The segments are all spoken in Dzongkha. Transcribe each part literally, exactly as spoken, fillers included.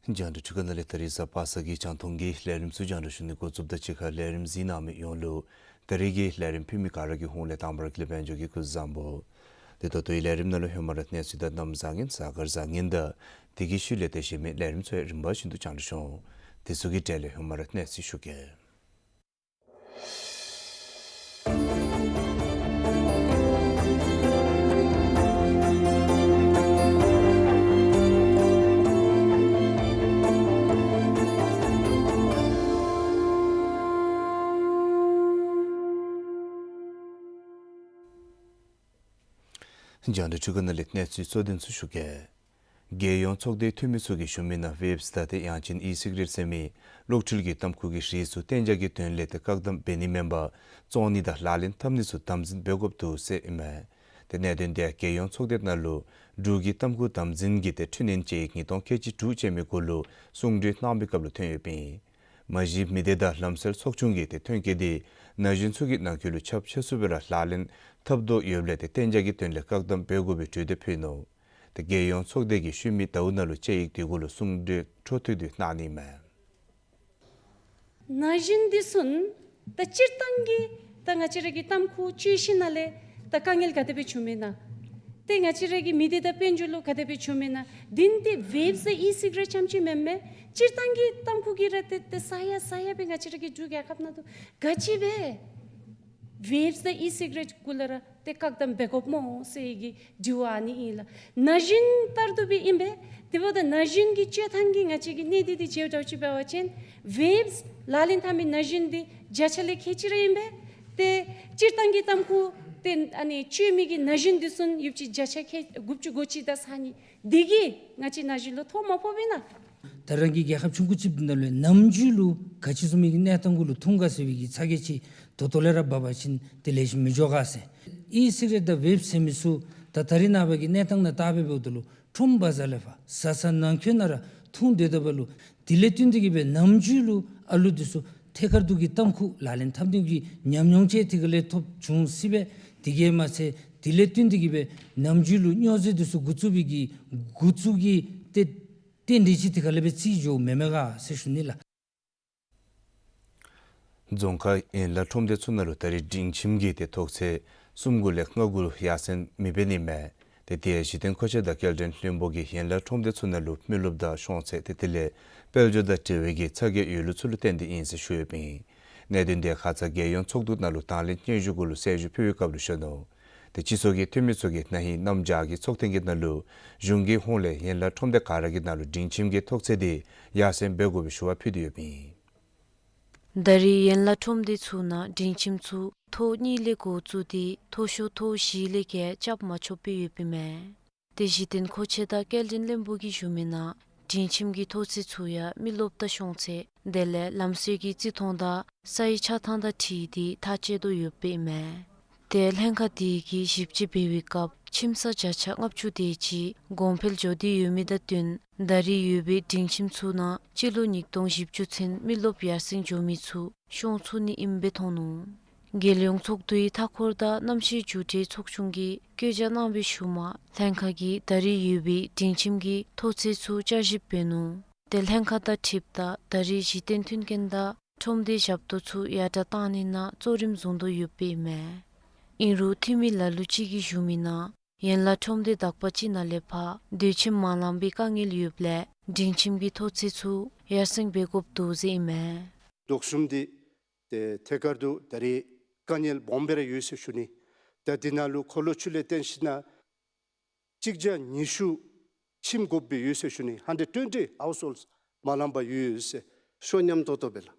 རྒྱང་བསྒྲགས་འཕྲུལ་ཁང་ནང་ལས་ད་རིས་གཟའ་པ་སངས་ཀྱི་རྒྱང་མཐོང་གི་ལས་རིམ་ཚུ་རྒྱང་བསྒྲགས་ཞུ་ནི་འགོ་བཙུགསཔ་ད་གཅིག་ཁར་ལས་རིམ་གཟིགས་གནང་མི་ཡོངས་ལུ་ད་རིས་ཀྱི་ལས་རིམ་ཕུལ་མི་ག་ར་གི་ཧོངས་ལས་དང་པ་ར་གི་ལས་དཔལ་འབྱོར་གྱིས་སྐུ་གཟུགས་བཟང་པོ། དེ་ད་ལྟོའི་ལས་རིམ་ནང་ལུ་ཧེ་མ་ར་གནས་ཚུལ་དང་གནམ་བཟང་ངན་གཟའ་སྐར་བཟང་ངན་དང་དེ་གི་ཤུལ་ལས་ཏེ་གཞན་མི་ལས་རིམ་ཚུ་ཡང་རིམ་པ་བཞིན་དུ་རྒྱང་བསྒྲགས་ཞུ་འོང་། དེ་ཚུ་གི་གྲས་ལས་ཧེ་མ་ར་གནས་ཚུལ་ཞུ་གེ། རྒྱང་བསྒྲགས་འཕྲུལ་ཁང་ནང་ལས་གནས་ཚུལ་གཙོ་དོན་ཚུ་ཞུ་གེ། རྒྱལ་ཡོངས་ཚོགས་སྡེའི་འཐུས་མི་ཚུ་གིས་ཞུ་མི་ནང་ཝེབསི་དང་དེ་ཡང་ཅིན་ཨི་སིག་རེཊ་ཟེར་མི་གློག་འཕྲུལ་གྱི་ཏམ་ཁུ་གི་རིགས་ཚུ་གཏན་འཇགས་ཀྱི་དོན་ལས་ཏེ་བཀག་དམ་འབད་ནི་མེན་པར་བཙོང་ནི་དང་ལག་ལེན་འཐབ་ནི་ཚུ་དམ་འཛིན་འབད་དགོཔ་འདུག་ཟེར་ཨིན་མས། ཏེ་གནད་དོན་དེ་རྒྱལ་ཡོངས་ཚོགས་སྡེ་ནང་ལུ་འབྲུག་གི་ཏམ་ཁུ་དམ་འཛིན་གྱི་ཏེ་འཕྲི་སྣོན་དཔྱད་ཡིག་ཉིས་སྟོང་ཁལ་གཅིག་དྲུག་ཅན་མའི་གུ་ལུ་གསུང་གྲོས་གནང་བའི་སྐབས་ལུ་ཐོན་ཡོདཔ་ཨིན། མ་གཞི་མི་སྡེ་དང་ལམ་སྲོལ་ཚོགས་ཆུང་གི་ཏེ་ཐོན་སྐྱེད་དེ་ན་གཞོན་ཚུ་གི་ནང་འཁོད་ལུ་ཁྱབ་ཆེ་སུ་སྦེ་ར་ལག་ལེན་འཐབ་དོ་ཡོདཔ་ལས་ཏེ་གཏན་འཇགས་ཀྱི་དོན་ལས་བཀག་དམ་འབད་དགོ་པའི་གྲོས་འདེབས་ཕུལ་ནུག། ཏེ་རྒྱལ་ཡོངས་ཚོགས་སྡེ་གིས་ཤུལ་མའི་ཟླཝ་ནང་ལུ་དཔྱད་ཡིག་དེ་གུ་ལུ་གསུང་གྲོས་འཕྲོ་མཐུད་དེ་གནང་ནི་མས། ན་གཞོན་འདི་ཚུ་ད་སྤྱིར་བཏང་གི་ད་ང་བཅས་ར་གི་ཏམ་ཁུ་སྤྱོད་ཤེས་ནང་ལས་ད་དཀའ་ངལ་ག་དེ་སྦེ་བྱུངམ་ཨིན་ན། ཏེ་ང་བཅས་ར་གི་མི་སྡེ་དང་དཔལ་འབྱོར་ལུ་ག་དེ་སྦེ་བྱུངམ་ཨིན་ན། དེ་ནི་ཏེ་ཝེབསི་དང་ཨི་སིག་རེཊ་རྐྱངམ་ཅིག་མེན་མས། སྤྱིར་བཏང་གི་ཏམ་ཁུ་གི་ར་ཏེ་ཏེ་ས་ཡ་ས་ཡ་སྦེ་ང་བཅས་ར་གི་འབྲུག་རྒྱལ་ཁབ་ནང་དུ་ག་ཅི་སྦེ་ཝེབསི་དང་ཨི་སིག་རེཊ་གུ་ལུ་ར་ཏེ་བཀག་དམ་འབད་དགོཔ་སྨོ་ཟེར་གྱི་དྲི་བ་ཨ་ནི་ཨིན་ལགས། ན་གཞོན་ལྟར་དུ་སྦེ་ཨིན་པས། དེ་འབདཝ་ད་ན་གཞོན་གྱི་སྤྱོད་ཐངས་ཀྱི་ང་བཅས་ཀྱི་གནས་སྟངས་འདི་བྱེ་བྲག་ཅིག་འབད་བ་ཅིན་ཝེབསི་ལག་ལེན་འཐབ་མི་ན་གཞོན་འདི་བརྒྱ་ཆ་ལས་ཁལ་གཅིག་ར་ཨིན་པས། ཏེ་སྤྱིར་བཏང་གི་ཏམ་ཁུ་ཏེ་ཨ་ནི་སྤྱོད་མི་གི་ན་གཞོན་འདི་ཚུ་ཡོདཔ་ཅིག་བརྒྱ་ཆ་ཁལ་དགུ་བཅུ་གོ་གཅིག་དང་ས་གཉིས་འདི་གིས་ང་བཅས་ན་གཞོན་ལུ་ཐོ་མ་ཕོགཔ་ཨིན་ན། ད་རང་གི་རྒྱལ་ཁབ་ཆུང་ཀུ་ཅིག་ནང་ལུ་ནམ་རྒྱུན་ལུ་ག་ཅི་བཟུམ་མའི་གི་གནས་སྟངས་གུ་ལུ་ཐུག་ག་ཟེར་བའི་གི་ཚ་གྱང་ཅིག་ད་ལྟོ་ལས་ར་འབད་བ་ཅིན་དེ་ལེགས་ཤོམ་མི་འགྱོ་ག་ཟེར། ཨི་སིག་རེཊ་དང་ཝེབསི་ཟེར་མི་ཚུ་ད་ད་རེས་ནངས་པ་གི་གནས་སྟངས་ནང་བལྟ་སྦེ་འབདཝ་ད་ལུ་ཁྲོམ་བ་ཛར་ལས་ཕར་བཟའ་ཚང་ནང་འཁོད་ནང་ར་འཐུང་སྡོད་དོ་བ་ལུ་དེ་ལས་བརྟེན་ཏེ་གིས་སྦེ་ནམ་རྒྱུན་ལུ་ཨ་ལུ་འདི་ཚུ་ཐད་ཀར་དུ་གི་ཏམ་ཁུ་ལག་ལེན་འཐབ་ནི་གི་ཉམས་མྱོང་ཅིག་དེ་ག་ལས་ཐོབ་བྱུང་སྲིད་པས། དེ་གིས་མ་ཚད་དེ་ལས་བརྟེན་ཏེ་གིས་སྦེ་ནམ་རྒྱུན་ལུ་སྨྱོ་རྫས་འདི་ཚུ་འགོ་བཙུགས་པའི་གི་འགོ་བཙུགས་ཀྱི་ཏེ་རྟེན་འབྲེལ་ཅིག་དེ་ག་ལས་སྦེ་བརྩི་འགྱོཝ་མེན་མས་ག་ཟེར་ཞུ་ནི་ལགས། རྫོང་ཁག་ཡན་ལག་ཁྲོམ་སྡེ་ཚུ་ནང་ལུ་ད་རེས་སྒྲིང་ཁྱིམ་གྱི་ཏེ་ཐོག་ཚད་གསུམ་དགུ་ལས་ལྔ་དགུ་ཡར་སེང་མི་འབད་ནི་མས། ཏེ་དེ་ཡང་གཞི་རྟེན་མཁོ་ཆས་དང་སྐྱེལ་འདྲེན་བློན་པོ་གིས་ཡན་ལག་ཁྲོམ་སྡེ་ཚུ་ནང་ལུ་མི་རློབས་དང་ཤོང་ཚད་ཏེ་དེ་ལས་དཔལ་འབྱོར་དང་འབྲེལ་བའི་གི་ཚ་གྱང་ཡོད་ལུགས་ཚུ་ལུ་བརྟེན་ཏེ་ཨིན་ཟེར་ཞུ་ཡོདཔ་ཨིན། གནད་དོན་དེ་ཁ་ཙ་རྒྱལ་ཡོངས་ཚོགས་འདུ་ནང་ལུ་དང་ལེན་སྙན་ཞུ་གུ་ལུ་གསལ་ཞུ་ཕུལ་བའི་སྐབས་ལུ་ཞུ་ནུག། ཏེ་སྤྱི་ཚོགས་ཀྱི་འཐུས་མི་ཚུ་གིས་ན་ཧིང་གནམ་བྱཱར་གྱི་ཚོགས་ཐེངས་ཀྱི་ནང་ལུ་གཞུང་གི་ཧོངས་ལས་ཡན་ལག་ཁྲོམ་སྡེ་ག་ར་གི་ནང་ལུ་སྒྲིང་ཁྱིམ་གྱི་ཐོག་ཚད་དེ་ཡར་སེང་འབད་དགོ་པའི་ཞུ་བ་ཕུལ་ཏེ་ཡོདཔ་ཨིན། ད་རེས་ཡན་ལག་ཁྲོམ་སྡེ་ཚུ་ནང་སྒྲིང་ཁྱིམ་ཚུ་ཐོག་གཉིས་ལས་འགོ་བཙུགས་ཏེ་མཐོ་ཤོས་ཐོག་བཞི་ལས་བརྒལ་རྐྱབ་མ་ཆོགཔ་སྦེ་ཡོདཔ་ཨིན་མས། ཏེ་གཞི་རྟེན་མཁོ་ཆས་དང་སྐྱེལ་འདྲེན་བློན་པོ་གིས་ཞུ་མི་ནང་སྒྲིང་ཁྱིམ་གྱི་ཐོག་ཚད་ཚུ་ཡང་མི་རློབས་དང་ཤོང་ཚད་དེ་ལས་ལམ་སྲོལ་གྱི་རྩིས་མཐོང་དང་སའི་ཆགས་ཐངས་དང་འཁྲིལ་ཏེ་ཐག་བཅད་དོ་ཡོདཔ་ཨིན་མས། ཏེ་ལྷན་ཁག་དེ་གིས་ཞིབ་དཔྱད་འབད་བའི་སྐབས་ཁྱིམ་ས་བརྒྱ་ཆ་ལྔ་བཅུ་དེ་ཅིག་གོང་འཕེལ་འགྱོ་སྟེ་ཡོད་མི་དང་བསྟུན་ད་རེས་ཡོད་པའི་སྒྲིང་ཁྱིམ་ཚུ་ནང་སྤྱི་ལོ་ཉིས་སྟོང་བཞི་བཅུ་ཚུན་མི་རློབས་ཡར་སེང་འགྱོ་མི་ཚུ་ཤོང་ཚུགས་ནི་ཨིནམ་སྦེ་མཐོང་ནུག། རྒྱལ་ཡོངས་ཚོགས་འདུའི་མཐའ་འཁོར་དང་གནམ་གཤིས་འགྱུར་འགྲོས་ཚོགས་ཆུང་གིས་བཀོད་རྒྱ་གནང་བའི་ཤུལ་མ་ལྷན་ཁག་གིས་ད་རེས་ཡོད་པའི་སྒྲིང་ཁྱིམ་གྱི་མཐོ་ཚད་ཚུ་བསྐྱར་ཞིབ་འབད་ནུག། ཏེ་ལྷན་ཁག་དང་འཁྲིལཝ་ད་ད་རེས་གཞི་རྟེན་མཐུན་རྐྱེན་དང་ཁྲོམ་སྡེ་ཞབས་ཏོག་ཚུ་ཡར་དྲགས་བཏང་ནི་ནང་གཙོ་རིམ་བཟུང་དོ་ཡོདཔ་ཨིན་མས། ཨིན་རུང་འཐུས་མི་ལ་ལུ་ཅིག་གིས་ཞུ་མི་ནང་ཡན་ལག་ཁྲོམ་སྡེ་དག་པ་ཅིག་ནང་ལས་ཕར་སྡོད་ཁྱིམ་མ་ལང་པའི་དཀའ་ངལ་ཡོདཔ་ལས་སྒྲིང་ཁྱིམ་གྱི་མཐོ་ཚད་ཚུ་ཡར་སེང་འབད་དགོཔ་འདུག་ཟེར་ཨིན་མས། དོགས་ཟོན་འདི་ཏེ་ཐད་ཀར་དུ་ད་རེས་དཀའ་ངལ་སྦོམ་སྦེ་ར་ཡོད་ཟེར་ཞུ་ནི། ཏེ་འདི་ནང་ལུ་འཁོར་ལོ་ཚུ་ལས་བརྟེན་ཞིན་ན་གཅིག་བརྒྱ་ཉི་ཤུ་ཁྱིམ་དགོཔ་སྦེ་ཡོད་ཟེར་ཞུ་ནི། ཧན་ཌེཌ་ཊུ་ཝེན་ཊི་ཧའུསི་ཧོལཌསི་མ་ལང་པར་ཡོད་ཟེར། ཤོ་མཉམ་ཏོག་ཏོ་སྦེ་ལགས།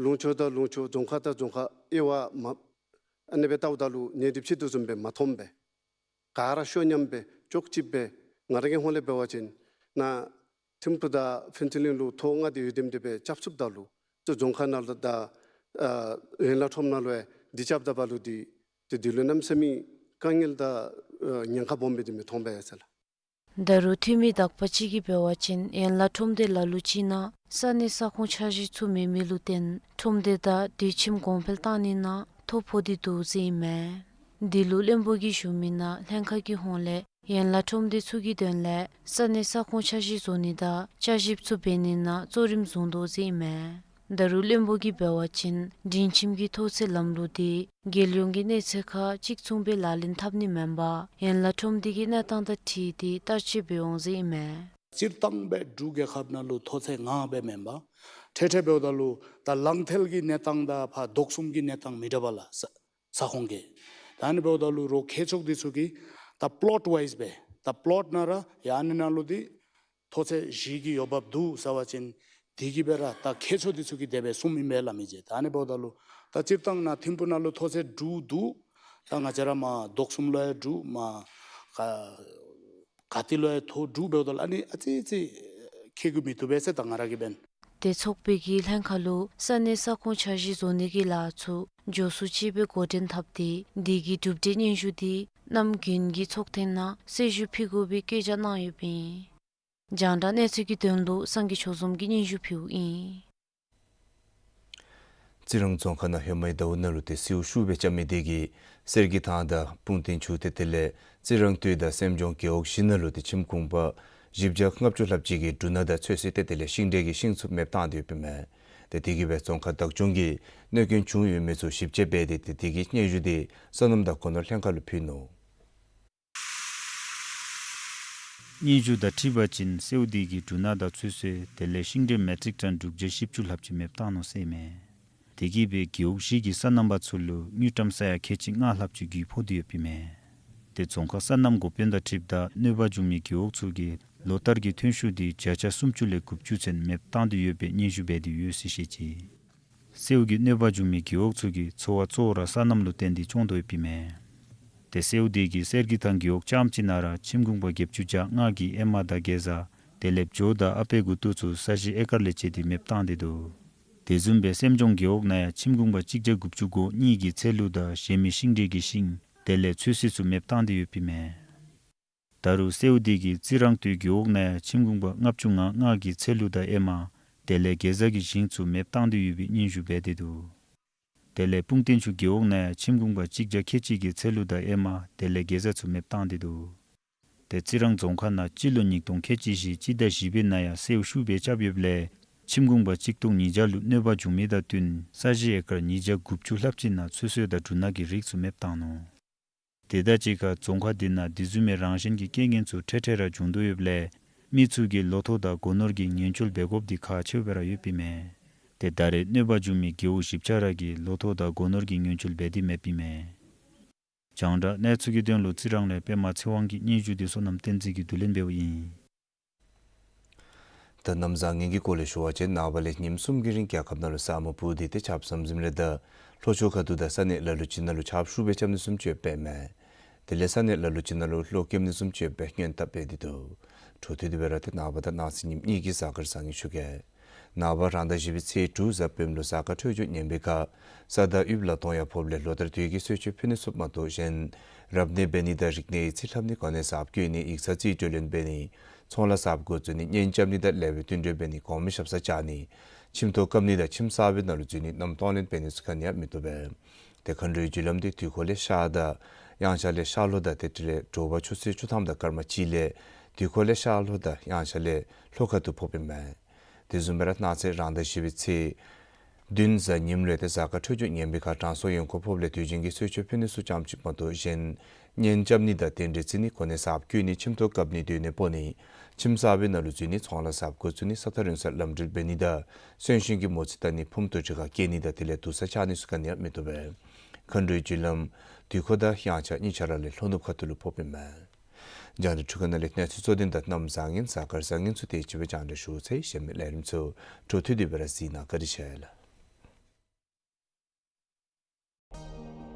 ལུང་ཕྱོགས་དང་ལུང་ཕྱོགས་རྫོང་ཁག་དང་རྫོང་ཁག་དབྱེ་བ་མ་ཨ་ནི་སྦེ་བལྟཝ་ད་ལུ་ཉེ་སྒྲིབ་ཅིག་དོ་བཟུམ་སྦེ་མ་མཐོངམ་སྦེ་ག་ར་ཤོ་མཉམ་སྦེ་ཅོག་གཅིག་སྦེ་ང་ར་གི་ཧོང་ལས་འབད་བ་ཅིན་ནཱ་ཐིམ་ཕུ་དང་ཕུན་ཚོགས་གླིང་ལུ་ཐོག་ལྔ་དེ་ཡོད་དེམ་དེ་སྦེ་རྐྱབ་ཚུགསཔ་ད་ལུ་ཏེ་རྫོང་ཁག་ནང་ལུ་དང་ཨ་ཡན་ལག་ཁྲོམ་ནང་ལུ་ཡང་འདི་རྐྱབ་ད་པ་ལུ་འདི་ཏེ་འདི་ལུ་གནམ་མེད་ས་མེད་དཀའ་ངལ་དང་ཨ་ཉེན་ཁ་སྦོམ་སྦེ་འདི་མི་མཐོང་པས་ཟེར་ལགས། ད་རུང་འཐུས་མི་དག་པ་ཅིག་གིས་འབད་བ་ཅིན་ཡན་ལག་ཁྲོམ་སྡེ་ལ་ལུ་ཅིག་ནང་ས་གནས་ས་ཁོངས་འཆར་གཞི་ཚུ་མེད་མི་ལུ་བརྟེན་ཁྲོམ་སྡེ་དང་སྡོད་ཁྱིམ་གོང་འཕེལ་བཏང་ནི་ནང་ཐོ་ཕོག་སྟེ་འདུག་ཟེར་ཨིན་མས། འདི་ལུ་བློན་པོ་གིས་ཞུ་མི་ནང་ལྷན་ཁག་གི་ཧོང་ལས་ཡན་ལག་ཁྲོམ་སྡེ་ཚུ་གི་དོན་ལས་ས་གནས་ས་ཁོངས་འཆར་གཞི་བཟོ་ནི་དང་བསྐྱར་ཞིབ་ཚུ་འབད་ནི་ནང་གཙོ་རིམ་བཟུང་དོ་ཟེར་ཨིན་མས། ད་རུང་བློན་པོ་གིས་འབད་བ་ཅིན་སྒྲིང་ཁྱིམ་གྱི་མཐོ་ཚད་ལམ་ལུགས་འདི་རྒྱལ་ཡོངས་ཀྱི་གནས་ཚད་ཁར་གཅིག་མཚུངས་སྦེ་ལག་ལེན་འཐབ་ནི་མེན་པར་ཡན་ལག་ཁྲོམ་སྡེ་གི་གནས་སྟངས་དང་འཁྲིལ་ཏེ་བསྟར་སྤྱོད་འབད་འོང་ཟེར་ཨིན་མས། སྤྱིར་བཏང་སྦེ་འབྲུག་རྒྱལ་ཁབ་ནང་ལུ་མཐོ་ཚད་ལྔ་སྦེ་མེན་པར་འཕྲལ་འཕྲལ་འབདཝ་ད་ལུ་ད་ལང་ཐལ་གྱི་གནས་སྟངས་དང་ཕར་དོག་གསུམ་གྱི་གནས་སྟངས་མི་འདྲཝ་ལགས། ས་ས་ཁོངས་ཀྱི་ད་ཨ་ནི་འབདཝ་ད་ལུ་རོགས་མཁས་མཆོག་འདི་ཚུ་གིས་ད་པློཊ་ཝའིསི་སྦེ་ད་པློཊ་ནང་ར་ཡར་ཨ་ནི་ནང་ལུ་འདི་མཐོ་ཚད་བཞི་གི་འོས་འབབ་འདུག་ཟེར་བ་ཅིན་དེ་གི་སྦེ་ར་ད་མཁས་མཆོག་འདི་ཚུ་གིས་དེ་སྦེ་གསུངམ་ཨིན་པས་ལགས་མི་རྗེ། ད་ཨ་ནི་འབདཝ་ད་ལུ་ད་སྤྱིར་བཏང་ནཱ་ཐིམ་ཕུ་ནང་ལུ་མཐོ་ཚད་དྲུག་འདུག། ད་ང་བཅས་ར་མར་དོག་གསུམ་ལུ་ཡང་དྲུག་མར་ག་ག་ཏེ་ལུ་ཡང་མཐོ་དྲུག་འབདཝ་ད་ལུ་ཨ་ནི་ཨ་ཙི་ཙི་ཁེ་གུ་མི་བཏུབ་པས་ཟེར་ད་ང་ར་གིས་འབདན། ཏེ་ཚོགས་པའི་གི་ལྷན་ཁག་ལུ་ས་གནས་ས་ཁོངས་འཆར་གཞི་བཟོ་ནི་གི་ལཱ་ཚུ་མགྱོགས་སུ་ཅིག་སྦེ་འགོ་འདྲེན་འཐབ་སྟེ་དེ་གི་གྲུབ་འབྲས་སྙན་ཞུ་འདི་གནམ་དགུན་གྱི་ཚོགས་ཐེངས་ནང་གསལ་ཞུ་ཕུལ་དགོ་པའི་བཀོད་རྒྱ་གནང་ཡོདཔ་ཨིན། རྒྱང་བསྒྲགས་གནས་ཚུལ་གྱི་དོན་ལུ་སངས་རྒྱས་ཆོས་འཛོམས་ཀྱིས་སྙན་ཞུ་ཕུལཝ་ཨིན། རྩི་རང་རྫོང་ཁག་ནང་ཧེ་མའི་ཟླཝ་ནང་ལུ་ཏེ་སེརཝ་ཤུགས་སྦེ་རྐྱབ་མི་དེ་གིས་གསེར་གྱི་ཐང་དང་སྤུངས་ཐང་ཆུ་ཏེ་དེ་ལས་རྩི་རང་སྟོད་དང་སེམས་ལྗོངས་རྒེད་འོག་བཞི་ནང་ལུ་ཏེ་ཁྱིམ་གུང་པ་བཞི་བརྒྱ་ལྔ་བཅུ་ལྷགཔ་ཅིག་གིས་འབྲུ་སྣ་དང་ཚོད་བསྲེ་ཏེ་དེ་ལས་ཤིང་འབྲས་ཀྱི་ཤིང་ཚུ་མེདཔ་བཏང་སྟེ་ཡོདཔ་ཨིན་མས། ཏེ་དེ་གིས་སྦེ་རྫོང་ཁག་བདག་སྐྱོང་གིས་གནོད་སྐྱོན་བྱུང་ཡོད་མི་ཚུ་ཞིབ་དཔྱད་འབད་དེ་ཏེ་དེ་གི་སྙན་ཞུ་དེ་སོ་ནམ་དང་སྒོ་ནོར་ལྷན་ཁག་ལུ་ཕུལ་ནུག། སྙན་ཞུ་དང་འཁྲིལ་བ་ཅིན་སེརཝ་དེ་གིས་འབྲུ་སྣ་དང་ཚོད་བསྲེ་དེ་ལས་ཤིང་འབྲས་མེ་ཊིག་ཊཱན་དྲུག་བརྒྱ་བཞི་བཅུ་ལྷགཔ་ཅིག་མེདཔ་བཏང་ནུག་ཟེར་ཨིན་མས། དེ་གིས་སྦེ་རྒེད་འོག་བཞི་གི་སོ་ནམ་པ་ཚུ་ལུ་དངུལ་ཀྲམ་ས་ཡ་ཁལ་གཅིག་ལྔ་ལྷགཔ་ཅིག་གྱོང་ཕོག་སྟེ་ཡོདཔ་ཨིན་མས། ཏེ་རྫོང་ཁག་སོ་ནམ་འགོ་དཔོན་དང་འཁྲིལཝ་ད་གནོད་པ་བྱུང་མི་རྒེད་འོག་ཚུ་གིས་ལོ་བསྟར་གྱི་ཐོན་ཤུགས་དེ་བརྒྱ་ཆ་སུམ་ཅུ་ལས་དགུ་བཅུ་ཚུན་མེདཔ་བཏང་སྟེ་ཡོད་པའི་སྙན་ཞུ་འབད་དེ་ཡོད་ཟེར་བཤད་ཅི། སེརཝ་གིས་གནོད་པ་བྱུང་མི་རྒེད་འོག་ཚུ་གི་འཚོ་བ་གཙོ་བོ་ར་སོ་ནམ་ལུ་བརྟེན་ཏེ་སྐྱོང་དོ་ཡོདཔ་ཨིན་མས། ཏེ་སེརཝ་དེ་གིས་གསེར་གྱི་ཐང་རྒེད་འོག་རྐྱངམ་གཅིག་ནང་ར་ཁྱིམ་གུང་པ་བརྒྱད་ཅུ་གྱ་ལྔ་གི་ཨེ་མ་དང་གེ་ཛ་དེ་ལས་བྱོ་དང་ཨ་པའི་མགུ་ཏོ་ཚུ་ས་གཞི་ཨེ་ཀར་ལས་བཅད་དེ་མེདཔ་བཏང་སྟེ་འདུག། དེ་བཟུམ་སྦེ་སེམས་ལྗོངས་རྒེད་འོག་ནང་ཡང་ཁྱིམ་གུང་པ་གཅིག་བརྒྱ་དགུ་བཅུ་གོ་གཉིས་ཀྱི་ཚལ་ལུ་དང་གཞན་མི་ཤིང་འབྲས་ཀྱི་ཤིང་དེ་ལས་ཚོད་བསྲེ་ཚུ་མེདཔ་བཏང་སྟེ་ཡོདཔ་ཨིན་མས། ད་རུང་སེརཝ་དེ་གིས་རྩི་རང་སྟོད་རྒེད་འོག་ནང་ཡང་ཁྱིམ་གུང་པ་ལྔ་བཅུ་ང་ལྔ་གི་ཚལ་ལུ་དང་ཨེ་མ་དེ་ལས་གེ་ཛ་གི་ཞིང་ཚུ་མེདཔ་བཏང་སྟེ་ཡོད་པའི་སྙན་ཞུ་འབད་དེ་འདུག། དེ་ལས་སྤུངས་ཐང་ཆུ་རྒེད་འོག་ནང་ཡང་ཁྱིམ་གུང་པ་གཅིག་བརྒྱ་ཁལ་གཅིག་གི་ཚལ་ལུ་དང་ཨེ་མ་དེ་ལས་གེ་ཛ་ཚུ་མེདཔ་བཏང་སྟེ་འདུག། ཏེ་རྩི་རང་རྫོང་ཁག་ནང་སྤྱི་ལོ་ཉིས་སྟོང་ཁལ་གཅིག་བཞི་སྤྱི་ཟླ་བཞི་པའི་ནང་ཡང་སེརཝ་ཤུགས་སྦེ་རྐྱབ་ཡོདཔ་ལས་ཁྱིམ་གུང་པ་གཅིག་སྟོང་ཉིས་བརྒྱ་ལུ་གནོད་པ་བྱུང་མི་དང་བསྟུན་ས་གཞི་ཨེ་ཀར་ཉིས་བརྒྱ་དགུ་བཅུ་ལྷགཔ་ཅིག་ནང་ཚོད་བསྲེ་དང་འབྲུ་སྣ་གི་རིགས་ཚུ་མེདཔ་བཏང་ནུག། དེ་དང་གཅིག་ཁར་རྫོང་ཁག་དེ་ནང་དེ་བཟུམ་མའི་རང་བཞིན་གྱི་རྐྱེན་ངན་ཚུ་འཕྲལ་འཕྲལ་ར་བྱུང་དོ་ཡོདཔ་ལས་མི་ཚུ་གིས་ལོ་ཐོག་དང་སྒོ་ནོར་གྱི་ཉེན་བཅོལ་འབད་དགོཔ་དེ་ཁག་ཆེཝ་སྦེ་ར་ཡོདཔ་ཨིན་མས། ཏེ་ད་རེས་གནོད་པ་བྱུང་མི་རྒེད་འོག་བཞི་ཆ་ར་གིས་ལོ་ཐོག་དང་སྒོ་ནོར་གྱི་ཉེན་བཅོལ་འབད་དེ་མེདཔ་ཨིན་མས། རྒྱང་བསྒྲགས་གནས་ཚུལ་གྱི་དོན་ལུ་རྩི་རང་ལས་པདྨ་ཚེ་དབང་གི་སྙན་ཞུ་དེ་བསོད་ནམས་བསྟན་འཛིན་གྱིས་བསྡུ་ལེན་འབདཝ་ཨིན། ད་གནམ་བཟང་ངན་གྱི་སྐོར་ལས་ཞུ་བ་ཅིན་ནངས་པ་ལས་ཉིནམ་གསུམ་གྱི་རིང་རྒྱལ་ཁབ་ནང་ལུ་ས་སྨུག་སྤུབས་ཏེ་ཏེ་ཆརཔ་ཟམ་ཟིམ་རེ་དང་ལྷོ་ཕྱོགས་ཁ་ཐུག་དང་ས་གནས་ལ་ལུ་ཅིག་ནང་ལུ་ཆརཔ་ཤུགས་སྦེ་རྐྱབ་ནི་བཟུམ་ཅིག་ཡོདཔ་ཨིན་མས། དེ་ལས་ས་གནས་ལ་ལུ་ཅིག་ནང་ལུ་གློག་རྐྱབ་ནི་བཟུམ་ཅིག་ཡོདཔ་སྦེ་སྔོན་དཔག་འབད་དེ་འདུག། འཕྲོ་མཐུད་དེ་སྦེ་ར་ཏེ་ནངས་པ་དང་གནངས་ཚེ་ཉིནམ་གཉིས་ཀྱི་གཟའ་སྐར་བཟང་ངན་ཞུ་གེ། ནངས་པ་རང་ཟླ་བཞི་པའི་ཚེས་དྲུག་གཟའ་སྤེནམ་ལུ་གཟའ་སྐར་འཕྲོད་སྦྱོར་ངན་པའི་ཁར་ས་བདག་དབུལ་ལ་གཏོང་ཡག་ཕོགཔ་ལས་ལོ་ལྟར་དུས་ཀྱི་གསོལ་མཆོད་ཕུལ་ནི་ཚུ་མ་གཏོགས་གཞན་རབ་གནས་འབད་ནི་དང་རིག་གནས་ཡིག་རྩིས་ལྷབ་ནི་གོ་གནས་གསརཔ་བསྐོ་ནི་ཡིག་ཚང་རྩིས་སྤྲོད་ལེན་འབད་ནི་ཚོང་ལཱ་གསརཔ་འགོ་བཙུགས་ནི་གཉེན་རྐྱབ་ནི་དང་ལེགས་པའི་བསྟུན་གྲོས་འབད་ནི་གོང་མའི་ཞབས་སར་བཅར་ནི་ཁྱིམ་ཐོག་བཀབ་ནི་དང་ཁྱིམ་གསར་པའི་ནང་ལུ་འཛུལ་ནི་མནའམ་གཏོང་ལེན་འབད་ནི་ཚུ་ག་ནི་ཡང་མི་བཏུབ་པས། ཏེ་མཁའ་འགྲོའི་རྒྱུ་ལམ་འདི་དུས་འཁོར་ལས་ཤར་དང་དབྱངས་འཆར་ལས་ཤར་ལྷོ་དང་དེ་འཕྲོ་ལས་དྲོ་པ་ཆུ་ཚོད་བཅུ་ཐམ་དང་སྐར་མ་གཅིག་ལས་དུས་འཁོར་ལས་ཤར་ལྷོ་དང་དབྱངས་འཆར་ལས་ལྷོ་ཁ་ཐུག་ཕོགཔ་ཨིན་མས། དེ་བཟུམ་སྦེ་ར་གནངས་ཚེ་རང་ཟླ་བཞི་པའི་ཚེས་བདུན་གཟའ་ཉིམ་ལུ་ཏེ་གཟའ་སྐར་འཕྲོད་སྦྱོར་ངན་པའི་ཁར་དྲང་སྲོང་ཡོན་འཁོར་ཕོགཔ་ལས་དུས་རྒྱུན་གྱི་གསོལ་མཆོད་ཕུལ་ནི་ཚུ་ཙམ་ཅིག་མ་གཏོགས་གཞན་གཉེན་རྐྱབ་ནི་དང་རྟེན་འབྲེལ་བརྩི་ནི་གོ་གནས་གསརཔ་བསྐོ་ནི་ཁྱིམ་ཐོག་བཀབ་ནི་སྡོད་གནས་སྤོ་ནི་ཁྱིམ་གསར་པའི་ནང་ལུ་འཛུལ་ནི་ཚོང་ལཱ་གསརཔ་འགོ་བཙུགས་ནི་ས་ཐག་རིང་སར་ལམ་འགྲུལ་འབད་ནི་དང་གསོན་གཤིན་གྱི་མོ་རྩིས་བལྟ་ནི་ཕུངམ་དང་གྲུ་ཁར་བསྐྱལ་ནི་དང་དེ་ལས་དུར་ས་ཕྱག་ནི་ཚུ་ག་ནི་ཡང་མི་བཏུབ་པས། མཁའ་འགྲོའི་རྒྱུ་ལམ་དུས་འཁོར་དང་དབྱངས་འཆར་གཉིས་ཆ་ར་ལས་ལྷོ་ནུབ་ཁ་ཐུག་ལུ་ཕོགཔ་ཨིན་མས། རྒྱང་བསྒྲགས་འཕྲུལ་ཁང་ནང་ལས་གནས་ཚུལ་གཙོ་དོན་དང་གནམ་བཟང་ངན་གཟའ་སྐར་བཟང་ངན་ཚུ་དེ་ཅིག་སྦེ་རྒྱང་བསྒྲགས་ཞུ་ཚར་ཡི། གཞན་མི་ལས་རིམ་ཚུ་འཕྲོ་མཐུད་དེ་སྦེ་ར་གཟིགས་གནང། བཀའ་དྲིན་ཆེ་ལགས།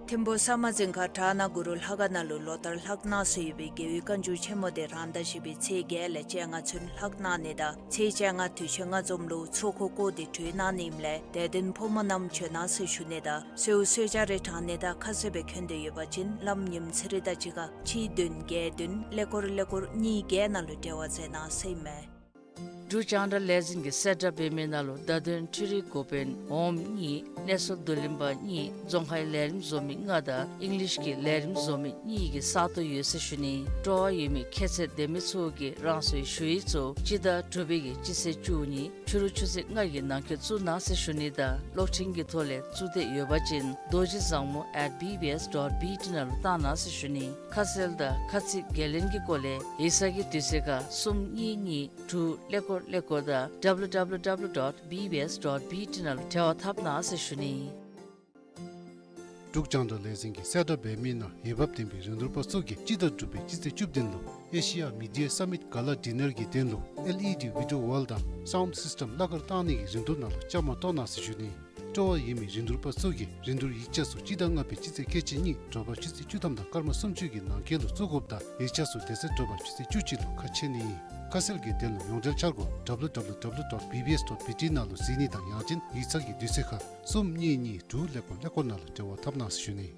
ཐིམ་ཕུ་ས་མ་འཛིན་ཁ་བྲག་ནག་གུ་རུ་ལྷ་ཁང་ནང་ལུ་ལོ་ལྟར་ལྷག་གནང་སྲོལ་ཡོད་པའི་རྒྱལ་བའི་བཀའ་འགྱུར་ཆེན་མོ་དེ་རང་ཟླ་བཞི་པའི་ཚེས་བརྒྱད་ལས་བཅོ་ལྔ་ཚུན་ལྷག་གནང་ནི་དང་ཚེས་བཅོ་ལྔ་དུས་ཆེན་ལྔ་འཛོམས་ལུ་ཚོགས་འཁོར་བསྐོར་ཏེ་གྲོལ་གནང་ནི་ཨིནམ་ལས་དད་ལྡན་ཕོ་མོ་རྣམས་བྱོན་གནང་ཟེར་ཞུ་ནི་དང་གསོལཝ་གསོལ་ཇ་རེ་དྲང་ནི་དང་ཁ་གསལ་སྦེ་འཁོད་དེ་ཡོད་པ་ཅིན་ལམ་ཉིནམ་ཚེ་རིལ་དང་གཅིག་ཁར་གཅིག་བདུན་བརྒྱད་བདུན་ཀླད་ཀོར་ཀླད་ཀོར་གཉིས་བརྒྱད་ནང་ལུ་འབྲེལ་བ་མཛད་གནང་ཟེར་ཨིན་མས། འབྲུག་རྒྱང་བསྒྲགས་ལས་འཛིན་གྱིས་གསལ་བསྒྲགས་འབད་མི་ནང་ལུ་བརྡ་དོན་འཕྲུལ་རིག་འགོ་དཔོན་འོགམ་གཉིས་གནས་ཚུལ་བསྡུ་ལེན་པ་གཉིས་རྫོང་ཁའི་ལས་རིམ་བཟོ་མི་ལྔ་དང་ཨིང་ལིཤ་གི་ལས་རིམ་བཟོ་མི་གཉིས་ཀྱི་ས་སྟོང་ཡོད་ཟེར་ཞུ་ནི། སྤྲོ་བ་ཡོད་མི་ཁྱད་ཚད་ལྡན་མི་ཚུ་གིས་རང་སོའི་ཞུ་ཡིག་ཚུ་སྤྱི་ཟླ་དྲུག་པའི་གི་སྤྱི་ཚེས་བཅུ་གཉིས་ཕྱི་རུ་ཆུ་ཚོད་ལྔ་གི་ནང་འཁོད་བཙུགས་གནང་ཟེར་ཞུ་ནི་དང་གློག་འཕྲིན་གྱི་ཐོག་ལས་བཙུགས་འདོད་ཡོད་པ་ཅིན་རྡོ་རྗེ་བཟང་མོ་at B B S dot B T ནང་ལུ་བཏང་གནང་ཟེར་ཞུ་ནི། ཁ་གསལ་དང་ཁ་ཚིག་འགན་ལེན་གྱི་སྐོར་ལས་ཡིག་ཚང་གི་དུས་ཚོད་ཁར་གསུམ་གཉིས་གཉིས་དྲུག་ཀླད་ཀོར་ཀླད་ཀོར་དང་W W W dot B B S dot B T ནང་ལུ་འབྲེལ་བ་འཐབ་གནང་ཟེར་ཞུ་ནི། འབྲུག་རྒྱང་བསྒྲགས་ལས་འཛིན་གྱིས་གསལ་བསྒྲགས་འབད་མི་ནང་འོས་འབབ་ལྡན་པའི་རིན་བསྡུར་པ་ཚུ་གིས་སྤྱི་ཟླ་དྲུག་པའི་སྤྱི་ཚེས་བཅུ་བདུན་ལུ་ཨེ་ཤི་ཡ་མི་ཌི་ཡ་སམ་མིཊ་ག་ལ་ཌི་ནར་གྱི་དོན་ལུ་ཨེལ་ཨི་ཌི་བི་ཌི་ཨོ་ཝཱལ་དང་སའུནཌ་སིསི་ཊེམ་གླ་གར་བཏང་ནི་གི་རིན་བསྡུར་ནང་ལུ་བཅའ་མར་གཏོགས་གནང་ཟེར་ཞུ་ནི། སྤྲོ་བ་ཡོད་མི་རིན་བསྡུར་པ་ཚུ་གིས་རིན་བསྡུར་ཡིག་ཆ་ཚུ་སྤྱི་ཟླ་ལྔ་པའི་སྤྱི་ཚེས་ཁལ་གཅིག་གཉིས་དྲོ་པ་ཆུ་ཚོད་བཅུ་ཐམ་དང་སྐར་མ་སུམ་ཅུ་གི་ནང་འཁོད་ལུ་བཙུགས་དགོཔ་དང་ཡིག་ཆ་ཚུ་དེ་ཚེ་དྲོ་པ་ཆུ་ཚོད་བཅུ་གཅིག་ལུ་ཁ་ཕྱེ་ནི་ཨིན། ཁ་གསལ་གྱི་དོན་ལུ་ཡོངས་འབྲེལ་འཆར་སྒོ་W W W dot B B S dot B T ནང་ལུ་གཟིགས་ནི་དང་ཡང་ཅིན་ཡིག་ཚང་གི་དུས་ཚོད་ཁར་གསུམ་གཉིས་གཉིས་དྲུག་ཀླད་ཀོར་ཀླད་ཀོར་ནང་ལུ་འབྲེལ་བ་འཐབ་གནང་ཟེར་ཞུ་ནི།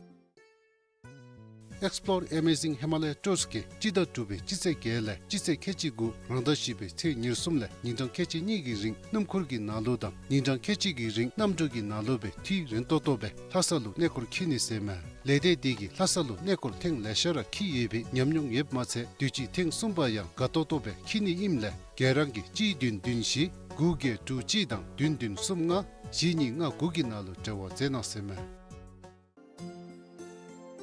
Explore Amazing Himalaya Tours གིས་སྤྱི་ཟླ་དྲུག་པའི་སྤྱི་ཚེས་བརྒྱད་ལས་སྤྱི་ཚེས་ཁལ་གཅིག་དགུ་རང་ཟླ་བཞི་པའི་ཚེས་ཉེར་གསུམ་ལས་ཉིན་གྲངས་ཁལ་གཅིག་གཉིས་ཀྱི་རིང་སྣུམ་འཁོར་གྱི་ནང་ལུ་དང་ཉིན་གྲངས་ཁལ་གཅིག་གི་རིང་གནམ་གྲུ་གི་ནང་ལུ་སྦེ་འཐུས་རན་ཏོག་ཏོ་སྦེ་ལྷ་ས་ལུ་གནས་སྐོར་འཁྱིད་ནི་ཟེར་མས། ལས་སྡེ་འདི་གིས་ལྷ་ས་ལུ་གནས་སྐོར་ཐེངས་ལེ་ཤ་ར་འཁྱིད་ཡོད་པའི་ཉམས་མྱོང་ཡོདཔ་མ་ཚད་དུས་ཅི་ཐེངས་གསུམ་པ་ཡང་དགའ་ཏོག་ཏོ་སྦེ་འཁྱིད་ནི་ཨིནམ་ལས་ག་ར་གིས་གཅིག་བདུན་བདུན་བཞི་དགུ་བརྒྱད་དྲུག་གཅིག་དང་བདུན་བདུན་གསུམ་ལྔ་བཞི་གཉིས་ལྔ་དགུ་གི་ནང་ལུ་འབྲེལ་བ་མཛད་གནང་ཟེར་མས།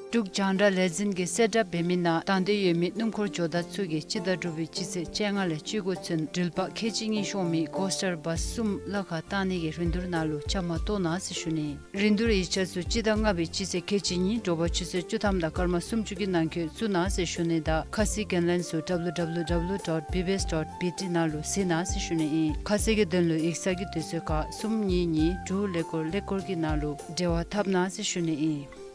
འབྲུག་རྒྱང་བསྒྲགས་ལས་འཛིན་གྱིས་གསལ་བསྒྲགས་འབད་མི་ནང་དང་འདོད་ཡོད་མི་སྣུམ་འཁོར་ཇོ་བདག་ཚུ་གིས་སྤྱི་ཟླ་དྲུག་པའི་སྤྱི་ཚེས་བཅོ་ལྔ་ལས་བཅུ་དགུ་ཚུན་འགྲུལ་པ་ཁལ་གཅིག་གཉིས་ཤོང་མི་གོ་སི་ཊར་བཱསི་གསུམ་གླ་ཁར་བཏང་ནི་གི་རིན་བསྡུར་ནང་ལུ་བཅའ་མར་གཏོགས་གནང་ཟེར་ཞུ་ནི། རིན་བསྡུར་ཡིག་ཆ་ཚུ་སྤྱི་ཟླ་ལྔ་པའི་སྤྱི་ཚེས་ཁལ་གཅིག་གཉིས་དྲོ་པ་ཆུ་ཚོད་བཅུ་ཐམ་དང་སྐར་མ་སུམ་ཅུ་གི་ནང་འཁོད་བཙུགས་གནང་ཟེར་ཞུ་ནི་དང་ཁ་གསལ་འགན་ལེན་ཚུ་W W W dot B B S dot B T ནང་ལུ་གཟིགས་གནང་ཟེར་ཞུ་ནི་ཨིན། ཁ་གསལ་གྱི་དོན་ལུ་ཡིག་ཚང་གི་དུས་ཚོད་ཁར་གསུམ་གཉིས་གཉིས་དྲུག་ཀླད་ཀོར་ཀླད་ཀོར་གྱི་ནང་ལུ་འབྲེལ་བ་འཐབ་གནང་ཟེར་ཞུ་ནི་ཨིན།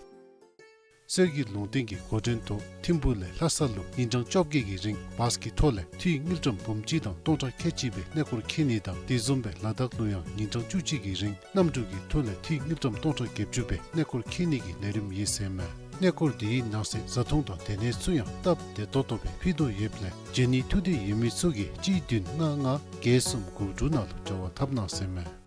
སྲོལ་རྒྱུན་ལུང་བསྟན་གྱི་འགོ་འདྲེན་ཐོག་ཐིམ་ཕུག་ལས་ལྷ་ས་ལུ་ཉིན་གྲངས་བཅོ་བརྒྱད་ཀྱི་རིང་བཱསི་གི་ཐོག་ལས་འཐུས་དངུལ་ཀྲམ་འབུམ་གཅིག་དང་སྟོང་ཕྲག་ཁལ་གཅིག་སྦེ་གནས་སྐོར་འཁྱིད་ནི་དང་དེ་བཟུམ་སྦེ་ལ་དྭགས་ལུ་ཡང་ཉིན་གྲངས་བཅུ་གཅིག་གི་རིང་གནམ་གྲུ་གི་ཐོག་ལས་འཐུས་དངུལ་ཀྲམ་སྟོང་ཕྲག་བརྒྱད་ཅུ་སྦེ་གནས་སྐོར་འཁྱིད་ནི་གི་ལས་རིམ་ཡོད་ཟེར་མས། གནས་སྐོར་དེའི་ནང་གསེས་བཟའ་འཐུང་དང་སྡོད་གནས་ཚུ་ཡང་སྟབས་བདེ་ཏོག་ཏོ་སྦེ་ཕུལ་དོ་ཡོདཔ་ལས་བྱོན་ནི་ཐུགས་འདོད་ཡོད་མི་ཚུ་གིས་གཅིག་བདུན་ལྔ་ལྔ་བརྒྱད་གསུམ་དགུ་དྲུག་ནང་ལུ་འབྲེལ་བ་འཐབ་གནང་ཟེར་མས།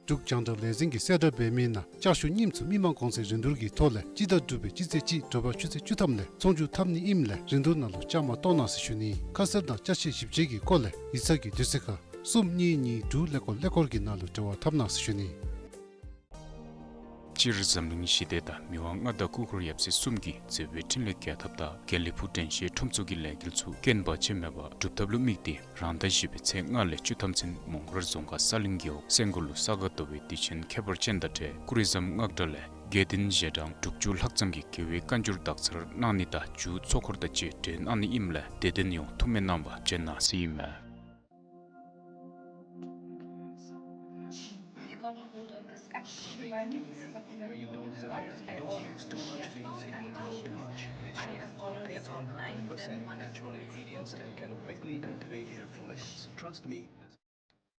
འབྲུག་རྒྱང་བསྒྲགས་ལས་འཛིན་གྱིས་གསལ་བསྒྲགས་འབད་མི་ནང་ལྕགས་ཞུ་རྙིངམ་ཚུ་མི་མང་གོང་ཚད་རིན་བསྡུར་གྱི་ཐོག་ལས་སྤྱི་ཟླ་དྲུག་པའི་སྤྱི་ཚེས་གཅིག་དྲོ་པ་ཆུ་ཚོད་བཅུ་ཐམ་ལས་ཚོང་བསྒྱུར་འཐབ་ནི་ཨིནམ་ལས་རིན་བསྡུར་ནང་ལུ་བཅའ་མར་གཏོགས་གནང་ཟེར་ཞུ་ནི། ཁ་གསལ་དང་ཅ་ཆས་ཞིབ་དཔྱད་ཀྱི་སྐོར་ལས་ཡིག་ཚང་གི་དུས་ཚོད་ཁར་གསུམ་གཉིས་གཉིས་དྲུག་ཀླད་ཀོར་ཀླད་ཀོར་གྱི་ནང་ལུ་འབྲེལ་བ་འཐབ་གནང་ཟེར་ཞུ་ནི། སྤྱིར་འཛམ་གླིང་ཞི་བདེ་དང་མི་དབང་མངའ་བདག་སྐུ་འཁོར་ཡབ་སྲས་གསུམ་གྱི་མཛད་པའི་འཕྲིན་ལས་རྒྱས་ཐབས་དང་དགེ་ལེགས་ཕུག་དྲན་ཤེས་ཁྲོམ་ཚོགས་ཀྱི་ལས་འགུལ་ཚུ་རྐྱེན་བར་ཆད་མེད་པར་འགྲུབ་ཐབས་ལུ་དམིགས་ཏེ་རང་ཟླ་བཞི་པའི་ཚེས་ལྔ་ལས་བཅུ་ཐམ་ཚུན་མོང་སྒར་རྫོང་ཁག་ས་གླིང་རྒེད་འོག་སེང་སྒོར་ལུ་ས་ག་ཟླ་བའི་དུས་ཆེན་ཁྱད་པར་ཅན་དང་འབྲེལ་ཀུ་རི་ཟམ་སྔགས་གྲྭ་ལས་དགེ་འདུན་ཞལ་གྲངས་དྲུག་ཅུ་ལྷག་ཙམ་གྱིས་རྒྱལ་བའི་བཀའ་འགྱུར་དག་ཚར་གནང་ནི་དང་མཇུག་ཚོགས་འཁོར་དང་བཅས་གྲོལ་གནང་ནི་ཨིནམ་ལས་དད་ལྡན་ཡོངས་ཐུགས་སྨོན་གནང་བར་བྱོན་གནང་ཟེར་ཨིན་མས།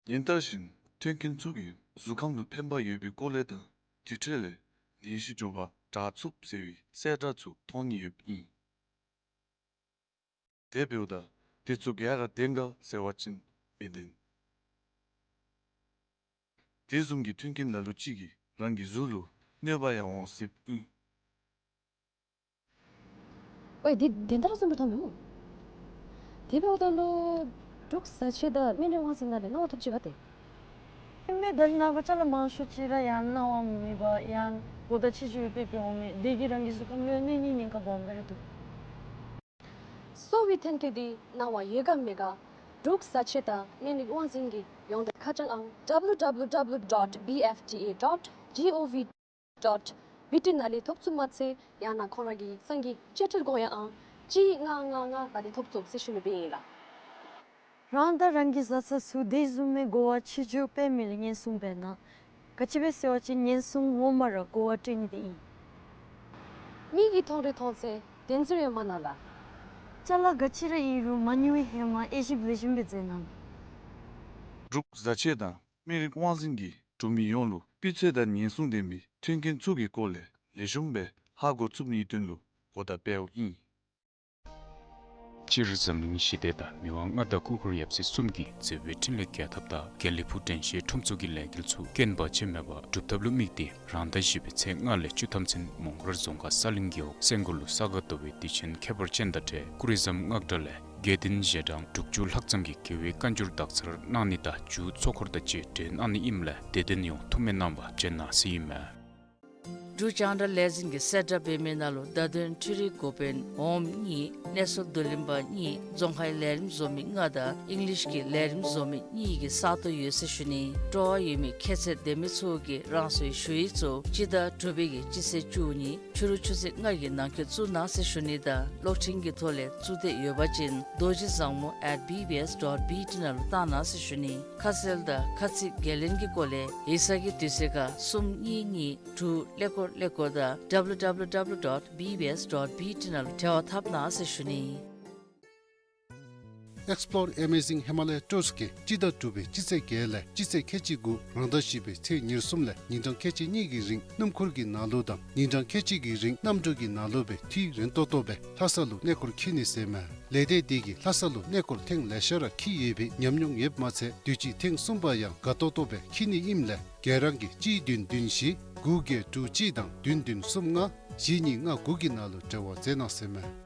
ཉིན་ལྟར་བཞིན་ མཐུན་རྐྱེན་ཚུ་གིས་གཟུགས་ཁམས་ལུ་ཕན་པ་ཡོད་པའི་སྐོར་ལས་དང་དེ་འཕྲོ་ལས་ནད་གཞི་འབྱུང་བ་དྲག་ཚུགས་ཟེར་བའི་གསལ་བསྒྲགས་ཚུ་མཐོང་ནི་ཡོདཔ་ཨིན། དེ་འབདཝ་ད་དེ་ཚུ་ག་ར་བདེན་ག་ཟེར་བ་ཅིན་མི་བདེན། དེ་བཟུམ་གྱི་མཐུན་རྐྱེན་ལ་ལུ་ཅིག་གིས་རང་གི་གཟུགས་ལུ་གནོད་པ་ཡང་འོང་སྲིདཔ་ཨིན། ཝའི་འདི་བདེན་དར་བཟུམ་སྦེ་མཐོང་མི་འོང་། དེ་འབདཝ་ད་ལུ་འབྲུག་བཟའ་ཆས་དང་སྨན་རིགས་དབང་འཛིན་ནང་ལས་གནང་བ་ཐོབ་ཅི་ག་ཏེ། ཨིན་མས། ད་ནངས་པ་ཅ་ལ་མང་ཤོས་ཅིག་ར་ཡང་གནང་བ་མེད་པར་ཡང་གོ་བརྡ་ཕྱི་འགྱུར་སྤེལ་སྤེལཝ་མས། དེ་གིས་རང་གི་གཟུགས་ཁམས་ལུ་གནོད་ནི་ཉེན་ཁ་སྦོམ་སྦེ་ར་འདུག། གསོ་བའི་ཐོན་སྐྱེད་འདི་གནང་བ་ཡོད་ག་མེད་ག་འབྲུག་བཟའ་ཆས་དང་སྨན་རིགས་དབང་འཛིན་གྱི་ཡོངས་འབྲེལ་ཁ་བྱང་ཨང་W W W dot B F D A dot gov dot B T ནང་ལས་ཐོབ་ཚུགསཔ་མ་ཚད་ཡང་ན་ཁོང་ར་གི་ཡིག་ཚང་གི་བཅད་ཁྲིད་དགོངས་ཡངས་ཨང་གཅིག་ལྔ་ལྔ་ལྔ་ནང་ལས་ཐོབ་ཚུགས་ཟེར་ཞུ་ནི་སྦེ་ཨིན་ལགས། རང་དང་རང་གི་བཟའ་ཚང་ཚུ་དེ་བཟུམ་མའི་གོ་བ་ཕྱི་འགྱུར་སྤེལ་མི་ལུ་ཉེན་སྲུང་འབད་གནང་། ག་ཅི་སྦེ་ཟེར་བ་ཅིན་ཉེན་སྲུང་ངོ་མ་ར་གོ་བ་སྤྲོད་ནི་དེ་ཨིན། མིག་གིས་མཐོང་རིགས་མཐོང་ཚད་བདེན་ཟེར་ཡོད་མ་ན་ལགས། ཅ་ལ་ག་ཅི་ར་ཨིན་རུང་མ་ཉོ་བའི་ཧེ་མ་དབྱེ་ཞིབ་ལེགས་ཤོམ་སྦེ་མཛད་གནང་། འབྲུག་བཟའ་ཆས་དང་སྨན་རིགས་དབང་འཛིན་གྱིས་འབྲུག་མི་ཡོངས་ལུ་སྤུས་ཚད་དང་ཉེན་སྲུང་ལྡན་པའི་མཐུན་རྐྱེན་ཚུ་གི་སྐོར་ལས་ལེགས་ཤོམ་སྦེ་ཧ་གོ་ཚུགས་ནིའི་དོན་ལུ་གོ་བརྡ་སྤེལཝ་ཨིན། སྤྱིར་འཛམ་གླིང་ཞི་བདེ་དང་མི་དབང་མངའ་བདག་སྐུ་འཁོར་ཡབ་སྲས་གསུམ་གྱི་མཛད་པའི་འཕྲིན་ལས་རྒྱས་ཐབས་དང་དགེ་ལེགས་ཕུག་དྲན་ཤེས་ཁྲོམ་ཚོགས་ཀྱི་ལས་འགུལ་ཚུ་རྐྱེན་བར་ཆད་མེད་པར་འགྲུབ་ཐབས་ལུ་དམིགས་ཏེ་རང་ཟླ་བཞི་པའི་ཚེས་ལྔ་ལས་བཅུ་ཐམ་ཚུན་མོང་སྒར་རྫོང་ཁག་ས་གླིང་རྒེད་འོག་སེང་སྒོར་ལུ་ས་ག་ཟླ་བའི་དུས་ཆེན་ཁྱད་པར་ཅན་དང་འབྲེལ་ཀུ་རི་ཟམ་སྔགས་གྲྭ་ལས་དགེ་འདུན་ཞལ་གྲངས་དྲུག་ཅུ་ལྷག་ཙམ་གྱིས་རྒྱལ་བའི་བཀའ་འགྱུར་དག་ཚར་གནང་ནི་དང་མཇུག་ཚོགས་འཁོར་དང་བཅས་གྲོལ་གནང་ནི་ཨིནམ་ལས་དད་ལྡན་ཡོངས་ཐུགས་སྨོན་གནང་བར་བྱོན་གནང་ཟེར་ཨིན་མས། འབྲུག་རྒྱང་བསྒྲགས་ལས་འཛིན་གྱི་གསལ་བསྒྲགས་འབད་མི་ནང་ལུ་བརྡ་དོན་འཕྲུལ་རིག་འགོ་དཔོན་འོགམ་གཉིས་གནས་ཚུལ་བསྡུ་ལེན་པ་གཉིས་རྫོང་ཁའི་ལས་རིམ་བཟོ་མི་ལྔ་དང་ཨིང་ལིཤ་གི་ལས་རིམ་བཟོ་མི་གཉིས་ཀྱི་ས་སྟོང་ཡོད་ཟེར་ཞུ་ནི། སྤྲོ་བ་ཡོད་མི་ཁྱད་ཚད་ལྡན་མི་ཚུ་གིས་རང་སོའི་ཞུ་ཡིག་ཚུ་སྤྱི་ཟླ་དྲུག་པའི་གི་སྤྱི་ཚེས་བཅུ་གཉིས་ཕྱི་རུ་ཆུ་ཚོད་ལྔ་གི་ནང་འཁོད་བཙུགས་གནང་ཟེར་ཞུ་ནི་དང་གློག་འཕྲིན་གྱི་ཐོག་ལས་བཙུགས་འདོད་ཡོད་པ་ཅིན་རྡོ་རྗེ་བཟང་མོ་at B B S dot B T ནང་ལུ་བཏང་གནང་ཟེར་ཞུ་ནི། ཁ་གསལ་དང་ཁ་ཚིག་འགན་ལེན་གྱི་སྐོར་ལས་ཡིག་ཚང་གི་དུས་ཚོད་ཁར་གསུམ་གཉིས་གཉིས་དྲུག་ཀླད་ཀོར་ཀླད་ཀོར་དང་W W W dot B B S dot B T ནང་ལུ་འབྲེལ་བ་འཐབ་གནང་ཟེར་ཞུ་ནི། Explore Amazing Himalaya Tours གིས་སྤྱི་ཟླ་དྲུག་པའི་སྤྱི་ཚེས་བརྒྱད་ལས་སྤྱི་ཚེས་ཁལ་གཅིག་དགུ་རང་ཟླ་བཞི་པའི་ཚེས་ཉེར་གསུམ་ལས་ཉིན་གྲངས་ཁལ་གཅིག་གཉིས་ཀྱི་རིང་སྣུམ་འཁོར་གྱི་ནང་ལུ་དང་ཉིན་གྲངས་ཁལ་གཅིག་གི་རིང་གནམ་གྲུ་གི་ནང་ལུ་སྦེ་འཐུས་རན་ཏོག་ཏོ་སྦེ་ལྷ་ས་ལུ་གནས་སྐོར་འཁྱིད་ནི་ཟེར་མས། ལས་སྡེ་དེ་གིས་ལྷ་ས་ལུ་གནས་སྐོར་ཐེངས་ལེ་ཤ་ར་འཁྱིད་ཡོད་པའི་ཉམས་མྱོང་ཡོདཔ་མ་ཚད་དུས་ཅི་ཐེངས་གསུམ་པ་ཡང་དགའ་ཏོག་ཏོ་སྦེ་འཁྱིད་ནི་ཨིནམ་ལས་གྱེས་རང་གིས་གཅིག་བདུན་བདུན་བཞི་དགུ་བརྒྱད་དྲུག་གཅིག་དང་བདུན་བདུན་གསུམ་ལྔ་བཞི་གཉིས་ལྔ་དགུ་གི་ནང་ལུ་འབྲེལ་བ་མཛད་གནང་ཟེར་མས།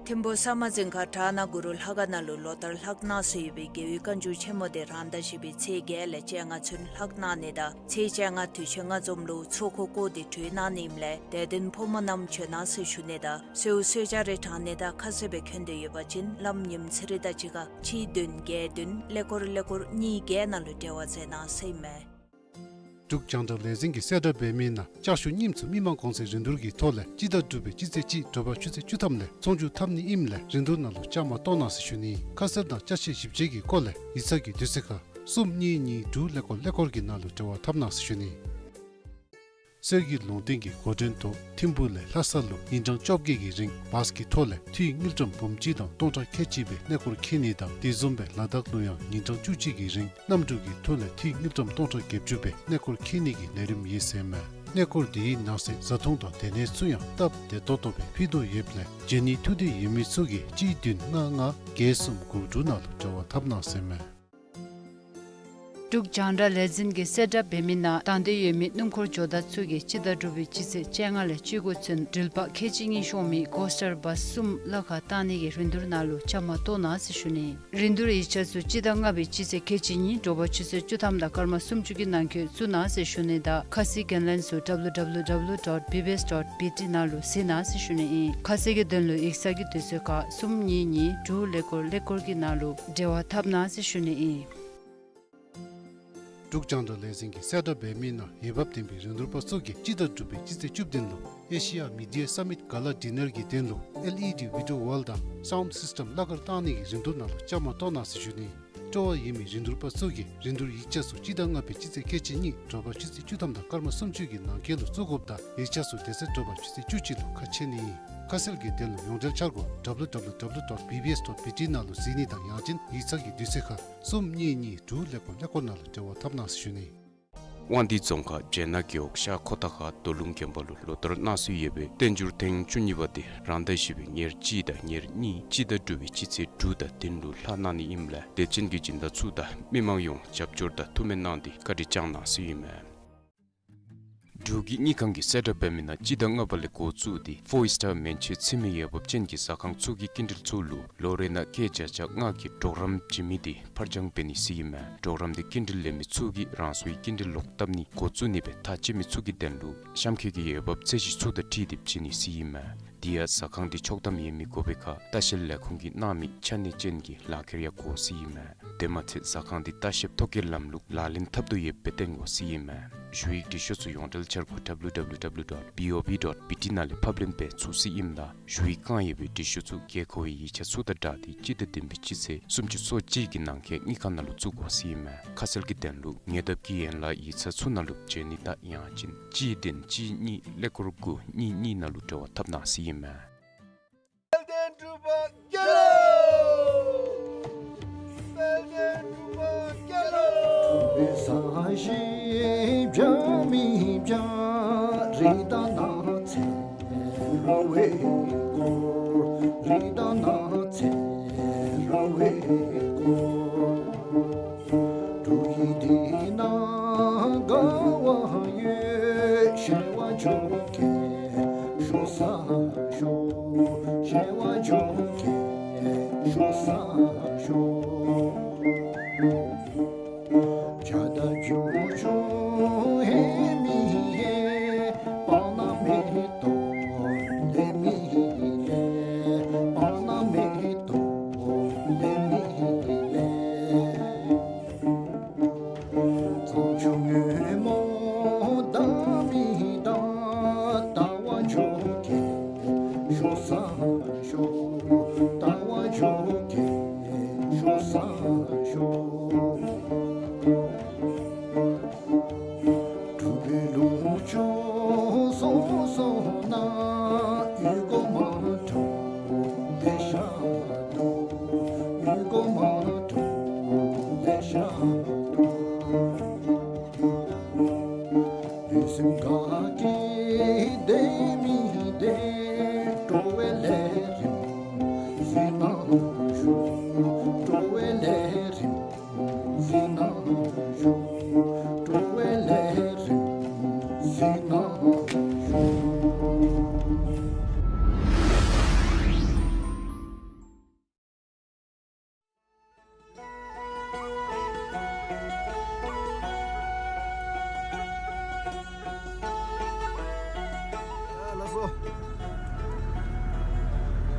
ཐིམ་ཕུ་ས་མ་རྫིང་ཁ་བྲག་ནག་གུ་རུ་ལྷ་ཁང་ནང་ལུ་ལོ་ལྟར་ལྷག་གནང་སྲོལ་ཡོད་པའི་རྒྱལ་བའི་བཀའ་འགྱུར་ཆེན་མོ་དེ་རང་ཟླ་བཞི་པའི་ཚེས་བརྒྱད་ལས་བཅོ་ལྔ་ཚུན་ལྷག་གནང་ནི་དང་ཚེས་བཅོ་ལྔ་དུས་ཆེན་ལྔ་འཛོམས་ལུ་ཚོགས་འཁོར་བསྐོར་ཏེ་གྲོལ་གནང་ནི་ཨིནམ་ལས་དད་ལྡན་ཕོ་མོ་རྣམས་བྱོན་གནང་ཟེར་ཞུ་ནི་དང་གསོལཝ་གསོལ་ཇ་རེ་དྲང་ནི་དང་ཁ་གསལ་སྦེ་འཁོད་འདོད་ཡོད་པ་ཅིན་ལམ་ཉིནམ་ཚེ་རིང་དང་གཅིག་ཁར་གཅིག་བདུན་བརྒྱད་བདུན་ཀླད་ཀོར་ཀླད་ཀོར་གཉིས་བརྒྱད་ནང་ལུ་འབྲེལ་བ་མཛད་གནང་ཟེར་ཨིན་མས། འབྲུག་རྒྱང་བསྒྲགས་ལས་འཛིན་གྱིས་གསལ་བསྒྲགས་འབད་མི་ནང་ལྕགས་ཞུ་རྙིངམ་ཚུ་མི་མང་གོང་ཚད་རིན་བསྡུར་གྱི་ཐོག་ལས་སྤྱི་ཟླ་དྲུག་པའི་སྤྱི་ཚེས་གཅིག་དྲོ་པ་ཆུ་ཚོད་བཅུ་ཐམ་ལས་ཚོང་འཇུག་འཐབ་ནི་ཨིནམ་ལས་རིན་བསྡུར་ནང་ལུ་བཅའ་མར་གཏོགས་གནང་ཟེར་ཞུ་ནི། ཁ་གསལ་དང་ཅ་ཆས་ཞིབ་དཔྱད་ཀྱི་སྐོར་ལས་ཡིག་ཚང་གི་དུས་ཚོད་ཁར་གསུམ་གཉིས་གཉིས་དྲུག་ཀླད་ཀོར་ཀླད་ཀོར་གྱི་ནང་ལུ་འབྲེལ་བ་འཐབ་གནང་ཟེར་ཞུ་ནི། གསེར་གྱི་ལུང་བསྟན་གྱི་འགོ་འདྲེན་ཐོག་ཐིམ་ཕུ་ལས་ལྷ་ས་ལུ་ཉིན་གྲངས་བཅོ་བརྒྱད་ཀྱི་རིང་བཱས་ཀྱི་ཐོག་ལས་འཐུས་དངུལ་ཀྲམ་འབུམ་གཅིག་དང་སྟོང་ཕྲག་ཁལ་གཅིག་སྦེ་གནས་སྐོར་འཁྱིད་ནི་དང་དེ་བཟུམ་སྦེ་ལ་དྭགས་ལུ་ཡང་ཉིན་གྲངས་བཅུ་གཅིག་གི་རིང་གནམ་གྲུ་གི་ཐོག་ལས་འཐུས་དངུལ་ཀྲམ་སྟོང་ཕྲག་བརྒྱད་ཅུ་སྦེ་གནས་སྐོར་འཁྱིད་ནི་གི་ལས་རིམ་ཡོད་ཟེར་མས། གནས་སྐོར་དེའི་ནང་གསེས་བཟའ་འཐུང་དང་སྡོད་གནས་ཚུ་ཡང་སྟབས་བདེ་ཏོག་ཏོ་སྦེ་ཕུལ་དོ་ཡོདཔ་ལས་བྱོན་ནི་ཐུགས་འདོད་ཡོད་མི་ཚུ་གིས་གཅིག་བདུན་ལྔ་ལྔ་བརྒྱད་གསུམ་དགུ་དྲུག་ནང་ལུ་འབྲེལ་བ་འཐབ་གནང་ཟེར་མས། འབྲུག་རྒྱང་བསྒྲགས་ལས་འཛིན་གྱིས་གསལ་བསྒྲགས་འབད་མི་ནང་དང་འདོད་ཡོད་མི་སྣུམ་འཁོར་ཇོ་བདག་ཚུ་གིས་སྤྱི་ཟླ་དྲུག་པའི་སྤྱི་ཚེས་བཅོ་ལྔ་ལས་བཅུ་དགུ་ཚུན་འགྲུལ་པ་ཁལ་གཅིག་གཉིས་ཤོང་མི་གོ་སི་ཊར་བཱས་གསུམ་གླ་ཁར་བཏང་ནི་གི་རིན་བསྡུར་ནང་ལུ་བཅའ་མར་གཏོགས་གནང་ཟེར་ཞུ་ནི། རིན་བསྡུར་ཡིག་ཆ་ཚུ་སྤྱི་ཟླ་ལྔ་པའི་སྤྱི་ཚེས་ཁལ་གཅིག་གཉིས་དྲོ་པ་ཆུ་ཚོད་བཅུ་ཐམ་དང་སྐར་མ་སུམ་ཅུ་གི་ནང་འཁོད་བཙུགས་གནང་ཟེར་ཞུ་ནི་དང་ཁ་གསལ་གྱི་ལན་ཚུ་W W W dot B B S dot B T ནང་ལུ་གཟིགས་གནང་ཟེར་ཞུ་ནི་ཨིན། ཁ་གསལ་གྱི་དོན་ལུ་ཡིག་ཚང་གི་དུས་ཚོད་ཁར་གསུམ་གཉིས་གཉིས་དྲུག་ཀླད་ཀོར་ཀླད་ཀོར་གྱི་ནང་ལུ་འབྲེལ་བ་འཐབ་གནང་ཟེར་ཞུ་ནི་ཨིན། འབྲུག་རྒྱང་བསྒྲགས་ལས་འཛིན་གྱིས་གསལ་བསྒྲགས་འབད་མི་ནང་འོས་འབབ་ལྡན་པའི་རིན་བསྡུར་པ་ཚུ་གིས་སྤྱི་ཟླ་དྲུག་པའི་སྤྱི་ཚེས་བཅུ་བདུན་ལུ་ཨེ་ཤི་ཡ་མི་ཌི་ཡ་སམ་མིཊ་ག་ལ་ཌི་ནར་གྱི་དོན་ལུ་ཨེལ་ཨི་ཌི་བི་ཌི་ཡོ་ཝཱལ་དང་སའུནཌ་སིསི་ཊམ་གླ་ཁར་བཏང་ནི་གི་རིན་བསྡུར་ནང་ལུ་བཅའ་མར་གཏོགས་གནང་ཟེར་ཞུ་ནི། སྤྲོ་བ་ཡོད་མི་རིན་བསྡུར་པ་ཚུ་གིས་རིན་བསྡུར་ཡིག་ཆ་ཚུ་སྤྱི་ཟླ་ལྔ་པའི་སྤྱི་ཚེས་ཁལ་གཅིག་གཉིས་དྲོ་པ་ཆུ་ཚོད་བཅུ་ཐམ་དང་སྐར་མ་སུམ་ཅུ་གི་ནང་འཁོད་ལུ་བཙུགས་དགོཔ་དང་ཡིག་ཆ་ཚུ་དེ་ཚེ་དྲོ་པ་ཆུ་ཚོད་བཅུ་གཅིག་ལུ་ཁ་ཕྱེ་ནི་ཨིན། ཁ་གསལ་གྱི་དོན་ལུ་ཡོངས་འབྲེལ་འཆར་སྒོ་W W W dot B B S dot B T ནང་ལུ་གཟིགས་ནི་དང་ཡང་ཅིན་ཡིག་ཚང་གི་དུས་ཚོད་ཁར་གསུམ་གཉིས་གཉིས་དྲུག་ཀླད་ཀོར་ཀླད་ཀོར་ནང་ལུ་འབྲེལ་བ་འཐབ་གནང་ཟེར་ཞུ་ནི། དབང་འདུས་རྫོང་ཁག་སྦྱེད་ནག་རྒེད་འོག་ཤར་ཁོ་ཐང་ཁ་རྡོ་ལུང་དགོན་པ་ལུ་ལོ་ལྟར་གནང་སྲོལ་ཡོད་པའི་བསྟན་འགྱུར་ཐེངས་བཅུ་གཉིས་པ་དེ་རང་ཟླ་བཞི་པའི་ཉེར་གཅིག་དང་ཉེར་གཉིས་སྤྱི་ཟླ་དྲུག་པའི་སྤྱི་ཚེས་དྲུག་དང་བདུན་ལུ་ལྷག་གནང་ནི་ཨིནམ་ལས་དད་ཅན་གྱི་སྦྱིན་བདག་ཚུ་དང་མི་མང་ཡོངས་རྒྱབ་སྐྱོར་དང་ཐུགས་སྨོན་གནང་སྟེ་བཀའ་དྲིན་བསྐྱང་གནང་ཟེར་ཨིན་མས། འབྲུག་གི་དངུལ་ཁང་གི་གསལ་བསྒྲགས་འབད་མི་ནང་སྤྱི་ཟླ་ལྔ་པ་ལས་འགོ་བཙུགས་ཏེ་ཕོར་སི་ཊར་མན་ཆད་ཚུད་མི་འོས་འབབ་ཅན་གྱི་ཟ་ཁང་ཚུ་གི་སྐྱིན་འགྲུལ་ཚུ་ལུ་ལོ་རེ་ནང་སྐྱེད་བརྒྱ་ཆ་ལྔ་གི་གྲོགས་རམ་བྱིན་མི་དེ་ཕར་འགྱངས་འབད་ནི་ཟེར་ཨིན་མས། གྲོགས་རམ་དེ་སྐྱིན་འགྲུལ་ལེན་མི་ཚུ་གིས་རང་སོའི་སྐྱིན་འགྲུལ་ལོག་བཏབ་ནི་འགོ་བཙུགས་ནི་སྦེ་ཐག་བཅད་མི་ཚུ་གི་དོན་ལུ་གཤམ་འཁོད་ཀྱི་འོས་འབབ་ཚད་གཞི་ཚུ་དང་འཁྲིལ་ཏེ་བྱིན་ནི་ཟེར་ཨིན་མས། དེ་ཡང་ཟ་ཁང་དེ་ཆོག་ཐམ་ཡོད་མི་དགོ་པའི་ཁར་ལྟ་བཤལ་ལས་ཁུངས་ཀྱིས་གནང་མི་ཆ་གནས་ཅན་གྱི་ལག་ཁྱེར་ཡང་དགོ་ཟེར་ཨིན་མས། དེ་མ་ཚད་ཟ་ཁང་དེ་ལྟ་བཤལ་ཐོ་བཀོད་ལམ་ལུགས་ལག་ལེན་འཐབ་དོ་ཡོདཔ་སྦེ་སྟོན་དགོ་ཟེར་ཨིན་མས། ཞུ་ཡིག་འབྲི་ཤོག་ཚུ་ཡོངས་འབྲེལ་འཆར་སྒོ་W W W dot B O B dot B T ནང་ལས་ཕབ་ལེན་འབད་ཚུགས་ཟེར་ཨིནམ་ད་ཞུ་ཡིག་བཀང་ཡོད་པའི་འབྲི་ཤོག་ཚུ་དགོས་མཁོ་བའི་ཡིག་ཆ་ཚུ་དང་སྦྲགས་ཏེ་སྤྱི་ཟླ་བདུན་པའི་སྤྱི་ཚེས་སུམ་ཅུ་སོ་གཅིག་གི་ནང་འཁོད་དངུལ་ཁང་ནང་ལུ་བཙུགས་དགོ་ཟེར་ཨིན་མས། ཁ་གསལ་གྱི་དོན་ལུ་ཉེ་འདབས་ཀྱི་ཡན་ལག་ཡིག་ཚང་ཚུ་ནང་ལུ་བྱོན་ནི་དང་ཡང་ཅིན་གཅིག་བདུན་གཅིག་གཉིས་ཀླད་ཀོར་དགུ་གཉིས་གཉིས་ནང་ལུ་འབྲེལ་བ་འཐབ་གནང་ཟེར་ཨིན་མས། དཔལ་ལྡན་འབྲུག་པ་རྒྱལ་ལོ། དཔལ་ལྡན་འབྲུག་པ་རྒྱལ་ལོ། ལགས་སོ།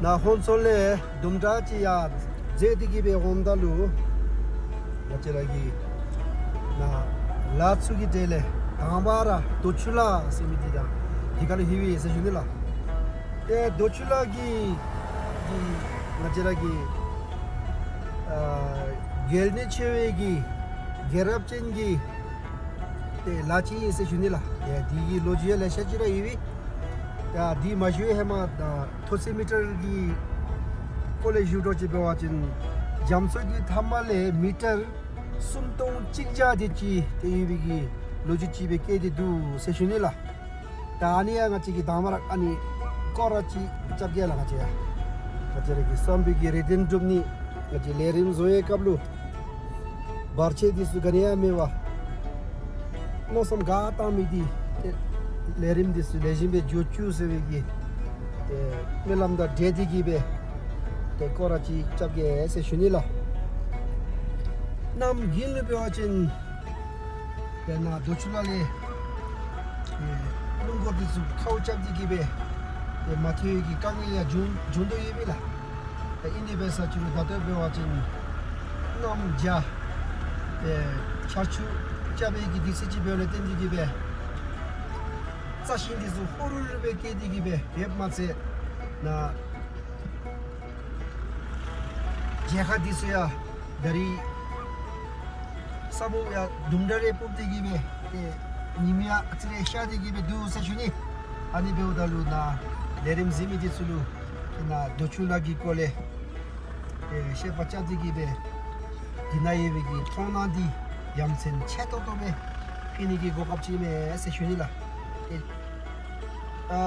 ནཱ་ཧོན་སོལ་ལས་དུམ་གྲ་ཅིག་ཡར་འཛེགས་ཏེ་གི་སྦེ་འོངམ་ད་ལུ་ང་བཅས་ར་གི་ནཱ་ལ་ཚུ་གི་གྲས་ལས་དང་པ་ར་རྡོ་ཆུ་ལ་ཟེར་མི་འདི་དང་འདི་ཁར་ལྷོད་པས་ཟེར་ཞུ་ནི་ལགས། ཏེ་རྡོ་ཆུ་ལ་གི་གི་ང་བཅས་ར་གི་ཨ་གལ་གནད་ཆེ་བའི་གི་རྒྱལ་རབས་ཅན་གྱི་ཏེ་ལ་ཅིག་ཨིན་ཟེར་ཞུ་ནི་ལགས། ཏེ་འདི་གི་ལོ་རྒྱུས་ལེ་ཤ་ཅིག་ར་ཡོད་པས། ཏེ་འདི་མ་ཞུ་བའི་ཧེ་མ་ད་མཐོ་ཚད་མི་ཊར་གྱི་སྐོར་ལས་ཞུ་དོ་ཅིག་འབད་བ་ཅིན་རྒྱ་མཚོ་གི་མཐའ་མ་ལས་མི་ཊར་སུམ་སྟོང་གཅིག་བརྒྱ་དེ་ཅིག་ཏེ་ཡོད་པའི་གི་ལོ་རྒྱུས་ཅིག་སྦེ་བཀོད་དེ་འདུག་ཟེར་ཞུ་ནི་ལགས། ད་ཨ་ནི་ཡང་ང་བཅས་ཀྱིས་དང་པ་ར་ཨ་ནི་སྐོར་ར་ཅིག་རྐྱབ་གེ་ལགས། ང་བཅས་ཡང་ང་བཅས་ར་གི་བསམ་པའི་གི་རེ་འདུན་འགྲུབ་ནི། ང་བཅས་ལས་རིམ་བཟོ་བའི་སྐབས་ལུ་བར་ཆད་འདི་ཚུ་ག་ནི་ཡང་མེད་པར་མནོ་བསམ་ག་བཏང་མི་འདི་ཏེ་ལས་རིམ་འདི་ཚུ་ལེགས་ཤོམ་སྦེ་འགྱོ་བཅུག་ཟེར་བའི་གི་ཏེ་སྨོན་ལམ་དང་འབྲེལ་ཏེ་གི་སྦེ་ཏེ་སྐོར་ར་ཅིག་རྐྱབ་གེ་ཟེར་ཞུ་ནི་ལགས། གནམ་དགུན་ལུ་འབད་བ་ཅིན་དཔེར་ན་རྡོ་ཆུ་ལ་ལས་ཨེ་རླུང་འཁོར་འདི་ཚུ་ཁཝ་རྐྱབ་སྟེ་གི་སྦེ་ཏེ་མ་ཐོན་གྱི་དཀའ་ངལ་ཡང་འབྱུང་འབྱུང་དོ་ཡོད་པས་ལགས། ཏེ་ཨིན་ཏེ་འབད་ས་ཅིག་རུང་ད་ལྟོ་འབད་བ་ཅིན་གནམ་བྱཱར་ཏེ་ཆར་ཆུ་རྐྱབ་པའི་གི་དུས་ཚོད་ཅིག་འབདཝ་ལས་བརྟེན་ཏེ་གི་སྦེ་རྩྭ་ཤིང་འདི་ཚུ་ཧོ་རུ་རུ་སྦེ་སྐྱེས་ཏེ་གི་སྦེ་ཡོདཔ་མ་ཚད་ནཱ་མཇལ་ཁ་འདི་ཚུ་ཡང་ད་རིས་ ས་སྨུག་ཡང་དུམ་གྲ་རེ་ཕོག་སྟེ་གི་སྦེ་ཏེ་ཉིམ་ཡང་ཨ་ཙི་རེ་ཤར་ཏེ་གི་སྦེ་འདུག་ཟེར་ཞུ་ནི། ཨ་ནི་འབདཝ་ད་ལུ་ནཱ་ལས་རིམ་གཟིགས་མི་འདི་ཚུ་ལུ་ཏེ་ནཱ་རྡོ་ཆུ་ལ་གི་སྐོར་ལས་ཏེ་བཤད་པ་རྐྱབ་སྟེ་གི་སྦེ་འདི་ནང་ཡོད་པའི་གི་མཐོང་སྣང་འདི་ཡ་མཚན་ཆེ་ཏོག་ཏོ་སྦེ་ཕུལ་ནི་གི་གོ་སྐབས་ཅིག་ཨིན་མས་ཟེར་ཞུ་ནི་ལགས། ཏེ་ཨ་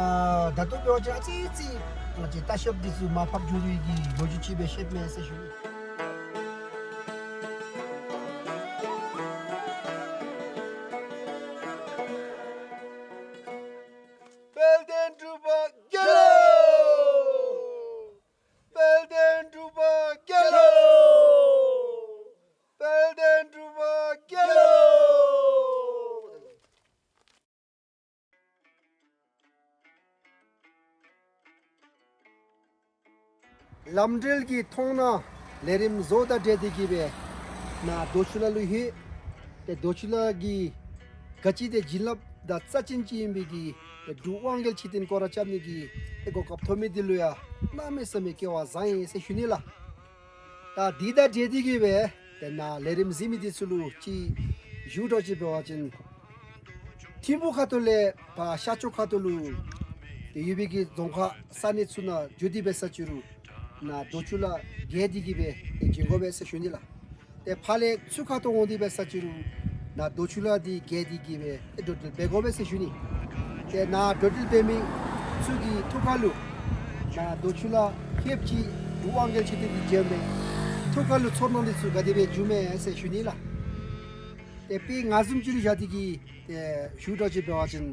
ད་ལྟོ་འབད་བ་ཅིན་ཨ་ཙི་ཙི་ང་བཅས་ལྟ་བཤལཔ་འདི་ཚུ་མར་ཕབ་འགྱོ་རུང་གི་ལོ་རྒྱུས་ཅིག་སྦེ་བཤདཔ་མས་ཟེར་ཞུ་ནི། དཔལ་ལྡན་འབྲུག་པ་རྒྱལ་ལོ། དཔལ་ལྡན་འབྲུག་པ་རྒྱལ་ལོ། དཔལ་ལྡན་འབྲུག་པ་རྒྱལ་ལོ། ལམ་འགྲུལ་གྱི་མཐོང་སྣང་ལས་རིམ་བཟོ་དང་འབྲེལ་ཏེ་གི་སྦེ་ནཱ་རྡོ་ཆུ་ལ་ལུ་ལྷོད། ཏེ་རྡོ་ཆུ་ལ་གི་ག་ཅི་ཏེ་བྱིན་རླབས་དང་རྩ་ཅན་ཅིག་ཨིན་པའི་གི་ཏེ་འབྲུག་དབང་རྒྱལ་མཆོད་རྟེན་སྐོར་ར་རྐྱབ་ནི་གི་ཏེ་གོ་སྐབས་ཐོབ་མི་འདི་ལུ་ཡང་གནམ་མེད་ས་མེད་སྐལ་བ་བཟང་ཡི་ཟེར་ཞུ་ནི་ལགས། ད་འདི་དང་འབྲེལ་ཏེ་གི་སྦེ་ཏེ་ནཱ་ལས་རིམ་གཟིགས་མི་འདི་ཚུ་ལུ་ཅིག་ཞུ་དོ་ཅིག་འབད་བ་ཅིན་ཐིམ་ཕུག་ཁ་ཐུག་ལས་ཕར་ཤར་ཕྱོགས་ཁ་ཐུག་ལུ་ཏེ་ཡོད་པའི་གི་རྫོང་ཁག་ས་གནས་ཚུ་ནང་འགྱོ་སྟེ་འབད་ས་ཅིག་རུང་ནཱ་རྡོ་ཆུ་ལ་བརྒལ་ཏེ་གི་སྦེ་ཏེ་འགྱོ་དགོ་པས་ཟེར་ཞུ་ནི་ལགས། ཏེ་ཕར་ལས་ཚུར་ཁ་ཐུག་འོང་སྟེ་འབད་ས་ཅིག་རུང་ནཱ་རྡོ་ཆུ་ལ་འདི་བརྒལ་ཏེ་གི་སྦེ་ཏེ་འགྲོ་འགྲུལ་འབད་དགོ་པས་ཟེར་ཞུ་ནི། ཏེ་ནཱ་འགྲོ་འགྲུལ་འབད་མི་ཚུ་གི་ཐུགས་ཁར་ལུ་ནཱ་རྡོ་ཆུ་ལ་ལྷོདཔ་ཅིག་འབྲུག་དབང་རྒྱལ་མཆོད་རྟེན་འདི་མཇལཝ་མས། ཐུགས་ཁར་ལུ་ཚོར་སྣང་འདི་ཚུ་ག་དེ་སྦེ་བྱུང་མས་ཟེར་ཞུ་ནི་ལགས། ཏེ་དཔེ་ང་བཟུམ་ཅིག་ལུ་བཞག་སྟེ་གི་ཏེ་ཞུ་དོ་ཅིག་འབད་བ་ཅིན་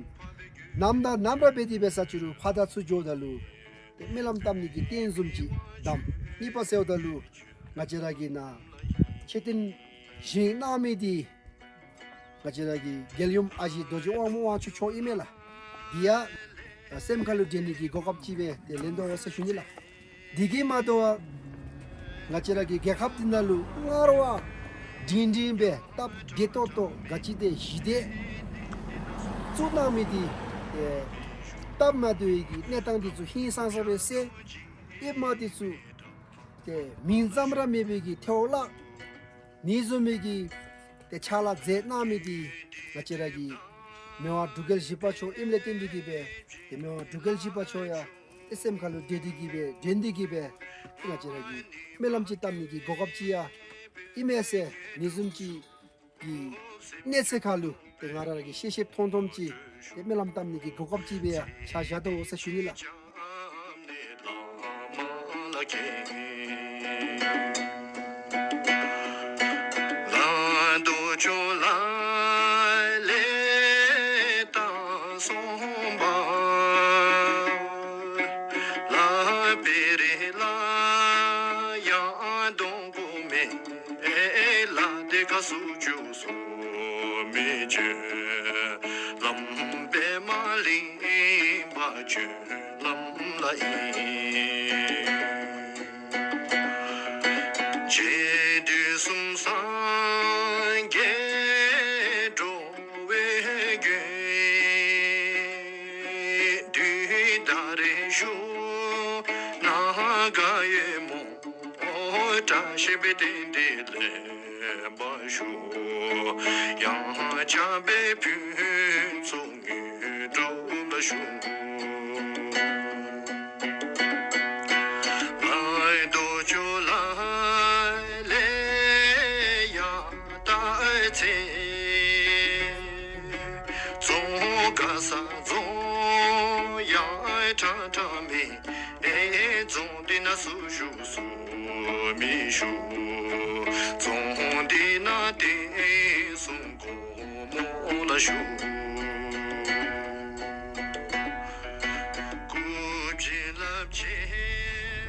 ནམ་དང་ནམ་ར་འབད་དེ་འབད་ས་ཅིག་རུང་ཕར་དང་ཚུར་འགྱོཝ་ད་ལུ་ཏེ་སྨོན་ལམ་བཏབ་ནི་གི་རྟེན་བཟུམ་ཅིག་དང་གཉིས་པ་ཟེརཝ་ད་ལུ་ང་བཅས་ར་གི་ནཱ་མཆོད་རྟེན་བཞེངས་གནང་མི་འདི་ང་བཅས་ར་གི་རྒྱལ་ཡུམ་ཨ་ཞེ་རྡོ་རྗེ་དབང་མོ་དབང་ཕྱུག་མཆོག་ཨིན་མས་ལགས། འདི་ཡང་སེམས་ཁར་ལུ་དྲན་ནི་གི་གོ་སྐབས་ཅིག་སྦེ་ཏེ་ལེན་དོ་ཟེར་ཞུ་ནི་ལགས། འདི་གིས་མ་དོ་བར་ང་བཅས་ར་གི་རྒྱལ་ཁབ་འདི་ནང་ལུ་སྔར་བ་སྒྲིང་སྒྲིང་སྦེ་སྟབས་བདེ་ཏོག་ཏོ་ག་ཅི་ཏེ་ཞི་བདེ་བཙུགས་གནང་མི་འདི་ཏེ་སྟབས་མ་བདེ་བའི་གི་གནས་སྟངས་འདི་ཚུ་ཧིང་སངས་ས་སྦེ་སེལ། ཨེབ་མ་འདི་ཚུ་ཏེ་མིང་ཙམ་ར་མེད་པའི་གི་ཐལཝ་བརླག། ཨ་ནི་བཟུམ་མའི་གི་ཏེ་ཕྱག་ལཱ་མཛད་གནང་མི་འདི་ང་བཅས་ར་གི་མི་དབང་འབྲུག་རྒྱལ་བཞི་པ་མཆོག་ཨིནམ་ལས་བརྟེན་ཏེ་གི་སྦེ་ཏེ་མི་དབང་འབྲུག་རྒྱལ་བཞི་པ་མཆོག་ཡང་ཏེ་སེམས་ཁར་ལུ་དྲན་ཏེ་གི་སྦེ་དྲན་ཏེ་གི་སྦེ་ཏེ་ང་བཅས་ར་གིས་སྨོན་ལམ་ཅིག་བཏབ་ནི་གི་གོ་སྐབས་ཅིག་ཡང་ཨིན་མས་ཟེར་ཨ་ནི་བཟུམ་ཅིག་གི་གནས་ཚད་ཁར་ལུ་ཏེ་ང་ར་ར་གིས་ཤེས་ཤེསཔ་མཐོང་མཐོངམ་ཅིག་ཏེ་སྨོན་ལམ་བཏབ་ནི་གི་གོ་སྐབས་ཅིག་སྦེ་ཡང་ཆ་བཞག་དོ་ཟེར་ཞུ་ནི་ལགས།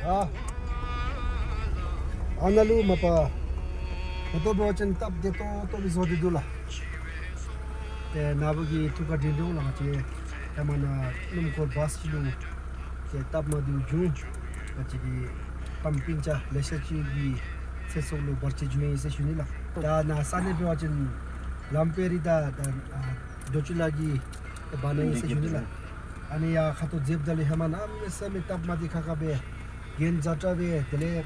ཨ་ཨ་ནཱ་ལུ་མ་པ་ད་ལྟོ་འབད་བ་ཅིན་སྟབས་བདེ་ཏོག་ཏོ་སྦེ་བཟོ་སྟེ་འདུག་ལགས། ཏེ་ནཱ་བུ་གིས་ཐུགས་ཁར་དྲན་དོ་ལགས། ང་བཅས་ཧེ་མ་ནཱ་སྣུམ་འཁོར་བཱས་ཅིག་ལུ་ཏེ་སྟབས་མ་བདེཝ་བྱུང་། ང་བཅས་ཀྱི་ཕམ་སྤུན་ཆ་ལེ་ཤ་ཅིག་གི་ཚེ་སྲོག་ལུ་བར་ཆད་བྱུང་ཡི་ཟེར་ཞུ་ནི་ལགས། ད་ནཱ་ས་གནས་འབད་བ་ཅིན་ལམ་དཔལ་རི་དང་ད་ཨ་རྡོ་ཆུ་ལ་གི་བར་ན་ཨིན་ཟེར་ཞུ་ནི་ལགས། ཨ་ནི་ཡར་ཁ་ཐུག་འཛེགསཔ་ད་ལུ་ཧེ་མ་གནམ་མེད་ས་མེད་སྟབས་མ་བདེ་ཁག་ཁ་སྦེ་གྱེན་ཛ་དྲག་སྦེ་དེ་ལས་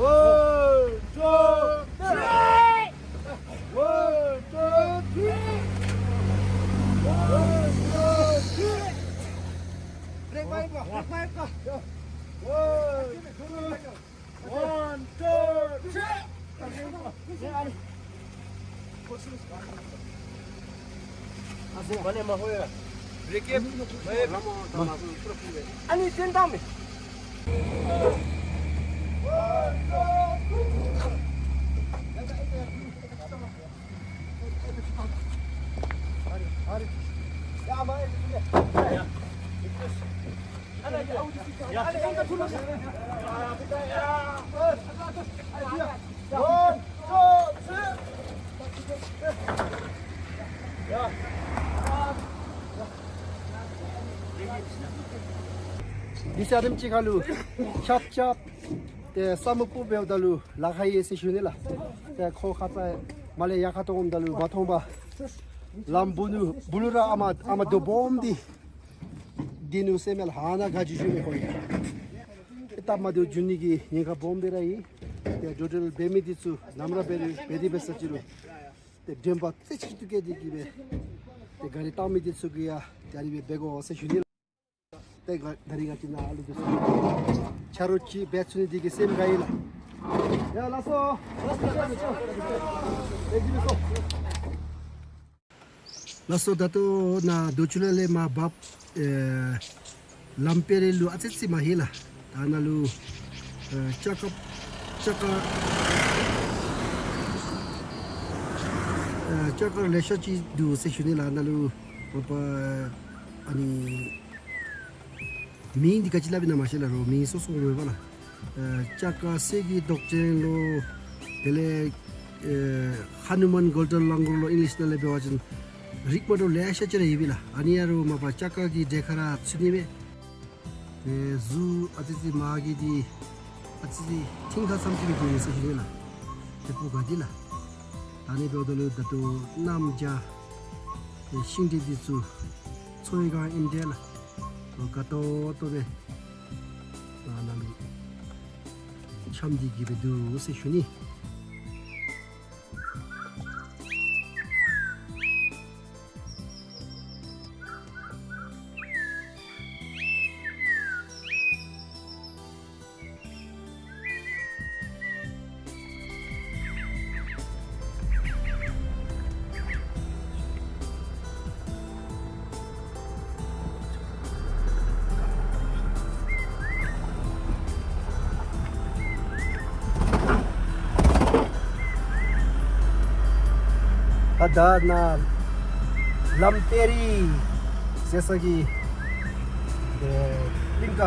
One, two, three. One, two, three. One, two, three. Brake mari, brake mari. One, two, three. Mane mahoya. Brake. Ani ten dam. ལིས་ཨ་དེམ་ཅིག་ཁར་ལུ་ཆབ་ཆབ་ཏེ་ས་མུ་སྤུབ་འབདཝ་ད་ལུ་ལཱ་ཁག་ཡོད་ཟེར་ཞུ་ནི་ལགས། ཏེ་ཁོ་ཁ་ཙ་མར་ལས་ཡར་ཁ་གཏོང་འོངམ་ད་ལུ་མ་མཐོང་པར་ལམ་སྦུག་ལུ་སྦུག་ལུ་ར་ཨ་མ་ཨ་མ་རྡོ་སྦོམ་འདི་འདི་ནུག་ཟེར་མས་ལགས། ཨ་ནཱ་ག་ཅི་ཞུ་མི་ཁོ་ཡང་། ཏེ་སྟབས་མ་བདེཝ་འབྱུང་ནི་གི་ཉེན་ཁ་སྦོམ་སྦེ་ར་ཡོད། ཏེ་འགྲོ་འགྲུལ་འབད་མི་འདི་ཚུ་ནམ་ར་འབད་རུང་འབད་དེ་འབད་ས་ཅི་རུང་ཏེ་དྲན་པ་རྩེ་གཅིག་ཏུ་བསྐྱེད་དེ་གིས་སྦེ་ཏེ་ག་རི་བཏང་མི་འདི་ཚུ་གིས་ཡང་ཏེ་ཨ་ནི་སྦེ་འབད་དགོ་ཟེར་ཞུ་ནི་ལགས། ཏེ་ག་ད་རིས་ང་བཅས་ནཱ་ཨ་ལུ་འདི་ཚུ་ཆ་རོགས་ཅིག་འབད་ཚུགས་ནི་འདི་གིས་སེམས་དགའ་ཡི་ལགས། ཡ་ལགས་སོ། ལགས་སོ། ལགས་སོ། ལགས་སོ། ད་ལྟོ་ནཱ་རྡོ་ཆུ་ལ་ལས་མར་འབབ་ཨེ་ལམ་པེ་རི་ལུ་ཨ་ཙི་ཅིག་མར་ལྷོད་ལགས། ད་ནཱ་ལུ་ཨེ་ལྕགས་མཁར་ལྕགས་མཁར་ཨེ་ལྕགས་མཁར་ལེ་ཤ་ཅིག་འདུག་ཟེར་ཞུ་ནི་ལགས། ནཱ་ལུ་མ་པ་ཨ་ནི་མིང་འདི་ག་ཅི་སླབ་ཨིན་ན་མ་ཤེས་ལགས། རོགས་མིང་སོ་སོ་འོང་མས་པ་ལགས། ཨེ་ལྕགས་མཁར་གསེར་གྱི་མདོག་ཅན་ལོ། དེ་ལས་ཨེ་ཧ་ནུ་མཱན་གོལ་ཌེན་ལང་གུར་ལོ། ཨིང་ལིཤ་ནང་ལས་འབད་བ་ཅིན་རིགས་མ་འདྲཝ་ལེ་ཤ་ཅིག་ར་ཡོད་པས་ལགས། ཨ་ནི་ཡང་རོགས་མ་པ་ལྕགས་མཁར་གྱི་གྲལ་ཁར་ར་ཚུད་ནི་མས། ཏེ་གཟུགས་ཨ་ཙི་ཅིག་མར་གྱི་འདི་ཨ་ཙི་ཅིག་མཐིང་ཁ་ཙམ་ཅིག་སྦེ་འདུག་ཟེར་ཞུ་ནི་ལགས། ཏེ་སྤུ་ག་འདི་ལགས། ཨ་ནི་འབདཝ་ད་ལུ་ད་ལྟོ་གནམ་བྱཱར་ཏེ་ཤིང་འབྲས་འདི་ཚུ་ཚོས་གང་ཨིནམ་འདྲས་ལགས། ཏེ་དགའ་ཏོག་ཏོ་སྦེ་ཨ་ནཱ་ལུ་འཁྱམས་ཏེ་གི་སྦེ་འདུག་ཟེར་ཞུ་ནི། ད་ད་ནཱ་ལམ་པེ་རི་ཟེར་ས་གི་ཨེ་གླིང་ག་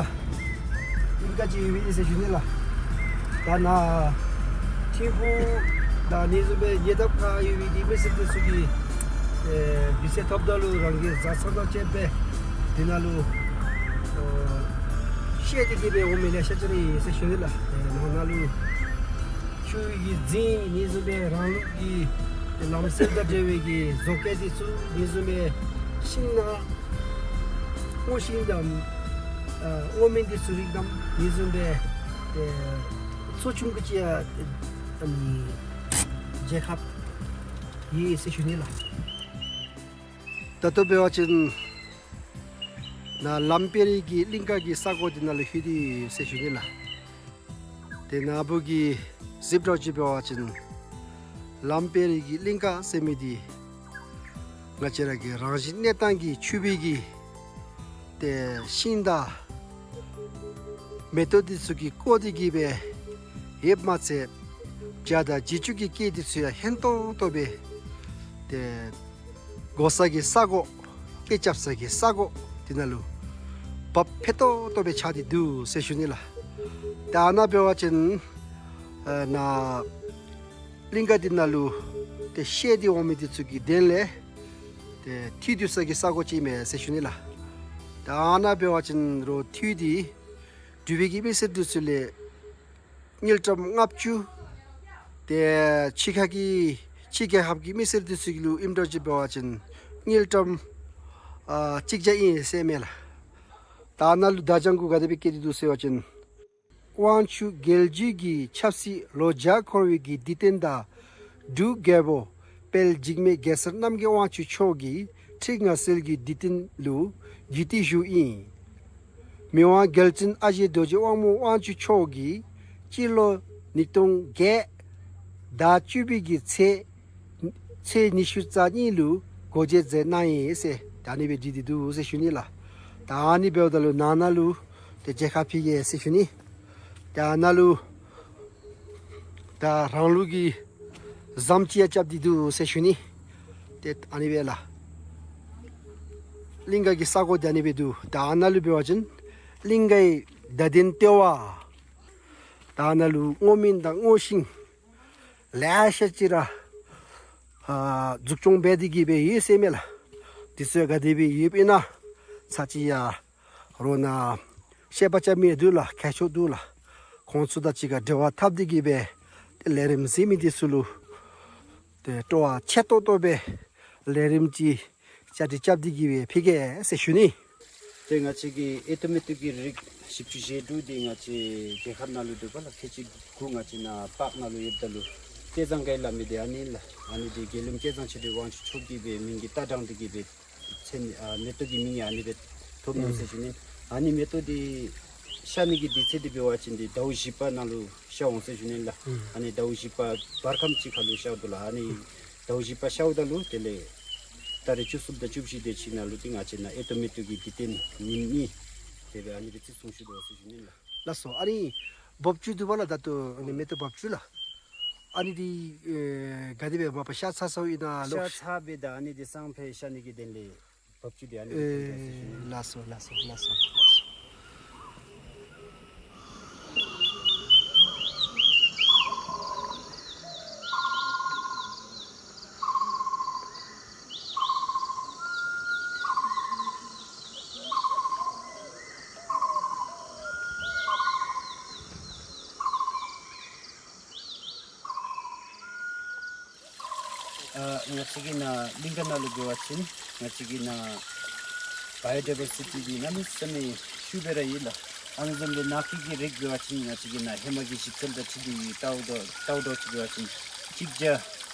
གླིང་ག་ཅིག་ཡོད་པས་ཟེར་ཞུ་ནི་ལགས། ད་ནཱ་ཐིམ་ཕུག་དང་ཨ་ནི་བཟུམ་སྦེ་ཉེ་འདབས་ཁར་ཡོད་པའི་གི་མི་སེར་འདི་ཚུ་གིས་ཨེ་དུས་ཚོད་ཐོབ་ད་ལུ་རང་གི་བཟའ་ཚང་དང་བཅས་སྦེ་འདི་ནང་ལུ་ཨོ་བཤལ་ཏེ་གི་སྦེ་འོང་མི་ལེ་ཤ་ཅིག་ར་ཡོད་ཟེར་ཞུ་ནི་ལགས། ཨེ་ནང་ན་ལུ་ཆུ་གི་རྫིང་ཨ་ནི་བཟུམ་སྦེ་རང་ལུགས་ཀྱི་ལམ་སྲོལ་དང་འབྲེལ་བའི་གི་བཟོ་བཀོད་འདི་ཚུ་ཨ་ནི་བཟུམ་སྦེ་ཤིང་ནགས་སྔོ་ཤིང་དང་ཨ་སྔོ་སྨན་འདི་ཚུ་རིགས་དང་ཨ་ནི་བཟུམ་སྦེ་ཨེ་ཚོ་ཆུང་ཀུ་ཅིག་ཡང་ཨ་ནི་མཇལ་ཁ་ཡོད་ཟེར་ཞུ་ནི་ལགས། ད་ལྟོ་འབད་བ་ཅིན་ནཱ་ལམ་པེ་རི་གི་གླིང་ག་གི་ས་གོ་འདི་ནང་ལུ་ལྷོད་དེ་ཟེར་ཞུ་ནི་ལགས། ཏེ་ནཱ་བུ་གི་གཟིགས་རྟོག་ཅིག་འབད་བ་ཅིན་ལམ་པེ་རི་གི་གླིང་ག་ཟེར་མི་འདི་ང་བཅས་ར་གི་རང་བཞིན་གནས་སྟངས་ཀྱི་ཆུ་བུར་གྱི་ཏེ་ཤིང་དང་མེ་ཏོག་འདི་ཚུ་གིས་བསྐོར་ཏེ་གི་སྦེ་ཡོདཔ་མ་ཚད་བྱ་དང་བྱི་ཅུང་གི་སྐད་འདི་ཚུ་ཡང་སྙན་ཏོང་ཏོ་སྦེ་ཏེ་འགོ་ས་གི་ས་གོ་སྐད་རྐྱབ་ས་གི་ས་གོ་འདི་ནང་ལུ་བབས་ཕེབས་ཏོག་ཏོ་སྦེ་ཆགས་ཏེ་འདུག་ཟེར་ཞུ་ནི་ལགས། ད་ནཱ་འབད་བ་ཅིན་ཨ་ནཱ་གླིང་ག་འདི་ནང་ལུ་ཏེ་བཤལ་ཏེ་འོང་མི་འདི་ཚུ་གི་དོན་ལས་ཏེ་འཐུས་འཐུས་ས་གི་ས་གོ་ཅིག་མས་ཟེར་ཞུ་ནི་ལགས། ད་ནཱ་འབད་བ་ཅིན་རོགས་འཐུས་ཏེ་འབྲུག་པའི་གི་མི་སེར་འདི་ཚུ་ལས་དངུལ་ཀྲམ་ལྔ་བཅུ་ཏེ་ཕྱི་ཁ་གི་ཕྱི་རྒྱལ་ཁབ་ཀྱི་མི་སེར་འདི་ཚུ་གི་ལུ་ཨིནམ་འདྲཝ་ཅིག་འབད་བ་ཅིན་དངུལ་ཀྲམ་ཨ་གཅིག་བརྒྱ་ཨིན་ཟེར་མས་ལགས། ད་ནཱ་ལུ་བརྡ་བྱང་གུ་ག་དེ་སྦེ་བཀོད་དེ་འདུག་ཟེར་བ་ཅིན། དབང་ཕྱུག་རྒྱལ་བརྒྱུད་ཀྱི་ཆབ་སྲིད་ལོ་བརྒྱ་འཁོར་བའི་གི་དུས་སྟོན་དང་འབྲུག་རྒྱལ་པོ་དཔལ་འཇིགས་མེད་གེ་སར་རྣམ་རྒྱལ་དབང་ཕྱུག་མཆོག་གི་ཁྲི་མངའ་གསོལ་གྱི་དུས་སྟོན་ལུ་རྒྱུད་སྟོད་ཞུ་ཨིན། མི་དབང་རྒྱལ་བཙུན་ཨ་ཞེ་རྡོ་རྗེ་དབང་མོ་དབང་ཕྱུག་མཆོག་གིས་སྤྱི་ལོ་ཉིས་སྟོང་བརྒྱད་ཟླ་བཅུ་པའི་གི་ཚེས་ཚེས་ཉི་ཤུ་རྩ་གཉིས་ལུ་སྒོ་འབྱེད་མཛད་གནང་ཡི་ཟེར་ད་ཨ་ནི་སྦེ་བྲིས་ཏེ་འདུག་ཟེར་ཞུ་ནི་ལགས། ད་ཨ་ནི་འབདཝ་ད་ལུ་ནང་ན་ལུ་ཏེ་མཇལ་ཁ་ཕུལ་གེ་ཟེར་ཞུ་ནི། ད་ཨ་ནཱ་ལུ་ད་རང་ལུགས་ཀྱི་ཟམ་ཅིག་ཡང་རྐྱབ་སྟེ་འདུག་ཟེར་ཞུ་ནི། ཏེ་ཨ་ནི་སྦེ་ལགས། གླིང་ག་གི་ས་གོ་འདི་ཨ་ནི་སྦེ་འདུག། ད་ཨ་ནཱ་ལུ་འབད་བ་ཅིན་གླིང་གའི་བརྡ་དོན་ལྟེ་བ། ད་ཨ་ནཱ་ལུ་སྔོ་སྨན་དང་སྔོ་ཤིང་ལེ་ཤ་ཅིག་ར་ཨ་འཛུགས་སྐྱོང་འབད་དེ་གི་སྦེ་ཡོད་ཟེར་མས་ལགས། འདི་ཚུ་ག་དེ་སྦེ་ཡོདཔ་ཨིན་ན་ཚར་གཅིག་ཡང་རོགས་ནཱ་བཤད་པ་རྐྱབ་མི་འདུག་ལགས། མཁས་མཆོག་འདུག་ལགས། ཁོང་ཚུ་དང་གཅིག་ཁར་འབྲེལ་བ་འཐབ་སྟེ་གི་སྦེ་ཏེ་ལས་རིམ་གཟིགས་མི་འདི་ཚུ་ལུ་ཏེ་སྤྲོ་བ་ཆེ་ཏོག་ཏོ་སྦེ་ལས་རིམ་ཅིག་བཅའ་སྒྲིག་རྐྱབ་སྟེ་གི་སྦེ་ཕུལ་གེ་ཟེར་ཞུ་ནི། ཏེ་ང་བཅས་ཀྱི་ཨེ་ཏོག་མེ་ཏོག་གི་རིགས་བཞི་བཅུ་ཞེ་དྲུག་འདི་ང་བཅས་རྒྱལ་ཁབ་ནང་ལུ་འདུག་པ་ལགས། ཁལ་གཅིག་དགུ་ང་བཅས་ནཱ་པཱརཀ་ནང་ལུ་ཡོདཔ་ད་ལུ་སྐལ་བཟང་གི་སླབ་མི་འདི་ཨ་ནི་ལགས། ཨ་ནི་འདི་རྒྱལ་བློན་སྐལ་བཟང་ཆོས་སྒྲོན་དབང་ཕྱུག་མཆོག་གིས་སྦེ་མིང་གི་རྟ་དྲངས་ཏེ་གི་སྦེ་མཚན་ཨ་མེ་ཏོག་གི་མིང་ཡང་ཨ་ནི་སྦེ་ཐོབ་ནུག་ཟེར་ཞུ་ནི། ཨ་ནི་མེ་ཏོག་འདི་ཤར་ནི་གི་དུས་ཚོད་འདི་འབད་བ་ཅིན་འདི་ཟླཝ་བཞི་པ་ནང་ལུ་ཤར་འོང་ཟེར་ཞུ་ནི་ལགས། ཨ་ནི་ཟླཝ་བཞི་པ་བར་ཁམས་ཅིག་ཁར་ལུ་ཤརཝ་འདུག་ལགས། ཨ་ནི་ཟླཝ་བཞི་པ་ཤརཝ་ད་ལུ་དེ་ལས་ ཏ་རིག་བཅུ་གསུམ་དང་བཅུ་བཞི་དེ་ཅིག་ནང་ལུ་འདི་ང་བཅས་ནཱ་ཨེ་ཏོ་མེ་ཏོག་གི་དུས་སྟོན་ཉིནམ་གཉིས་དེ་སྦེ་ཨ་ནི་སྦེ་བརྩི་སྲུང་ཞུ་དོ་ཟེར་ཞུ་ནི་ལགས། ལགས་སོ། ཨ་ནི་བོབ་ཅུ་འདུག་པ་ལགས། ད་ལྟོ་ཨ་ནི་མེ་ཏོག་བོབ་ཅུ་ལགས། ཨ་ནི་འདི་ཨེ་ག་དེ་སྦེ་མ་པ་ཤ་ཚ་ཚཝ་ཨིན་ན་ལོ། ཤ་ཚ་སྦེ་ད་ཨ་ནི་འདི་སང་ཕོད་ཤ་ནི་གི་དོན་ལས་བབས་ཅི་འདི་ཨ་ནི་འདི་ཨེ་ཐོན་ཏེ་ཟེར་ཞུ་ནི། ལགས་སོ་ལགས་སོ་ལགས་སོ་ལགས་སོ། ཨ་ང་བཅས་ཀྱི་ནཱ་གླིང་ག་ནང་ལུ་འབད་བ་ཅིན་ང་བཅས་ཀྱི་ནཱ་བའི་ཡོ་ཌའི་བར་སི་ཊི་འདི་གནམ་མེད་ས་མེད་ཤུགས་སྦེ་ར་ཡོད་ལགས། ཨ་ནི་བཟུམ་སྦེ་ནགས་ཀྱི་རིགས་འབད་བ་ཅིན་ང་བཅས་ཀྱི་ནཱ་ཧེ་མ་གི་ཞིབ་འཚོལ་དང་འཁྲིལ་ཏེ་ལྟཝ་ད་ལྟཝ་ད་ཅིག་འབད་བ་ཅིན་གཅིག་བརྒྱ་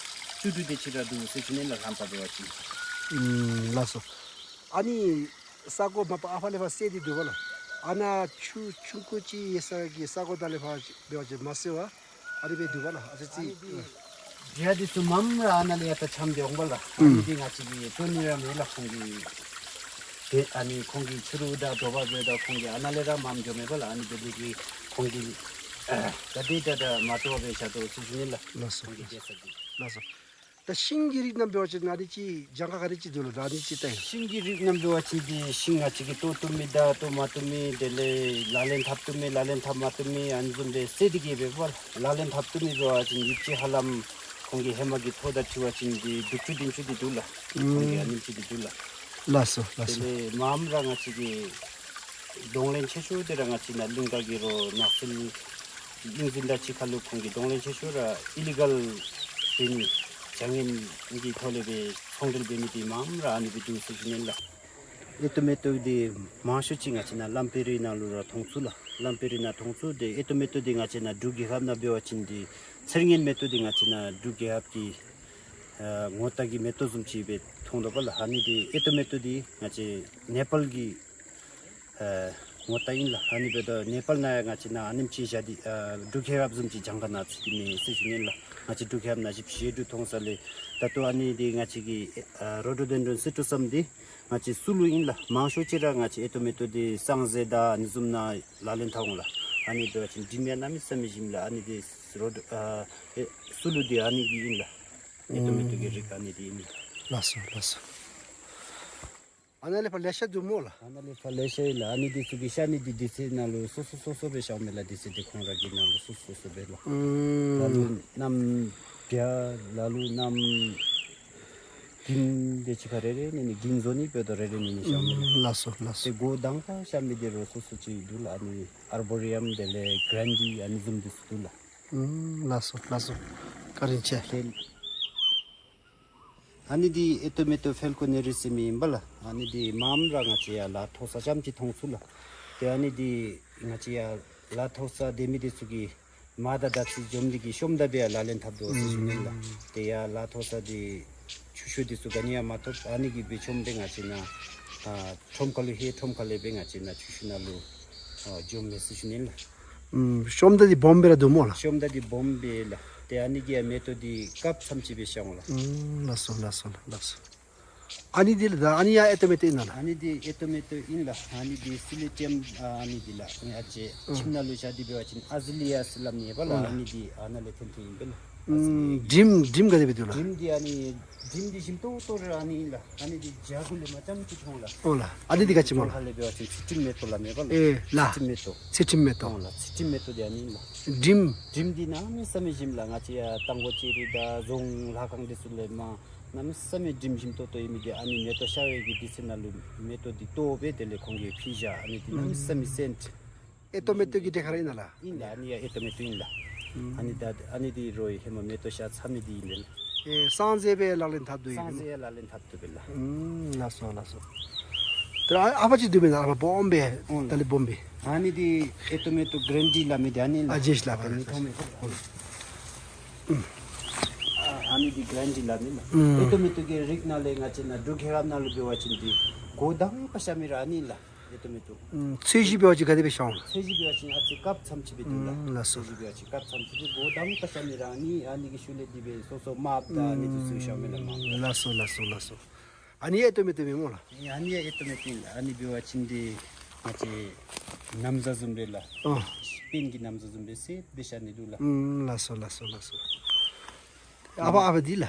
བཅུ་དྲུག་དེ་ཅིག་ར་འདུག་ཟེར་ཞུ་ནི་ལགས། ལྷམ་པ་འབད་བ་ཅིན་ཨུམ་ལགས་སོ། ཨ་ནི་ས་གོ་མ་པ་ཨ་ཕ་ལས་ཕར་སེལ་ཏེ་འདུག་པ་ལགས། ཨ་ནཱ་ཆུ་ཆུང་ཀུ་ཅིག་ཡོད་ས་གི་ས་གོ་ད་ལས་ཕར་འབད་བ་ཅིན་མ་སེལ་བར་ཨ་ནི་སྦེ་འདུག་པ་ལགས། ཨ་ཙི་ཙི། ཨ་ནི་འདི་ཨ་འདི་ཚུ་མངམ་ར་ཨ་ནཱ་ལས་ཡར་ད་འཁྱམས་ཏེ་འོང་པ་ལགས། ཨ་ནི་ཨུམ་འདི་ང་བཅས་ཀྱིས་བཏོན་ནི་ར་མེད་ལགས། ཁོང་གིས་ཏེ་ཨ་ནི་ཁོང་གིས་ཕྱི་རུ་ད་དྲོ་པ་འབདཝ་ད་ཁོང་གིས་ཨ་ནཱ་ལས་ར་མངམ་འགྱོ་མེད་པ་ལགས། ཨ་ནི་འབད་ནི་དེ་གིས་ཁོང་གིས་ཨ་ད་དེ་ད་ད་མ་བཏོན་པར་སྦེ་བཞག་དོ་ཟེར་ཞུ་ནི་ལགས། ལགས་སོ། ཁོང་གི་སྡོད་ས་འདི། ལགས་སོ། ད་ཤིང་གི་རིགས་རྣམས་འབད་བ་ཅིན་ཨ་ནི་ཅིག་གྱངས་ཁ་ག་དེ་ཅིག་འདུག་ལགས། ད་ཨ་ནི་ཅིག་ལྟ་ཡི། ཤིང་གི་རིགས་རྣམས་འབད་བ་ཅིན་འདི་ཤིང་ང་བཅས་ཀྱིས་བཏོག་བཏུབ་མི་དང་བཏོག་མ་བཏུབ་མི་དེ་ལས་ལག་ལེན་འཐབ་བཏུབ་མི་ལག་ལེན་འཐབ་མ་བཏུབ་མི་ཨ་ནི་བཟུམ་སྦེ་བསྲེས་ཏེ་གི་འབདཝ་ལགས། ལག་ལེན་འཐབ་བཏུབ་མི་འབད་བ་ཅིན་ཡིབ་ཅིག་ཧ་ལམ་ཁོང་གི་ཧེ་མ་གི་ཐོག་དང་འཁྲིལ་བ་ཅིན་འདི་དྲུག་ཅུ་བདུན་ཅུ་འདི་འདུག་ལགས། ཁོང་གི་ཨ་ནེམ་ཅིག་འདི་འདུག་ལགས། ལགས་སོ་ལགས་སོ། དེ་ལས་མངམ་ར་ང་བཅས་ཀྱི་གདོང་ལེན་ཆེ་ཤོས་དེ་ར་ང་བཅས་ནཱ་གླིང་ག་གི་རོགས་ནགས་ཚལ་གླིང་འཛིན་དང་གཅིག་ཁར་ལུ་ཁོང་གི་གདོང་ལེན་ཆེ་ཤོས་ར་ཨི་ལི་གལ་འབད་ནི་བྱ་ངན་གྱི་ཐོག་ལས་སྦེ་ཚོང་འབྲེལ་འབད་ནི་འདི་མངམ་ར་ཨ་ནི་སྦེ་འདུག་ཟེར་ཞུ་ནི་ལགས། ཨེ་ཏོ་མེ་ཏོ་འདི་མང་ཤོས་ཅིག་ང་བཅས་ནཱ་ལམ་པེ་རི་ནང་ལུ་ར་མཐོང་ཚུགས་ལགས། ལམ་པེ་རི་ནང་མཐོང་ཚུགས། ཏེ་ཨེ་ཏོ་མེ་ཏོ་འདི་ང་བཅས་ནཱ་འབྲུག་རྒྱལ་ཁབ་ནང་འབད་བ་ཅིན་འདི་ཚེར་ངན་མེ་ཏོག་འདི་ང་བཅས་ནཱ་འབྲུག་རྒྱལ་ཁབ་ཀྱི་ཨ་ངོ་རྟགས་ཀྱི་མེ་ཏོག་བཟུམ་ཅིག་སྦེ་མཐོང་དོ་པ་ལགས། ཨ་ནི་འདི་ཨེ་ཏོ་མེ་ཏོ་འདི་ང་བཅས་ནེ་པཱལ་གྱི་ཨ་ངོ་རྟགས་ཨིན་ལགས། ཨ་ནི་འབདཝ་ད་ནེ་པཱལ་ནང་ཡང་ང་བཅས་ནཱ་ཨ་ནེམ་ཅིག་བཞག་སྟེ་ཨ་འབྲུག་རྒྱལ་ཁབ་བཟུམ་ཅིག་གྱངས་ཁ་ནང་ཚུད་དེ་མེད་ཟེར་ཞུ་ནི་ལགས། ང་བཅས་འབྲུག་རྒྱལ་ཁབ་ནང་བཞག་སྟེ་འབྲུག་མཐོང་ས་ལས་ད་ལྟོ་ཨ་ནི་འདི་ང་བཅས་ཀྱི་ཨ་རོ་ཌོ་ཌེན་ཌྲོན་སི་ཊོ་སམ་འདི་ང་བཅས་སུ་ལུ་ཨིན་ལགས། མང་ཤོས་ཅིག་ར་ང་བཅས་ཨེ་ཏོ་མེ་ཏོ་འདི་སངས་རྒྱས་དང་ཨ་ནི་བཟུམ་ནང་ལག་ལེན་འཐབ་འོང་ལགས། ཨ་ནི་འབད་བ་ཅིན་དྲིམ་ཡང་གནམ་མེད་ས་མེད་ཞིམ་ལགས། ཨ་ནི་འདི་རོ་ཌོ་ཨ་ཨེ་སུ་ལུ་འདི་ཨ་ནི་གི་ཨིན་ལགས། ཨེ་ཏོ་མེ་ཏོ་གི་རིགས་ཨ་ནི་འདི་ཨིན་ལགས། ལགས་སོ་ལགས་སོ། ཨ་ནཱ་ལས་ཕར་ལེ་ཤ་འདུག་སྨོ་ལགས། ཨ་ནཱ་ལས་ཕར་ལེ་ཤ་ཡོད་ལགས། ཨ་ནི་འདི་ཚུ་གི་ཤ་ནི་འདི་དུས་ཚོད་ནང་ལུ་སོ་སོ་སོ་སོ་སྦེ་བཞགཔ་མས་ལགས། དུས་ཚོད་འདི་ཁོང་ར་གི་ནང་ལུ་སོ་སོ་སོ་སྦེ་ལགས། ཨུམ། ལ་ལུ་གནམ་བྱཱར་ལ་ལུ་གནམ་དགུན་དེ་ཅིག་ཁར་རེ་རེ་ནི་ནི་དགུན་བཟོ་ནི་འབདཝ་ད་རེ་རེ་ནི་ནི་བཞགཔ་མས་ལགས། ལགས་སོ་ལགས་སོ། ཏེ་མགོ་དང་པ་བཞག་མི་འདི་རོ་སོ་སོ་ཅིག་འདུག་ལགས། ཨ་ནི་ཨར་བོ་རི་ཡམ་དེ་ལས་གྷ་རན་ཌི་ཨ་ནི་བཟུམ་འདི་ཚུ་འདུག་ལགས། ཨུམ། ལགས་སོ་ལགས་སོ། བཀའ་དྲིན་ཆེ། ཨ་ནི་འདི་ཨེ་ཏོ་མེ་ཏོ་ཕཱལ་ཀོ་ནེ་རི་ཟེར་མི་ཨིན་པ་ལགས། ཨ་ནི་འདི་མངམ་ར་ང་བཅས་ཡར་ལ་མཐོ་ས་ཙམ་ཅིག་མཐོང་ཚུགས་ལགས། ཏེ་ཨ་ནི་འདི་ང་བཅས་ཡར་ལ་མཐོ་ས་སྡོད་མི་འདི་ཚུ་གིས་མར་དང་དར་ཚི་འཛོམས་ནི་གི་ཤོམ་དང་སྦེ་ཡང་ལག་ལེན་འཐབ་དོ་ཟེར་ཞུ་ནི་ལགས། ཨུམ། ཏེ་ཡར་ལ་མཐོ་ས་འདི་ཆུ་ཤུགས་འདི་ཚུ་ག་ནི་ཡང་མ་ཐོབ། ཨ་ནི་གིས་སྦེ་ཤོམ་སྦེ་ང་བཅས་ནཱ་ཨ་ཁྲོམ་ཁ་ལུ་ཧེ་ཁྲོམ་ཁ་ལས་སྦེ་ང་བཅས་ནཱ་ཆུ་ཤུགས་ནང་ལུ་ཨ་འཛོམས་མས་ཟེར་ཞུ་ནི་ལགས། ཨུམ། ཤོམ་དང་འདི་སྦོམ་སྦེ་ར་འདུག་སྨོ་ལགས། ཤོམ་དང་འདི་སྦོམ་སྦེ་ལགས། ཏེ་ཨ་ནི་གི་ཡང་མེ་ཏོག་འདི་སྐབས་ཙམ་ཅིག་སྦེ་ཤར་འོང་ལགས། ཨུམ། ལགས་སོ་ལགས་སོ་ལགས་སོ། ཨ་ནི་འདི་ལགས། ད་ཨ་ནི་ཡང་ཨེ་ཏོ་མེ་ཏོ་ཨིན་ན་ལགས། ཨ་ནི་འདི་ཨེ་ཏོ་མེ་ཏོ་ཨིན་ལགས། ཨ་ནི་འདི་སི་ལི་ཊིམ་ཨ་ནི་འདི་ལགས། ཨ་ནི་ཨ་ཙི་ཨུམ། ཁྱིམ་ནང་ལུ་བཞག་སྟེ་འབད་བ་ཅིན་ཨ་ཛི་ལི་ཡཱ་ཟེར་སླབ་ནི་ཨིན་པ་ལགས། ཨོ་ལགས། ཨ་ནི་འདི་ཨ་ནཱ་ལས་ཐོན་ཐོནམ་ཨིན་པས་ལགས། ཨུམ། དྲིམ་དྲིམ་ག་དེ་སྦེ་འདུག་ལགས། དྲིམ་འདི་ཨ་ནི་དྲིམ་འདི་ཞིམ་ཏོག་ཏོ་ར་ཨ་ནི་ཨིན་ལགས། ཨ་ནི་འདི་བྱཱར་གུ་ལས་མར་རྐྱངམ་ཅིག་མཐོང་ལགས། ཨོ་ལགས། ཨ་ནི་འདི་ག་ཅི་སྨོ་ལགས། ཁ་ལས་འབད་བ་ཅིན་ཚུལ་ཁྲིམས་མེ་ཏོག་སླབ་མས་པ་ལགས། ཨེ་ལགས། ཚུལ་ཁྲིམས་མེ་ཏོག། ཚུལ་ཁྲིམས་མེ་ཏོག། ཨོ་ལགས། ཚུལ་ཁྲིམས་མེ་ཏོག་འདི་ཨ་ནི་ཨིན་ལགས། དྲིམ། དྲིམ་འདི་གནམ་མེད་ས་མེད་ཞིམ་ལགས། ང་བཅས་ཡར་རྟ་མགོ་ལྕགས་རི་དང་རྫོང་ལྷ་ཁང་འདི་ཚུ་ལས་མར་གནམ་མེད་ས་མེད་དྲིམ་ཞིམ་ཏོག་ཏོ་ཨིན་མི་འདི་ཨ་ནི་མེ་ཏོག་ཤར་བའི་གི་དུས་ཚོད་ནང་ལུ་མེ་ཏོག་འདི་བཏོག་སྦེ་དེ་ལས་ཁོང་གིས་ཕུལ་བཞག། ཨ་ནི་འདི་གནམ་མེད་ས་མེད་སེནཊ། ཨེ་ཏོ་མེ་ཏོག་གི་གྲས་ཁར་ཨིན་ན་ལགས། ཨིན་ལགས། ཨ་ནི་ཡང་ཨེ་ཏོ་མེ་ཏོག་ཨིན་ལགས། ཨུམ། ཨ་ནི་ད་ཨ་ནི་འདི་རོགས་ཧེ་མ་མེ་ཏོག་ཤར་ཚར་མི་འདི་ཨིན་པས་ལགས། ཨེ་སངས་རྒྱས་སྦེ་ལག་ལེན་འཐབ་དོ་ཨིན་པས། སངས་རྒྱས་ལག་ལེན་འཐབ་དོ་སྦེ་ལགས། ཨུམ། ལགས་སོ་ལགས་སོ། ད་ཨ་ཨ་ཕར་ཅིག་འདུག་མེན་ན། ཨ་ཕར་སྦོམ་སྦེ། ཨོ་ལགས། ད་ལས་སྦོམ་སྦེ། ཨ་ནི་འདི་ཨེ་ཏོ་མེ་ཏོ་གྷ་རན་ཌི་སླབ་མི་འདི་ཨ་ནི་ལགས། ཨ་ཇེཤ་ལགས། ཨ་ནི་ཐོབ་མི་ཐོབ། ཨོ་ལགས། ཨུམ། ཨ་ཨ་ནི་འདི་གྷ་རན་ཌི་སླབ་མི་ལགས། ཨུམ། ཨེ་ཏོ་མེ་ཏོ་གི་རིགས་ནང་ལས་ང་བཅས་ནཱ་འབྲུག་རྒྱལ་ཁབ་ནང་ལུ་འབད་བ་ཅིན་འདི་འགོ་དང་པ་ཤར་མི་ར་ཨ་ནི་ལགས། ཨེ་ཏོ་མེ་ཏོ། ཨུམ། ཚོས་གཞི་འབད་བ་ཅིན་ག་དེ་སྦེ་ཤར་འོང་། ཚོས་གཞི་འབད་བ་ཅིན་ཨ་ཙི་སྐབས་ཙམ་ཅིག་སྦེ་འདུག་ལགས། ཨུམ། ལགས་སོ། ཚོས་གཞི་འབད་བ་ཅིན་སྐབས་ཙམ་ཅིག་སྦེ་འགོ་དང་པ་ཤར་མི་ར་ཨ་ནི་ཨ་ནི་གི་ཤུལ་ལས་འདི་སྦེ་སོ་སོ་མར་ད་ཨ་ནི་འདི་ཚུ་ཤར་མི་ལགས་མར། ལགས་སོ་ལགས་སོ་ལགས་སོ། ཨ་ནི་ཡང་ཨེ་ཏོ་མེ་ཏོ་མེན་སྨོ་ལགས། ཨ་ནི་ཡང་ཨེ་ཏོ་མེ་ཏོ་ཨིན་ལགས། ཨ་ནི་འབད་བ་ཅིན་འདི་ང་བཅས་ན་བཟའ་བཟུམ་སྦེ་ལགས། ཨ་སྤེན་གྱི་ན་བཟའ་བཟུམ་སྦེ་སེ་སྦེ་ཤ་ནི་འདུག་ལགས། ཨུམ་ལགས་སོ་ལགས་སོ་ལགས་སོ། ཨ་ཕ་ཨ་ཕ་འདི་ལགས།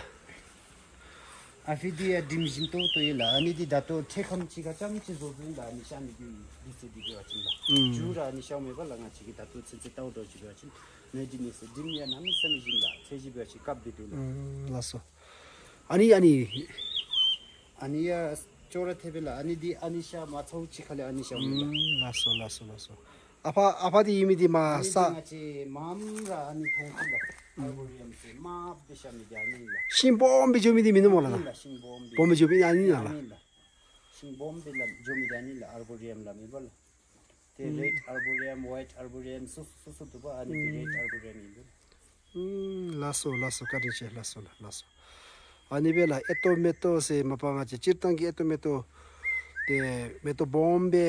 ཨ་ཕ་འདི་ཡང་དྲིམ་ཞིམ་ཏོག་ཏོ་ཨིན་ལགས། ཨ་ནི་འདི་ད་ལྟོ་ཁྲེ་ཁམ་ཅིག་ཁར་རྐྱངམ་ཅིག་བཟོ་བཟོཝ་ཨིན་ལགས། ཨ་ནི་ཤ་ནི་འདི་འདི་ཚེ་འདི་འབད་བ་ཅིན་ལགས། ཨུམ་མཇུག་ར་ཨ་ནི་ཤཝ་མས་པ་ལགས། ང་བཅས་ཀྱིས་ད་ལྟོ་ཚུན་ཚོད་བལྟཝ་འདྲཝ་ཅིག་འབད་བ་ཅིན་ནི་འདི་ནི་སེ་དྲིམ་ཡང་གནམ་མེད་ས་མེད་ཞིམ་ལགས། ཚད་ཅིག་འབད་བ་ཅིན་སྐབས་འདི་འདུག་ལགས། ཨུམ་ལགས་སོ། ཨ་ནི་ཨ་ནི་ཨ་ནི་ཡང་ཅོག་ར་འཐདཔ་ཨིན་ལགས། ཨ་ནི་འདི་ཨ་ནི་ཤ་མ་ཚཝ་ཅིག་ཁ་ལས་ཨ་ནི་ཤཝ་ཨིན་ལགས། ཨུམ་ལགས་སོ་ལགས་སོ་ལགས་སོ། ཨ་ཕ་ཨ་ཕ་འདི་ཨིན་མི་འདི་མ་ཨ་ནི་ས་འདི་ང་བཅས་མངམ་ར་ཨ་ནི་མཐོང་ཅི་ལགས། ཨར་བོ་རི་ཡམ་ཟེར་དམརཔོ་སྦེ་ཤར་མི་འདི་ཨ་ནི་ལགས། ཤིང་སྦོམ་སྦེ་འགྱོ་མི་འདི་མེན་ན་སྨོ་ལགས། ཨ་ནི་ལགས། ཤིང་སྦོམ་སྦེ་སྦོམ་སྦེ་འགྱོ་མི་ཨ་ནི་ཨ་ནི་ལགས། ཨ་ནི་ལགས། ཤིང་སྦོམ་སྦེ་ལགས་འགྱོ་མི་འདི་ཨ་ནི་ལགས། ཨར་བོ་རི་ཡམ་སླབ་མི་པ་ལགས། ཏེ་ཨུམ་རེཌ་ཨར་བོ་རི་ཡམ་ཝའིཊ་ཨར་བོ་རི་ཡམ་སོ་སོ་སོ་སོ་འདུག་པ། ཨ་ནི་འདི་ཨུམ་རེཌ་ཨར་བོ་རི་ཡམ་ཨིན་པས། ཨུམ་ལགས་སོ་ལགས་སོ། བཀའ་དྲིན་ཆེ། ལགས་སོ་ལགས་ལགས་སོ། ཨ་ནི་སྦེ་ལགས་ཨེ་ཏོ་མེ་ཏོ་ཟེར་མ་པ་ང་བཅས་སྤྱིར་བཏང་གི་ཨེ་ཏོ་མེ་ཏོ་ཏེ་མེ་ཏོག་སྦོམ་སྦེ་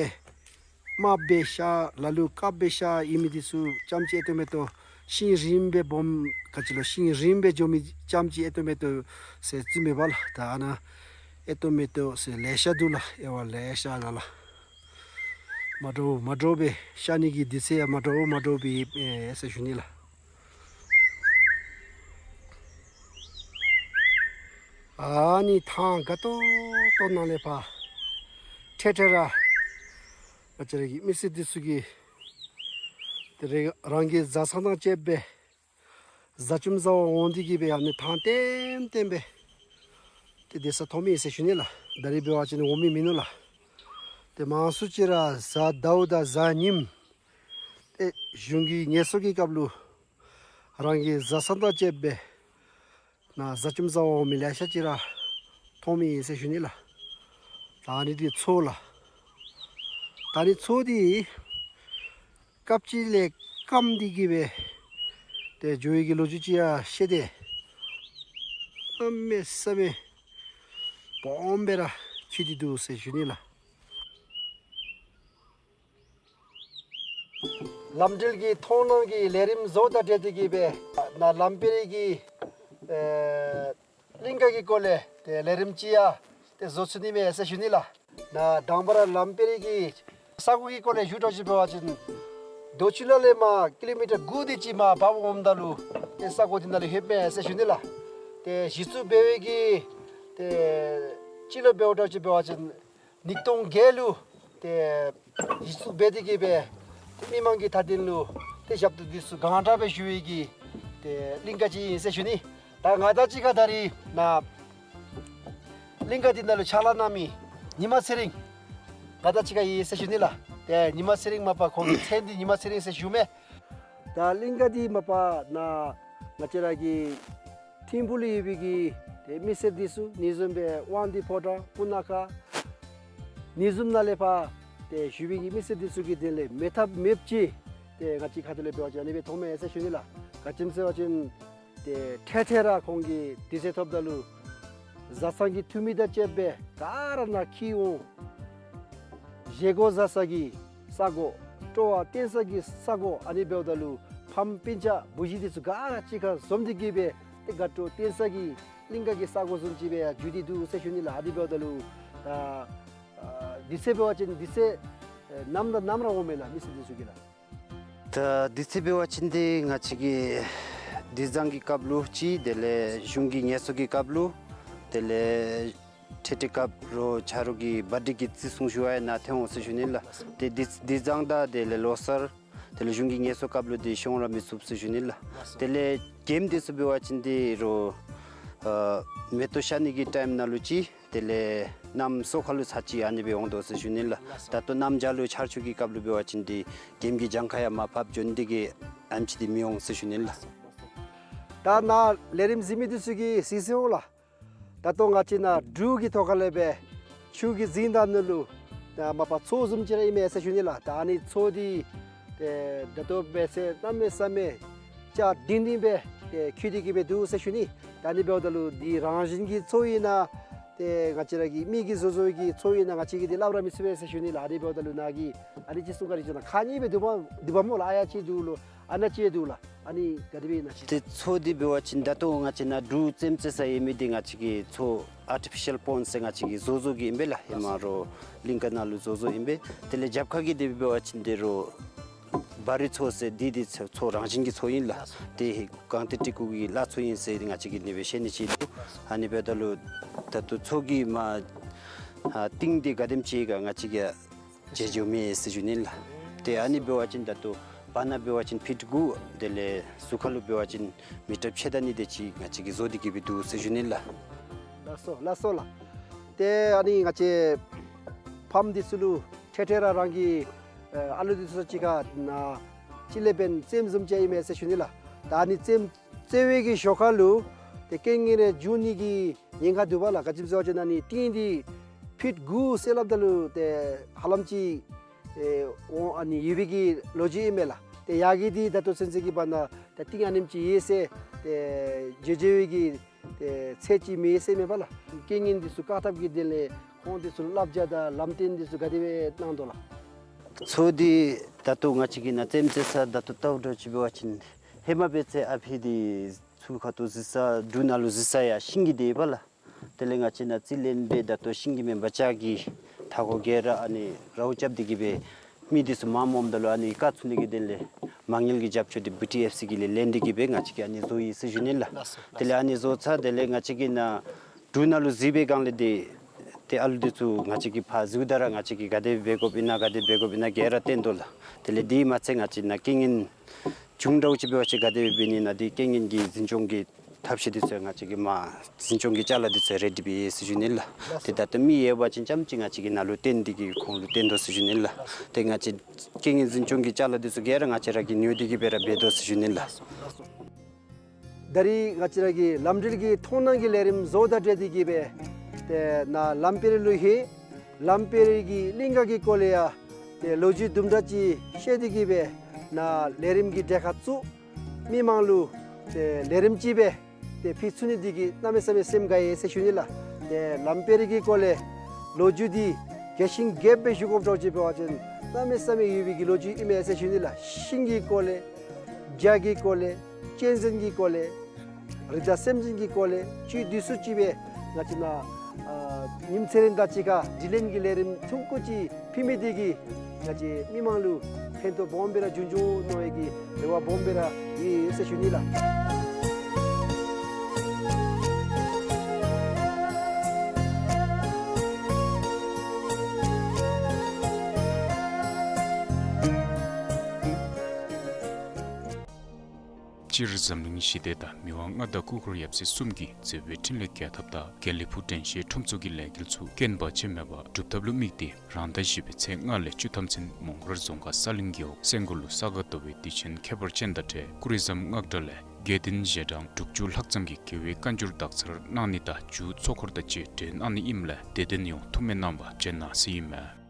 དམརཔོ་སྦེ་ཤར་ལ་ལུ་དཀརཔོ་སྦེ་ཤར་ཨིན་མི་འདི་ཚུ་རྐྱངམ་ཅིག་ཨེ་ཏོ་མེ་ཏོ། ཤིང་རིངམོ་སྦེ་སྦོམ་ག་ཅི་ལོ་ཤིང་རིངམོ་སྦེ་འགྱོ་མི་རྐྱངམ་ཅིག་ཨེ་ཏོ་མེ་ཏོ་ཟེར་བརྩི་མི་པ་ལགས། ད་ཨ་ནཱ་ཨེ་ཏོ་མེ་ཏོ་ཟེར་ལེ་ཤ་འདུག་ལགས། ཨེ་ཝ་ལེ་ཤ་ནཱ་ལགས། མ་འདྲཝ་མ་འདྲཝ་སྦེ་ཤར་ནི་གི་དུས་ཚོད་ཡང་མ་འདྲཝ་མ་འདྲཝ་སྦེ་ཨེ་ཟེར་ཞུ་ནི་ལགས། ཨ་ནི་ཐང་དགའ་ཏོག་ཏོ་ནང་ལས་ཕར་འཕྲལ་འཕྲལ་ར་ང་བཅས་ར་གི་མི་སེར་འདི་ཚུ་གིས་ཏེ་རང་གི་བཟའ་ཚང་དང་བཅསཔ་སྦེ་བཟའ་བཅོམ་བཟའ་བར་འོང་སྟེ་གི་སྦེ་ཨ་ནི་ཐང་ལྟེམ་ལྟེམ་སྦེ་ཏེ་སྡོད་ས་མཐོངམ་ཨིན་ཟེར་ཞུ་ནི་ལགས། ད་རིས་འབད་བ་ཅིན་འོང་མི་མིན་ནུག་ལགས། ཏེ་མང་སུ་ཅིག་ར་གཟའ་ཟླཝ་དང་གཟའ་ཉིམ་ཏེ་གཞུང་གི་ངལ་གསོ་གི་སྐབས་ལུ་རང་གི་བཟའ་ཚང་དང་བཅསཔ་སྦེ་ནཱ་བཟའ་བཅོམ་བཟའ་བར་འོང་མི་ལེ་ཤ་ཅིག་ར་མཐོངམ་ཨིན་ཟེར་ཞུ་ནི་ལགས། ད་ཨ་ནི་འདི་མཚོ་ལགས། ད་ཨ་ནི་མཚོ་འདི་སྐབས་ཅིག་ལས་སྐམ་སྟེ་གི་སྦེ་ཏེ་འགྱོ་བའི་གི་ལོ་རྒྱུས་ཅིག་ཡང་བཤད་དེ་གནམ་མེད་ས་མེད་སྦོམ་སྦེ་ར་ཆགས་ཏེ་འདུག་ཟེར་ཞུ་ནི་ལགས། ལམ་འགྲུལ་གྱི་མཐོང་སྣང་གི་ལས་རིམ་བཟོཝ་དང་འབྲེལ་ཏེ་གི་སྦེ་ནཱ་ལམ་དཔེ་རིས་ཀྱི་ཨེ་གླིང་ག་གི་སྐོར་ལས་ཏེ་ལས་རིམ་ཅིག་ཡང་ཏེ་བཟོ་ཚུགས་ནི་མས་ཟེར་ཞུ་ནི་ལགས། ནཱ་དང་པ་ར་ལམ་དཔེ་རིས་ཀྱི་ས་གོ་གི་སྐོར་ལས་ཞུ་དོ་ཅིག་འབད་བ་ཅིན་རྡོ་ཆུ་ལ་ལས་མར་ཀི་ལོ་མི་ཊར་དགུ་དེ་ཅིག་མར་འབབ་འོངམ་ད་ལུ་ཏེ་ས་གོ་འདི་ནང་ལུ་ལྷོདཔ་མས་ཟེར་ཞུ་ནི་ལགས། ཏེ་གཞི་བཙུགས་འབད་བའི་གི་ཏེ་སྤྱི་ལོ་འབདཝ་ད་ཅིག་འབད་བ་ཅིན་ཉིས་སྟོང་བརྒྱད་ལུ་ཏེ་གཞི་བཙུགས་འབད་དེ་གི་སྦེ་ཏེ་མི་མང་གི་མཐའ་དོན་ལུ་ཏེ་ཞབས་ཏོག་འདི་ཚུ་གང་དྲག་སྦེ་ཞུ་བའི་གི་ཏེ་གླིང་ག་ཅིག་ཨིན་ཟེར་ཞུ་ནི། ད་ང་དང་གཅིག་ཁར་ད་རིས་ནཱ་གླིང་ག་འདི་ནང་ལུ་ཕྱག་ལཱ་གནང་མི་ཉི་མ་ཚེ་རིང་ང་དང་གཅིག་ཁར་ཡོད་ཟེར་ཞུ་ནི་ལགས། ཏེ་ཉི་མ་ཚེ་རིང་མ་པ་ཁོང་གི་མཚན་འདི་ཉི་མ་ཚེ་རིང་ཟེར་ཞུཝ་མས། ད་གླིང་ག་འདི་མ་པ་ནཱ་ང་བཅས་ར་གི་ཐིམ་ཕུག་ལུ་ཡོད་པའི་གི་ཏེ་མི་སེར་འདི་ཚུ་ཨ་ནི་བཟུམ་སྦེ་དབང་འདུས་ཕོ་བྲང་སྤུ་ན་ཁ་ཨ་ནི་བཟུམ་ནང་ལས་ཕར་ཏེ་བཞུགས་པའི་གི་མི་སེར་འདི་ཚུ་གི་དོན་ལས་མེད་ཐབས་མེདཔ་ཅིག་ཏེ་ང་བཅས་ཁ་ཐུག་ལས་འབད་བ་ཅིན་ཨ་ནི་སྦེ་མཐོངམ་མས་ཟེར་ཞུ་ནི་ལགས། ག་ཅི་སྨོ་ཟེར་བ་ཅིན་ཏེ་འཕྲལ་འཕྲལ་ར་ཁོང་གིས་དུས་ཚོད་ཐོབ་ད་ལུ་བཟའ་ཚང་གི་འཐུས་མི་དང་བཅསཔ་སྦེ་ག་ར་ནཱ་འཁྱིད་འོང་། བཞེས་སྒོ་བཟའ་ས་གི་ས་གོ་སྤྲོ་བ་བསྟན་ས་གི་ས་གོ་ཨ་ནི་འབདཝ་ད་ལུ་ཕམ་སྤུན་ཆ་བུ་གཞི་འདི་ཚུ་ག་ར་གཅིག་ཁར་འཛོམས་ཏེ་གི་སྦེ་ཏེ་དགའ་སྤྲོ་བསྟན་ས་གི་གླིང་ག་གི་ས་གོ་བཟུམ་ཅིག་སྦེ་ཡང་འགྱུར་ཏེ་འདུག་ཟེར་ཞུ་ནི་ལགས། ཨ་ནི་འབདཝ་ད་ལུ་ད་ཨ་དུས་ཚོད་འབད་བ་ཅིན་དུས་ཚོད་ཨེ་ནམ་དང་ནམ་ར་འོང་མས་ལགས་མི་སེར་འདི་ཚུ་གིས་ལགས། ད་དུས་ཚོད་འབད་བ་ཅིན་འདི་ང་བཅས་ཀྱི་དུས་བཟང་གི་སྐབས་ལུ་ཅིག་དེ་ལས་གཞུང་གི་ངལ་གསོ་གི་སྐབས་ལུ་དེ་ལས་འཕྲལ་འཕྲལ་སྐབས་རོགས་ཆ་རོགས་ཀྱི་བར་ཌེ་གི་བརྩི་སྲུང་ཞུ་བར་ཡང་ནཱ་ཐོན་འོང་ཟེར་ཞུ་ནི་ལགས། ཏེ་དུས་དུས་བཟང་དང་དེ་ལས་ལོ་གསར་དེ་ལས་གཞུང་གི་ངལ་གསོ་སྐབས་ལུ་འདི་ཤོང་ར་མི་ཚུགས་ཟེར་ཞུ་ནི་ལགས། དེ་ལས་གྱེམ་འདི་ཚུ་འབད་བ་ཅིན་འདི་རོགས་ཨ་མེ་ཏོག་ཤར་ནི་གི་ཊའིམ་ནང་ལུ་ཅིག་དེ་ལས་གནམ་སོ་ཁ་ལུ་ཚར་ཅིག་ཨ་ནི་སྦེ་འོང་དོ་ཟེར་ཞུ་ནི་ལགས། ད་ལྟོ་གནམ་བྱཱར་ལུ་ཆར་ཆུ་གི་སྐབས་ལུ་འབད་བ་ཅིན་འདི་གྱེམ་གྱི་གྱངས་ཁ་ཡང་མར་ཕབ་འགྱོ་ནི་དེ་གིས་ཨེམ་ཆི་འདི་མི་འོང་ཟེར་ཞུ་ནི་ལགས། ད་ནཱ་ལས་རིམ་གཟིགས་མི་འདི་ཚུ་གིས་གཟིགས་ཟེར་འོང་ལགས། ད་ལྟོ་ང་བཅས་ནཱ་འབྲུག་གི་ཐོག་ཁ་ལས་སྦེ་ཆུ་གི་རྫིང་བདག་ནང་ལུ་ད་མ་པ་མཚོ་བཟུམ་ཅིག་ར་ཨིན་མས་ཟེར་ཞུ་ནི་ལགས། ད་ཨ་ནི་མཚོ་འདི་ཏེ་ད་ལྟོ་འབད་ཟེར་གནམ་མེད་ས་མེད་ལྕགས་ལྡིང་ལྡིང་སྦེ་ཏེ་འཁྱིལ་ཏེ་གི་སྦེ་འདུག་ཟེར་ཞུ་ནི། ད་ཨ་ནི་འབདཝ་ད་ལུ་འདི་རང་བཞིན་གྱི་མཚོ་ཨིན་ན་ཏེ་ང་བཅས་ར་གི་མི་གིས་བཟོ་བཟོ་བའི་གི་མཚོ་ཨིན་ན་ང་བཅས་ཀྱིས་འདི་སླབ་ར་མི་ཚུགས་པས་ཟེར་ཞུ་ནི་ལགས། ཨ་ནི་འབདཝ་ད་ལུ་ནཱ་གི་ཨ་ནི་ཅིག་གསུང་ག་ར་ཅིག་ནཱ་ཁག་གཉིས་སྦེ་འདུག་པ་འདུག་པ་སྨོ་ལགས། ཨ་ཡ་ཅིག་འདུག་ལོ། ཨ་ནཱ་ཅིག་འདུག་ལགས། ཨ་ནི་ག་དེ་སྦེ་ཨིན་ན་ཅིག། ཏེ་མཚོ་འདི་འབད་བ་ཅིན་ད་ལྟོ་ང་བཅས་ནཱ་འབྲུག་རྩེདམོ་རྩེ་ས་ཡོད་མི་འདི་ང་བཅས་ཀྱིས་མཚོ་ཨར་ཊི་ཕི་ཤཱལ་པོནཌསི་ཟེར་ང་བཅས་ཀྱིས་བཟོ་བཟོ་གི་ཨིན་པས་ལགས། ཧེ་མ་རོགས་གླིང་ཀ་ནང་ལུ་བཟོ་བཟོ་ཨིན་པས། དེ་ལས་རྒྱབ་ཁ་གི་འདི་འབད་བ་ཅིན་ཏེ་རོགས་བ་རི་མཚོ་ཟེར་འདི་འདི་མཚོ་རང་བཞིན་གྱི་མཚོ་ཨིན་ལགས། ཏེ་སྒང་སྟེང་སྤྲེལ་སྐུ་གི་བླ་མཚོ་ཨིན་ཟེར་ང་བཅས་ཀྱིས་ཨ་ནི་སྦེ་ཤེས་ནི་ཅིག་འདུག། ཨ་ནི་འབདཝ་ད་ལུ་ད་ལྟོ་མཚོ་གི་མར་ཨ་གཏིང་འདི་ག་དེམ་ཅིག་ག་ང་བཅས་ཀྱིས་མཇལ་མཇལཝ་མེད་ཟེར་ཞུ་ནི་ལགས། ཏེ་ཨ་ནི་འབད་བ་ཅིན་ད་ལྟོ་བར་ན་འབད་བ་ཅིན་ཕིཊ་དགུ། དེ་ལས་ཟུར་ཁ་ལུ་འབད་བ་ཅིན་མི་ཊར་ཕྱེད་དང་གཉིས་དེ་ཅིག་ང་བཅས་ཀྱིས་བཟོ་སྟེ་གི་སྦེ་འདུག་ཟེར་ཞུ་ནི་ལགས། ལགས་སོ་ལགས་སོ་ལགས། ཏེ་ཨ་ནི་ང་བཅས་ཕམ་འདི་ཚུ་ལུ་འཕྲལ་འཕྲལ་ར་རང་གི་ཨ་ལུ་འདི་ཚུ་གཅིག་ཁར་ནཱ་གཅིག་ལས་འབདན་རྩེདམོ་བཟུམ་ཅིག་ཨིན་མས་ཟེར་ཞུ་ནི་ལགས། ད་ཨ་ནི་རྩེདམོ་རྩེ་བའི་གི་ཞོར་ཁ་ལུ་ཏེ་རྐྱེན་ངན་རེ་འབྱུང་ནི་གི་ཉེན་ཁ་འདུག་པ་ལགས། ག་ཅི་སྨོ་ཟེར་བ་ཅིན་ཨ་ནི་གཏིང་འདི་ཕིཊ་དགུ་ཟེར་སླབ་ད་ལུ་ཏེ་ཧ་ལམ་ཅིག་ཨེ་འོང་ཨ་ནི་ཡོད་པའི་གི་ལོ་རྒྱུས་ཨིན་མས་ལགས། ཏེ་ཡར་གི་འདི་ད་ལྟོ་ཚུན་ཚོད་ཀྱི་བར་ན་ད་གཏིང་ཨ་ནེམ་ཅིག་ཡོད་ཟེར་ཏེ་མཇལ་མཇལ་བའི་གི་ཏེ་ཚད་ཅིག་མེད་ཟེར་མས་པ་ལགས། རྐྱེན་ངན་འདི་ཚུ་བཀག་ཐབས་ཀྱི་དོན་ལས་ཁོང་འདི་ཚུ་ལུ་བསླབ་བྱ་དང་ལམ་སྟོན་འདི་ཚུ་ག་དེ་སྦེ་གནང་དོ་ལགས། མཚོ་འདི་ད་ལྟོ་ང་བཅས་ཀྱིས་ནཱ་རྩེདམོ་རྩེ་ས་ད་ལྟོ་ལྟཝ་འདྲཝ་ཅིག་འབད་བ་ཅིན་ཧེ་མ་འབད་ཚེ་ཨ་ཕི་འདི་ཚུར་ཁ་ཐུག་གཟིགས་ས་འབྲུག་ནང་ལུ་གཟིགས་ས་ཡང་ཤིང་གི་འདི་ཨིན་པས་ལགས། དེ་ལས་ང་བཅས་ནཱ་རྩིས་ལེན་སྦེ་ད་ལྟོ་ཤིང་གི་མེན་པར་ལྕགས་ཀྱི་མཐའ་འཁོར་ག་ར་ཨ་ནི་རཝ་རྐྱབ་སྟེ་གི་སྦེ་མི་འདི་ཚུ་མངམ་འོངམ་ད་ལུ་ཨ་ནི་བཀག་ཚུགས་ནི་གི་དོན་ལས་མ་དངུལ་གྱི་རྒྱབ་སྐྱོར་འདི་བི་ཊི་ཨེཕ་སི་གི་ལས་ལེན་ཏེ་གི་སྦེ་ང་བཅས་ཀྱིས་ཨ་ནི་བཟོ་ཡི་ཟེར་ཞུ་ནི་ལགས། དེ་ལས་ཨ་ནི་བཟོ་ཚར་དེ་ལས་ང་བཅས་ཀྱིས་ནཱ་འབྲུག་ནང་ལུ་གཟིགས་པའི་སྒང་ལས་འདི་ཏེ་ཨ་ལུ་འདི་ཚུ་ང་བཅས་ཀྱིས་ཕར་གཟིགསཝ་ད་ར་ང་བཅས་ཀྱིས་ག་དེ་འབད་དགོཔ་ཨིན་ན་ག་དེ་འབད་དགོཔ་ཨིན་ན་ག་ར་སྟོན་དོ་ལགས། དེ་ལས་དེ་མ་ཚད་ང་བཅས་ནཱ་རྐྱེན་ངན་བྱུང་འདྲཝ་ཅིག་འབད་བ་ཅིན་ག་དེ་སྦེ་འབད་ནི་ཨིན་ན་འདི་རྐྱེན་ངན་གྱི་འཛིན་སྐྱོང་གི་ཐབས་ཤེས་འདི་ཚུ་ང་བཅས་ཀྱིས་མར་འཛིན་སྐྱོང་གི་ཅ་ལ་འདི་ཚུ་རེ་ཌི་སྦེ་ཡོད་ཟེར་ཞུ་ནི་ལགས། ཏེ་ད་ལྟོ་མི་ཡོད་པ་ཅིན་ཙམ་ཅིག་ང་བཅས་ཀྱིས་ནཱ་ལུ་བཏོན་ཏེ་གི་ཁོང་ལུ་སྟོན་དོ་ཟེར་ཞུ་ནི་ལགས། ཏེ་ང་བཅས་རྐྱེན་ངན་འཛིན་སྐྱོང་གི་ཅ་ལ་འདི་ཚུ་ག་ར་ང་བཅས་ར་གིས་ཉོ་སྟེ་གི་སྦེ་ར་འབད་དོ་ཟེར་ཞུ་ནི་ལགས། ད་རིས་ང་བཅས་ར་གི་ལམ་འགྲུལ་གྱི་མཐོང་སྣང་གི་ལས་རིམ་བཟོཝ་དང་འབྲེལ་ཏེ་གི་སྦེ་ཏེ་ནཱ་ལམ་དཔལ་རི་ལུ་ཧེ་ལམ་དཔལ་རི་གི་གླིང་ག་གི་སྐོར་ལས་ཡང་ཏེ་ལོ་རྒྱུས་དུམ་གྲ་ཅིག་བཤད་དེ་གི་སྦེ་ནཱ་ལས་རིམ་གྱི་གྲལ་ཁར་བཙུགས། མི་མང་ལུ་ཏེ་ལས་རིམ་ཅིག་སྦེ་ཏེ་ཕུལ་ཚུགས་ནི་འདི་གིས་གནམ་མེད་ས་མེད་སེམས་དགའ་ཡི་ཟེར་ཞུ་ནི་ལགས། ཏེ་ལམ་དཔལ་རི་གི་སྐོར་ལས་ལོ་རྒྱུས་འདི་རྒྱས་ཤིང་རྒྱསཔ་སྦེ་ཞུ་དགོཔ་འདྲཝ་ཅིག་འབད་བ་ཅིན་གནམ་མེད་ས་མེད་ཡོད་པའི་གི་ལོ་རྒྱུས་ཨིན་མས་ཟེར་ཞུ་ནི་ལགས། ཤིང་གི་སྐོར་ལས་རྒྱ་གི་སྐོར་ལས་གཅན་གཟན་གྱི་སྐོར་ལས་རི་དྭགས་སེམས་ཅན་གྱི་སྐོར་ལས་ཅིག་འདི་ཚུ་ཅིག་སྦེ་ང་བཅས་ནཱ་ཨ་ཉིནམ་ཚེ་རིང་དང་གཅིག་ཁར་དྲི་ལན་གྱི་ལས་རིམ་ཐུང་ཀུ་ཅིག་ཕུལ་མི་འདི་གིས་ང་བཅས་མི་མང་ལུ་ཕན་ཐོགས་སྦོམ་སྦེ་ར་འབྱུང་འབྱུང་མནོ་བའི་གི་རེ་བ་སྦོམ་སྦེ་ར་ཡོད་ཟེར་ཞུ་ནི་ལགས། སྤྱིར་འཛམ་གླིང་ཞི་བདེ་དང་མི་དབང་མངའ་བདག་སྐུ་འཁོར་ཡབ་སྲས་གསུམ་གྱི་མཛད་པའི་འཕྲིན་ལས་རྒྱས་ཐབས་དང་དགེ་ལེགས་ཕུག་དྲན་ཤེས་ཁྲོམ་ཚོགས་ཀྱི་ལས་འགུལ་ཚུ་རྐྱེན་བར་ཆད་མེད་པར་འགྲུབ་ཐབས་ལུ་དམིགས་ཏེ་རང་ཟླ་བཞི་པའི་ཚེས་ལྔ་ལས་བཅུ་ཐམ་ཚུན་མོང་སྒར་རྫོང་ཁག་ས་གླིང་རྒེད་འོག་སེང་སྒོར་ལུ་ས་ག་ཟླ་བའི་དུས་ཆེན་ཁྱད་པར་ཅན་དང་འབྲེལ་ཀུ་རི་ཟམ་སྔགས་གྲྭ་ལས་དགེ་འདུན་ཞལ་གྲངས་དྲུག་ཅུ་ལྷག་ཙམ་གྱིས་རྒྱལ་བའི་བཀའ་འགྱུར་དག་ཚར་གནང་ནི་དང་མཇུག་ཚོགས་འཁོར་དང་བཅས་གྲོལ་གནང་ནི་ཨིནམ་ལས་དད་ལྡན་ཡོངས་ཐུགས་སྨོན་གནང་བར་བྱོན་གནང་ཟེར་ཨིན་མས།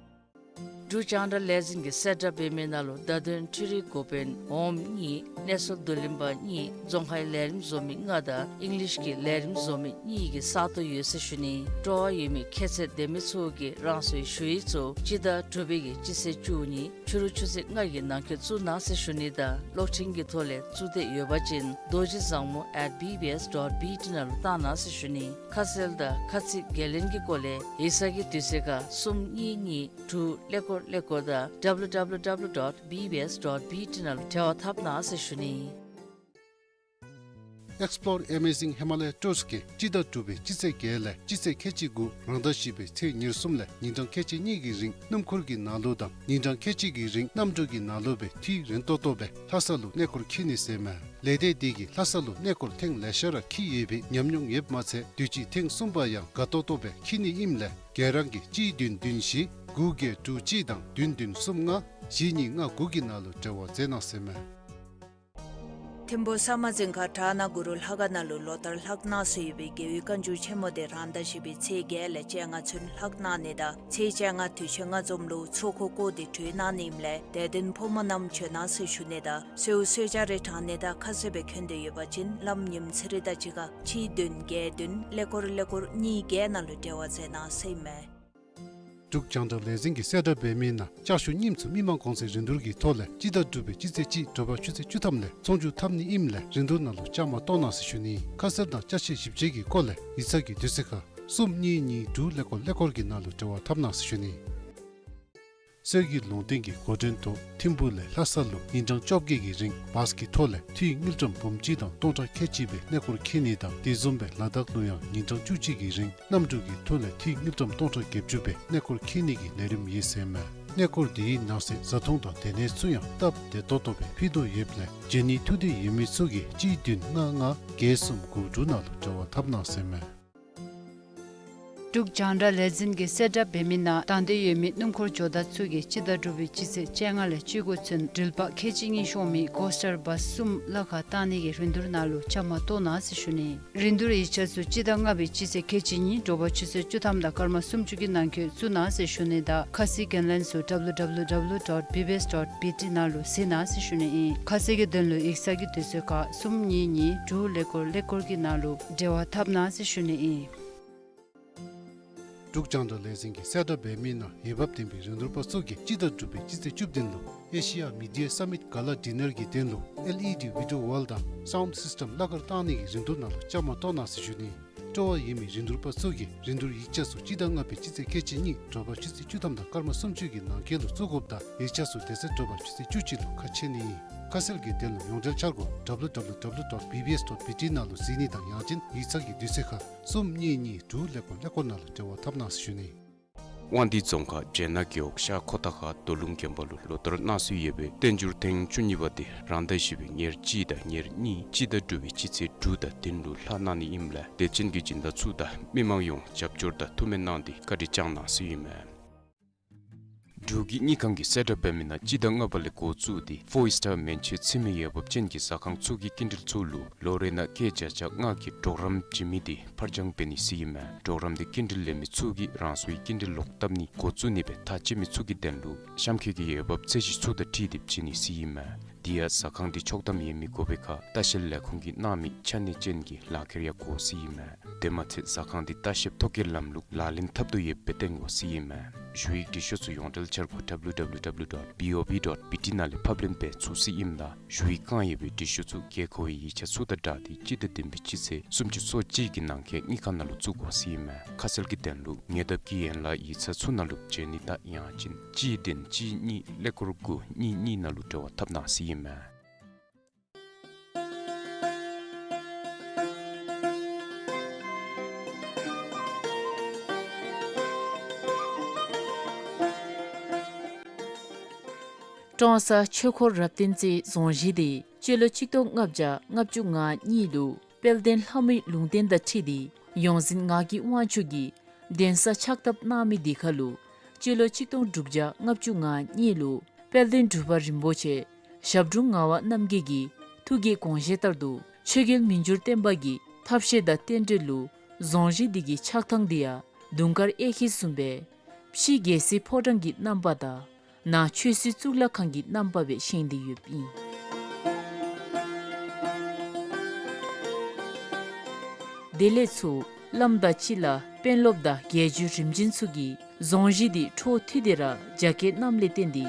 འབྲུག་རྒྱང་བསྒྲགས་ལས་འཛིན་གྱིས་གསལ་བསྒྲགས་འབད་མི་ནང་ལུ་བརྡ་དོན་འཕྲུལ་རིག་འགོ་དཔོན་འོགམ་གཉིས་གནས་ཚུལ་བསྡུ་ལེན་པ་གཉིས་རྫོང་ཁའི་ལས་རིམ་བཟོ་མི་ལྔ་དང་ཨིང་ལིཤ་གི་ལས་རིམ་བཟོ་མི་གཉིས་ཀྱི་ས་སྟོང་ཡོད་ཟེར་ཞུ་ནི། སྤྲོ་བ་ཡོད་མི་ཁྱད་ཚད་ལྡན་མི་ཚུ་གིས་རང་སོའི་ཞུ་ཡིག་ཚུ་སྤྱི་ཟླ་དྲུག་པའི་གི་སྤྱི་ཚེས་བཅུ་གཉིས་ཕྱི་རུ་ཆུ་ཚོད་ལྔ་གི་ནང་འཁོད་བཙུགས་གནང་ཟེར་ཞུ་ནི་དང་གློག་འཕྲིན་གྱི་ཐོག་ལས་བཙུགས་འདོད་ཡོད་པ་ཅིན་རྡོ་རྗེ་བཟང་མོ་at B B S dot B T ནང་ལུ་བཏང་གནང་ཟེར་ཞུ་ནི། ཁ་གསལ་དང་ཁ་ཚིག་འགན་ལེན་གྱི་སྐོར་ལས་ཡིག་ཚང་གི་དུས་ཚོད་ཁར་གསུམ་གཉིས་གཉིས་དྲུག་ཀླད་ཀོར་ཀླད་ཀོར་དང་W W W dot B B S dot B T ནང་ལུ་འབྲེལ་བ་འཐབ་གནང་ཟེར་ཞུ་ནི། Explore Amazing Himalaya Tours གིས་སྤྱི་ཟླ་དྲུག་པའི་སྤྱི་ཚེས་བརྒྱད་ལས་སྤྱི་ཚེས་ཁལ་གཅིག་དགུ་རང་ཟླ་བཞི་པའི་ཚེས་ཉེར་གསུམ་ལས་ཉིན་གྲངས་ཁལ་གཅིག་གཉིས་ཀྱི་རིང་སྣུམ་འཁོར་གྱི་ནང་ལུ་དང་ཉིན་གྲངས་ཁལ་གཅིག་གི་རིང་གནམ་གྲུ་གི་ནང་ལུ་སྦེ་དུས་རིང་ཏོག་ཏོ་སྦེ་ལྷ་ས་ལུ་གནས་སྐོར་འཁྱིད་ནི་ཟེར་མས། ལས་སྡེ་འདི་གིས་ལྷ་ས་ལུ་གནས་སྐོར་ཐེངས་ལེ་ཤ་ར་འཁྱིད་ཡོད་པའི་ཉམས་མྱོང་ཡོདཔ་མ་ཚད་དུས་ཅི་ཐེངས་གསུམ་པ་ཡང་དགའ་ཏོག་ཏོ་སྦེ་འཁྱིད་ནི་ཨིནམ་ལས་ག་ར་གིས་གཅིག་བདུན་བདུན་བཞི་དགུ་བརྒྱད་དྲུག་གཅིག་དང་བདུན་བདུན་གསུམ་ལྔ་བཞི་གཉིས་ལྔ་དགུ་གི་ནང་ལུ་འབྲེལ་བ་མཛད་གནང་ཟེར་མས། ཐིམ་ཕུག་ས་དམར་རྫིང་ཁ་བྲག་ནག་གུ་རུ་ལྷ་ཁང་ནང་ལུ་ལོ་ལྟར་ལྷག་གནང་སྲོལ་ཡོད་པའི་རྒྱལ་བའི་བཀའ་འགྱུར་ཆེན་མོ་དེ་རང་ཟླ་བཞི་པའི་ཚེས་བརྒྱད་ལས་བཅོ་ལྔ་ཚུན་ལྷག་གནང་ནི་དང་ཚེས་བཅོ་ལྔ་དུས་ཆེན་ལྔ་འཛོམས་ལུ་ཚོགས་འཁོར་བསྐོར་ཏེ་གྲོལ་གནང་ནི་ཨིནམ་ལས་དད་ལྡན་ཕོ་མོ་རྣམས་བྱོན་གནང་ཟེར་ཞུ་ནི་དང་གསོལཝ་གསོལ་ཇ་རེ་དྲང་ནི་དང་ཁ་གསོལ་སྦེ་འཁོད་འདོད་ཡོད་པ་ཅིན་ལམ་ཉིནམ་ཚེ་རིང་དང་གཅིག་ཁར་གཅིག་བདུན་བརྒྱད་བདུན་ཀླད་ཀོར་ཀླད་ཀོར་གཉིས་བརྒྱད་ནང་ལུ་འབྲེལ་བ་མཛད་གནང་ཟེར་ཨིན་མས། འབྲུག་རྒྱང་བསྒྲགས་ལས་འཛིན་གྱི་གསལ་བསྒྲགས་འབད་མི་ནང་ལྕགས་ཤོག་རྙིངམ་ཚུ་མི་མང་གོང་ཚད་རིན་བསྡུར་གྱི་ཐོག་ལས་སྤྱི་ཟླ་དྲུག་པའི་སྤྱི་ཚེས་གཅིག་དྲོ་པ་ཆུ་ཚོད་བཅུ་ཐམ་ལས་ཚོང་བསྒྱུར་འཐབ་ནི་ཨིནམ་ལས་རིན་བསྡུར་ནང་ལུ་བཅའ་མར་གཏོགས་གནང་ཟེར་ཞུ་ནི། ཁ་གསལ་དང་ཅ་ཆས་ཞིབ་དཔྱད་ཀྱི་སྐོར་ལས་ཡིག་ཚང་གི་དུས་ཚོད་ཁར་གསུམ་གཉིས་གཉིས་དྲུག་ཀླད་ཀོར་ཀླད་ཀོར་གྱི་ནང་ལུ་འབྲེལ་བ་འཐབ་གནང་ཟེར་ཞུ་ནི། གསེར་གྱི་ལུང་བསྟན་གྱི་འགོ་འདྲེན་ཐོག་ཐིམ་ཕུག་ལས་ལྷ་ས་ལུ་ཉིན་གྲངས་བཅོ་བརྒྱད་ཀྱི་རིང་བཱས་ཀྱི་ཐོག་ལས་འཐུས་དངུལ་ཀྲམ་འབུམ་གཅིག་དང་སྟོང་ཕྲག་ཁལ་གཅིག་སྦེ་གནས་སྐོར་འཁྱིད་ནི་དང་དེ་བཟུམ་སྦེ་ལ་དྭགས་ལུ་ཡང་ཉིན་གྲངས་བཅུ་གཅིག་གི་རིང་གནམ་གྲུ་གི་ཐོག་ལས་འཐུས་དངུལ་ཀྲམ་སྟོང་ཕྲག་བརྒྱད་ཅུ་སྦེ་གནས་སྐོར་འཁྱིད་ནི་གི་ལས་རིམ་ཡོད་ཟེར་མས། གནས་སྐོར་དེའི་ནང་གསེས་བཟའ་འཐུང་དང་སྡོད་གནས་ཚུ་ཡང་སྟབས་བདེ་ཏོག་ཏོ་སྦེ་ཕུལ་དོ་ཡོདཔ་ལས་བྱོན་ནི་ཐུགས་འདོད་ཡོད་མི་ཚུ་གིས་གཅིག་བདུན་ལྔ་ལྔ་བརྒྱད་གསུམ་དགུ་དྲུག་ནང་ལུ་འབྲེལ་བ་འཐབ་གནང་ཟེར་མས། འབྲུག་རྒྱང་བསྒྲགས་ལས་འཛིན་གྱི་གསལ་བསྒྲགས་འབད་མི་ནང་དང་འདོད་ཡོད་མི་སྣུམ་འཁོར་ཇོ་བདག་ཚུ་གིས་སྤྱི་ཟླ་དྲུག་པའི་སྤྱི་ཚེས་བཅོ་ལྔ་ལས་བཅུ་དགུ་ཚུན་འགྲུལ་པ་ཁལ་གཅིག་གཉིས་ཤོང་མི་ཀོ་སི་ཊར་བཱས་གསུམ་གླ་ཁར་བཏང་ནི་གི་རིན་བསྡུར་ནང་ལུ་བཅའ་མར་གཏོགས་གནང་ཟེར་ཞུ་ནི། རིན་བསྡུར་ཡིག་ཆ་ཚུ་སྤྱི་ཟླ་ལྔ་པའི་སྤྱི་ཚེས་ཁལ་གཅིག་གཉིས་དྲོ་པ་ཆུ་ཚོད་བཅུ་ཐམ་དང་སྐར་མ་སུམ་ཅུ་གི་ནང་འཁོད་བཙུགས་གནང་ཟེར་ཞུ་ནི་དང་ཁ་གསལ་གྱི་ལན་ཚུ་W W W dot B B S dot B T ནང་ལུ་གཟིགས་གནང་ཟེར་ཞུ་ནི་ཨིན། ཁ་གསལ་གྱི་དོན་ལུ་ཡིག་ཚང་གི་དུས་ཚོད་ཁར་གསུམ་གཉིས་གཉིས་དྲུག་ཀླད་ཀོར་ཀླད་ཀོར་གྱི་ནང་ལུ་འབྲེལ་བ་འཐབ་གནང་ཟེར་ཞུ་ནི་ཨིན། འབྲུག་རྒྱང་བསྒྲགས་ལས་འཛིན་གྱི་གསལ་བསྒྲགས་འབད་མི་ནང་འོས་འབབ་ལྡན་པའི་རིན་བསྡུར་པ་ཚུ་གིས་སྤྱི་ཟླ་དྲུག་པའི་སྤྱི་ཚེས་བཅུ་བདུན་ལུ་Asia Media Summit Gala Dinner གྱི་དོན་ལུ་L E D video wall དང་sound system གླ་ཁར་བཏང་ནི་གི་རིན་བསྡུར་ནང་ལུ་བཅའ་མར་གཏོགས་གནང་ཟེར་ཞུ་ནི། སྤྲོ་བ་ཡོད་མི་རིན་བསྡུར་པ་ཚུ་གིས་རིན་བསྡུར་ཡིག་ཆ་ཚུ་སྤྱི་ཟླ་ལྔ་པའི་སྤྱི་ཚེས་ཁལ་གཅིག་གཉིས་དྲོ་པ་ཆུ་ཚོད་བཅུ་ཐམ་དང་སྐར་མ་སུམ་ཅུ་གི་ནང་འཁོད་ལུ་བཙུགས་དགོཔ་དང་ཡིག་ཆ་ཚུ་དེ་ཚེ་དྲོ་པ་ཆུ་ཚོད་བཅུ་གཅིག་ལུ་ཁ་ཕྱེ་ནི་ཨིན། ཁ་གསལ་གྱི་དོན་ལུ་ཡོངས་འབྲེལ་འཆར་སྒོ་W W W dot B B S dot B T ནང་ལུ་གཟིགས་ནི་དང་ཡང་ཅིན་ཡིག་ཚང་གི་དུས་ཚོད་ཁར་གསུམ་གཉིས་གཉིས་དྲུག་ཀླད་ཀོར་ཀླད་ཀོར་ནང་ལུ་འབྲེལ་བ་འཐབ་གནང་ཟེར་ཞུ་ནི། དབང་འདུས་རྫོང་ཁག་སྦྱེད་ནག་རྒེད་འོག་ཤར་ཁོ་ཐང་ཁ་རྡོ་ལུང་དགོན་པ་ལུ་ལོ་ལྟར་གནང་སྲོལ་ཡོད་པའི་བསྟན་འགྱུར་ཐེངས་བཅུ་གཉིས་པ་དེ་རང་ཟླ་བཞི་པའི་ཉེར་གཅིག་དང་ཉེར་གཉིས་སྤྱི་ཟླ་དྲུག་པའི་སྤྱི་ཚེས་དྲུག་དང་བདུན་ལུ་ལྷག་གནང་ནི་ཨིནམ་ལས་དད་ཅན་གྱི་སྦྱིན་བདག་ཚུ་དང་མི་མང་ཡོངས་རྒྱབ་སྐྱོར་དང་ཐུགས་སྨོན་གནང་སྟེ་བཀའ་དྲིན་བསྐྱང་གནང་ཟེར་ཨིན་མས། འབྲུག་གི་དངུལ་ཁང་གི་གསལ་བསྒྲགས་འབད་མི་ནང་སྤྱི་ཟླ་ལྔ་པ་ལས་འགོ་བཙུགས་ཏེ་ཕོར་སི་ཊར་མན་ཆད་ཚུད་མི་འོས་འབབ་ཅན་གྱི་ཟ་ཁང་ཚུ་གི་སྐྱིན་འགྲུལ་ཚུ་ལུ་ལོ་རེ་ནང་སྐྱེད་བརྒྱ་ཆ་ལྔ་གི་གྲོགས་རམ་བྱིན་མི་དེ་ཕར་འགྱངས་འབད་ནི་ཟེར་ཨིན་མས། གྲོགས་རམ་དེ་སྐྱིན་འགྲུལ་ལེན་མི་ཚུ་གིས་རང་སོའི་སྐྱིན་འགྲུལ་ལོག་བཏབ་ནི་འགོ་བཙུགས་ནི་སྦེ་ཐག་བཅད་མི་ཚུ་གི་དོན་ལུ་གཤམ་འཁོད་ཀྱི་འོས་འབབ་ཚད་གཞི་ཚུ་དང་འཁྲིལ་ཏེ་བྱིན་ནི་ཟེར་ཨིན་མས། དེ་ཡང་ཟ་ཁང་དེ་ཆོག་ཐམ་ཡོད་མི་དགོ་པའི་ཁར་ལྟ་བཤལ་ལས་ཁུངས་ཀྱིས་གནང་མི་ཆ་གནས་ཅན་གྱི་ལག་ཁྱེར་ཡང་དགོ་ཟེར་ཨིན་མས། དེ་མ་ཚད་ཟ་ཁང་དེ་ལྟ་བཤལ་ཐོ་བཀོད་ལམ་ལུགས་ལག་ལེན་འཐབ་དོ་ཡོདཔ་སྦེ་སྟོན་དགོ་ཟེར་ཨིན་མས། ཞུ་ཡིག་འབྲི་ཤོག་ཚུ་ཡོངས་འབྲེལ་འཆར་སྒོ་W W W dot B O B dot B T ནང་ལས་ཕབ་ལེན་འབད་ཚུགས་ཟེར་ཨིནམ་ད་ཞུ་ཡིག་བཀང་ཡོད་པའི་འབྲི་ཤོག་ཚུ་དགོས་མཁོ་བའི་ཡིག་ཆ་ཚུ་དང་སྦྲགས་ཏེ་སྤྱི་ཟླ་བདུན་པའི་སྤྱི་ཚེས་སུམ་ཅུ་སོ་གཅིག་གི་ནང་འཁོད་དངུལ་ཁང་ནང་ལུ་བཙུགས་དགོ་ཟེར་ཨིན་མས། ཁ་གསལ་གྱི་དོན་ལུ་ཉེ་འདབས་ཀྱི་ཡན་ལག་ཡིག་ཚང་ཚུ་ནང་ལུ་བྱོན་ནི་དང་ཡང་ཅིན་གཅིག་བདུན་གཅིག་གཉིས་ཀླད་ཀོར་དགུ་གཉིས་གཉིས་ནང་ལུ་འབྲེལ་བ་འཐབ་གནང་ཟེར་ཨིན་མས། ཀྲོང་གསར་ཆོས་འཁོར་རབ་བརྟན་རྩེའི་རྫོང་གཞིས་དེ་སྤྱི་ལོ་ཆིག་སྟོང་ལྔ་བརྒྱ་ལྔ་བཅུ་ང་གཉིས་ལུ་དཔལ་ལྡན་ལྷ་མོའི་ལུང་བསྟན་དང་འཁྲིལ་ཏེ་ཡོངས་འཛིན་ངག་གི་དབང་ཕྱུག་གིས་གདན་ས་ཕྱག་བཏབ་གནང་མི་དེ་ཁར་ལུ་སྤྱི་ལོ་ཆིག་སྟོང་དྲུག་བརྒྱ་ལྔ་བཅུ་ང་གཉིས་ལུ་དཔལ་ལྡན་འབྲུག་པ་རིན་པོ་ཆེ་ཞབས་དྲུང་ངག་དབང་རྣམ་རྒྱལ་གྱི་ཐུགས་ཀྱི་དགོངས་བཞེད་ལྟར་དུ་ཆོས་རྒྱལ་མི་འགྱུར་བརྟན་པ་གི་ཐབས་ཤེས་དང་རྟེན་འབྲེལ་ལུ་རྫོང་གཞིས་འདི་གི་ཆགས་ཐངས་འདི་ཡང་དུང་དཀར་གཡས་འཁྱིལ་བཟུམ་སྦེ་ཕྱི་རྒྱལ་སྲིད་ཕོ་བྲང་གི་རྣམ་པ་དང་ནང་ཆོས་སྲིད་གཙུག་ལག་ཁང་གི་རྣམ་པ་སྦེ་བཞེངས་ཏེ་ཡོདཔ་ཨིན། དེ་ལས་ཚུར་བླམ་དང་སྤྱི་བླ་དཔོན་སློབ་དང་རྒྱལ་བརྒྱུད་རིམ་བྱོན་ཚུ་གིས་རྫོང་གཞིས་འདི་འཕྲོ་མཐུད་དེ་ར་རྒྱ་བསྐྱེད་གནངམ་ལས་བརྟེན་ཏེ་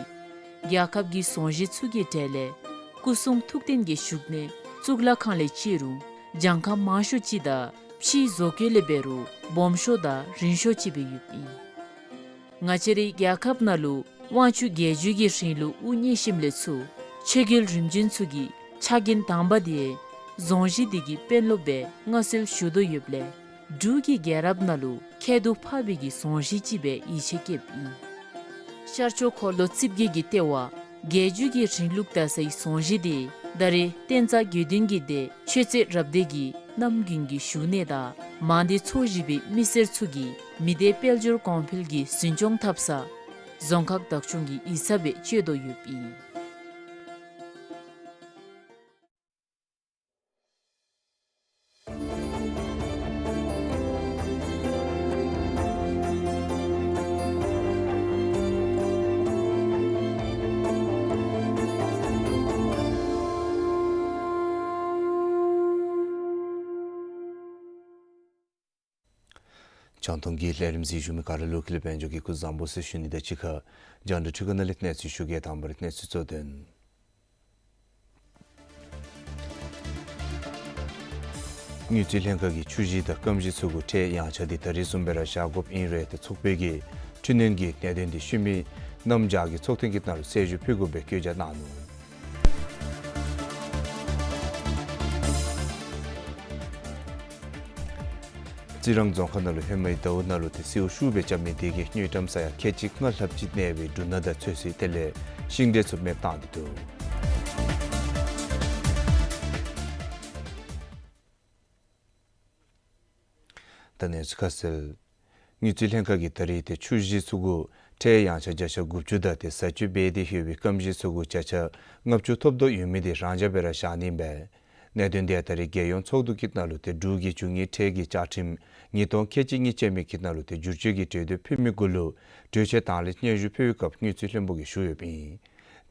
རྒྱལ་ཁབ་ཀྱི་རྫོང་གཞིས་ཚུ་གི་གྲས་ལས་སྐུ་གསུང་ཐུགས་རྟེན་གྱི་བཞུགས་གནས་གཙུག་ལག་ཁང་ལས་བཅད་རུང་གྱངས་ཁ་མང་ཤོས་ཅིག་དང་ཕྱིའི་བཟོ་བཀོད་ལས་འབད་རུང་སྦོམ་ཤོས་དང་རིང་ཤོས་ཅིག་སྦེ་ཡོདཔ་ཨིན། ང་བཅས་རའི་རྒྱལ་ཁབ་ནང་ལུ་དབང་ཕྱུག་རྒྱལ་བརྒྱུད་ཀྱི་རིང་ལུགས་དབུ་བརྙེས་ཞིནམ་ལས་ཚུར་ཆོས་རྒྱལ་རིམ་བྱོན་ཚུ་གི་ཕྱག་འགན་དང་པ་དེ་རྫོང་གཞིས་འདི་གི་དཔོན་སློབ་སྦེ་མངའ་གསོལ་ཞུ་དོ་ཡོདཔ་ལས་འབྲུག་གི་རྒྱལ་རབས་ནང་ལུ་ཁྱད་དུ་འཕགས་པའི་གི་རྫོང་གཞིས་ཅིག་སྦེ་ཡིད་ཆེས་བསྐྱེདཔ་ཨིན། ཤར་ཕྱོགས་འཁོར་ལོ་རྩིབས་བརྒྱད་ཀྱི་ལྟེ་བ་རྒྱལ་བརྒྱུད་ཀྱི་རིང་ལུགས་དར་སའི་རྫོང་གཞིས་འདི་ད་རེས་བསྟན་རྩ་དགེ་འདུན་གྱི་སྡེ་ཆོས་རྩེ་རབ་སྡེ་གི་རྣམ་རྒྱུན་གྱི་བཞུགས་གནས་དང་མང་སྡེ་ཚོ་བཞི་པའི་མི་སེར་ཚུ་གིས་མི་སྡེ་དཔལ་འབྱོར་གོང་འཕེལ་གྱི་འཛིན་སྐྱོང་འཐབ་ས་རྫོང་ཁག་བདག་སྐྱོང་གི་ཡིག་ཚང་སྦེ་སྤྱོད་དོ་ཡོདཔ་ཨིན། རྒྱང་མཐོང་གི་ལས་རིམ་གཟིགས་བཞུགས་མི་ག་ར་ལུ་ཀུན་ལེགས་དཔལ་འབྱོར་གྱི་སྐུ་གཟུགས་བཟང་པོ་ཟེར་ཞུ་ནི་དང་གཅིག་ཁར་རྒྱང་བསྒྲགས་འཕྲུལ་ཁང་ནང་ལས་གནས་ཚུལ་ཞུ་གེ། དང་པ་ར་གནས་ཚུལ་གཙོ་དོན། དངུལ་རྩིས་ལྷན་ཁག་གིས་ཆུ་གཞི་དང་སྐམ་གཞི་ཚུ་གུ་ཁྲལ་ཡངས་ཆག་འདི་ད་རིས་བཟུམ་སྦེ་ར་བཞག་དགོཔ་ཨིན་རུང་ཏེ་ཚོགས་པའི་གི་འཕྲི་སྣོན་གྱི་གནད་དོན་འདི་ཞུ་མི་གནམ་བྱཱར་གྱི་ཚོགས་ཐེངས་ཀྱི་ནང་ལུ་གསལ་ཞུ་ཕུལ་དགོ་པའི་བཀོད་རྒྱ་གནང་ནུག། རྩི་རང་རྫོང་ཁག་ནང་ལུ་ཧེ་མའི་ཟླཝ་ནང་ལུ་ཏེ་སེརཝ་ཤུགས་སྦེ་རྐྱབ་མི་དེ་གིས་དངུལ་ཀྲམ་ས་ཡ་ཁལ་གཅིག་ལྔ་ལྷགཔ་ཅིག་གནས་པའི་འབྲུ་སྣ་དང་ཚོད་བསྲེ་དེ་ལས་ཤིང་འབྲས་ཚུ་མེདཔ་བཏང་སྟེ་འདུག། ད་གནས་ཚུལ་ཁ་གསལ། དངུལ་རྩིས་ལྷན་ཁག་གིས་ད་རིས་ཏེ་ཆུ་གཞི་ཚུ་གུ་ཁྲལ་ཡངས་ཆག་བརྒྱ་ཆ་དགུ་བཅུ་དང་ཏེ་བཟའ་སྤྱོད་འབད་དེ་ཡོད་པའི་སྐམ་གཞི་ཚུ་གུ་བརྒྱ་ཆ་ལྔ་བཅུ་ཐོབ་དོ་ཡོད་མི་དེ་རང་འཇགས་སྦེ་ར་བཞག་ནི་ཨིན་པས། གནད་དོན་དེ་ད་རིས་རྒྱལ་ཡོངས་ཚོགས་འདུ་གི་ནང་ལུ་ཏེ་འབྲུག་གི་རྒྱུ་དངོས་ཁྲལ་གྱི་བཅའ་ཁྲིམས་ཉིས་སྟོང་ཁལ་གཅིག་གཉིས་ཅན་མི་གི་ནང་ལུ་ཏེ་བསྒྱུར་བཅོས་ཀྱི་གྲོས་འདེབས་ཕུལ་མི་གུ་ལུ་གྲོས་ཆོད་དང་ལེན་སྙན་ཞུ་ཕུལ་བའི་སྐབས་དངུལ་རྩིས་བློན་པོ་གིས་ཞུ་ཡོདཔ་ཨིན།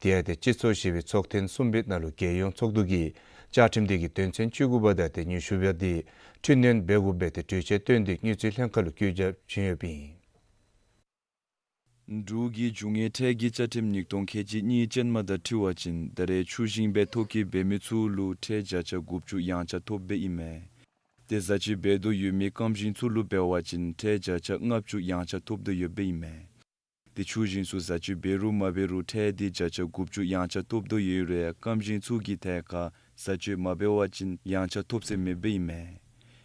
དེ་ཡང་ཏེ་སྤྱི་ཚོགས་བཞི་པའི་ཚོགས་ཐེངས་གསུམ་པའི་ནང་ལུ་རྒྱལ་ཡོངས་ཚོགས་འདུ་གིས་བཅའ་ཁྲིམས་དེ་གི་དོན་ཚན་བཅུ་དགུ་པ་དང་ཏེ་ཉི་ཤུ་པ་དེ་འཕྲི་སྣོན་འབད་དགོ་པའི་ཏེ་གྲོས་ཆོད་བཏོན་ཏེ་དངུལ་རྩིས་ལྷན་ཁག་ལུ་བཀོད་རྒྱ་བྱིན་ཡོདཔ་ཨིན། འབྲུག་གི་རྒྱུ་དངོས་ཁྲལ་གྱི་བཅའ་ཁྲིམས་ཉིས་སྟོང་ཁལ་གཅིག་གཉིས་ཅན་མ་དང་འཁྲིལ་བ་ཅིན་ད་རེས་ཆུ་ཞིང་སྦེ་ཐོ་བཀོད་འབད་མི་ཚུ་ལུ་ཁྲལ་བརྒྱ་ཆ་དགུ་བཅུ་ཡང་ཆ་ཐོབ་སྦེ་ཨིན་མས། ཏེ་བཟའ་སྤྱོད་འབད་དོ་ཡོད་མི་སྐམ་ཞིང་ཚུ་ལུ་འབད་བ་ཅིན་ཁྲལ་བརྒྱ་ཆ་ལྔ་བཅུ་ཡང་ཆ་ཐོབ་དོ་ཡོདཔ་ཨིན་མས། ཏེ་ཆུ་ཞིང་ཚུ་བཟའ་སྤྱོད་འབད་རུང་མ་འབད་རུང་ཁྲལ་འདི་བརྒྱ་ཆ་དགུ་བཅུ་ཡང་ཆ་ཐོབ་དོ་ཡོད་རུང་སྐམ་ཞིང་ཚུ་གི་ཐད་ཁར་བཟའ་སྤྱོད་མ་འབད་བ་ཅིན་ཡང་ཆ་ཐོབ་ས་མེདཔ་ཨིན་མས།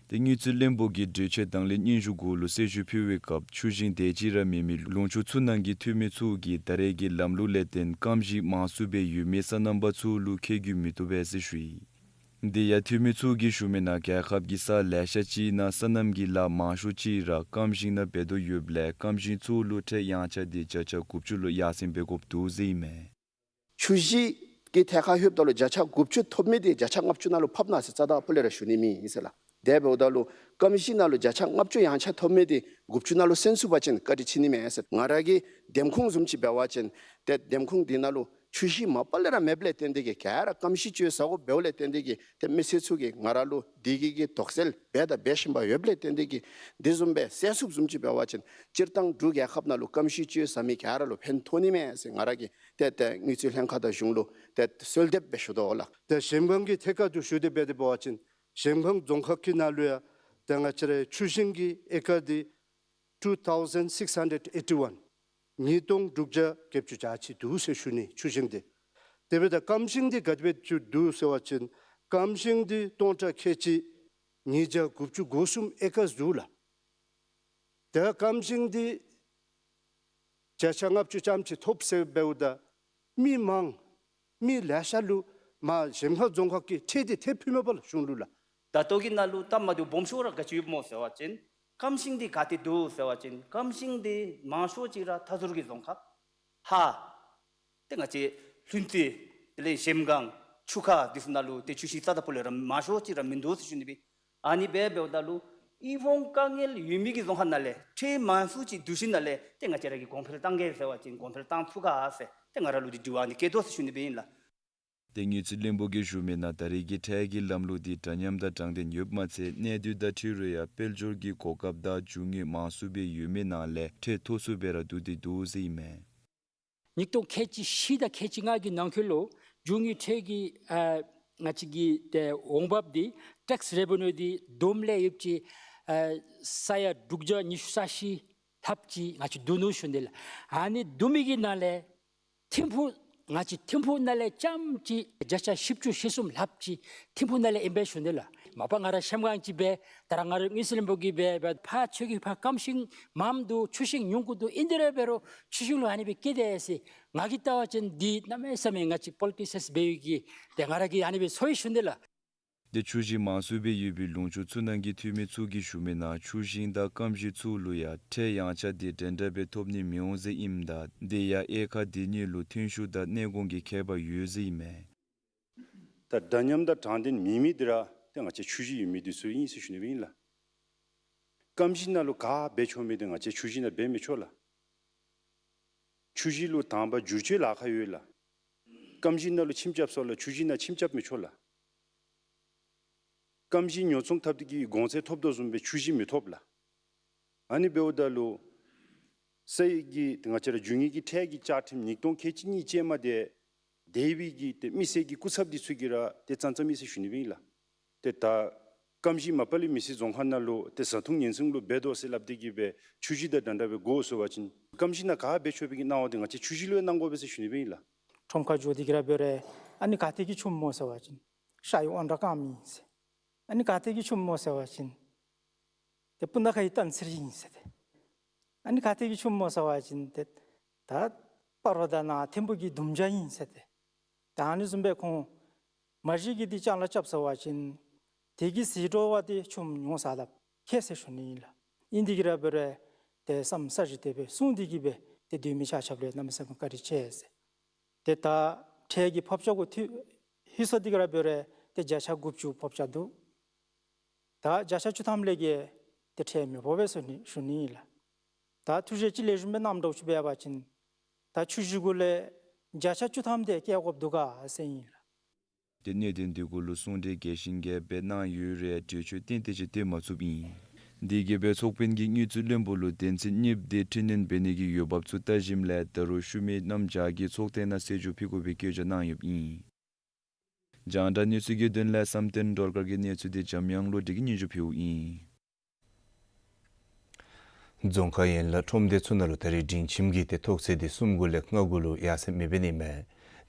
ཏེ་དངུལ་རྩིས་བློན་པོ་གིས་གྲོས་ཆོད་དང་ལེན་སྙན་ཞུ་གུ་ལུ་གསལ་ཞུ་ཕུལ་བའི་སྐབས་ཆུ་ཞིང་དེ་ཅིག་ར་མེན་མི་ལུང་ཕྱོགས་ཚུ་ནང་གི་འཐུས་མི་ཚུ་གིས་ད་རེས་ཀྱི་ལམ་ལུགས་ལས་བརྟེན་སྐམ་ཞིང་མང་སུ་སྦེ་ཡོད་མི་སོ་ནམ་པ་ཚུ་ལུ་ཁེ་གྱོང་མི་ཐོབ་པས་ཟེར་ཞུ་ཡི། དེ་ཡང་འཐུས་མི་ཚུ་གིས་ཞུ་མི་ནང་རྒྱལ་ཁབ་ཀྱི་ས་ལེ་ཤ་ཅིག་ནང་སོ་ནམ་གྱི་ལཱ་མང་ཤོས་ཅིག་ར་སྐམ་ཞིང་ནང་འབད་དོ་ཡོདཔ་ལས་སྐམ་ཞིང་ཚུ་ལུ་ཁྲལ་ཡང་ཆ་དེ་བརྒྱ་ཆ་དགུ་བཅུ་ལུ་ཡར་སེང་འབད་དགོཔ་འདུག་ཟེར་ཨིན་མས། ཆུ་ཞིང་གི་ཐད་ཁར་ལྷོདཔ་ད་ལུ་བརྒྱ་ཆ་དགུ་བཅུ་ཐོབ་མི་དེ་བརྒྱ་ཆ་ལྔ་བཅུ་ནང་ལུ་ཕབ་གནང་ཟེར་རྩ་དང་སྤུ་ལས་ར་ཞུ་ནི་ཨིན་ཟེར་ལགས། དེ་འབདཝ་ད་ལུ་སྐམ་ཞིང་ནང་ལུ་བརྒྱ་ཆ་ལྔ་བཅུ་ཡང་ཆ་ཐོབ་མི་དེ་དགུ་བཅུ་ནང་ལུ་སེང་ཚུགས་པ་ཅིན་བཀའ་དྲིན་ཆེ་ནི་མས་ཟེར། ང་ར་གི་འདེམས་ཁོངས་བཟུམ་ཅིག་འབད་བ་ཅིན་ཏེ་འདེམས་ཁོངས་དེ་ནང་ལུ་ཆུ་ཞིང་མ་པ་ལས་ར་མེདཔ་ལས་བརྟེན་ཏེ་གིས་ག་ར་སྐམ་ཞིང་ཅིག་ཟ་དགོཔ་འབདཝ་ལས་བརྟེན་ཏེ་གིས་ཏེ་མི་སེར་ཚུ་གིས་ང་ར་ལུ་དེ་གི་གི་དོགས་སེལ་འབད་དང་འབད་བཞིན་པ་ཡོདཔ་ལས་བརྟེན་ཏེ་གིས་དེ་བཟུམ་སྦེ་གསལ་ཚུགསཔ་བཟུམ་ཅིག་འབད་བ་ཅིན་སྤྱིར་བཏང་འབྲུག་རྒྱལ་ཁབ་ནང་ལུ་སྐམ་ཞིང་ཅིག་ཟ་མི་ག་ར་ལུ་ཕན་ཐོགས་ནི་མས་ཟེར་ང་ར་གིས་ཏེ་ཏེ་དངུལ་རྩིས་ལྷན་ཁག་དང་གཞུང་ལུ་ཏེ་གསོལ་འདེབས་སྦེ་ཞུ་དོ་ལགས། ཏེ་གཞལམ་སྒང་གི་ཐད་ཁར་ལུ་ཞུ་སྟེ་འབད་དེ་འབད་བ་ཅིན་གཞལམ་སྒང་རྫོང་ཁག་གི་ནང་ལུ་ཡང་ཏེ་ང་བཅས་རའི་ཆུ་ཞིང་གི་ཨེ་ཀར་འདི་two thousand six hundred eighty one། ཉིས་སྟོང་དྲུག་བརྒྱ་བརྒྱད་ཅུ་གྱ་གཅིག་འདུག་ཟེར་ཞུ་ནི་ཆུ་ཞིང་འདི། དེ་འབདཝ་ད་སྐམ་ཞིང་འདི་ག་དེ་སྦེ་ཅིག་འདུག་ཟེར་བ་ཅིན་སྐམ་ཞིང་འདི་སྟོང་ཕྲག་ཁལ་གཅིག་ཉིས་བརྒྱ་དགུ་བཅུ་གོ་གསུམ་ཨེ་ཀར་འདུག་ལགས། ཏེ་སྐམ་ཞིང་འདི་བརྒྱ་ཆ་ལྔ་བཅུ་ཙམ་ཅིག་ཐོབ་ཟེར་འབདཝ་ད་མི་མང་མི་ལེ་ཤ་ལུ་མར་གཞལམ་སྒང་རྫོང་ཁག་གིས་ཁྲལ་འདི་ཏེ་ཕུལ་མས་པ་ལགས་གཞུང་ལུ་ལགས། ད་ལྟོ་གི་ནང་ལུ་སྟབས་མ་བདེཝ་སྦོམ་ཤོས་ར་ག་ཅི་ཡོདཔ་སྨོ་ཟེར་བ་ཅིན་སྐམ་ཞིང་འདི་ག་ཏེ་འདུག་ཟེར་བ་ཅིན་སྐམ་ཞིང་འདི་མང་ཤོས་ཅིག་ར་མཐའ་ཟུར་གྱི་རྫོང་ཁག་ཧཱ་ཏེ་ང་བཅས་ལྷུན་རྩེ་དེ་ལས་གཞལམ་སྒང་ཆུ་ཁ་འདི་ཚུ་ནང་ལུ་ཏེ་ཆུ་ཞིང་རྩ་དང་སྤུ་ལས་ར་མང་ཤོས་ཅིག་ར་མིན་འདུག་ཟེར་ཞུ་ནི་སྦེ། ཨ་ནི་སྦེ་འབདཝ་ད་ལུ་དབུལ་ཕོངས་དཀའ་ངལ་ཡོད་མི་གི་རྫོང་ཁག་ནང་ལས་ཁྲལ་མང་སུ་ཅིག་བསྡུ་ཞིནམ་ལས་ཏེ་ང་བཅས་ར་གིས་གོང་འཕེལ་བཏང་གེ་ཟེར་བ་ཅིན་གོང་འཕེལ་བཏང་ཚུགས་ག་ཟེར་ཏེ་ང་ར་ལུ་འདི་དྲི་བ་ནི་བཀོད་དོ་ཟེར་ཞུ་ནི་སྦེ་ཨིན་ལགས། ཏེ་དངུལ་རྩིས་བློན་པོ་གིས་ཞུ་མི་ནང་ད་རེས་ཀྱི་ཁྲལ་གྱི་ལམ་ལུགས་འདི་འདྲ་མཉམ་དང་དྲང་བདེན་ཡོདཔ་མ་ཚད་གནས་སྡུད་དང་འཁྲིལ་རུང་ཡང་དཔལ་འབྱོར་གྱི་གོ་སྐབས་དང་རྒྱུ་དངོས་མང་སུ་སྦེ་ཡོད་མི་ནང་ལས་ཁྲལ་མཐོ་སུ་སྦེ་ར་བསྡུ་སྟེ་འདུག་ཟེར་ཨིན་མས། ཉིས་སྟོང་ཁལ་གཅིག་བཞི་དང་ཁལ་གཅིག་ལྔ་གི་ནང་འཁོད་ལུ་རྒྱུ་དངོས་ཁྲལ་གྱི་ཨ་ང་བཅས་ཀྱི་ཏེ་འོང་འབབ་འདི་ཊེགསི་རེ་བེ་ནིའུ་འདི་བསྡོམས་ལས་ཡོདཔ་ཅིག་ཨ་ས་ཡ་དྲུག་བརྒྱ་ཉི་ཤུ་རྩ་བཞི་ལྷགཔ་ཅིག་ང་བཅས་བསྡུ་ནུག་ཞུ་ནི་ལགས། ཨ་ནི་བསྡུ་མི་གི་ནང་ལས་ཐིམ་ཕུག་ང་བཅས་ཐིམ་ཕུག་ནང་ལས་རྐྱངམ་ཅིག་བརྒྱ་ཆ་བཞི་བཅུ་ཞེ་གསུམ་ལྷགཔ་ཅིག་ཐིམ་ཕུག་ནང་ལས་ཨིན་པས་ཞུ་ནི་ལགས། མ་པ་ང་ར་གཞལམ་སྒང་ཅིག་སྦེ་ད་ར་ང་རའི་དངུལ་རྩིས་བློན་པོ་གིས་སྦེ་སྦེ་ཕར་ཁྱོད་ཀྱི་ཕར་སྐམ་ཞིང་མངམ་འདུག་ཆུ་ཞིང་ཉུང་ཀུ་འདུག་ཨིན་དེ་ར་འབད་རུང་ཆུ་ཞིང་ལུ་ཨ་ནི་སྦེ་བཀལ་དེས་ཟེར་ང་གིས་བལྟ་བ་ཅིན་འདི་གནམ་མེད་ས་མེད་ང་བཅས་པོ་ལི་ཊི་སི་ཡཱནསི་འབད་བའི་གི་ཏེ་ང་ར་གིས་ཨ་ནི་སྦེ་ཚོར་ཡི་ཞུ་ནི་ལགས། ཏེ་ཆུ་ཞིང་མང་སུ་སྦེ་ཡོད་པའི་ལུང་ཕྱོགས་ཚུ་ནང་གི་འཐུས་མི་ཚུ་གིས་ཞུ་མི་ནང་ཆུ་ཞིང་དང་སྐམ་ཞིང་ཚུ་ལུ་ཡང་ཁྲལ་ཡང་ཆ་འདི་འདྲན་འདྲ་སྦེ་ཐོབ་ནི་མི་འོང་ཟེར་ཨིནམ་ད་དེ་ཡང་དབྱེ་ཁག་འདི་གཉིས་ལུ་ཐོན་ཤུགས་དང་གནས་གོང་གི་ཁྱད་པར་ཡོད་ཟེར་ཨིན་མས། ད་འདྲ་མཉམ་དང་དྲང་བདེན་མེད་མི་འདི་ར་ཏེ་ང་བཅས་ཆུ་ཞིང་ཡོད་མི་འདི་ཚུ་ཨིན་ཟེར་ཞུ་ནི་སྦེ་ཨིན་ལགས། སྐམ་ཞིང་ནང་ལུ་ག་འབད་ཆོག་མི་འདི་ང་བཅས་ཆུ་ཞིང་ནང་འབད་མི་ཆོག་ལགས། ཆུ་ཞིང་ལུ་དང་པ་བསྒྱུར་བཅོས་ལཱ་ཁག་ཡོད་ལགས། སྐམ་ཞིང་ནང་ལུ་ཁྱིམ་རྐྱབ་སོང་ལགས་ཆུ་ཞིང་ནང་ཁྱིམ་རྐྱབ་མི་ཆོག་ལགས། སྐམ་ཞིང་ཉོ་ཚོང་འཐབ་སྟེ་གི་གོང་ཚད་ཐོབ་དོ་བཟུམ་སྦེ་ཆུ་ཞིང་མི་ཐོབ་ལགས། ཨ་ནི་འབདཝ་ད་ལུ་ས་ཡི་གི་ང་བཅས་ར་རྒྱུ་དངོས་ཀྱི་ཁྲལ་གྱི་བཅའ་ཁྲིམས་ཉིས་སྟོང་ཁལ་གཅིག་གཉིས་ཅན་མ་དེ་དེ་སྦེ་གི་ཏེ་མི་སེར་གྱི་སྐུ་ཚབ་འདི་ཚུ་གིས་ར་ཏེ་བཙན་བཙན་མི་ཟེར་ཞུ་ནི་སྦེ་ཨིན་ལགས། ཏེ་ད་ཀམ་གཞི་མ་པ་ལས་མི་སེར་རྫོང་ཁག་ནང་ལུ་ཏེ་བཟའ་འཐུང་ཉེན་སྲུང་ལུ་འབད་དོ་ཟེར་སླབ་སྟེ་གི་སྦེ་ཆུ་བཞི་དང་འདྲ་འདྲ་སྦེ་དགོ་ཟེར་བ་ཅིན་ཀམ་གཞི་ནང་ག་འབད་ཆོག་པའི་གི་གནང་བ་དེ་ང་བཅས་ཆུ་བཞི་ལུ་ཡང་གནང་དགོ་པས་ཟེར་ཞུ་ནི་སྦེ་ཨིན་ལགས། ཁྲོམ་ཁར་འགྱོ་སྟེ་གི་ར་འབད་རུང་ཨ་ནི་ག་ཏེ་གིས་ཁྱུམ་སྨོ་ཟེར་བ་ཅིན་ཤ་ཡི་དབང་དྲག་རྐངམ་ཨིན་ཟེར། ཨ་ནི་ག་ཏེ་གིས་ཁྱུམ་སྨོ་ཟེར་བ་ཅིན་ཏེ་སྤུ་ན་ཁ་ཡི་སྟག་འཚེར་ཨིན་ཟེར་ཏེ། ཨ་ནི་ག་ཏེ་གིས་ཁྱུམ་སྨོ་ཟེར་བ་ཅིན་ཏེ་ད་སྤ་རོ་དང་ནཱ་ཐིམ་ཕུ་གི་དུམ་བྱ་ཨིན་ཟེར་ཏེ། ད་ཨ་ནི་བཟུམ་སྦེ་ཁོང་མ་གཞི་གིས་འདི་ཅ་ལ་རྐྱབ་ཟེར་བ་ཅིན་དེ་གི་ཟད་འགྲོ་བ་དེ་ཁྱུམ་ཉོ་ས་ལུ་ཁེ་ཟེར་ཞུ་ནི་ཨིན་ལགས། ཨིན་དེ་གི་ར་འབད་རུང་ཏེ་བསམ་ས་གཞི་དེ་སྦེ་བསྲུང་སྟེ་གི་སྦེ་ཏེ་སྡོད་མི་ཆ་ཁྱབ་ལུ་གནམ་མེད་ས་མེད་བཀའ་དྲིན་ཆེ་ཟེར། ཏེ་ད་ཁྲལ་གྱི་ཕབ་ཆ་གུ་ཐུག་ཧིང་སངས་ཏེ་གི་ར་འབད་རུང་ཏེ་བརྒྱ་ཆ་དགུ་བཅུ་ཕབ་ཆ་འདུག། ད་བརྒྱ་ཆ་བཅུ་ཐམ་ལས་བརྒལ་ཏེ་ཁྲལ་མི་ཕབ་པས་ཟེར་ཞུ་ནི་ཨིན་ལགས། ད་ཐུགས་རྗེ་ཅིག་ལེགས་ཤོམ་སྦེ་གནངམ་འདྲཝ་ཅིག་འབད་བ་ཅིན་ད་ཆུ་བཞི་གུ་ལས་བརྒྱ་ཆ་བཅུ་ཐམ་དེ་བཀལ་དགོཔ་འདུག་ག་ཟེར་ཨིན་ལགས། ཏེ་གནད་དོན་དེ་གུ་ལུ་གསུང་གྲོས་རྒྱས་ཤིང་རྒྱས་པ་གནང་ཡོད་རུང་གྲོས་ཆོད་ཏན་ཏན་ཅིག་བཏོན་མ་ཚུགསཔ་ཨིན། དེ་གིས་སྦེ་ཚོགས་དཔོན་གྱིས་དངུལ་རྩིས་བློན་པོ་ལུ་དོན་ཚན་གཉིས་པ་དེ་འཕྲི་སྣོན་འབད་ནི་གི་འོས་འབབ་ཚུ་བལྟ་ཞིནམ་ལས་ད་རུང་ཤུལ་མའི་གནམ་བྱཱར་གྱི་ཚོགས་ཐེངས་ནང་གསལ་ཞུ་ཕུལ་དགོ་པའི་བཀོད་རྒྱ་གནང་ཡོདཔ་ཨིན། རྒྱང་བསྒྲགས་གནས་ཚུལ་གྱི་དོན་ལས་བསམ་གཏན་སྒྲོལ་དཀར་གྱི་གནས་ཚུལ་དེ་འཇམ་དབྱངས་བློ་གྲོས་ཀྱིས་སྙན་ཞུ་ཕུལཝ་ཨིན། རྫོང་ཁག་ཡན་ལག་ཁྲོམ་སྡེ་ཚུ་ནང་ལུ་ད་རེས་སྒྲིང་ཁྱིམ་གྱི་ཏེ་ཐོག་ཚད་དེ་གསུམ་གུ་ལས་ལྔ་གུ་ལུ་ཡར་སེང་མེདཔ་འབད་ནི་མས།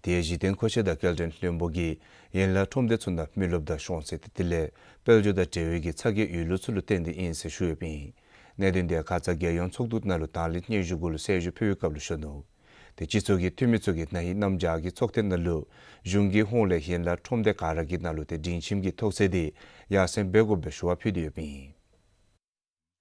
དེ་ཡང་གཞི་རྟེན་མཁོ་ཆས་དང་སྐྱེལ་འདྲེན་བློན་པོ་གིས་ཡན་ལག་ཁྲོམ་སྡེ་ཚུ་ནང་མི་རློབས་དང་ཤོང་ཚད་དེ་དེ་ལས་དཔལ་འབྱོར་དང་འབྲེལ་བའི་གི་ཚ་གྱང་ཡོད་ལུགས་ཚུ་ལུ་བརྟེན་ཏེ་ཨིན་ཟེར་ཞུ་ཡོདཔ་ཨིན། གནད་དོན་དེ་ཁ་ཙ་རྒྱལ་ཡོངས་ཚོགས་འདུ་ནང་ལུ་དང་ལེན་སྙན་ཞུ་གུ་ལུ་གསལ་ཞུ་ཕུལ་བའི་སྐབས་ལུ་ཞུ་ནུག། ཏེ་སྤྱི་ཚོགས་ཀྱི་འཐུས་མི་ཚུ་གིས་ན་ཧིང་གནམ་བྱཱར་གྱི་ཚོགས་ཐེངས་ནང་ལུ་གཞུང་གི་ཧོངས་ལས་ཡན་ལག་ཁྲོམ་སྡེ་ག་ར་གི་ནང་ལུ་ཏེ་སྒྲིང་ཁྱིམ་གྱི་ཐོག་ཚད་དེ་ཡར་སེང་འབད་དགོ་པའི་ཞུ་བ་ཕུལ་ཏེ་ཡོདཔ་ཨིན།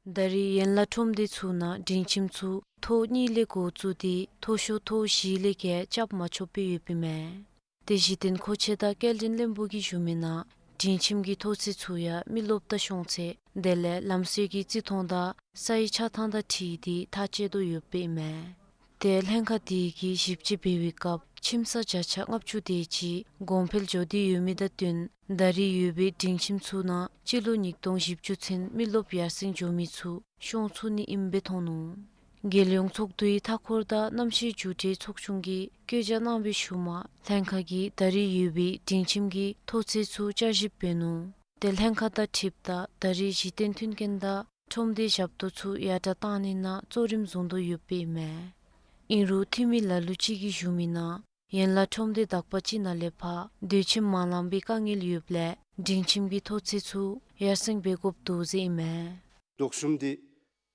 ད་རེས་ཡན་ལག་ཁྲོམ་སྡེ་ཚུ་ནང་སྒྲིང་ཁྱིམ་ཚུ་ཐོག་གཉིས་ལས་འགོ་བཙུགས་ཏེ་མཐོ་ཤོས་ཐོག་བཞི་ལས་བརྒལ་རྐྱབ་མ་ཆོགཔ་སྦེ་ཡོདཔ་ཨིན་མས། ཏེ་གཞི་རྟེན་མཁོ་ཆས་དང་སྐྱེལ་འདྲེན་བློན་པོ་གིས་ཞུ་མི་ནང་སྒྲིང་ཁྱིམ་གྱི་ཐོག་ཚད་ཚུ་ཡང་མི་རློབས་དང་ཤོང་ཚད་དེ་ལས་ལམ་སྲོལ་གྱི་རྩིས་མཐོང་དང་ས་ཡི་ཆགས་ཐངས་དང་འཁྲིལ་ཏེ་ཐག་བཅད་དོ་ཡོདཔ་ཨིན་མས། ཏེ་ལྷན་ཁག་དེ་གིས་ཞིབ་དཔྱད་འབད་བའི་སྐབས་ཁྱིམ་ཚང་བརྒྱ་ཆ་ལྔ་བཅུ་དེ་ཅིག་གོང་འཕེལ་འགྱོ་སྟེ་ཡོད་མི་དང་བསྟུན་ད་རེས་ཡོད་པའི་སྒྲིང་ཁྱིམ་ཚུ་ནང་སྤྱི་ལོ་ཉིས་སྟོང་བཞི་བཅུ་ཚུན་མི་རློབས་ཡར་སེང་འགྱོ་མི་ཚུ་ཤོང་ཚུགས་ནི་ཨིནམ་སྦེ་མཐོང་ནུག། རྒྱལ་ཡོངས་ཚོགས་འདུའི་མཐའ་འཁོར་དང་གནམ་གཤིས་འགྱུར་འགྲོས་ཚོགས་ཆུང་གིས་བཀོད་རྒྱ་གནང་བའི་ཤུལ་མ་ལྷན་ཁག་གིས་ད་རེས་ཡོད་པའི་སྒྲིང་ཁྱིམ་གྱི་མཐོ་ཚད་ཚུ་བསྐྱར་ཞིབ་འབད་ནུག། ཏེ་ལྷན་ཁག་དང་འཁྲིལཝ་ད་ད་རེས་གཞི་རྟེན་མཐུན་རྐྱེན་དང་ཁྲོམ་སྡེ་ཞབས་ཏོག་ཚུ་ཡར་དྲག་བཏང་ནི་ནང་གཙོ་རིམ་བཟུང་དོ་ཡོདཔ་ཨིན་མས། ཨིན་རུང་འཐུས་མི་ལ་ལུ་ཅིག་གིས་ཞུ་མི་ནང་ཡན་ལག་ཁྲོམ་སྡེ་དག་པ་ཅིག་ནང་ལས་ཕར་སྡོད་ཁྱིམ་མ་ལང་པའི་དཀའ་ངལ་ཡོདཔ་ལས་སྒྲིང་ཁྱིམ་གྱི་མཐོ་ཚད་ཚུ་ཡར་སེང་འབད་དགོཔ་འདུག་ཟེར་ཨིན་མས། དོགས་ཟོན་འདི་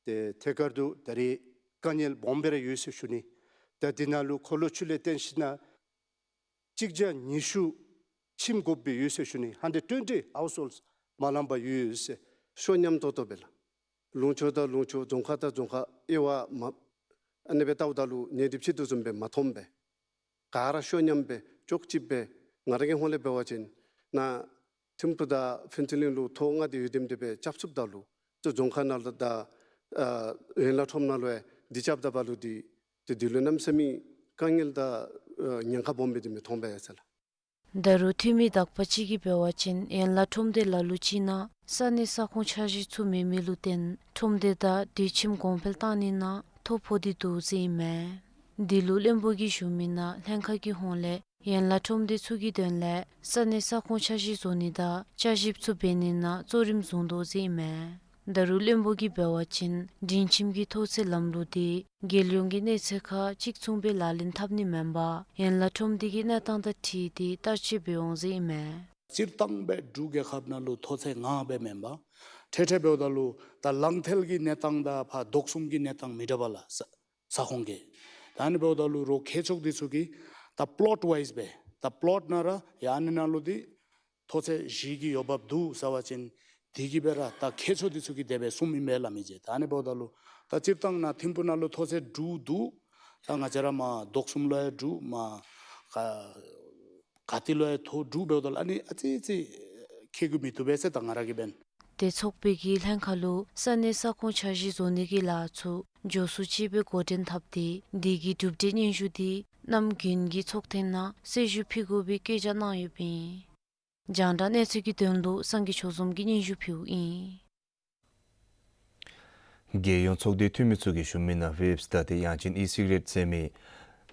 ཏེ་ཐད་ཀར་དུ་ད་རེས་དཀའ་ངལ་སྦོམ་སྦེ་ར་ཡོད་ཟེར་ཞུ་ནི། ད་འདི་ནང་ལུ་འཁོར་ལོ་ཚུ་ལས་བརྟེན་ཞིན་ན་གཅིག་བརྒྱ་ཉི་ཤུ་ཁྱིམ་དགོཔ་སྦེ་ཡོད་ཟེར་ཞུ་ནི། ཧན་ཌེཌ་ཊུ་ཝེན་ཊི་ཧའུསི་ཧོལཌསི་མ་ལང་པར་ཡོད་ཟེར། ཤོ་ཉམས་ཏོག་ཏོ་སྦེ་ལགས། ལུང་ཕྱོགས་དང་ལུང་ཕྱོགས་རྫོང་ཁག་དང་རྫོང་ཁག་དབྱེ་བ་མ་ཨ་ནི་སྦེ་བལྟཝ་ད་ལུ་ཉེ་འདབས་ཅིག་དོ་བཟུམ་སྦེ་མ་མཐོངམ་སྦེ། ག་ར་ཤོ་ཉམས་སྦེ་ཅོག་གཅིག་སྦེ་ང་ར་གི་ཧོངས་ལས་འབད་བ་ཅིན་ནཱ་ཐིམ་ཕུ་དང་ཕུན་ཚོགས་གླིང་ལུ་ཐོག་ལྔ་དེ་ཡོད་དེམ་དེ་སྦེ་རྐྱབ་ཚུགསཔ་ད་ལུ་ཏེ་རྫོང་ཁག་ནང་ལུ་ད་ཨ་ཡན་ལག་ཁྲོམ་ནང་ལུ་ཡང་འདི་རྐྱབ་ད་པ་ལུ་འདི་ཏེ་འདི་ལུ་གནམ་མེད་ས་མེད་དཀའ་ངལ་དང་ཨ་ཉེན་ཁ་སྦོམ་སྦེ་འདི་མི་མཐོང་པས་ཟེར་ལགས། ད་རུང་འཐུས་མི་དག་པ་ཅིག་གིས་འབད་བ་ཅིན་ཡན་ལག་ཁྲོམ་སྡེ་ལ་ལུ་ཅིག་ནང་ས་གནས་ས་ཁོངས་འཆར་གཞི་ཚུ་མེད་མི་ལུ་བརྟེན་ཁྲོམ་སྡེ་དང་སྡོད་ཁྱིམ་གོང་འཕེལ་བཏང་ནི་ནང་ཐོ་ཕོག་སྟེ་འདུག་ཟེར་ཨིན་མས། འདི་ལུ་བློན་པོ་གིས་ཞུ་མི་ནང་ལྷན་ཁག་གི་ཧོངས་ལས་ཡན་ལག་ཁྲོམ་སྡེ་ཚུ་གི་དོན་ལས་ས་གནས་ས་ཁོངས་འཆར་གཞི་བཟོ་ནི་དང་བསྐྱར་ཞིབ་ཚུ་འབད་ནི་ནང་གཙོ་རིམ་བཟུང་དོ་ཟེར་ཨིན་མས། ད་རུང་བློན་པོ་གིས་འབད་བ་ཅིན་སྒྲིང་ཁྱིམ་གྱི་མཐོ་ཚད་ལམ་ལུགས་དེ་རྒྱལ་ཡོངས་ཀྱི་གནས་ཚད་ཁར་གཅིག་མཚུངས་སྦེ་ལག་ལེན་འཐབ་ནི་མེན་པར་ཡན་ལག་ཁྲོམ་སྡེ་གི་གནས་སྟངས་དང་འཁྲིལ་ཏེ་བསྟར་སྤྱོད་འབད་འོང་ཟེར་ཨིན་མས། སྤྱིར་བཏང་སྦེ་འབྲུག་རྒྱལ་ཁབ་ནང་ལུ་མཐོ་ཚད་ལྔ་སྦེ་མེན་པར་འཕྲལ་འཕྲལ་འབདཝ་ད་ལུ་ད་ལང་ཐལ་གྱི་གནས་སྟངས་དང་ཕར་དོག་གསུམ་གྱི་གནས་སྟངས་མི་འདྲཝ་ལགས། ས་ས་ཁོངས་ཀྱི། ད་ཨ་ནི་འབདཝ་ད་ལུ་རོགས་མཁས་མཆོག་འདི་ཚུ་གིས་ད་པོ་ལོཊ་ཝའིསི་སྦེ་ད་པོ་ལོཊ་ནང་ར་ཡ་ཨ་ནི་ནང་ལུ་འདི་མཐོ་ཚད་བཞི་གི་འོས་འབབ་འདུག་ཟེར་བ་ཅིན་དེ་གིས་སྦེ་ར་ད་མཁས་མཆོག་འདི་ཚུ་གིས་དེ་སྦེ་གསུངམ་ཨིན་པས་ལགས་མི་རྗེ། ད་ཨ་ནི་འབདཝ་ད་ལུ་ད་སྤྱིར་བཏང་ནཱ་ཐིམ་ཕུ་ནང་ལུ་མཐོ་ཚད་དྲུག་འདུག། ད་ང་བཅས་ར་མར་དོག་གསུམ་ལུ་ཡང་དྲུག་མར་ག་ག་ཏེ་ལུ་ཡང་མཐོ་དྲུག་འབདཝ་ད་ལུ་ཨ་ནི་ཨ་ཙི་ཙི་ཁེ་གུ་མི་བཏུབ་པས་ཟེར་ད་ང་ར་གིས་འབདན། ཏེ་ཚོགས་པའི་གི་ལྷན་ཁག་ལུ་ས་གནས་ས་ཁོངས་འཆར་གཞི་བཟོ་ནི་གི་ལཱ་ཚུ་མགྱོགས་སུ་ཅིག་སྦེ་འགོ་འདྲེན་འཐབ་སྟེ་དེ་གི་གྲུབ་འབྲས་སྙན་ཞུ་དེ་གནམ་དགུན་གྱི་ཚོགས་ཐེངས་ནང་གསལ་ཞུ་ཕུལ་དགོ་པའི་བཀོད་རྒྱ་གནང་ཡོདཔ་ཨིན། རྒྱང་བསྒྲགས་གནས་ཚུལ་གྱི་དོན་ལུ་སངས་རྒྱས་ཆོས་འཛོམས་ཀྱིས་སྙན་ཞུ་ཕུལཝ་ཨིན། རྒྱལ་ཡོངས་ཚོགས་སྡེའི་འཐུས་མི་ཚུ་གིས་ཞུ་མི་ནང་ཝེབསི་དང་ཏེ་དབྱངས་ཅན་ཨི་སིག་རེཊ་ཟེར་མི་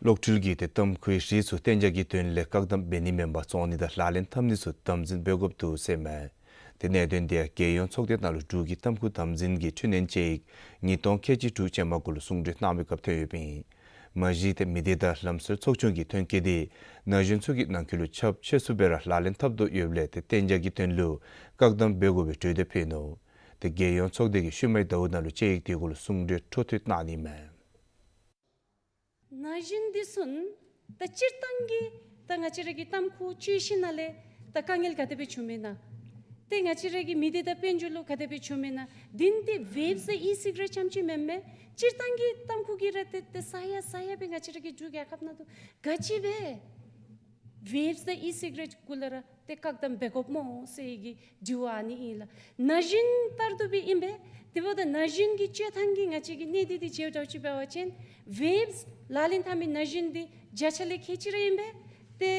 གློག་འཕྲུལ་གྱི་ཏེ་ཏམ་ཁུའི་རིགས་ཚུ་གཏན་འཇགས་ཀྱི་དོན་ལས་བཀག་དམ་འབད་ནི་མེན་པར་བཙོང་ནི་དང་ལག་ལེན་འཐབ་ནི་ཚུ་དམ་འཛིན་འབད་དགོཔ་འདུག་ཟེར་མས། ཏེ་གནད་དོན་དེ་ཡང་རྒྱལ་ཡོངས་ཚོགས་སྡེ་ནང་ལུ་འབྲུག་གི་ཏམ་ཁུ་དམ་འཛིན་གྱི་འཕྲི་སྣོན་དཔྱད་ཡིག་ཉིས་སྟོང་ཁལ་གཅིག་དྲུག་ཅན་མ་གུ་ལུ་གསུང་གྲོས་གནང་བའི་སྐབས་ཐོན་ཡོདཔ་ཨིན། མ་གཞི་ཏེ་མི་སྡེ་དང་ལམ་སྲོལ་ཚོགས་ཆུང་གི་ཐོན་སྐྱེད་དེ་ན་གཞོན་ཚུ་གི་ནང་འཁོད་ལུ་ཁྱབ་ཆེ་སུ་སྦེ་ར་ལག་ལེན་འཐབ་དོ་ཡོདཔ་ལས་ཏེ་གཏན་འཇགས་ཀྱི་དོན་ལུ་བཀག་དམ་འབད་དགོ་པའི་གྲོས་འདེབས་ཕུལ་ནུག། ཏེ་རྒྱལ་ཡོངས་ཚོགས་སྡེ་གིས་ཤུལ་མའི་ཟླཝ་ནང་ལུ་དཔྱད་ཡིག་དེ་གུ་ལུ་གསུང་གྲོས་འཕྲོ་མཐུད་གནང་ནི་མས། ན་གཞོན་འདི་ཚུ་ད་སྤྱིར་བཏང་གི་ད་ང་བཅས་ར་གི་ཏམ་ཁུ་སྤྱོད་ཞིནམ་ལས་ད་དཀའ་ངལ་ག་དེ་སྦེ་བྱུངམ་ཨིན་ན། ཏེ་ང་བཅས་ར་གི་མི་སྡེ་དང་དཔལ་འབྱོར་ལུ་ག་དེ་སྦེ་བྱུངམ་ཨིན་ན། དེ་ནི་ཏེ་ཝེབསི་དང་ཨི་སིག་རེཊ་རྐྱངམ་ཅིག་མེན་མས། སྤྱིར་བཏང་གི་ཏམ་ཁུ་གི་ར་ཏེ་ཏེ་ས་ཡ་ས་ཡ་སྦེ་ང་བཅས་ར་གི་འབྲུག་རྒྱལ་ཁབ་ནང་དུ་ག་ཅི་སྦེ་ཝེབསི་དང་ཨི་སིག་རེཊ་གུ་ལུ་ར་ཏེ་བཀག་དམ་འབད་དགོཔ་སྨོ་ཟེར་གྱི་དྲི་བ་ཨ་ནི་ཨིན་ལགས། ན་གཞོན་ལྟར་དུ་སྦེ་ཨིན་པས། དེ་འབདཝ་ད་ན་གཞོན་གྱི་སྤྱོད་ཐངས་ཀྱི་ང་བཅས་ཀྱི་གནས་སྟངས་འདི་ཅིག་འདྲཝ་ཅིག་འབད་བ་ཅིན་ཝེབསི་ལག་ལེན་འཐབ་མི་ན་གཞོན་འདི་བརྒྱ་ཆ་ལས་ཁལ་གཅིག་ར་ཨིན་པས། ཏེ་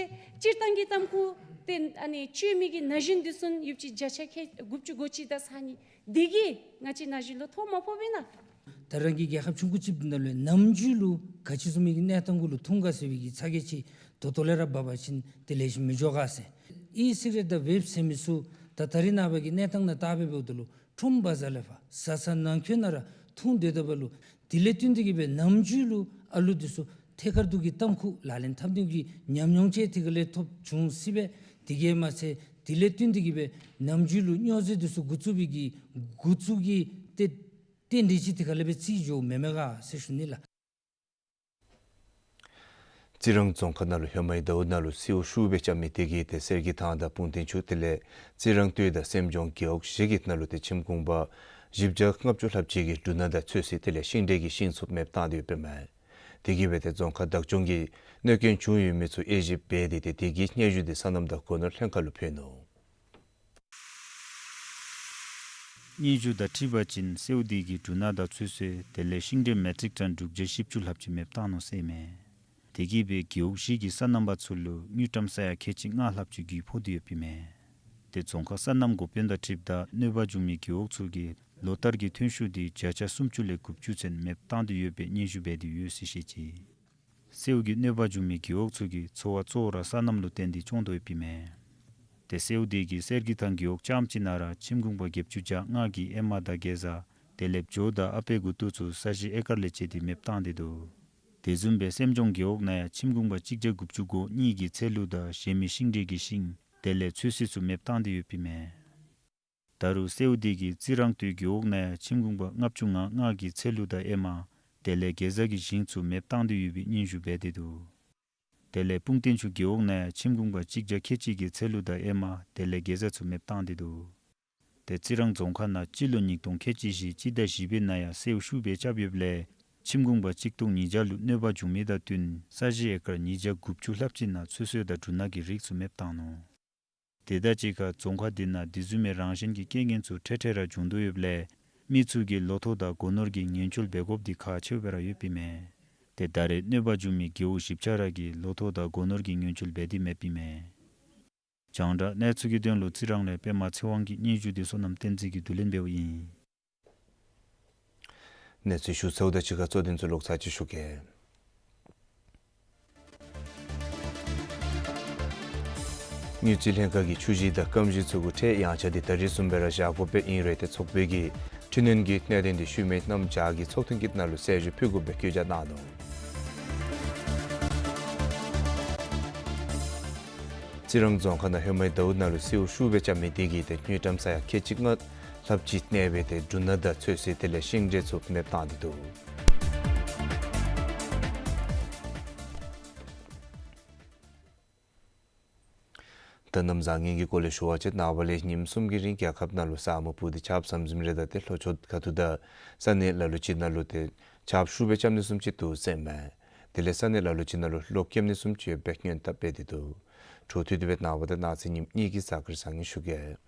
སྤྱིར་བཏང་གི་ཏམ་ཁུ་ཏེ་ཨ་ནི་སྤྱོད་མི་གི་ན་གཞོན་འདི་ཚུ་ཡོདཔ་ཅིག་བརྒྱ་ཆ་ཁལ་དགུ་བཅུ་གོ་གཅིག་དང་ས་གཉིས་འདི་གིས་ང་བཅས་ན་གཞོན་ལུ་ཐོ་མ་ཕོགཔ་ཨིན་ན། ད་རང་གི་རྒྱལ་ཁབ་ཆུང་ཀུ་ཅིག་ནང་ལུ་ནམ་རྒྱུན་ལུ་ག་ཅི་བཟུམ་མའི་གི་གནས་སྟངས་གུ་ལུ་འཐུང་ག་ཟེར་བའི་གི་ཚ་གྱང་ཅིག་ད་ལྟོ་ལས་ར་འབད་བ་ཅིན་ཏེ་ལེགས་ཤོམ་མི་འགྱོ་ག་ཟེར། ཨི་སིག་རེཊ་དང་ཝེབསི་ཟེར་མི་ཚུ་ད་ད་རེས་ནངས་པ་གི་གནས་སྟངས་ནང་བལྟ་སྦེ་འབདཝ་ད་ལུ་ཁྲོམ་བ་ཛར་ལས་ཕར་བཟའ་ཚང་ནང་འཁོད་ནང་ར་འཐུང་སྡོད་དཔ་ལུ་དེ་ལས་བརྟེན་ཏེ་གིས་སྦེ་ནམ་རྒྱུན་ལུ་ཨ་ལུ་འདི་ཚུ་ཐད་ཀར་དུ་གི་ཏམ་ཁུ་ལག་ལེན་འཐབ་ནི་གི་ཉམས་མྱོང་ཅིག་དེ་ག་ལས་ཐོབ་བྱུང་སྲིད་པས། དེ་གིས་མ་ཚད་དེ་ལས་བརྟེན་ཏེ་གིས་སྦེ་ནམ་རྒྱུན་ལུ་སྨྱོ་རྫས་འདི་ཚུ་འགོ་བཙུགས་པའི་གི་འགོ་བཙུགས་ཀྱི་ཏེ་རྟེན་འབྲེལ་ཅིག་དེ་ག་ལས་སྦེ་བརྩི་འགྱོཝ་མེན་མས་ག་ཟེར་ཞུ་ནི་ལགས། རྩི་རང་རྫོང་ཁག་ནང་ལུ་ཧེ་མའི་ཟླཝ་ནང་ལུ་སེརཝ་ཤུགས་སྦེ་རྐྱབ་མི་དེ་གིས་ཏེ་གསེར་གྱི་ཐང་དང་སྤུངས་ཐང་ཆུ་དེ་ལས་རྩི་རང་སྟོད་དང་སེམས་ལྗོངས་རྒེད་འོག་བཞི་གི་ནང་ལུ་ཏེ་ཁྱིམ་གུང་པ་བཞི་བརྒྱ་ལྔ་བཅུ་ལྷགཔ་ཅིག་གིས་འབྲུ་སྣ་དང་ཚོད་བསྲེ་དེ་ལས་ཤིང་འབྲས་ཀྱི་ཤིང་ཚུ་མེདཔ་བཏང་སྟེ་ཡོདཔ་ཨིན་མས། དེ་གིས་སྦེ་ཏེ་རྫོང་ཁག་བདག་སྐྱོང་གིས་གནོད་སྐྱོན་བྱུང་ཡོད་མི་ཚུ་དབྱེ་ཞིབ་འབད་དེ་ཏེ་དེ་གི་སྙན་ཞུ་དེ་སོ་ནམ་དང་སྒོ་ནོར་ལྷན་ཁག་ལུ་ཕུལ་ནུག། སྙན་ཞུ་དང་འཁྲིལ་བ་ཅིན་སེརཝ་དེ་གིས་འབྲུ་སྣ་དང་ཚོད་བསྲེ་དེ་ལས་ཤིང་འབྲས་མེ་ཊིག་ཊོན་དྲུག་བརྒྱ་བཞི་བཅུ་ལྷགཔ་ཅིག་མེདཔ་བཏང་ནུག་ཟེར་མས། དེ་གིས་སྦེ་རྒེད་འོག་བཞི་གི་སོ་ནམ་པ་ཚུ་ལུ་དངུལ་ཀྲམ་ས་ཡ་ཁལ་གཅིག་ལྔ་ལྷགཔ་ཅིག་རྒུད་ཕོག་སྟེ་ཡོདཔ་ཨིན་མས། ཏེ་རྫོང་ཁག་སོ་ནམ་འགོ་དཔོན་དང་འཁྲིལཝ་ད་གནོད་པ་བྱུང་མི་རྒེད་འོག་ཚུ་གིས་ལོ་ལྟར་གྱི་ཐོན་ཤུགས་དེ་བརྒྱ་ཆ་སུམ་ཅུ་ལས་དགུ་བཅུ་ཚུན་མེདཔ་བཏང་སྟེ་ཡོད་པའི་སྙན་ཞུ་འབད་དེ་ཡོད་ཟེར་བཤད་ཅི། སེརཝ་གིས་གནོད་པ་བྱུང་མི་རྒེད་འོག་ཚུ་གི་འཚོ་བ་གཙོ་བོ་ར་སོ་ནམ་ལུ་བརྟེན་ཏེ་སྐྱོང་དོ་ཡོདཔ་ཨིན་མས། ཏེ་སེརཝ་དེ་གིས་གསེར་གྱི་ཐང་རྒེད་འོག་རྐྱངམ་ཅིག་ནང་ར་ཁྱིམ་གུང་པ་བརྒྱད་ཅུ་གྱ་ལྔ་གི་ཨེ་མ་དང་གེ་ཛ་དེ་ལས་བྱོ་དང་ཨ་པད་དགུ་ཏོ་ཚུ་ས་གཞི་ཨེ་ཀར་ལས་བཅད་དེ་མེདཔ་བཏང་སྟེ་འདུག། དེ་བཟུམ་སྦེ་སེམས་ལྗོངས་རྒེད་འོག་ནང་ཡང་ཁྱིམ་གུང་པ་གཅིག་བརྒྱ་དགུ་བཅུ་གོ་གཉིས་ཀྱི་ཚལ་ལུ་དང་གཞན་མི་ཤིང་འབྲས་ཀྱི་ཤིང་དེ་ལས་ཚོད་བསྲེ་ཚུ་མེདཔ་བཏང་སྟེ་ཡོདཔ་ཨིན་མས། ད་རུང་སེརཝ་དེ་གིས་རྩི་རང་སྟོད་རྒེད་འོག་ནང་ཡང་ཁྱིམ་གུང་པ་ལྔ་བཅུ་ང་ལྔ་གི་ཚལ་ལུ་དང་ཨེ་མ་དེ་ལས་གེ་ཛ་གི་ཞིང་ཚུ་མེདཔ་བཏང་སྟེ་ཡོད་པའི་སྙན་ཞུ་འབད་དེ་འདུག། དེ་ལས་སྤུངས་ཐང་ཆུ་རྒེད་འོག་ནང་ཡང་ཁྱིམ་གུང་པ་གཅིག་བརྒྱ་ཁལ་གཅིག་གི་ཚལ་ལུ་དང་ཨེ་མ་དེ་ལས་གེ་ཛ་ཚུ་མེདཔ་བཏང་སྟེ་འདུག། ཏེ་རྩི་རང་རྫོང་ཁག་ནང་སྤྱི་ལོ་ཉིས་སྟོང་ཁལ་གཅིག་བཞི་སྤྱི་ཟླ་བཞི་པའི་ནང་ཡང་སེརཝ་ཤུགས་སྦེ་རྐྱབ་ཡོདཔ་ལས་ཁྱིམ་གུང་པ་གཅིག་སྟོང་ཉིས་བརྒྱ་ལུ་གནོད་པ་བྱུང་མི་དང་བསྟུན་ས་གཞི་ཨེ་ཀར་ཉིས་བརྒྱ་དགུ་བཅུ་ལྷགཔ་ཅིག་ནང་ཚོད་བསྲེ་དང་འབྲུ་སྣ་གི་རིགས་ཚུ་མེདཔ་བཏང་ནུག། དེ་དང་གཅིག་ཁར་རྫོང་ཁག་དེ་ནང་དེ་བཟུམ་མའི་རང་བཞིན་གྱི་རྐྱེན་ངན་ཚུ་འཕྲལ་འཕྲལ་ར་འབྱུང་དོ་ཡོདཔ་ལས་མི་ཚུ་གིས་ལོ་ཐོག་དང་སྒོ་ནོར་གྱི་ཉེན་བཅོལ་འབད་དགོཔ་འདི་ཁག་ཆེཝ་སྦེ་ར་ཡོདཔ་ཨིན་མས། ཏེ་ད་རེས་གནོད་པ་བྱུང་མི་རྒེད་འོག་བཞི་ཆ་ར་གིས་ལོ་ཐོག་དང་སྒོ་ནོར་གྱི་ཉེན་བཅོལ་འབད་དེ་མེདཔ་ཨིན་མས། རྒྱང་བསྒྲགས་གནས་ཚུལ་གྱི་དོན་ལུ་རྩི་རང་ལས་པདྨ་ཚེ་དབང་གི་སྙན་ཞུ་དེ་བསོད་ནམས་བསྟན་འཛིན་གྱིས་བསྡུ་ལེན་འབདཝ་ཨིན། གནས་ཚུལ་ཞུ་ཚརཝ་དང་གཅིག་ཁར་གཙོ་དོན་ཚུ་ལོག་ཚར་ཅིག་ཞུ་གེ། དངུལ་རྩིས་ལྷན་ཁག་གིས་ཆུ་གཞི་དང་སྐམ་གཞི་ཚུ་གུ་ཁྲལ་ཡངས་ཆག་དེ་ད་རེས་བཟུམ་སྦེ་ར་བཞག་དགོཔ་སྦེ་ཨིན་རུང་ཏེ་ཚོགས་པའི་གི་འཕྲི་སྣོན་གྱི་གནད་དོན་དེ་ཤུལ་མའི་གནམ་བྱཱར་གྱི་ཚོགས་ཐུན་གྱི་ནང་ལུ་གསལ་ཞུ་ཕུལ་དགོཔ་སྦེ་བཀོད་རྒྱ་གནང་ནུག། རྩི་རང་རྫོང་ཁག་ནང་ཧེ་མའི་ཟླཝ་ནང་ལུ་སེརཝ་ཤུགས་སྦེ་རྐྱབ་མི་དེ་གིས་ཏེ་དངུལ་ཀྲམ་ས་ཡ་ཁལ་གཅིག་ལྔ་ལྷགཔ་ཅིག་གནས་པའི་ཏེ་འབྲུ་སྣ་དང་ཚོད་བསྲེ་དེ་ལས་ཤིང་འབྲས་ཚུ་མེདཔ་བཏང་སྟེ་འདུག། ད་གནམ་བཟང་ངན་གྱི་སྐོར་ལས་ཞུ་བ་ཅིན་ནངས་པ་ལས་ཉིནམ་གསུམ་གྱི་རིང་རྒྱལ་ཁབ་ནང་ལུ་ས་སྨུག་སྤུབས་ཏེ་ཆརཔ་ཟམ་ཟིམ་རེ་དང་ཏེ་ལྷོ་ཕྱོགས་ཁ་ཐུག་དང་ས་གནས་ལ་ལུ་ཅིག་ནང་ལུ་ཏེ་ཆརཔ་ཤུགས་སྦེ་རྐྱབ་ནི་བཟུམ་ཅིག་འདུག་ཟེར་མས། དེ་ལས་ས་གནས་ལ་ལུ་ཅིག་ནང་ལུ་གློག་ཀེམ་ནི་བཟུམ་ཅིག་ཡོདཔ་སྦེ་སྔོན་དཔག་འབད་དེ་འདུག། འཕྲོ་མཐུད་དེ་སྦེ་ནངས་པ་དང་གནངས་ཚེ་ཉིནམ་གཉིས་ཀྱི་གཟའ་སྐར་བཟང་ངན་ཞུ་གེ།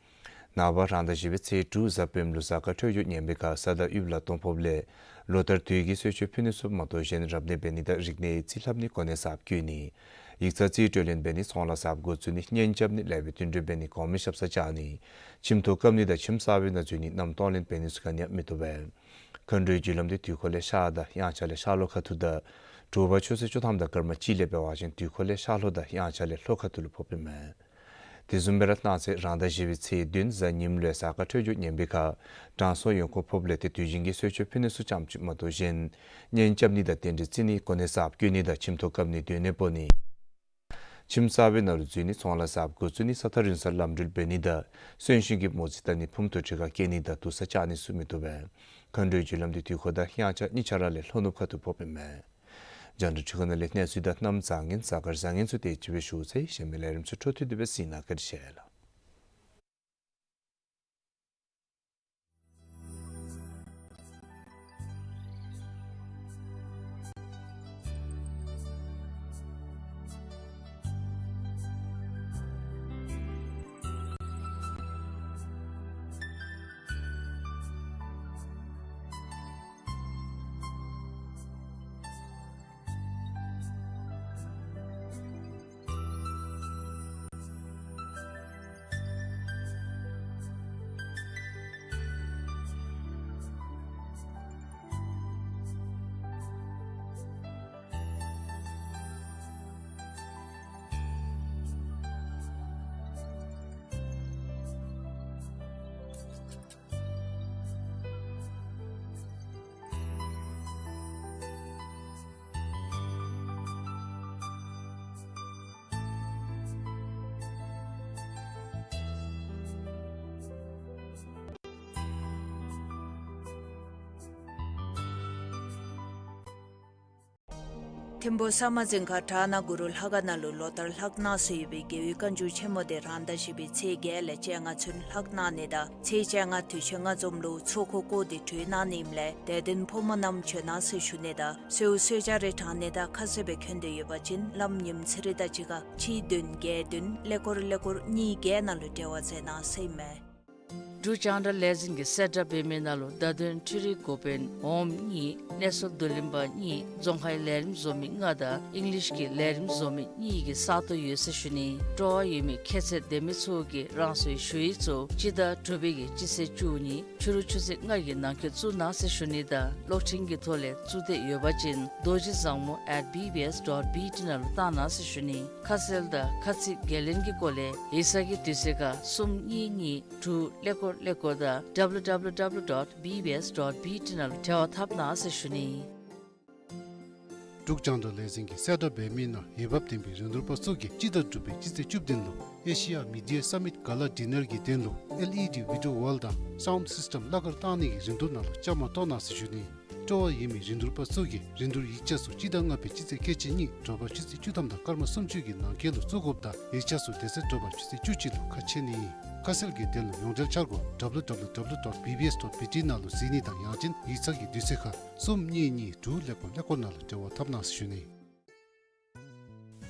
ནངས་པ་རང་ཟླ་བཞི་པའི་ཚེས་དྲུག་གཟའ་སྤེནམ་ལུ་གཟའ་སྐར་འཕྲོད་སྦྱོར་ངན་པའི་ཁར་ས་དང་དབུས་ལ་སྟོང་ཕོགཔ་ལས་ལོ་ལྟར་དུས་ཀྱི་གསོལ་མཆོད་ཕུལ་ནི་ཚུ་མ་གཏོགས་གཞན་རབ་གནས་འབད་ནི་དང་རིག་གནས་རྩིས་ལྷབ་ནི་གོ་གནས་གསརཔ་བསྐོ་ནི། ཡིག་ཚང་རྩིས་སྤྲོད་ལེན་འབད་ནི། ཚོང་ལཱ་གསརཔ་འགོ་བཙུགས་ནི། གཉེན་རྐྱབ་ནི། ལེགས་པའི་བསྟུན་གྲོས་འབད་ནི། གོང་མའི་ཞབས་སར་བཅར་ནི། ཁྱིམ་ཐོག་བཀབ་ནི་དང་ཁྱིམ་གསར་པའི་ནང་འཛུལ་ནི། མནའམ་གཏོང་ལེན་འབད་ནི་ཚུ་ག་ནི་ཡང་མི་བཏུབ་པས། མཁའ་འགྲོའི་རྒྱུ་ལམ་འདི་དུས་འཁོར་ལས་ཤར་དང་དབྱངས་འཆར་ལས་ཤར་ལྷོ་ཁ་ཐུག་དང་དྲོ་པ་ཆུ་ཚོད་བཅུ་ཐམ་དང་སྐར་མ་གཅིག་ལས་འབད་བ་ཅིན་དུས་འཁོར་ལས་ཤར་ལྷོ་དང་དབྱངས་འཆར་ལས་ལྷོ་ཁ་ཐུག་ལུ་ཕོགཔ་ཨིན་མས། དེ་བཟུམ་སྦེ་ར་གནངས་ཚེ་རང་ཟླ་བཞི་པའི་ཚེས་བདུན་གཟའ་ཉིམ་ལུ་གཟའ་སྐར་འཕྲོད་སྦྱོར་ངན་པའི་ཁར་དྲང་སྲོང་ཡོན་འཁོར་ཕོགཔ་ལས་ཏེ་དུས་རྒྱུན་གྱི་གསོལ་མཆོད་ཕུལ་ནི་ཚུ་ཙམ་ཅིག་མ་གཏོགས་གཞན་གཉེན་རྐྱབ་ནི་དང་རྟེན་འབྲེལ་བརྩི་ནི་གོ་གནས་གསརཔ་བསྐོ་ནི་དང་ཁྱིམ་ཐོག་བཀབ་ནི་སྡོད་གནས་སྤོ་ནི། ཁྱིམ་གསར་པའི་ནང་ལུ་འཛུལ་ནི་ཚོང་ལཱ་གསརཔ་འགོ་བཙུགས་ནི་ས་ཐག་རིང་སར་ལམ་འགྲུལ་འབད་ནི་དང་གསོན་གཤིན་གྱི་མོ་རྩིས་བལྟ་ནི་ཕུངམ་དང་གྲི་ཁ་བཀལ་ནི་དང་དུར་ས་བཅག་ནི་ཚུ་མི་བཏུབ་པས། མཁའ་འགྲོའི་རྒྱུ་ལམ་འདི་དུས་འཁོར་དང་དབྱངས་འཆར་གཉིས་ཆ་ར་ལས་ལྷོ་ནུབ་ཁ་ཐུག་ཕོགཔ་ཨིན་མས། རྒྱང་བསྒྲགས་འཕྲུལ་ཁང་ནང་ལས་གནས་ཚུལ་དང་གནམ་བཟང་ངན་གཟའ་སྐར་བཟང་ངན་ཚུ་དེ་ཅིག་སྦེ་ཞུ་ཚར་ཡི། གཞན་མི་ལས་རིམ་ཚུ་འཕྲོ་མཐུད་དེ་སྦེ་གཟིགས་གནང་། བཀའ་དྲིན་ཆེ་ལགས། ཐིམ་ཕུ་ས་མ་རྫིང་ཁ་བྲག་ནག་གུ་རུ་ལྷ་ཁང་ནང་ལུ་ལོ་ལྟར་ལྷག་གནང་སྲོལ་ཡོད་པའི་རྒྱལ་བའི་བཀའ་འགྱུར་ཆེན་མོ་དེ་རང་ཟླ་བཞི་པའི་ཚེས་བརྒྱད་ལས་བཅོ་ལྔ་ཚུན་ལྷག་གནང་ནི་དང་ཚེས་བཅོ་ལྔ་དུས་ཆེན་ལྔ་འཛོམས་ལུ་ཚོགས་འཁོར་བསྐོར་ཏེ་གྲོལ་གནང་ནི་ཨིནམ་ལས་དད་ལྡན་ཕོ་མོ་རྣམས་བྱོན་གནང་ཟེར་ཞུ་ནི་དང་གསོལཝ་གསོལ་ཇ་རེ་དྲང་ནི་དང་ཁ་གསལ་སྦེ་འཁོད་དེ་ཡོད་པ་ཅིན་ལམ་ཉིནམ་ཚེས་རིག་དང་གཅིག་ཁར་གཅིག་བདུན་བརྒྱད་བདུན་ཀླད་ཀོར་ཀླད་ཀོར་གཉིས་བརྒྱད་ནང་ལུ་འབྲེལ་བ་མཛད་གནང་ཟེར་ཨིན་མས། འབྲུག་རྒྱང་བསྒྲགས་ལས་འཛིན་གྱིས་གསལ་བསྒྲགས་འབད་མི་ནང་ལུ་བརྡ་དོན་འཕྲུལ་རིག་འགོ་དཔོན་འོགམ་གཉིས་གནས་ཚུལ་བསྡུ་ལེན་པ་གཉིས་རྫོང་ཁའི་ལས་རིམ་བཟོ་མི་ལྔ་དང་ཨིང་ལིཤ་གི་ལས་རིམ་བཟོ་མི་གཉིས་ཀྱི་ས་སྟོང་ཡོད་ཟེར་ཞུ་ནི། སྤྲོ་བ་ཡོད་མི་ཁྱད་ཚད་ལྡན་མི་ཚུ་གིས་རང་སོའི་ཞུ་ཡིག་ཚུ་སྤྱི་ཟླ་དྲུག་པའི་གི་སྤྱི་ཚེས་བཅུ་གཉིས་ཕྱི་རུ་ཆུ་ཚོད་ལྔ་གི་ནང་འཁོད་བཙུགས་གནང་ཟེར་ཞུ་ནི་དང་གློག་འཕྲིན་གྱི་ཐོག་ལས་བཙུགས་འདོད་ཡོད་པ་ཅིན་རྡོ་རྗེ་བཟང་མོ་at B B S dot B T ནང་ལུ་བཏང་གནང་ཟེར་ཞུ་ནི། ཁ་གསལ་དང་ཁ་ཚིག་འགན་ལེན་གྱི་སྐོར་ལས་ཡིག་ཚང་གི་དུས་ཚོད་ཁར་གསུམ་གཉིས་གཉིས་དྲུག་ཀླད་ཀོར་ཀླད་ཀོར་དང་W W W dot B B S dot B T ནང་ལུ་འབྲེལ་བ་འཐབ་གནང་ཟེར་ཞུ་ནི། འབྲུག་རྒྱང་བསྒྲགས་ལས་འཛིན་གྱིས་གསལ་བསྒྲགས་འབད་མི་ནང་འོས་འབབ་ལྡན་པའི་རིན་བསྡུར་པ་ཚུ་གིས་སྤྱི་ཟླ་དྲུག་པའི་སྤྱི་ཚེས་བཅུ་བདུན་ལུ་ཨེ་ཤི་ཡ་མི་ཌི་ཡ་སམ་མིཊ་ག་ལ་ཌི་ནར་གྱི་དོན་ལུ་ཨེལ་ཨི་ཌི་བི་ཌི་ཡོ་ཝཱལ་དང་སའུནཌ་སིསི་ཊེམ་གླ་གར་བཏང་ནི་གི་རིན་བསྡུར་ནང་ལུ་བཅའ་མར་གཏོགས་གནང་ཟེར་ཞུ་ནི། སྤྲོ་བ་ཡོད་མི་རིན་བསྡུར་པ་ཚུ་གིས་རིན་བསྡུར་ཡིག་ཆ་ཚུ་སྤྱི་ཟླ་ལྔ་པའི་སྤྱི་ཚེས་ཁལ་གཅིག་གཉིས་དྲོ་པ་ཆུ་ཚོད་བཅུ་ཐམ་དང་སྐར་མ་སུམ་ཅུ་གི་ནང་འཁོད་ལུ་བཙུགས་དགོཔ་དང་ཡིག་ཆ་ཚུ་དེ་ཚེ་དྲོ་པ་ཆུ་ཚོད་བཅུ་གཅིག་ལུ་ཁ་ཕྱེ་ནི་ཨིན། ཁ་གསལ་གྱི་དོན་ལུ་ཡོངས་འབྲེལ་འཆར་སྒོ་W W W dot B B S dot B T ནང་ལུ་གཟིགས་ནི་དང་ཡང་ཅིན་ཡིག་ཚང་གི་དུས་ཚོད་ཁར་གསུམ་གཉིས་གཉིས་དྲུག་ཀླད་ཀོར་ཀླད་ཀོར་ནང་ལུ་འབྲེལ་བ་འཐབ་གནང་ཟེར་ཞུ་ནི།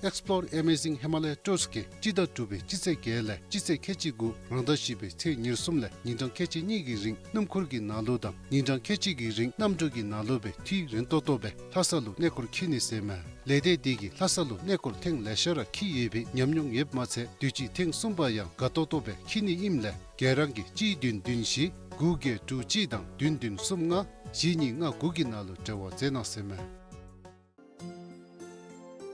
Explore Amazing Himalaya Tours གིས་སྤྱི་ཟླ་དྲུག་པའི་སྤྱི་ཚེས་བརྒྱད་ལས་སྤྱི་ཚེས་ཁལ་གཅིག་དགུ་རང་ཟླ་བཞི་པའི་ཚེས་ཉེར་གསུམ་ལས་ཉིན་གྲངས་ཁལ་གཅིག་གཉིས་ཀྱི་རིང་སྣུམ་འཁོར་གྱི་ནང་ལུ་དང་ཉིན་གྲངས་ཁལ་གཅིག་གི་རིང་གནམ་གྲུ་གི་ནང་ལུ་སྦེ་འཐུས་རན་ཏོག་ཏོ་སྦེ་ལྷ་ས་ལུ་གནས་སྐོར་འཁྱིད་ནི་ཟེར་ཨིན་མས། ལས་སྡེ་འདི་གིས་ལྷ་ས་ལུ་གནས་སྐོར་ཐེངས་ལེ་ཤ་ར་འཁྱིད་ཡོད་པའི་ཉམས་མྱོང་ཡོདཔ་མ་ཚད་དུས་ཅི་ཐེངས་གསུམ་པ་ཡང་དགའ་ཏོག་ཏོ་སྦེ་འཁྱིད་ནི་ཨིནམ་ལས་ག་ར་གིས་གཅིག་བདུན་བདུན་བཞི་དགུ་བརྒྱད་དྲུག་གཅིག་དང་བདུན་བདུན་གསུམ་ལྔ་བཞི་གཉིས་ལྔ་དགུ་གི་ནང་ལུ་འབྲེལ་བ་མཛད་གནང་ཟེར་ཨིན་མས།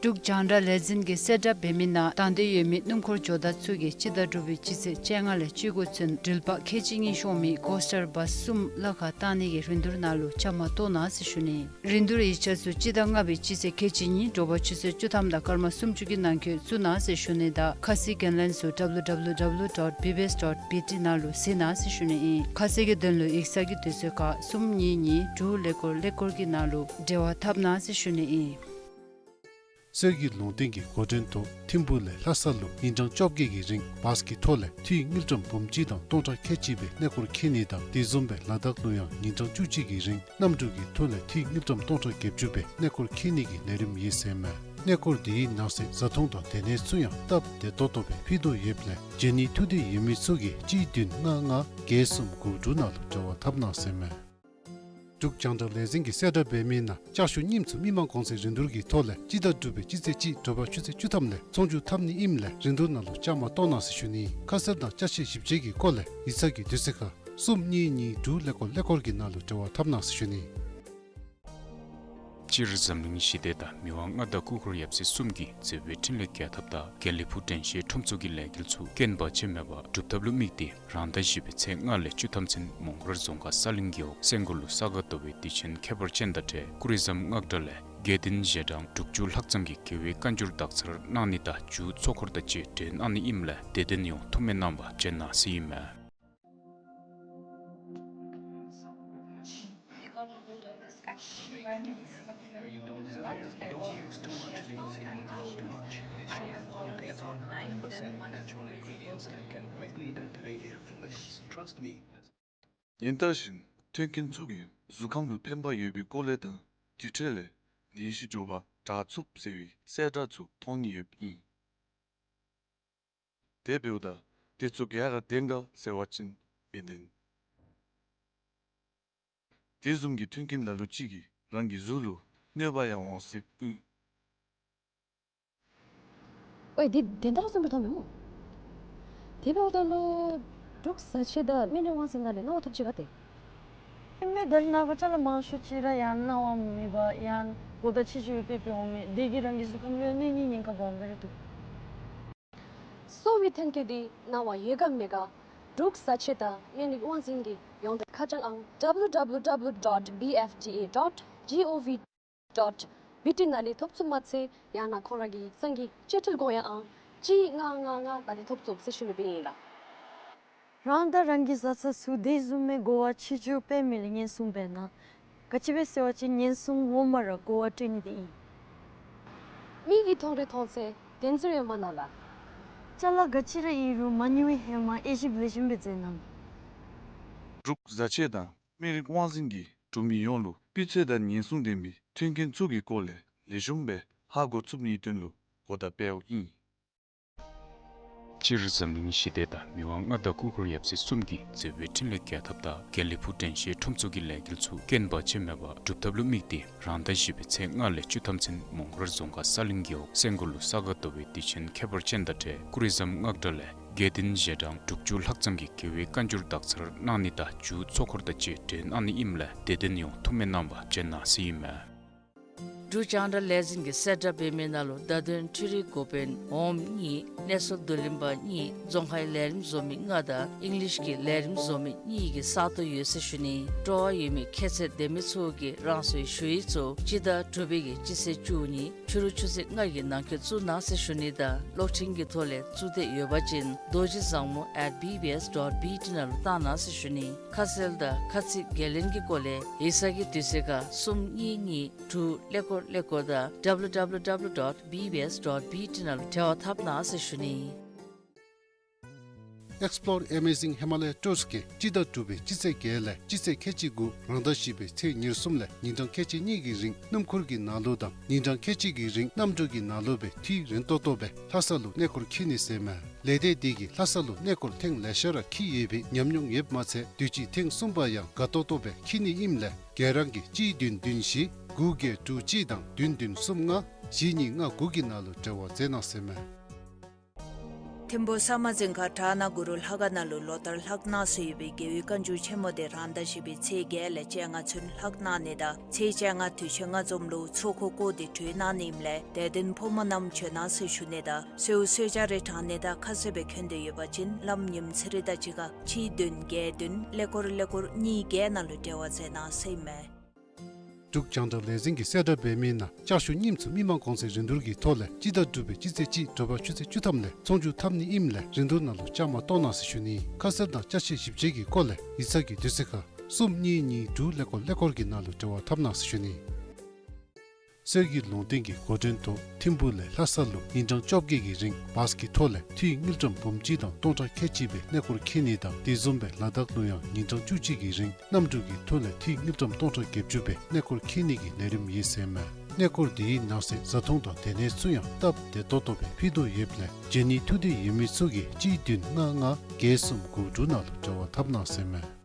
འབྲུག་རྒྱང་བསྒྲགས་ལས་འཛིན་གྱིས་གསལ་བསྒྲགས་འབད་མི་ནང་དང་འདོད་ཡོད་མི་སྣུམ་འཁོར་ཇོ་བདག་ཚུ་གིས་སྤྱི་ཟླ་དྲུག་པའི་སྤྱི་ཚེས་བཅོ་ལྔ་ལས་བཅུ་དགུ་ཚུན་འགྲུལ་པ་ཁལ་གཅིག་གཉིས་ཤོང་མི་ཀོ་སི་ཊར་བཱསི་གསུམ་གླ་ཁར་བཏང་ནི་གི་རིན་བསྡུར་ནང་ལུ་བཅའ་མར་གཏོགས་གནང་ཟེར་ཞུ་ནི། རིན་བསྡུར་ཡིག་ཆ་ཚུ་སྤྱི་ཟླ་ལྔ་པའི་སྤྱི་ཚེས་ཁལ་གཅིག་གཉིས་དྲོ་པ་ཆུ་ཚོད་བཅུ་ཐམ་དང་སྐར་མ་སུམ་ཅུ་གི་ནང་འཁོད་བཙུགས་གནང་ཟེར་ཞུ་ནི་དང་ཁ་གསལ་འགན་ལེན་ཚུ་W W W dot B B S dot B T ནང་ལུ་གཟིགས་གནང་ཟེར་ཞུ་ནི་ཨིན། ཁ་གསལ་གྱི་དོན་ལུ་ཡིག་ཚང་གི་དུས་ཚོད་ཁར་གསུམ་གཉིས་གཉིས་དྲུག་ཀླད་ཀོར་ཀླད་ཀོར་གྱི་ནང་ལུ་འབྲེལ་བ་འཐབ་གནང་ཟེར་ཞུ་ནི་ཨིན། གསེར་གྱི་ལུང་བསྟན་གྱི་འགོ་འདྲེན་ཐོག་ཐིམ་ཕུག་ལས་ལྷ་ས་ལུ་ཉིན་གྲངས་བཅོ་བརྒྱད་ཀྱི་རིང་བཱསི་གི་ཐོག་ལས་འཐུས་དངུལ་ཀྲམ་འབུམ་གཅིག་དང་སྟོང་ཕྲག་ཁལ་གཅིག་སྦེ་གནས་སྐོར་འཁྱིད་ནི་དང་དེ་བཟུམ་སྦེ་ལ་དྭགས་ལུ་ཡང་ཉིན་གྲངས་བཅུ་གཅིག་གི་རིང་གནམ་གྲུ་གི་ཐོག་ལས་འཐུས་དངུལ་ཀྲམ་སྟོང་ཕྲག་བརྒྱད་ཅུ་སྦེ་གནས་སྐོར་འཁྱིད་ནི་གི་ལས་རིམ་ཡོད་ཟེར་ཨིན་མས། གནས་སྐོར་དེའི་ནང་གསེས་བཟའ་འཐུང་དང་སྡོད་གནས་ཚུ་ཡང་སྟབས་བདེ་ཏོག་ཏོ་སྦེ་ཕུལ་དོ་ཡོདཔ་ལས་འབྱོན་ནི་ཐུགས་འདོད་ཡོད་མི་ཚུ་གིས་གཅིག་བདུན་ལྔ་ལྔ་བརྒྱད་གསུམ་དགུ་དྲུག་ནང་ལུ་འབྲེལ་བ་འཐབ་གནང་ཟེར་ཨིན་མས། འབྲུག་རྒྱང་བསྒྲགས་ལས་འཛིན་གྱིས་གསལ་བསྒྲགས་འབད་མི་ནང་ལྕགས་ཞུ་རྙིངམ་ཚུ་མི་མང་གོང་ཚད་རིན་བསྡུར་གྱི་ཐོག་ལས་སྤྱི་ཟླ་དྲུག་པའི་སྤྱི་ཚེས་གཅིག་དྲོ་པ་ཆུ་ཚོད་བཅུ་ཐམ་ལས་ཚོང་བསྒྱུར་འཐབ་ནི་ཨིནམ་ལས་རིན་བསྡུར་ནང་ལུ་བཅའ་མར་གཏོགས་གནང་ཟེར་ཞུ་ནི། ཁ་གསལ་དང་ཅ་ཆས་ཞིབ་དཔྱད་ཀྱི་སྐོར་ལས་ཡིག་ཚང་གི་དུས་ཚོད་ཁར་ གསུམ་གཉིས་གཉིས་དྲུག་ཀླད་ཀོར་ཀླད་ཀོར་གྱི་ནང་ལུ་འབྲེལ་བ་འཐབ་གནང་ཟེར་ཞུ་ནི། སྤྱིར་འཛམ་གླིང་ཞི་བདེ་དང་མི་དབང་མངའ་བདག་སྐུ་འཁོར་ཡབ་སྲས་གསུམ་གྱི་མཛད་པའི་འཕྲིན་ལས་རྒྱས་ཐབས་དང་དགེ་ལེགས་ཕུག་དྲན་ཤེས་ཁྲོམ་ཚོགས་ཀྱི་ལས་འགུལ་ཚུ་རྐྱེན་བར་ཆད་མེད་པར་འགྲུབ་ཐབས་ལུ་དམིགས་ཏེ་རང་ཟླ་བཞི་པའི་ཚེས་ལྔ་ལས་བཅུ་ཐམ་ཚུན་མོང་སྒར་རྫོང་ཁག་ས་གླིང་རྒེད་འོག་སེང་སྒོར་ལུ་ས་ག་ཟླ་བའི་དུས་ཆེན་ཁྱད་པར་ཅན་དང་འབྲེལ་ཀུ་རི་ཟམ་སྔགས་གྲྭ་ལས་དགེ་འདུན་ཞལ་གྲངས་དྲུག་ཅུ་ལྷག་ཙམ་གྱིས་རྒྱལ་བའི་བཀའ་འགྱུར་དག་ཚར་གནང་ནི་དང་མཇུག་ཚོགས་འཁོར་དང་བཅས་སྒྲོན་གནང་ནི་ཨིནམ་ལས་དད་ལྡན་ཡོངས་ཐུགས་སྨོན་གནང་བར་བྱོན་གནང་ཟེར་ཨིན་མས། ཉིན་ལྟར་བཞིན་མཐུན་རྐྱེན་ཚུ་གིས་གཟུགས་ཁམས་ལུ་ཕན་པ་ཡོད་པའི་སྐོར་ལས་དང་དུས་འཕྲལ་ལས་ནད་གཞི་མགྱོགས་པར་དྲག་ཚུགས་ཟེར་བའི་གསལ་བསྒྲགས་ཚུ་མཐོང་ནི་ཡོདཔ་ཨིན། དེ་འབདཝ་ད་དེ་ཚུ་ག་ར་བདེན་ག་ཟེར་བ་ཅིན་མི་བདེན། དེ་བཟུམ་གྱི་མཐུན་རྐྱེན་ལ་ལུ་ཅིག་གིས་རང་གི་གཟུགས་ལུ་གནོད་པ་ཡང་འོང་སྲིདཔ་ཨིན། ཝའེ་འདི་བདེན་མཐའ་ལུ་སོང་པའི་ཐོག་མེན་མོ། དེ་འབདཝ་ད་ལུ་འབྲུག་བཟའ་ཆས་དང་སྨན་རིགས་དབང་འཛིན་ནང་ལས་གནང་བ་ཐོབ་ཅི་ག་ཏེ། ཨིན་མས། ད་རེས་ནངས་པ་ཅ་ལ་མང་ཤོས་ཅིག་ར་ཡང་གནང་བ་མེད་པར་ཡང་གོ་བརྡ་ཆེ་ཆེ་སྦེ་སྤེལ་སྤེལཝ་མས། དེ་གིས་རང་གི་གཟུགས་ཁམས་ལུ་གནོད་ནི་ཉེན་ཁ་སྦོམ་སྦེ་ར་འདུག། གསོ་བའི་ཐོན་སྐྱེད་འདི་གནང་བ་ཡོད་ག་མེད་ག་འབྲུག་བཟའ་ཆས་དང་སྨན་རིགས་དབང་འཛིན་གྱི་ཡོངས་འབྲེལ་ཁ་བྱང་ཨང་W W W dot B F D A dot G O V dot B T ནང་ལས་ཐོབ་ཚུགས་མ་ཚད་ཡང་ན་ཁོང་ར་གི་གསང་གི་བཅད་ཁྲིམས་དགོངས་ཡངས་ཨང་གཅིག་ལྔ་ལྔ་ལྔ་ནང་ལས་ཐོབ་ཚུགས་ཟེར་ཞུ་ནི་སྦེ་ཨིན་ལགས། རང་དང་རང་གི་བཟའ་ཚང་ཚུ་དེ་བཟུམ་མའི་གོ་བ་ཆེ་ཆུང་སྤེལ་མི་ལུ་ཉེན་སྲུང་འབད་གནང་། ག་ཅི་སྦེ་ཟེར་བ་ཅིན་ཉེན་སྲུང་ངོ་མ་ར་གོ་བ་སྤྲོད་ནི་དེ་ཨིན། མིག་གིས་མཐོང་རིགས་མཐོང་ཚད་བདེན་འཛིན་ཡོད་མ་གནང་ལགས། ཅ་ལ་ག་ཅི་ར་ཨིན་རུང་མ་ཉུང་བའི་ཧེ་མ་དབྱེ་ཞིབ་ལེགས་ཤོམ་སྦེ་མཛད་གནང་། འབྲུག་བཟའ་ཆས་དང་སྨན་རིགས་དབང་འཛིན་གྱིས་འབྲུག་མི་ཡོངས་ལུ་སྤུས་ཚད་དང་ཉེན་སྲུང་ལྡན་པའི་མཐུན་རྐྱེན་ཚུ་གི་སྐོར་ལས་ལེགས་ཤོམ་སྦེ་ཧ་གོ་ཚུགས་ནིའི་དོན་ལུ་གོ་བརྡ་སྤེལཝ་ཨིན། སྤྱིར་འཛམ་གླིང་ཞི་བདེ་དང་མི་དབང་མངའ་བདག་སྐུ་འཁོར་ཡབ་སྲས་གསུམ་གྱི་མཛད་པའི་འཕྲིན་ལས་རྒྱས་ཐབས་དང་དགེ་ལེགས་ཕུག་དྲན་ཤེས་ཁྲོམ་ཚོགས་ཀྱི་ལས་འགུལ་ཚུ་རྐྱེན་བར་ཆད་མེད་པར་འགྲུབ་ཐབས་ལུ་དམིགས་ཏེ་རང་ཟླ་བཞི་པའི་ཚེས་ལྔ་ལས་བཅུ་ཐམ་ཚུན་མོང་སྒར་རྫོང་ཁག་ས་གླིང་རྒེད་འོག་སེང་སྒོར་ལུ་ས་ག་ཟླ་བའི་དུས་ཆེན་ཁྱད་པར་ཅན་དང་འབྲེལ་ཀུ་རི་ཟམ་སྔགས་གྲྭ་ལས་དགེ་འདུན་ཞལ་གྲངས་དྲུག་ཅུ་ལྷག་ཙམ་གྱིས་རྒྱལ་བའི་བཀའ་འགྱུར་དག་ཚར་གནང་ནི་དང་མཇུག་ཚོགས་འཁོར་དང་བཅས་སྒྲོན་གནང་ནི་ཨིནམ་ལས་དད་ལྡན་ཡོངས་ཐུགས་སྨོན་གནང་བར་བྱོན་གནང་ཟེར་ཨིན་མས། འབྲུག་རྒྱང་བསྒྲགས་ལས་འཛིན་གྱིས་གསལ་བསྒྲགས་འབད་མི་ནང་ལུ་བརྡ་དོན་འཕྲུལ་རིག་འགོ་དཔོན་འོགམ་གཉིས་གནས་ཚུལ་བསྡུ་ལེན་པ་གཉིས་རྫོང་ཁའི་ལས་རིམ་བཟོ་མི་ལྔ་དང་ཨིང་ལིཤ་གི་ལས་རིམ་བཟོ་མི་གཉིས་ཀྱི་ས་སྟོང་ཡོད་ཟེར་ཞུ་ནི། སྤྲོ་བ་ཡོད་མི་ཁྱད་ཚད་ལྡན་མི་ཚུ་གིས་རང་སོའི་ཞུ་ཡིག་ཚུ་སྤྱི་ཟླ་དྲུག་པའི་གི་སྤྱི་ཚེས་བཅུ་གཉིས་ཕྱི་རུ་ཆུ་ཚོད་ལྔ་གི་ནང་འཁོད་བཙུགས་གནང་ཟེར་ཞུ་ནི་དང་གློག་འཕྲིན་གྱི་ཐོག་ལས་བཙུགས་འདོད་ཡོད་པ་ཅིན་རྡོ་རྗེ་བཟང་མོ་at B B S dot B T ནང་ལུ་བཏང་གནང་ཟེར་ཞུ་ནི། ཁ་གསལ་དང་ཁ་ཚིག་འགན་ལེན་གྱི་སྐོར་ལས་ཡིག་ཚང་གི་དུས་ཚོད་ཁར་གསུམ་གཉིས་གཉིས་དྲུག་ཀླད་ཀོར་ཀླད་ཀོར་དང་W W W dot B B S dot B T ནང་ལུ་འབྲེལ་བ་འཐབ་གནང་ཟེར་ཞུ་ནི། Explore Amazing Himalaya Tours གིས་སྤྱི་ཟླ་དྲུག་པའི་སྤྱི་ཚེས་བརྒྱད་ལས་སྤྱི་ཚེས་ཁལ་གཅིག་དགུ་རང་ཟླ་བཞི་པའི་ཚེས་ཉེར་གསུམ་ལས་ཉིན་གྲངས་ཁལ་གཅིག་གཉིས་ཀྱི་རིང་སྣུམ་འཁོར་གྱི་ནང་ལུ་དང་ཉིན་གྲངས་ཁལ་གཅིག་གི་རིང་གནམ་གྲུ་གི་ནང་ལུ་སྦེ་དུས་རིང་ཏོག་ཏོ་སྦེ་ལྷ་ས་ལུ་གནས་སྐོར་འཁྱིད་ནི་ཟེར་མས། ལས་སྡེ་འདི་གིས་ལྷ་ས་ལུ་གནས་སྐོར་ཐེངས་ལེ་ཤ་ར་འཁྱིད་ཡོད་པའི་ཉམས་མྱོང་ཡོདཔ་མ་ཚད་དུས་ཅི་ཐེངས་གསུམ་པ་ཡང་དགའ་ཏོག་ཏོ་སྦེ་འཁྱིད་ནི་ཨིནམ་ལས་ག་ར་གིས་གཅིག་བདུན་བདུན་བཞི་དགུ་བརྒྱད་དྲུག་གཅིག་དང་བདུན་བདུན་གསུམ་ལྔ་བཞི་གཉིས་ལྔ་དགུ་གི་ནང་ལུ་འབྲེལ་བ་མཛད་གནང་ཟེར་མས། ཐིམ་ཕུག་ས་མ་རྫིང་ཁ་བྲག་ནག་གུ་རུ་ལྷ་ཁང་ནང་ལུ་ལོ་ལྟར་ལྷག་གནང་སྲོལ་ཡོད་པའི་རྒྱལ་བའི་བཀའ་འགྱུར་ཆེན་མོ་དེ་རང་ཟླ་བཞི་པའི་ཚེས་བརྒྱད་ལས་བཅོ་ལྔ་ཚུན་ལྷག་གནང་ནི་དང་ཚེས་བཅོ་ལྔ་དུས་ཆེན་ལྔ་འཛོམས་ལུ་ཚོགས་འཁོར་བསྐོར་ཏེ་གྲོལ་གནང་ནི་ཨིནམ་ལས་དད་ལྡན་ཕོ་མོ་རྣམས་བྱོན་གནང་ཟེར་ཞུ་ནི་དང་གསོལཝ་གསོལ་ཇ་རེ་དྲང་ནི་དང་ཁ་གསལ་སྦེ་འཁོད་འདོད་ཡོད་པ་ཅིན་ལམ་ཉིནམ་ཚེས་རིག་དང་གཅིག་ཁར་གཅིག་བདུན་བརྒྱད་བདུན་ཀླད་ཀོར་ཀླད་ཀོར་གཉིས་བརྒྱད་ནང་ལུ་འབྲེལ་བ་མཛད་གནང་ཟེར་ཨིན་མས། འབྲུག་རྒྱང་བསྒྲགས་ལས་འཛིན་གྱིས་གསལ་བསྒྲགས་འབད་མི་ནང་ལྕགས་ཞུ་རྙིངམ་ཚུ་མི་མང་གོང་ཚད་རིན་བསྡུར་གྱི་ཐོག་ལས་སྤྱི་ཟླ་དྲུག་པའི་སྤྱི་ཚེས་གཅིག་དྲོ་པ་ཆུ་ཚོད་བཅུ་ཐམ་ལས་ཚོང་བསྒྱུར་འཐབ་ནི་ཨིནམ་ལས་རིན་བསྡུར་ནང་ལུ་བཅའ་མར་གཏོགས་གནང་ཟེར་ཞུ་ནི། ཁ་གསལ་དང་ཅ་ཆས་ཞིབ་དཔྱད་ཀྱི་སྐོར་ལས་ཡིག་ཚང་གི་དུས་ཚོད་ཁར་གསུམ་གཉིས་གཉིས་དྲུག་ཀླད་ཀོར་ཀླད་ཀོར་གྱི་ནང་ལུ་འབྲེལ་བ་འཐབ་གནང་ཟེར་ཞུ་ནི། གསེར་གྱི་ལུང་བསྟན་གྱི་འགོ་འདྲེན་ཐོག་ཐིམ་ཕུག་ལས་ལྷ་ས་ལུ་ཉིན་གྲངས་བཅོ་བརྒྱད་ཀྱི་རིང་བཱས་ཀྱི་ཐོག་ལས་འཐུས་དངུལ་ཀྲམ་འབུམ་གཅིག་དང་སྟོང་ཕྲག་ཁལ་གཅིག་སྦེ་གནས་སྐོར་འཁྱིད་ནི་དང་དེ་བཟུམ་སྦེ་ལ་དྭགས་ལུ་ཡང་ཉིན་གྲངས་བཅུ་གཅིག་གི་རིང་གནམ་གྲུ་གི་ཐོག་ལས་འཐུས་དངུལ་ཀྲམ་སྟོང་ཕྲག་བརྒྱད་ཅུ་སྦེ་གནས་སྐོར་འཁྱིད་ནི་གི་ལས་རིམ་ཨིན་ཟེར་མས། གནས་སྐོར་འདི་གི་ནང་གསེས་བཟའ་འཐུང་དང་སྡོད་གནས་ཚུ་ཡང་སྟབས་བདེ་ཏོག་ཏོ་སྦེ་ཕུལ་དོ་ཡོདཔ་ལས་འབྱོན་ནི་ཐུགས་འདོད་ཡོད་མི་ཚུ་གིས་གཅིག་བདུན་ལྔ་ལྔ་བརྒྱད་གསུམ་དགུ་དྲུག་ནང་ལུ་འབྲེལ་བ་འཐབ་གནང་ཟེར་མས།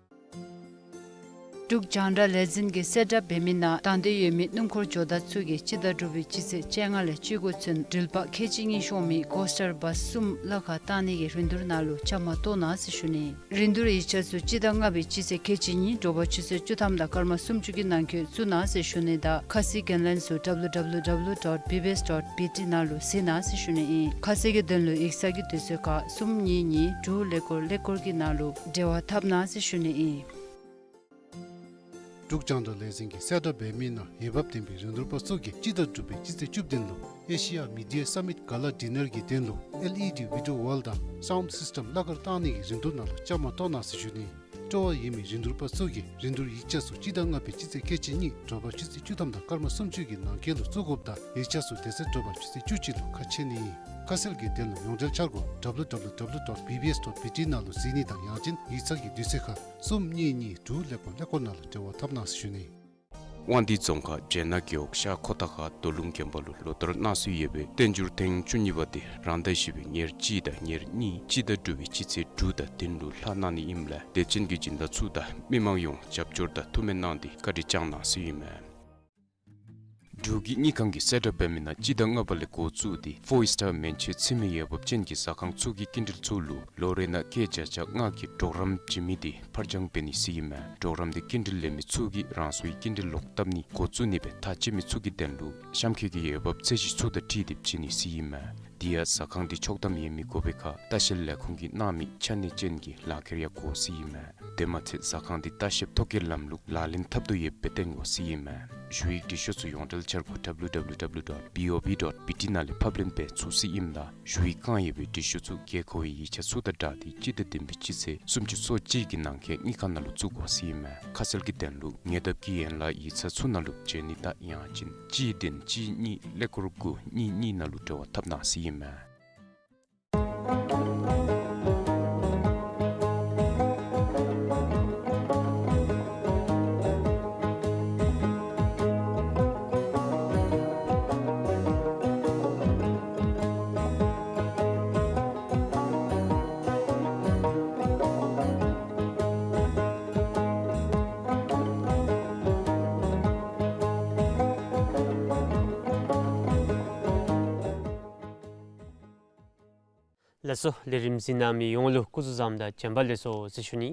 འབྲུག་རྒྱང་བསྒྲགས་ལས་འཛིན་གྱིས་གསལ་བསྒྲགས་འབད་མི་ནང་དང་འདོད་ཡོད་མི་སྣུམ་འཁོར་འགྱོ་བདག་ཚུ་གིས་སྤྱི་ཟླ་དྲུག་པའི་སྤྱི་ཚེས་བཅོ་ལྔ་ལས་བཅུ་དགུ་ཚུན་འགྲུལ་པ་ཁལ་གཅིག་གཉིས་ཤོང་མི་ཀོ་སི་ཊར་བཱས་གསུམ་གླ་ཁར་བཏང་ནི་གི་རིན་བསྡུར་ནང་ལུ་བཅའ་མར་གཏོགས་གནང་ཟེར་ཞུ་ནི། རིན་བསྡུར་ཡིག་ཆ་ཚུ་སྤྱི་ཟླ་ལྔ་པའི་སྤྱི་ཚེས་ཁལ་གཅིག་གཉིས་དྲོ་པ་ཆུ་ཚོད་བཅུ་ཐམ་དང་སྐར་མ་སུམ་ཅུ་གི་ནང་འཁོད་བཙུགས་གནང་ཟེར་ཞུ་ནི་དང་ཁ་གསལ་གྱི་ལན་ཚུ་ཌབ་ལུ་ཌབ་ལུ་ཌབ་ལུ་ཌོཊ་བི་བི་ཨེསི་ཌོཊ་བི་ཊི་ནང་ལུ་གཟིགས་གནང་ཟེར་ཞུ་ནི་ཨིན། ཁ་གསལ་གྱི་དོན་ལུ་ཡིག་ཚང་གི་དུས་ཚོད་ཁར་གསུམ་གཉིས་གཉིས་དྲུག་ཀླད་ཀོར་ཀླད་ཀོར་གྱི་ནང་ལུ་འབྲེལ་བ་འཐབ་གནང་ཟེར་ཞུ་ནི་ཨིན། འབྲུག་རྒྱང་བསྒྲགས་ལས་འཛིན་གྱིས་གསལ་བསྒྲགས་འབད་མི་ནང་འོས་འབབ་ལྡན་པའི་རིན་བསྡུར་པ་ཚུ་གིས་སྤྱི་ཟླ་དྲུག་པའི་སྤྱི་ཚེས་བཅུ་བདུན་ལུ་ཨེ་ཤི་ཡ་མི་ཌི་ཡ་སམ་མིཊ་ག་ལ་ཌི་ནར་གྱི་དོན་ལུ་ཨེལ་ཨི་ཌི་བི་ཌིའོ་ཝཱལ་དང་སའུནཌ་སིསི་ཊེམ་གླ་ཁར་བཏང་ནི་གི་རིན་བསྡུར་ནང་ལུ་བཅའ་མར་གཏོགས་གནང་ཟེར་ཞུ་ནི། སྤྲོ་བ་ཡོད་མི་རིན་བསྡུར་པ་ཚུ་གིས་རིན་བསྡུར་ཡིག་ཆ་ཚུ་སྤྱི་ཟླ་ལྔ་པའི་སྤྱི་ཚེས་ཁལ་གཅིག་གཉིས་དྲོ་པ་ཆུ་ཚོད་བཅུ་ཐམ་དང་སྐར་མ་སུམ་ཅུ་གི་ནང་འཁོད་ལུ་བཙུགས་དགོཔ་དང་ཡིག་ཆ་ཚུ་དེ་ཚེ་དྲོ་པ་ཆུ་ཚོད་བཅུ་གཅིག་ལུ་ཁ་ཕྱེ་ནི་ཨིན། ཁ་གསལ་གྱི་དོན་ལུ་ཡོངས་འབྲེལ་འཆར་སྒོ་ཌབ་ལུ་ཌབ་ལུ་ཌབ་ལུ་ཌོཊ་བི་བི་ཨེསི་ཌོཊ་བི་ཊི་ནང་ལུ་གཟིགས་ནི་དང་ཡང་ཅིན་ཡིག་ཚང་གི་དུས་ཚོད་ཁར་གསུམ་གཉིས་གཉིས་དྲུག་ཀླད་ཀོར་ཀླད་ཀོར་ནང་ལུ་འབྲེལ་བ་འཐབ་གནང་ཟེར་ཞུ་ནི། དབང་འདུས་རྫོང་ཁག་སྦྱེད་ནག་རྒེད་འོག་ཤར་ཁོ་ཐང་ཁ་རྡོ་ལུང་དགོན་པ་ལུ་ལོ་ལྟར་གནང་སྲོལ་ཡོད་པའི་བསྟན་འགྱུར་ཐེངས་བཅུ་གཉིས་པ་དེ་རང་ཟླ་བཞི་པའི་ཉེར་གཅིག་དང་ཉེར་གཉིས་སྤྱི་ཟླ་དྲུག་པའི་སྤྱི་ཚེས་དྲུག་དང་བདུན་ལུ་ལྷག་གནང་ནི་ཨིནམ་ལས་དད་ཅན་གྱི་སྦྱིན་བདག་ཚུ་དང་མི་མང་ཡོངས་རྒྱབ་སྐྱོར་དང་ཐུགས་སྨོན་གནང་སྟེ་བཀའ་དྲིན་བསྐྱང་གནང་ཟེར་ཨིན་མས། འབྲུག་གི་དངུལ་ཁང་གིས་གསལ་བསྒྲགས་འབད་མི་ནང་སྤྱི་ཟླ་ལྔ་པ་ལས་འགོ་བཙུགས་ཏེ་ཕོར་སི་ཊར་མན་ཆད་ཚུད་མི་འོས་འབབ་ཅན་གྱི་ཟ་ཁང་ཚུ་གི་སྐྱིན་འགྲུལ་ཚུ་ལུ་ལོ་རེ་ནང་སྐྱེད་བརྒྱ་ཆ་ལྔ་གི་གྲོགས་རམ་བྱིན་མི་དེ་ཕར་འགྱངས་འབད་ནི་ཟེར་ཨིན་མས། གྲོགས་རམ་དེ་སྐྱིན་འགྲུལ་ལེན་མི་ཚུ་གིས་རང་སོའི་སྐྱིན་འགྲུལ་ལོག་བཏབ་ནི་འགོ་བཙུགས་ནི་སྦེ་ཐག་བཅད་མི་ཚུ་གི་དོན་ལུ་གཤམ་འཁོད་ཀྱི་འོས་འབབ་ཚད་གཞི་ཚུ་དང་འཁྲིལ་ཏེ་བྱིན་ནི་ཟེར་ཨིན་མས། དེ་ཡང་ཟ་ཁང་དེ་ཆོག་ཐམ་ཡོད་མི་དགོ་པའི་ཁར་ལྟ་བཤལ་ལས་ཁུངས་ཀྱིས་གནང་མི་ཆ་གནས་ཅན་གྱི་ལག་ཁྱེར་ཡང་དགོ་ཟེར་ཨིན་མས། དེ་མ་ཚད་ཟ་ཁང་དེ་ལྟ་བཤལ་ཐོ་བཀོད་ལམ་ལུགས་ལག་ལེན་འཐབ་དོ་ཡོདཔ་སྦེ་སྟོན་དགོ་ཟེར་ཨིན་མས། ཞུ་ཡིག་འབྲི་ཤོག་ཚུ་ཡོངས་འབྲེལ་འཆར་སྒོ་ཌབ་ལུ་ཌབ་ལུ་ཌོཊ་བི་ཨོ་བི་ཌོཊ་བི་ཊི་ནང་ལས་ཕབ་ལེན་འབད་ཚུགས་ཟེར་ཨིནམ་ད་ཞུ་ཡིག་བཀང་ཡོད་པའི་འབྲི་ཤོག་ཚུ་དགོས་མཁོ་བའི་ཡིག་ཆ་ཚུ་དང་སྦྲགས་ཏེ་སྤྱི་ཟླ་བདུན་པའི་སྤྱི་ཚེས་སུམ་ཅུ་སོ་གཅིག་གི་ནང་འཁོད་དངུལ་ཁང་ནང་ལུ་བཙུགས་དགོ་ཟེར་ཨིན་མས། ཁ་གསལ་གྱི་དོན་ལུ་ཉེ་འདབས་ཀྱི་ཡན་ལག་ཡིག་ཚང་ཚུ་ནང་ལུ་བྱོན་ནི་དང་ཡང་ཅིན་གཅིག་བདུན་གཅིག་གཉིས་ཀླད་ཀོར་དགུ་གཉིས་གཉིས་ནང་ལུ་འབྲེལ་བ་འཐབ་གནང་ཟེར་ཨིན་མས། ལགས་སོ། ལས་རིམ་གཟིགས་གནང་མི་ཡོངས་ལུ་སྐུ་གཟུགས་བཟང་དང་བྱོན་པ་ལེགས་སོ་ཟེར་ཞུ་ནི།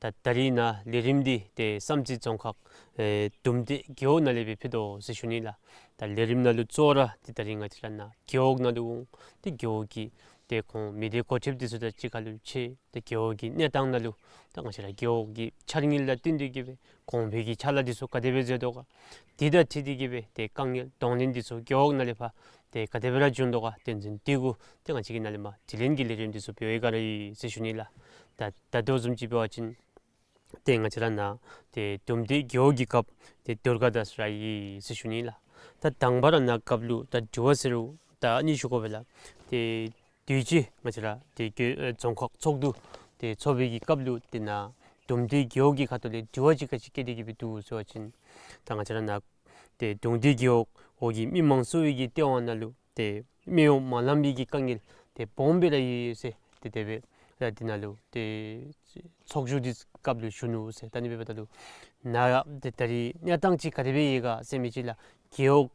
ད་ད་རིས་ནཱ་ལས་རིམ་འདི་ཏེ་བསམ་རྩེ་རྫོང་ཁག་ཨེ་དུམ་མདོ་རྒེད་འོག་ནང་ལས་སྦེ་ཕུལ་དོ་ཟེར་ཞུ་ནི་ལགས། ད་ལས་རིམ་ནང་ལུ་གཙོ་བོ་ར་ཏེ་ད་རིས་ང་བཅས་ར་ནཱ་རྒེད་འོག་ནང་ལུ་འོང་། ཏེ་རྒེད་འོག་གི་ཏེ་ཁོང་མི་སྡེ་འགོ་ཁྲིདཔ་འདི་ཚུ་དང་གཅིག་ཁར་ལུ་ཕྱད། ཏེ་རྒེད་འོག་གི་གནས་སྟངས་ནང་ལུ་ད་ང་བཅས་ར་རྒེད་འོག་གི་འཆར་དངུལ་དང་བསྟུན་ཏེ་གི་སྦེ་གོང་འཕེལ་གྱི་ཕྱག་ལཱ་འདི་ཚུ་ག་དེ་སྦེ་མཛད་དོ་ག། དེ་དང་འཁྲིལ་ཏེ་གི་སྦེ་ཏེ་དཀའ་ངལ་གདོང་ལེན་འདི་ཚུ་རྒེད་འོག་ནང་ལས་ཕར་ཏེ་ག་དེ་སྦེ་ར་བྱུང་དོ་ག། དོན་ཚན་དེ་གུ་ཏེ་ང་བཅས་ཀྱིས་ནཱ་ལས་མར་དྲི་ལན་གྱི་ལས་རིམ་འདི་ཚུ་འབད་བའི་སྒང་ར་ཨིན་ཟེར་ཞུ་ནི་ལགས། ད་ད་ལྟོ་བཟུམ་ཅིག་འབད་བ་ཅིན་ཏེ་ང་བཅས་ར་ནཱ་ཏེ་དུམ་མདོ་རྒེད་འོག་གི་སྐབས་ཏེ་དུར་ཁ་དར་ས་ར་ཨིན་ཟེར་ཞུ་ནི་ལགས། ད་དང་པ་ར་ནཱ་སྐབས་ལུ་ད་དྲི་བ་ཟེར་རུང་ད་ཨ་ནི་ཞུ་དགོ་པས་ལགས། ཏེ་དུས་ཅི་ང་བཅས་ར་ཏེ་རྒེད་ཨེ་རྫོང་ཁག་ཚོགས་འདུ་ཏེ་ཚོགས་པའི་གི་སྐབས་ལུ་ཏེ་ནཱ་དུམ་མདོ་རྒེད་འོག་གི་ཁ་ཐུག་ལས་དྲི་བ་ཅིག་ག་ཅི་བཀོད་དེ་གི་སྦེ་འདུག་ཟེར་བ་ཅིན་ད་ང་བཅས་ར་ནཱ་ཏེ་དུམ་མདོ་རྒེད་འོག་འོག་གི་མི་མང་གསོ་བའི་གི་ལྟེ་བ་ནང་ལུ་ཏེ་སྨན་གཡོགམ་མ་ལངམ་པའི་གི་དཀའ་ངལ་ཏེ་སྦོམ་སྦེ་ར་ཡོད་ཟེར་ཏེ་དེ་སྦེ་ར་འདི་ནང་ལུ་ཏེ་ཚོགས་བཞུགས་འདི་སྐབས་ལུ་ཞུ་ནུག་ཟེར། ད་ཨ་ནི་འབདཝ་ད་ལུ་ནཱ་ཏེ་ད་རིས་གནས་སྟངས་ཅིག་ག་དེ་སྦེ་ཡོད་ག་ཟེར་མི་ཅིག་ལགས། རྒེད་འོག་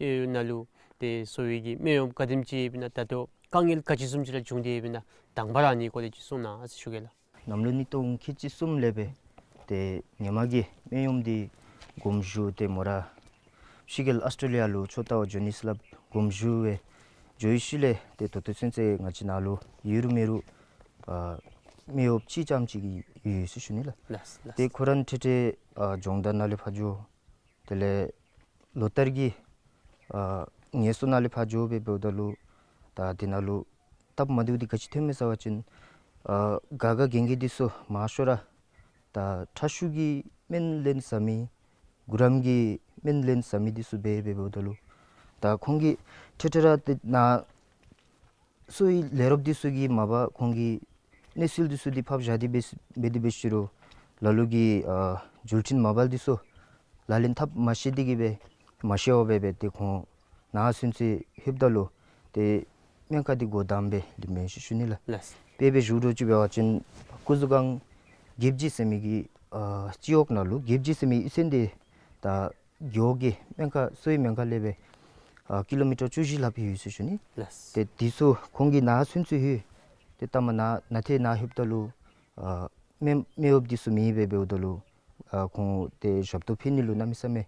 ཨེ་ནང་ལུ་ཏེ་གསོ་བའི་གི་སྨན་གཡོགམ་ག་དེམ་ཅིག་ཡོདཔ་ཨིན་ན། ད་ལྟོ་དཀའ་ངལ་ག་ཅི་བཟུམ་ཅིག་ར་བྱུང་སྟེ་ཡོདཔ་ཨིན་ན། དང་པ་ར་ཨ་ནི་སྐོར་ལས་ཅིག་གསུང་གནང་ཟེར་ཞུ་གེ་ལགས། གནམ་ལོ་ཉིས་སྟོང་ཁལ་གཅིག་གསུམ་ལས་སྦེ་ཏེ་ཧེ་མ་གི་སྨན་གཡོགམ་འདི་དགོངསམ་ཞུ་སྟེ་མོ་ར་ཕྱི་རྒྱལ་ཨཱོས་ཊྲེ་ལི་ཡ་ལུ་ཆོས་ལྟ་བར་འགྱོ་ནི་ཟེར་སླབ་དགོངསམ་ཞུ་སྦེ་འགྱོ་བའི་ཤུལ་ལས་ཏེ་ད་ལྟོ་ཚུན་ཚོད་ང་བཅས་ནཱ་ལུ་ཡོད་རུང་མེད་རུང་ཨ་སྨན་གཡོགཔ་གཅིག་རྐྱངམ་ཅིག་ཡོད་ཟེར་ཞུ་ནི་ལགས། ལགས་ལགས། ཏེ་ཁོ་ར་ཐེངས་ཐེངས་ཨ་སྦྱོང་བརྡར་ནང་ལས་ཕར་འགྱོ། དེ་ལས་ལོ་ལྟར་གྱི་ཨ་ངལ་གསོ་ནང་ལས་ཕར་འགྱོ་སྦེ་འབདཝ་ད་ལུ་ད་དེ་ནང་ལུ་སྟབས་མ་བདེཝ་འདི་ག་ཅི་ཐོནམ་མས་ཟེར་བ་ཅིན་ཨ་ག་ག་གན་གི་འདི་ཚུ་མང་ཤོས་ར་ད་ཁྲག་ཤུགས་ཀྱི་སྨན་ལེན་ཟ་མི་གུ་རམ་གྱི་སྨན་ལེན་ཟ་མི་འདི་ཚུ་སྦེ་འབདཝ་ད་ལུ་ད་ཁོང་གིས་ཐེངས་ཐེངས་ར་ཏེ་ནཱ་གསོ་བའི་ལས་རོགསཔ་འདི་ཚུ་གིས་མ་པ་ཁོང་གི་གནས་ཚུལ་འདི་ཚུ་འདི་ཕབ་བཞག་སྟེ་འབད་འབད་དེ་འབད་ཞུ་རུང་ལ་ལུ་གིས་ཨ་འགྲུལ་འཕྲིན་མ་པ་འདི་ཚུ་ལག་ལེན་འཐབ་མ་ཤེས་ཏེ་གི་སྦེ་མ་ཤེས་པར་སྦེ་སྦེ་ཏེ་ཁོང་ནཱ་ཚུན་ཚོད་ལྷོདཔ་ད་ལུ་ཏེ་སྨན་ཁང་འདི་སྒོ་བསྡམས་སྦེ་ལུསཔ་མས་ཟེར་ཞུ་ནི་ལགས། ལགས། དཔེ་སྦེ་ཞུ་རུང་ཅིག་འབད་བ་ཅིན་སྐུ་གཟུགས་ཁང་བརྒྱད་བརྒྱད་ཟེར་མི་གི་ ཨ་སྤྱི་འོག་ནང་ལུ་དགེ་བཅུ་ཟེར་མི་གཡུས་ཚན་འདི་ད་རྒེད་འོག་གི་སྨན་ཁང་གསོ་བའི་སྨན་ཁང་ལས་སྦེ་ཨ་ཀི་ལོ་མི་ཊར་བཅུ་བཞི་ལྷགཔ་ཡོད་ཟེར་ཞུ་ནི། ལགས། ཏེ་འདི་ཚུ་ཁོང་གིས་ནཱ་ཚུན་ཚོད་ལྷོད། ཏེ་ལྟ་མ་ནཱ་ནཱ་ཏེ་ནཱ་ལྷོདཔ་ད་ལུ་ཨ་སྨན་སྨན་གཡོགཔ་འདི་ཚུ་མེདཔ་སྦེ་འབདཝ་ད་ལུ་ཨ་ཁོང་ཏེ་ཞབས་ཏོག་ཕུལ་ནི་ལུ་གནམ་མེད་ས་མེད་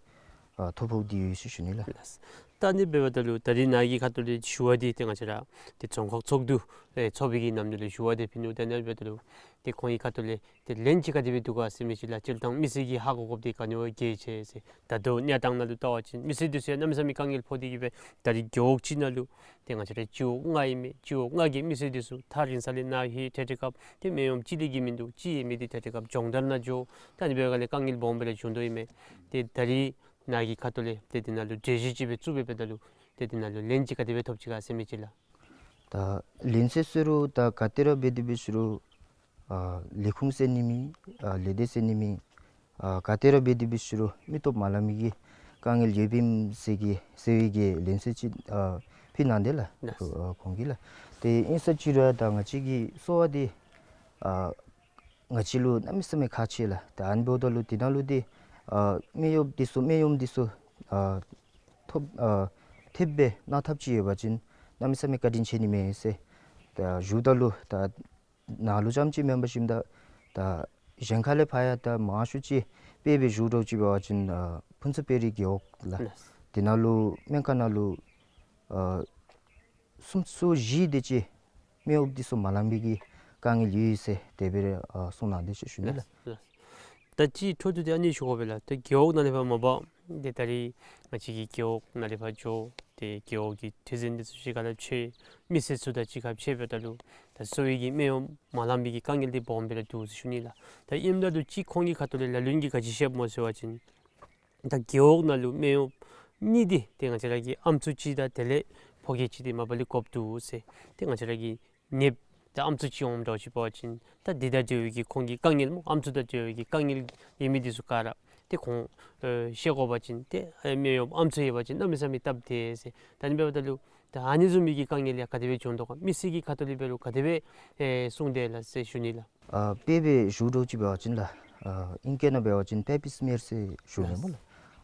ཨ་ཐོ་ཕོག་སྟེ་ཡོད་ཟེར་ཞུ་ནི་ལགས། ལགས། ད་ཨ་ནི་འབདཝ་ད་ལུ་ད་རིས་ནཱ་གི་ཁ་ཐུག་ལས་ཞུ་བ་འདི་ཏེ་ང་བཅས་ར་ཏེ་རྫོང་ཁག་ཚོགས་འདུ་ཨེ་ཚོགས་པའི་གི་ནམ་དུས་ལུ་ཞུ་བ་འདི་ཕུལ་ནུག། ད་ཨ་ནི་འབདཝ་ད་ལུ་ཏེ་ཁོང་གི་ཁ་ཐུག་ལས་ཏེ་ལན་ཅིག་ག་དེ་སྦེ་འདུག་ག་ཟེར་མི་ཅིག་ལགས། སྤྱིར་བཏང་མི་སེར་གྱིས་ཧ་གོ་དགོཔ་འདི་ག་ནི་བ་གལ་ཆེ་ཟེར། ད་ལྟོ་གནས་སྟངས་ནང་ལུ་བལྟ་བ་ཅིན་མི་སེར་འདི་ཚུ་ཡང་གནམ་མེད་ས་མེད་དཀའ་ངལ་ཕོག་སྟེ་གི་སྦེ་ད་རིས་རྒེད་འོག་གཅིག་ནང་ལུ་ཏེ་ང་བཅས་ར་སྤྱི་འོག་ལྔ་ཨིན་མས། སྤྱི་འོག་ལྔ་གི་མི་སེར་འདི་ཚུ་ཐག་རིང་ས་ལས་ནཱ་ལྷོད་ཏེ་འཕྲལ་སྐབས་ཏེ་སྨན་གཡོགཔ་གཅིག་ལས་བརྒལ་མིན་འདུག། གཅིག་ཡོད་མི་འདི་འཕྲལ་སྐབས་སྦྱོང་བརྡར་ནང་འགྱོ། ད་ཨ་ནི་འབདཝ་ལས་དཀའ་ངལ་སྦོམ་སྦེ་ར་བྱུང་དོ་ཨིན་མས། ཏེ་ད་རིས་ནཱ་གི་ཁ་ཐུག་ལས་ཏེ་འདི་ནང་ལུ་གྲོས་གཞི་ཅིག་སྦེ་བཙུགས་སྦེ་འབདཝ་ད་ལུ་ཏེ་འདི་ནང་ལུ་ལན་ཅིག་ག་དེ་སྦེ་ཐོབ་ཅི་ག་ཟེར་མི་ཅིག་ལགས། ད་ལན་ཟེར་ཟེར་རུང་ད་ག་ཏེ་ར་འབད་དེ་འབད་ཟེར་རུང་ཨ་ལས་ཁུངས་ཟེར་ནི་མེད། ཨ་ལས་སྡེ་ཟེར་ནི་མེད། ཨ་ག་ཏེ་ར་འབད་དེ་འབད་ཟེར་རུང་མི་སྟོབས་མ་ལང་མི་གི་དཀའ་ངལ་ཡོདཔ་ཨིན་ཟེར་གི་ཟེར་བའི་གི་ལན་ཟེར་ཅིག་ཨ་ཕུལ་གནང་དེས་ལགས། ལགས། ཨ་ཁོང་གིས་ལགས། ཏེ་ཨིན་ས་ཅི་རུང་ད་ང་བཅས་ཀྱི་གསོ་བ་འདི་ཨ་ང་བཅས་ལུ་གནམ་མེད་ས་མེད་ཁག་ཆེ་ལགས། ད་ཨ་ནི་འབདཝ་ད་ལུ་འདི་ནང་ལུ་འདི་ཨ་སྨན་གཡོགཔ་འདི་ཚུ་སྨན་གཡོགཔ་འདི་ཚུ་ཨ་ཐོབ་ཨ་ཐེབས་སྦེ་གནང་ཐབས་ཅིག་ཡོད་པ་ཅིན་གནམ་མེད་ས་མེད་བཀའ་དྲིན་ཆེ་ནི་མས་ཟེར། ད་ཞུཝ་ད་ལུ་ད་ནཱ་ལུ་རྐྱངམ་ཅིག་མེན་པར་ཞིནམ་ད་ད་གཞན་ཁ་ལས་ཕར་ཡང་ད་མང་ཤོས་ཅིག་དཔེ་སྦེ་ཞུ་དོ་ཅིག་འབད་བ་ཅིན་ཨ་ཕུན་ཚོགས་དཔལ་རི་རྒེད་འོག་ལགས། ལགས། འདི་ནང་ལུ་སྨན་ཁང་ནང་ལུ་ཨ་སུམ་ཅུ་སོ་བཞི་དེ་ཅིག་སྨན་གཡོགཔ་འདི་ཚུ་མ་ལང་པའི་གི་དཀའ་ངལ་ཡོད་ཟེར་དེ་སྦེ་ཨ་གསུངས་གནང་དེས་ཟེར་ཞུ་ནི་ལགས། ལགས། ད་ཅི་འཕྲོ་མཐུད་དེ་ཨ་ནི་ཞུ་དགོ་པས་ལགས། ད་རྒེད་འོག་ནང་ལས་ཕར་མ་པ་ཏེ་ད་རིས་ང་བཅས་ཀྱི་རྒེད་འོག་ནང་ལས་ཕར་འགྱོ། ཏེ་རྒེད་འོག་གི་ཁྲི་འཛིན་འདི་ཚུ་གཅིག་ཁར་ཕྱད། མི་སེར་ཚུ་དང་གཅིག་ཁར་ཕྱདཔ་ད་ལུ་ད་གསོ་བའི་གི་སྨན་གཡོགཔ་མ་ལང་པའི་གི་དཀའ་ངལ་འདི་སྦོམ་སྦེ་ར་འདུག་ཟེར་ཞུ་ནི་ལགས། ད་ཨིནམ་ད་ལུ་ཅིག་ཁོང་གི་ཁ་ཐུག་ལས་ལ་ལུ་གིས་ག་ཅི་བཤདཔ་སྨོ་ཟེར་བ་ཅིན་ད་རྒེད་འོག་ནང་ལུ་སྨན་གཡོགཔ་གཉིས་འདི་ཏེ་ང་བཅས་ར་གི་ཨམ་སྲུ་གཅིག་དང་དེ་ལས་ཕོ་སྐྱེས་གཅིག་འདི་མ་པ་ལས་དགོཔ་འདུག་ཟེར། ཏེ་ང་བཅས་ར་གི་ནདཔ་ད་ཨམ་སྲུ་གཅིག་འོངམ་འདྲཝ་ཅིག་འབད་བ་ཅིན་ད་འདི་དང་འབྲེལ་བའི་གི་ཁོང་གི་དཀའ་ངལ་སྨོ། ཨམ་སྲུ་དང་འབྲེལ་བའི་གི་དཀའ་ངལ་ཡོད་མི་འདི་ཚུ་ག་ར་ཏེ་ཁོང་ཨེ་བཤད་དགོ་པ་ཅིན་ཏེ་ཨེ་སྨན་གཡོགཔ་ཨམ་སྲུ་ཡོད་པ་ཅིན་གནམ་མེད་ས་མེད་སྟབས་བདེ་ཟེར། ད་ཨ་ནི་འབདཝ་ད་ལུ་ད་ཨ་ནི་བཟུམ་མའི་གི་དཀའ་ངལ་ཡང་ག་དེ་སྦེ་བྱུང་དོ་ག། མི་སེར་གྱི་ཁ་ཐུག་ལས་འབད་རུང་ག་དེ་སྦེ་ཨེ་གསུངས་དེས་ལགས་ཟེར་ཞུ་ནི་ལགས། ཨ་དཔེ་སྦེ་ཞུ་དོ་ཅིག་འབད་བ་ཅིན་ལགས། ཨ་ཨིང་སྐད་ནང་འབད་བ་ཅིན་པེ་པར་སི་མེར་ཟེར་ཞུ་ནི་སྨོ་ལགས།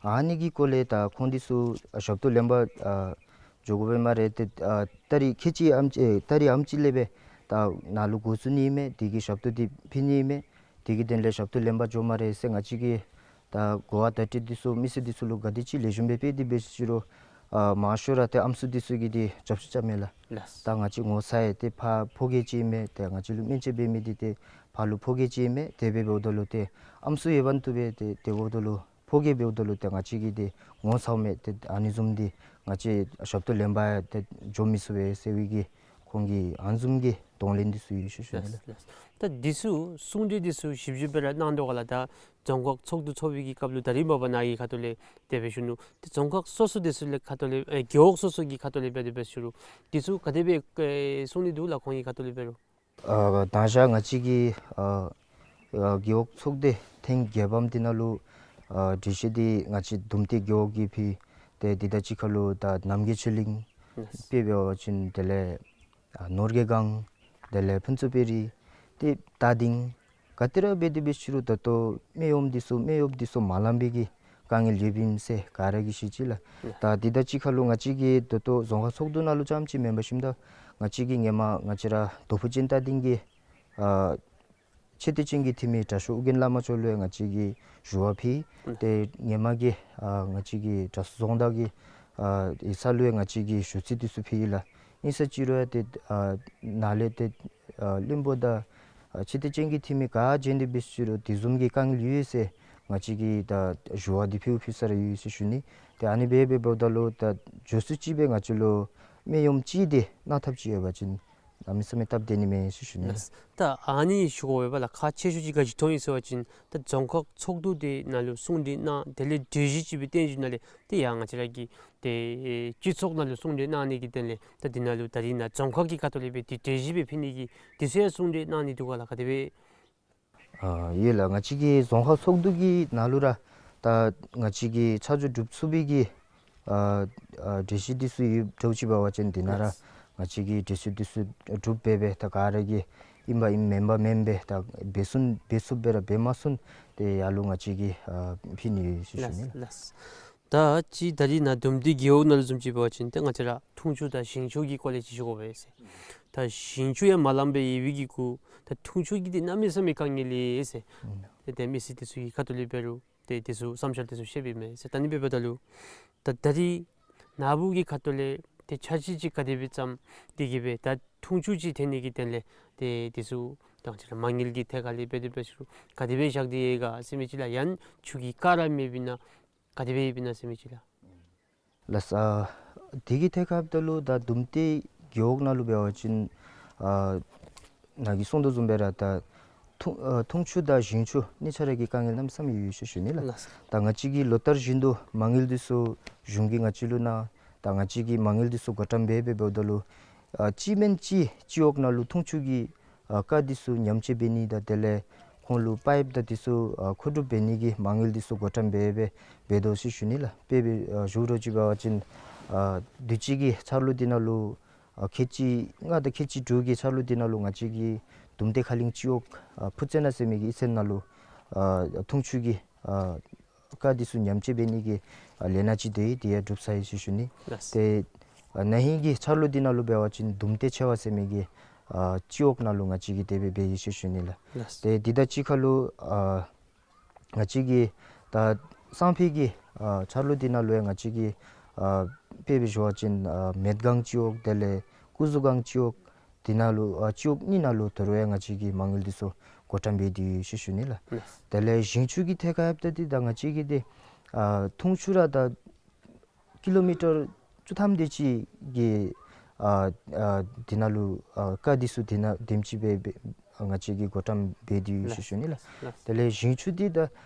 ཨ་ནི་གི་སྐོར་ལས་ད་ཁོང་འདི་ཚུ་ཨ་ཞབས་ཏོག་ལེན་པར་ཨ་འགྱོ་དགོ་པས་སྨ་རེ། ཏེ་ཨ་ད་རིས་ཁལ་གཅིག་ཨམ་ཅི་ཨེ་ད་རིས་ཨམ་ཅི་ལས་སྦེ་ད་ནཱ་ལུ་འགོ་བཙུགས་ནི་ཨིན་མས། དེ་གི་ཞབས་ཏོག་འདི་ཕུལ་ནི་ཨིན་མས། དེ་གི་དོན་ལས་ཞབས་ཏོག་ལེན་པར་འགྱོ་སྨ་རེ་ཟེར་ང་བཅས་ཀྱིས་ད་གོ་བ་བརྡ་སྤྲོད་འདི་ཚུ་མི་སེར་འདི་ཚུ་ལུ་ག་དེ་ཅིག་ལེགས་ཤོམ་སྦེ་སྤེལ་ཏེ་འབད་ཟེར་རུང་ཨ་མང་ཤོས་ར་ཏེ་ཨམ་སྲུ་འདི་ཚུ་གིས་འདི་རྒྱབ་སྐྱོར་རྐྱབ་མས་ལགས། ལགས། ད་ང་བཅས་ངོ་ཚ་ཡི། ཏེ་ཕར་ཕོ་སྐྱེས་ཅིག་ཨིན་མས། ཏེ་ང་བཅས་ལུ་སྨན་བཅོས་འབད་མི་འདི་ཏེ་ཕར་ལུ་ཕོ་སྐྱེས་ཅིག་ཨིན་མས། དེ་སྦེ་འབདཝ་ད་ལུ་ཏེ་ཨམ་སྲུ་ཡོད་པ་ནི་བཏུབ་པས། ཏེ་དེ་འབདཝ་ད་ལུ་ཕོ་སྐྱེས་འབདཝ་ད་ལུ་ཏེ་ང་བཅས་ཀྱིས་ཏེ་ངོ་ཚཝ་མས། ཏེ་ཨ་ནི་བཟུམ་འདི་ང་བཅས་ཞབས་ཏོག་ལེན་པར་ཡང་ཏེ་འགྱོ་མི་ཚུགས་པས་ཟེར་བའི་གི་ཁོང་གིས་ཨ་ནི་བཟུམ་གྱི་གདོང་ལེན་འདི་ཚུ་ཡོད་ཟེར་ཞུ་ནི་ལགས། ལགས། ད་འདི་ཚུ་གསུང་གྲོས་འདི་ཚུ་ཞིབ་ཞིབ་སྦེ་ར་གནང་དོ་ག་ལགས། ད་རྫོང་ཁག་ཚོགས་འདུ་ཚོགས་པའི་གི་སྐབས་ལུ་ད་རིས་མ་པ་ནཱ་གི་ཁ་ཐུག་ལས་དེ་སྦེ་ཞུ་ནུག། ཏེ་རྫོང་ཁག་སོ་སོ་འདི་ཚུ་ལས་ཁ་ཐུག་ལས་ཨེ་རྒེད་འོག་སོ་སོ་གི་ཁ་ཐུག་ལས་འབད་དེ་སྦེ་ཞུ་རུང་འདི་ཚུ་ག་དེ་སྦེ་ཨེ་གསུང་ནི་འདུག་ལགས། ཁོང་གི་ཁ་ཐུག་ལས་འབད་རུང་། ཨ་ད་ཞག་ང་བཅས་ཀྱི་ཨ་ཨ་རྒེད་འོག་ཚོགས་སྡེ་ཐེངས་བརྒྱད་པམ་འདི་ནང་ལུ་ཨ་གྲོས་གཞི་འདི་ང་བཅས་དུམ་སྟེ་རྒེད་འོག་གིས་ཕུལ། ཏེ་འདི་དང་གཅིག་ཁར་ལུ་ད་རྣམ་རྒྱལ་ཆོས་གླིང་དཔེ་འབད་བ་ཅིན་དེ་ལས་ཨ་ནོར་རྒྱས་སྒང་དེ་ལས་ཕུན་ཚོགས་དཔལ་རི་ཏེ་རྟ་སྡིང་ག་ཏེ་ར་འབད་དེ་འབད་ཟེར་རུང་ད་ལྟོ་སྨན་གཡོགཔ་འདི་ཚུ་སྨན་གཡོགཔ་འདི་ཚུ་མ་ལང་པའི་གི་དཀའ་ངལ་ཡོདཔ་ཨིན་ཟེར་ག་ར་གིས་ཤེས་ཅི་ལགས། ལགས། ད་འདི་དང་གཅིག་ཁར་ལུ་ང་བཅས་ཀྱི་ད་ལྟོ་རྫོང་ཁག་ཚོགས་འདུ་ནང་ལུ་རྐྱངམ་ཅིག་མེན་པར་ཞིནམ་ད་ང་བཅས་ཀྱི་ཧེ་མ་ང་བཅས་ར་རྡོ་ཕུ་ཅན་རྟ་སྡིང་གི་ཨ་ཆེ་བསྟོད་ཅན་གྱི་འཐུས་མི་དྲག་ཤོས་ཨོ་རྒྱན་བླ་མ་མཆོག་ལུ་ཡང་ང་བཅས་ཀྱིས་ཞུ་བ་ཕུལ། ཏེ་ཧེ་མ་གི་ཨ་ང་བཅས་ཀྱི་དྲག་ཤོས་རྫོང་བདག་གི་ཨ་ཡིག་ཚང་ལུ་ཡང་ང་བཅས་ཀྱིས་ཞུ་ཚིག་འདི་ཚུ་ཕུལ་ཡི་ལགས། ཨིན་ས་ཅི་རུང་ཡང་ཏེ་ཨ་ནཱ་ལས་ཏེ་ཨ་བློན་པོ་དང་ཨ་ཆེ་བསྟོད་ཅན་གྱི་འཐུས་མི་ག་བྱོན་ཏེ་འབད་ཟེར་རུང་དེ་བཟུམ་གྱི་དཀའ་ངལ་ཡོད་ཟེར་ང་བཅས་ཀྱིས་ད་ཞུ་བ་འདི་ཕུལ་ཕུལ་ས་ར་ཡོད་ཟེར་ཞུ་ནི། ཏེ་ཨ་ནི་སྦེ་འབད་འབདཝ་ད་ལུ་ད་མགྱོགས་སུ་ཅིག་སྦེ་ང་བཅས་ལུ་སྨན་གཡོགཔ་ཅིག་འདི་གནང་ཐབས་ཅིག་ཡོད་པ་ཅིན་གནམ་མེད་ས་མེད་སྟབས་བདེ་ནི་མས་ཟེར་ཞུ་ནི་ལགས། ད་ཨ་ནི་ཞུ་དགོ་པས་ལགས། ཁག་ཆེ་ཤོས་ཅིག་ག་ཅི་མཐོང་ཡི་ཟེར་བ་ཅིན་ད་རྫོང་ཁག་ཚོགས་འདུ་འདི་ནང་ལུ་གསུང་གྲོས་གནང་དེ་ལས་གྲོས་གཞི་ཅིག་སྦེ་བཏོན་ཞིནམ་ལས་ཏེ་ཡང་ང་བཅས་ར་གི་ཏེ་སྤྱི་ཚོགས་ནང་ལུ་གསུང་གྲོས་གནང་ནི་གི་དོན་ལས་ད་འདི་ནང་ལུ་ད་རིས་ནཱ་རྫོང་ཁག་གི་ཁ་ཐུག་ལས་སྦེ་ཏེ་གྲོས་གཞི་སྦེ་ཕུལ་ནི་གི་དེ་ཚུ་ཡང་གསུང་གྲོས་གནང་ནི་འདུག་ག་ལགས། ག་དེ་སྦེ། ཨ་ཡོད་ལགས། ང་བཅས་ཀྱི་རྫོང་ཁག་ཚོགས་འདུ་གི་ནང་ལུ་ར་ད་ང་བཅས་ཀྱིས་ཆ་འཇོག་གྲུབ་ཚུགས་པའི་གི་ཨ་ཨ་གྲོས་གཞི་འདི་ཚུ་ཡོདཔ་འདྲཝ་ཅིག་འབད་བ་ཅིན་འདི་ནང་ར་ལགས། ང་བཅས་ཀྱིས་གྲོས་གཞི་འདི་ཚུ་གྲུབ་སྦེ་སྦེ་ད་ག་ར་གིས་ ཨིན་པ་ཨིན་མེན་པ་མེན་པས་ད་འབད་ཚུགས་འབད་ཚུགསཔ་སྦེ་ར་འབད་མ་ཚུགས་ཏེ་ཡར་ལུ་ང་བཅས་ཀྱིས་ཨ་ཕུལ་ནི་ཡོད་ཟེར་ཞུ་ནི་ལགས། ལགས། ད་ཅི་ད་རིས་ནཱ་དུམ་མདོ་རྒེད་འོག་ནང་ལུ་བཟུམ་ཅིག་འབད་བ་ཅིན་ཏེ་ང་བཅས་ར་འཐུང་ཆུ་དང་ཞིང་ཆུ་གི་སྐོར་ལས་ཅིག་ཞུ་དགོ་པས་ཟེར། ད་ཞིང་ཆུ་ཡང་མ་ལངམ་སྦེ་ཡོད་པའི་གི་གུ་ད་འཐུང་ཆུ་གི་འདི་གནམ་མེད་ས་མེད་དཀའ་ངལ་ཡོད་ཟེར། ཨུམ། ཏེ་ཏེ་མི་སེར་འདི་ཚུ་གི་ཁ་ཐུག་ལས་འབད་རུང་ཏེ་འདི་ཚུ་བསམ་འཆར་འདི་ཚུ་བཤད་པའི་མས་ཟེར། ད་ནི་འབདཝ་ད་ལུ་ད་ད་རིས་ནཱ་བུ་གི་ཁ་ཐུག་ལས་ཏེ་འཆར་གཞི་ཅིག་ག་དེ་སྦེ་བརྩམས་ཏེ་གི་སྦེ་ད་འཐུང་ཆུ་ཅིག་ཐོན་ནི་གི་དོན་ལས་ཏེ་འདི་ཚུ་ད་ང་བཅས་ར་མ་དངུལ་གྱི་ཐད་ཁར་ལས་འབད་དེ་འབད་ཞུ་རུང་ག་དེ་སྦེ་བཞག་སྟེ་ཡོད་ག་ཟེར་མི་ཅིག་ལགས། ཡང་ཆུ་གི་རྐ་ར་མེད་པས་ན་ག་དེ་སྦེ་ཡོདཔ་ཨིན་ན་ཟེར་མི་ཅིག་ལགས། ལགས། ཨ་དེ་གི་ཐད་ཁར་འབདཝ་ད་ལུ་ད་དུམ་མདོ་རྒེད་འོག་ནང་ལུ་འབད་བ་ཅིན་ཨ་ནཱ་གིས་གསུངས་དོ་བཟུམ་སྦེ་ར་ད་འཐུང་ཨ་འཐུང་ཆུ་དང་ཞིང་ཆུ་གཉིས་ཆ་ར་གི་དཀའ་ངལ་གནམ་མེད་ས་མེད་ཡོད་ཟེར་ཞུ་ནི་ལགས། ལགས། ད་ང་བཅས་ཀྱིས་ལོ་ལྟར་བཞིན་དུ་མ་དངུལ་འདི་ཚུ་གཞུང་གིས་ང་བཅས་ལུ་གནང་། ད་ང་བཅས་ཀྱིས་མ་དངུལ་འདི་ཚུ་བགོ་བཀྲམ་འབད་འབད་འབདཝ་ད་ལུ་ཨ་གཅིག་མེན་གཅིག་སྤྱི་འོག་ནང་ལུ་འཐུང་ཆུ་གི་ཨ་རྐ་འདི་ཚུ་ཉམས་བཅོས་འབད་ནི་དང་དེ་ལས་ཁོང་ལུ་པའིཔ་དང་འདི་ཚུ་ཨ་མཁོ་སྒྲུབ་འབད་ནི་གི་མ་དངུལ་འདི་ཚུ་བགོ་བཀྲམ་འབད་འབད་འབད་དོ་ཟེར་ཞུ་ནི་ལགས། དཔེ་འབད་ཨ་ཞུ་རུང་ཅིག་འབད་བ་ཅིན་ཨ་དུས་ཅི་གི་འཆར་ལོ་འདི་ནང་ལུ་ཨ་ཁལ་གཅིག་ལྔ་དང་ཁལ་གཅིག་དྲུག་གི་འཆར་ལོ་འདི་ནང་ལུ་ང་བཅས་ཀྱི་དུམ་མདོ་ཁ་གླིང་སྤྱི་འོག་ཨ་ཕུ་རྩེ་ན་ཟེར་མི་གི་ཨི་ཚན་ནང་ལུ་ཨ་འཐུང་ཆུ་གི་ཨ་རྐ་འདི་ཚུ་ཉམས་བཅོས་འབད་ནི་གི་ཨ་ལས་སྣ་ཅིག་དེ་ཡང་དེ་ཡང་གྲུབ་ཚར་ཡི་ཟེར་ཞུ་ནི། ལགས། ཏེ་ཨ་ན་ཧིང་གི་འཆར་ལོ་འདི་ནང་ལུ་འབད་བ་ཅིན་དུམ་མདོ་ཆེ་བ་ཟེར་མི་གི་ཨ་སྤྱི་འོག་ནང་ལུ་ང་བཅས་ཀྱིས་དེ་སྦེ་འབད་ཡི་ཟེར་ཞུ་ནི་ལགས། ལགས། ཏེ་འདི་དང་གཅིག་ཁར་ལུ་ཨ་ང་བཅས་ཀྱི་ད་སང་ཕོད་ཀྱི་ཨ་འཆར་ལོ་འདི་ནང་ལུ་ཡང་ང་བཅས་ཀྱི་ཨ་དཔེ་འབད་ཞུ་བ་ཅིན་ཨ་མེད་སྒང་སྤྱི་འོག་དེ་ལས་ཀུ་ཟུ་སྒང་སྤྱི་འོག་འདི་ནང་ལུ་ཨ་སྤྱི་འོག་གཉིས་ནང་ལུ་ད་རུང་ཡང་ང་བཅས་ཀྱིས་མ་དངུལ་འདི་ཚུ་བགོ་བཀྲམ་འབད་དེ་ཡོད་ཟེར་ཞུ་ནི་ལགས། ལགས། དེ་ལས་ཞིང་ཆུ་གི་ཐད་ཁར་འབདཝ་ད་འདི་ད་ང་བཅས་ཀྱི་འདི་ཨ་འཐུང་ཆུ་ར་ད་ཀི་ལོ་མི་ཊར་བཅུ་ཐམ་དེ་ཅིག་གི་ཨ་ཨ་འདི་ནང་ལུ་ཨ་རྐ་འདི་ཚུ་འདི་ནང་དེམ་ཅིག་སྦེ་སྦེ་ང་བཅས་ཀྱིས་བགོ་བཀྲམ་འབད་དེ་ཡོད་ཟེར་ཞུ་ནི་ལགས། ལགས། དེ་ལས་ཞིང་ཆུ་འདི་ད་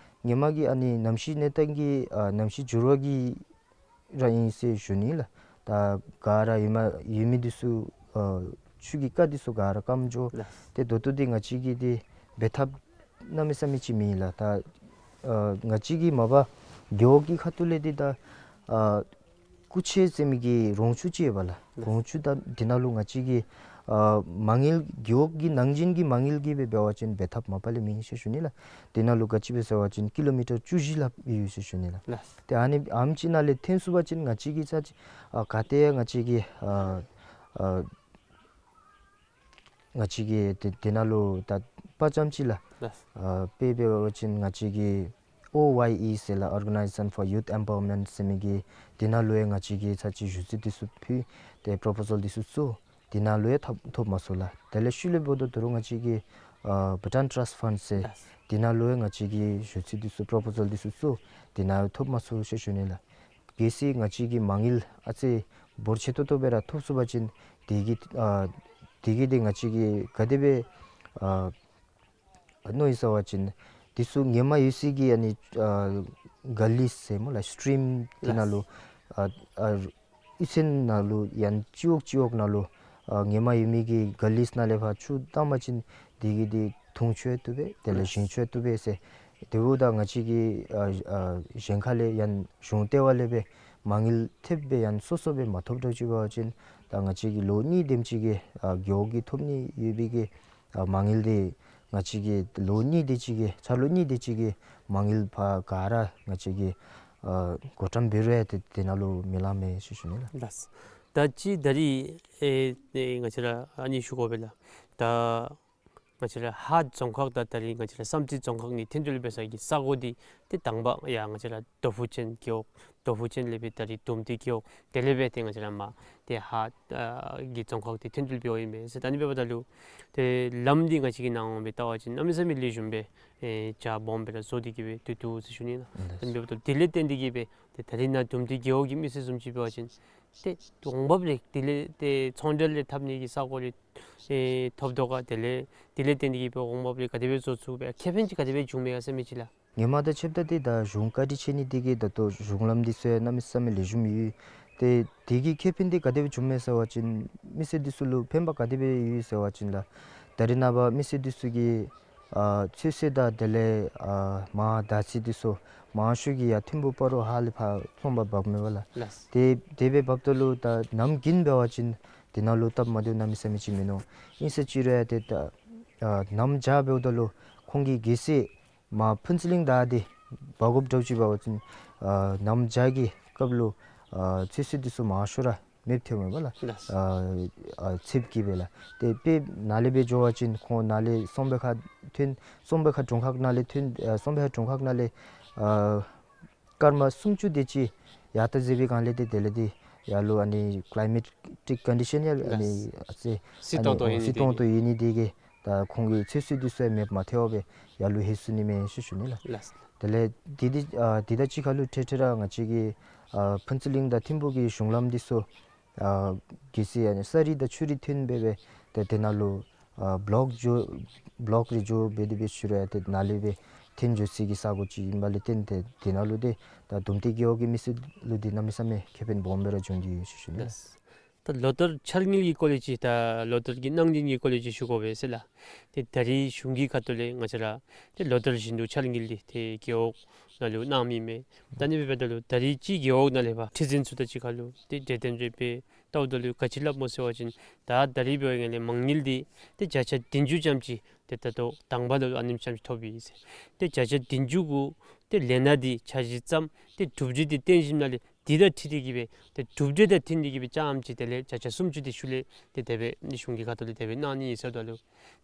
ཧེ་མ་གི་ཨ་ནི་གནམ་གཤིས་གནས་སྟངས་ཀྱི་ཨ་གནམ་གཤིས་འགྱུར་བ་གི་ར་ཨིན་ཟེར་ཞུ་ནི་ལགས། ད་ག་ར་ཧེ་མ་ཡོད་མི་འདི་ཚུ་ཨ་ཆུ་གི་རྐ་འདི་ཚུ་ག་ར་སྐམ་འགྱོ། ལགས། ཏེ་ད་ལྟོ་འདི་ང་བཅས་ཀྱིས་འདི་འབད་ཐབས་གནམ་མེད་ས་མེད་ཅིག་མེད་ལགས། ད་ཨ་ང་བཅས་ཀྱི་མ་པ་རྒེད་འོག་གི་ཁ་ཐུག་ལས་འདི་ད་ཨ་སྐུ་ཆེ་ཟེར་མི་གི་རོང་ཆུ་ཅིག་ཡོད་པ་ལགས། ལགས། རོང་ཆུ་ད་འདི་ནང་ལུ་ང་བཅས་ཀྱི་ཨ་མ་དངུལ་རྒེད་འོག་གི་ནང་བཞིན་གྱི་མ་དངུལ་གྱིས་སྦེ་འབད་བ་ཅིན་འབད་ཐབས་མ་པ་ལས་མེད་ཟེར་ཞུ་ནི་ལགས། འདི་ནང་ལུ་ག་ཅི་སྦེ་ཟེར་བ་ཅིན་ཀི་ལོ་མི་ཊར་བཅུ་བཞི་ལྷགཔ་ཡོད་ཟེར་ཞུ་ནི་ལགས། ལགས། ཏེ་ཨ་ནི་ཨམ་ཅིག་ནང་ལས་ཐོན་ཚུགས་པ་ཅིན་ང་བཅས་ཀྱིས་ཚར་ཅིག་ཨ་ག་ཏེ་ཡང་ང་བཅས་ཀྱིས་ཨ་ཨ་ང་བཅས་ཀྱིས་དེ་དེ་ནང་ལུ་ད་དཔའ་བཅམ་ཅིག་ལགས། ལགས། ཨ་དཔེ་འབད་བ་ཅིན་ང་བཅས་ཀྱི་ཨོ་ཝའི་ཨི་ཟེར་ལགས། Organization for Youth Empowerment ཟེར་མི་གི་དེ་ནང་ལུ་ཡང་ང་བཅས་ཀྱིས་ཚར་ཅིག་ཞུ་ཚིག་འདི་ཚུ་ཕུལ། ཏེ་པོརོ་པོ་ཟཱལ་འདི་ཚུ་བཙུགས། དེ་ནང་ལུ་ཡང་ཐོབ་ཐོབ་མ་ཚུགས་ལགས། དེ་ལས་ཤུལ་ལས་འབདཝ་ད་ད་རུང་ང་བཅས་ཀྱི་ཨ་བྷུ་ཊཱན་ཊརསཊ་ཕཱནཌ་ཟེར། ལགས། དེ་ནང་ལུ་ཡང་ང་བཅས་ཀྱིས་ཞུ་ཚིག་འདི་ཚུ་པོརོ་པོ་ཟཱལ་འདི་ཚུ་བཙུགས། དེ་ནང་ཡང་ཐོབ་མ་ཚུགས་ཟེར་ཞུ་ནི་ལགས། གལ་སྲིད་ང་བཅས་ཀྱིས་མ་དངུལ་ཨ་ཙི་འབོར་ཆེ་ཏོག་ཏོ་སྦེ་ར་ཐོབ་ཚུགས་པ་ཅིན་དེ་གིས་ཨ་དེ་གིས་དེ་ང་བཅས་ཀྱིས་ག་དེ་སྦེ་ཨ་མནོ་ཡི་ཟེར་བ་ཅིན་འདི་ཚུ་ཧེ་མ་ཡོད་སའི་གི་ཨ་ནི་ཨ་ག་ལིས་ཟེར་སྨོ་ལགས། སི་ཊིམ་དེ་ནང་ལུ་ཨ་ཨ་ཨི་ཚན་ནང་ལུ་ཡང་སྤྱི་འོག་སྤྱི་འོག་ནང་ལུ་ཨ་ཧེ་མ་ཡོད་མི་གི་ག་ལིས་ནང་ལས་ཕར་ཆུ་བཏང་པ་ཅིན་དེ་གིས་དེ་འཐུང་ཆུ་ཡང་བཏུབ་པས། དེ་ལས་ཞིང་ཆུ་ཡང་བཏུབ་པས་ཟེར། དེ་འབདཝ་ད་ང་བཅས་ཀྱིས་ཨ་ཨ་གཞན་ཁ་ལས་ཡང་གཞུང་ལྟེ་བ་ལས་སྦེ་མ་དངུལ་ཐེབས་སྦེ་ཡང་སོ་སོ་སྦེ་མ་ཐོབ་འགྱོ་ཅི་འབད་བ་ཅིན་ད་ང་བཅས་ཀྱིས་ལོ་གཉིས་དེམ་ཅིག་གི་ཨ་རྒེད་འོག་གིས་ཐོབ་ནི་ཡོད་པའི་གི་ཨ་མ་དངུལ་འདི་ང་བཅས་ཀྱིས་ལོ་གཉིས་དེ་ཅིག་གི་འཆར་ལོ་གཉིས་དེ་ཅིག་གི་མ་དངུལ་ཕར་ག་ར་ང་བཅས་ཀྱིས་ཨ་བགོ་བཀྲམ་འབད་རུང་ཡང་དེ་དེ་ནང་ལུ་མི་ལང་མས་ཟེར་ཞུ་ནི་ལགས། ལགས། ད་ཅི་ད་རིས་ཨེ་ཨེ་ང་བཅས་ར་ཨ་ནི་ཞུ་དགོ་པས་ལགས། ད་ང་བཅས་ར་ཧཱ་རྫོང་ཁག་དང་ད་རིས་ང་བཅས་ར་བསམ་རྩེ་རྫོང་ཁག་གཉིས་ཐེན་ཐུན་འབད་ས་གི་ས་གོ་འདི་ཏེ་དང་པ་ཡར་ང་བཅས་ར་རྡོ་ཕུ་ཅན་རྒེད་འོག་རྡོ་ཕུ་ཅན་ལས་སྦེ་ད་རིས་དུམ་མདོ་རྒེད་འོག་དེ་ལས་སྦེ་ཏེ་ང་བཅས་ར་མར་ཏེ་ཧཱ་ཨ་གི་རྫོང་ཁག་འདི་ཐེན་ཐུན་འབདཝ་ཨིན་མས་ཟེར། ད་ནི་འབདཝ་ད་ལུ་ཏེ་ལམ་འདི་ང་བཅས་ཀྱི་ནང་འོང་སྦེ་བལྟ་བ་ཅིན་གནམ་མེད་ས་མེད་ལེགས་ཤོམ་སྦེ་ཨེ་རྒྱ་སྦོམ་སྦེ་ར་བཟོ་སྟེ་གི་སྦེ་སྡོད་དོ་ཟེར་ཞུ་ནི་ལགས། ད་ནི་འབདཝ་ད་དེ་ལས་བརྟེན་ཏེ་གི་སྦེ་ཏེ་ད་རིས་ནཱ་དུམ་མདོ་རྒེད་འོག་གི་མི་སེར་བཟུམ་ཅིག་འབད་བ་ཅིན་ཏེ་འོང་འབབ་ལས་དེ་ལས་ཏེ་ཚོང་འབྲེལ་ལས་འཐབ་ནི་གི་ས་གོ་ལས་ཨེ་ཐོབ་དོ་ག། དེ་ལས་དེ་ལས་བརྟེན་ཏེ་གི་སྦེ་འོང་འབབ་ལས་ག་དེ་སྦེ་བཟོ་ཚུགས་པས། ཁེ་ཕན་ཅིག་ག་དེ་སྦེ་བྱུངམ་མས་ག་ཟེར་མི་ཅིག་ལགས། ཧེ་མ་དང་ཕྱདཔ་ད་ཏེ་ད་གཞུང་བཀའ་དྲིན་ཆེ་ནི་འདི་གིས་ད་ལྟོ་གཞུང་ལམ་འདི་ཚུ་ཡང་གནམ་མེད་ས་མེད་ལེགས་ཤོམ་ཡོད། ཏེ་དེ་གི་ཁེ་ཕན་འདི་ག་དེ་སྦེ་བྱུངམ་མས་ཟེར་བ་ཅིན་མི་སེར་འདི་ཚུ་ལུ་ཕན་པ་ག་དེ་སྦེ་ཡོད་ཟེར་བ་ཅིན་ལགས། ད་རིས་ནངས་པ་མི་སེར་འདི་ཚུ་གིས་ཨ་ཚོད་བསྲེ་དང་དེ་ལས་ཨ་མར་དར་ཚིལ་འདི་ཚུ་མང་ཤོས་ཀྱིས་ཡར་ཐིམ་ཕུག་སྤ་རོ་ཧཱ་ལས་ཕར་ཚོང་པར་འབགཔ་མས་པ་ལགས། ལགས། ཏེ་དེ་སྦེ་འབགཔ་ད་ལུ་ད་གནམ་དགུན་འབད་བ་ཅིན་དེ་ནང་ལུ་སྟབས་མ་བདེཝ་གནམ་མེད་ས་མེད་ཅིག་མིན་ནུག། ཨིན་ཟེར་ཅི་རུང་ཡང་ཏེ་ད་ ཨ་གནམ་བྱཱར་འབདཝ་ད་ལུ་ཁོང་གིས་གལ་སྲིད་མར་ཕུན་ཚོགས་གླིང་བདའ་སྟེ་འབག་དགོཔ་འདྲཝ་ཅིག་འབད་བ་ཅིན་ཨ་གནམ་བྱཱར་གྱི་སྐབས་ལུ་ཨ་ཚོད་བསྲེ་འདི་ཚུ་མང་ཤོས་ར་མེདཔ་ཐལཝ་མས་པ་ལགས། ལགས། ཨ་ཨ་ཚདཔ་གིས་སྦེ་ལགས། ཏེ་དཔེ་ནཱ་ལས་སྦེ་འགྱོ་བ་ཅིན་ཁོང་ནཱ་ལས་གསང་སྦས་ཁ་ཐོན་གསང་སྦས་ཁ་དྲུང་ཁག་ནང་ལས་ཐོན་ཨ་གསང་སྦས་ཁ་དྲུང་ཁག་ནང་ལས་ཨ་སྐར་མ་སུམ་ཅུ་དེ་ཅིག་ཡར་ལྟ་མཛད་པའི་སྒང་ལས་ཏེ་དེ་ལས་ཏེ་ཡར་ལུ་ཨ་ནི་ཀ་ལའི་མེཊ་ཀོན་ཌི་ཤཱན་ཡང་ཨ་ནི་ལགས། ཨ་ཙི་བསིལ་ཏོང་ཏོ་ཨ་ནི་ཡོད་ནི་བསིལ་ཏོང་ཏོ་ཡོད་ནི་དེ་གིས་ད་ཁོང་གི་ཚོད་བསྲེ་འདི་ཚུ་ཡང་མེདཔ་མ་ཐལཝ་སྦེ་ཡར་ལུ་ལྷོད་སོ་ནི་མས་ཟེར་ཞུ་ནི་ལགས། ལགས། དེ་ལས་དེ་དེ་ཨ་དེ་དང་གཅིག་ཁར་ལུ་འཕྲལ་འཕྲལ་ར་ང་བཅས་ཀྱི་ཨ་ཕུན་ཚོགས་གླིང་དང་ཐིམ་ཕུག་གི་གཞུང་ལམ་འདི་ཚུ་ཨ་གལ་སྲིད་ཨ་ནི་ས་རི་དང་ཆུ་རི་ཐོན་སྦེ་སྦེ་ཏེ་དེ་ནང་ལུ་ཨ་བོ་ལོཀ་འགྱོ་བོ་ལོཀ་རེ་འགྱོ་སྦེ་དེ་སྦེ་ཞུ་རུང་ཡང་ཏེ་ནཱ་ལས་སྦེ་ཐོན་འགྱོ་སའི་གི་ས་གོ་ཅིག་ཨིན་པ་ལས་བརྟེན་ཏེ་དེ་ནང་ལུ་ཏེ་ད་དུམ་མཐའི་རྒེད་འོག་གི་མི་སེར་ལུ་འདི་གནམ་མེད་ས་མེད་ཁེ་ཕན་སྦོམ་སྦེ་ར་བྱུང་སྟེ་ཡོད་ཟེར་ཞུ་ནི་ལགས། ད་ལོ་ལྟར་འཆར་དངུལ་གྱི་སྐོར་ལས་ཅིག་ད་ལོ་ལྟར་གྱི་གནང་སྦྱིན་གྱི་སྐོར་ལས་ཅིག་ཞུ་དགོ་པས་ཟེར་ལགས། ཏེ་ད་རིས་གཞུང་གི་ཁ་ཐུག་ལས་ང་བཅས་ར་ཏེ་ལོ་ལྟར་བཞིན་དུ་འཆར་དངུལ་འདི་ཏེ་རྒེད་འོག་ནང་ལུ་གནངམ་ཨིན་མས། ད་ཨ་ནི་འབདཝ་ད་ལུ་ད་རིས་ཅིག་རྒེད་འོག་ནང་ལས་ཕར་ཁྲི་འཛིན་ཚུ་དང་གཅིག་ཁར་ལུ་ཏེ་གྲོས་བསྟུན་རེ་འབད་བལྟཝ་ད་ལུ་ག་ཅི་སླབ་སྨོ་ཟེར་བ་ཅིན་ད་ད་རིས་འབད་བའི་སྒང་ལས་མ་དངུལ་འདི་ཏེ་བརྒྱ་ཆ་བདུན་ཅུ་ཙམ་ཅིག་ཏེ་ད་ལྟོ་དང་པ་ལུ་ཨ་ནེམ་ཙམ་ཅིག་ཐོབ་ཡི་ཟེར། ཏེ་བརྒྱ་ཆ་བདུན་ཅུ་གུ་ཏེ་ལས་སྣ་འདི་འཆར་གཞི་བརྩམས་ཏེ་གྲུབ་འབྲས་འདི་བཏོན་ཞིནམ་ལས་འདི་དང་འཁྲིལ་ཏེ་གི་སྦེ་ཏེ་གྲུབ་འབྲས་དང་མཐུན་ཏེ་གི་སྦེ་རྐྱངམ་ཅིག་དེ་ལས་བརྒྱ་ཆ་སུམ་ཅུ་འདི་ཤུལ་ལས་ཏེ་དེ་སྦེ་གཞུང་གི་ཁ་ཐུག་ལས་དེ་སྦེ་གནང་ནི་ཨིན་ཟེརཝ་ད་ལུ་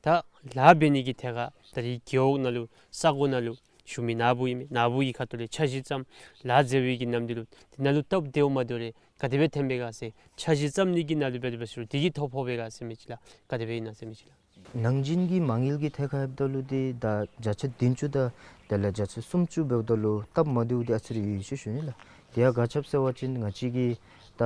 ད་ལཱ་འབད་ནི་གི་ཐད་ཁར་ད་རིས་རྒེད་འོག་ནང་ལུ་ས་གོ་ནང་ལུ་ཞུ་མི་ནཱ་བུ་ཨིན་མས། ནཱ་བུ་གི་ཁ་ཐུག་ལས་འཆར་གཞི་བརྩམས་ལཱ་མཛད་པའི་གི་ནམ་དུས་ལུ་དེ་ནང་ལུ་སྟབས་བདེཝ་མ་བདེཝ་རེ་ག་དེ་སྦེ་ཐོན་པས་ག་ཟེར། འཆར་གཞི་བརྩམ་ནི་གི་ནང་ལུ་འབད་དེ་འབད་ཟེར་རུང་དེ་གིས་ཐོ་ཕོག་པས་ག་ཟེར་མི་ཅིག་ལགས། ག་དེ་སྦེ་ཨིན་ན་ཟེར་མི་ཅིག་ལགས། ནང་འཛིན་གྱི་མ་དངུལ་གྱི་ཐད་ཁར་འབདཝ་ད་ལུ་ཏེ་ད་བརྒྱ་ཆ་བདུན་ཅུ་དང་དེ་ལས་བརྒྱ་ཆ་སུམ་ཅུ་འབདཝ་ད་ལུ་སྟབས་མ་བདེཝ་འདི་ཨ་ཙི་རེ་ཡོད་ཟེར་ཞུ་ནི་ལགས། དེ་ཡང་ག་ཅི་སྦེ་ཟེར་བ་ཅིན་ང་བཅས་ཀྱི་ད་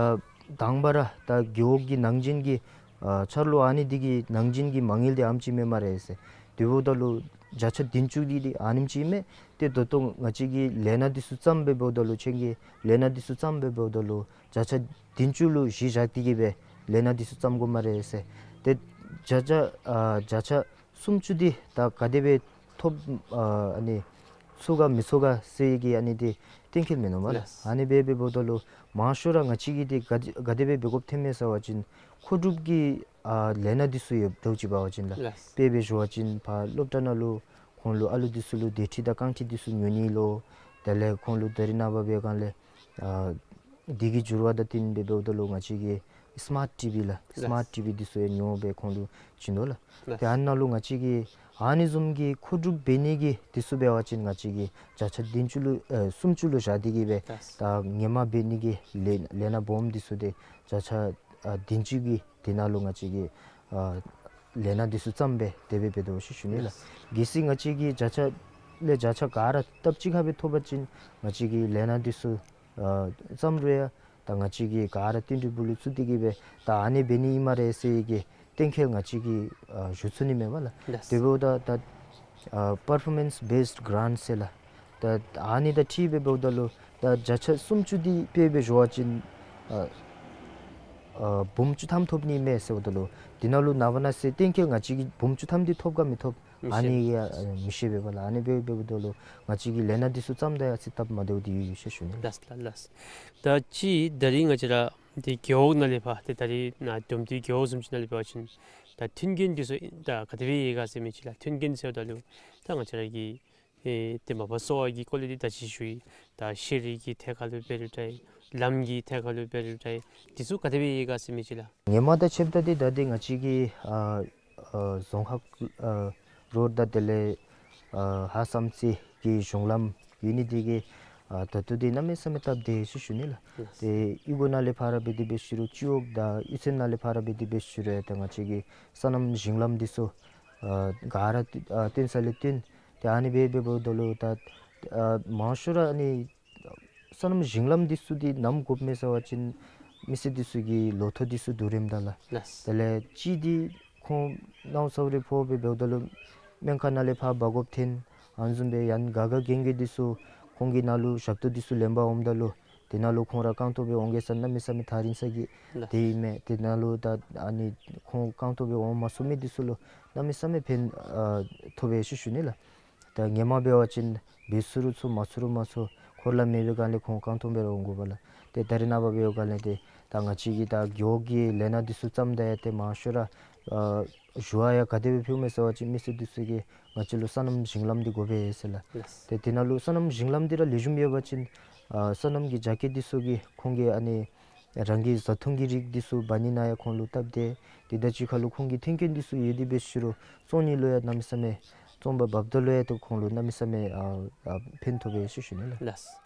དང་པ་ར་ད་རྒེད་འོག་གི་ནང་འཛིན་གྱི་ཨ་འཆར་ལོ་ཨ་ནི་འདི་གི་ནང་འཛིན་གྱི་མ་དངུལ་འདི་ཨ་ནེམ་ཅིག་མེན་སྨ་རེ་ཟེར། དེ་འབདཝ་ད་ལུ་བརྒྱ་ཆ་བདུན་ཅུ་འདི་འདི་ཨ་ནེམ་ཅིག་མས། ཏེ་ད་ལྟོ་ང་བཅས་ཀྱིས་ལས་སྣ་འདི་ཚུ་བརྩམས་སྦེ་འབདཝ་ད་ལུ་ཁྱེད་ཀྱིས་ལས་སྣ་འདི་ཚུ་བརྩམས་སྦེ་འབདཝ་ད་ལུ་བརྒྱ་ཆ་བདུན་ཅུ་ལུ་གཞི་བཞག་སྟེ་གི་སྦེ་ལས་སྣ་འདི་ཚུ་བརྩམ་དགོ་སྨ་རེ་ཟེར། ཏེ་བརྒྱ་ཆ་ཨ་བརྒྱ་ཆ་སུམ་ཅུ་འདི་ད་ག་དེ་སྦེ་ཐོབ་ཨ་ཨ་ནི་ཚུགས་ག་མི་ཚུགས་ག་ཟེར་གྱི་ཨ་ནི་འདི་གཏན་འཁེལ་མིན་ནུག་སྨ་རེ། ལགས། ཨ་ནི་སྦེ་འབདཝ་ད་ལུ་མང་ཤོས་ར་ང་བཅས་ཀྱིས་འདི་ག་ག་དེ་སྦེ་འབད་དགོཔ་ཐོནམ་མས་ཟེར་བ་ཅིན་མཁོ་སྒྲུབ་ཀྱི་ཨ་ལས་སྣ་འདི་ཚུ་ཡོདཔ་འདྲཝ་ཅིག་འབད་བ་ཅིན་ལགས། ལགས། དཔེ་འབད་ཞུ་བ་ཅིན་ཕར་སློབ་གྲྭ་ནང་ལུ་ཁོང་ལུ་ཨ་ལུ་འདི་ཚུ་ལུ་སྡོད་ཁྲི་དང་རྐང་ཁྲི་འདི་ཚུ་ཉོ་ནི་ལོ། དེ་ལས་ཁོང་ལུ་ད་རིས་ནངས་པ་འབད་བའི་སྒང་ལས་ཨ་འདི་གི་འགྱུར་བ་དང་བསྟུན་སྦེ་འབདཝ་ད་ལུ་ང་བཅས་ཀྱིས་སི་མཱཊ་ཊི་བི་ལགས། ལགས། སི་མཱཊ་ཊི་བི་འདི་ཚུ་ཡང་ཉོ་སྦེ་ཁོང་ལུ་བྱིན་དོ་ལགས། ལགས། ཏེ་ཨ་ནཱ་ལུ་ང་བཅས་ཀྱིས་ཨ་ནི་བཟུམ་གྱི་མཁོ་སྒྲུབ་འབད་ནི་གི་འདི་ཚུ་འབད་བ་ཅིན་ང་བཅས་ཀྱིས་བརྒྱ་ཆ་བདུན་ཅུ་ལུ་ཨེ་སུམ་ཅུ་ལུ་བཞག་སྟེ་གི་སྦེ། ལགས། ད་ཧེ་མ་འབད་ནི་གི་ལས་ལས་སྣ་སྦོམ་འདི་ཚུ་འདི་བརྒྱ་ཆ་ཨ་བདུན་ཅུ་གི་དེ་ནང་ལུ་ང་བཅས་ཀྱིས་ཨ་ལས་སྣ་འདི་ཚུ་བརྩམས་སྦེ་དེ་སྦེ་འབད་དོ་ཟེར་ཞུ་ནི་ལགས། ལགས། གལ་སྲིད་ང་བཅས་ཀྱིས་བརྒྱ་ཆ་ལས་བརྒྱ་ཆ་ག་ར་སྟབས་གཅིག་ཁར་སྦེ་ཐོབ་པ་ཅིན་ང་བཅས་ཀྱིས་ལས་སྣ་འདི་ཚུ་ཨ་བརྩམ་རུང་ཡང་ད་ང་བཅས་ཀྱིས་ག་ར་བསྟུན་གྲོས་འབུལ་ལུ་ཚུད་དེ་གི་སྦེ་ད་ཨ་ནི་འབད་ནི་ཨིན་སྨ་རེ་ཟེར་གྱི་གཏན་འཁེལ་ང་བཅས་ཀྱིས་ཨ་ཞུ་ཚུགས་ནི་མེད་པ་ལགས། ལགས། དེ་འབདཝ་ད་ད་ཨ་པར་ཕོར་མེནསི་བེསཌ་གྲཱནཊ་ཟེར་ལགས། ད་ཨ་ནི་དང་འཁྲིལ་སྦེ་འབདཝ་ད་ལུ་ད་བརྒྱ་ཆ་སུམ་ཅུ་འདི་དཔེ་འབད་ཞུ་བ་ཅིན་ཨ་ཨ་འབུམ་བཅུ་ཐམ་ཐོབ་ནི་མས་ཟེརཝ་ད་ལུ་དེ་ནང་ལུ་ནངས་པ་གནངས་ཚེ་གཏན་འཁེལ་ང་བཅས་ཀྱིས་འབུམ་བཅུ་ཐམ་འདི་ཐོབ་ག་མི་ཐོབ་མི་ཤེས། ཨ་ནི་ཡང་མི་ཤེས་པས་པ་ལགས། ཨ་ནི་སྦེ་འབདཝ་ད་ལུ་ང་བཅས་ཀྱིས་ལས་སྣ་འདི་ཚུ་བརྩམ་ད་ཡང་ཅིག་སྟབས་མ་བདེཝ་འདི་ཡོད་ཡོད་ཟེར་ཞུ་ནི། ལགས་ལགས་ལགས། ད་ཅི་ད་རིས་ང་བཅས་ར་འདི་རྒེད་འོག་ནང་ལས་ཕར་ཏེ་ད་རིས་ནཱ་དུམ་མཐའི་རྒེད་འོག་བཟུམ་ཅིག་ནང་ལས་འབད་བ་ཅིན་ད་མཐུན་རྐྱེན་འདི་ཚུ་ད་ག་དེ་སྦེ་ཡོད་ག་ཟེར་མི་ཅིག་ལགས། མཐུན་རྐྱེན་ཟེརཝ་ད་ལུ་ད་ང་བཅས་ར་གི་ཨེ་ཏེ་མ་པ་གསོ་བ་གི་སྐོར་ལས་འདི་ད་ཅི་ཞུ་ཡི། ད་ཤེས་རིག་གི་ཐད་ཁར་ལུ་འབད་རུང་འདྲ་ལམ་གྱི་ཐད་ཁར་ལུ་འབད་རུང་འདྲ་འདི་ཚུ་ག་དེ་སྦེ་ཡོད་ག་ཟེར་མི་ཅིག་ལགས། ཧེ་མ་དང་ཕྱདཔ་ད་འདི་ད་འདི་ང་བཅས་ཀྱི་ཨ་ཨ་རྫོང་ཁག་ཨ་རོཌ་དང་དེ་ལས་ཨ་ཧཱ་བསམ་རྩེ་གི་གཞུང་ལམ་ཡོད་ནི་འདི་གིས་ཨ་ད་ལྟོ་འདི་གནམ་མེད་ས་མེད་སྟབས་བདེ་ཟེར་ཞུ་ནི་ལགས། ལགས། ཏེ་གཡུས་སྒོ་ནང་ལས་ཕར་འབད་དེ་འབད་ཞུ་རུང་སྤྱི་འོག་དང་གཡུས་ཚན་ནང་ལས་ཕར་འབད་དེ་འབད་ཞུ་རུང་ཡང་ད་ང་བཅས་ཀྱི་སོ་ནམ་ཞིང་ལམ་འདི་ཚུ་ཨ་ག་ར་ཨ་བཏོན་ས་ལས་བཏོན། ཏེ་ཨ་ནི་སྦེ་འབད་འབདཝ་ད་ལུ་ད་ཨ་མང་ཤོས་ར་ཨ་ནི་སོ་ནམ་ཞིང་ལམ་འདི་ཚུ་འདི་ནམ་དགོཔ་མས་ཟེར་བ་ཅིན་མི་སེར་འདི་ཚུ་གི་ལོ་ཐོག་འདི་ཚུ་བསྡུ་རནམ་ད་ལགས། ལགས། དེ་ལས་གཅིག་འདི་ཁོང་ནཝ་ཚཝ་རེ་ཕོག་སྦེ་འབདཝ་ད་ལུ་སྨན་ཁང་ནང་ལས་ཕར་འབག་དགོཔ་ཐོན། ཨ་ནི་བཟུམ་སྦེ་ཡང་ག་ག་གན་གི་འདི་ཚུ་ཁོང་གི་ནང་ལུ་ཞབས་ཏོག་འདི་ཚུ་ལེན་པར་འོངམ་ད་ལུ་དེ་ནང་ལུ་ཁོང་ར་རྐང་སྟོང་སྦེ་འོང་གེ་ཟེར་གནམ་མེད་ས་མེད་ཐག་རིང་ས་གི་ལགས། དེ་ཨིན་མས། དེ་ནང་ལུ་ད་ཨ་ནི་ཁོང་རྐང་སྟོང་སྦེ་འོང་མ་ཚུགས་མི་འདི་ཚུ་ལུ་གནམ་མེད་ས་མེད་ཕན་ཨ་ཐོགས་པས་ཟེར་ཞུ་ནི་ལགས། ད་ཧེ་མ་འབད་བ་ཅིན་འབད་ཚུགས་རུང་ཚུགས་མ་ཚུགས་རུང་མ་ཚུགས་འཁོར་ལམ་མེད་པའི་སྒང་ལས་ཁོང་རྐང་སྟོང་སྦེ་ར་འོང་དགོ་པ་ལགས། ཏེ་ད་རེས་ནངས་པ་འབད་བའི་སྒང་ལས་ཏེ་ད་ང་བཅས་ཀྱིས་ད་རྒེད་འོག་གི་ལས་སྣ་འདི་ཚུ་བརྩམས་ད་ཡང་ཏེ་མང་ཤོས་ར་ ཨ་ཞུ་བ་ཡང་ག་དེ་སྦེ་ཕུལཝ་མས་ཟེར་བ་ཅིན་མི་སེར་འདི་ཚུ་གིས་ང་བཅས་ལུ་སོ་ནམ་ཞིང་ལམ་འདི་དགོ་པས་ཟེར་ལགས། ལགས། ཏེ་དེ་ནང་ལུ་སོ་ནམ་ཞིང་ལམ་འདི་ར་ལེགས་ཤོམ་ཡོད་པ་ཅིན་ཨ་སོ་ནམ་གྱི་རྒྱ་སྐྱེད་འདི་ཚུ་གིས་ཁོང་གིས་ཨ་ནི་རང་གི་བཟའ་འཐུང་གི་རིགས་འདི་ཚུ་འབག་ནི་ནང་ཡང་ཁོང་ལུ་སྟབས་བདེ། དེ་དང་གཅིག་ཁར་ལུ་ཁོང་གི་མཐུན་རྐྱེན་འདི་ཚུ་ཡོད་དེ་འབད་ཞུ་རུང་བཙོང་ནི་ལུ་ཡང་གནམ་མེད་ས་མེད་བཙོང་པར་འབགཔ་ད་ལུ་ཡང་ཏེ་ཁོང་ལུ་གནམ་མེད་ས་མེད་ཨ་ཨ་ཕན་ཐོགས་པས་ཟེར་ཞུ་ནི་ལགས། ལགས།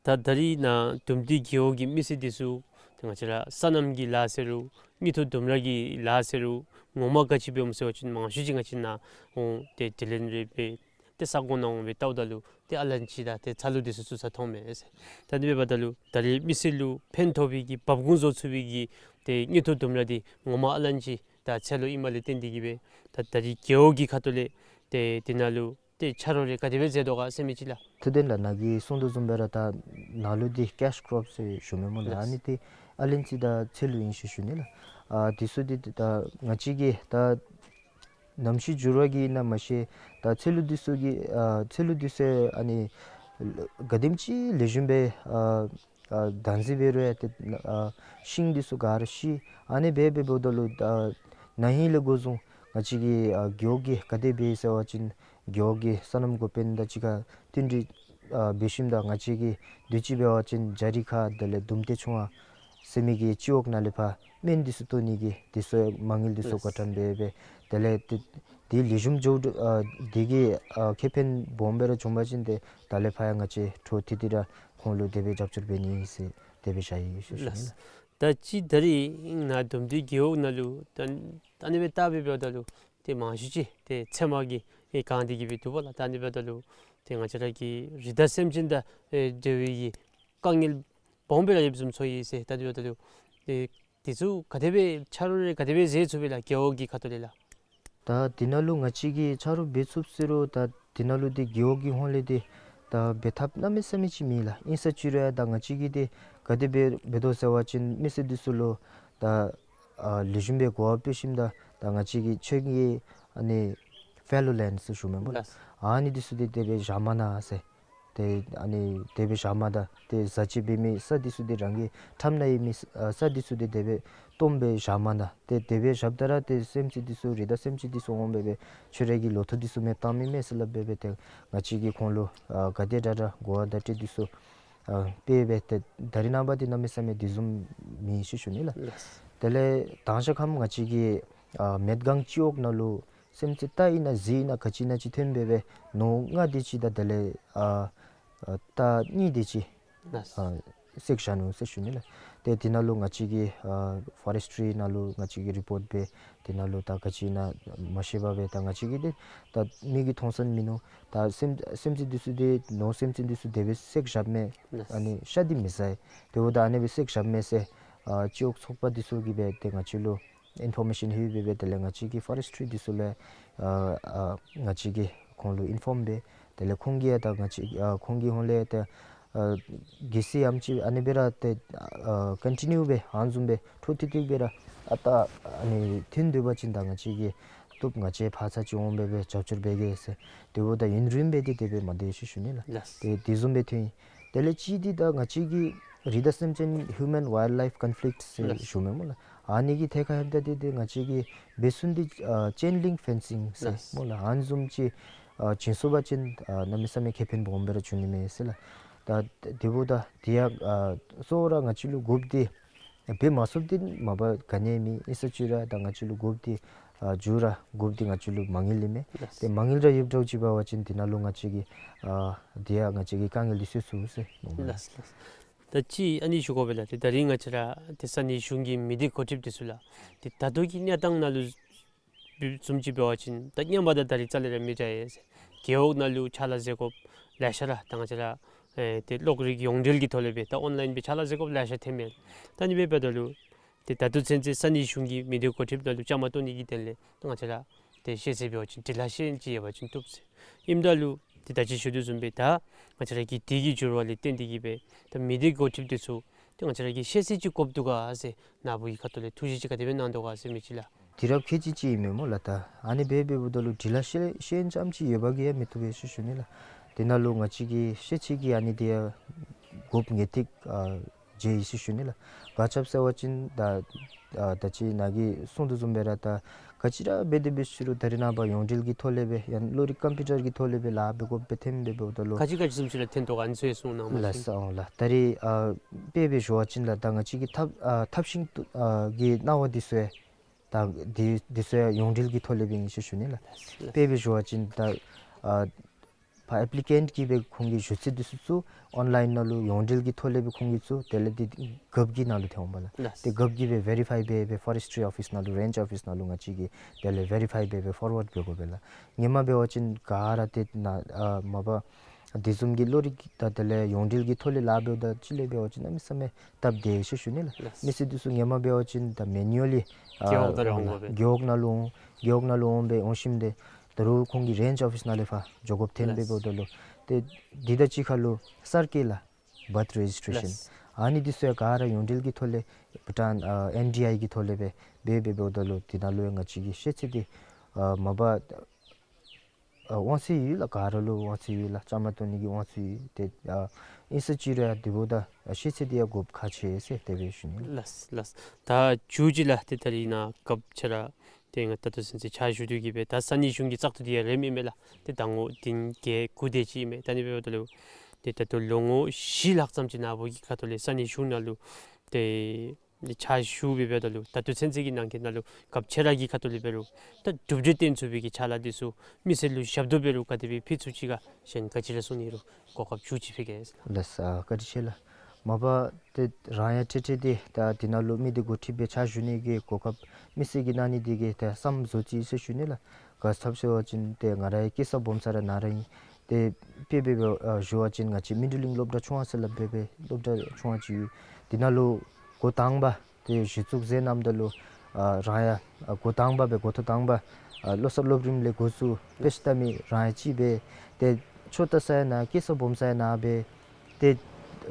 ད་ད་རིས་ནཱ་དུམ་སྡེ་རྒེད་འོག་གི་མི་སེར་འདི་ཚུ་ཏེ་ང་བཅས་ར་སོ་ནམ་གྱི་ལཱ་ཟེར་རུང་དངུལ་ཐོག་དུམ་གྲ་གི་ལཱ་ཟེར་རུང་ངོ་མ་ག་ཅི་འབད་འོང་ཟེར་བ་ཅིན་མང་ཤོས་ཅིག་ང་བཅས་ནཱ་འོང་ཏེ་དྲི་ལན་རེ་འབད་ཏེ་ས་གོ་ནང་འོང་སྦེ་བལྟཝ་ད་ལུ་ཏེ་ཨ་ལན་ཅི་དང་ཏེ་ཚ་ལུ་འདི་ཚུ་བཙུགས་ས་མཐོངམ་མས་ཟེར། ད་དེ་འབདཝ་ད་ལུ་ད་རིས་མི་སེར་ལུ་ཕན་ཐོགས་པའི་གི་འབབ་ཁུངས་བཟོ་ཚུགས་པའི་གི་ཏེ་དངུལ་ཐོག་དུམ་གྲ་འདི་ངོ་མ་ཨ་ལན་ཅི་དང་ཚ་ལུ་ཨིནམ་ལས་བརྟེན་ཏེ་གིས་སྦེ་ད་ད་རིས་རྒེད་འོག་གི་ཁ་ཐུག་ལས་ཏེ་དེ་ནང་ལུ་ཏེ་ཆ་རོགས་རེ་ག་དེ་སྦེ་མཛད་དོ་ག་ཟེར་མི་ཅིག་ལགས། ཐུབ་བསྟན་ལགས། ནཱ་གིས་གསུང་དོ་བཟུམ་སྦེ་ར་ད་ནཱ་ལུ་འདི་ཀེཤ་ཀོརོཔ་ཟེར་ཞུ་མི་སྨོ་ལགས། ལགས། ཨ་ནི་འདི་ཨ་ལན་ཅི་དང་ཚ་ལུ་ཨིན་ཟེར་ཞུ་ནི་ལགས། ཨ་འདི་ཚུ་འདི་ད་ང་བཅས་ཀྱིས་ད་གནམ་གཤིས་འགྱུར་བ་གིས་ཨིན་ན་མ་ཤེས། ད་ཚ་ལུ་འདི་ཚུ་གི་ཨ་ཚ་ལུ་འདི་ཚུ་ཨ་ནི་ག་དེམ་ཅིག་ལེགས་ཤོམ་སྦེ་ཨ་ཨ་བདག་འཛིན་འབད་རུང་ཡང་ཏེ་ཨ་ཤིང་འདི་ཚུ་ག་ར་ཤི། ཨ་ནི་སྦེ་འབདཝ་ད་ལུ་ཨ་ན་ཧིང་ལས་འགོ་བཟུང་ང་བཅས་ཀྱི་ཨ་རྒེད་འོག་གིས་ག་དེ་འབད་ཟེར་བ་ཅིན་རྒེད་འོག་གི་སོ་ནམ་འགོ་དཔོན་དང་གཅིག་ཁར་བསྟུན་གྲོས་ཨ་འབད་ཞིནམ་ད་ང་བཅས་ཀྱིས་དུས་ཅི་འབད་བ་ཅིན་ཇ་རི་ཁ་དེ་ལས་དུམ་ཏེ་ཆུང་བ་ཟེར་མི་གི་སྤྱི་འོག་ནང་ལས་ཕར་སྨན་འདི་ཚུ་གཏོར་ནི་གི་འདི་ཚུ་མ་དངུལ་འདི་ཚུ་ལགས། བཀའ་དྲིན་འབད་སྦེ་དེ་ལས་ཏེ་དེ་ལེགས་ཤོམ་འགྱོ་ཨ་དེ་གིས་ཨ་ཁེ་ཕན་སྦོམ་སྦེ་ར་བྱུང་པ་ཅིན་ཏེ་ད་ལས་ཕར་ཡང་ང་བཅས་འཕྲོ་མཐུད་དེ་ར་ཁོང་ལུ་དེ་སྦེ་རྒྱབ་སྐྱོར་འབད་ནི་ཟེར་དེ་སྦེ་བཞག་ཡི་ཟེར་ཞུ་ནི་ལགས། ལགས། ད་ཅི་ད་རིས་ནཱ་དུམ་སྡེ་རྒེད་འོག་ནང་ལུ་ད་ཨ་ནི་སྦེ་བལྟ་སྦེ་འབདཝ་ད་ལུ་ཏེ་མང་ཤོས་ཅིག་ཏེ་ཚལ་མ་གིས་ཨེ་གང་སྟེ་གིས་སྦེ་འདུག་པ་ལགས། ད་ཨ་ནི་འབདཝ་ད་ལུ་ཏེ་ང་བཅས་ར་གི་རི་དྭགས་སེམས་ཅན་དང་ཨེ་འབྲེལ་བའི་གི་དཀའ་ངལ་སྦོམ་སྦེ་ར་ཡོདཔ་བཟུམ་ཚོར་ཡི་ཟེར། ད་ཨ་ནི་འབདཝ་ད་ལུ་ཏེ་འདི་ཚུ་ག་དེ་སྦེ་ཆ་རོགས་རེ་ག་དེ་སྦེ་མཛད་ཚུགས་པས་ལགས་རྒེད་འོག་གི་ཁ་ཐུག་ལས་ལགས། ད་འདི་ནང་ལུ་ང་བཅས་ཀྱིས་ཆ་རོགས་འབད་ཚུགས་ཟེར་རུང་ད་འདི་ནང་ལུ་འདི་རྒེད་འོག་གི་ཧོངས་ལས་འདི་ད་འབད་ཐབས་གནམ་མེད་ས་མེད་ཅིག་མེད་ལགས། ཨིན་ས་ཅི་རུང་ཡང་ད་ང་བཅས་ཀྱིས་འདི་ག་དེ་སྦེ་འབད་དོ་ཟེར་བ་ཅིན་མི་སེར་འདི་ཚུ་ལུ་ད་ཨ་ལེགས་ཤོམ་སྦེ་གོ་བ་སྤྲོད་ཞིནམ་ད་ད་ང་བཅས་ཀྱིས་ཁྱོད་ཀྱི་ཨ་ནི་ཕེ་ལོ་ལེནཌ་ཟེར་ཞུ་མི་སྨོ་ལགས། ལགས། ཨ་ནི་འདི་ཚུ་འདི་དེ་སྦེ་བཞག་མ་གནང་ཟེར། ཏེ་ཨ་ནི་དེ་སྦེ་བཞག་མ་ད་ཏེ་བཟའ་ཆས་འབད་མི་ས་འདི་ཚུ་འདི་རང་གི་ཁྲམ་ནང་ཡོད་མི་ས་ཨ་ས་འདི་ཚུ་འདི་དེ་སྦེ་སྟོངམ་སྦེ་བཞག་མ་ད། ཏེ་དེ་སྦེ་བཞགཔ་ད་ར་ཏེ་སེམས་ཅན་འདི་ཚུ་རི་དྭགས་སེམས་ཅན་འདི་ཚུ་འོང་སྦེ་སྦེ་ཁྱོད་ར་གི་ལོ་ཐོག་འདི་ཚུ་མེདཔ་བཏང་མི་མས་ཟེར་སླབ་སྦེ་སྦེ་ཏེ་ང་བཅས་ཀྱིས་ཁོང་ལུ་ཨ་ག་དེ་དྲག་དྲག་གོ་བ་བརྡ་སྤྲོད་འདི་ཚུ་ཨ་སྤེལ་སྦེ་ཏེ་ད་རིས་ནངས་པ་འདི་གནམ་མེད་ས་མེད་དེ་བཟུམ་མེད་ཟེར་ཞུ་ནི་ལགས། ལགས། དེ་ལས་དང་ཞག་ཁམས་ང་བཅས་ཀྱི་ཨ་མེད་སྒང་སྤྱི་འོག་ནང་ལུ་སེམས་ཅན་རྟ་ཨིན་ན་གཟིག་ཨིན་ན་ག་ཅི་ཨིན་ན་ཅིག་ཐོན་སྦེ་སྦེ་ནོར་ལྔ་དེ་ཅིག་དང་དེ་ལས་ཨ་ཨ་རྟ་གཉིས་དེ་ཅིག་ལགས། ཨ་བསད་བཞག་ནུག་ཟེར་ཞུ་ནི་ལགས། ཏེ་དེ་ནང་ལུ་ང་བཅས་ཀྱི་ཨ་ཕོ་རེསི་ཊི་རི་ནང་ལུ་ང་བཅས་ཀྱིས་རི་པོརཊ་འབད་དེ་ནང་ལུ་ད་ག་ཅི་ཨིན་ན་མ་ཤེས་པར་སྦེ་ད་ང་བཅས་ཀྱིས་ཏེ་ད་མིག་གིས་མཐོང་ས་མིན་ནུག། ད་སེམས་སེམས་ཅན་འདི་ཚུ་འདི་ནོར་སེམས་ཅན་འདི་ཚུ་དེ་སྦེ་བསད་བཞགཔ་མས། ལགས། ཨ་ནི་ཤ་འདི་མི་ཟ་ཡི། དེ་འབདཝ་ད་ཨ་ནི་སྦེ་བསད་བཞགཔ་མས་ཟེར་ཨ་སྤྱི་འོག་ཚོགས་པ་འདི་ཚུ་གིས་སྦེ་ཏེ་ང་བཅས་ལུ་ཨིན་ཕོར་མེ་ཤཱན་ལྷོད་སྦེ་སྦེ་དེ་ལས་ང་བཅས་ཀྱིས་ཕོ་རེསི་ཊི་རི་འདི་ཚུ་ལུ་ཨ་ཨ་ང་བཅས་ཀྱིས་ཁོང་ལུ་ཨིན་ཕོརམ་འབད། དེ་ལས་ཁོང་གིས་ཡང་ད་ང་བཅས་ཨ་ཁོང་གི་ཧོངས་ལས་ཏེ་ཨ་གལ་སྲིད་ཡང་ཅིན་ཨ་ནི་སྦེ་ར་ཏེ་ཨ་ཀོན་ཊི་ནིའུ་སྦེ་ཨ་ནི་བཟུམ་སྦེ་འཕྲོ་མཐུད་དེ་སྦེ་ར་ཨ་ད་ཨ་ནི་ཐོན་སྡོད་པ་ཅིན་ད་ང་བཅས་ཀྱིས་བཏུབ་ང་བཅས་ཕར་ཚུར་ཅིག་འོང་སྦེ་སྦེ་རྒྱབ་སྐྱོར་འབད་གེ་ཟེར། དེ་འབདཝ་ད་ཡུན་རིངམོ་སྦེ་ཏེ་དེ་སྦེ་མ་སྡོད་ཟེར་ཞུ་ནི་ལགས། ལགས། ཏེ་དེ་བཟུམ་སྦེ་ཐོན་ཡི། དེ་ལས་གཅིག་འདི་ད་ང་བཅས་ཀྱི་རི་དྭགས་སེམས་ཅན་ཧིའུ་མེན་ཝའིལཌ་ལའིཕ་ཀོན་ཕི་ལིཀཊ་ཟེར་ལགས། ཞུ་མི་སྨོ་ལགས། ཨ་ནི་གི་ཐད་ཁར་ལྷོདཔ་ད་ཏེ་ཏེ་ང་བཅས་ཀྱིས་འབད་ཚུགས་འདི་ཨ་ཅེན་ལིང་ཕེན་སིང་ཟེར་ལགས། སྨོ་ལགས། ཨ་ནི་བཟུམ་ཅིག་ཨ་བྱིན་སོང་པ་ཅིན་ཨ་གནམ་མེད་ས་མེད་ཁེ་ཕན་སྦོམ་སྦེ་ར་འབྱུང་ནི་མས་ཟེར་ལགས། ད་དེ་འབདཝ་ད་དེ་ཡང་ཨ་གཙོ་བོ་ར་ང་བཅས་ལུ་དགོཔ་འདི་འབད་མ་ཚུགསཔ་འདི་མ་པ་ག་ནི་མེད། ཨིན་ས་ཅི་རུང་ད་ང་བཅས་ལུ་དགོཔ་འདི་ཨ་མཇུག་ར་དགོཔ་འདི་ང་བཅས་ལུ་མ་དངུལ་ཨིན་མས། ལགས། ཏེ་མ་དངུལ་ར་ཡོདཔ་འདྲཝ་ཅིག་འབད་བ་ཅིན་དེ་ནང་ལུ་ང་བཅས་ཀྱིས་ཨ་དེ་ཡང་ང་བཅས་ཀྱི་དཀའ་ངལ་འདི་སེལ་ཚུགས་ཟེར་མནོཝ་མས། ལགས་ལགས། ད་ཅི་ཨ་ནི་ཞུ་དགོ་པས་ལགས། ཏེ་ད་རིས་ང་བཅས་ར་ཏེ་ས་གནས་གཞུང་གི་མི་སྡེ་འགོ་ཁྲིདཔ་འདི་ཚུ་ལགས། ཏེ་ད་ལྟོ་གི་གནས་སྟངས་ནང་ལུ་བཟུམ་ཅིག་འབད་བ་ཅིན་ད་ཧེ་མ་དང་ད་རིས་རྩ་ལས་ར་མི་འདྲ་ཡི་ཟེར། རྒེད་འོག་ནང་ལུ་ཕྱག་ལཱ་མཛད་དགོཔ་ལེ་ཤ་ར་ད་ང་བཅས་ར་ཨེ་ཏེ་གློག་རིག་ཡོངས་འབྲེལ་གྱི་ཐོག་ལས་སྦེ་ད་ཨོན་ལའིན་སྦེ་ཕྱག་ལཱ་མཛད་དགོཔ་ལེ་ཤ་ཐོནམ་མས། ད་ཨ་ནི་སྦེ་འབདཝ་ད་ལུ་ཏེ་ད་ལྟོ་ཚུན་ཚོད་ས་གནས་གཞུང་གི་མི་སྡེ་འགོ་ཁྲིདཔ་ནང་ལུ་བཅའ་མར་གཏོགས་ནི་གི་དོན་ལས་ད་ང་བཅས་ར་ཏེ་ཤེས་ཚད་འབད་བ་ཅིན་དྲི་ལན་ཤེས་ཡོན་ཅིག་ཡོད་པ་ཅིན་བཏུབ་ཟེར། ཨིནམ་ད་ལུ་ཏེ་ད་ཅི་ཞུ་དོ་བཟུམ་སྦེ་ད་ང་བཅས་ར་གི་དུས་ཀྱི་འགྱུར་བ་ལས་བརྟེན་ཏེ་གིས་སྦེ་ད་མི་སྡེ་འགོ་ཁྲིདཔ་འདི་ཚུ་ཏེ་ང་བཅས་ར་གི་ཤེས་ཚད་ཅིག་དགོཔ་འདུག་ག་ཟེར་ནཱ་བུ་གི་ཁ་ཐུག་ལས་ཐུགས་བཞེད་ཅིག་ག་དེ་སྦེ་གནང་དོ་ག་ཟེར་མི་ཅིག་ལགས། དུས་རབས་ཁལ་གཅིག་ཅིག་ཨིན་མས་སྨོ་ལགས། ད་ཨ་ནི་སྦེ་འབདཝ་ད་ལུ་དྲི་ལན་ཤེས་ཤེས་ཡོན་ཙམ་ཅིག་ཡོད་པ་གིས་ཡང་མི་བཏུབ་པས་ཟེར་ཞུ་ནི་ལགས། དེ་ནང་ལུ་ང་བཅས་ཀྱི་ཤེས་ཚད་ཀྱིས་ཨ་ནི་འདི་ཡང་དགོཔ་ངེས་ཏིག་ཨ་མཇལ་ཡི་ཟེར་ཞུ་ནི་ལགས། ག་ཅི་སྦེ་ཟེར་བ་ཅིན་ད་ཨ་ད་ཅི་ནཱ་གིས་གསུང་དོ་བཟུམ་སྦེ་ར་ད་ ག་ཅི་ར་འབད་དེ་འབད་ཞུ་རུང་ད་རེས་ནངས་པ་ཡོངས་འབྲེལ་གྱི་ཐོག་ལས་སྦེ་ཡང་གློག་རིག་ཀམ་པིའུ་ཊར་གྱི་ཐོག་ལས་སྦེ་ལཱ་འབད་དགོཔ་སྦེ་ཐོནམ་འབདཝ་ད་ལུ། ག་ཅི་ག་ཅི་བཟུམ་ཅིག་ར་ཐོན་དོ་ག་ཨ་ནི་ཚུ་ཡང་གསུང་གནང་མ་ལགས་ཤིག། ལགས་སོ། ལགས། ད་རེས་ཨ་དཔེ་སྦེ་ཞུ་བ་ཅིན་ལགས་ད་ང་བཅས་ཀྱི་ཐབས་ཨ་ཐབས་ཤེས་ཨ་གི་གནང་བ་འདི་ཚུ་ཡང་ད་འདི་འདི་ཚུ་ཡང་ཡོངས་འབྲེལ་གྱི་ཐོག་ལས་འབད་ནི་ཟེར་ཞུ་ནི་ལགས། ལགས། དཔེ་སྦེ་ཞུ་བ་ཅིན་ད་ཨ་ཕར་ཨེཔ་ལི་ཀེནཊ་གིས་སྦེ་ཁོང་གི་ཞུ་ཚིག་འདི་ཚུ་ཚུ་ཨོན་ལའིན་ནང་ལུ་ཡོངས་འབྲེལ་གྱི་ཐོག་ལས་སྦེ་ཁོང་གིས་བཙུགས། དེ་ལས་འདི་གབ་ཀྱི་ནང་ལུ་ཐོན་འོང་པ་ལགས། ལགས། དེ་གབ་ཀྱིས་སྦེ་ཝེ་རི་ཕའི་འབད་སྦེ་ཕོ་རེསི་ཊི་རི་ཨོ་ཕིསི་ནང་ལུ་རེནཇ་ཨོ་ཕིསི་ནང་ལུ་ང་བཅས་ཀྱིས་དེ་ལས་ཝེ་རི་ཕའི་འབད་སྦེ་ཕོར་ཝརཌ་འབད་དགོ་པས་ལགས། ཧེ་མ་འབད་བ་ཅིན་ག་ར་དེ་ནང་ཨ་མ་པ་དེ་བཟུམ་གྱི་གློག་རིག་དང་དེ་ལས་ཡོངས་འབྲེལ་གྱི་ཐོག་ལས་ལཱ་འབདཝ་ད་ཅིག་ལས་འབད་བ་ཅིན་གནམ་མེད་ས་མེད་སྟབས་བདེ་ཟེར་ཞུ་ནི་ལགས། ལགས། མི་སེར་འདི་ཚུ་ཧེ་མ་འབད་བ་ཅིན་ད་མེ་ནུ་ཨལ་ལི་ཨ་རྒེད་འོག་ནང་ལུ་འོང་དགོ་པས། རྒེད་འོག་ནང་ལུ་འོང་རྒེད་འོག་ནང་ལུ་འོང་སྦེ་འོང་ཞིནམ་ད་ད་རུང་ཁོང་གིས་རེནཇ་ཨོ་ཕིསི་ནང་ལས་ཕར་འགྱོ་དགོཔ་ཐོན་ལགས། འབདཝ་ད་ལུ་ཏེ་འདི་དང་གཅིག་ཁར་ལུ་གསར་སྐྱེས་ལགས་བརཐ་རེ་ཇིསི་ཊེ་ཤཱན། ལགས། ཨ་ནི་འདི་ཚུ་ཡང་ག་ར་ཡོངས་འབྲེལ་གྱི་ཐོག་ལས་བྷུ་ཊཱན་ཨ་ཨེན་ཌི་ཨའི་གི་ཐོག་ལས་སྦེ་འབད་འབད་འབདཝ་ད་ལུ་འདི་ནང་ལུ་ཡང་ང་བཅས་ཀྱི་ཤེས་ཚད་འདི་ཨ་མ་པ་ཨ་དབང་ཚད་ཡོད་ལགས། ག་ར་ལུ་དབང་ཚད་ཡོད་ལགས། བཅའ་མར་གཏོགས་ནི་གི་དབང་ཚད་ཡོད། ཏེ་ཨ་ཨིན་ས་ཅི་རུང་ཡང་འདི་འབདཝ་ད་ཤེས་ཚད་འདི་ཡང་དགོཔ་ཁག་ཆེ་ཟེར་དེ་སྦེ་ཞུ་ནི་ལགས། ལགས་ལགས། ད་མཇུག་ཅིག་ལགས་ཏེ་ད་རིས་ནཱ་སྐབས་ཅིག་ར་ཏེ་ང་ད་ལྟོ་ཚུན་ཚོད་ཕྱག་ཞུ་སྡོད་ཀྱི་སྦེ་ད་ས་གནས་གཞུང་གི་བཙག་འཐུ་འདི་ཡང་རནམ་ཨིན་མས་ལགས། ཏེ་ཟླ་ངོ་བདུན་བརྒྱད་དགུ་དེ་ཅིག་ཨིན་མས། ད་ཨ་ནི་འབདཝ་ད་ལུ་ཏེ་ད་ལྟོ་ལོ་ངོ་བཞི་ལྷག་ཙམ་ཅིག་ནཱ་བོད་ཀྱི་ཁ་ཐུག་ལས་ས་གནས་གཞུང་ནང་ལུ་ཏེ་ཕྱག་ཞུ་སྦེ་འབདཝ་ད་ལུ་ད་ལྟོ་ཚུན་ཚོད་ཀྱི་ནང་འཁོད་ནང་ལུ་སྐབས་ཅིག་ར་གི་ཁ་ཐུག་ལས་འབད་རུང་ད་གྲུབ་འབྲས་སྟོན་ཚུགས་པའི་གི་ཕྱག་ལཱ་འདི་ཚུ་མི་སེར་ལུ་ཞབས་ཏོག་འབད་རུང་ག་དེ་སྦེ་ཕུལ་ཚུགས་ཅི་ག་གཞན་ག་ཅི་ར་གསུང་ནི་རུང་གོ་སྐབས་མཇུག་ཅིག་ཕུལ་གེ་ཟེར་ལགས། ལགས་སོ། བཀའ་དྲིན་ཆེ་ལགས། མ་པ་ཏེ་རང་ཡང་ཏེ་ཏེ་ཏེ་ད་འདི་ནང་ལུ་མི་སྡེ་འགོ་ཁྲིདཔ་སྦེ་ཕྱག་ཞུ་ནི་གི་གོ་སྐབས་མི་སེར་གྱིས་གནང་ནི་འདི་གིས་ཏེ་བསམ་བཟོ་ཅི་ཟེར་ཞུ་ནི་ལགས། ག་ཅི་སྦེ་ཟེར་བ་ཅིན་ཏེ་ང་ར་ཡང་སྐྱེས་ས་སྦོམ་ས་ར་ནཱ་ར་ཨིན། ཏེ་དཔེ་འབད་བ་ཨ་ཞུ་བ་ཅིན་ང་བཅས་སྨིན་གྲོལ་གླིང་སློབ་གྲྭ་ཆུང་བ་ཟེར་སླབ་སྦེ་སྦེ་སློབ་གྲྭ་ཆུང་བ་ཅིག་ཡོད། འདི་ནང་ལུ་འགོ་དང་པ་ཏེ་གཞི་བཙུགས་མཛད་གནངམ་ད་ལུ་ཨ་རང་ཡང་ཨ་འགོ་དང་པ་སྦེ་འགོ་ཐོག་དང་པ་ཨ་བློ་གསར་སློབ་རིམ་ལས་འགོ་བཙུགས་དཔེ་ཆ་ལྟ་མི་རང་ཡང་ཅིག་སྦེ་ཏེ་ཆོས་ལྟ་ས་ཡང་ནཱ་སྐྱེས་ས་སྦོམ་ས་ཡང་ནཱ་སྦེ་ཏེ་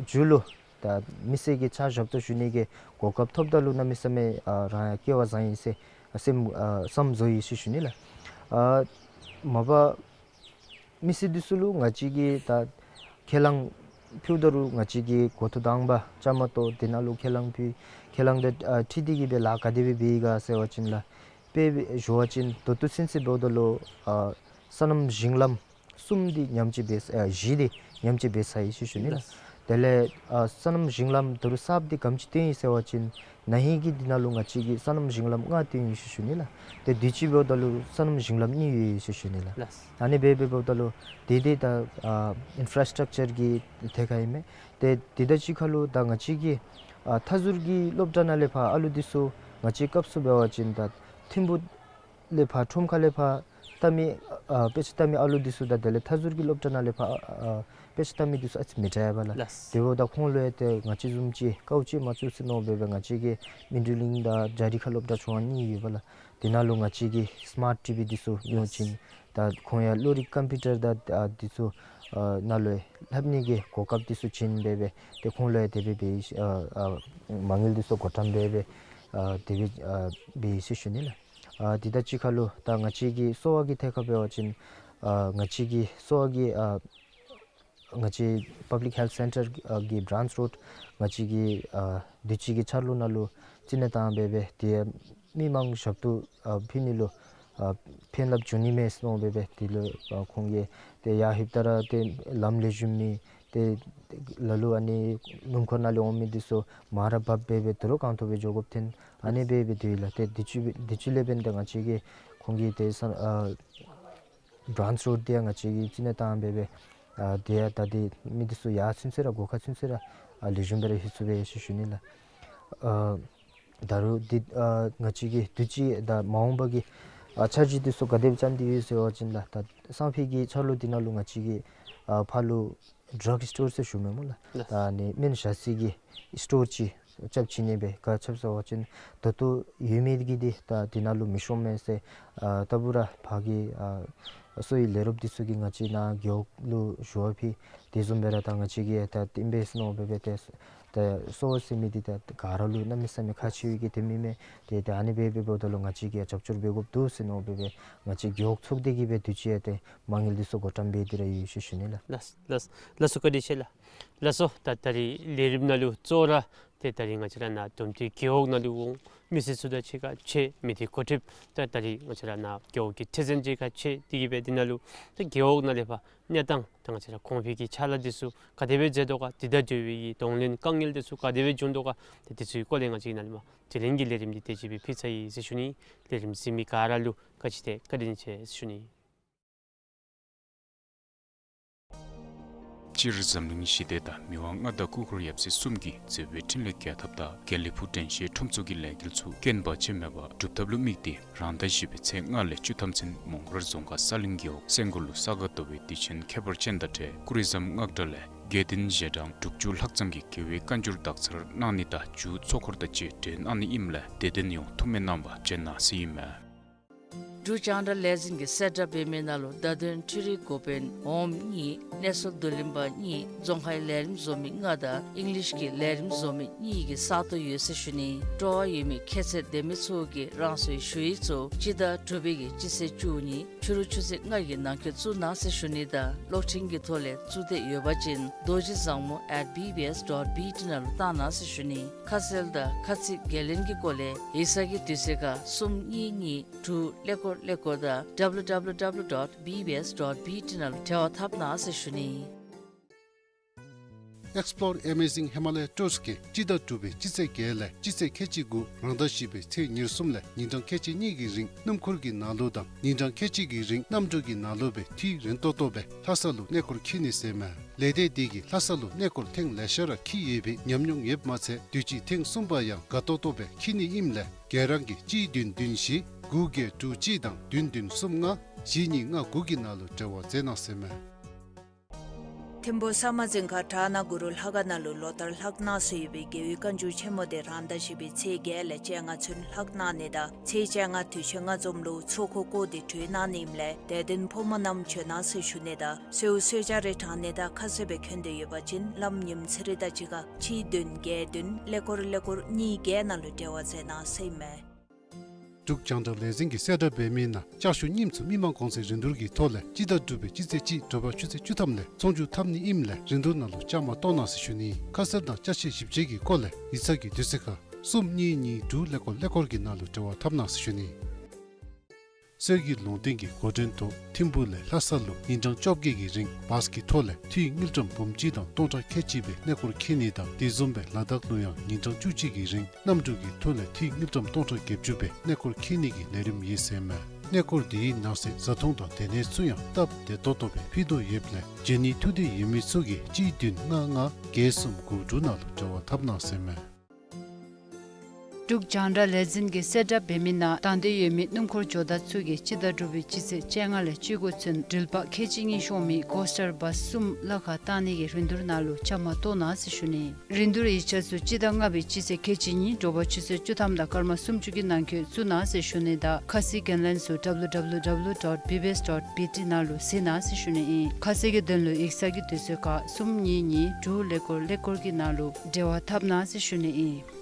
མཇུག་ལུ་ད་མི་སེར་གྱི་ཕྱག་ཞབས་ཏོག་ཞུ་ནི་གི་གོ་སྐབས་ཐོབ་ད་ལུ་གནམ་མེད་ས་མེད་ཨ་རང་ཡང་སྐལ་བ་བཟང་ཡི་ཟེར་སེམས་ཨ་བསམ་བཟོ་ཡི་ཟེར་ཞུ་ནི་ལགས། ཨ་མ་པ་མི་སེར་འདི་ཚུ་ལུ་ང་བཅས་ཀྱིས་ད་ཁས་བླངས་ཕུལཝ་ད་རུང་ང་བཅས་ཀྱིས་འགོ་ཐོག་དང་པ་བཅའ་མར་གཏོགས་འདི་ནང་ལུ་ཁས་བླངས་ཕུལ་ཁས་བླངས་དང་ཨ་འཁྲིལ་ཏེ་གིས་སྦེ་ལཱ་ག་དེ་སྦེ་འབད་ཡི་ག་ཟེར་བ་ཅིན་ལགས་དཔེ་འབད་ཞུ་བ་ཅིན་ད་ལྟོ་ཚུན་ཚོད་འབདཝ་ད་ལུ་ཨ་སོ་ནམ་ཞིང་ལམ་གསུམ་འདི་ཉམས་བཅོས་འབད་ཨ་བཞི་འདི་ཉམས་བཅོས་འབད་ཚར་ཡི་ཟེར་ཞུ་ནི་ལགས། དེ་ལས་ཨ་སོ་ནམ་ཞིང་ལམ་ད་རུང་གསརཔ་འདི་ག་དེམ་ཅིག་བཏོན་ཡི་ཟེར་བ་ཅིན་ན་ཧིང་གི་འདི་ནང་ལུ་ང་བཅས་ཀྱིས་སོ་ནམ་ཞིང་ལམ་ལྔ་བཏོན་ཡི་ཟེར་ཞུ་ནི་ལགས། ཏེ་དུས་ཅི་འབདཝ་ད་ལུ་སོ་ནམ་ཞིང་ལམ་གཉིས་ཡོད་ཡི་ཟེར་ཞུ་ནི་ལགས། ལགས། ཨ་ནི་སྦེ་འབདཝ་ད་ལུ་དེ་དེ་ད་ཨ་ཨིན་ཕ་ར་སི་ཊག་ཅར་གྱི་ཐད་ཁར་ཨིན་མས། ཏེ་དེ་དང་གཅིག་ཁར་ལུ་ད་ང་བཅས་ཀྱི་ཨ་མཐའ་ཟུར་གྱི་སློབ་གྲྭ་ནང་ལས་ཕར་ཨ་ལུ་འདི་ཚུ་ང་བཅས་སྐབས་སུ་འབད་བ་ཅིན་ད་ཐིམ་ཕུག་ལས་ཕར་ཁྲོམ་ཁ་ལས་ཕར་ལྟ་མི་ཨ་དཔེ་ཆ་ལྟ་མི་ཨ་ལུ་འདི་ཚུ་དང་དེ་ལས་མཐའ་ཟུར་གྱི་སློབ་གྲྭ་ནང་ལས་ཕར་ཨ་དཔེ་ཆ་ལྟ་མི་འདི་ཚུ་ཨ་ཙི་མི་འདྲ་བས་ལགས། ལགས། དེ་འབདཝ་ད་ཁོང་ལུ་ཡང་ཏེ་ང་བཅས་བཟུམ་ཅིག་དཀའཝ་སྤྱད་མ་བཅུག་ཟེར་མནོ་སྦེ་སྦེ་ང་བཅས་ཀྱི་སྨིན་གྲོལ་གླིང་དང་རྒྱ་རི་ཁ་སློབ་གྲྭ་ཆུང་བ་གཉིས་ཡོད་པས་ལགས། དེ་ནང་ལུ་ང་བཅས་ཀྱིས་སི་མཱརཊ་ཊི་བི་འདི་ཚུ་ཡོང་ཅི་ད་ཁོང་ཡང་གློག་རིག་ཀམ་པིའུ་ཊར་དང་ཨ་འདི་ཚུ་ཨ་ནང་ལུ་ལྷབ་ནི་གི་གོ་སྐབས་འདི་ཚུ་བྱིན་སྦེ་སྦེ་ཏེ་ཁོང་ལུ་ཡང་དེ་སྦེ་འབད་ཡི་ཨ་ཨ་མ་དངུལ་འདི་ཚུ་བགོ་བཀྲམ་སྦེ་སྦེ་ཨ་དེ་སྦེ་ཨ་འབད་ཡི་ཟེར་ཞུ་ནི་ལགས། ཨ་དེ་དང་གཅིག་ཁར་ལུ་ད་ང་བཅས་ཀྱི་གསོ་བ་གི་ཐད་ཁར་འབད་བ་ཅིན་ཨ་ང་བཅས་ཀྱི་གསོ་བ་གི་ཨ་ང་བཅས་པབ་ལིཀ་ཧེལཐ་སེན་ཊར་ཨ་གི་བྲཱནཆ་རོཌ་ང་བཅས་ཀྱི་ཨ་དུས་ཅི་གི་འཆར་ལོ་ནང་ལུ་བརྩི་ནི་བཏང་སྦེ་སྦེ་ཏེ་མི་མང་ཞབས་ཏོག་ཨ་ཕུལ་ནི་ལུ་ཨ་ཕན་རླབས་འབྱུང་ནི་མས་ཟེར་མནོ་སྦེ་སྦེ་དེ་ལུ་ཨ་ཁོང་གིས་ཏེ་ཡར་ལྷོདཔ་ད་ར་ཏེ་ལམ་ལེགས་ཤོམ་མེད། ཏེ་ལ་ལུ་ཨ་ནི་སྣུམ་འཁོར་ནང་ལས་འོང་མི་འདི་ཚུ་མར་ར་འབབ་སྦེ་སྦེ་དོ་རུང་གང་ཐོབ་སྦེ་འགྱོ་དགོཔ་ཐོན། ཨ་ནི་སྦེ་སྦེ་སྡོད་ཡི་ལགས། ཏེ་དུས་ཅི་དུས་ཅི་ལས་འབདན་ད་ང་བཅས་ཀྱིས་ཁོང་གི་ཏེ་ས་ཨ་བྲཱནཆ་རོཌ་འདི་ཡང་ང་བཅས་ཀྱིས་བརྩི་ནི་བཏང་སྦེ་སྦེ་ཨ་དེ་ཡང་ད་འདི་མི་འདི་ཚུ་ཡར་ཚུན་ཚོད་ར་སྒོ་ཁར་ཚུན་ཚོད་ར་ཨ་ལེགས་ཤོམ་སྦེ་ར་ལྷོད་ཚུགས་པས་ཟེར་ཞུ་ནི་ལགས། ཨ་ད་རུང་འདི་ཨ་ང་བཅས་ཀྱི་དུས་ཅི་ད་མ་འོངས་པ་གི་ཨ་འཆར་གཞི་འདི་ཚུ་ག་དེ་སྦེ་བརྩམས་ཏེ་ཡོད་ཟེར་བ་ཅིན་ལགས་ད་སང་ཕོད་ཀྱི་འཆར་ལོ་འདི་ནང་ལུ་ང་བཅས་ཀྱིས་ཨ་ཕར་ལུ་ཌྲག་སི་ཊོར་ཟེར་ཞུ་མི་སྨོ་ལགས། ལགས། ད་ཨ་ནི་སྨན་ཞ་སི་གི་སི་ཊོར་ཅིག་རྐྱབ་བྱིན་ནི་སྦེ་ག་ཅི་སྦེ་ཟེར་བ་ཅིན་ད་ལྟོ་ཡོད་མི་གི་འདི་ད་འདི་ནང་ལུ་མི་ཤོང་མས་ཟེར་ཨ་ལྟ་བུ་ར་ཕར་གྱི་ཨ་གསོ་བའི་ལས་རོགསཔ་འདི་ཚུ་གིས་ང་བཅས་ནཱ་རྒེད་འོག་ལུ་ཞུ་བ་ཕུལ། དེ་བཟུམ་སྦེ་ར་ད་ང་བཅས་ཀྱིས་ད་བསྟན་པའི་སྲིད་ནོར་སྦེ་སྦེ་ཏེ་ད་གསོ་བ་ཟེར་མི་འདི་ད་ག་ར་ལུ་གནམ་མེད་ས་མེད་ཁག་ཆེ་བའི་གི་དེ་མི་མེད། ཏེ་ད་ཨ་ནི་སྦེ་སྦེ་འབདཝ་ད་ལུ་ང་བཅས་ཀྱིས་རྒྱབ་སྐྱོར་འབད་དགོཔ་འདུག་ཟེར་ནོར་སྦེ་སྦེ་ང་བཅས་རྒེད་འོག་ཚོགས་སྡེ་གིས་སྦེ་དུས་ཅི་ཡང་ཏེ་མ་དངུལ་འདི་ཚུ་བགོ་བཀྲམ་འབད་དེ་ར་ཡོད་ཟེར་ཞུ་ནི་ལགས། ལགས་ལགས་ལགས་སོ། བཀའ་དྲིན་ཆེ་ལགས། ལགས་སོ། ད་ད་རིས་ལས་རིམ་ནང་ལུ་གཙོ་བོ་ར་ཏེ་ད་རིས་ང་བཅས་ར་ནཱ་དོམ་སྟོད་རྒེད་འོག་ནང་ལུ་འོང་ མི་སེར་ཚུ་དང་གཅིག་ཁར་ཕྱད་མི་སྡེ་འགོ་ཁྲིདཔ་ད་ད་རིས་ང་བཅས་ར་ནཱ་རྒེད་འོག་གི་ཁྲི་འཛིན་ཅིག་ཁར་ཕྱད་དེ་གིས་སྦེ་འདི་ནང་ལུ་ད་རྒེད་འོག་ནང་ལས་ཕར་གནས་སྟངས་ད་ང་བཅས་ར་གོང་འཕེལ་གྱི་ཕྱག་ལཱ་འདི་ཚུ་ག་དེ་སྦེ་མཛད་དོ་ག། དེ་དང་འབྲེལ་བའི་གི་གདོང་ལེན་དཀའ་ངལ་འདི་ཚུ་ག་དེ་སྦེ་བྱུང་དོ་ག། ཏེ་འདི་ཚུ་གི་སྐོར་ལས་ང་བཅས་ཀྱིས་ནཱ་ལས་མར་དྲི་ལན་གྱི་ལས་རིམ་འདི་དེ་ཅིག་སྦེ་ཕུལ་ཚར་ཡི་ཟེར་ཞུ་ནི། ལས་རིམ་གཟིགས་མི་ག་ར་ལུ་བཀའ་དྲིན་ཆེ་བཀའ་དྲིན་ཆེ་ཟེར་ཞུ་ནི། སྤྱིར་འཛམ་གླིང་ཞི་བདེ་དང་མི་དབང་མངའ་བདག་སྐུ་འཁོར་ཡབ་སྲས་གསུམ་གྱི་མཛད་པའི་འཕྲིན་ལས་རྒྱས་ཐབས་དང་དགེ་ལེགས་ཕུག་དྲན་ཤེས་ཁྲོམ་ཚོགས་ཀྱི་ལས་འགུལ་ཚུ་རྐྱེན་བར་ཆད་མེད་པར་སྒྲུབ་ཐབས་ལུ་དམིགས་ཏེ་རང་ཟླ་བཞི་པའི་ཚེས་ལྔ་ལས་བཅུ་ཐམ་ཚུན་མོང་སྒར་རྫོང་ཁག་ས་གླིང་རྒེད་འོག་སེང་སྒོར་ལུ་ས་ག་ཟླ་བའི་དུས་ཆེན་ཁྱད་པར་ཅན་དང་འབྲེལ་ཀུ་རི་ཟམ་སྔགས་གྲྭ་ལས་དགེ་འདུན་ཞལ་གྲངས་དྲུག་ཅུ་ལྷག་ཙམ་གྱིས་རྒྱལ་བའི་བཀའ་འགྱུར་དག་ཚར་གནང་ནི་དང་མཇུག་ཚོགས་འཁོར་དང་བཅས་གྲོལ་གནང་ནི་ཨིནམ་ལས་དད་ལྡན་ཡོངས་ཐུགས་སྨོན་གནང་བར་བྱོན་གནང་ཟེར་ཨིན་མས། འབྲུག་རྒྱང་བསྒྲགས་ལས་འཛིན་གྱིས་གསལ་བསྒྲགས་འབད་མི་ནང་ལུ་བརྡ་དོན་འཕྲུལ་རིག་འགོ་དཔོན་འོགམ་གཉིས་གནས་ཚུལ་བསྡུ་ལེན་པ་གཉིས་རྫོང་ཁའི་ལས་རིམ་བཟོ་མི་ལྔ་དང་ཨིང་ལིཤ་གི་ལས་རིམ་བཟོ་མི་གཉིས་ཀྱི་ས་སྟོང་ཡོད་ཟེར་ཞུ་ནི། སྤྲོ་བ་ཡོད་མི་ཁྱད་ཚད་ལྡན་མི་ཚུ་གིས་རང་སོའི་ཞུ་ཡིག་ཚུ་སྤྱི་ཟླ་དྲུག་པའི་གི་སྤྱི་ཚེས་བཅུ་གཉིས་ཕྱི་རུ་ཆུ་ཚོད་ལྔ་གི་ནང་འཁོད་བཙུགས་གནང་ཟེར་ཞུ་ནི་དང་གློག་འཕྲིན་གྱི་ཐོག་ལས་བཙུགས་འདོད་ཡོད་པ་ཅིན་རྡོ་རྗེ་བཟང་མོ་at B B S dot B T ནང་ལུ་བཏང་གནང་ཟེར་ཞུ་ནི། ཁ་གསལ་དང་ཁ་ཚིག་འགན་ལེན་གྱི་སྐོར་ལས་ཡིག་ཚང་གི་དུས་ཚོད་ཁར་གསུམ་གཉིས་གཉིས་དྲུག་ཀླད་ཀོར་ཀླད་ཀོར་དང་W W W dot B B S dot B T ནང་ལུ་འབྲེལ་བ་འཐབ་གནང་ཟེར་ཞུ་ནི། Explore Amazing Himalaya Tours གིས་སྤྱི་ཟླ་དྲུག་པའི་སྤྱི་ཚེས་བརྒྱད་ལས་སྤྱི་ཚེས་ཁལ་གཅིག་དགུ་རང་ཟླ་བཞི་པའི་ཚེས་ཉེར་གསུམ་ལས་ཉིན་གྲངས་ཁལ་གཅིག་གཉིས་ཀྱི་རིང་སྣུམ་འཁོར་གྱི་ནང་ལུ་དང་ཉིན་གྲངས་ཁལ་གཅིག་གི་རིང་གནམ་གྲུ་གི་ནང་ལུ་སྦེ་དུས་རན་ཏོག་ཏོ་སྦེ་ལྷ་ས་ལུ་གནས་སྐོར་འཁྱིད་ནི་ཟེར་མས། ལས་སྡེ་འདི་གིས་ལྷ་ས་ལུ་གནས་སྐོར་ཐེངས་ལེ་ཤ་ར་འཁྱིད་ཡོད་པའི་ཉམས་མྱོང་ཡོདཔ་མ་ཚད་དུས་ཅི་ཐེངས་གསུམ་པ་ཡང་དགའ་ཏོག་ཏོ་སྦེ་འཁྱིད་ནི་ཨིནམ་ལས་གྱོད་རང་གིས་གཅིག་བདུན་བདུན་བཞི་དགུ་བརྒྱད་དྲུག་གཅིག་དང་བདུན་བདུན་གསུམ་ལྔ་བཞི་གཉིས་ལྔ་དགུ་གི་ནང་ལུ་འབྲེལ་བ་མཛད་གནང་ཟེར་མས། ཐིམ་ཕུ་ས་དམར་རྫོང་ཁག་བྲག་ནག་གུ་རུ་ལྷ་ཁང་ནང་ལུ་ལོ་ལྟར་ལྷག་གནང་སྲོལ་ཡོད་པའི་རྒྱལ་བའི་བཀའ་འགྱུར་ཆེན་མོ་དེ་རང་ཟླ་བཞི་པའི་ཚེས་བརྒྱད་ལས་བཅོ་ལྔ་ཚུན་ལྷག་གནང་ནི་དང་ཚེས་བཅོ་ལྔ་དུས་ཆེན་ལྔ་འཛོམས་ལུ་ཚོགས་འཁོར་བསྐོར་ཏེ་གྲོལ་གནང་ནི་ཨིནམ་ལས་དད་ལྡན་ཕོ་མོ་རྣམས་བྱོན་གནང་ཟེར་ཞུ་ནི་དང་གསོལཝ་གསོལ་ཇ་རེ་དྲང་ནི་དང་ཁ་གསལ་སྦེ་འཁོད་འདོད་ཡོད་པ་ཅིན་ལམ་ཉིནམ་ཚེ་རིང་དང་གཅིག་ཁར་གཅིག་བདུན་བརྒྱད་བདུན་ཀླད་ཀོར་ཀླད་ཀོར་གཉིས་བརྒྱད་ནང་ལུ་འབྲེལ་བ་མཛད་གནང་ཟེར་ཨིན་མས། འབྲུག་རྒྱང་བསྒྲགས་ལས་འཛིན་གྱིས་གསལ་བསྒྲགས་འབད་མི་ནང་ལྕགས་ཞུ་རྙིངམ་ཚུ་མི་མང་གོང་ཚད་རིན་བསྡུར་གྱི་ཐོག་ལས་སྤྱི་ཟླ་དྲུག་པའི་སྤྱི་ཚེས་གཅིག་དྲོ་པ་ཆུ་ཚོད་བཅུ་ཐམ་ལས་ཚོང་བསྒྱུར་འཐབ་ནི་ཨིནམ་ལས་རིན་བསྡུར་ནང་ལུ་བཅའ་མར་གཏོགས་གནང་ཟེར་ཞུ་ནི། ཁ་གསལ་དང་ཅ་ཆས་ཞིབ་དཔྱད་ཀྱི་སྐོར་ལས་ཡིག་ཚང་གི་དུས་ཚོད་ཁར་གསུམ་གཉིས་གཉིས་དྲུག་ཀླད་ཀོར་ཀླད་ཀོར་གྱི་ནང་ལུ་འབྲེལ་བ་འཐབ་གནང་ཟེར་ཞུ་ནི། གསེར་གྱི་ལུང་བསྟན་གྱི་འགོ་འདྲེན་ཐོག་ཐིམ་ཕུ་ལས་ལྷ་ས་ལུ་ཉིན་གྲངས་བཅོ་བརྒྱད་ཀྱི་རིང་བཱས་ཀྱི་ཐོག་ལས་འཐུས་དངུལ་ཀྲམ་འབུམ་གཅིག་དང་སྟོང་ཕྲག་ཁལ་གཅིག་སྦེ་གནས་སྐོར་འཁྱིད་ནི་དང་དེ་བཟུམ་སྦེ་ལ་དྭགས་ལུ་ཡང་ཉིན་གྲངས་བཅུ་གཅིག་གི་རིང་གནམ་གྲུ་གི་ཐོག་ལས་འཐུས་དངུལ་ཀྲམ་སྟོང་ཕྲག་བརྒྱད་ཅུ་སྦེ་གནས་སྐོར་འཁྱིད་ནི་གི་ལས་རིམ་ཡོད་ཟེར་མས། གནས་སྐོར་འདི་གི་ནང་གསེས་བཟའ་འཐུང་དང་སྡོད་གནས་ཚུ་ཡང་སྟབས་བདེ་ཏོག་ཏོ་སྦེ་ཕུལ་དོ་ཡོདཔ་ལས་བྱོན་ནི་ཐུགས་འདོད་ཡོད་མི་ཚུ་གིས་གཅིག་བདུན་ལྔ་ལྔ་བརྒྱད་གསུམ་དགུ་དྲུག་ནང་ལུ་འབྲེལ་བ་འཐབ་གནང་ཟེར་མས། འབྲུག་རྒྱང་བསྒྲགས་ལས་འཛིན་གྱིས་གསལ་བསྒྲགས་འབད་མི་ནང་དང་འདོད་ཡོད་མི་སྣུམ་འཁོར་ཇོ་བདག་ཚུ་གིས་སྤྱི་ཟླ་དྲུག་པའི་སྤྱི་ཚེས་བཅོ་ལྔ་ལས་བཅུ་དགུ་ཚུན་འགྲུལ་པ་ཁལ་གཅིག་གཉིས་ཤོང་མི་གོ་སི་ཊར་བཱས་གསུམ་གླ་ཁར་བཏང་ནི་གི་རིན་བསྡུར་ནང་ལུ་བཅའ་མར་གཏོགས་གནང་ཟེར་ཞུ་ནི། རིན་བསྡུར་ཡིག་ཆ་ཚུ་སྤྱི་ཟླ་ལྔ་པའི་སྤྱི་ཚེས་ཁལ་གཅིག་གཉིས་དྲོ་པ་ཆུ་ཚོད་བཅུ་ཐམ་དང་སྐར་མ་སུམ་ཅུ་གི་ནང་འཁོད་བཙུགས་གནང་ཟེར་ཞུ་ནི་དང་ཁ་གསལ་འགན་ལེན་ཚུ་W W W dot B B S dot B T ནང་ལུ་གཟིགས་གནང་ཟེར་ཞུ་ནི་ཨིན། ཁ་གསལ་གྱི་དོན་ལུ་ཡིག་ཚང་གི་དུས་ཚོད་ཁར་གསུམ་གཉིས་གཉིས་དྲུག་ཀླད་ཀོར་ཀླད་ཀོར་གྱི་ནང་ལུ་འབྲེལ་བ་འཐབ་གནང་ཟེར་ཞུ་ནི་ཨིན།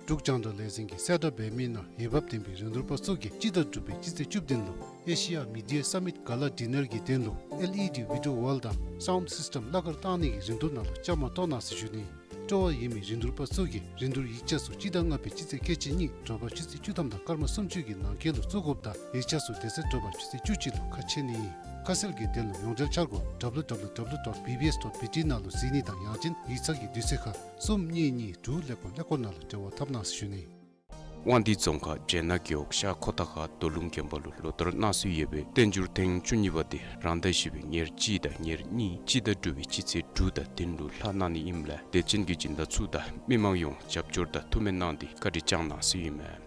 འབྲུག་རྒྱང་བསྒྲགས་ལས་འཛིན་གྱིས་གསལ་བསྒྲགས་འབད་མི་ནང་འོས་འབབ་ལྡན་པའི་རིན་བསྡུར་པ་ཚུ་གིས་སྤྱི་ཟླ་དྲུག་པའི་སྤྱི་ཚེས་བཅུ་བདུན་ལུ་ཨེ་ཤི་ཡ་མི་ཌི་ཡ་སམ་མིཊ་ག་ལ་ཌི་ནར་གྱི་དོན་ལུ་ཨེལ་ཨི་ཌི་བི་ཌི་ཡོ་ཝཱལ་དང་སའུནཌ་སིསི་ཊེམ་གླ་ཁར་བཏང་ནི་གི་རིན་བསྡུར་ནང་ལུ་བཅའ་མར་གཏོགས་གནང་ཟེར་ཞུ་ནི། སྤྲོ་བ་ཡོད་མི་རིན་བསྡུར་པ་ཚུ་གིས་རིན་བསྡུར་ཡིག་ཆ་ཚུ་སྤྱི་ཟླ་ལྔ་པའི་སྤྱི་ཚེས་ཁལ་གཅིག་གཉིས་དྲོ་པ་ཆུ་ཚོད་བཅུ་ཐམ་དང་སྐར་མ་སུམ་ཅུ་གི་ནང་འཁོད་ལུ་བཙུགས་དགོཔ་དང་ཡིག་ཆ་ཚུ་དེ་ཚེ་དྲོ་པ་ཆུ་ཚོད་བཅུ་གཅིག་ལུ་ཁ་ཕྱེ་ནི་ཨིན། ཁ་གསལ་གྱི་དོན་ལུ་ཡོངས་འབྲེལ་འཆར་སྒོ་W W W dot B B S dot B T ནང་ལུ་གཟིགས་ནི་དང་ཡང་ཅིན་ཡིག་ཚང་གི་དུས་ཚོད་ཁར་གསུམ་གཉིས་གཉིས་དྲུག་ཀླད་ཀོར་ཀླད་ཀོར་ནང་ལུ་འབྲེལ་བ་འཐབ་གནང་ཟེར་ཞུ་ནི། དབང་འདུས་རྫོང་ཁག་སྦྱེད་ནག་རྒེད་འོག་ཤར་ཁོ་ཐང་ཁ་རྡོ་ལུང་དགོན་པ་ལུ་ལོ་ལྟར་གནང་སྲོལ་ཡོད་པའི་བསྟན་འགྱུར་ཐེངས་བཅུ་གཉིས་པ་དེ་རང་ཟླ་བཞི་པའི་ཉེར་གཅིག་དང་ཉེར་གཉིས་སྤྱི་ཟླ་དྲུག་པའི་སྤྱི་ཚེས་དྲུག་དང་བདུན་ལུ་ལྷག་གནང་ནི་ཨིནམ་ལས་དད་ཅན་གྱི་སྦྱིན་བདག་ཚུ་དང་མི་མང་ཡོངས་རྒྱབ་སྐྱོར་དང་ཐུགས་སྨོན་གནང་སྟེ་བཀའ་དྲིན་བསྐྱང་གནང་ཟེར་ཨིན་མས།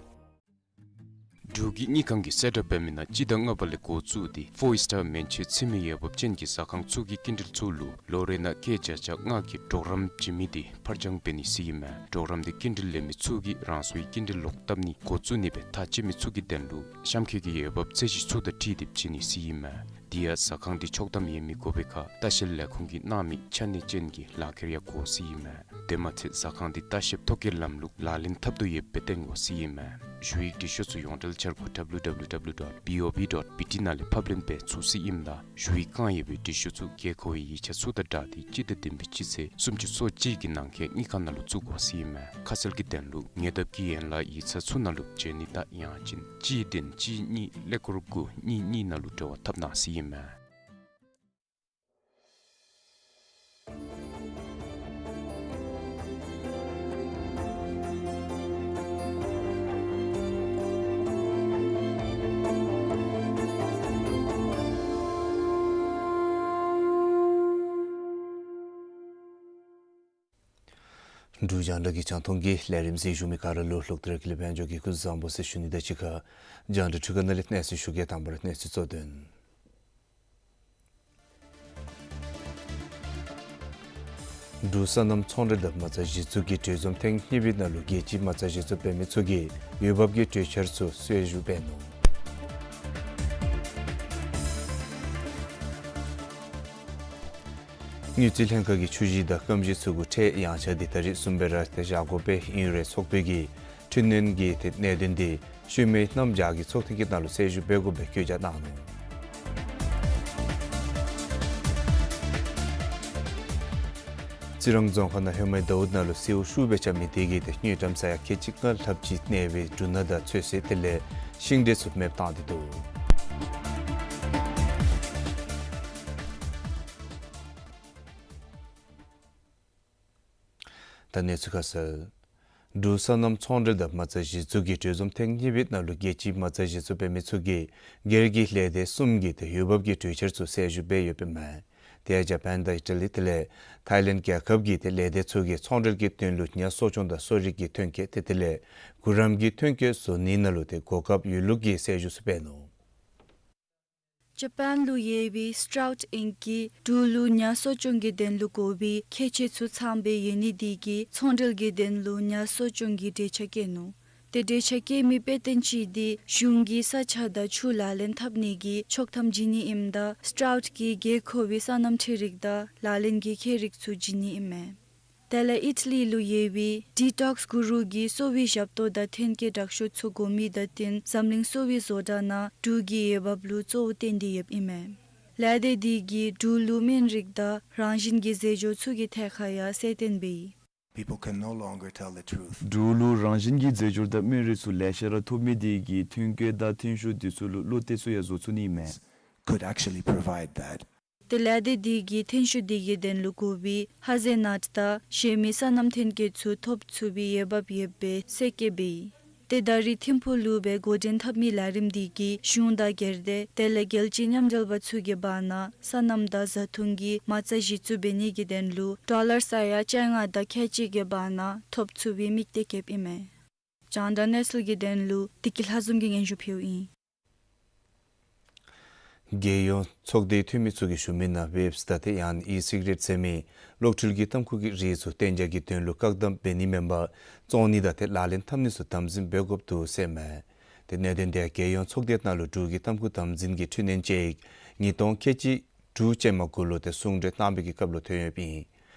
འབྲུག་གི་དངུལ་ཁང་གིས་གསལ་བསྒྲགས་འབད་མི་ནང་སྤྱི་ཟླ་ལྔ་པ་ལས་འགོ་བཙུགས་ཏེ་ཕོར་སི་ཊར་མན་ཆད་ཚུད་མི་འོས་འབབ་ཅན་གྱི་ཟ་ཁང་ཚུ་གི་སྐྱིན་འགྲུལ་ཚུ་ལུ་ལོ་རེ་ནང་སྐྱེད་བརྒྱ་ཆ་ལྔ་གི་གྲོགས་རམ་བྱིན་མི་དེ་ཕར་འགྱངས་འབད་ནི་ཟེར་ཨིན་མས། གྲོགས་རམ་དེ་སྐྱིན་འགྲུལ་ལེན་མི་ཚུ་གིས་རང་སོའི་སྐྱིན་འགྲུལ་ལོག་བཏབ་ནི་འགོ་བཙུགས་ནི་སྦེ་ཐག་བཅད་མི་ཚུ་གི་དོན་ལུ་གཤམ་འཁོད་ཀྱི་འོས་འབབ་ཚད་གཞི་ཚུ་དང་འཁྲིལ་ཏེ་བྱིན་ནི་ཟེར་ཨིན་མས། དེ་ཡང་ཟ་ཁང་དེ་ཆོག་ཐམ་ཡོད་མི་དགོ་པའི་ཁར་ལྟ་བཤལ་ལས་ཁུངས་ཀྱིས་གནང་མི་ཆ་གནས་ཅན་གྱི་ལག་ཁྱེར་ཡང་དགོ་ཟེར་ཨིན་མས། དེ་མ་ཚད་ཟ་ཁང་དེ་ལྟ་བཤལ་ཐོ་བཀོད་ལམ་ལུགས་ལག་ལེན་འཐབ་དོ་ཡོདཔ་སྦེ་སྟོན་དགོ་ཟེར་ཨིན་མས། ཞུ་ཡིག་འབྲི་ཤོག་ཚུ་ཡོངས་འབྲེལ་འཆར་སྒོ་W W W dot B O B dot B T ནང་ལས་ཕབ་ལེན་འབད་ཚུགས་ཟེར་ཨིནམ་ད་ཞུ་ཡིག་བཀང་ཡོད་པའི་འབྲི་ཤོག་ཚུ་དགོས་མཁོ་བའི་ཡིག་ཆ་ཚུ་དང་སྦྲགས་ཏེ་སྤྱི་ཟླ་བདུན་པའི་སྤྱི་ཚེས་སུམ་ཅུ་སོ་གཅིག་གི་ནང་འཁོད་དངུལ་ཁང་ནང་ལུ་བཙུགས་དགོ་ཟེར་ཨིན་མས། ཁ་གསལ་གྱི་དོན་ལུ་ཉེ་འདབས་ཀྱི་ཡན་ལག་ཡིག་ཚང་ཚུ་ནང་ལུ་འབྱོན་ནི་དང་ཡང་ཅིན་གཅིག་བདུན་གཅིག་གཉིས་ཀླད་ཀོར་དགུ་གཉིས་གཉིས་ནང་ལུ་འབྲེལ་བ་འཐབ་གནང་ཟེར་ཨིན་མས། འབྲུག་རྒྱང་བསྒྲགས་ཀྱི་རྒྱང་མཐོང་གི་ལས་རིམ་གཟིགས་བཞུགས་མི་ག་ར་ལུ་ལྷག་སྟེ་ར་དགེ་ལེགས་དཔལ་འབྱོར་གྱིས་སྐུ་གཟུགས་བཟང་པོ་ཟེར་ཞུ་ནི་དང་གཅིག་ཁར་རྒྱང་བསྒྲགས་འཕྲུལ་ཁང་ནང་ལས་གནས་ཚུལ་ཞུ་གེ། དང་པ་ར་གནས་ཚུལ་གཙོ་དོན། འབྲུག་སོ་ནམ་ཚོང་འབྲེལ་དང་མ་རྩ་གཞི་བཙུགས་ཀྱི་གྲོས་འཛོམས་ཐེངས་གཉིས་པའི་ནང་ལུ་རྒྱལ་སྤྱིའི་མ་རྩ་གཞི་བཙུགས་འབད་མི་ཚུ་གིས་འོས་འབབ་ཀྱི་གྲོས་འཆར་ཚུ་གསལ་ཞུ་འབད་ནུག། དངུལ་རྩིས་ལྷན་ཁག་གིས་ཆུ་གཞི་དང་སྐམ་གཞི་ཚུ་གུ་ཁྲལ་ཡངས་ཆག་འདི་ད་རིས་གསུམ་པའི་ར་ཏེ་བཞག་དགོཔ་སྦེ་ཨིན་རུང་ཚོགས་པའི་གི་འཕྲི་སྣོན་གྱི་ཏེ་གནད་དོན་འདི་ཤུལ་མའི་གནམ་བྱཱར་གྱི་ཚོགས་ཐེངས་ཀྱི་ནང་ལུ་གསལ་ཞུ་འབད་དགོཔ་སྦེ་བཀོད་རྒྱ་གནང་ནུག། རྩི་རང་རྫོང་ཁག་ནང་ཧེ་མའི་ཟླཝ་ནང་ལུ་སེརཝ་ཤུགས་སྦེ་རྐྱབ་མི་དེ་གིས་ཏེ་དངུལ་ཀྲམ་ས་ཡ་ཁལ་གཅིག་ལྔ་ལྷགཔ་ཅིག་གནས་པའི་འབྲུ་སྣ་དང་ཚོད་བསྲེ་དེ་ལས་ཤིང་འབྲས་ཚུ་མེདཔ་བཏང་སྟེ་འདུག། ད་གནས་ཚུལ་ཁ་གསལ། འབྲུག་སོ་ནམ་ཚོང་འབྲེལ་དང་མ་རྩ་གཞི་བཙུགས་ཀྱི་གྲོས་འཛོམས་ཐེངས་གཉིས་པའི་ནང་ལུ་རྒྱལ་སྤྱིའི་མ་རྩ་གཞི་བཙུགས་འབད་མི་ཚུ་གིས་སྒེར་གྱི་ལས་སྡེ་གསུམ་གྱི་ཏེ་འོས་འབབ་ཀྱི་གྲོས་འཆར་ཚུ་གསལ་ཞུ་འབད་ཡོདཔ་ཨིན་མས། དེ་ཡང་ཇ་པཱན་དང་ཨི་ཊ་ལི་དེ་ལས་ཐཱའི་ལེནཌ་རྒྱལ་ཁབ་ཀྱི་ཏེ་ལས་སྡེ་ཚུ་གིས་ཚོང་འབྲེལ་གྱི་དོན་ལུ་ཉ་གསོ་སྐྱོང་དང་གསོ་རིག་གི་ཐོན་སྐྱེད་དེ་དེ་ལས་གུ་རམ་གྱི་ཐོན་སྐྱེད་བཟོ་ནི་ནང་ལུ་ཏེ་གོ་སྐབས་ཡོད་ལུགས་ཀྱི་གསལ་ཞུ་ཚུ་འབད་ནུག། ཇ་པཱན་ལུ་ཡོད་པའི་སི་ཊའུཊ་ཨིནཀ་གིས་འབྲུག་ལུ་ཉ་གསོ་སྐྱོང་གི་དོན་ལུ་དགོ་པའི་ཁྱད་ཆོས་ཚུ་ཚང་སྦེ་ཡོད་ནི་དེ་གིས་ཚོང་འབྲེལ་གྱི་དོན་ལུ་ཉ་གསོ་སྐྱོང་གི་འབྲེལ་ཆ་བཀལ་ནུག། ཏེ་འབྲེལ་ཆ་བཀལ་མི་དཔེ་སྟོན་ཅིག་འདི་གཞུང་གིས་ས་ཆ་དང་ཆུ་ལག་ལེན་འཐབ་ནི་གི་ཆོག་ཐམ་བྱིན་ནི་ཨིནམ་ད་སི་ཊའུཊ་གིས་དགོས་མཁོ་བའི་སོ་ནམ་འཕྲུལ་རིག་དང་ལག་ལེན་གྱི་ཁྱད་རིག་ཚུ་བྱིན་ནི་ཨིན་མས། དེ་ལས་ཨི་ཊ་ལི་ལུ་ཡོད་པའི་ཌི་ཊོག་སི་གུ་རུ་གིས་གསོ་བའི་ཞབས་ཏོག་དང་ཐོན་སྐྱེད་དྲག་ཤོས་ཚུ་དགོ་མི་དང་བསྟུན་འཛམ་གླིང་གསོ་བའི་བཟོ་གྲྭ་ནང་འབྲུག་གི་འོས་འབབ་ལུ་གཙོ་བོ་བཏོན་ཏེ་ཡོདཔ་ཨིན་མས། ལས་སྡེ་འདི་གིས་འབྲུག་ལུ་སྨན་རིགས་དང་རང་བཞིན་གྱི་རྫས་སྦྱོར་ཚུ་གི་ཐད་ཁར་ཡང་གསལ་སྟོན་འབད་ཡི། People can no longer tell the truth. འབྲུག་ལུ་རང་བཞིན་གྱི་རྫས་སྦྱོར་དང་སྨན་རིགས་ཚུ་ལེ་ཤ་ར་ཐོབ་མི་དེ་གིས་ཐོན་སྐྱེད་དང་ཐོན་ཤུགས་དེ་ཚུ་ལུ་བློ་གཏད་ཚུ་ཡང་བཟོ་ཚུགས་ནི་མས། Could actually provide that. ཏེ་ལས་སྡེ་འདི་གིས་ཐོན་ཤུགས་འདི་གི་དོན་ལུ་དགོ་པའི་ཧ་ཟེལ་ནཊ་དང་གཞན་མི་སོ་ནམ་ཐོན་སྐྱེད་ཚུ་ཐོབ་ཚུགས་པའི་འོས་འབབ་ཡོདཔ་སྦེ་གསལ་བཀོད་འབད་ཡི། ཏེ་ད་རིས་ཐིམ་ཕུག་ལུ་སྦེ་འགོ་འདྲེན་འཐབ་མི་ལས་རིམ་འདི་གིས་གཞུང་དང་སྒེར་སྡེ་དེ་ལས་རྒྱལ་སྤྱིའི་མཉམ་འབྲེལ་པ་ཚུ་གི་བར་ན་སོ་ནམ་དང་བཟའ་འཐུང་གི་མ་རྩ་གཞི་བཙུགས་འབད་ནི་གི་དོན་ལུ་ཌོ་ལར་ས་ཡ་བཅོ་ལྔ་དང་ཁལ་གཅིག་གི་བར་ན་ཐོབ་ཚུགས་པའི་དམིགས་གཏད་བསྐྱེདཔ་ཨིན་མས། རྒྱང་བསྒྲགས་གནས་ཚུལ་གྱི་དོན་ལུ་བདེ་སྐྱིད་ལྷ་འཛོམས་ཀྱིས་སྙན་ཞུ་ཕུལཝ་ཨིན། རྒྱལ་ཡོངས་ཚོགས་སྡེའི་འཐུས་མི་ཚུ་གིས་ཞུ་མི་ནང་ཝེབསི་དང་ཏེ་ཡང་ཨི་སིག་རེཊ་ཟེར་མི་གློག་འཕྲུལ་གྱི་ཏམ་ཁུ་གི་རིགས་ཚུ་གཏན་འཇགས་ཀྱི་དོན་ལུ་བཀག་དམ་འབད་ནི་མེན་པར་བཙོང་ནི་དང་ཏེ་ལག་ལེན་འཐབ་ནི་ཚུ་དམ་འཛིན་འབད་དགོཔ་འདུག་ཟེར་མས། ཏེ་གནད་དོན་དེ་རྒྱལ་ཡོངས་ཚོགས་སྡེ་ནང་ལུ་འབྲུག་གི་ཏམ་ཁུ་དམ་འཛིན་གྱི་འཕྲི་སྣོན་དཔྱད་ཡིག་ཉིས་སྟོང་ཁལ་གཅིག་དྲུག་ཅན་མ་གུ་ལུ་ཏེ་གསུང་གྲོས་གནང་བའི་གི་སྐབས་ལུ་ཐོན་ཡོདཔ་ཨིན།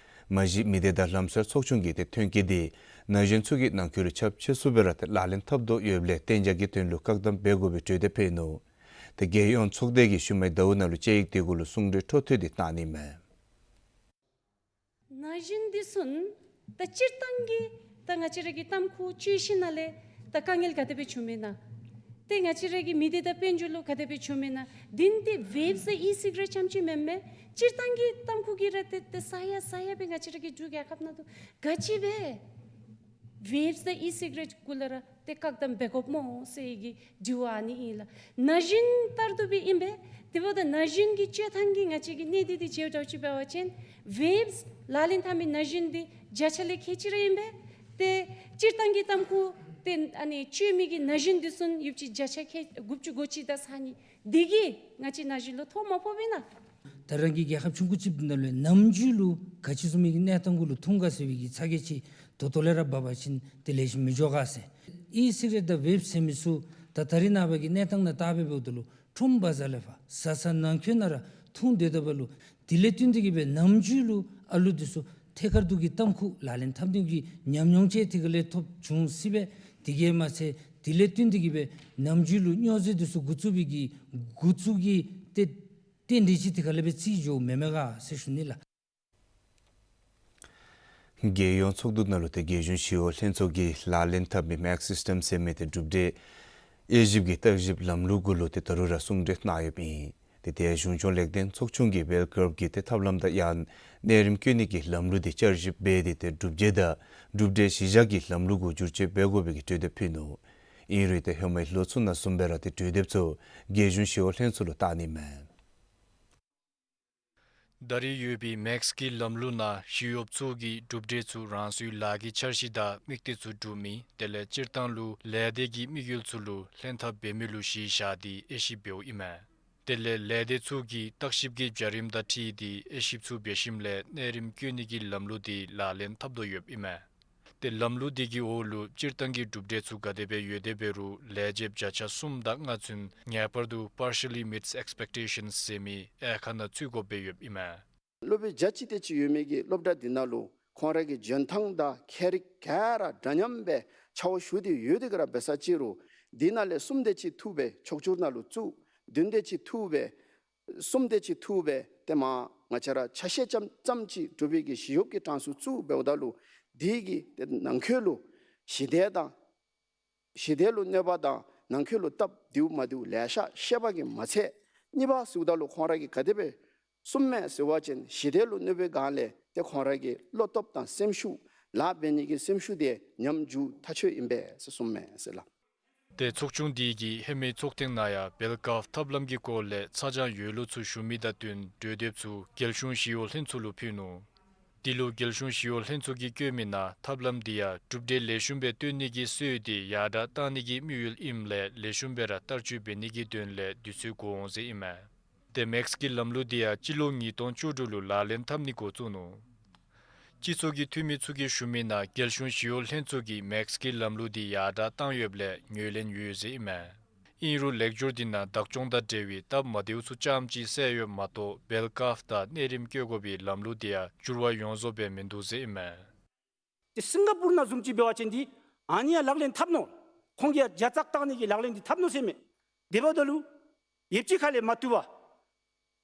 མ་གཞི་མི་སྡེ་དང་ལམ་སྲོལ་ཚོགས་ཆུང་གིས་ཏེ་ཐོན་སྐྱེད་དེ་ན་གཞོན་ཚུ་གི་ནང་འཁོད་ལུ་ཁྱབ་ཆེ་སུ་སྦེ་ར་ཏེ་ལག་ལེན་འཐབ་དོ་ཡོདཔ་ལས་གཏན་འཇགས་ཀྱི་དོན་ལུ་བཀག་དམ་འབད་དགོ་པའི་གྲོས་འདེབས་ཕུལ་ནུག། ཏེ་རྒྱལ་ཡོངས་ཚོགས་སྡེ་གིས་ཤུལ་མའི་ཟླཝ་ནང་ལུ་དཔྱད་ཡིག་དེ་གུ་ལུ་གསུང་གྲོས་འཕྲོ་མཐུད་དེ་གནང་ནི་མས། ན་གཞོན་འདི་ཚུ་ད་སྤྱིར་བཏང་གི་ད་ང་བཅས་ར་གི་ཏམ་ཁུ་སྤྱོད་ཤེས་ནང་ལས་ད་དཀའ་ངལ་ག་དེ་སྦེ་བྱུངམ་མེན་ན། ཏེ་ང་བཅས་ར་གི་མི་སྡེ་དང་དཔལ་འབྱོར་ལུ་ག་དེ་སྦེ་བྱུངམ་མེན་ན། དེ་ནི་ཏེ་ཝེབསི་དང་ཨི་སིག་རེཊ་རྐྱངམ་ཅིག་མེན་མས། སྤྱིར་བཏང་གི་ཏམ་ཁུ་གི་ར་ཏེ་ཏེ་ས་ཡ་ས་ཡ་སྦེ་ང་བཅས་ར་གི་འབྲུག་རྒྱལ་ཁབ་ནང་དུ་ག་ཅི་སྦེ་ཝེབསི་དང་ཨི་སིག་རེཊ་གུ་ལུ་ར་ཏེ་བཀག་དམ་འབད་དགོཔ་སྨོ་ཟེར་གི་དྲི་བ་ཨ་ནི་ཨིན་ལགས། ན་གཞོན་ལྟར་དུ་སྦེ་ཨིན་པས། དེ་འབདཝ་ད་ན་གཞོན་གྱི་སྤྱོད་ཐངས་ཀྱི་ང་བཅས་ཀྱི་གནས་སྟངས་འདི་མཇལཝ་ད་ཅིག་འབད་བ་ཅིན་ཝེབསི་ལག་ལེན་འཐབ་མི་ན་གཞོན་འདི་བརྒྱ་ཆ་ལས་ཁལ་གཅིག་ར་ཨིན་པས། ཏེ་སྤྱིར་བཏང་གི་ཏམ་ཁུ་ཏེ་ཨ་ནི་སྤྱོད་མི་གི་ན་གཞོན་འདི་ཚུ་ཡོདཔ་ཅིག་བརྒྱ་ཆ་ཁལ་དགུ་བཅུ་གོ་གཅིག་དང་ས་གཉིས་འདི་གིས་ང་བཅས་ན་གཞོན་ལུ་ཐོ་མ་ཕོགཔ་ཨིན་ན། ད་རང་གི་རྒྱལ་ཁབ་ཆུང་ཀུ་ཅིག་ནང་ལུ་ནམ་རྒྱུན་ལུ་ག་ཅི་བཟུམ་མའི་གི་གནས་སྟངས་གུ་ལུ་ཐུག་ག་ཟེར་བའི་གི་ཚ་གྱང་ཅིག་ད་ལྟོ་ལས་ར་འབད་བ་ཅིན་དེ་ལེགས་ཤོམ་མི་འགྱོ་ག་ཟེར། ཨི་སིག་རེཊ་དང་ཝེབསི་ཟེར་མི་ཚུ་ད་ད་རེས་ནངས་པ་གི་གནས་སྟངས་ནང་བལྟ་སྦེ་འབདཝ་ད་ལུ་ཁྲོམ་བ་ཛར་ལས་ཕར་བཟའ་ཚང་ནང་འཁོད་ནང་ར་འཐུང་སྡོད་ད་པ་ལུ་དེ་ལས་བརྟེན་ཏེ་གིས་སྦེ་ནམ་རྒྱུན་ལུ་ཨ་ལུ་འདི་ཚུ་ཐད་ཀར་དུ་གི་ཏམ་ཁུ་ལག་ལེན་འཐབ་ནི་གི་ཉམས་མྱོང་ཅིག་དེ་ག་ལས་ཐོབ་བྱུང་སྲིད་པས། དེ་གིས་མ་ཚད་ དེ་ལས་བརྟེན་ཏེ་གིས་སྦེ་ནམ་རྒྱུན་ལུ་སྨྱོ་རྫས་འདི་ཚུ་འགོ་བཙུགས་པའི་གི་འགོ་བཙུགས་ཀྱི་ཏེ་རྟེན་འབྲེལ་ཅིག་དེ་ཁ་ལས་སྦེ་བརྩི་འགྱོཝ་མེན་མས་ག་ཟེར་ཞུ་ནི་ལགས། རྒྱལ་ཡོངས་ཚོགས་འདུ་ནང་ལུ་ཏེ་རྒྱལ་གཞུང་ཞི་གཡོག་ལྷན་ཚོགས་ཀྱིས་ལག་ལེན་འཐབ་མི་མེག་སིསི་ཊེམ་ཟེར་མི་ཏེ་གྲུབ་འབྲས་དབྱེ་ཞིབ་ཀྱི་བརྟག་ཞིབ་ལམ་ལུགས་གུ་ལུ་ཏེ་ད་རུང་ར་གསུང་གྲོས་གནང་ཡོདཔ་ཨིན། ཏེ་དེ་ཡང་གཞུང་སྐྱོང་ལེགས་ལྡན་ཚོགས་ཆུང་གིས་བེལ་ཀརབ་ཀྱི་ཏེ་ཐབས་ལམ་དང་ཡང་གནས་རིམ་བཀོད་ནི་གི་ལམ་ལུགས་འདི་བསྐྱར་ཞིབ་འབད་དེ་ཏེ་གྲུབ་འབྲས་དང་གྲུབ་འབྲས་གཞི་བཞག་གི་ལམ་ལུགས་གུ་བསྒྱུར་བཅོས་འབད་དགོ་པའི་གི་གྲོས་འདེབས་ཕུལ་ནུག། ཨིན་རུང་ཏེ་ཧེ་མའི་ལོ་ཚུ་ནང་བཟུམ་སྦེ་ར་ཏེ་གྲོས་འདེབས་ཚུ་རྒྱལ་གཞུང་ཞི་གཡོག་ལྷན་ཚོགས་ལུ་བཏང་ནི་མས། ད་རེས་ཡོད་པའི་མེག་སི་ཀྱི་ལམ་ལུགས་ནང་ཞི་གཡོགཔ་ཚུ་གིས་གྲུབ་འབྲས་ཚུ་རང་སོའི་ལཱ་གི་འཆར་གཞི་དང་དམིགས་གཏད་ཚུ་གྲུབ་མི་དེ་ལས་སྤྱིར་བཏང་ལུ་ལས་སྡེ་གི་དམིགས་ཡུལ་ཚུ་ལུ་ལྷན་ཐབས་འབད་མི་ལུ་གཞི་བཞག་སྟེ་དབྱེ་ཞིབ་འབདཝ་ཨིན་མས། དེ་ལས་ལས་སྡེ་ཚུ་གིས་བརྟག་ཞིབ་ཀྱི་བྱ་རིམ་དང་འཁྲིལ་ཏེ་དབྱེ་ཞིབ་ཚུ་འབད་ཞིནམ་ལས་གནས་རིམ་བཀོད་ནི་གི་ལམ་ལུགས་འདི་ལག་ལེན་འཐབ་དོ་ཡོདཔ་ཨིན་མས། ཏེ་ལམ་ལུགས་འདི་གི་འོག་ལུ་སྤྱིར་བཏང་གི་གྲུབ་འབྲས་ཚུ་ག་དེ་སྦེ་ཡོད་དེ་འབད་རུང་ལས་བྱེདཔ་བརྒྱ་ཆ་གསུམ་དང་ལྔ་ཚུན་ངེས་པར་དུ་partially meets expectations ཟེར་མི་དབྱེ་ཁག་ནང་ཚུད་དགོཔ་སྦེ་ཡོདཔ་ཨིན་མས། སློབ་དཔོན་བརྒྱ་ཅིག་དེ་ཅིག་ཡོད་མི་གི་སློབ་གྲྭ་འདི་ནང་ལུ་ཁོང་ར་གི་འཇོན་ཐངས་དང་མཁས་རིག་ག་ར་འདྲ་མཉམ་སྦེ་ཆ་བོ་ཞུ་སྟེ་ཡོད་དེ་ག་ར་འབད་ས་ཅིག་རུང་འདི་ནང་ལས་གསུམ་དེ་ཅིག་འཐུ་སྦེ་ཕྱོགས་བསྒྱུར་ནང་ལུ་བཙུགས། བདུན་དེ་ཅིག་འཐུ་སྦེ་གསུམ་དེ་ཅིག་འཐུ་སྦེ་ཏེ་མ་ང་བཅས་ར་ཆ་ཤས་ཙམ་ཙམ་ཅིག་གྲུབ་པའི་གི་ཞི་གཡོགཔ་གི་གྲངས་སུ་བཙུགས་འབདཝ་ད་ལུ་དེ་གིས་ཏེ་ནང་འཁོད་ལུ་ཞི་བདེ་དང་ཞི་བདེ་ལུ་གནོད་པ་དང་ནང་འཁོད་ལུ་སྟབས་བདེཝ་མ་བདེཝ་ལེ་ཤ་ཤེས་པ་གིས་མ་ཚད། གཉིས་པ་ཟེརཝ་ད་ལུ་ཁོང་ར་གིས་ག་དེ་སྦེ་གསུངམ་མས་ཟེར་བ་ཅིན་ཞི་བདེ་ལུ་གནོད་པའི་སྒང་ལས་ཏེ་ཁོང་ར་གི་བློ་སྟོབས་དང་སེམས་ཤུགས་ལཱ་འབད་ནི་གི་སེམས་ཤུགས་དེ་ཉམས་འགྱོ་ཐག་ཆོད་ཨིན་པས་ཟེར་གསུངམ་མས་ཟེར་ལགས། ཏེ་ཚོགས་ཆུང་འདི་གིས་ཧེ་མའི་ཚོགས་ཐེངས་ནང་ཡང་བེལ་ཀརབ་ཐབས་ལམ་གྱི་སྐོར་ལས་ཚ་གྱང་ཡོད་ལུགས་ཚུ་ཞུ་མི་དང་བསྟུན་གྲོས་འདེབས་ཚུ་རྒྱལ་གཞུང་ཞི་གཡོག་ལྷན་ཚོགས་ལུ་ཕུལ་ནུག། དེ་ལུ་རྒྱལ་གཞུང་ཞི་གཡོག་ལྷན་ཚོགས་ཀྱིས་བཀོད་མི་ནང་ཐབས་ལམ་འདི་ཡང་གྲུབ་འབྲས་ལེགས་ཤོམ་སྦེ་སྟོན་ནི་གི་སྲོལ་འདི་ཡར་དྲག་བཏང་ནི་གི་དམིགས་ཡུལ་ཨིནམ་ལས་ལེགས་ཤོམ་སྦེ་ར་བསྟར་སྤྱོད་འབད་ནི་གི་དོན་ལས་དུས་ཚོད་འགོར་འོང་ཟེར་ཨིན་མས། ཏེ་མེག་སི་ཀྱི་ལམ་ལུགས་འདི་ཡང་སྤྱི་ལོ་ཉིས་སྟོང་བཅུ་དྲུག་ལུ་ལག་ལེན་འཐབ་ནི་འགོ་བཙུགས་ནུག། སྤྱི་ཚོགས་ཀྱི་འཐུས་མི་ཚུ་གིས་ཞུ་མི་ནང་རྒྱལ་གཞུང་ཞི་གཡོག་ལྷན་ཚོགས་ཀྱིས་མེག་སི་ཀྱི་ལམ་ལུགས་འདི་ཡར་དྲག་བཏང་ཡོདཔ་ལས་ངོས་ལེན་ཡོད་ཟེར་ཨིན་མས། ཨིན་རུང་ལེགས་སྒྱུར་འདི་ནང་བདག་སྐྱོང་དང་འབྲེལ་བའི་སྟབས་མ་བདེཝ་ཚུ་རྐྱངམ་ཅིག་བསལ་ཡོདཔ་མ་གཏོགས་བེལ་ཀརབ་དང་གནས་རིམ་བཀོད་དགོ་པའི་ལམ་ལུགས་འདི་ཡང་འགྱུར་བ་ཡོངས་རྫོགས་སྦེ་མིན་འདུག་ཟེར་ཨིན་མས། ཏེ་སིང་ག་པུར་ནང་བཟུམ་ཅིག་འབད་བ་ཅིན་འདི་ཨ་ནི་ཡང་ལག་ལེན་འཐབ་ནུག། ཁོང་གིས་ཡང་བརྒྱ་རྩ་བཏང་ནི་གི་ལག་ལེན་འདི་འཐབ་ནུག་ཟེར་མས། དེ་འབདཝ་ད་ལུ་ཡོདཔ་ཅིག་ཁ་ལས་མ་བཏུབ་པར་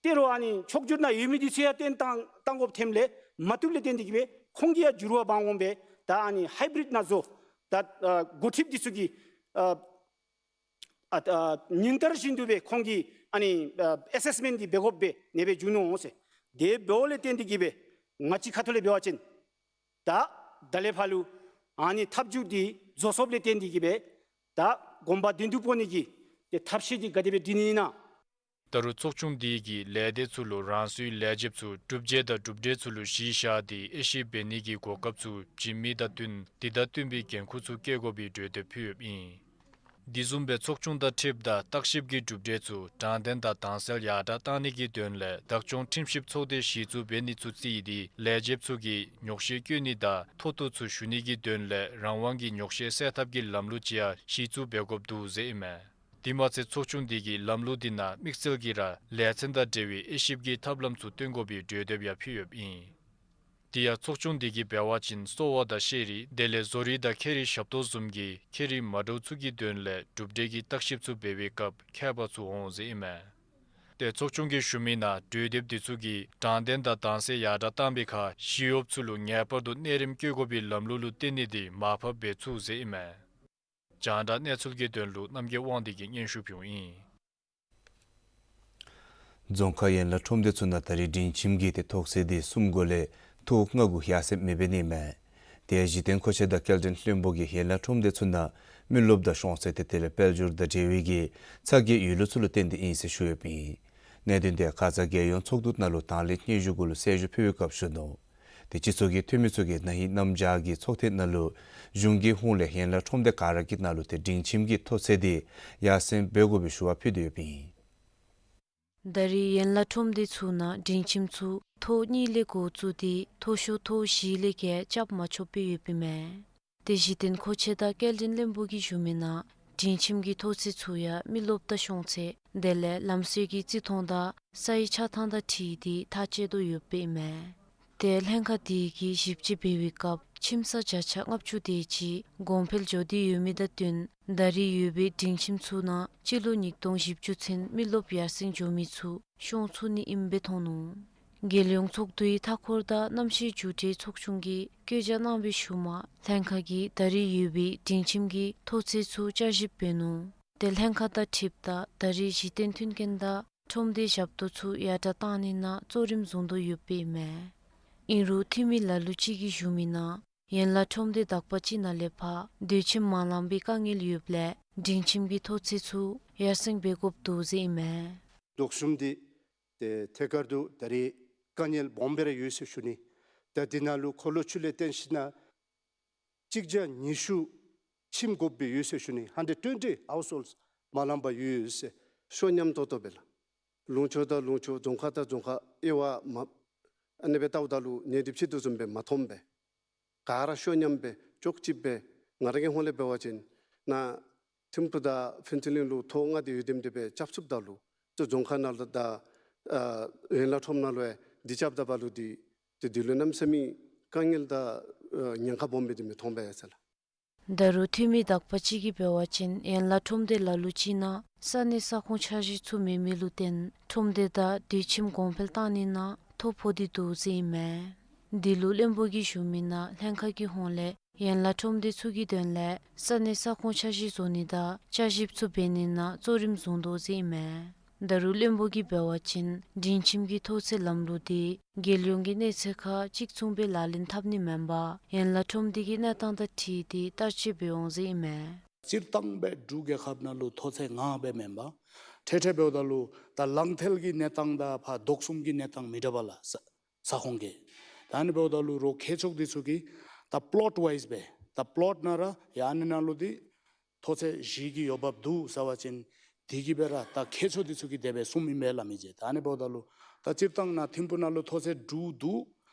ཏེ་རོགས་ཨ་ནི་ཕྱོགས་བསྒྱུར་ནང་ཡོད་མི་འདི་ཚུ་ཡང་བཏོན་བཏང་བཏང་དགོཔ་ཐོནམ་ལས་མ་བཏུབ་ལས་བརྟེན་ཏེ་གིས་སྦེ་ཁོང་གིས་ཡང་འགྱུར་བ་འབག་འོང་པས། ད་ཨ་ནི་ཧའི་བི་རིཌ་ནང་བཟོ་ད་ཨ་འགོ་ཁྲིདཔ་འདི་ཚུ་གིས་ཨ་ཨ་ཨ་ཉིན་ལྟར་བཞིན་དུ་སྦེ་ཁོང་གིས་ཨ་ནི་ཨ་ཨེ་སེསི་མེནཊ་འདི་འབད་དགོཔ་སྦེ་ཨ་ནི་སྦེ་འགྱུར་ནུག་ཟེར། དེ་འབདཝ་ལས་བརྟེན་ཏེ་གིས་སྦེ་ང་བཅས་ཁ་ཐུག་ལས་འབད་བ་ཅིན་ད་ད་ལས་ཕར་ལུ་ཨ་ནི་ཐབས་བྱུས་འདི་བཟོ་སོངམ་ལས་བརྟེན་ཏེ་གིས་སྦེ་ད་གོམ་པ་མདུན་དུ་སྤོ་ནི་གི་ཏེ་ཐབས་ཤེས་འདི་ག་དེ་སྦེ་སྒྲིག་ནི་ཨིན་ན། ད་རུང་ཚོགས་ཆུང་འདི་གིས་ལས་སྡེ་ཚུ་ལུ་རང་སོའི་ལས་བྱེདཔ་ཚུ་གྲུབ་འབྲས་དང་གྲུབ་འབྲས་ཚུ་ལུ་གཞི་བཞག་སྟེ་དབྱེ་ཞིབ་འབད་ནི་གི་གོ་སྐབས་ཚུ་བྱིན་མི་དང་བསྟུན་དེ་དང་བསྟུན་པའི་འགན་ཁུར་ཚུ་བཀལ་དགོ་པའི་གྲོས་འདེབས་ཕུལ་ཡོདཔ་ཨིན། དེ་བཟུམ་སྦེ་ཚོགས་ཆུང་དང་འཁྲིལཝ་ད་བརྟག་ཞིབ་ཀྱི་གྲུབ་འབྲས་ཚུ་དྲང་བདེན་དང་དྭངས་གསལ་ཡར་དྲག་བཏང་ནི་གི་དོན་ལས་བདག་སྐྱོང་ཁྲིམས་ཞིབ་ཚོགས་སྡེ་གཞི་བཙུགས་འབད་ནི་ཚུ་བརྩིས་ཏེ་ལས་བྱེདཔ་ཚུ་གིས་ཉོགས་བཤད་བཀོད་ནི་དང་མཐོ་གཏུགས་ཚུ་ཞུ་ནི་གི་དོན་ལས་རང་དབང་གི་ཉོགས་བཤད་སེལ་ཐབས་ཀྱི་ལམ་ལུགས་ཅིག་ཡང་གཞི་བཙུགས་འབད་དགོཔ་འདུག་ཟེར་ཨིན་མས། དེ་མ་ཚད་ཚོགས་ཆུང་འདི་གིས་ལམ་ལུགས་འདི་ནང་དམིགས་བསལ་གྱིས་ར་ལས་ཚན་དང་འབྲེལ་བའི་དབྱེ་ཞིབ་ཀྱི་ཐབས་ལམ་ཚུ་སྟོན་དགོ་པའི་གྲོས་འདེབས་ཡང་ཕུལ་ཡོདཔ་ཨིན། དེ་ཡང་ཚོགས་ཆུང་འདི་གིས་འབད་བ་ཅིན་གསོ་བ་དང་ཤེས་རིག་དེ་ལས་བཟོ་རིག་དང་ཁྱད་རིག་ཞབས་ཏོག་བཟུམ་གྱི་ཁྱད་རིག་མ་འདྲཝ་ཚུ་གི་དོན་ལས་གྲུབ་འབྲས་ཀྱི་བརྟག་ཞིབ་ཚུ་འབད་བའི་སྐབས་ཁྱད་པར་ཚུ་འོང་ཟེར་ཨིན་མས། ཏེ་ཚོགས་ཆུང་གིས་ཞུ་མི་ནང་གྲོས་འདེབས་འདི་ཚུ་གིས་དྲང་བདེན་དང་དྭངས་གསལ་ཡར་དྲག་བཏང་པའི་ཁར་ཞི་གཡོགཔ་ཚུ་ལུ་ངེས་པར་དུ་གནས་རིམ་བཀོད་དགོ་པའི་ལམ་ལུགས་ལུ་བརྟེན་ནི་འདི་མར་ཕབ་འབད་ཚུགས་ཟེར་ཨིན་མས། རྒྱང་བསྒྲགས་གནས་ཚུལ་གྱི་དོན་ལུ་རྣམ་རྒྱལ་དབང་འདུས་ཀྱིས་སྙན་ཞུ་ཕུལཝ་ཨིན། རྫོང་ཁག་ཡན་ལག་ཁྲོམ་སྡེ་ཚུ་ནང་ད་རེས་སྒྲིང་ཁྱིམ་གྱི་ཏེ་ཐོག་ཚད་འདི་གསུམ་གོ་ལས་ཐོག་ལྔ་གུ་ཡར་སེང་མི་འབད་ནི་མས། དེ་ཡང་གཞི་རྟེན་མཁོ་ཆས་དང་སྐྱེལ་འདྲེན་བློན་པོ་གིས་ཡན་ལག་ཁྲོམ་སྡེ་ཚུ་ནང་མི་རློབས་དང་ཤོང་ཚད་ཏེ་དེ་ལས་དཔལ་འབྱོར་དང་འབྲེལ་བའི་གི་ཚ་གྱང་ཡོད་ལུགས་ཚུ་ལུ་བརྟེན་ཏེ་ཨིན་ཟེར་ཞུ་ཡོདཔ་ཨིན། གནད་དོན་དེ་ཁ་ཙ་རྒྱལ་ཡོངས་ཚོགས་འདུ་ནང་ལུ་དང་ལེན་སྙན་ཞུ་གུ་ལུ་གསལ་ཞུ་ཕུལ་བའི་སྐབས་ཞུ་ནུག། ཏེ་སྤྱི་ཚོགས་ཀྱི་འཐུས་མི་ཚུ་གིས་ན་ཧིང་གནམ་བྱཱར་གྱི་ཚོགས་ཐེངས་ནང་ལུ་གཞུང་གི་ཧོངས་ལས་ཡན་ལག་ཁྲོམ་སྡེ་ག་ར་གི་ནང་ལུ་ཏེ་སྒྲིང་ཁྱིམ་གྱི་ཐོག་ཚད་འདི་ཡར་སེང་འབད་དགོ་པའི་ཞུ་བ་ཕུལ་ཏེ་ཡོདཔ་ཨིན། ད་རེས་ཡན་ལག་ཁྲོམ་སྡེ་ཚུ་ནང་སྒྲིང་ཁྱིམ་ཚུ་ཐོག་གཉིས་ལས་འགོ་བཙུགས་ཏེ་མཐོ་ཤོས་ཐོག་བཞི་ལས་བརྒལ་རྐྱབ་མ་ཆོགཔ་སྦེ་ཡོདཔ་ཨིན་མས། ཏེ་གཞི་རྟེན་མཁོ་ཆས་དང་སྐྱེལ་འདྲེན་བློན་པོ་གིས་ཞུ་མི་ནང་སྒྲིང་ཁྱིམ་གྱི་ཐོག་ཚད་ཚུ་ཡང་མི་རློབས་དང་ཤོང་ཚད་དེ་ལས་ལམ་སྲོལ་གྱི་བརྩི་མཐོང་དང་སའི་ཆགས་ཐངས་དང་འཁྲིལ་ཏེ་ཐག་བཅད་དོ་ཡོདཔ་ཨིན་མས། ཏེ་ལྷན་ཁག་དེ་གིས་ཞིབ་དཔྱད་འབད་བའི་སྐབས་ཁྱིམ་ས་བརྒྱ་ཆ་ལྔ་བཅུ་དེ་ཅིག་གོང་འཕེལ་འགྱོ་སྟེ་ཡོད་མི་དང་བསྟུན་ད་རེས་ཡོད་པའི་སྒྲིང་ཁྱིམ་ཚུ་ནང་སྤྱི་ལོ་ཉིས་སྟོང་བཞི་བཅུ་ཚུན་མི་རློབས་ཡར་སེང་འགྱོ་མི་ཚུ་ཤོང་ཚུགས་ནི་ཨིནམ་སྦེ་མཐོང་ནུག། རྒྱལ་ཡོངས་ཚོགས་འདུའི་མཐའ་འཁོར་དང་གནམ་གཤིས་འགྱུར་འགྲོས་ཚོགས་ཆུང་གིས་བཀོད་རྒྱ་གནང་བའི་ཤུལ་མ་ལྷན་ཁག་གིས་ད་རེས་ཡོད་པའི་སྒྲིང་ཁྱིམ་གྱི་མཐོ་ཚད་ཚུ་བསྐྱར་ཞིབ་འབད་ནུག། ཏེ་ལྷན་ཁག་དང་འཁྲིལཝ་ད་ད་རེས་གཞི་རྟེན་མཐུན་རྐྱེན་དང་ཁྲོམ་སྡེ་ཞབས་ཏོག་ཚུ་ཡར་དྲགས་བཏང་ནི་ནང་གཙོ་རིམ་བཟུང་དོ་ཡོདཔ་ཨིན་མས། ཨིན་རུང་འཐུས་མི་ལ་ལུ་ཅིག་གིས་ཞུ་མི་ནང་ཡན་ལག་ཁྲོམ་སྡེ་དག་པ་ཅིག་ནང་ལས་ཕར་སྡོད་ཁྱིམ་མ་ལང་པའི་དཀའ་ངལ་ཡོདཔ་ལས་སྒྲིང་ཁྱིམ་གྱི་མཐོ་ཚད་ཚུ་ཡར་སེང་འབད་དགོཔ་འདུག་ཟེར་ཨིན་མས། དོགས་ཟོན་འདི་ཏེ་ཐད་ཀར་དུ་ད་རེས་དཀའ་ངལ་སྦོམ་སྦེ་ར་ཡོད་ཟེར་ཞུ་ནི། ད་འདི་ནང་ལུ་འཁོར་ལོ་ཚུ་ལས་བརྟེན་ཞིན་ན་གཅིག་བརྒྱ་ཉི་ཤུ་ཁྱིམ་དགོཔ་སྦེ་ཡོད་ཟེར་ཞུ་ནི། ཧན་ཌེཌ་ཊུ་ཝེན་ཊི་ཧའུསི་ཧོལཌསི་མ་ལང་པར་ཡོད་ཟེར། ཤོ་ཉམས་ཏོག་ཏོ་སྦེ་ལགས། ལུང་ཕྱོགས་དང་ལུང་ཕྱོགས་རྫོང་ཁག་དང་རྫོང་ཁག་དབྱེ་བ་མ་ཨ་ནི་སྦེ་བལྟཝ་ད་ལུ་ཉེ་འགྲིབ་ཅིག་དོ་བཟུམ་སྦེ་མ་མཐོངམ་སྦེ་ག་ར་ཤོ་ཉམས་སྦེ་ཅོག་གཅིག་སྦེ་ང་ར་གི་ཧོང་ལས་འབད་བ་ཅིན་ནཱ་ཐིམ་ཕུ་དང་ཕུན་ཚོགས་གླིང་ལུ་ཐོག་ལྔ་དེ་ཡོད་དེམ་དེ་སྦེ་རྐྱབ་ཚུགསཔ་ད་ལུ་ཏེ་རྫོང་ཁག་ནང་ལུ་དང་ཨ་ཡན་ལག་ཁྲོམ་ནང་ལུ་ཡང་འདི་རྐྱབ་ད་པ་ལུ་འདི་ཏེ་འདི་ལུ་གནམ་མེད་ས་མེད་དཀའ་ངལ་དང་ཨ་ཉེན་ཁ་སྦོམ་སྦེ་འདི་མི་མཐོང་པས་ཟེར་ལགས། ད་རུང་འཐུས་མི་དག་པ་ཅིག་གིས་འབད་བ་ཅིན་ཡན་ལག་ཁྲོམ་སྡེ་ལ་ལུ་ཅིག་ནང་ས་གནས་ས་ཁོངས་འཆར་གཞི་ཚུ་མེད་མི་ལུ་བརྟེན་ཁྲོམ་སྡེ་དང་སྡོད་ཁྱིམ་གོང་འཕེལ་བཏང་ནི་ནང་ཐོ་ཕོག་སྟེ་འདུག་ཟེར་ཨིན་མས། འདི་ལུ་བློན་པོ་གིས་ཞུ་མི་ནང་ལྷན་ཁག་གི་ཧོང་ལས་ཡན་ལག་ཁྲོམ་སྡེ་ཚུ་གི་དོན་ལས་ས་གནས་ས་ཁོངས་འཆར་གཞི་བཟོ་ནི་དང་བསྐྱར་ཞིབ་ཚུ་འབད་ནི་ནང་གཙོ་རིམ་བཟུང་དོ་ཟེར་ཨིན་མས། ད་རུང་བློན་པོ་གིས་འབད་བ་ཅིན་སྒྲིང་ཁྱིམ་གྱི་མཐོ་ཚད་ལམ་ལུགས་འདི་རྒྱལ་ཡོངས་ཀྱི་གནས་ཚད་ཁར་གཅིག་མཚུངས་སྦེ་ལག་ལེན་འཐབ་ནི་མེན་པར་ཡན་ལག་ཁྲོམ་སྡེ་གི་གནས་སྟངས་དང་འཁྲིལ་ཏེ་བསྟར་སྤྱོད་འབད་འོང་ཟེར་ཨིན་མས། སྤྱིར་བཏང་སྦེ་འབྲུག་རྒྱལ་ཁབ་ནང་ལུ་མཐོ་ཚད་ལྔ་སྦེ་མེན་པར་འཕྲལ་འཕྲལ་འབདཝ་ད་ལུ་ད་ལང་ཐལ་གྱི་གནས་སྟངས་དང་ཕར་དོག་གསུམ་གྱི་གནས་སྟངས་མི་འདྲཝ་ལགས། ས་ས་ཁོངས་ཀྱི་ད་ཨ་ནི་འབདཝ་ད་ལུ་རོགས་མཁས་མཆོག་འདི་ཚུ་གིས་ད་པོ་ལོཊ་ཝའིསི་སྦེ་ད་པོ་ལོཊ་ནང་ར་ཡ་ཨ་ནི་ནང་ལུ་འདི་མཐོ་ཚད་བཞི་གི་འོས་འབབ་འདུག་ཟེར་བ་ཅིན་དེ་གི་སྦེ་ར་ད་མཁས་མཆོག་འདི་ཚུ་གིས་དེ་སྦེ་གསུངམ་ཨིན་པས་ལགས་མི་རྗེ། ད་ཨ་ནི་འབདཝ་ད་ལུ་ད་སྤྱིར་བཏང་ནཱ་ཐིམ་ཕུ་ནང་ལུ་མཐོ་ཚད་དྲུག་འདུག།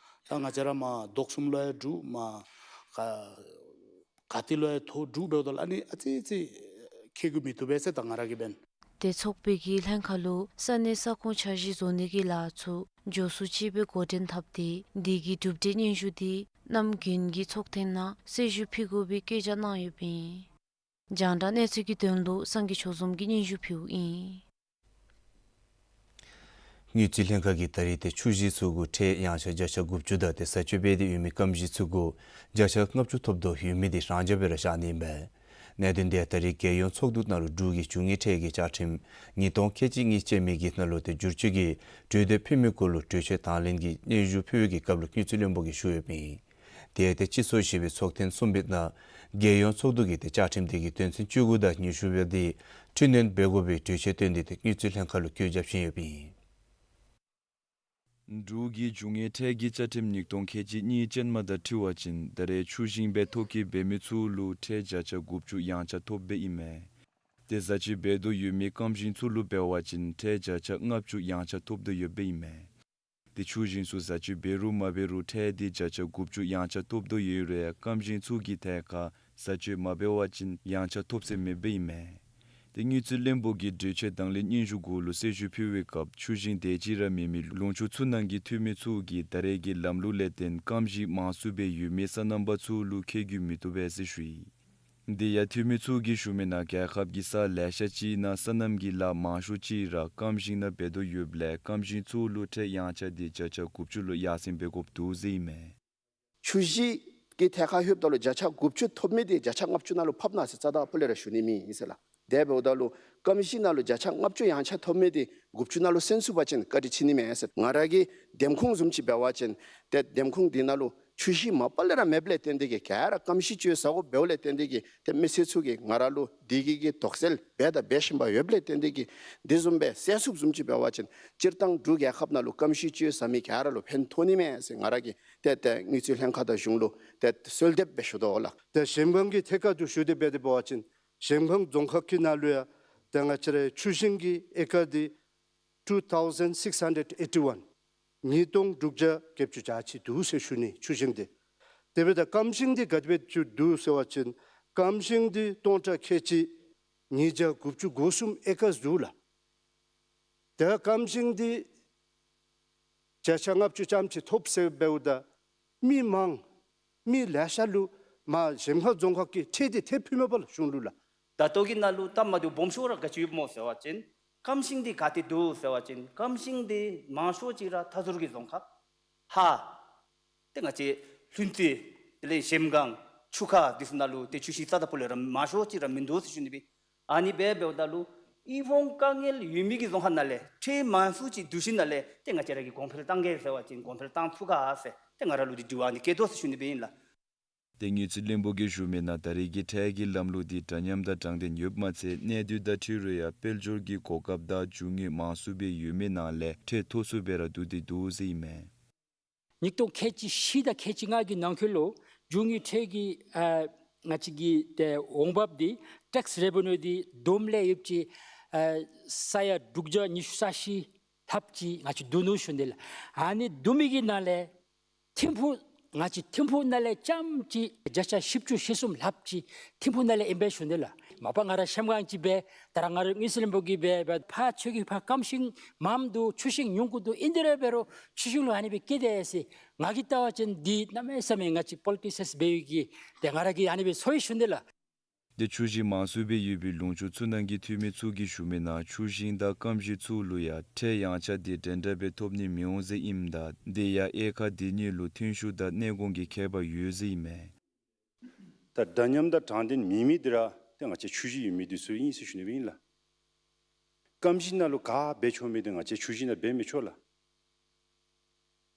ད་ང་བཅས་ར་མར་དོག་གསུམ་ལུ་ཡང་དྲུག་མར་ག་ག་ཏེ་ལུ་ཡང་མཐོ་དྲུག་འབདཝ་ད་ལུ་ཨ་ནི་ཨ་ཙི་ཙི་ཁེ་གུ་མི་བཏུབ་པས་ཟེར་ད་ང་ར་གིས་འབདན། ཏེ་ཚོགས་པའི་གི་ལྷན་ཁག་ལུ་ས་གནས་ས་ཁོངས་འཆར་གཞི་བཟོ་ནི་གི་ལཱ་ཚུ་མགྱོགས་སུ་ཅིག་སྦེ་འགོ་འདྲེན་འཐབ་སྟེ་དེ་གི་གྲུབ་འབྲས་སྙན་ཞུ་འདི་གནམ་དགུན་གྱི་ཚོགས་ཐེངས་ནང་གསལ་ཞུ་ཕུལ་དགོ་པའི་བཀོད་རྒྱ་གནང་ཡོདཔ་ཨིན། རྒྱང་བསྒྲགས་གནས་ཚུལ་གྱི་དོན་ལུ་སངས་རྒྱས་ཆོས་འཛོམས་ཀྱིས་སྙན་ཞུ་ཕུལཝ་ཨིན། དངུལ་རྩིས་ལྷན་ཁག་གིས་ད་རེས་ཏེ་ཆུ་ཞིང་ཚུ་གུ་ཁྲལ་ཡངས་ཆག་བརྒྱ་ཆ་དགུ་བཅུ་དང་ཏེ་བཟའ་སྤྱོད་འབད་དེ་ཡོད་མི་སྐམ་ཞིང་ཚུ་གུ་བརྒྱ་ཆ་ལྔ་བཅུ་ཐོབ་དོ་ཡོད་མི་འདི་རང་འཇགས་སྦེ་ར་བཞག་ནི་ཨིན་པས། གནད་དོན་འདི་ད་རེས་རྒྱལ་ཡོངས་ཚོགས་འདུ་ནང་ལུ་འབྲུག་གི་རྒྱུ་དངོས་ཁྲལ་གྱི་བཅའ་ཁྲིམས་ཉིས་སྟོང་ཁལ་གཅིག་གཉིས་ཅན་མའི་གི་ནང་ལུ་ཏེ་བསྒྱུར་བཅོས་ཀྱི་གྲོས་འདེབས་ཕུལ་མི་སྐོར་ལུ་གྲོས་ཆོད་དང་ལེན་གྱི་སྙན་ཞུ་ཕུལ་བའི་གི་སྐབས་ལུ་དངུལ་རྩིས་བློན་པོ་གིས་ཞུ་ཡོདཔ་ཨིན། དེ་ཡང་ཏེ་སྤྱི་ཚོགས་བཞི་པའི་ཚོགས་ཐེངས་གསུམ་པའི་ནང་རྒྱལ་ཡོངས་ཚོགས་འདུ་གིས་ཏེ་བཅའ་ཁྲིམས་དེ་གི་དོན་ཚན་བཅུ་དགུ་དང་ཉི་ཤུ་པ་འདི་འཕྲི་སྣོན་འབད་དགོ་པའི་གྲོས་ཆོད་བཏོན་ཏེ་ཏེ་དངུལ་རྩིས་ལྷན་ཁག་ལུ་བཀོད་རྒྱ་བྱིན་ཡོདཔ་ཨིན། འབྲུག་གི་རྒྱུ་དངོས་ཁྲལ་གྱི་བཅའ་ཁྲིམས་ཉིས་སྟོང་ཁལ་གཅིག་གཉིས་ཅན་མ་དང་འཁྲིལ་བ་ཅིན་ད་རེས་ཆུ་ཞིང་སྦེ་ཐོ་བཀོད་འབད་མི་ཚུ་ལུ་ཁྲལ་བརྒྱ་ཆ་དགུ་བཅུ་ཡངས་ཆག་ཐོབ་སྦེ་ཨིན་མས། ཏེ་བཟའ་སྤྱོད་འབད་དོ་ཡོད་མི་སྐམ་ཞིང་ཚུ་ལུ་འབད་བ་ཅིན་ཁྲལ་བརྒྱ་ཆ་ལྔ་བཅུ་ཡངས་ཆག་ཐོབ་དོ་ཡོདཔ་ཨིན་མས། ཏེ་ཆུ་ཞིང་ཚུ་བཟའ་སྤྱོད་འབད་རུང་མ་འབད་རུང་ཁྲལ་འདི་བརྒྱ་ཆ་དགུ་བཅུ་ཡངས་ཆག་ཐོབ་དོ་ཡོད་རུང་སྐམ་ཞིང་ཚུ་གིས་ཐད་ཀར་བཟའ་སྤྱོད་མ་འབད་བ་ཅིན་ཡངས་ཆག་ཐོབ་ས་མེདཔ་ཨིན་མས། ཏེ་དངུལ་རྩིས་བློན་པོ་གིས་གྲོས་ཆོད་དང་ལེན་སྙན་ཞུ་གུ་ལུ་གསལ་ཞུ་ཕུལ་བའི་སྐབས་ཆུ་ཞིང་དེ་ཅིག་ར་མེན་མི་ལུང་ཕྱོགས་ཚུ་ནང་གི་འཐུས་མི་ཚུ་གིས་ད་རེས་ཀྱི་ལམ་ལུགས་ལས་བརྟེན་སྐམ་ཞིང་མང་སུ་སྦེ་ཡོད་མི་སོ་ནམ་པ་ཚུ་ལུ་ཁེ་གྱུ་མི་བཏུབ་པས་ཟེར་ཞུ་ཡི། དེ་ཡང་འཐུས་མི་ཚུ་གིས་ཞུ་མི་ནང་རྒྱལ་ཁབ་ཀྱི་ས་ལེ་ཤ་ཅིག་ནང་སོ་ནམ་གྱི་ལཱ་མང་ཤོས་ཅིག་ར་སྐམ་ཞིང་ནང་འབད་དོ་ཡོདཔ་ལས་སྐམ་ཞིང་ཚུ་ལུ་ཁྲལ་ཡངས་ཆག་འདི་བརྒྱ་ཆ་དགུ་བཅུ་ལུ་ཡར་སེང་འབད་དགོཔ་འདུག་ཟེར་ཨིན་མས། ཆུ་ཞིང་གི་ཐད་ཁར་ལྷོདཔ་ད་ལུ་བརྒྱ་ཆ་དགུ་བཅུ་ཐོབ་མི་འདི་བརྒྱ་ཆ་ལྔ་བཅུ་ནང་ལུ་ཕབ་གནང་ཟེར་རྩ་དང་སྤུ་ལས་ར་ཞུ་ནི་མེད་ཟེར་ལགས། དེ་འབདཝ་ད་ལུ་སྐམ་ཞིང་ནང་ལུ་བརྒྱ་ཆ་ལྔ་བཅུ་ཡངས་ཆག་ཐོབ་མི་འདི་དགུ་བཅུ་ནང་ལུ་སེང་ཚུགས་པ་ཅིན་བཀའ་དྲིན་ཆེ་ནི་མས་ཟེར། ང་ར་གི་འདེམས་ཁོངས་བཟུམ་ཅིག་འབད་བ་ཅིན་ཏེ་འདེམས་ཁོངས་འདི་ནང་ལུ་ཆུ་ཞིང་མ་པ་ལས་ར་མེདཔ་ལས་བརྟེན་ཏེ་གིས་ག་ར་སྐམ་ཞིང་སྤྱོད་ཟ་དགོཔ་འབདཝ་ལས་བརྟེན་ཏེ་གིས་ཏེ་མི་སེར་ཚུ་གིས་ང་ར་ལུ་དེ་གི་གི་དོགས་སེལ་འབད་དང་འབད་བཞིན་པ་ཡོདཔ་ལས་བརྟེན་ཏེ་གིས་དེ་བཟུམ་སྦེ་གསལ་ཚུགསཔ་བཟུམ་ཅིག་འབད་བ་ཅིན་སྤྱིར་བཏང་འབྲུག་རྒྱལ་ཁབ་ནང་ལུ་སྐམ་ཞིང་སྤྱོད་ཟ་མི་ག་ར་ལུ་ཕན་ཐོགས་ནི་མས་ཟེར་ང་ར་གིས་ཏེ་ཏེ་དངུལ་རྩིས་ལྷན་ཁག་དང་གཞུང་ལུ་ཏེ་གསོལ་འདེབས་སྦེ་ཞུ་དོ་ལགས། ཏེ་གཞན་ཕན་གྱི་ཐད་ཁར་དུ་ཞུ་དེ་འབད་དེ་འབད་བ་ཅིན་གཞན་ཕན་རྫོང་ཁག་གི་ནང་ལུ་ཡང་ཏེ་ང་བཅས་རའི་ཆུ་ཞིང་གི་ཨེ་ཀར་འདི་two thousand six hundred eighty one། ཉིས་སྟོང་དྲུག་བརྒྱ་བརྒྱད་ཅུ་གྱ་གཅིག་འདུག་ཟེར་ཞུ་ནི་ཆུ་ཞིང་འདི། དེ་འབདཝ་ད་སྐམ་ཞིང་འདི་ག་དེ་སྦེ་ཅིག་འདུག་ཟེར་བ་ཅིན་སྐམ་ཞིང་འདི་སྟོང་ཕྲག་ཁལ་གཅིག་ཉིས་བརྒྱ་དགུ་བཅུ་གོ་གསུམ་ཨེ་ཀར་འདུག་ལགས། ཏེ་སྐམ་ཞིང་འདི་ བརྒྱ་ཆ་ལྔ་བཅུ་ཙམ་ཅིག་ཐོབ་ཟེར་འབདཝ་ད་མི་མང་མི་ལེ་ཤ་ལུ་མར་གཞལམ་སྒང་རྫོང་ཁག་གི་ཁྲལ་འདི་ཐེབས་ཕུལ་མས་པ་ལགས་གཞུང་ལུ་ལགས། ད་ལྟོ་གི་ནང་ལུ་སྟབས་མ་བདེཝ་སྦོམ་ཤོས་ར་ག་ཅི་ཡོདཔ་སྨོ་ཟེར་བ་ཅིན་ཀམ་ཤིང་འདི་ག་ཏེ་འདུག་ཟེར་བ་ཅིན་ཀམ་ཤིང་འདི་མང་ཤོས་ཅིག་ར་མཐའ་ཟུར་གྱི་རྫོང་ཁག་ཧཱ་ཏེ་ང་བཅས་ལྷུན་རྩེ་དེ་ལས་གཞལམ་སྒང་ཆུ་ཁ་འདི་ཚུ་ནང་ལུ་ཏེ་ཆུ་ཤིང་ས་ད་པོ་ལས་ར་མང་ཤོས་ཅིག་ར་མིན་འདུག་ཟེར་ཞུ་ནི་སྦེ། ཨ་ནི་སྦེ་འབདཝ་ད་ལུ་དབུལ་ཕོངས་དཀའ་ངལ་ཡོད་མི་གི་རྫོང་ཁག་ནང་ལས་ཁྲལ་མང་སུ་ཅིག་བསྡུ་ཞིནམ་ལས་ཏེ་ང་བཅས་ར་གིས་གོང་འཕེལ་བཏང་གེ་ཟེར་བ་ཅིན་གོང་འཕེལ་བཏང་ཚུགས་ག་ཟེར་ཏེ་ང་ར་ལུ་འདི་དྲི་བ་ཨ་ནི་བཀོད་དོ་ཟེར་ཞུ་ནི་སྦེ་ཨིན་ལགས། ཏེ་དངུལ་རྩིས་བློན་པོ་གིས་ཞུ་མི་ནང་ད་རེས་ཀྱི་ཁྲལ་གྱི་ལམ་ལུགས་འདི་འདྲ་མཉམ་དང་དྲང་བདེན་ཡོདཔ་མ་ཚད་གནས་སྡུད་དང་འཁྲིལ་རུང་ཡང་དཔལ་འབྱོར་གྱི་གོ་སྐབས་དང་རྒྱུ་དངོས་མང་སུ་སྦེ་ཡོད་མི་ནང་ལས་ཁྲལ་མཐོ་སུ་སྦེ་ར་བསྡུ་སྟེ་འདུག་ཟེར་ཨིན་མས། ཉིས་སྟོང་ཁལ་གཅིག་བཞི་དང་ཁལ་གཅིག་ལྔ་གི་ནང་འཁོད་ལུ་རྒྱུ་དངོས་ཁྲལ་གྱི་ཨ་ང་བཅས་ཀྱི་ཏེ་འོང་འབབ་འདི་ཊེགསི་རེ་བེ་ནིའུ་འདི་བསྡོམས་ལས་ཡོདཔ་ཅིག་ཨ་ས་ཡ་དྲུག་བརྒྱ་ཉི་ཤུ་རྩ་བཞི་ལྷགཔ་ཅིག་ང་བཅས་བསྡུ་ནུག་ཞུ་ནི་ལགས། ཨ་ནི་བསྡུ་མི་གི་ནང་ལས་ཐིམ་ཕུག་ང་བཅས་ཐིམ་ཕུག་ནང་ལས་རྐྱངམ་ཅིག་བརྒྱ་ཆ་བཞི་བཅུ་ཞེ་གསུམ་ལྷགཔ་ཅིག་ཐིམ་ཕུག་ནང་ལས་ཨིན་པས་ཞུ་ནི་ལགས། མ་པ་ང་ར་གཞལམ་སྒང་ཅིག་སྦེ་ད་ར་ང་རའི་དངུལ་རྩིས་བློན་པོ་གིས་སྦེ་སྦེ་ཕར་ཁྱོད་ཀྱི་ཕར་ཀམ་ཤིང་མངམ་འདུག། ཆུ་ཤིང་ཉུང་ཀུ་འདུག། ཨིན་དེ་ར་འབད་རུང་ཆུ་ཤིང་ལུ་ཨ་ནི་སྦེ་བཀལ་དེས་ཟེར། ང་གིས་བལྟ་བ་ཅིན་འདི་གནམ་མེད་ས་མེད་ང་བཅས་པོ་ལི་ཊི་ཤཱནསི་འབད་བའི་གི་ཏེ་ང་ར་གིས་ཨ་ནི་སྦེ་ཚོར་ཡི་ཞུ་ནི་ལགས། ཏེ་ཆུ་ཤིང་མང་སུ་སྦེ་ཡོད་པའི་ལུང་ཕྱོགས་ཚུ་ནང་གི་འཐུས་མི་ཚུ་གིས་ཞུ་མི་ནང་ཆུ་ཤིང་དང་ཀམ་ཤིང་ཚུ་ལུ་ཡང་ཁྲལ་ཡངས་ཆག་འདི་འདྲན་འདྲ་སྦེ་ཐོབ་ནི་མི་འོང་ཟེར་ཨིནམ་ད་དེ་ཡང་དབྱེ་ཁག་འདི་གཉིས་ལུ་ཐོན་ཤུགས་དང་གནས་གོང་གི་ཁྱད་པར་ཡོད་ཟེར་ཨིན་མས། ད་འདྲ་མཉམ་དང་དྲང་བདེན་མེད་མི་འདི་ར་ཏེ་ང་བཅས་ཆུ་ཤིང་ཡོད་མི་འདི་ཚུ་ཨིན་ཟེར་ཞུ་ནི་སྦེ་ཨིན་ལགས། ཀམ་ཤིང་ནང་ལུ་ག་འབད་ཆོག་མི་འདི་ང་བཅས་ཆུ་ཤིང་ནང་འབད་མི་ཆོག་ལགས།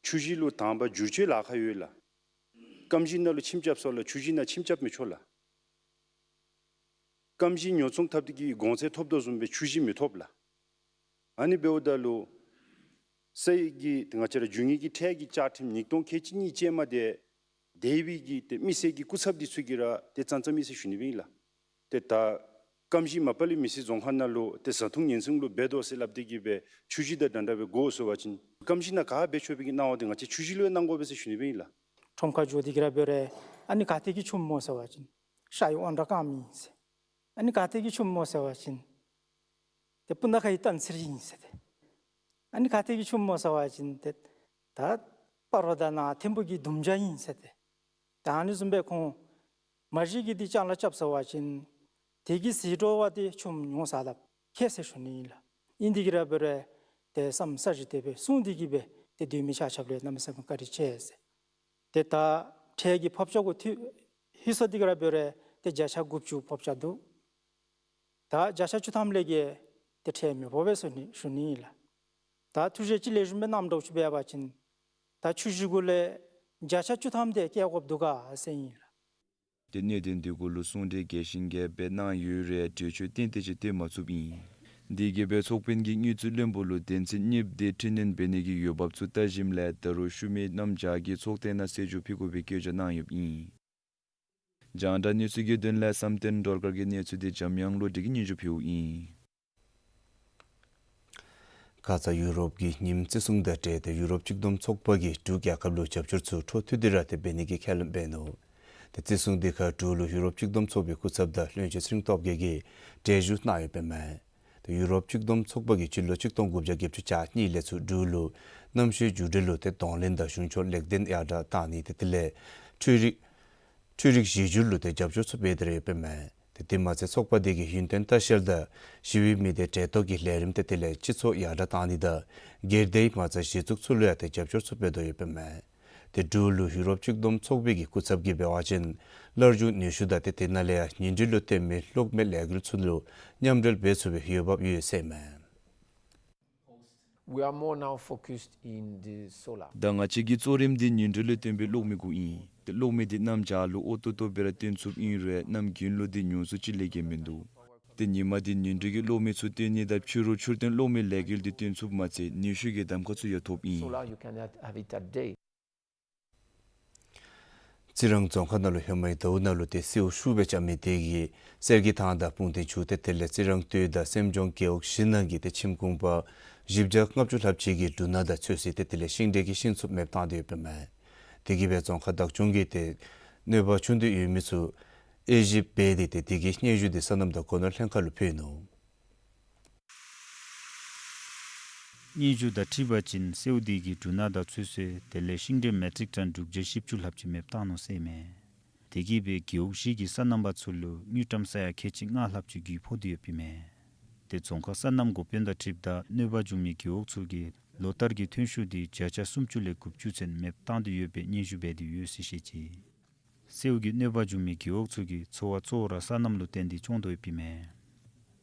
ཆུ་ཤིང་ལུ་དང་པ་བསྒྱུར་བཅོས་ལཱ་ཁག་ཡོད་ལགས། ཀམ་ཤིང་ནང་ལུ་ཁྱིམ་རྐྱབ་སོང་ལགས། ཆུ་ཤིང་ནང་ཁྱིམ་རྐྱབ་མི་ཆོག་ལགས། ཀམ་ཤིང་ཉོ་ཚོང་འཐབ་སྟེ་གི་གོང་ཚད་ཐོབ་དོ་བཟུམ་སྦེ་ཆུ་ཤིང་མི་ཐོབ་ལགས། ཨ་ནི་འབདཝ་ད་ལུ་ས་གི་ང་བཅས་ར་རྒྱུ་དངོས་ཀྱི་ཁྲལ་གྱི་བཅའ་ཁྲིམས་ཉིས་སྟོང་ཁལ་གཅིག་གཉིས་ཅན་མ་འདི་དེ་སྦེ་གི་ཏེ་མི་སེར་གྱི་སྐུ་ཚབ་འདི་ཚུ་གིས་ར་ཏེ་བརྩམ་བརྩམ་ཨིན་ཟེར་ཞུ་ནི་སྦེ་ཨིན་ལགས། ཏེ་ད་ཀམ་ཤིང་མ་པ་ལས་མི་སེར་རྫོང་ཁག་ནང་ལུ་ཏེ་བཟའ་འཐུང་ཉེན་སྲུང་ལུ་འབད་དོ་ཟེར་སླབ་སྟེ་གི་སྦེ་ཆུ་ཤིང་དང་འདྲན་འདྲ་སྦེ་དགོ་ཟེར་བ་ཅིན་ཀམ་ཤིང་ནང་ག་འབད་ཆོག་པའི་གི་གནང་བ་འདི་ང་བཅས་ཆུ་ཤིང་ལུ་ཡང་གནང་དགོ་པས་ཟེར་ཞུ་ནི་སྦེ་ཨིན་ལགས། ཁྲོམ་ཁར་འགྱོ་སྟེ་གི་ར་འབད་རུང་ཨ་ནི་ག་ཏེ་གིས་ཁྱུམ་སྨོ་ཟེར་བ་ཅིན་ཤ་ཡི་དབང་དྲག་རྐངམ་ཨིན་ཟེར། ཨ་ནི་ག་ཏེ་གིས་ཁྱུམ་སྨོ་ཟེར་བ་ཅིན་ཏེ་སྤུ་ན་ཁ་ཡི་སྟན་ཚེར་ཨིན་ཟེར་ཏེ། ཨ་ནི་ག་ཏེ་གིས་ཁྱུམ་སྨོ་ཟེར་བ་ཅིན་ཏེ་ད་སྤ་རོ་དང་ནཱ་ཐིམ་ཕུག་གི་དུམ་བརྒྱ་ཨིན་ཟེར་ཏེ། ད་ཨ་ནི་བཟུམ་སྦེ་ཁོང་མ་གཞི་གི་འདི་ཅ་ལ་རྐྱབ་ཟེར་བ་ཅིན་དེ་གིས་ཟད་འགྲོ་བ་འདི་ཁྱུམ་ཉོ་ས་ལུ་ཁེ་ཟེར་ཞུ་ནི་ཨིན་ལགས། ཨིན་ཏེ་གི་ར་འབད་རུང་ཏེ་སམ་ས་ཅིག་དེ་སྦེ་གསུངས་ཏེ་གི་སྦེ་ཏེ་སྡོད་མི་ཆ་ཁྱབ་ལུ་གནམ་མེད་ས་མེད་བཀའ་དྲིན་ཆེ་ཟེར། ཏེ་ད་ཁྲལ་གྱི་ཕབ་ཆག་གུ་ཐུག་ལྷོད་སོང་སྟེ་གི་ར་འབད་རུང་ཏེ་བརྒྱ་ཆ་དགུ་བཅུ་ཕབ་ཆག་འདུག། ད་བརྒྱ་ཆ་བཅུ་ཐམ་ལས་བརྒལ་ཏེ་ཁྲལ་མི་ཕབ་པས་ཟེར་ཞུ་ནི་ཨིན་ལགས། ད་ཐུགས་རྗེ་ཅིག་ལེགས་ཤོམ་སྦེ་གནངམ་འདྲཝ་ཅིག་འབད་བ་ཅིན་ད་ཆུ་ཤིང་གུ་ལས་བརྒྱ་ཆ་བཅུ་ཐམ་དེ་བཀལ་དགོཔ་འདུག་ག་ཟེར་ཨིན་ལགས། ཏེ་གནད་དོན་འདི་གུ་ལུ་གསུང་གྲོས་རྒྱས་ཤིང་རྒྱས་སྦེ་གནང་ཡོད་རུང་གྲོས་ཆོད་ཏན་ཏན་ཅིག་བཏོན་མ་ཚུགསཔ་ཨིན། དེ་གིས་སྦེ་ཚོགས་དཔོན་གྱིས་དངུལ་རྩིས་བློན་པོ་ལུ་དོན་ཚན་གཉིས་པོ་འདི་འཕྲི་སྣོན་འབད་ནི་གི་འོས་འབབ་ཚུ་བལྟ་ཞིནམ་ལས་ད་རུང་ཤུལ་མའི་གནམ་བྱཱར་གྱི་ཚོགས་ཐེངས་ནང་གསལ་འགྱུར་ཕུལ་དགོ་པའི་བཀོད་རྒྱ་གནང་ཡོདཔ་ཨིན། རྒྱང་བསྒྲགས་གནས་ཚུལ་གྱི་དོན་ལས་བསམ་གཏན་སྒྲོལ་དཀར་གྱི་གནས་ཚུལ་འདི་འཇམ་དབྱངས་བློ་གྲོས་ཀྱིས་སྙན་ཞུ་ཕུལཝ་ཨིན། ཁ་ཙ་ཡུ་རོབ་ཀྱི་ཉིནམ་བརྩི་སྲུང་དང་འབྲེལ་ཏེ་ཡུ་རོབ་གཅིག་བསྡོམས་ཚོགས་པ་གིས་འབྲུག་རྒྱལ་ཁབ་ལུ་རྒྱབ་སྐྱོར་ཚུ་འཕྲོ་མཐུད་དེ་ར་ཏེ་འབད་ནི་གི་ཁས་ལེན་འབད་ནུག། ཏེ་བརྩི་སྲུང་འདི་ཁར་འབྲུག་ལུ་ཡུ་རོབ་གཅིག་བསྡོམས་ཚོགས་པའི་སྐུ་ཚབ་དང་བློན་ཆེན་ཚེ་རིང་སྟོབས་རྒྱས་ཀྱིས་གྲལ་བཞུགས་གནང་ཡོདཔ་མས། ཏེ་ཡུ་རོབ་གཅིག་བསྡོམས་ཚོགས་པ་གིས་སྤྱི་ལོ་གཅིག་སྟོང་དགུ་བརྒྱ་བརྒྱད་ཅུ་གྱ་གཉིས་ལས་ཚུར་འབྲུག་ལུ་གནམ་གཤིས་འགྱུར་འགྲོས་ལུ་ཏེ་གདོང་ལེན་དང་གཞུང་ཕྱོགས་ལེགས་ལྡན་ཡར་དྲག་བཏང་ནི་ཏེ་དེ་ལས་འཕྲུལ་རིག་འཕྲུལ་རིག་གཞི་འགྱུར་ལུ་ཏེ་རྒྱབ་སྐྱོར་ཚུ་འབད་དེ་ར་ཡོདཔ་མས། ཏེ་དེ་མ་ཚད་ཚོགས་པ་དེ་གིས་ཡུན་བརྟན་ལྟ་བཤལ་དང་ཞི་བའི་མི་སྡེ་གྲལ་གཏོགས་ཀྱི་ལས་རིམ་ཏེ་དེ་ལས་སྤྱི་ཚོགས་ཡར་དྲག་བཏང་ནི་དང་སྒེར་སྡེའི་མ་རྩ་གཞི་བཙུགས་ཚུ་ལུ་ཡང་ཏེ་རྒྱབ་སྐྱོར་ཚུ་འབད་དོ་ཡོདཔ་མས། ཏེ་འབྲུག་ལུ་ཡུ་རོབ་གཅིག་བསྡོམས་ཚོགས་པའི་གི་སྐུ་ཚབ་ཀྱིས་འབད་བ་ཅིན་སླར་འབྱུང་ནུས་ཤུགས་དང་ཏེ་དེ་ནང་ལས་ཡང་ཉིང་འགྲིག་ལུ་བརྟེན་མི་གློག་མེ་ལས་འགུལ་ཚུ་ལུ་མཉམ་འབྲེལ་འབད་ཚུགས་པའི་འོས་འབབ་ཡོད་ཟེར་མས། We are more now focused in the solar. ད་ང་བཅས་ཀྱི་གཙོ་རིམ་འདི་ཉིང་འགྲིག་ལུ་བརྟེན་པའི་གློག་མེ་གུ་ཨིན། ཏེ་གློག་མེ་འདི་གནམ་བྱཱར་ལུ་ཨོ་ཏོག་ཏོ་སྦེ་ར་བཏོན་ཚུགསཔ་ཨིན་རུང་གནམ་དགུན་ལུ་འདི་ཉུང་སུ་ཅིག་ལས་བརྒལ་མིན་འདུག། ཏེ་ཉིན་མ་འདི་ཉིང་འགྲིག་གི་གློག་མེ་ཚུ་བཏོན་ནི་དང་ཕྱི་རུ་ཕྱིར་བཏོན་གློག་མེ་ལས་འགུལ་འདི་བཏོན་ཚུགསཔ་མ་ཚད་ནུས་ཤུགས་ཀྱི་གདམ་ཁ་ཚུ་ཡང་ཐོབ་ཨིན། Solar, you can have it at day. རྩི་རང་རྫོང་ཁག་ནང་ལུ་ཧེ་མའི་ཟླཝ་ནང་ལུ་ཏེ་སེརཝ་ཤུགས་སྦེ་རྐྱབ་མི་དེ་གིས་གསེར་གྱི་ཐང་དང་སྤུངས་ཐང་ཆུ་ཏེ་དེ་ལས་རྩི་རང་སྟོད་དང་སེམས་ལྗོངས་རྒེད་འོག་བཞི་ནང་གི་ཏེ་ཁྱིམ་གུང་པ་བཞི་བརྒྱ་ལྔ་བཅུ་ལྷགཔ་ཅིག་གི་འབྲུ་སྣ་དང་ཚོད་བསྲེ་ཏེ་དེ་ལས་ཤིང་འབྲས་ཀྱི་ཤིང་འཚུབ་མེདཔ་བཏང་སྟེ་ཡོདཔ་མས། དེ་གིས་སྦེ་རྫོང་ཁག་བདག་སྐྱོང་གིས་ཏེ་གནོད་པ་བྱུང་སྟེ་ཡོད་མི་ཚུ་དབྱེ་ཞིབ་འབད་དེ་ཏེ་དེ་གི་སྙན་ཞུ་འདི་སོ་ནམ་དང་སྒོ་ནོར་ལྷན་ཁག་ལུ་ཕུལ་ནུག། སྙན་ཞུ་དང་འཁྲིལ་བ་ཅིན་གསལཝ་དེ་གིས་འབྲུ་སྣ་དང་ཚོད་བསྲེ་དེ་ལས་ཤིང་འབྲས་མེ་ཊིག་ཊོན་དྲུག་བརྒྱ་བཞི་བཅུ་ལྷགཔ་ཅིག་མེདཔ་བཏང་ནུག་ཟེར་མས། དེ་གིས་སྦེ་རྒེད་འོག་བཞི་གི་སོ་ནམ་པ་ཚུ་ལུ་དངུལ་ཀྲམ་ས་ཡ་ཁལ་གཅིག་ལྔ་ལྷགཔ་ཅིག་རྒུད་ཕོག་སྟེ་ཡོདཔ་ཨིན་མས། དེ་རྫོང་ཁག་སོ་ནམ་འགོ་དཔོན་དང་འཁྲིལཝ་ད་གནོད་པ་བྱུང་མི་རྒེད་འོག་ཚུ་གི་ལོ་ལྟར་གྱི་ཐོན་ཤུགས་དེ་བརྒྱ་ཆ་སུམ་ཅུ་ལས་དགུ་བཅུ་ཚུན་མེདཔ་བཏང་སྟེ་ཡོད་པའི་སྙན་ཞུ་འབད་དེ་ཡོད་ཟེར་བཤད་ཅི། གསལཝ་གིས་གནོད་པ་བྱུང་མི་རྒེད་འོག་ཚུ་གི་འཚོ་བ་གཙོ་བོ་ར་སོ་ནམ་ལུ་བརྟེན་ཏེ་སྐྱོང་དོ་ཡོདཔ་ཨིན་མས།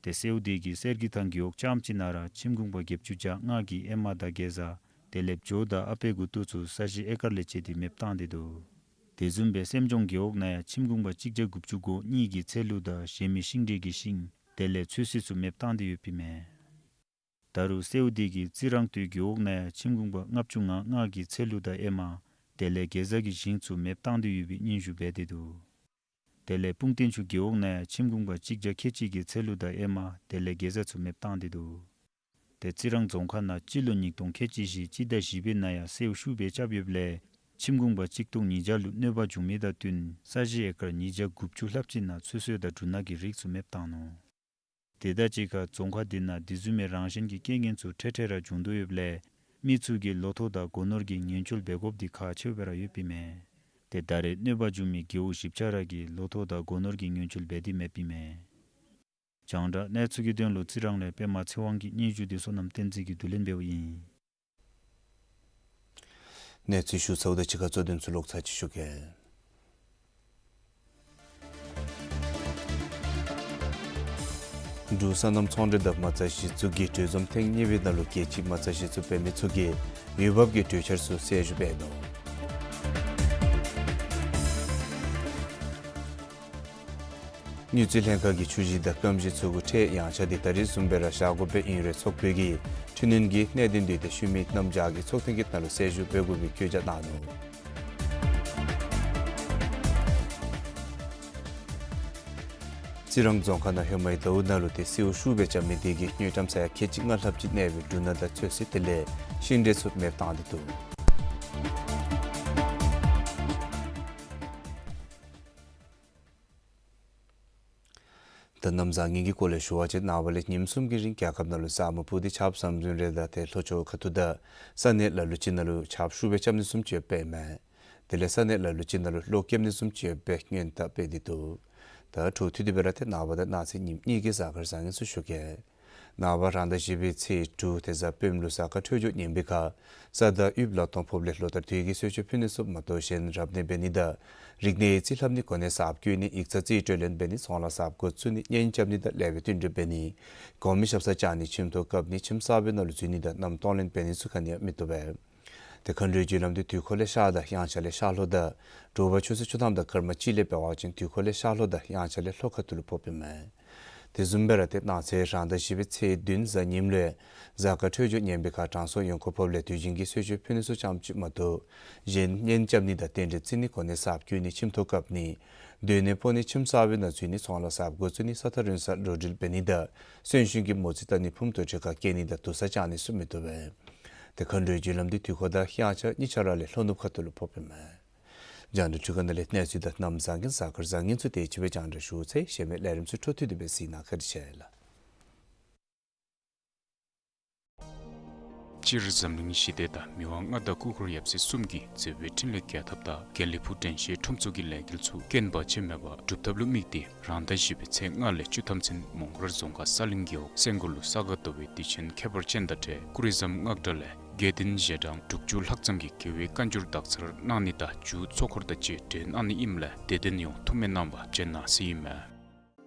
དེ་གསལཝ་དེ་གིས་གསེར་གྱི་ཐང་རྒེད་འོག་རྐྱངམ་གཅིག་ནང་ར་ཁྱིམ་གུང་པ་བརྒྱད་ཅུ་གྱ་ལྔ་གི་ཨེ་མ་དང་གེ་ཛ་དེ་ལས་བྱོ་དང་ཨ་པལ་མགུ་ཏོ་ཚུ་ས་གཞི་ཨེ་ཀར་ལས་བཅད་དེ་མེདཔ་བཏང་སྟེ་འདུག། དེ་བཟུམ་སྦེ་སེམས་ལྗོངས་རྒེད་འོག་ནང་ཡང་ཁྱིམ་གུང་པ་གཅིག་བརྒྱ་དགུ་བཅུ་གོ་གཉིས་ཀྱི་ཚལ་ལུ་དང་གཞན་མི་ཤིང་འབྲས་ཀྱི་ཤིང་དེ་ལས་ཚོད་བསྲེ་ཚུ་མེདཔ་བཏང་སྟེ་ཡོདཔ་ཨིན་མས། ད་རུང་གསལཝ་དེ་གིས་རྩི་རང་སྟོད་རྒེད་འོག་ནང་ཡང་ཁྱིམ་གུང་པ་ལྔ་བཅུ་ང་ལྔ་གི་ཚལ་ལུ་དང་ཨེ་མ་དེ་ལས་གེ་ཛ་གི་ཞིང་ཚུ་མེདཔ་བཏང་སྟེ་ཡོད་པའི་སྙན་ཞུ་འབད་དེ་འདུག། དེ་ལས་སྤུངས་བསྟན་ཆུ་རྒེད་འོག་ནང་ཡང་ཁྱིམ་གུང་པ་གཅིག་བརྒྱ་ཁལ་གཅིག་གི་ཚལ་ལུ་དང་ཨེ་མ་དེ་ལས་གེ་ཛ་ཚུ་མེདཔ་བཏང་སྟེ་འདུག། དེ་རྩི་རང་རྫོང་ཁག་ནང་སྤྱི་ལོ་ཉིས་སྟོང་ཁལ་གཅིག་བཞི་སྤྱི་ཟླ་བཞི་པའི་ནང་ཡང་གསལཝ་ཤུགས་སྦེ་རྐྱབ་ཡོདཔ་ལས་ཁྱིམ་གུང་པ་གཅིག་སྟོང་ཉིས་བརྒྱ་ལུ་གནོད་པ་བྱུང་མི་དང་བསྟུན་ས་གཞི་ཨེ་ཀར་ཉིས་བརྒྱ་དགུ་བཅུ་ལྷགཔ་ཅིག་ནང་ཚོད་བསྲེ་དང་འབྲུ་སྣ་གི་རིགས་ཚུ་མེདཔ་བཏང་ནུག། དེ་དང་གཅིག་ཁར་རྫོང་ཁག་དེ་ནང་དེ་བཟུམ་མའི་རང་བཞིན་གྱི་རྐྱེན་ངན་ཚུ་འཕྲལ་འཕྲལ་ར་འབྱུང་དོ་ཡོདཔ་ལས་མི་ཚུ་གིས་ལོ་ཐོག་དང་སྒོ་ནོར་གྱི་ཉེན་བཅོལ་འབད་དགོཔ་དེ་ཁག་ཆེཝ་སྦེ་ར་ཡོདཔ་ཨིན་མས། དེ་ད་རེས་གནོད་པ་བྱུང་མི་རྒེད་འོག་བཞི་ཆ་ར་གིས་ལོ་ཐོག་དང་སྒོ་ནོར་གྱི་ཉེན་བཅོལ་འབད་དེ་མེདཔ་ཨིན་མས། རྒྱང་བསྒྲགས་གནས་ཚུལ་གྱི་དོན་ལུ་རྩི་རང་ལས་པདྨ་ཚེ་དབང་གི་སྙན་ཞུ་དེ་བསོད་ནམས་བསྟན་འཛིན་གྱིས་བསྡུ་ལེན་འབདཝ་ཨིན། གནས་ཚུལ་ཞུ་ཚརཝ་དང་གཅིག་ཁར་གཙོ་དོན་ཚུ་ལོག་ཚར་ཅིག་ཞུ་གེ། འབྲུག་སོ་ནམ་ཚོང་འབྲེལ་དང་མ་རྩ་གཞི་བཙུགས་ཀྱི་གྲོས་འཛོམས་ཐེངས་གཉིས་པའི་ནང་ལུ་རྒྱལ་སྤྱིའི་མ་རྩ་གཞི་བཙུགས་འབད་མི་ཚུ་གིས་འོས་འབབ་ཀྱི་གྲོས་འཆར་ཚུ་གསལ་ཞུ་འབད་ནུག། དངུལ་རྩིས་ལྷན་ཁག་གིས་ཆུ་གཞི་དང་སྐམ་གཞི་ཚུ་གུ་ཁྲལ་ཡངས་ཆག་དེ་ད་རིས་བཟུམ་སྦེ་ར་བཞག་དགོ་པའི་ཨིན་རུང་ཚོགས་པའི་གི་འཕྲི་སྣོན་གྱི་གནད་དོན་དེ་ཏེ་ཤུལ་མའི་གནམ་བྱཱར་གྱི་ཚོགས་ཐེངས་ཀྱི་ནང་ལུ་གསལ་ཞུ་འབད་དགོ་པའི་བཀོད་རྒྱ་གནང་ནུག། རྩི་རང་རྫོང་ཁག་ནང་ཧེ་མའི་ཟླཝ་ནང་ལུ་ཏེ་གསལཝ་ཤུགས་སྦེ་རྐྱབ་མི་དེ་གིས་དངུལ་ཀྲམ་ས་ཡ་ཁལ་གཅིག་ལྔ་ལྷགཔ་ཅིག་གནས་པའི་འབྲུ་སྣ་དང་ཚོད་བསྲེ་དེ་ལས་ཤིང་འབྲས་ཚུ་མེདཔ་བཏང་སྟེ་འདུག། ད་གནམ་བཟང་ངན་གྱི་སྐོར་ལས་ཞུ་བ་ཅིན་ནངས་པ་ལས་ཉིནམ་གསུམ་གྱི་རིང་རྒྱལ་ཁབ་ནང་ལུ་ཟབ་མོ་སྤུ་ལྡེ་ཆརཔ་ཟམ་ཟིམ་རེ་དང་ཏེ་ལྷོ་ཕྱོགས་ཁ་ཐུག་དང་ས་གནས་ལ་ལུ་ཅིག་ནང་ལུ་ཆརཔ་ཤུགས་སྦེ་རྐྱབ་ནི་བཟུམ་ཅིག་ཡོདཔ་ཨིན་མས། དེ་ལས་ས་གནས་ལ་ལུ་ཅིག་ནང་ལུ་གློག་རྐྱབ་ནི་བཟུམ་ཅིག་ཡོདཔ་སྦེ་སྔོན་བརྡ་སྤེལ་ཏེ་འདུག། ད་འཕྲོ་མཐུད་དེ་སྦེ་ར་ཏེ་ནངས་པ་དང་གནངས་ཚེ་ཉིནམ་གཉིས་ཀྱི་གཟའ་སྐར་བཟང་ངན་ཚུ་ཞུ་གེ། ནངས་པ་རང་ཟླ་བཞི་པའི་ཚེས་དྲུག་ཏེ་གཟའ་སྤེནམ་ལུ་གཟའ་སྐར་འཕྲོད་སྦྱོར་ངན་པའི་ཁར་ས་དང་དབུས་གླ་གཏོང་ཕོགཔ་ལས་ལོ་ལྟར་དུས་ཀྱི་གསོལ་མཆོད་ཕུལ་ནི་ཚུ་མ་གཏོགས་གཞན་རབ་གནས་འབད་ནི་དང་རིག་གནས་ཡིག་རྩིས་ལྷབ་ནི་གོ་གནས་གསརཔ་བསྐོ་ནི་ཡིག་ཚང་རྩིས་སྤྲོད་ལེན་འབད་ནི་ཚོང་ལཱ་གསརཔ་འགོ་བཙུགས་ནི་གཉེན་རྐྱབ་ནི་དང་ལེགས་པའི་བསྟུན་གྲོས་འབད་ནི་གོང་མའི་ཞབས་སར་བཅར་ནི་ཁྱིམ་ཐོག་བཀབ་ནི་ཁྱིམ་གསར་པའི་ནང་ལུ་འཛུལ་ནི་དང་མནའམ་གཏོང་ལེན་འབད་ནི་ཚུ་ག་ནི་ཡང་མི་བཏུབ་པས། ཏེ་མཁའ་འགྲོའི་རྒྱུ་ལམ་དེ་དུས་འཁོར་ལས་ཤར་དང་དབྱངས་འཆར་ལས་ཤར་ལྷོ་དང་དྲོ་པ་ཆུ་ཚོད་བཅུ་ཐམ་དང་སྐར་མ་གཅིག་ལས་འབད་བ་ཅིན་དུས་འཁོར་ལས་ཤར་ལྷོ་དང་དབྱངས་འཆར་ལས་ལྷོ་ཁ་ཐུག་ལུ་ཕོགཔ་ཨིན་མས། དེ་བཟུམ་སྦེ་ར་ཏེ་གནངས་ཚེ་རང་ཟླ་བཞི་པའི་ཚེས་བདུན་གཟའ་ཉིམ་ལུ་གཟའ་སྐར་འཕྲོད་སྦྱོར་ངན་པའི་ཁར་དྲང་སྲོང་ཡོང་ཁུངས་ཕོགཔ་ལས་དུས་རྒྱུན་གྱི་གསོལ་མཆོད་ཕུལ་ནི་ཚུ་ཙམ་ཅིག་མ་གཏོགས་གཞན་གཉེན་རྐྱབ་ནི་དང་རྟེན་འབྲེལ་བརྩི་ནི་གོ་གནས་གསརཔ་བསྐོ་ནི་ཁྱིམ་ཐོག་བཀབ་ནི་སྡོད་གནས་སྤོ་ནི་ཁྱིམ་གསར་པའི་ནང་འཛུལ་ནི་ཚོང་ལཱ་གསརཔ་འགོ་བཙུགས་ནི་ས་ཐག་རིང་སར་འགྲོ་འགྲུལ་འབད་ནི་དང་གསོན་གཤིན་གྱི་མོ་རྩིས་བལྟ་ནི་ཕུངམ་དོ་ཁྲི་ཁར་བསྐྱལ་ནི་དང་དུར་ས་བཅག་ནི་ཚུ་མི་བཏུབ་པས། ཏེ་མཁའ་འགྲོའི་རྒྱུ་ལམ་དེ་དུས་འཁོར་དང་དབྱངས་འཆར་གཉིས་ཆ་ར་ལས་ལྷོ་ནུབ་ཁ་ཐུག་ལུ་ཕོགཔ་ཨིན་མས། རྒྱང་བསྒྲགས་འཕྲུལ་ཁང་ནང་ལས་གནས་ཚུལ་དང་གནམ་བཟང་ངན་གཟའ་སྐར་བཟང་ངན་ཚུ་དེ་ཅིག་སྦེ་རྒྱང་བསྒྲགས་ཞུ་ཚར་ཡི། གཞན་མི་ལས་རིམ་ཚུ་འཕྲོ་མཐུད་དེ་སྦེ་གཟིགས་གནང། བཀའ་དྲིན་ཆེ་ལགས། སྤྱིར་འཛམ་གླིང་ཞི་བདེ་དང་མི་དབང་མངའ་བདག་སྐུ་འཁོར་ཡབ་སྲས་གསུམ་གྱི་མཛད་པའི་འཕྲིན་ལས་རྒྱས་ཐབས་དང་དགེ་ལེགས་ཕུག་དྲན་ཤེས་ཁྲོམ་ཚོགས་ཀྱི་ལས་འགུལ་ཚུ་རྐྱེན་བར་ཆད་མེད་པར་སྒྲུབ་ཐབས་ལུ་དམིགས་ཏེ་རང་ཟླ་བཞི་པའི་ཚེས་ལྔ་ལས་བཅུ་ཐམ་ཚུན་མོང་སྒར་རྫོང་ཁག་ས་གླིང་རྒེད་འོག་སེང་སྒོར་ལུ་ས་ག་ཟླ་བའི་དུས་ཆེན་ཁྱད་པར་ཅན་དང་འབྲེལ་ཀུ་རི་ཟམ་སྔགས་གྲྭ་ལས་དགེ་འདུན་ཞལ་གྲངས་དྲུག་ཅུ་ལྷག་ཙམ་གྱིས་རྒྱལ་བའི་བཀའ་འགྱུར་དག་ཚར་གནང་ནི་དང་མཇུག་ཚོགས་འཁོར་དང་བཅས་སྒྲོན་གནང་ནི་ཨིནམ་ལས་དད་ལྡན་ཡོངས་ཐུགས་སྨོན་གནང་བར་བྱོན་གནང་ཟེར་ཨིན་མས།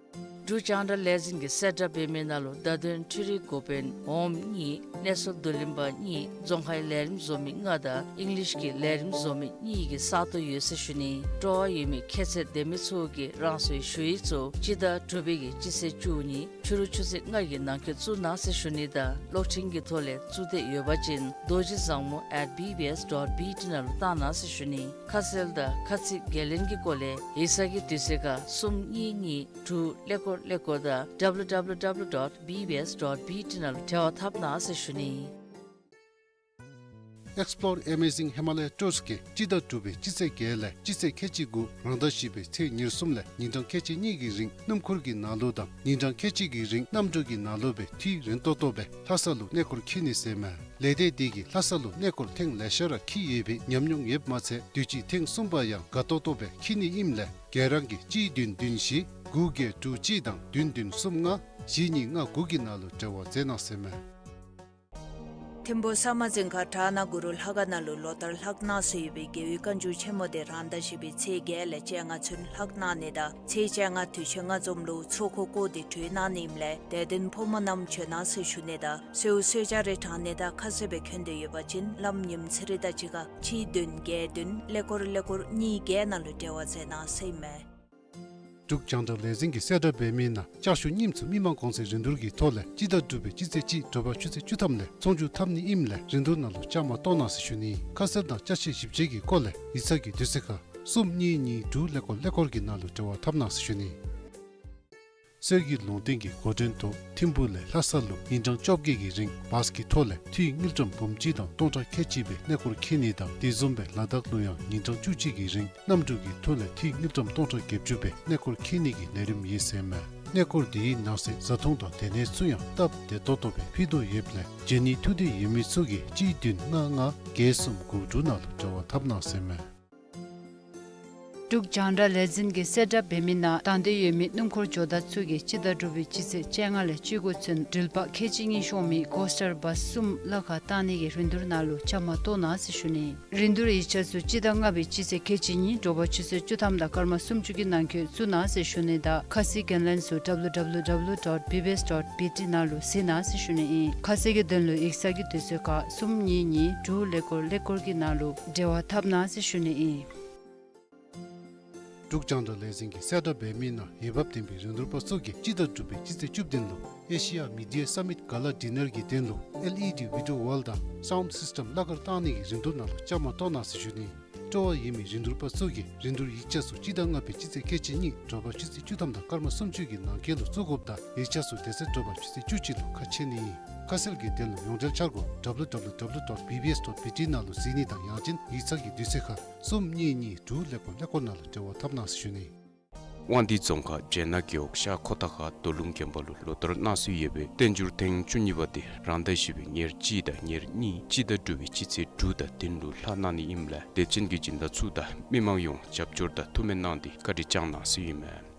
འབྲུག་རྒྱང་བསྒྲགས་ལས་འཛིན་གྱིས་གསལ་བསྒྲགས་འབད་མི་ནང་ལུ་བརྡ་དོན་འཕྲུལ་རིག་འགོ་དཔོན་འོགམ་གཉིས་གནས་ཚུལ་བསྡུ་ལེན་པ་གཉིས་རྫོང་ཁའི་ལས་རིམ་བཟོ་མི་ལྔ་དང་ཨིང་ལིཤ་གི་ལས་རིམ་བཟོ་མི་གཉིས་ཀྱི་ས་སྟོང་ཡོད་ཟེར་ཞུ་ནི། སྤྲོ་བ་ཡོད་མི་ཁྱད་ཚད་ལྡན་མི་ཚུ་གིས་རང་སོའི་ཞུ་ཡིག་ཚུ་སྤྱི་ཟླ་དྲུག་པའི་གི་སྤྱི་ཚེས་བཅུ་གཉིས་ཕྱི་རུ་ཆུ་ཚོད་ལྔ་གི་ནང་འཁོད་བཙུགས་གནང་ཟེར་ཞུ་ནི་དང་གློག་འཕྲིན་གྱི་ཐོག་ལས་བཙུགས་འདོད་ཡོད་པ་ཅིན་རྡོ་རྗེ་བཟང་མོ་at B B S dot B T ནང་ལུ་བཏང་གནང་ཟེར་ཞུ་ནི། ཁ་གསལ་དང་ཁ་ཚིག་འགན་ལེན་གྱི་སྐོར་ལས་ཡིག་ཚང་གི་དུས་ཚོད་ཁར་གསུམ་གཉིས་གཉིས་དྲུག་ཀླད་ཀོར་ཀླད་ཀོར་དང་W W W dot B B S dot B T ནང་ལུ་འབྲེལ་བ་འཐབ་གནང་ཟེར་ཞུ་ནི། Explore Amazing Himalaya Tours གིས་སྤྱི་ཟླ་དྲུག་པའི་སྤྱི་ཚེས་བརྒྱད་ལས་སྤྱི་ཚེས་ཁལ་གཅིག་དགུ་རང་ཟླ་བཞི་པའི་ཚེས་ཉེར་གསུམ་ལས་ཉིན་གྲངས་ཁལ་གཅིག་གཉིས་ཀྱི་རིང་སྣུམ་འཁོར་གྱི་ནང་ལུ་དང་ཉིན་གྲངས་ཁལ་གཅིག་གི་རིང་གནམ་གྲུ་གི་ནང་ལུ་སྦེ་འཐུས་རན་ཏོག་ཏོ་སྦེ་ལྷ་ས་ལུ་གནས་སྐོར་འཁྱིད་ནི་ཟེར་མས། ལས་སྡེ་འདི་གིས་ལྷ་ས་ལུ་གནས་སྐོར་ཐེངས་ལེ་ཤ་ར་འཁྱིད་ཡོད་པའི་ཉམས་མྱོང་ཡོདཔ་མ་ཚད་དུས་ཅི་ཐེངས་གསུམ་པ་ཡང་དགའ་ཏོག་ཏོ་སྦེ་འཁྱིད་ནི་ཨིནམ་ལས་ག་ར་གིས་གཅིག་བདུན་བདུན་བཞི་དགུ་བརྒྱད་དྲུག་གཅིག་དང་བདུན་བདུན་གསུམ་ལྔ་བཞི་གཉིས་ལྔ་དགུ་གི་ནང་ལུ་འབྲེལ་བ་མཛད་གནང་ཟེར་མས། ཐིམ་ཕུ་ས་མ་རྫིང་ཁ་བྲག་ནག་གུ་རུ་ལྷ་ཁང་ནང་ལུ་ལོ་ལྟར་ལྷག་གནང་སྲོལ་ཡོད་པའི་རྒྱལ་བའི་བཀའ་འགྱུར་ཆེན་མོ་དེ་རང་ཟླ་བཞི་པའི་ཚེས་བརྒྱད་ལས་བཅོ་ལྔ་ཚུན་ལྷག་གནང་ནི་དང་ཚེས་བཅོ་ལྔ་དུས་ཆེན་ལྔ་འཛོམས་ལུ་ཚོགས་འཁོར་བསྐོར་ཏེ་གྲོལ་གནང་ནི་ཨིནམ་ལས་དད་ལྡན་ཕོ་མོ་རྣམས་འབྱོན་གནང་ཟེར་ཞུ་ནི་དང་གསོལཝ་གསོལ་ཇ་རེ་དྲང་ནི་དང་ཁ་གསལ་སྦེ་འཁོད་དེ་ཡོད་པ་ཅིན་ལམ་ཉིནམ་ཚེས་རེ་དང་གཅིག་ཁར་གཅིག་བདུན་བརྒྱད་བདུན་ཀླད་ཀོར་ཀླད་ཀོར་གཉིས་བརྒྱད་ནང་ལུ་འབྲེལ་བ་མཛད་གནང་ཟེར་ཨིན་མས། འབྲུག་རྒྱང་བསྒྲགས་ལས་འཛིན་གྱིས་གསལ་བསྒྲགས་འབད་མི་ནང་ལྕགས་ཞུ་རྙིངམ་ཚུ་མི་མང་གོང་ཚད་རིན་བསྡུར་གྱི་ཐོག་ལས་སྤྱི་ཟླ་དྲུག་པའི་སྤྱི་ཚེས་གཅིག་དྲོ་པ་ཆུ་ཚོད་བཅུ་ཐམ་ལས་ཚོང་བསྒྱུར་འཐབ་ནི་ཨིནམ་ལས་རིན་བསྡུར་ནང་ལུ་བཅའ་མར་གཏོགས་གནང་ཟེར་ཞུ་ནི། ཁ་གསལ་དང་ཅ་ཆས་ཞིབ་དཔྱད་ཀྱི་སྐོར་ལས་ཡིག་ཚང་གི་དུས་ཚོད་ཁར་གསུམ་གཉིས་གཉིས་དྲུག་ཀླད་ཀོར་ཀླད་ཀོར་གྱི་ནང་ལུ་འབྲེལ་བ་འཐབ་གནང་ཟེར་ཞུ་ནི། གསེར་གྱི་ལུང་བསྟན་གྱིས་འགོ་འདྲེན་ཐོག་ཐིམ་ཕུ་ལས་ལྷ་ས་ལུ་ཉིན་གྲངས་བཅོ་བརྒྱད་ཀྱི་རིང་བཱས་ཀྱི་ཐོག་ལས་འཐུས་དངུལ་ཀྲམ་འབུམ་གཅིག་དང་སྟོང་ཕྲག་ཁལ་གཅིག་སྦེ་གནས་སྐོར་འཁྱིད་ནི་དང་དེ་བཟུམ་སྦེ་ལ་དྭགས་ལུ་ཡང་ཉིན་གྲངས་བཅུ་གཅིག་གི་རིང་གནམ་གྲུ་གི་ཐོག་ལས་འཐུས་དངུལ་ཀྲམ་སྟོང་ཕྲག་བརྒྱད་ཅུ་སྦེ་གནས་སྐོར་འཁྱིད་ནི་གི་ལས་རིམ་ཡོད་ཟེར་མས། གནས་སྐོར་དེའི་ནང་གསེས་བཟའ་འཐུང་དང་སྡོད་གནས་ཚུ་ཡང་སྟབས་བདེ་ཏོག་ཏོ་སྦེ་ཕུལ་དོ་ཡོདཔ་ལས་འབྱོན་ནིའི་ཐུགས་འདོད་ཡོད་མི་ཚུ་གིས་གཅིག་བདུན་ལྔ་ལྔ་བརྒྱད་གསུམ་དགུ་དྲུག་ནང་ལུ་འབྲེལ་བ་འཐབ་གནང་ཟེར་མས། འབྲུག་རྒྱང་བསྒྲགས་ལས་འཛིན་གྱིས་གསལ་བསྒྲགས་འབད་མི་ནང་དང་འདོད་ཡོད་མི་སྣུམ་འཁོར་ཇོ་བདག་ཚུ་གིས་སྤྱི་ཟླ་དྲུག་པའི་སྤྱི་ཚེས་བཅོ་ལྔ་ལས་བཅུ་དགུ་ཚུན་འགྲུལ་པ་ཁལ་གཅིག་གཉིས་ཤོང་མི་ཀོ་སི་ཊར་བཱས་གསུམ་གླ་ཁར་བཏང་ནི་གི་རིན་བསྡུར་ནང་ལུ་བཅའ་མར་གཏོགས་གནང་ཟེར་ཞུ་ནི། རིན་བསྡུར་ཡིག་ཆ་ཚུ་སྤྱི་ཟླ་ལྔ་པའི་སྤྱི་ཚེས་ཁལ་གཅིག་གཉིས་དྲོ་པ་ཆུ་ཚོད་བཅུ་ཐམ་དང་སྐར་མ་སུམ་ཅུ་གི་ནང་འཁོད་བཙུགས་གནང་ཟེར་ཞུ་ནི་དང་ཁ་གསལ་གྱི་ལན་ཚུ་W W W dot B B S dot B T ནང་ལུ་གཟིགས་གནང་ཟེར་ཞུ་ནི་ཨིན། ཁ་གསལ་གྱི་དོན་ལུ་ཡིག་ཚང་གི་དུས་ཚོད་ཁར་གསུམ་གཉིས་གཉིས་དྲུག་ཀླད་ཀོར་ཀླད་ཀོར་གྱི་ནང་ལུ་འབྲེལ་བ་འཐབ་གནང་ཟེར་ཞུ་ནི་ཨིན། འབྲུག་རྒྱང་བསྒྲགས་ལས་འཛིན་གྱིས་གསལ་བསྒྲགས་འབད་མི་ནང་འོས་འབབ་ལྡན་པའི་རིན་བསྡུར་པ་ཚུ་གིས་སྤྱི་ཟླ་དྲུག་པའི་སྤྱི་ཚེས་བཅུ་བདུན་ལུ་ཨེ་ཤི་ཡ་མི་ཌི་ཡ་སམ་མིཊ་ག་ལ་ཌི་ནར་གྱི་དོན་ལུ་ཨེལ་ཨི་ཌི་བི་ཌི་ཡོ་ཝཱལ་དང་སའུནཌ་སིསི་ཊེམ་གླ་ཁར་བཏང་ནི་གི་རིན་བསྡུར་ནང་ལུ་བཅའ་མར་གཏོགས་གནང་ཟེར་ཞུ་ནི། སྤྲོ་བ་ཡོད་མི་རིན་བསྡུར་པ་ཚུ་གིས་རིན་བསྡུར་ཡིག་ཆ་ཚུ་སྤྱི་ཟླ་ལྔ་པའི་སྤྱི་ཚེས་ཁལ་གཅིག་གཉིས་དྲོ་པ་ཆུ་ཚོད་བཅུ་ཐམ་དང་སྐར་མ་སུམ་ཅུ་གི་ནང་འཁོད་ལུ་བཙུགས་དགོཔ་དང་ཡིག་ཆ་ཚུ་དེ་ཚེ་དྲོ་པ་ཆུ་ཚོད་བཅུ་གཅིག་ལུ་ཁ་ཕྱེ་ནི་ཨིན། ཁ་གསལ་གྱི་དོན་ལུ་ཡོངས་འབྲེལ་འཆར་སྒོ་W W W dot B B S dot B T ནང་ལུ་གཟིགས་ནི་དང་ཡང་ཅིན་ཡིག་ཚང་གི་དུས་ཚོད་ཁར་གསུམ་གཉིས་གཉིས་དྲུག་ཀླད་ཀོར་ཀླད་ཀོར་ནང་ལུ་འབྲེལ་བ་འཐབ་གནང་ཟེར་ཞུ་ནི། དབང་འདུས་རྫོང་ཁག་སྦྱེད་ནག་རྒེད་འོག་ཤར་ཁོ་ཐང་ཁ་རྡོ་ལུང་དགོན་པ་ལུ་ལོ་ལྟར་གནང་སྲོལ་ཡོད་པའི་བསྟན་འགྱུར་ཐེངས་བཅུ་གཉིས་པ་དེ་རང་ཟླ་བཞི་པའི་ཉེར་གཅིག་དང་ཉེར་གཉིས་སྤྱི་ཟླ་དྲུག་པའི་སྤྱི་ཚེས་དྲུག་དང་བདུན་ལུ་ལྷག་གནང་ནི་ཨིནམ་ལས་དད་ཅན་གྱི་སྦྱིན་བདག་ཚུ་དང་མི་མང་ཡོངས་རྒྱབ་སྐྱོར་དང་ཐུགས་སྨོན་གནང་སྟེ་བཀའ་དྲིན་བསྐྱང་གནང་ཟེར་ཨིན་མས།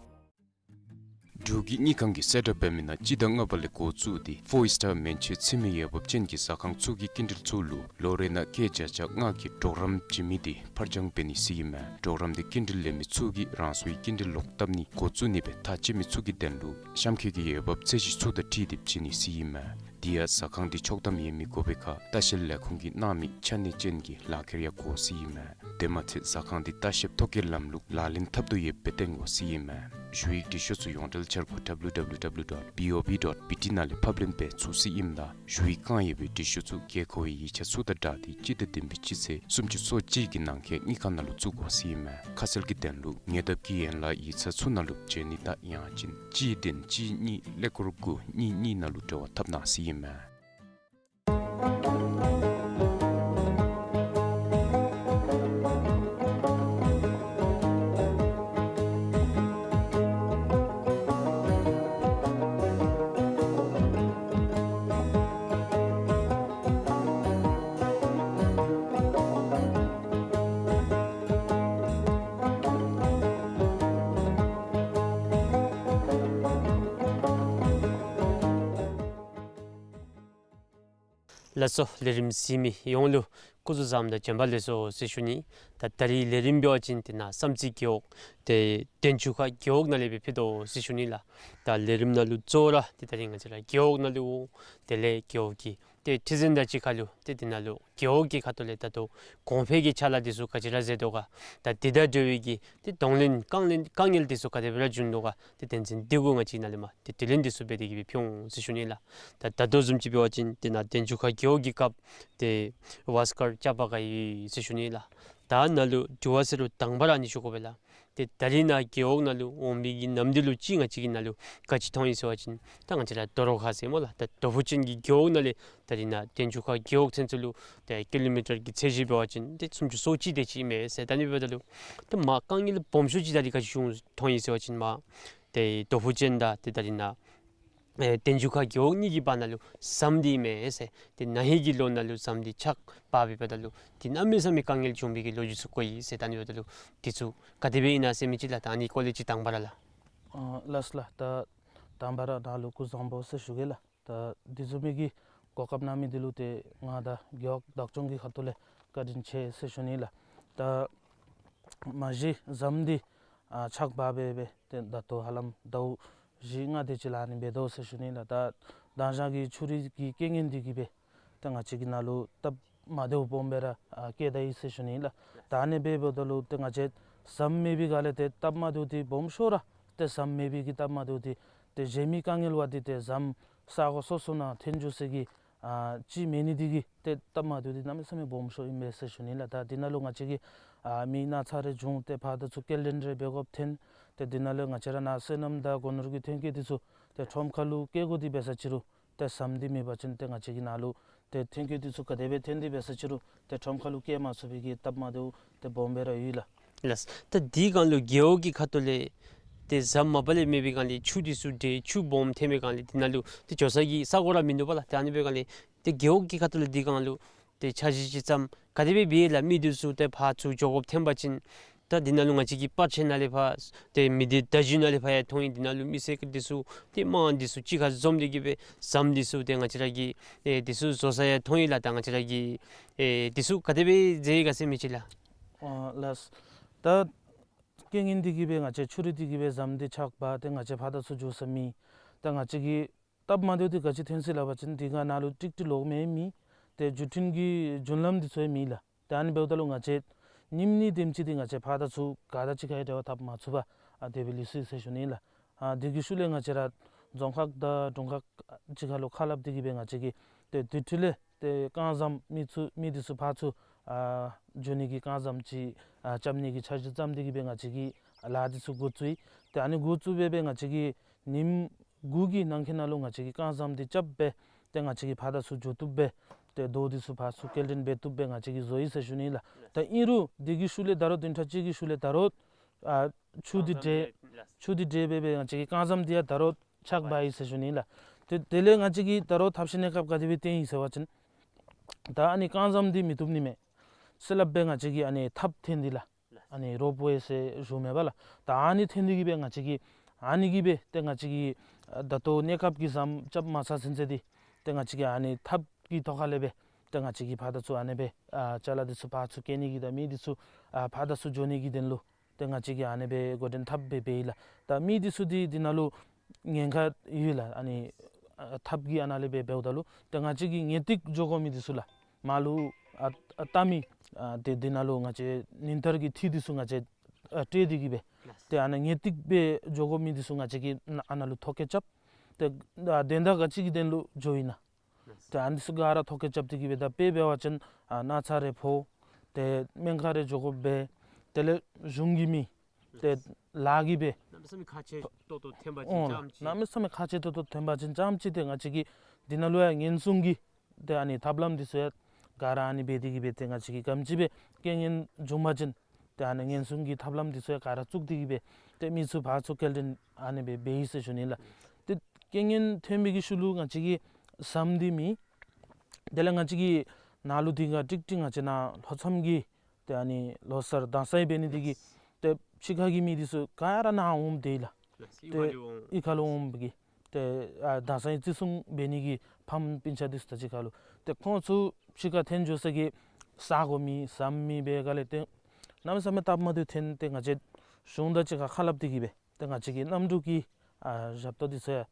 འབྲུག་གི་དངུལ་ཁང་གིས་གསལ་བསྒྲགས་འབད་མི་ནང་སྤྱི་ཟླ་ལྔ་པ་ལས་འགོ་བཙུགས་ཏེ་ཕོར་སི་ཊར་མན་ཆད་ཚུད་མི་འོས་འབབ་ཅན་གྱི་ཟ་ཁང་ཚུ་གི་སྐྱིན་འགྲུལ་ཚུ་ལུ་ལོ་རེ་ནང་སྐྱེད་བརྒྱ་ཆ་ལྔ་གི་གྲོགས་རམ་བྱིན་མི་དེ་ཕར་འགྱངས་འབད་ནི་ཟེར་ཨིན་མས། གྲོགས་རམ་དེ་སྐྱིན་འགྲུལ་ལེན་མི་ཚུ་གིས་རང་སོའི་སྐྱིན་འགྲུལ་ལོག་བཏབ་ནི་འགོ་བཙུགས་ནི་སྦེ་ཐག་བཅད་མི་ཚུ་གི་དོན་ལུ་གཤམ་འཁོད་ཀྱི་འོས་འབབ་ཚད་གཞི་ཚུ་དང་འཁྲིལ་ཏེ་བྱིན་ནི་ཟེར་ཨིན་མས། དེ་ཡང་ཟ་ཁང་དེ་ཆོག་ཐམ་ཡོད་མི་དགོ་པའི་ཁར་ལྟ་བཤལ་ལས་ཁུངས་ཀྱིས་གནང་མི་ཆ་གནས་ཅན་གྱི་ལག་ཁྱེར་ཡང་དགོ་ཟེར་ཨིན་མས། དེ་མ་ཚད་ཟ་ཁང་དེ་ལྟ་བཤལ་ཐོ་བཀོད་ལམ་ལུགས་ལག་ལེན་འཐབ་དོ་ཡོདཔ་སྦེ་སྟོན་དགོ་ཟེར་ཨིན་མས། ཞུ་ཡིག་འབྲི་ཤོག་ཚུ་ཡོངས་འབྲེལ་འཆར་སྒོ་W W W dot B O B dot B T ནང་ལས་ཕབ་ལེན་འབད་ཚུགས་ཟེར་ཨིནམ་ད་ཞུ་ཡིག་བཀང་ཡོད་པའི་འབྲི་ཤོག་ཚུ་དགོས་མཁོ་བའི་ཡིག་ཆ་ཚུ་དང་སྦྲགས་ཏེ་སྤྱི་ཟླ་བདུན་པའི་སྤྱི་ཚེས་སུམ་ཅུ་སོ་གཅིག་གི་ནང་འཁོད་དངུལ་ཁང་ནང་ལུ་བཙུགས་དགོ་ཟེར་ཨིན་མས། ཁ་གསལ་གྱི་དོན་ལུ་ཉེ་འདབས་ཀྱི་ཡན་ལག་ཡིག་ཚང་ཚུ་ནང་ལུ་འབྱོན་ནི་དང་ཡང་ཅིན་གཅིག་བདུན་གཅིག་གཉིས་ཀླད་ཀོར་དགུ་གཉིས་གཉིས་ནང་ལུ་འབྲེལ་བ་འཐབ་གནང་ཟེར་ཨིན་མས། ལགས་སོ། ལས་རིམ་གཟིགས་མི་ཡོངས་ལུ་སྐུ་གཟུགས་བཟང་དང་བྱོན་པ་ལེགས་སོ་ཟེར་ཞུ་ནི། ད་ད་རིས་ལས་རིམ་འབད་བ་ཅིན་དེ་ནང་བསམ་རྩེ་རྒེད་འོག་དེ་དན་ཆུ་ཁ་རྒེད་འོག་ནང་ལས་སྦེ་ཕུལ་དོ་ཟེར་ཞུ་ནི་ལགས། ད་ལས་རིམ་ནང་ལུ་གཙོ་བོ་ར་ཏེ་ད་རིས་ང་བཅས་ར་རྒེད་འོག་ནང་ལུ་དེ་ལས་རྒེད་འོག་གི་ཏེ་ཁྲི་འཛིན་དང་གཅིག་ཁར་ལུ་ཏེ་དེ་ནང་ལུ་རྒེད་འོག་གི་ཁ་ཐུག་ལས་ད་ལྟོ་གོང་འཕེལ་གྱི་ཆ་ལ་འདི་ཚུ་ག་ཅི་ར་མཛད་དོ་ག། ད་དེ་དང་འབྲེལ་བའི་གི་ཏེ་གདོང་ལེན་དཀའ་ངལ་དཀའ་ངལ་འདི་ཚུ་ག་དེ་སྦེ་ར་བྱུང་དོ་ག། ཏེ་དོན་ཚན་འདི་གུ་ང་བཅས་ནཱ་ལས་མར་ཏེ་དྲི་ལན་འདི་ཚུ་འབད་དེ་གི་སྦེ་ཕུལ་འོང་ཟེར་ཞུ་ནི་ལགས། ད་ད་ལྟོ་བཟུམ་ཅིག་འབད་བ་ཅིན་དེ་ནང་དན་ཆུ་ཁ་རྒེད་འོག་གི་སྐབས་ཏེ་བཱས་ཀར་རྐྱབ་པར་ག་ཡོད་ཟེར་ཞུ་ནི་ལགས། ད་ནཱ་ལུ་དྲི་བ་ཟེར་རུང་དང་པ་ར་ཨ་ནི་ཞུ་དགོ་པས་ལགས། ཏེ་ད་རིས་ནཱ་རྒེད་འོག་ནང་ལུ་འོང་མི་གི་གནམ་དུས་ལུ་ཅིག་ང་བཅས་ཀྱི་ནཱ་ལུ་ག་ཅི་མཐོང་ཡི་ཟེར་བ་ཅིན་ད་ང་བཅས་ར་རྡོ་རོག་ཁ་ཟེར་སྨོ་ལགས། ད་རྡོ་ཕུ་ཅན་གྱི་རྒེད་འོག་ནང་ལས་ད་རིས་ནཱ་དན་ཆུ་ཁ་རྒེད་འོག་ཚུན་ཚོད་ལུ་ཏེ་ཀི་ལོ་མི་ཊར་གྱི་ཚད་གཞི་འབད་བ་ཅིན་ཏེ་སུམ་ཅུ་སོ་གཅིག་དེ་ཅིག་ཨིན་མས་ཟེར། ད་ཨ་ནི་འབདཝ་ད་ལུ་ཏེ་མར་དཀའ་ངལ་སྦོམ་ཤོས་ཅིག་ད་རིས་ག་ཅི་བྱུང་མཐོང་ཡི་ཟེར་བ་ཅིན་མར་ཏེ་རྡོ་ཕུ་ཅན་དང་ཏེ་ད་རིས་ནཱ་ཨེ་དན་ཆུ་ཁ་རྒེད་འོག་གཉིས་ཀྱི་བར་ན་ལུ་ཟམ་འདི་མེད་ཟེར། ཏེ་ན་ཧིང་གི་ལོ་ནང་ལུ་ཟམ་འདི་ཆག་འབག་འབདཝ་ད་ལུ་ཏེ་གནམ་མེད་ས་མེད་དཀའ་ངལ་བྱུང་བའི་གི་ལོ་རྒྱུས་ཚུ་གོ་ཡི་ཟེར། ད་ཨ་ནི་འབདཝ་ད་ལུ་འདི་ཚུ་ག་དེ་སྦེ་ཨིན་ན་ཟེར་མི་ཅིག་ལགས། ད་ཨ་ནི་སྐོར་ལས་ཅིག་དང་པ་ར་ལགས། ཨ་ལགས་ལགས། ད་དང་པ་ར་ནཱ་ལུ་སྐུ་གཟུགས་བཟང་པོ་ཟེར་ཞུ་གེ་ལགས། ད་འདི་བཟུམ་མའི་གི་གོ་སྐབས་གནང་མི་འདི་ལུ་ཏེ་ང་དང་རྒེད་འོག་བདག་སྐྱོང་གི་ཁ་ཐུག་ལས་བཀའ་དྲིན་ཆེ་ཟེར་ཞུ་ནི་ལགས། ད་མ་གཞི་ཟམ་འདི་ཨ་ཆག་འབག་སྦེ་སྦེ་ཏེ་ད་ལྟོ་ཧ་ལམ་ཟླཝ་བཞི་ལྔ་དེ་ཅིག་ལུ་ཨ་ནི་འབད་དོ་ཟེར་ཞུ་ནི་ལགས། ད་དང་ཞག་གི་ཆུ་རུད་ཀྱི་རྐྱེན་ངན་འདི་གིས་སྦེ་ཏེ་ང་བཅས་ཀྱི་ནཱ་ལུ་སྟབས་མ་བདེཝ་སྦོམ་སྦེ་ར་ཨ་བཀལ་ད་ཡི་ཟེར་ཞུ་ནི་ལགས། ད་ཨ་ནི་འབདཝ་ད་ལུ་ཏེ་ང་བཅས་ཟམ་མེད་པའི་སྒང་ལས་ཏེ་སྟབས་མ་བདེཝ་འདི་སྦོམ་ཤོས་ར་ཏེ་ཟམ་མེད་པའི་གི་སྟབས་མ་བདེཝ་འདི་ཏེ་གཞན་མི་དཀའ་ངལ་བ་འདི་ཏེ་ཟམ་ས་གོ་སོ་སོ་ནང་ཐོན་འགྱོ་ས་གི་ཨ་ཅིག་མེད་ནི་འདི་གིས་ཏེ་སྟབས་མ་བདེཝ་འདི་གནམ་མེད་ས་མེད་སྦོམ་ཤོས་ཨིན་པས་ཟེར་ཞུ་ནི་ལགས། ད་འདི་ནང་ལུ་ང་བཅས་ཀྱི་ཨ་མི་ན་ཚ་རེ་བྱུང་སྟེ་ཕར་དང་ཚུར་སྐྱེལ་འདྲེན་རེ་འབད་དགོཔ་ཐོན། ཏེ་འདི་ནང་ལུ་ང་བཅས་ར་ནཱ་སོ་ནམ་དང་སྒོ་ནོར་གྱི་ཐོན་སྐྱེད་འདི་ཚུ་ཏེ་ཁྲོམ་ཁ་ལུ་སྐྱེལ་དགོ་སྟེ་འབད་ས་ཅིག་རུང་ཏེ་ཟམ་འདི་མེད་པ་ཅིན་ཏེ་ང་བཅས་ཀྱི་ནཱ་ལུ་ཏེ་ཐོན་སྐྱེད་འདི་ཚུ་ག་དེ་སྦེ་ཐོན་ཏེ་འབད་ས་ཅིག་རུང་ཏེ་ཁྲོམ་ཁ་ལུ་སྐྱེལ་མ་ཚུགས་པའི་གི་སྟབས་མ་བདེཝ་ཏེ་སྦོམ་སྦེ་ར་ཡོད་ལགས། ལགས། ད་འདི་སྒང་ལུ་རྒེད་འོག་གི་ཁ་ཐུག་ལས་ཏེ་ཟམ་མ་པ་ལས་མེད་པའི་སྒང་ལས་ཆུ་འདི་ཚུ་འདྲེས་ཆུ་སྦོམ་ཐོན་པའི་སྒང་ལས་འདི་ནང་ལུ་ཏེ་འགྱོ་ས་གི་ས་གོ་ར་མིན་འདུག་པ་ལགས། ཏེ་ཨ་ནི་འབད་སྒང་ལས་ཏེ་རྒེད་འོག་གི་ཁ་ཐུག་ལས་འདི་སྒང་ལུ་ཏེ་འཆར་གཞི་ཅིག་བརྩམས་ག་དེ་སྦེ་འབད་ཡི་ལགས། མི་འདི་ཚུ་ཏེ་ཕར་ཚུར་འགྱོ་དགོཔ་ཐོན་པ་ཅིན་ད་འདི་ནང་ལུ་ང་བཅས་ཀྱི་པར་ཆས་ནང་ལས་ཕར་ཏེ་མི་སྡེ་བརྡ་བརྒྱུད་ནང་ལས་ཕར་ཡང་མཐོང་ཡི། འདི་ནང་ལུ་མི་སེར་འདི་ཚུ་ཏེ་དམངས་འདི་ཚུ་གཅིག་ཁར་འཛོམས་ཏེ་གི་སྦེ་ཟམ་འདི་ཚུ་ཏེ་ང་བཅས་ར་གིས་ཨེ་འདི་ཚུ་བཟོ་ས་ཡང་མཐོང་ཡི་ལགས། ད་ང་བཅས་ར་གིས་ཨེ་འདི་ཚུ་ག་དེ་སྦེ་མཛད་ཡི་ག་ཟེར་མི་ཅིག་ལགས། ཨ་ལགས། ད་རྐྱེན་ངན་འདི་གིས་སྦེ་ང་བཅས་ཆུ་རུད་འདི་གིས་སྦེ་ཟམ་འདི་ཆག་འབག་སྟེ་ང་བཅས་ཕར་དང་ཚུར་འགྱོ་ས་མེད། ད་ང་བཅས་ཀྱི་སྟབས་མ་བདེཝ་འདི་ག་ཅི་ཐོན་ཅི་སླབ་པ་ཅིན་འདི་ག་ནཱ་ལུ་ཀྲིག་ཀྲི་ལོག་མི་མེད། ཏེ་བརྒྱུད་འཕྲིན་གྱི་རྒྱུན་ལམ་འདི་ཚུ་ཡང་མེད་ལགས། ཏེ་ཨ་ནི་འབདཝ་ད་ལུ་ང་བཅས་ཉིནམ་གཉིས་དེམ་ཅིག་འདི་ང་བཅས་ཕར་དང་ཚུར་ག་དང་གཅིག་ཁར་ཡང་འབྲེལ་བ་འཐབ་མ་ཚུགས་པར་ཨ་དེ་སྦེ་ལུས་སོ་ཡི་ཟེར་ཞུ་ནི་ལགས། ཨ་དེ་གི་ཤུལ་ལས་ང་བཅས་ར་རྫོང་ཁག་དང་དྲུང་ཁག་གཅིག་ཁར་ལུ་ཁ་སླབ་སྟེ་གི་སྦེ་ང་བཅས་ཀྱིས་ཏེ་དེ་འཕྲོ་ལས་ཏེ་རྐང་ཟམ་མི་ཚུ་མི་འདི་ཚུ་ཕར་ཚུར་ཨ་འགྱོ་ནི་གི་རྐང་ཟམ་ཅིག་ཨ་རྐྱབ་ནི་གི་འཆར་གཞི་བརྩམས་ཏེ་གི་སྦེ་ང་བཅས་ཀྱིས་ལཱ་འདི་ཚུ་འགོ་བཙུགས་ཡི། ཏེ་ཨ་ནི་འགོ་བཙུགས་སྦེ་སྦེ་ང་བཅས་ཀྱིས་ཉིནམ་དགུ་གི་ནང་འཁོད་ནང་ལུ་ང་བཅས་ཀྱིས་རྐང་ཟམ་འདི་རྐྱབ་སྦེ་ཏེ་ང་བཅས་ཀྱིས་ཕར་དང་ཚུར་འགྱོ་བཏུབ་སྦེ་ཏེ་རྡོ་འདི་ཚུ་ཕར་ཚུར་སྐྱེལ་འདྲེན་འབད་བཏུབ་སྦེ་ང་བཅས་ཀྱིས་བཟོ་ཡི་ཟེར་ཞུ་ནི་ལགས། ད་ཨིན་རུང་དེ་གི་ཤུལ་ལས་ད་རུང་བདུན་ཕྲག་གཅིག་གི་ཤུལ་ལས་ད་རུང་ཨ་ཆུ་འདི་འདྲེས་ཆུ་འདི་འདྲེས་སྦེ་སྦེ་ང་བཅས་ཀྱི་རྐང་ཟམ་འདི་ཡང་ད་རུང་ཆག་འབག་ཡི་ཟེར་ཞུ་ནི་ལགས། ཏེ་དེ་ལས་ང་བཅས་ཀྱིས་ད་རུང་ཐབས་ཤེས་གནས་སྐབས་ག་དེ་སྦེ་བཏོན་ཡི་ཟེར་བ་ཅིན་ད་ཨ་ནི་རྐང་ཟམ་འདི་མི་བཏུབ་ནི་མས་ཟེར་སླབ་སྦེ་ང་བཅས་ཀྱིས་ཨ་ནི་ཐགཔ་འཐེན་འདི་ལགས། ཨ་ནི་རོབ་ཝེ་ཟེར་ཞུཝ་མས་པ་ལགས། ད་ཨ་ནི་འཐེན་ཏེ་གི་སྦེ་ང་བཅས་ཀྱིས་ཨ་ནི་གིས་སྦེ་ཏེ་ང་བཅས་ཀྱིས་ཨ་ད་ལྟོ་གནས་སྐབས་ཀྱི་ཟམ་རྐྱབ་མ་ཚར་ཚུན་ཚོད་འདི་ཏེ་ང་བཅས་ཀྱིས་ཨ་ནི་ཐགཔ་གི་ཐོག་ཁ་ལས་སྦེ་ཏེ་ང་བཅས་ཀྱིས་ཕར་དང་ཚུར་ཨ་ནི་སྦེ་ཨ་ཅ་ལ་འདི་ཚུ་ཕར་ཚུར་སྐྱེལ་ནི་གི་དང་མི་འདི་ཚུ་ཨ་ཕར་དང་ཚུར་འགྱོ་ནི་གི་དོན་ལུ་ཏེ་ང་བཅས་ཀྱིས་ཨ་ནི་སྦེ་འགོ་འདྲེན་འཐབ་སྦེ་འབད་ཡི་ལགས། ད་མི་འདི་ཚུ་འདི་འདི་ནང་ལུ་ཉེན་ཁ་ཡོད་ལགས། ཨ་ནི་ཨ་ཐགཔ་གི་ཨ་ནཱ་ལས་སྦེ་འབདཝ་ད་ལུ་ཏེ་ང་བཅས་ཀྱིས་ངེས་ཏིག་འགྱོ་དགོ་མི་འདི་ཚུ་ལགས། མར་ལུ་ཨ་ཨ་བལྟ་མི་ཨ་ཏེ་འདི་ནང་ལུ་ང་བཅས་ཉིན་ལྟར་གྱི་འཐུས་འདི་ཚུ་ང་བཅས་ཨ་སྤྲོད་དེ་གི་སྦེ་ཏེ་ཨ་ནཱ་ངེས་ཏིག་སྦེ་འགྱོ་དགོ་མི་འདི་ཚུ་ང་བཅས་ཀྱིས་ཨ་ནཱ་ལུ་ཐོ་བཀོད་རྐྱབ། ཏེ་ཨ་དོན་དག་ག་ཅི་གི་དོན་ལུ་འགྱོ་ཡི་ན། ཏེ་ཨ་ནི་ཚུ་ག་ར་ཐོ་བཀོད་རྐྱབ་སྟེ་གི་སྦེ་ད་དཔེ་འབད་བ་ཅིན་ཨ་ན་ཚ་རེ་ཕོག། ཏེ་སྨན་ཁང་རེ་འགྱོ་དགོཔ་འབད། དེ་ལས་གཞུང་གི་མི་ཏེ་ལཱ་གི་སྦེ་གནམ་མེད་ས་མེད་ཁག་ཆེ་ཏོག་ཏོ་ཐོན་པ་ཅིན་ཨོ་ཙམ་ཅིག་གནམ་མེད་ས་མེད་ཁག་ཆེ་ཏོག་ཏོ་ཐོན་པ་ཅིན་ཙམ་ཅིག་ཏེ་ང་བཅས་ཀྱིས་འདི་ནང་ལུ་ཡང་ཉེན་སྲུང་གི་ཏེ་ཨ་ནི་ཐབས་ལམ་འདི་ཚུ་ཡང་ག་ར་ཨ་ནི་འབད་དེ་གི་སྦེ་ཏེ་ང་བཅས་ཀྱིས་ག་དེམ་ཅིག་སྦེ་རྐྱེན་ངན་བྱུང་པ་ཅིན་ཏེ་ཨ་ནི་ཉེན་སྲུང་གི་ཐབས་ལམ་འདི་ཚུ་ཡང་ག་ར་བཙུགས་ཏེ་གི་སྦེ་ཏེ་མི་ཚུ་ཕར་ཚུར་སྐྱེལ་འདྲེན་ཨ་ནི་སྦེ་འབད་ཡི་ཟེར་ཞུ་ནི་ལགས། ཏེ་རྐྱེན་ངན་ཐོན་པའི་གི་ཤུལ་ལུ་ང་བཅས་ཀྱིས་ཟམ་འདི་མེད། དེ་ལས་ང་བཅས་ཀྱི་ནཱ་ལུ་འདི་ག་ཀྲིག་ཀྲི་ང་བཅས་ནཱ་ལྷོ་མཚམས་ཀྱི་ཏེ་ཨ་ནི་ལོ་གསར་དང་སང་འབད་ནི་འདི་གིས་ཏེ་ཕྱི་ཁ་གི་མི་འདི་ཚུ་ག་ར་ནཱ་འོངམ་དེ་ལགས། ཏེ་གཡུས་ཁ་ལུ་འོངམ་གི་ཏེ་ཨ་དང་སང་བརྩི་སྲུང་འབད་ནི་གི་ཕམ་སྤུན་ཆ་འདི་ཚུ་ད་ཅི་ཁ་ལུ་ཏེ་ཁོང་ཚུ་ཕྱི་ཁར་ཐོན་འགྱོ་ས་གི་ས་གོ་མེད་ཟམ་མེད་པའི་སྒང་ལས་ཏེ་གནམ་མེད་ས་མེད་སྟབས་མ་བདེཝ་ཐོན། ཏེ་ང་བཅས་གཞུང་དང་གཅིག་ཁར་ཁ་སླབ་སྟེ་གི་སྦེ་ཏེ་ང་བཅས་ཀྱིས་གནམ་གྲུ་གི་ཨ་ཞབས་ཏོག་འདི་ཚུ་ཡང་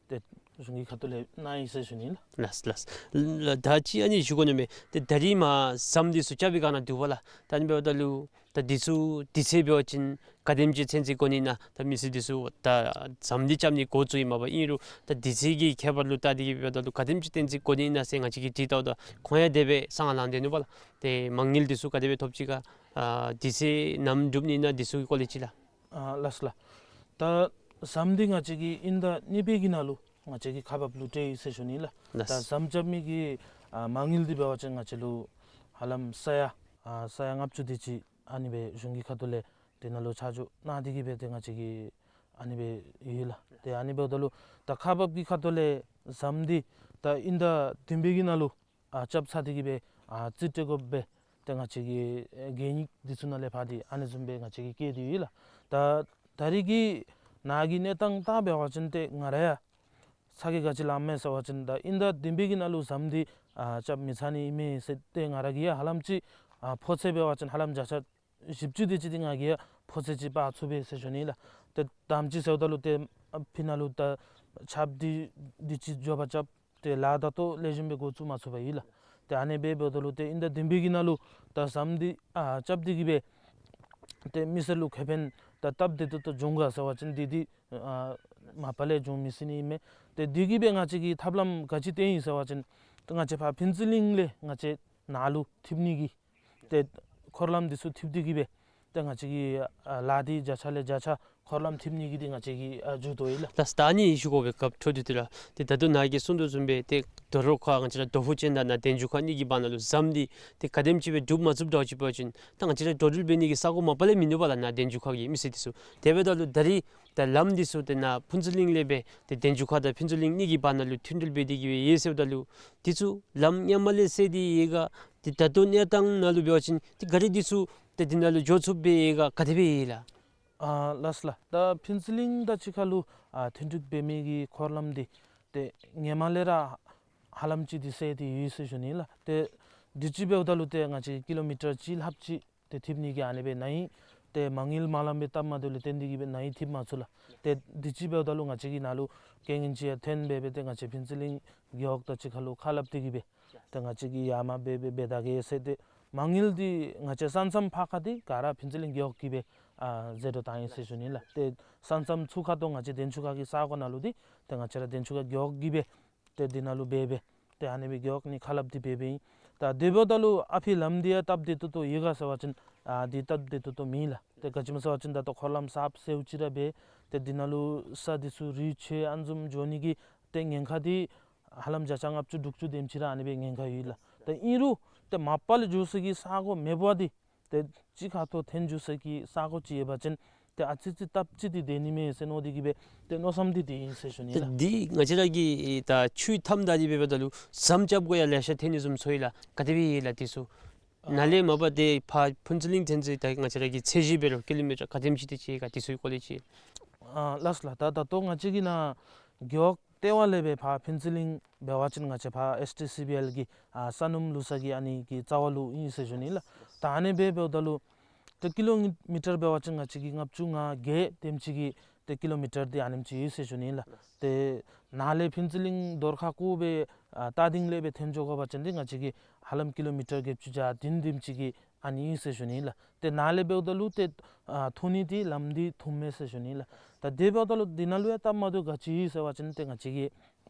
ཏེ་གཞུང་གི་ཁ་ཐུག་ལས་གནང་ཡི་ཟེར་ཞུ་ནི་ལགས། ལགས་ལགས། ད་ཅི་ཨ་ནི་ཞུ་དགོ་ནི་མས། ཏེ་ད་རིས་མར་ཟམ་འདི་ཚུ་རྐྱབ་པའི་སྒང་ནང་འདུག་པ་ལགས། ད་ཨ་ནི་འབདཝ་ད་ལུ་ད་འདི་ཚུ་དུས་ཚོད་འབད་བ་ཅིན་ག་དེམ་ཅིག་ཚུན་ཚོད་འགོར་ནི་ཨིན་ན། ད་མི་སེར་འདི་ཚུ་ད་ཟམ་འདི་རྐྱབ་ནི་འགོ་བཙུགས་ཡི་མས་པ། ཨིན་རུང་ད་དུས་ཚོད་ཀྱི་ཁྱད་པར་ལུ་བལྟ་སྟེ་གི་འབདཝ་ད་ལུ་ག་དེམ་ཅིག་ཚུན་ཚོད་འགོར་ནི་ཨིན་ན་ཟེར་ང་བཅས་ཀྱིས་དྲིས་བལྟཝ་ད་ཁོང་ཡང་དེ་སྦེ་གསང་གླང་སྟེ་ནུག་པ་ལགས། ཏེ་མ་དངུལ་འདི་ཚུ་ག་དེ་སྦེ་ཐོབ་ཅི་ག་ ཨ་དུས་ཚོད་ནམ་གྲུབ་ནི་ཨིན་ན་འདི་ཚུ་གི་སྐོར་ལས་ཅིག་ལགས། ཨ་ལགས་ལགས། ད་ཟམ་འདི་ང་བཅས་ཀྱིས་དབྱིན་ཟླ་གཉིས་པའི་གི་ནང་ལུ་ང་བཅས་ཀྱིས་ཁག་འབགཔ་ལུ་སྤྲོད་ཡི་ཟེར་ཞུ་ནི་ལགས། ལགས། ད་ཟམ་རྐྱབ་མི་གི་ཨ་མ་དངུལ་འདི་འབད་བ་ཅིན་ང་བཅས་ལུ་ཧ་ལམ་ས་ཡ་ཨ་ས་ཡ་ལྔ་བཅུ་དེ་ཅིག་ཨ་ནི་སྦེ་གཞུང་གི་ཁ་ཐུག་ལས་དེ་ནང་ལུ་ཆ་འཇོག་གནང་སྟེ་གི་སྦེ་ཏེ་ང་བཅས་ཀྱིས་ཨ་ནི་སྦེ་ཡོད་ལགས། ཏེ་ཨ་ནི་འབདཝ་ད་ལུ་ད་ཁག་འབགཔ་གི་ཁ་ཐུག་ལས་ཟམ་འདི་ད་དབྱིན་ཟླ་བདུན་པའི་གི་ནང་ལུ་ཨ་རྐྱབ་ཚར་ཏེ་གི་སྦེ་ཨ་རྩིས་སྤྲོད་དགོ་པས། ཏེ་ང་བཅས་ཀྱི་ཨེ་གན་ཡིག་འདི་ཚུ་ནང་ལས་ཕར་འདི་ཨ་ནི་བཟུམ་སྦེ་ང་བཅས་ཀྱིས་བཀོད་དེ་ཡོད་ལགས། ད་ད་རིས་ཀྱི་ནཱ་གི་གནས་སྟངས་ལྟ་འབད་བ་ཅིན་ཏེ་ང་ར་ཡང་ཚ་གྱང་ག་ཅི་ལངམ་མས་ཟེར་བ་ཅིན་ད་དབྱིན་ཟླ་བདུན་པའི་གི་ནང་ལུ་ཟམ་འདི་ཨ་རྐྱབ་མི་ཚར་ནི་ཨིན་མས་ཟེར་ཏེ་ང་ར་གིས་ཡང་ཧ་ལམ་ཅིག་ཨ་ཕོ་ཚོད་འབད་བ་ཅིན་ཧ་ལམ་བརྒྱ་ཆ་བཞི་བཅུ་དེ་ཅིག་འདི་ང་གིས་ཡང་ཕོ་ཚོད་ཅིག་དཔག་ཚུགས་པས་ཟེར་ཞུ་ནི་ལགས། ཏེ་དམ་ཅིག་ཟེརཝ་ད་ལུ་ཏེ་ཨ་ཕི་ནང་ལུ་ད་ཆརཔ་འདི་དུས་ཅི་མགྱོགས་པ་རྐྱབ་ཏེ་ལཱ་ད་ལྟོ་ལེགས་ཤོམ་སྦེ་འགོ་བཙུགས་མ་ཚུགས་པས་ལགས། ཏེ་ཨ་ནི་སྦེ་འབདཝ་ད་ལུ་ཏེ་དབྱིན་ཟླ་བདུན་པའི་གི་ནང་ལུ་ད་ཟམ་འདི་ཨ་རྐྱབ་སྟེ་གི་སྦེ་ཏེ་མི་སེར་ལུ་ཁེ་ཕན་ད་སྟབས་བདེ་ཏོག་ཏོ་འབྱུང་ག་ཟེར་བ་ཅིན་འདི་འདི་ཨ་མ་པ་ལས་འབྱུང་མི་སྲིད་ནི་ཨིན་མས། ཏེ་འདི་གིས་སྦེ་ང་བཅས་ཀྱིས་ཐབས་ལམ་ག་ཅི་བཏོན་ཡི་ཟེར་བ་ཅིན་ཏེ་ང་བཅས་ཕར་ཕུན་ཚོགས་གླིང་ལས་ང་བཅས་ནཱ་ལུ་ཐེབས་ནི་གི་ཏེ་འཁོར་ལམ་འདི་ཚུ་ཐེབས་ཏེ་གི་སྦེ་ཏེ་ང་བཅས་ཀྱིས་ཨ་ལཱ་འདི་བརྒྱ་ཆ་ལས་བརྒྱ་ཆ་འཁོར་ལམ་ཐེབས་ནི་གི་འདི་ང་བཅས་ཀྱིས་ཨ་མཇུག་བསྡུ་ཡི་ལགས། ལགས། ད་ཨ་ནི་ཞུ་དགོ་པའི་སྐབས་འཕྲོ་འདི་འདི་ལགས། ཏེ་ད་ལྟོ་ནཱ་གིས་གསུང་དོ་བཟུམ་སྦེ་ཏེ་དོ་རུང་ཁ་ང་བཅས་ར་རྡོ་ཕུག་ཅན་དང་ནཱ་དན་ཆུ་ཁ་གཉིས་ཀྱི་བར་ན་ལུ་ཟམ་འདི་ཏེ་ག་དེམ་ཅིག་སྦེ་གྲུབ་མ་ཚུགསཔ་འདྲཝ་ཅིག་འབད་བ་ཅིན་ད་ང་བཅས་ར་འགྲོ་འགྲུལ་འབད་ནི་གི་ས་གོ་མ་པ་ལས་མིན་འདུག་པ་ལགས། ནཱ་དན་ཆུ་ཁ་གི་མི་སེར་འདི་ཚུ་དེ་འབདཝ་ད་ལུ་ད་རིས་ད་ལམ་འདི་ཚུ་ཏེ་ནཱ་ཕུན་ཚོགས་གླིང་ལས་སྦེ་ཏེ་དན་ཆུ་ཁ་དང་ཕུན་ཚོགས་གླིང་གཉིས་ཀྱི་བར་ན་ལུ་མཐུད་འབྲེལ་འབད་དེ་གི་སྦེ་ཡོད་ཟེརཝ་ད་ལུ་འདི་ཚུ་ལམ་སྔོན་མ་ལས་སེལ་ཏེ་ཡོད་ག། ཏེ་ད་ལྟོ་གནས་སྟངས་ནང་ལུ་འབད་བ་ཅིན་ཏེ་ག་ར་འདི་ཚུ་ཏེ་འདི་ནང་ལུ་འགྱོ་ཚུགསཔ་སྦེ་ཡོད་ག། ག་དེ་སྦེ་ཡོད་ལགས། ཨ་ལགས་ལགས། ད་ཕུན་ཚོགས་གླིང་དང་གཅིག་ཁར་ལུ་ཨ་མཐུད་འབྲེལ་འབད་མི་གི་འཁོར་ལམ་འདི་ཏེ་སྔོན་མ་ལས་ར་ཧ་ལམ་ཅིག་འདི་སེལ་ཏེ་ཡོད་ཟེར་ཞུ་ནི་ལགས། ཏེ་དུས་ཅི་འབདཝ་ད་ལུ་ཏེ་ང་བཅས་ཀི་ལོ་མི་ཊར་གཅིག་ལྷགཔ་ཅིག་ཏེ་ཐེབས་ནི་གི་ཨ་ནི་སྦེ་ནཱ་ཡང་ཏེ་མ་དངུལ་མ་ལངམ་སྦེ་སྟབས་མ་བདེཝ་ལས་བརྟེན་ཏེ་གི་སྦེ་ནཱ་ཡང་ཐེབས་མ་ཚུགས་ལགས། ཏེ་དུས་ཅི་འབདཝ་ད་ལུ་ང་བཅས་ཀྱིས་ནཱ་ལུ་རྐྱེན་ངན་ཅིག་ཡང་ཐོན་སྦེ་སྦེ་ཏེ་ང་བཅས་ཕུན་ཚོགས་གླིང་རྒེད་འོག་དང་གཅིག་ཁར་ལུ་ཁ་སླབ་སྟེ་གི་སྦེ་ཏེ་ང་བཅས་ཀྱིས་ཡར་མར་སྦེ་སྦེ་འབད་ད་གེ་ཟེར། ཏེ་མ་དངུལ་འདི་ང་བཅས་ས་མཚམས་ཕར་ཁ་འདི་ག་ར་ཕུན་ཚོགས་གླིང་རྒེད་འོག་གིས་སྦེ་ཨ་ཟད་འགྲོ་བཏང་ཡི་ཟེར་ཞུ་ནི་ལགས། ཏེ་ས་མཚམས་ཚུར་ཁ་ཏོ་ང་བཅས་དན་ཆུ་ཁ་གི་ས་གོ་ནང་ལུ་འདི་ཏེ་ང་བཅས་ར་དན་ཆུ་ཁ་རྒེད་འོག་གིས་སྦེ་ཏེ་འདི་ནང་ལུ་འབད་སྦེ་ཏེ་ཨ་ནི་སྦེ་རྒེད་འོག་གཉིས་ཁ་སླབ་སྟེ་འབད་སྦེ་ཨིན། ད་དེ་འབདཝ་ད་ལུ་ཨ་ཕི་ལམ་འདི་ཡང་སྟབས་བདེ་ཏོག་ཏོ་ཡོད་ག་ཟེར་བ་ཅིན་ཨ་འདི་སྟབས་བདེ་ཏོག་ཏོ་མེད་ལགས། ཏེ་ག་ཅི་སྨོ་ཟེར་བ་ཅིན་ད་ལྟོ་འཁོར་ལམ་གསརཔ་བཟོཝ་ཅིག་ར་འབད་ཏེ་འདི་ནང་ལུ་ས་འདི་ཚུ་རི་ཆོད་ཨ་ནི་བཟུམ་འགྱོ་ནི་གི་ཏེ་ཉེན་ཁ་འདི་ཧ་ལམ་བརྒྱ་ཆ་ལྔ་བཅུ་དྲུག་ཅུ་དེམ་ཅིག་ར་ཨ་ནི་སྦེ་ཉེན་ཁ་ཡོད་ལགས། ཏེ་ཨིན་རུང་ཏེ་མ་པ་ལས་འགྱོ་ས་གི་ས་གོ་མེད་པར་འདི་ཏེ་གཅིག་ཁ་ཐུག་འཐོན་འགྱོ་ས་གི་ས་གོ་ཅིག་ཡོད་པ་ཅིན་ཏེ་ཨ་ཙི་ཙི་སྟབས་ཅིག་འདི་བདེ་ནི་མས་ཟེར་མནོ་སྟེ་གི་སྦེ་ཏེ་མནོ་བསམ་འདི་འདི་ཨིན་ཟེར་ཞུ་ནི་ལགས། ཏེ་འདི་ང་བཅས་ར་གི་ད་ཆུ་མཐའམ་ད་འདི་འབདཝ་ད་ལུ་ཟམ་རྐྱབ་དགོ་ཡང་ལེ་ཤ་ཐོན་ནི་བཟུམ་ཚོར་ཡི་ལགས། ག་དེ་སྦེ་ཡོད་ལགས་འདི་ཚུ། ནཱ་ལས་མ་པ་ཏེ་ཕར་ཕུན་ཚོགས་གླིང་འཐོན་ཚེ་ད་ང་བཅས་ར་གི་ཚད་གཞི་འབད་རུང་ཀི་ལོ་མི་ཊར་ག་དེམ་ཅིག་འདི་ཅིག་ག་འདི་ཚུ་གི་སྐོར་ལས་ཅིག། ཨ་ལགས་ལགས། ད་ད་ལྟོ་ང་བཅས་ཀྱི་ནཱ་རྒེད་འོག་ལྟེ་བ་ལས་སྦེ་ཕར་ཕུན་ཚོགས་གླིང་འབད་བ་ཅིན་ང་བཅས་ཕར་ཨེས་ཊི་སི་བི་ཨེལ་གྱི་ཨ་ས་སྣུམ་བླུག་ས་གི་ཨ་ནི་གི་རྩ་བ་ལུ་ཨིན་ཟེར་ཞུ་ནི་ལགས། ད་ཨ་ནི་སྦེ་འབདཝ་ད་ལུ་ཏེ་ཀི་ལོ་མི་ཊར་འབད་བ་ཅིན་ང་བཅས་ཀྱི་ལྔ་བཅུ་ང་བརྒྱད་དེམ་ཅིག་གི་ཏེ་ཀི་ལོ་མི་ཊར་འདི་ཨ་ནེམ་ཅིག་ཡོད་ཟེར་ཞུ་ནི་ལགས། ཏེ་ནཱ་ལས་ཕུན་ཚོགས་གླིང་རྡོར་ཁ་ཀོ་སྦེ་ཨ་རྟ་སྡིང་ལས་སྦེ་འཐོན་འགྱོ་དགོ་པ་ཅིན་འདི་ང་བཅས་ཀྱི་ཧ་ལམ་ཀི་ལོ་མི་ཊར་བརྒྱད་ཅུ་གྱ་བདུན་དེམ་ཅིག་གི་ཨ་ནི་ཨིན་ཟེར་ཞུ་ནི་ལགས། ཏེ་ནཱ་ལས་འབདཝ་ད་ལུ་ཏེ་ཨ་ཐོན་ནི་འདི་ལམ་འདི་ཐུང་མས་ཟེར་ཞུ་ནི་ལགས། ད་དེ་འབདཝ་ད་ལུ་འདི་ནང་ལུ་ཡང་སྟབས་མ་བདེཝ་ག་ཅི་ཡོད་ཟེར་བ་ཅིན་ཏེ་ང་བཅས་ཀྱི་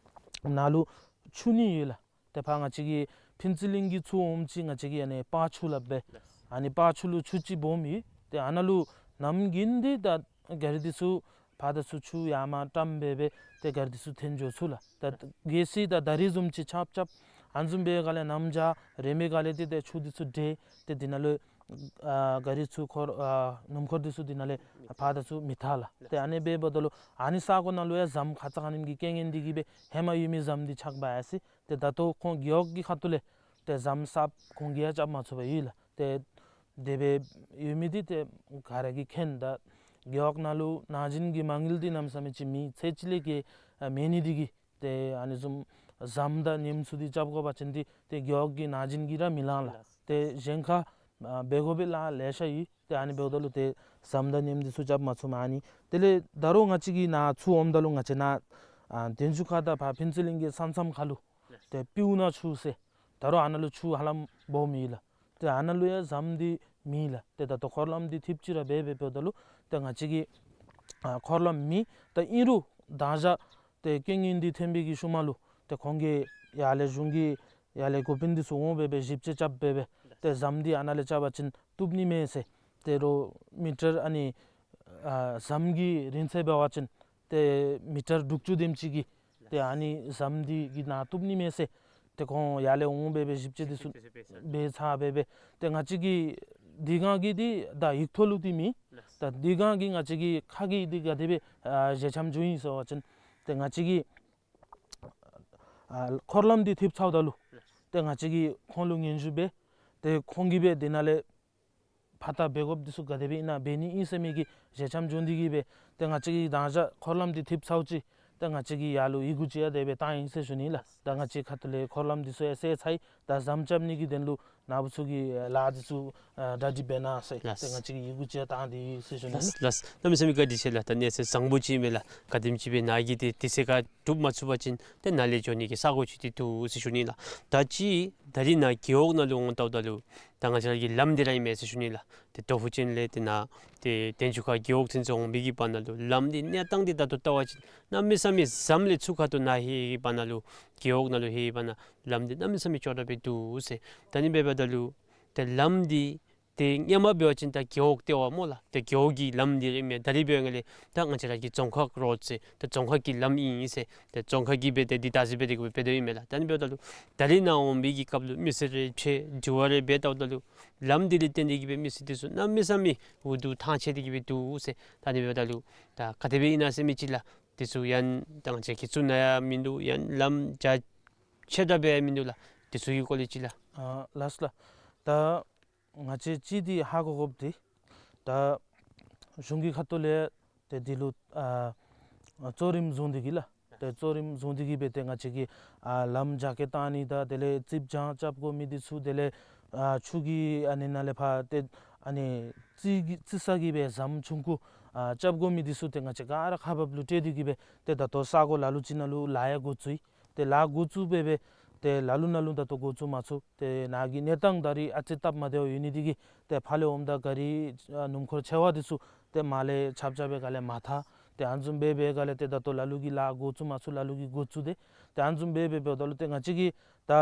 ནཱ་ལུ་ཆུ་གཉིས་ཡོད་ལགས། ཏེ་ཕར་ང་བཅས་ཀྱི་ཕུན་ཚོགས་གླིང་གི་ཚུར་འོངམ་ཅིག་ང་བཅས་ཀྱི་ཨ་ནི་སྤ་ཆུ་སླབ་སྦེ་ཨ་ནི་སྤ་ཆུ་ལུ་ཆུ་ཅིག་སྦོམ་ཡོད། ཏེ་ཨ་ནཱ་ལུ་གནམ་དགུན་འདི་ད་ག་རི་འདི་ཚུ་ཕར་དང་ཚུར་ཆུ་ཡར་མར་བཀྲམ་སྦེ་སྦེ་ཏེ་ག་རི་འདི་ཚུ་འཐོན་འགྱོ་ཚུགས་ལགས། ད་གལ་སྲིད་ད་ད་རིས་བཟུམ་ཅིག་ཆརཔ་རྐྱབ་ཨ་ནི་བཟུམ་སྦེ་ག་ལས་གནམ་བྱཱར་རེམ་མའི་ག་ལས་ཏེ་ཏེ་ཆུ་འདི་ཚུ་འདྲེས་ཏེ་འདི་ནང་ལུ་ཨ་ག་རི་ཚུ་འཁོར་ཨ་སྣུམ་འཁོར་འདི་ཚུ་འདི་ནང་ལས་ཕར་དང་ཚུར་མི་ཐར་ལགས། ཏེ་ཨ་ནི་སྦེ་འབདཝ་ད་ལུ་ཨ་ནི་ས་གོ་ནང་ལུ་ཡང་ཟམ་ཁ་ཙ་ཁ་ཉིནམ་གི་རྐྱེན་ངན་འདི་གིས་སྦེ་ཧེ་མ་ཡོད་མི་ཟམ་འདི་ཆག་འབག་ཡར་སོ་ཡི། ཏེ་ད་ལྟོ་ཁོང་རྒེད་འོག་གི་ཁ་ཐུག་ལས་ཏེ་ཟམ་གསརཔ་ཁོང་གིས་ཡང་རྐྱབ་མ་ཚུགས་པར་ཡོད་ལགས། ཏེ་དེ་སྦེ་ཡོད་མི་འདི་ཏེ་ག་ར་གིས་མཁྱེན། ད་རྒེད་འོག་ནང་ལུ་ནང་བཞིན་གྱི་མ་དངུལ་འདི་གནམ་མེད་ས་མེད་ཅིག་མེད། ཚད་གཅིག་ལས་བརྒལ་ཨ་མེད་ནི་འདི་གིས་ཏེ་ཨ་ནི་བཟུམ་ཟམ་དང་ཉེམ་ཚུ་འདི་རྐྱབ་དགོ་པ་ཅིན་འདི་ཏེ་རྒེད་འོག་གི་ནང་བཞིན་གྱིས་ར་མི་ལང་ལགས། ཏེ་གཞན་ཁར་ཨ་འབད་དགོ་པའི་ལཱ་ལེ་ཤ་ཡོད། ཏེ་ཨ་ནི་འབདཝ་ད་ལུ་ཏེ་ཟམ་དང་ཉེམ་འདི་ཚུ་རྐྱབ་མ་ཚུགས་མ་ཨ་ནི། དེ་ལས་ད་རུང་ང་བཅས་ཀྱི་ནཱ་ཚུར་འོངམ་ད་ལུ་ང་བཅས་ནཱ་ཨ་དན་ཆུ་ཁ་དང་ཕར་ཕུན་ཚོགས་གླིང་གི་ས་མཚམས་ཁར་ལུ་ཏེ་སྤིའུ་ནག་ཆུ་ཟེར་ད་རུང་ཨ་ནཱ་ལུ་ཆུ་ཧ་ལམ་སྦོམ་ཡོད་ལགས། ཏེ་ཨ་ནཱ་ལུ་ཡང་ཟམ་འདི་མེད་ལགས། ཏེ་ད་ལྟོ་འཁོར་ལམ་འདི་ཐེབས་ཅི་ར་འབད་སྦེ་འབདཝ་ད་ལུ་ཏེ་ང་བཅས་ཀྱི་ཨ་འཁོར་ལམ་མེད། ད་ཨིན་རུང་ད་ཞག་ཏེ་རྐྱེན་ངན་འདི་ཐོན་པའི་གི་ཤུལ་མ་ལུ་ཏེ་ཁོང་གིས་ཡར་ལས་གཞུང་གི་ཡར་ལས་འགོ་དཔོན་འདི་ཚུ་འོང་སྦེ་སྦེ་ཞིབ་དཔྱད་རྐྱབ་སྦེ་སྦེ་ ཏེ་ཟམ་འདི་ཨ་ནཱ་ལས་རྐྱབ་པ་ཅིན་བཏུབ་ནི་མས་ཟེར། ཏེ་རོགས་མི་ཊར་ཨ་ནི་ཨ་ཟམ་གྱི་རིང་ཚད་འབད་བ་ཅིན་ཏེ་མི་ཊར་དྲུག་ཅུ་དེམ་ཅིག་གི་ཏེ་ཨ་ནི་ཟམ་འདི་གི་ནང་བཏུབ་ནི་མས་ཟེར། ཏེ་ཁོང་ཡར་ལས་འོང་སྦེ་སྦེ་ཞིབ་དཔྱད་འདི་ཚུ་འབད་ཚར་སྦེ་སྦེ་ཏེ་ང་བཅས་ཀྱིས་འདི་གང་གི་འདི་ད་ཡིག་ཐོག་ལུ་འདི་མེད། ད་འདི་གང་གི་ང་བཅས་ཀྱིས་ཁ་གིས་འདི་ག་དེ་སྦེ་ཨ་ཞལ་འཆམ་བྱུང་ཡི་ཟེར་བ་ཅིན་ཏེ་ང་བཅས་ཀྱིས་ཨ་འཁོར་ལམ་འདི་ཐེབས་ཚརཝ་ད་ལུ་ཏེ་ང་བཅས་ཀྱིས་ཁོང་ལུ་སྙན་ཞུ་འབད། ཏེ་ཁོང་གིས་སྦེ་འདི་ནང་ལས་ཕར་ད་འབད་དགོཔ་འདི་ཚུ་ག་དེ་སྦེ་ཨིན་ན་འབད་ནི་ཨིན་ཟེར་མི་གི་ཞལ་འཆམ་བྱུང་འདི་གིས་སྦེ་ཏེ་ང་བཅས་ཀྱིས་ད་ཅི་འཁོར་ལམ་འདི་ཐེབས་ཚརཝ་ཅིག་ཏེ་ང་བཅས་ཀྱིས་ཡར་ལུ་ཡི་གུ་ཅིག་ཡང་དེ་སྦེ་བཏང་ཡི་ཟེར་ཞུ་ནི་ལགས། ད་ང་བཅས་ཁ་ཐུག་ལས་འཁོར་ལམ་འདི་ཚུ་ཡང་བསལ་ཚར་ཡི། ད་ཟམ་རྐྱབ་ནི་གི་དོན་ལུ་ནཱ་བུ་ཚུ་གིས་ལཱ་འདི་ཚུ་ཨ་གྲ་སྒྲིག་འབད་གནང་ཟེར། ལགས། ཏེ་ང་བཅས་ཀྱིས་ཡི་གུ་ཅིག་ཡང་བཏང་སྟེ་ཡོད་ཟེར་ཞུ་ནི་ལགས། ལགས། ལགས། གནམ་མེད་ས་མེད་བཀའ་དྲིན་ཆེ་ལགས། ད་གནས་ཚུལ་བཟང་པོ་ཅིག་མས་ལགས། ག་དེམ་ཅིག་སྦེ་ནཱ་གིས་ཏེ་དུས་ཚོད་ཁར་སྒྲུབ་མ་ཚུགས་པ་ཅིན་ཏེ་ནཱ་ལས་འགྱོ་ནི་གི་ས་གོ་ཅིག་ཏེ་འདུག་ཟེར་ཞུ་ནི་ལགས། ད་ཅི་ད་རིས་ནཱ་རྒེད་འོག་ནང་ལུ་འོང་བལྟཝ་ད་ལུ་ད་ང་བཅས་ར་གི་ལམ་འདི་ར་ཨིན་མས་ཟེར་ཞུ་ནི་ལགས། ཏེ་རྡོ་ཕུ་ཅན་ལས་ཏེ་ནཱ་ཏེ་དན་ཆུ་ཁ་རྒེད་འོག་ཚུན་ཚོད་འོང་བའི་གི་བར་ན་ལུ་ལམ་འདི་གནས་སྟངས་འདི་ད་ལྟོ་བལྟ་བ་ཅིན་གནམ་མེད་ས་མེད་ཟམ་ལས་ཚུར་ཁ་ཐུག་ནཱ་ལྷོད་པའི་བར་ན་ལུ་རྒེད་འོག་ནང་ལུ་ལྷོད་པའི་བར་ན་ལམ་འདི་གནམ་མེད་ས་མེད་ཅོག་འཐདཔ་སྦེ་འདུག་ཟེར། ད་ཨ་ནི་འབདཝ་ད་ལུ་ཏེ་ལམ་འདི་ཏེ་སྔོན་མ་འབད་བ་ཅིན་ད་རྒེད་འོག་ལྟེ་བ་སྨོ་ལགས། ཏེ་རྒེད་འོག་གི་ལམ་འདི་ར་ཨིན་མས། ད་རིས་འབད་བ་ཅིན་ད་ང་བཅས་ར་གི་རྫོང་ཁག་རོཌ་ཟེར་ད་རྫོང་ཁག་གི་ལམ་ཨིན་ཟེར། ཏེ་རྫོང་ཁག་གིས་འབད་དེ་འདི་བདག་འཛིན་འབད་དེ་གི་འབད་དེ་ཨིན་མས་ལགས། ད་ཨ་ནི་འབདཝ་ད་ལུ་ད་རིས་ནཱ་འོང་བའི་གི་སྐབས་ལུ་མི་སེར་རེ་ཕྱད་དྲི་བ་རེ་འབད་བལྟཝ་ད་ལུ་ལམ་འདི་ལས་བརྟེན་ཏེ་གི་སྦེ་མི་སེར་འདི་ཚུ་གནམ་མེད་ས་མེད་འུ་སྡུག་ཐང་ཆད་དེ་གི་སྦེ་འདུག་ཟེར། ད་ཨ་ནི་འབདཝ་ད་ལུ་ད་ག་དེ་སྦེ་ཨིན་ན་ཟེར་མི་ཅིག་ལགས། འདི་ཚུ་ཡང་ད་ང་བཅས་ཁྱེད་ཚུ་ནང་ཡང་མིན་འདུག། ཡང་ལམ་རྒྱ་ཆེ་དྲགས་སྦེ་ཡང་མིན་འདུག་ལགས། འདི་ཚུ་གི་སྐོར་ལས་ཅིག་ལགས། ཨ་ལགས་སོ་ལགས། ད་ང་བཅས་ཅིག་འདི་ཧ་གོ་དགོཔ་འདི་ད་གཞུང་གི་ཁ་ཐུག་ལས་ཏེ་འདི་ལུ་ཨ་གཙོ་རིམ་བཟུང་སྟེ་གི་ལགས། ཏེ་གཙོ་རིམ་བཟུང་སྟེ་གི་སྦེ་ཏེ་ང་བཅས་ཀྱིས་ཨ་ལམ་རྒྱ་སྐྱེད་བཏང་ནི་དང་དེ་ལས་རྩིགཔ་སྦྱང་རྐྱབ་དགོ་མི་འདི་ཚུ་དེ་ལས་ཨ་ཆུ་གི་ཨ་ནི་ནང་ལས་ཕར་ཏེ་ཨ་ནི་རྩི་གི་རྩི་ས་གི་སྦེ་ཟམ་ཆུང་ཀུ་ཨ་རྐྱབ་དགོ་མི་འདི་ཚུ་ཏེ་ང་བཅས་ག་ར་ཁག་འབགཔ་ལུ་སྤྲོད་དེ་གི་སྦེ་ཏེ་ད་ལྟོ་ས་གོ་ལ་ལུ་ཅིག་ནང་ལུ་ལཱ་ཡང་འགོ་བཙུགས་ཡི། ཏེ་ལཱ་འགོ་བཙུགས་སྦེ་སྦེ་ཏེ་ལ་ལུ་ནང་ལུ་ད་ལྟོ་འགོ་བཙུགས་མ་ཚུགས། ཏེ་ནཱ་གི་གནས་སྟངས་ད་རིས་ཨ་ཙི་སྟབས་མ་བདེཝ་ཡོད་ནི་འདི་གིས་ཏེ་ཕར་ལས་འོངམ་ད་ག་རི་ཨ་སྣུམ་འཁོར་ཆེ་བ་འདི་ཚུ་ཏེ་མར་ལས་ཆབ་ཆ་སྦེ་ག་ལས་མ་ཐར། ཏེ་ཨ་ནི་བཟུམ་སྦེ་སྦེ་ག་ལས་ཏེ་ད་ལྟོ་ལ་ལུ་གིས་ལཱ་འགོ་བཙུགས་མ་ཚུགས། ལ་ལུ་གིས་འགོ་བཙུགས་ཏེ་ཏེ་ཨ་ནི་བཟུམ་སྦེ་སྦེ་འབདཝ་ད་ལུ་ཏེ་ང་བཅས་ཀྱིས་ད་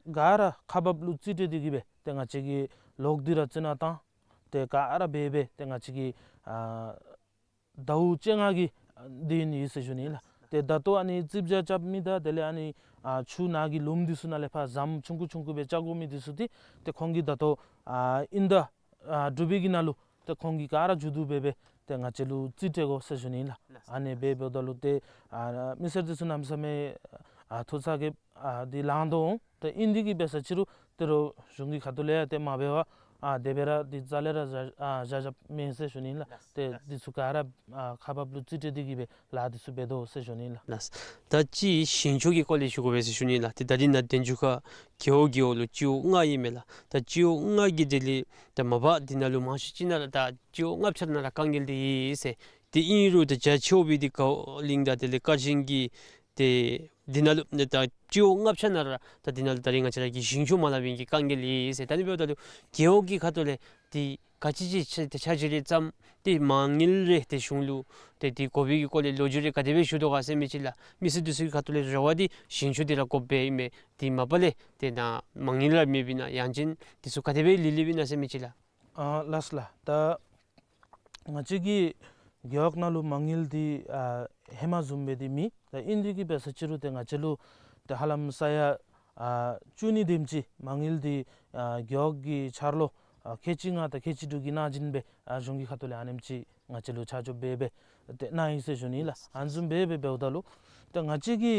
ག་ར་ཁག་འབགཔ་ལུ་རྩིས་སྤྲོད་དེ་གི་སྦེ་ཏེ་ང་བཅས་ཀྱིས་ལོག་འདི་ར་རྩི་ནག་བཏང་། ཏེ་ག་ར་འབད་སྦེ་ཏེ་ང་བཅས་ཀྱིས་ཨ་ཟླཝ་བཅོ་ལྔ་གི་ཨ་འདི་ཨིན་ཟེར་ཞུ་ནི་ལགས། ཏེ་ད་ལྟོ་ཨ་ནི་རྩིགཔ་རྒྱ་རྐྱབ་མི་དང་དེ་ལས་ཨ་ནི་ཨ་ཆུ་ནང་གི་ལུངམ་འདི་ཚུ་ནང་ལས་ཕར་ཟམ་ཆུང་ཀུ་ཆུང་ཀུ་སྦེ་རྐྱབ་དགོ་མི་འདི་ཚུ་འདི་ཏེ་ཁོང་གིས་ད་ལྟོ་ཨ་ཨིན་ཟླ་ཨ་དྲུག་པའི་གི་ནང་ལུ་ཏེ་ཁོང་གིས་ག་ར་མཇུག་བསྡུ་འབད་སྦེ་ཏེ་ང་བཅས་ལུ་རྩིས་སྤྲོད་དགོ་ཟེར་ཞུ་ནི་ལགས། ཨ་ནི་སྦེ་འབདཝ་ད་ལུ་ཏེ་ཨ་མི་སེར་འདི་ཚུ་གནམ་མེད་ས་མེད་ཨ་ཐུགས་ཚ་གྱང་ཨ་འདི་ལང་དོ་འོང་། ཏེ་ཨིན་འདི་གིས་འབད་ས་ཅི་རུང་ཏེ་རོགས་གཞུང་གི་ཁ་ཐུག་ལས་ཡང་ཏེ་མ་འབད་བར་ཨ་དེ་སྦེ་ར་འདི་རྩ་ལས་ར་བཞག་ཨ་བཞག་བཞགཔ་མེན་ཟེར་ཞུ་ནི་ལགས། ཏེ་འདི་ཚུ་ག་ར་ཨ་ཁག་འབགཔ་ལུ་རྩིས་སྤྲོད་དེ་གི་སྦེ་ལཱ་འདི་ཚུ་འབད་དོ་ཟེར་ཞུ་ནི་ལགས། ལགས། ད་ཅི་ཞིང་ཆུ་གི་སྐོར་ལས་ཞུ་དགོ་པས་ཟེར་ཞུ་ནི་ལགས། ཏེ་ད་རིས་ནཱ་དན་ཆུ་ཁ་རྒེད་འོག་རྒེད་འོག་ལུ་སྤྱི་འོག་ལྔ་ཨིན་མས་ལགས། ད་སྤྱི་འོག་ལྔ་གི་དེ་ལས་ད་མ་པ་འདི་ནང་ལུ་མང་ཤོས་ཅིག་ནང་ར་ད་སྤྱི་འོག་ལྔ་ཆ་ནང་ར་དཀའ་ངལ་འདི་ཡོད་ཟེར། ཏེ་ཨིན་རུང་ད་རྒྱ་ཆེཝ་སྦེ་འདི་ཀ་གླིང་དང་དེ་ལས་ཀ་ཆེན་གྱི་ཏེ་འདི་ནང་ལུ་ནི་ད་སྤྱི་འོག་ལྔ་ཆ་ནང་ར་ད་འདི་ནང་ལུ་ད་རིས་ང་བཅས་ར་གི་ཞིང་ཆུ་མ་ལང་པའི་གི་དཀའ་ངལ་ཡོད་ཟེར། ད་ཨ་ནི་འབདཝ་ད་ལུ་རྒེད་འོག་གི་ཁ་ཐུག་ལས་འདི་ག་ཅི་ཅིག་ཆ་ཏེ་ཆ་ཅིག་རེ་བརྩམ་ཏེ་མ་དངུལ་རེ་ཏེ་གཞུང་ལུ་ཏེ་འདི་དགོ་པའི་གི་སྐོར་ལས་ལོ་རྒྱུས་རེ་ག་དེ་སྦེ་ཞུ་དོ་ག་ཟེར་མི་ཅིག་ལགས། མི་སེར་འདི་ཚུ་གི་ཁ་ཐུག་ལས་རེ་བ་འདི་ཞིང་ཆུ་འདི་ར་དགོཔ་སྦེ་ཨིན་མས། འདི་མ་པ་ལས་ཏེ་ནཱ་མ་དངུལ་ར་མེདཔ་ཨིན་ན་ཡང་ཅིན་འདི་ཚུ་ག་དེ་སྦེ་ལི་ལི་སྦེ་ཨིན་ན་ཟེར་མི་ཅིག་ལགས། ཨ་ལགས་སོ་ལགས། ད་ང་བཅས་ཀྱི་རྒེད་འོག་ནང་ལུ་མ་དངུལ་འདི་ཨ་ཧེ་མ་བཟུམ་སྦེ་འདི་མེད། ད་ཨིན་འདི་གིས་འབད་ས་ཅི་རུང་ཏེ་ང་བཅས་ལུ་ཏེ་ཧ་ལམ་ས་ཡ་ཨ་བཅུ་གཉིས་དེམ་ཅིག་མ་དངུལ་འདི་ཨ་རྒེད་འོག་གི་འཆར་ལོ་ཨ་ཁལ་གཅིག་ལྔ་དང་ཁལ་གཅིག་དྲུག་གི་ནང་བཞིན་སྦེ་ཨ་གཞུང་གི་ཁ་ཐུག་ལས་ཨ་ནེམ་ཅིག་ང་བཅས་ལུ་ཆ་འཇོག་འབད་སྦེ་ཏེ་གནང་ཡི་ཟེར་ཞུ་ནི་ལགས། ཨ་ནི་བཟུམ་སྦེ་སྦེ་འབདཝ་ད་ལུ་ཏེ་ང་བཅས་ཀྱི་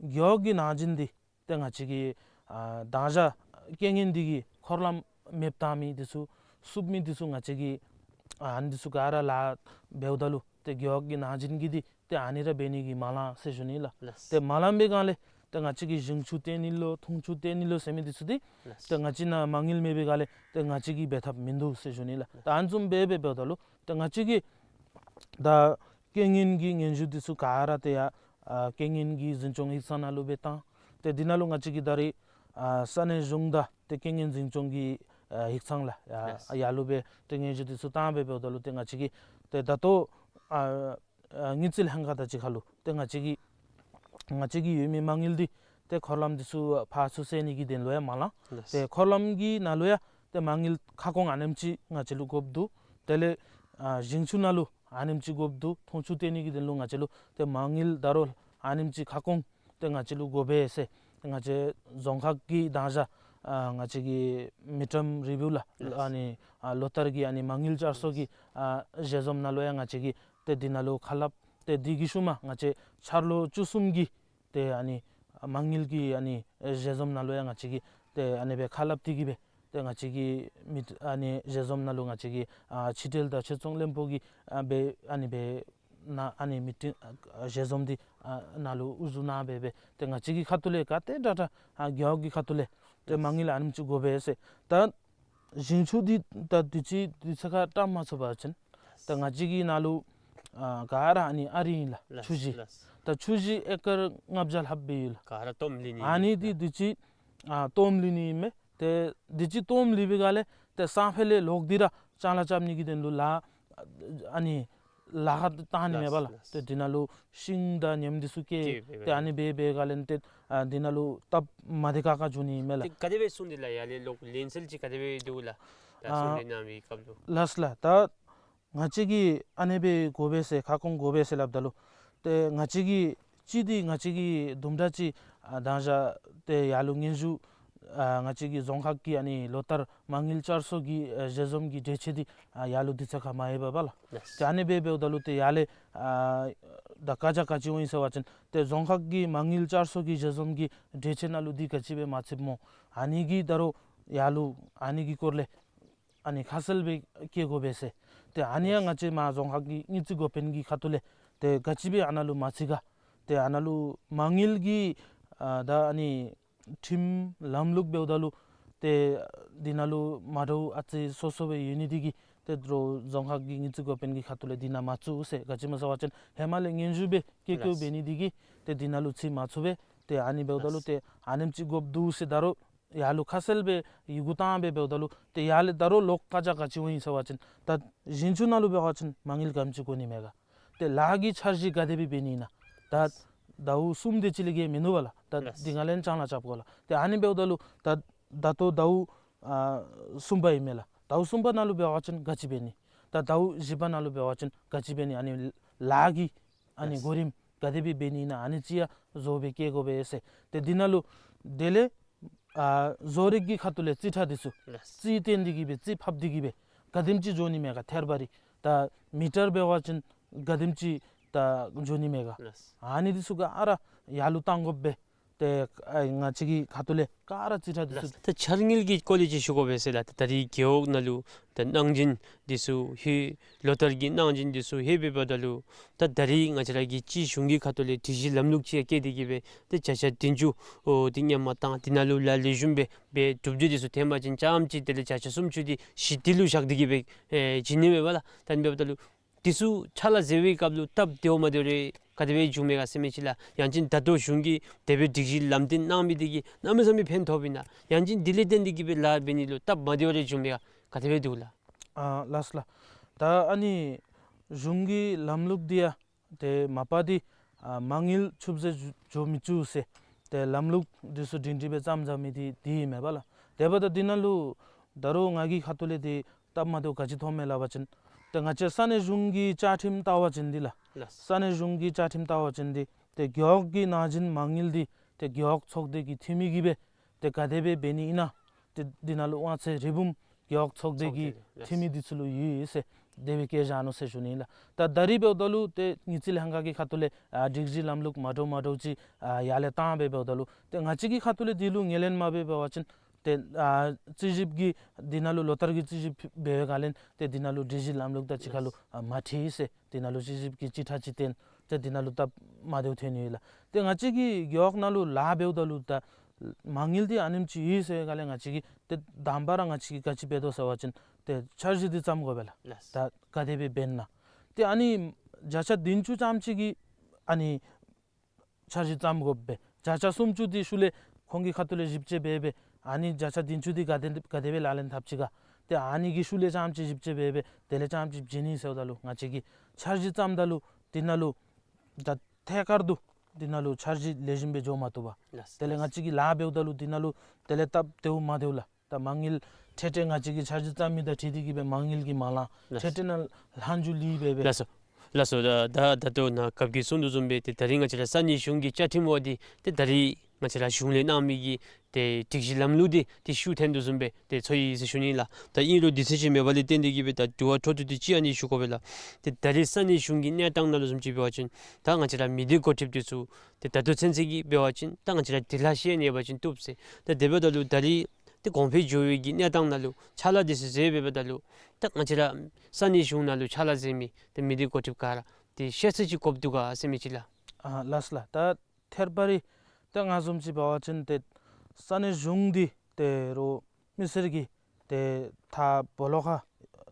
རྒེད་འོག་གི་ནང་བཞིན་འདི་ཏེ་ང་བཅས་ཀྱི་ཨ་དང་ཞག་རྐྱེན་ངན་འདི་གིས་འཁོར་ལམ་མེདཔ་བཏང་མི་འདི་ཚུ་བསུབ་མི་འདི་ཚུ་ང་བཅས་ཀྱིས་ཨ་ཨ་ནི་འདི་ཚུ་ག་ར་ལཱ་འབདཝ་ད་ལུ་ཏེ་རྒེད་འོག་གི་ནང་བཞིན་གྱི་འདི་ཏེ་ཨ་ནི་ར་འབད་ནི་གི་མ་ལང་ཟེར་ཞུ་ནི་ལགས། ལགས། ཏེ་མ་ལངམ་པའི་སྒང་ལས་ཏེ་ང་བཅས་ཀྱིས་ཞིང་ཆུ་བཏོན་ནི་ལོ་འཐུང་ཆུ་བཏོན་ནི་ལོ་ཟེར་མི་འདི་ཚུ་འདི་ལགས། ཏེ་ང་བཅས་ནཱ་མ་དངུལ་མེད་པའི་སྒང་ལས་ཏེ་ང་བཅས་ཀྱིས་འབད་ཐབས་མིན་འདུག་ཟེར་ཞུ་ནི་ལགས། ཏེ་ཨ་ནི་བཟུམ་སྦེ་སྦེ་འབདཝ་ད་ལུ་ཏེ་ང་བཅས་ཀྱིས་ད་རྐྱེན་ངན་གྱི་སྙན་ཞུ་འདི་ཚུ་ག་ར་ཏེ་ཡར་ཨ་རྐྱེན་ངན་གྱི་འཛིན་སྐྱོང་ཡིག་ཚང་ནང་ལུ་སྦེ་བཏང་། ཏེ་འདི་ནང་ལུ་ང་བཅས་ཀྱིས་ད་རིས་ཨ་ས་གནས་གཞུང་དང་ཏེ་རྐྱེན་ངན་འཛིན་སྐྱོང་གི་ཨ་ཡིག་ཚང་ལགས། ཡ་ལགས། ཡར་ལུ་སྦེ་ཏེ་སྙན་ཞུ་འདི་ཚུ་བཏང་སྦེ་འབདཝ་ད་ལུ་ཏེ་ང་བཅས་ཀྱིས་ཏེ་ད་ལྟོ་ཨ་ཨ་དངུལ་རྩིས་ལྷན་ཁག་དང་གཅིག་ཁར་ལུ་ཏེ་ང་བཅས་ཀྱི་ང་བཅས་ཀྱི་ཡོད་མི་མ་དངུལ་འདི་ཏེ་འཁོར་ལམ་འདི་ཚུ་ཕར་ཚུར་བསལ་ནི་གི་དོན་ལུ་ཡང་མ་ལང་། ལགས། ཏེ་འཁོར་ལམ་གྱི་ནང་ལུ་ཡང་ ཏེ་མ་དངུལ་ཁ་སྐོང་ཨ་ནེམ་ཅིག་ང་བཅས་ལུ་དགོཔ་འདུག། དེ་ལས་ཨ་ཞིང་ཆུ་ནང་ལུ་ཨ་ནེམ་ཅིག་དགོཔ་འདུག། འཐུང་ཆུ་བཏོན་ནི་གི་དོན་ལུ་ང་བཅས་ལུ་ཏེ་མ་དངུལ་ད་རུང་ཨ་ནེམ་ཅིག་ཁ་སྐོང་ཏེ་ང་བཅས་ལུ་དགོ་པས་ཟེར། ཏེ་ང་བཅས་རྫོང་ཁག་གི་དང་ཞག་ཨ་ང་བཅས་ཀྱི་མིཌ་ཊམ་རི་བིའུ་ལགས། ལགས། ཨ་ནི་ཨ་ལོ་ལྟར་གྱི་ཨ་ནི་མ་དངུལ་བསྐྱར་གསོ་གི་ཨ་ཞལ་འཛོམས་ནང་ལུ་ཡང་ང་བཅས་ཀྱིས་ཏེ་འདི་ནང་ལུ་ཁ་སླབ། ཏེ་འདི་གི་ཤུལ་མ་ང་བཅས་འཆར་ལོ་བཅུ་གསུམ་གྱི་ཏེ་ཨ་ནི་མ་དངུལ་གྱི་ཨ་ནི་ཞལ་འཛོམས་ནང་ལུ་ཡང་ང་བཅས་ཀྱིས་ཏེ་ཨ་ནི་སྦེ་ཁ་སླབ་སྟེ་གི་སྦེ་ཏེ་ང་བཅས་ཀྱིས་མི་ཨ་ནི་ཞལ་འཛོམས་ནང་ལུ་ང་བཅས་ཀྱིས་ཨ་ཕྱི་འབྲེལ་དང་ཕྱིར་ཚོང་བློན་པོ་གིས་ཨ་སྦེ་ཨ་ནི་སྦེ་ནཱ་ཨ་ནི་མི་ཊིང་ཨ་ཞལ་འཛོམས་འདི་ཨ་ནཱ་ལུ་དབུ་བཞུགས་གནང་སྦེ་སྦེ་ཏེ་ང་བཅས་ཀྱི་ཁ་ཐུག་ལས་ག་ཏེ་དྲག་དྲག་ཨ་རྒེད་འོག་གི་ཁ་ཐུག་ལས་ཏེ་མ་དངུལ་ཨ་ནེམ་ཅིག་དགོ་པས་ཟེར། ད་ཞིང་ཆུ་འདི་ད་དུས་ཅི་དུས་ཚོད་ཁར་བཀྲམ་མ་ཚུགས་པ་ཅིན་ད་ང་བཅས་ཀྱི་ནཱ་ལུ་ཨ་ག་ར་ཨ་ནི་ཨ་རི་ཨིན་ལགས། ལགས། ཆུ་གཞི། ལགས། ད་ཆུ་གཞི་ཨེ་ཀར་ལྔ་བརྒྱ་ལྷགཔ་སྦེ་ཡོད་ལགས། ག་ར་སྟོངམ་ལུས་ནི་ཨ་ནི་ཨིན་འདི་ལགས། དུས་ཅི་ཨ་སྟོངམ་ལུས་ནི་ཨིན་མས། ཏེ་དུས་ཅི་སྟོངམ་ལུས་པའི་སྒང་ལས་ཏེ་སང་ཕོད་ལས་ལོག་སྟེ་ར་ཅང་ལཱ་རྐྱབ་ནི་གི་དོན་ལུ་ལཱ་ཨ་ནི་ལཱ་ཁག་བཏང་ནི་མས་པ་ལགས། ལགས། ཏེ་འདི་ནང་ལུ་ཤིང་དང་ཉེམ་འདི་ཚུ་སྐྱེལ། སྐྱེལ་བའི་ཏེ་ཨ་ནི་འབད་བའི་སྒང་ལས་ཏེ་ཨ་འདི་ནང་ལུ་སྟབས་མ་བདེ་ཁག་ཁ་འགྱོ་ནི་མས་ལགས། ཏེ་ག་དེ་སྦེ་གསུངས་ཏེ་ལགས། ཡར་ལས་ལོག་ལེན་སྲོལ་ཅིག་ག་དེ་སྦེ་འདུག་ལགས། ལགས། ཨ་གསུངས་ཏེ་གནང་བའི་སྐབས་ལུ། ལགས་ལགས། ད་ང་བཅས་ཀྱིས་ཨ་ནི་སྦེ་དགོ་པས་ཟེར་ཁ་སྐོང་དགོ་པས་ཟེར་སླབ་ད་ལུ་ཏེ་ང་བཅས་ཀྱིས་གཅིག་འདི་ང་བཅས་ཀྱིས་དུམ་གྲ་ཅིག་ཨ་དང་ཞག་ཏེ་ཡར་ལུ་སྙན་ཞུ་ཨ་ང་བཅས་ཀྱི་རྫོང་ཁག་གི་ཨ་ནི་ལོ་ལྟར་མ་དངུལ་བསྐྱར་གསོ་གི་ཨ་ཞལ་འཛོམས་ཀྱི་གྲོས་ཆོད་འདི་ཨ་ཡར་ལུ་དུས་ཚོད་ཁར་མ་ཡོད་པས་པ་ལགས། ལགས། ཏེ་ཨ་ནི་སྦེ་འབདཝ་ད་ལུ་ཏེ་ཡར་ལས་ཨ་ད་བཀའ་རྒྱ་ག་ཅི་འོང་ཡི་ཟེར་བ་ཅིན་ཏེ་རྫོང་ཁག་གི་མ་དངུལ་བསྐྱར་གསོ་གི་ཞལ་འཛོམས་ཀྱི་གྲོས་ཆོད་ནང་ལུ་འདི་ག་ཅི་སྦེ་མ་ཚུདཔ་སྨོ། ཨ་ནི་གི་ད་རུང་ཡར་ལུ་ཨ་ནི་གི་སྐོར་ལས་ཨ་ནི་ཁ་གསལ་སྦེ་བཀོད་དགོ་པས་ཟེར། ཏེ་ཨ་ནི་ཡང་ང་བཅས་མར་རྫོང་ཁག་གི་དངུལ་རྩིས་འགོ་དཔོན་གྱི་ཁ་ཐུག་ལས་ཏེ་ག་ཅི་སྦེ་ཨ་ནཱ་ལུ་མ་ཚུད་ག། ཏེ་ཨ་ནཱ་ལུ་མ་དངུལ་གྱི་ཨ་ད་ཨ་ནི་ཁྲིམས་ལམ་ལུགས་འབདཝ་ད་ལུ་ཏེ་འདི་ནང་ལུ་མ་འདྲཝ་ཨ་ཙི་སོ་སོ་སྦེ་ཡོད་ནི་འདི་གིས་ཏེ་ད་རུང་རྫོང་ཁག་གི་དངུལ་རྩིས་འགོ་དཔོན་གྱི་ཁ་ཐུག་ལས་འདི་ནང་མ་ཚུད་ཟེར། ག་ཅི་སྨོ་ཟེར་བ་ཅིན་ཧེ་མ་ལས་སྙན་ཞུ་སྦེ་བཀོད་བཀོདཔ་ལགས། འབད་ནི་འདི་གིས་ཏེ་འདི་ནང་ལུ་ཚུད་མ་ཚུགས་པས། ཏེ་ཨ་ནི་འབདཝ་ད་ལུ་ལགས། ཏེ་ཨ་ནེམ་ཅིག་དགོཔ་འདུག་ཟེར་ད་རུང་ཡར་ལུ་ཁ་གསལ་སྦེ་ཡི་གུ་བཏང་སྦེ་འབདཝ་ད་ལུ་ཏེ་ཡར་ལས་ད་རུང་ལོག་བཀའ་རྒྱ་ག་ཅི་འོང་ཡི་ཟེར་བ་ཅིན་ད་ཞིང་ཆུ་ནང་ལུ་འབད་བ་ཅིན་མ་དངུལ་ག་དེམ་ཅིག་དགོ་ནི་མས་ག། ཏེ་ལཱ་གི་འཆར་གཞི་ག་དེ་སྦེ་འབད་ནི་ཨིན་ན། ད་ཟླཝ་གསུམ་དེ་ཅིག་ལས་བརྒལ་མིན་འདུག་པ་ལགས། ད་ལགས། འདི་སྒང་ལས་ཅང་ལཱ་རྐྱབ་དགོ་ལགས། ཏེ་ཨ་ནི་འབདཝ་ད་ལུ་ད་ད་ལྟོ་ཟླཝ་ཨ་གསུམ་པ་ཨིན་མས་ལགས། ཟླཝ་གསུམ་པ་ནང་ལུ་འབད་བ་ཅིན་ག་ཅི་འབད་ནི། ད་ཟླཝ་བཞི་པ་ནང་ལུ་འབད་བ་ཅིན་ག་ཅི་འབད་ནི། ཨ་ནི་ལཱ་གི་ཨ་ནི་ལགས། གོ་རིམ་ག་དེ་སྦེ་འབད་ནི་ཨིན་ན། ཨ་ནི་ཅིག་ཡང་བཟོ་སྦེ་བཀོད་དགོ་པས་ཟེར། ཏེ་འདི་ནང་ལུ་དེ་ལས་ཨ་བཟོ་རིག་གི་ཁ་ཐུག་ལས་རྩིས་ཁྲ་འདི་ཚུ་ལགས། རྩིས་བཏོན་ཏེ་གི་སྦེ་རྩིས་ཕབ་སྟེ་གི་སྦེ་ག་དེམ་ཅིག་འགྱོ་ནི་མས་ག་ཐེར་བ་རེ། ད་མི་ཊར་འབད་བ་ཅིན་ག་དེམ་ཅིག་ད་འགྱོ་ནི་མས་ག། ལགས། ཨ་ནི་འདི་ཚུ་ག་ར་ཡར་ལུ་བཏང་དགོ་པས། ཏེ་ཨ་ང་བཅས་ཀྱི་ཁ་ཐུག་ལས་ག་ར་རྩིས་ཁྲ་འདི་ཚུ། ལགས། ད་འཆར་དངུལ་གྱི་སྐོར་ལས་ཅིག་ཞུ་དགོ་པས་ཟེར་ལགས། ད་ད་རིས་རྒེད་འོག་ནང་ལུ་ད་གནང་སྦྱིན་འདི་ཚུ་ཧེ་ལོ་ལྟར་གྱི་གནང་སྦྱིན་འདི་ཚུ་ཧེ་འབདཝ་ད་ལུ་ད་ད་རིས་ང་བཅས་ར་གི་སྤྱི་གཞུང་གི་ཁ་ཐུག་ལས་སྒྲིག་གཞི་ལམ་ལུགས་ཅིག་ཡང་བཀལ་ཏེ་གི་སྦེ་ཏེ་བརྒྱ་ཆ་བདུན་ཅུ་འོ་འདི་སྔོན་མ་བཏང་། འདི་ནང་ལུ་ལཱ་ལེགས་ཤོམ་སྦེ་སྦེ་གྲུབ་འབྲས་འདི་ཚུ་ཐོན་པ་ཅིན་རྐྱངམ་ཅིག་དེ་ལས་བརྒྱ་ཆ་སུམ་ཅུ་འདི་གཞི་འདི་ལུ་བཞག་སྟེ་གི་སྦེ་ཨེ་བྱིན་ནི་མས་པ་ལགས། ད་ཨ་ནི་འབདཝ་ད་ལུ་འདི་ཚུ་ཕྱག་ལཱ་མཛད་པའི་སྐབས་ལུ་སྟབས་བདེཝ་མ་བདེཝ་རེ་ག་དེ་སྦེ་བྱུང་མས་ག་ཟེར་མི་ཅིག་ལགས། ཡང་ཅིན་ད་ལྟོ་གཞུང་གིས་དེ་སྦེ་སྒྲིག་གཞི་ལམ་སྟོན་གནང་མི་འདི་གིས་གནམ་མེད་ས་མེད་ཕན་ཐོགས་པས་ན། ཡང་ཅིན་དེ་ལས་བརྟེན་ཏེ་གི་སྦེ་ལཱ་འབད་ནི་ལུ་སྟབས་མ་བདེཝ་རེ་བྱུང་མས་ག་ག་དེ་སྦེ་འདུག་ལགས། ཨ་ལགས་ལགས། ད་ཨ་ནི་གཞུང་གི་ལམ་ལུགས་འདི་ཡང་ཏེ་མ་པ་འདི་ཨ་མ་དངུལ་ཆུད་ཟོས་འགྱོ་མི་བཅུག་ཟེར་ཏེ་ལམ་ལུགས་འདི་ཚུ་སྒྲིང་སྒྲི་སྦེ་བརྩམས་བརྩམས་མི་འདི་འདི་ཨིན་མས་པ་ལགས། དེ་འབདཝ་ད་འདི་ནང་ལུ་ད་རུང་ང་གི་ཁ་ཐུག་ལས་འདི་སྟབས་མ་བདེཝ་ག་ཅི་མཐོངམ་མས་སླབ་པ་ཅིན་ཏེ་ང་བཅས་ས་གནས་གཞུང་གི་བཅའ་ཁྲིམས་ལྟ་བ་ཅིན་འདི་ལགས། ལགས། ས་གནས་གཞུང་གི་བཅའ་ཁྲིམས་ལྟ་བ་ཅིན་འདི་ཏེ་རྒེད་འོག་གི་གནང་སྦྱིན་མ་དངུལ་འདི་ཏེ་རྒེད་འོག་ཚོགས་སྡེ་གི་འཐུས་མི་གིས་སྦེ་ཏེ་ག་དེ་སྦེ་འབད་ནི་ཨིན་ན། ཏེ་འདི་ནང་ལུ་དབང་ཚད་རིལ་བུམ་རྒེད་འོག་ཚོགས་སྡེ་གི་ཚོགས་སྡེ་ལགས། འཐུས་མི་འདི་ཚུ་ལུ་ཡོད་ཟེར་དེ་སྦེ་བཀོད་བཞག་ནུག་ཟེར་ཞུ་ནི་ལགས། ད་ད་རིས་འབདཝ་ད་ལུ་ཏེ་དངུལ་རྩིས་ལྷན་ཁག་གི་ཁ་ཐུག་ལས་ཨ་སྒྲིག་གཞི་ལམ་ལུགས་མ་འདྲཝ་མ་འདྲཝ་ཅིག་ཨ་ཡར་ལས་བཏང་སྦེ་འབདཝ་ད་ལུ་ཏེ་ང་བཅས་ཀྱི་ཁ་ཐུག་ལས་འདི་ལུ་ངོས་ལེན་མ་འབད་འབད་བ་ཅིན་ཏེ་ཨ་རྩིས་ཞིབ་ཀྱི་འདི་ནང་ལུ་ལོ་ལྟར་གྱི་རྩིས་ཞིབ་འབད་བའི་སྒང་ལས་ཏེ་འདི་ནང་ལུ་སྒྲིག་གཞི་ལམ་ལུགས་དང་གཅིག་ཁར་ལུ་ཨ་མ་འཁྲིལ་ཟེར་འདི་ནང་ལུ་རྩིས་ཞིབ་ཀྱི་རྩིས་ཁྲ་ཅིག་བཏོན་ཏེ་འདི་ནང་ལུ་སྟབས་མ་བདེཝ་ཐོན་ནི་ཡོད་ལགས། ཏེ་ང་བཅས་ཀྱི་རྒེད་འོག་ནང་ལུ་ལཱ་འབདཝ་ད་ལུ་ད་མ་དངུལ་འདི་ཨ་ནེམ་ཅིག་ཡོད་ཟེར་བའི་སྒང་ལས་ང་བཅས་ཀྱིས་ཏེ་དང་པ་ར་ང་བཅས་ཀྱིས་ག་ཅི་འབད་དོ་ཟེར་བ་ཅིན་ཏེ་འཆར་གཞི་འདི་བརྩམ་དགོ་པས་ལགས། ལགས། ད་ག་དེ་སྦེ་འབད་ན། ཏེ་ཨ་ནི་བརྒྱ་ཆ་བདུན་ཅུ་ཙམ་ཅིག་གི་ཨ་ནི་འཆར་གཞི་བརྩམ་དགོ་པས། བརྒྱ་ཆ་སུམ་ཅུ་འདི་ཤུལ་ལས་ཁོང་གི་ཁ་ཐུག་ལས་ཞིབ་དཔྱད་འབད་སྦེ་ཨ་ནི་བརྒྱ་ཆ་བདུན་ཅུ་འདི་ག་དེ་ག་དེ་སྦེ་ལག་ལེན་འཐབ་ཅི་ག། ཏེ་ཨ་ནི་གི་ཤུལ་ལས་ཙམ་ཅིག་ཞིབ་དཔྱད་འབད་སྦེ་དེ་ལས་ཙམ་ཅིག་བྱིན་ནི་ཟེརཝ་ད་ལུ་ང་བཅས་ཀྱིས་འཆར་གཞི་བརྩམ་ད་ལུ་འདི་ནང་ལུ་ད་ཐད་ཀར་དུ་འདི་ནང་ལུ་འཆར་གཞི་ལེགས་ཤོམ་སྦེ་འགྱོ་མ་བཏུབ་པས། ལགས། དེ་ལས་ང་བཅས་ཀྱིས་ལཱ་འབདཝ་ད་ལུ་འདི་ནང་ལུ་དེ་ལས་སྟབས་བདེཝ་མ་བདེཝ་ལགས། ད་མ་དངུལ་ འཕྲལ་འཕྲལ་ང་བཅས་ཀྱིས་འཆར་གཞི་བརྩམ་མི་དང་འཁྲིལ་ཏེ་གིས་སྦེ་མ་དངུལ་གྱིས་མ་ལང་། ལགས། འཕྲལ་འཕྲལ་ནང་ལྷག་མཇུག་ལུས་སྦེ་སྦེ། ལགས་སོ། ལགས་སོ། ད་ད་ད་ལྟོ་ནཱ་རྒཔོ་གིས་གསུང་དོ་བཟུམ་སྦེ་ཏེ་ད་རིས་ང་བཅས་ར་ས་གནས་གཞུང་གི་བཅའ་ཁྲིམས་འབད་བ་འདི་ཏེ་ད་རིས་ང་བཅས་ར་གཞུང་ལས་གནང་མི་གི་ཏེ་སྒྲིག་གཞི་ལམ་ལུགས་འདི་ཏེ་ཤུགས་ཐོན་དོ་བཟུམ་སྦེ་ཏེ་ཚོར་ཡི་ཟེར་ཞུ་ནི་ལགས། ད་ཨིན་རུང་དུས་ཚོད་ཅིག་མེད་པ་ལས་བརྟེན་ཏེ་གིས་སྦེ་ད་དྲི་བ་འཕྲོ་མཐུད་དེ་ཅིག་ཨ་ནི་ཞུ་དགོ་པས་ལགས། ཏེ་ད་རིས་ས་གནས་གཞུང་གི་གནས་སྟངས་ནང་ལུ་བཟུམ་ཅིག་འབད་བ་ཅིན་ད་ང་བཅས་ར་མི་སྡེ་འགོ་ཁྲིདཔ་འདི་ཚུ་ཏེ་ད་ལྟོ་ཚུན་ཚོད་ཀྱི་འབད་བ་ཅིན་ད་ང་བཅས་ར་འབྲི་ལྷག་ཤེས་ཡོན་ཡོད་པ་ཅིན་བཏུབ་ཟེར། ད་དེ་འབདཝ་ད་ལུ་ད་རིས་ཏེ་གོང་འཕེལ་འགྱོ་བའི་གི་གནས་སྟངས་ནང་ལུ་ཕྱག་ལཱ་འདི་ཚུ་མཛད་འབདཝ་ད་ལུ་ད་ང་བཅས་ར་ས་གནས་གཞུང་ནང་ལུ་ཕྱག་ལཱ་མཛད་མི་ཏེ་མི་སྡེ་འགོ་ཁྲིདཔ་ག་ར་ཏེ་ཤེས་ཚད་ཅིག་དགོཔ་འདུག་ག་ཟེར་མི་ཅིག་ལགས། ཨ་ལགས་ལགས། ད་ཐད་པ་རི་ཏེ་ང་བཟུམ་ཅིག་འབད་བ་ཅིན་ཏེ་ས་གནས་གཞུང་འདི་ཏེ་རོགས་མི་སེར་གྱིས་ཏེ་ད་སྦོ་ལོགས་ཁར་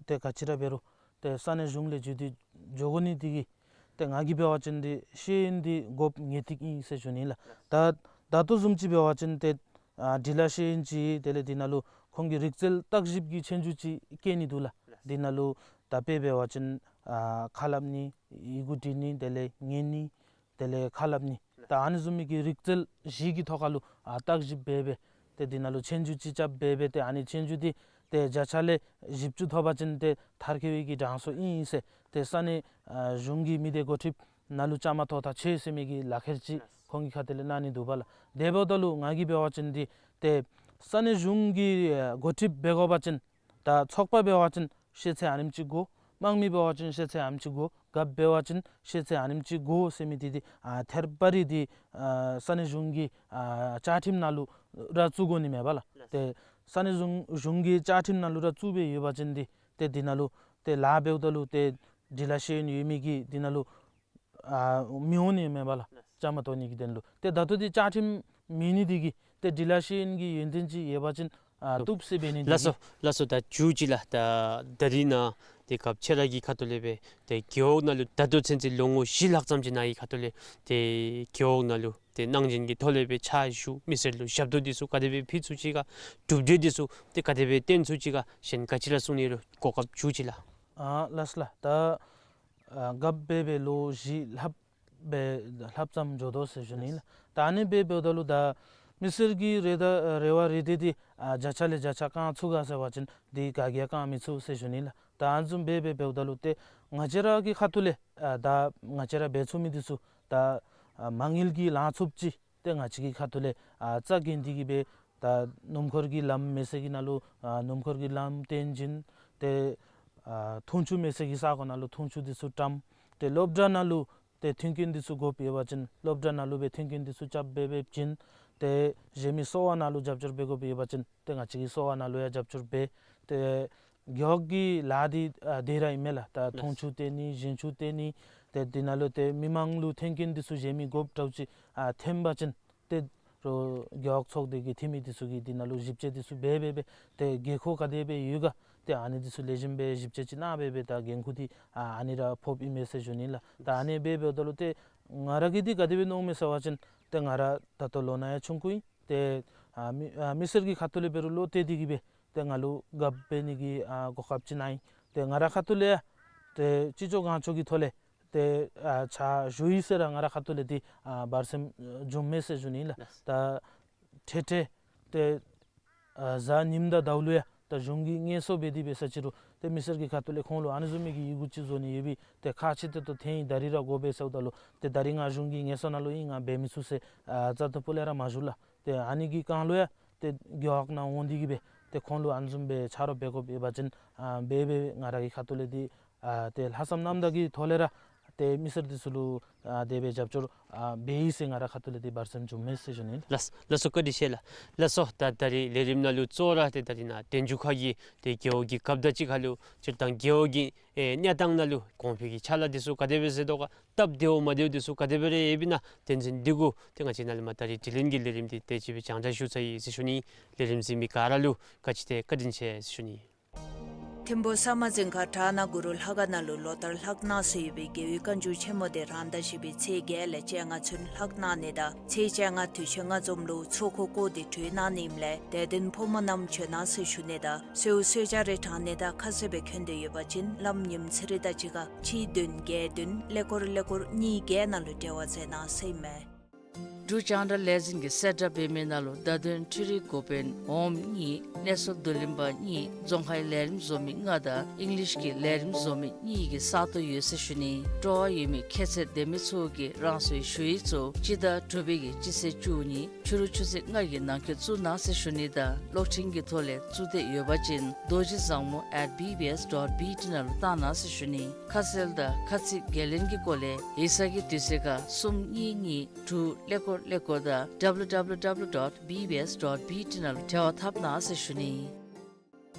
ཏེ་ག་ཅི་ར་འབད་རུང་ཏེ་ས་གནས་གཞུང་ལས་བརྒྱུད་དེ་འགྱོ་དགོ་ནི་འདི་གིས་ཏེ་ང་གིས་འབད་བ་ཅིན་ཏེ་ཤེས་ཡོན་འདི་དགོཔ་ངེས་ཏིག་ཨིན་ཟེར་ཞུ་ནི་ལགས། ད་ད་ལྟོ་བཟུམ་ཅིག་འབད་བ་ཅིན་ཏེ་ཨ་འབྲི་ལྷག་ཤེས་ཡོན་ཅིག་དེ་ལས་འདི་ནང་ལུ་ཁོང་གི་རིག་རྩལ་བརྟག་ཞིབ་ཀྱི་ཆོས་རྒྱུགས་ཅིག་རྐྱབ་ནི་འདུག་ལགས། འདི་ནང་ལུ་ད་དཔེ་འབད་བ་ཅིན་ཨ་ཁ་སླབ་ནི་ཡི་གུ་འབྲི་ནི་དེ་ལས་ཉན་ནི་དེ་ལས་ཁ་སླབ་ནི་ད་ཨ་ནི་བཟུམ་མའི་གི་རིག་རྩལ་བཞི་གི་ཐོག་ཁར་ལུ་ཨ་བརྟག་ཞིབ་འབད་སྦེ་ཏེ་འདི་ནང་ལུ་ཆོས་རྒྱུགས་ཅིག་རྐྱབ་འབད་སྦེ་ཏེ་ཨ་ནི་ཆོས་རྒྱུགས་འདི་ཏེ་བརྒྱ་ཆ་ལས་བཞི་བཅུ་ཐོབ་པ་ཅིན་ཏེ་མཐར་འཁྱོལ་བའི་གི་གྲངས་སུ་ཨིན་ཟེར་ཏེ་ས་གནས་ཨ་གཞུང་གི་མི་སྡེ་འགོ་ཁྲིདཔ་ནང་ལུ་བཅའ་མར་གཏོགས་ད་ཆོག་ཟེར་མི་གི་ལག་ཁྱེར་ཅིག་ཁོང་གི་ཁ་ཐུག་ལས་གནང་ནི་འདུག་པ་ལགས། དེ་འབདཝ་ད་ལུ་ང་གིས་འབད་བ་ཅིན་འདི་ཏེ་ས་གནས་གཞུང་གི་ཨ་འགོ་ཁྲིདཔ་འབད་དགོ་པ་ཅིན་ད་ཚོགས་པ་འབད་བ་ཅིན་ཤེས་ཚད་ཨ་ནེམ་ཅིག་དགོ། དམངས་མི་འབད་བ་ཅིན་ཤེས་ཚད་ཨ་ནེམ་ཅིག་དགོ། རྒཔོ་འབད་བ་ཅིན་ཤེས་ཚད་ཨ་ནེམ་ཅིག་དགོ་ཟེར་མི་འདི་འདི་ཨ་ཐད་པ་རི་འདི་ཨ་ས་གནས་གཞུང་གི་ཨ་བཅའ་ཁྲིམས་ནང་ལུ་ར་བཙུགས་དགོ་ནི་མས་པ་ལགས། ཏེ་ས་གནས་གཞུང་གཞུང་གི་བཅའ་ཁྲིམས་ནང་ལུ་ར་བཙུགས་སྦེ་ཡོད་པ་ཅིན་འདི་ཏེ་འདི་ནང་ལུ་ཏེ་ལཱ་འབདཝ་ད་ལུ་ཏེ་འབྲི་ལྷག་ཤེས་ཡོན་ཡོད་མི་གིས་འདི་ནང་ལུ་ཨ་མི་འོང་ནི་མས་པ་ལགས། བཅའ་མར་གཏོགས་ནི་གི་དོན་ལུ། ཏེ་ད་ལྟོ་འདི་བཅའ་ཁྲིམས་མེད་ནི་འདི་གིས་ཏེ་འབྲི་ལྷག་ཤེས་ཡོན་གྱི་ཡོན་ཏན་ཅིག་ཡོད་པ་ཅིན་ཨ་བཏུབ་ཟེར་འབད་ནི་འདི་ལགས་སོ། གིས། ལགས་སོ། ད་མཇུག་ཅིག་ལགས། ད་ད་རིས་ནཱ་ཏེ་རྒཔོ་ཁྱོད་ར་གི་ཁ་ཐུག་ལས་སྦེ་ཏེ་རྒེད་འོག་ནང་ལུ་ད་ལྟོ་ཚུན་ཚོད་ལོ་ངོ་བཞི་ལྷག་ཙམ་ཅིག་ནཱ་གི་ཁ་ཐུག་ལས་ཏེ་རྒེད་འོག་ནང་ལུ་ཏེ་གནང་སྦྱིན་གྱི་ཐོག་ལས་སྦེ་ཕྱག་ཞུ་མི་སེར་ལུ་ཞབས་ཏོག་འདི་ཚུ་ག་དེ་སྦེ་ཕུལ་ཚུགས་ཅི་ག། གྲུབ་འབྲས་འདི་ཚུ་ཏེ་ག་དེ་སྦེ་བཏོན་ཚུགས་ཅི་ག། གཞན་ག་ཅི་ར་གསུང་ནི་རུང་གོ་སྐབས་མཇུག་ཅིག་ལགས། ཨ་ལགས་སོ་ལགས། ད་ཨ་རྒཔོ་འབད་སྦེ་ལོ་བཞི་ལྷགཔ་སྦེ་ལྷགཔ་ཙམ་འགྱོ་དོ་ཟེར་ཞུ་ནི་ལགས། ད་ཨ་ནི་སྦེ་འབདཝ་ད་ལུ་ད་མི་སེར་གྱི་རེ་ད་རེ་བ་རེ་འདོད་འདི་ཨ་བརྒྱ་ཆ་ལས་བརྒྱ་ཆ་བསྐང་ཚུགས་ག་ཟེར་བ་ཅིན་འདི་ག་གིས་ཡང་བསྐང་མི་ཚུགས་ཟེར་ཞུ་ནི་ལགས། ད་ཨ་ནི་བཟུམ་སྦེ་སྦེ་འབདཝ་ད་ལུ་ཏེ་ང་བཅས་ར་གི་ཁ་ཐུག་ལས་ཨ་ད་ང་བཅས་ར་འབད་ཚུགས་མི་འདི་ཚུ་ད་ཨ་མ་དངུལ་གྱིས་ལང་ཚུགསཔ་ཅིག་ཏེ་ང་བཅས་ཀྱི་ཁ་ཐུག་ལས་ཨ་རྩ་འགེངས་ཏེ་གིས་སྦེ་ད་སྣུམ་འཁོར་གྱི་ལམ་མེད་ས་གི་ནང་ལུ་ཨ་སྣུམ་འཁོར་གྱི་ལམ་བཏོན་བྱིན། ཏེ་ཨ་འཐུང་ཆུ་མེད་ས་གི་ས་གོ་ནང་ལུ་འཐུང་ཆུ་འདི་ཚུ་བཀྲམ། ཏེ་སློབ་གྲྭ་ནང་ལུ་ཏེ་མཐུན་རྐྱེན་འདི་ཚུ་དགོཔ་ཡོད་པ་ཅིན་སློབ་གྲྭ་ནང་ལུ་སྦེ་མཐུན་རྐྱེན་འདི་ཚུ་རྐྱབ་སྦེ་སྦེ་བྱིན། ཏེ་གཞན་མི་གསོ་བ་ནང་ལུ་རྒྱབ་སྐྱོར་འབད་དགོཔ་ཡོད་པ་ཅིན་ཏེ་ང་བཅས་ཀྱིས་གསོ་བ་ནང་ལུ་ཡང་རྒྱབ་སྐྱོར་འབད། ཏེ་རྒེད་འོག་གི་ལཱ་འདི་ཨ་དེ་ར་ཨིན་མས་ལགས། ད་འཐུང་ཆུ་བཏོན་ནི་ཞིང་ཆུ་བཏོན་ནི་ཏེ་འདི་ནང་ལུ་ཏེ་མི་མང་ལུ་མཐུན་རྐྱེན་འདི་ཚུ་གཞན་མི་དགོཔ་འདྲཝ་ཅིག་ཨ་ཐོན་པ་ཅིན་ཏེ་རོགས་རྒེད་འོག་ཚོགས་སྡེ་གི་འཐུས་མི་འདི་ཚུ་གིས་འདི་ནང་ལུ་ཞིབ་དཔྱད་འདི་ཚུ་འབད་འབད་འབད་ཏེ་དགོས་མཁོ་ག་དེ་སྦེ་ཡོད་ག། ཏེ་ཨ་ནི་འདི་ཚུ་ལེགས་ཤོམ་སྦེ་ཞིབ་དཔྱད་ཅིག་གནང་སྦེ་སྦེ་ད་འགན་ཁུར་འདི་ཨ་ཨ་ནི་ར་ཕོགཔ་ཨིན་མས་ཟེར་ཞུ་ནི་ལགས། ད་ཨ་ནི་སྦེ་འབདཝ་ད་ལུ་ཏེ་ང་ར་གིས་འདི་ག་དེ་སྦེ་མནོཝ་མས་ཟེར་བ་ཅིན་ཏེ་ང་ར་ད་ལྟོ་ལོ་ན་ཡང་ཆུང་ཀུ་ཨིན། ཏེ་ཨ་མི་ཨ་མི་སེར་གྱི་ཁ་ཐུག་ལས་འབད་རུང་བློ་གཏད་དེ་གིས་སྦེ་ཏེ་ང་ལུ་རྒཔོ་འབད་ནི་གི་ཨ་གོ་སྐབས་ཅིག་གནང་ཡི། ཏེ་ང་ར་ཁ་ཐུག་ལས་ཡང་ཏེ་ཅི་ལྕོགས་གང་ལྕོགས་ཀྱི་ཐོག་ལས་ཏེ་ཨ་ཕྱག་ཞུ་ཡི་ཟེར་ར་ང་ར་ཁ་ཐུག་ལས་འདི་ཨ་བར་སེམས་བྱུངམ་མས་ཟེར་ཞུ་ནི་ལགས། ད་འཕྲལ་འཕྲལ་ཏེ་ཨ་གཟའ་ཉིམ་དང་ཟླཝ་ལུ་ཡང་ད་གཞུང་གི་ངལ་གསོ་འབད་དེ་འབད་ས་ཅི་རུང་ཏེ་མི་སེར་གྱི་ཁ་ཐུག་ལས་ཁོང་ལུ་ཨ་ནི་བཟུམ་མའི་གི་ཡི་གུ་ཅིག་བཟོ་ནི་ཡོད་པའི་ཏེ་ཁག་ཆེ་ཏོག་ཏོ་ཐོན་ཡི། ད་རིས་ར་དགོ་པས་ཟེརཝ་ད་ལུ་ཏེ་ད་རིས་ང་གཞུང་གི་ངལ་གསོ་ནང་ལུ་ཨིན། ང་འབད་མི་ཚུགས་ཟེར་ཨ་རྩ་དང་སྤུ་ལས་ར་མ་ཞུ་ལགས། ཏེ་ཨ་ནི་གི་སྒང་ལུ་ཡང་ཏེ་རྒེད་འོག་ནང་འོང་སྟེ་གིས་སྦེ་ཏེ་ཁོང་ལུ་ཨ་ནི་བཟུམ་སྦེ་ཆ་རོགས་འབད་དགོཔ་ཡོད་པ་ཅིན་ཨ་འབད་སྦེ་ང་ར་གི་ཁ་ཐུག་ལས་འདི་ཨ་ཏེ་ལྷག་བསམ་རྣམ་དག་གི་ཐོག་ལས་ར་ཏེ་མི་སེར་འདི་ཚུ་ལུ་ཨ་དེ་སྦེ་རྒྱབ་སྐྱོར་ཨ་འབད་ཡི་ཟེར་ང་ར་ཁ་ཐུག་ལས་འདི་བར་སེམས་བྱུངམ་མས་ཟེར་ཞུ་ནི་ལགས། ལགས་ལགས་སོ། བཀའ་དྲིན་ཆེ་ལགས། ལགས་སོ། ད་ད་རིས་ལས་རིམ་ནང་ལུ་གཙོ་བོ་ར་ཏེ་ད་རིས་ནཱ་དན་ཆུ་ཁ་གི་ཏེ་རྒེད་འོག་གི་རྒཔོ་དང་གཅིག་ཁར་ལུ་སྤྱིར་བཏང་རྒེད་འོག་གི་ཨེ་གནས་སྟངས་ནང་ལུ་གོང་འཕེལ་གྱི་ཕྱག་ལཱ་འདི་ཚུ་ག་དེ་སྦེ་མཛད་དོ་ག། སྟབས་བདེཝ་མ་བདེཝ་འདི་ཚུ་ག་དེ་སྦེ་ར་ཡོདཔ་ཨིན་ན་དོན་ཚན་འདི་གུ་ཏེ་ང་བཅས་ནཱ་ལས་མར་ད་རིས་དྲི་ལན་གྱི་ལས་རིམ་འདི་དེ་ཅིག་སྦེ་ཅང་ཅང་ཞུ་ཚར་ཡི་ཟེར་ཞུ་ནི། ལས་རིམ་གཟིགས་མི་ག་ར་ལུ་ག་ཅི་ཏེ་བཀའ་དྲིན་ཆེ་ཟེར་ཞུ་ནི། ཐིམ་ཕུ་ས་མ་རྫིང་ཁག་བྲག་ནག་གུ་རུ་ལྷ་ཁང་ནང་ལུ་ལོ་ལྟར་ལྷག་གནང་སྲོལ་ཡོད་པའི་རྒྱལ་བའི་བཀའ་འགྱུར་ཆེན་མོ་འདི་རང་ཟླ་བཞི་པའི་ཚེས་བརྒྱད་ལས་བཅོ་ལྔ་ཚུན་ལྷག་གནང་ནི་དང་ཚེས་བཅོ་ལྔ་དུས་ཆེན་ལྔ་འཛོམས་ལུ་ཚོགས་འཁོར་བསྐོར་ཏེ་གྲོལ་གནང་ནི་ཨིནམ་ལས་དད་ལྡན་ཕོ་མོ་རྣམས་བྱོན་གནང་ཟེར་ཞུ་ནི་དང་གསོལཝ་གསོལ་ཇ་རེ་དྲང་ནི་དང་ཁ་གསལ་སྦེ་འཁོད་དེ་ཡོད་པ་ཅིན་ལམ་ཉིམ་ཚེ་རིང་དང་གཅིག་ཁར་གཅིག་བདུན་བརྒྱད་བདུན་ཀླད་ཀོར་ཀླད་ཀོར་གཉིས་བརྒྱད་ནང་ལུ་འབྲེལ་བ་མཛད་གནང་ཟེར་ཨིན་མས། འབྲུག་རྒྱང་བསྒྲགས་ལས་འཛིན་གྱིས་གསལ་བསྒྲགས་འབད་མི་ནང་ལུ་བརྡ་དོན་འཕྲུལ་རིག་འགོ་དཔོན་འོགམ་གཉིས་གནས་ཚུལ་བསྡུ་ལེན་པ་གཉིས་རྫོང་ཁའི་ལས་རིམ་བཟོ་མི་ལྔ་དང་ཨིང་ལིཤ་གི་ལས་རིམ་བཟོ་མི་གཉིས་ཀྱི་ས་སྟོང་ཡོད་ཟེར་ཞུ་ནི། སྤྲོ་བ་ཡོད་མི་ཁྱད་ཚད་ལྡན་མི་ཚུ་གིས་རང་སོའི་ཞུ་ཡིག་ཚུ་སྤྱི་ཟླ་དྲུག་པའི་གི་སྤྱི་ཚེས་བཅུ་གཉིས་ཕྱི་རུ་ཆུ་ཚོད་ལྔ་གི་ནང་འཁོད་བཙུགས་གནང་ཟེར་ཞུ་ནི་དང་གློག་འཕྲིན་གྱི་ཐོག་ལས་བཙུགས་འདོད་ཡོད་པ་ཅིན་རྡོ་རྗེ་བཟང་མོ་at B B S dot B T ནང་ལུ་བཏང་གནང་ཟེར་ཞུ་ནི། ཁ་གསལ་དང་ཁ་ཚིག་འགན་ལེན་གྱི་སྐོར་ལས་ཡིག་ཚང་གི་དུས་ཚོད་ཁར་གསུམ་གཉིས་གཉིས་དྲུག་ཀླད་ཀོར་ཀླད་ཀོར་དང་W W W dot B B S dot B T ནང་ལུ་འབྲེལ་བ་འཐབ་གནང་ཟེར་ཞུ་ནི།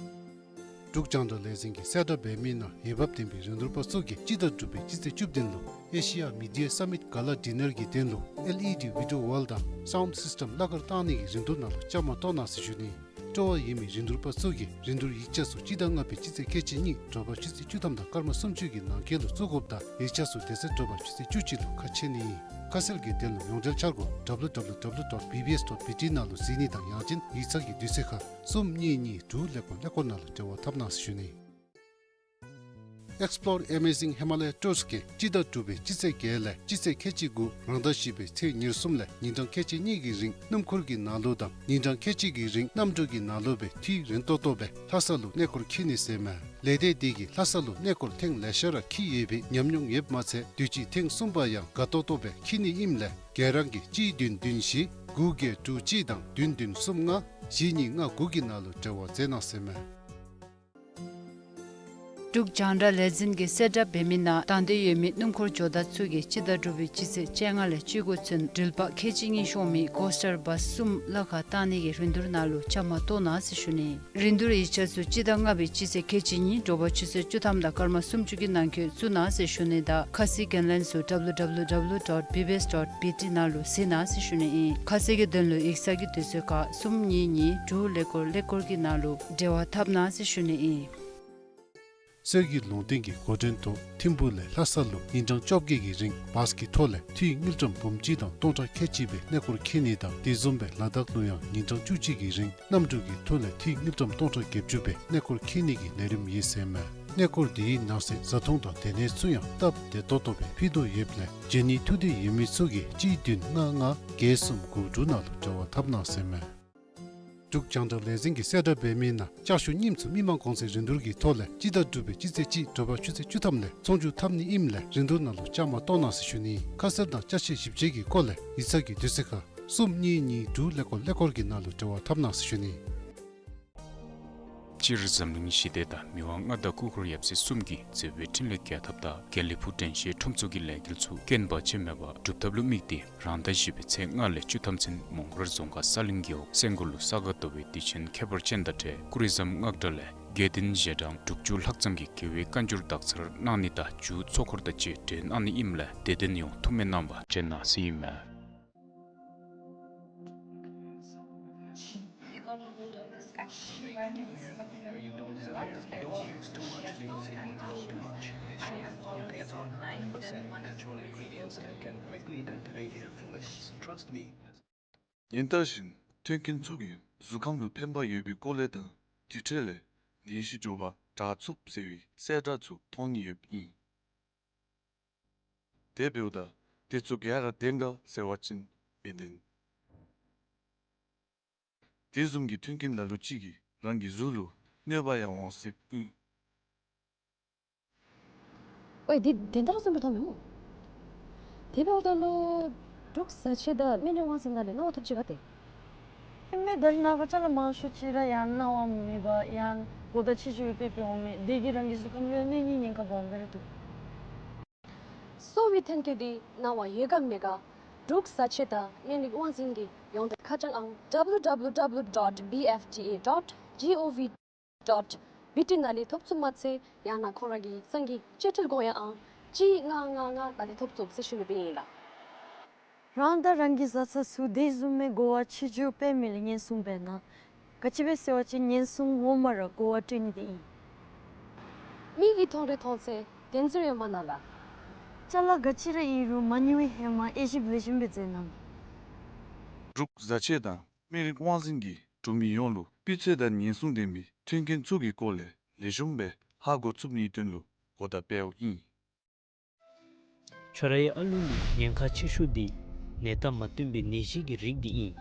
འབྲུག་རྒྱང་བསྒྲགས་ལས་འཛིན་གྱིས་གསལ་བསྒྲགས་འབད་མི་ནང་འོས་འབབ་ལྡན་པའི་རིན་བསྡུར་པ་ཚུ་གིས་སྤྱི་ཟླ་དྲུག་པའི་སྤྱི་ཚེས་བཅུ་བདུན་ལུ་ཨེ་ཤི་ཡ་མི་ཌི་ཡ་སམ་མིཊ་ག་ལ་ཌི་ནར་གྱི་དོན་ལུ་ཨེལ་ཨི་ཌི་བི་ཌི་ཡོ་ཝཱལ་དང་སའུནཌ་སིསི་ཊམ་གླ་གར་བཏང་ནི་གི་རིན་བསྡུར་ནང་ལུ་བཅའ་མར་གཏོགས་གནང་ཟེར་ཞུ་ནི། སྤྲོ་བ་ཡོད་མི་རིན་བསྡུར་པ་ཚུ་གིས་རིན་བསྡུར་ཡིག་ཆ་ཚུ་སྤྱི་ཟླ་ལྔ་པའི་སྤྱི་ཚེས་ཁལ་གཅིག་གཉིས་དྲོ་པ་ཆུ་ཚོད་བཅུ་ཐམ་དང་སྐར་མ་སུམ་ཅུ་གི་ནང་འཁོད་ལུ་བཙུགས་དགོཔ་དང་ཡིག་ཆ་ཚུ་དེ་ཚེ་དྲོ་པ་ཆུ་ཚོད་བཅུ་གཅིག་ལུ་ཁ་ཕྱེ་ནི་ཨིན། ཁ་གསལ་གྱི་དོན་ལུ་ཡོངས་འབྲེལ་འཆར་སྒོ་W W W dot B B S dot B T ནང་ལུ་གཟིགས་ནི་དང་ཡང་ཅིན་ཡིག་ཚང་གི་དུས་ཚོད་ཁར་གསུམ་གཉིས་གཉིས་དྲུག་ཀླད་ཀོར་ཀླད་ཀོར་ནང་ལུ་འབྲེལ་བ་འཐབ་གནང་ཟེར་ཞུ་ནི། Explore Amazing Himalaya Tours གིས་སྤྱི་ཟླ་དྲུག་པའི་སྤྱི་ཚེས་བརྒྱད་ལས་སྤྱི་ཚེས་ཁལ་གཅིག་དགུ་རང་ཟླ་བཞི་པའི་ཚེས་ཉེར་གསུམ་ལས་ཉིན་གྲངས་ཁལ་གཅིག་གཉིས་ཀྱི་རིང་སྣུམ་འཁོར་གྱི་ནང་ལུ་དང་ཉིན་གྲངས་ཁལ་གཅིག་གི་རིང་གནམ་གྲུ་གི་ནང་ལུ་སྦེ་འཐུས་རན་ཏོག་ཏོ་སྦེ་ལྷ་ས་ལུ་གནས་སྐོར་འཁྱིད་ནི་ཟེར་མས། ལས་སྡེ་འདི་གིས་ལྷ་ས་ལུ་གནས་སྐོར་ཐེངས་ལེ་ཤ་ར་འཁྱིད་ཡོད་པའི་ཉམས་མྱོང་ཡོདཔ་མ་ཚད་དུས་ཅི་ཐེངས་གསུམ་པ་ཡང་དགའ་ཏོག་ཏོ་སྦེ་འཁྱིད་ནི་ཨིནམ་ལས་ག་ར་གིས་གཅིག་བདུན་བདུན་བཞི་དགུ་བརྒྱད་དྲུག་གཅིག་དང་བདུན་བདུན་གསུམ་ལྔ་བཞི་གཉིས་ལྔ་དགུ་གི་ནང་ལུ་འབྲེལ་བ་མཛད་གནང་ཟེར་མས། འབྲུག་རྒྱང་བསྒྲགས་ལས་འཛིན་གྱིས་གསལ་བསྒྲགས་འབད་མི་ནང་དང་འདོད་ཡོད་མི་སྣུམ་འཁོར་ཇོ་བདག་ཚུ་གིས་སྤྱི་ཟླ་དྲུག་པའི་སྤྱི་ཚེས་བཅོ་ལྔ་ལས་བཅུ་དགུ་ཚུན་འགྲུལ་པ་ཁལ་གཅིག་གཉིས་ཤོང་མི་ཀོ་སི་ཊར་བཱསི་གསུམ་གླ་ཁར་བཏང་ནི་གི་རིན་བསྡུར་ནང་ལུ་བཅའ་མར་གཏོགས་གནང་ཟེར་ཞུ་ནི། རིན་བསྡུར་ཡིག་ཆ་ཚུ་སྤྱི་ཟླ་ལྔ་པའི་སྤྱི་ཚེས་ཁལ་གཅིག་གཉིས་དྲོ་པ་ཆུ་ཚོད་བཅུ་ཐམ་དང་སྐར་མ་སུམ་ཅུ་གི་ནང་འཁོད་བཙུགས་གནང་ཟེར་ཞུ་ནི་དང་ཁ་གསལ་གྱི་ལན་ཚུ་W W W dot B B S dot B T ནང་ལུ་གཟིགས་གནང་ཟེར་ཞུ་ནི་ཨིན། ཁ་གསལ་གྱི་དོན་ལུ་ཡིག་ཚང་གི་དུས་ཚོད་ཁར་གསུམ་གཉིས་གཉིས་དྲུག་ཀླད་ཀོར་ཀླད་ཀོར་གྱི་ནང་ལུ་འབྲེལ་བ་འཐབ་གནང་ཟེར་ཞུ་ནི་ཨིན། གསེར་གྱི་ལུང་བསྟན་གྱིས་འགོ་འདྲེན་ཐོག་ཐིམ་ཕུག་ལས་ལྷ་ས་ལུ་ཉིན་གྲངས་བཅོ་བརྒྱད་ཀྱི་རིང་བཱསི་གི་ཐོག་ལས་འཐུས་དངུལ་ཀྲམ་འབུམ་གཅིག་དང་སྟོང་ཕྲག་ཁལ་གཅིག་སྦེ་གནས་སྐོར་འཁྱིད་ནི་དང་དེ་བཟུམ་སྦེ་ལ་དྭགས་ལུ་ཡང་ཉིན་གྲངས་བཅུ་གཅིག་གི་རིང་གནམ་གྲུ་གི་ཐོག་ལས་འཐུས་དངུལ་ཀྲམ་སྟོང་ཕྲག་བརྒྱད་ཅུ་སྦེ་གནས་སྐོར་འཁྱིད་ནི་གི་ལས་རིམ་ཡོད་ཟེར་མས། གནས་སྐོར་འདི་ཡི་ནང་གསེས་བཟའ་འཐུང་དང་སྡོད་གནས་ཚུ་ཡང་སྟབས་བདེ་ཏོག་ཏོ་སྦེ་ཕུལ་དོ་ཡོདཔ་ལས་བྱོན་ནི་ཐུགས་འདོད་ཡོད་མི་ཚུ་གིས་གཅིག་བདུན་ལྔ་ལྔ་བརྒྱད་གསུམ་དགུ་དྲུག་ནང་ལུ་འབྲེལ་བ་འཐབ་གནང་ཟེར་མས། འབྲུག་རྒྱང་བསྒྲགས་ལས་འཛིན་གྱིས་གསལ་བསྒྲགས་འབད་མི་ནང་ལྕགས་ཞུ་རྙིངམ་ཚུ་མི་མང་གོང་ཚད་རིན་བསྡུར་གྱི་ཐོག་ལས་སྤྱི་ཟླ་དྲུག་པའི་སྤྱི་ཚེས་གཅིག་དྲོ་པ་ཆུ་ཚོད་བཅུ་ཐམ་ལས་ཚོང་བསྒྱུར་འཐབ་ནི་ཨིནམ་ལས་རིན་བསྡུར་ནང་ལུ་བཅའ་མར་གཏོགས་གནང་ཟེར་ཞུ་ནི། ཁ་གསལ་དང་ཅ་ཆས་ཞིབ་དཔྱད་ཀྱི་སྐོར་ལས་ཡིག་ཚང་གི་དུས་ཚོད་ཁར་གསུམ་གཉིས་གཉིས་དྲུག་ཀླད་ཀོར་ཀླད་ཀོར་གྱི་ནང་ལུ་འབྲེལ་བ་འཐབ་གནང་ཟེར་ཞུ་ནི། སྤྱིར་འཛམ་གླིང་ཞི་བདེ་དང་མི་དབང་མངའ་བདག་སྐུ་འཁོར་ཡབ་སྲས་གསུམ་གྱི་མཛད་པའི་འཕྲིན་ལས་རྒྱས་ཐབས་དང་དགེ་ལེགས་ཕུག་དྲན་ཤེས་ཁྲོམ་ཚོགས་ཀྱི་ལས་འགུལ་ཚུ་རྐྱེན་བར་ཆད་མེད་པར་འགྲུབ་ཐབས་ལུ་དམིགས་ཏེ་རང་ཟླ་བཞི་པའི་ཚེས་ལྔ་ལས་བཅུ་ཐམ་ཚུན་མོང་སྒར་རྫོང་ཁག་ས་གླིང་རྒེད་འོག་སེང་སྒོར་ལུ་ས་ག་ཟླ་བའི་དུས་ཆེན་ཁྱད་པར་ཅན་དང་འབྲེལ་ཀུ་རི་ཟམ་སྔགས་གྲྭ་ལས་དགེ་འདུན་ཞལ་གྲངས་དྲུག་ཅུ་ལྷག་ཙམ་གྱིས་རྒྱལ་བའི་བཀའ་འགྱུར་དག་ཚར་གནང་ནི་དང་མཇུག་ཚོགས་འཁོར་དང་བཅས་གྲོལ་གནང་ནི་ཨིནམ་ལས་དད་ལྡན་ཡོངས་ཐུགས་སྨོན་གནང་བར་བྱོན་གནང་ཟེར་ཨིན་མས། ཉིན་ལྟར་བཞིན་མཐུན་རྐྱེན་ཚུ་གིས་གཟུགས་ཁམས་ལུ་ཕན་པ་ཡོད་པའི་སྐོར་ལས་དང་དེ་འཕྲོ་ལས་ནད་གཞི་འགྲོ་བ་དྲག་ཚུགས་ཟེར་བའི་གསལ་བསྒྲགས་ཚུ་མཐོང་ནི་ཡོདཔ་ཨིན། དེ་འབདཝ་ད་དེ་ཚུ་ག་ར་བདེན་ག་ཟེར་བ་ཅིན་མི་བདེན། དེ་བཟུམ་གྱི་མཐུན་རྐྱེན་ལ་ལུ་ཅིག་གིས་རང་གི་གཟུགས་ལུ་གནོད་པ་ཡང་འོང་སྲིད་ཨིན། ཝའེ་འདི་དོན་དག་བཟུམ་སྦེ་མཐོང་མི་སྨོ། དེ་འབདཝ་ད་ལུ་འབྲུག་བཟའ་ཆས་དང་སྨན་རིགས་དབང་འཛིན་ནང་ལས་གནང་བ་ཐོབ་ཅི་ག་ཏེ། ཨིན་མས། ད་ནངས་པ་ཅ་ལ་མང་ཤོས་ཅིག་ར་ཡང་གནང་བ་མེད་པར་ཡང་གོ་བརྡ་ཆེ་ཤོས་སྦེ་སྤེལ་འོང་མས། དེ་གིས་རང་གི་གཟུགས་ཁམས་ལུ་གནོད་ནིའི་ཉེན་ཁ་སྦོམ་སྦེ་ར་འདུག། གསོ་བའི་ཐོན་སྐྱེད་འདི་གནང་བ་ཡོད་ག་མེད་ག་འབྲུག་བཟའ་ཆས་དང་སྨན་རིགས་དབང་འཛིན་གྱི་ཡོངས་འབྲེལ་ཁ་བྱང་ཨང་W W W dot B F T A dot G O V dot B T ནང་ལས་ཐོབ་ཚུགསཔ་མ་ཚད་ཡང་ན་ཁོང་ར་གི་ཚང་གི་སྤྱོད་ཁྲལ་དགོངས་ཡངས་ཨང་གཅིག་ལྔ་ལྔ་ལྔ་ནང་ལས་ཐོབ་ཚུགས་ཟེར་ཞུ་ནི་སྦེ་ཨིན་ལགས། རང་དང་རང་གི་བཟའ་ཚང་ཚུ་དེ་བཟུམ་མའི་གོ་བ་ཆེ་ཆུང་སྤེལ་མི་ལུ་ཉེན་སྲུང་འབད་གནང་། ག་ཅི་སྦེ་ཟེར་བ་ཅིན་ཉེན་སྲུང་ངོ་མ་ར་གོ་བ་སྤྲོད་ནི་དེ་ཨིན། མིག་གིས་མཐོང་རིགས་མཐོང་ཚད་བདེན་རྫུན་ཡོད་མ་གནང་ལགས། ཅ་ལ་ག་ཅི་ར་ཨིན་རུང་མ་ཉུང་བའི་ཧེ་མ་དབྱེ་ཞིབ་ལེགས་ཤོམ་སྦེ་མཛད་གནང་། འབྲུག་བཟའ་ཆས་དང་སྨན་རིགས་དབང་འཛིན་གྱིས་འབྲུག་མི་ཡོངས་ལུ་སྤུས་ཚད་དང་ཉེན་སྲུང་ལྡན་པའི་མཐུན་རྐྱེན་ཚུ་གི་སྐོར་ལས་ལེགས་ཤོམ་སྦེ་ཧ་གོ་ཚུགས་ནིའི་དོན་ལུ་གོ་བརྡ་སྤེལཝ་ཨིན། ཁྱོད་རའི་ཨ་ལུ་ལུ་ཉེན་ཁ་ཆེ་ཤོས་འདི་ ནད་དང་མ་བསྟུན་པའི་ནད་གཞི་གི་རིགས་འདི་ཨིན།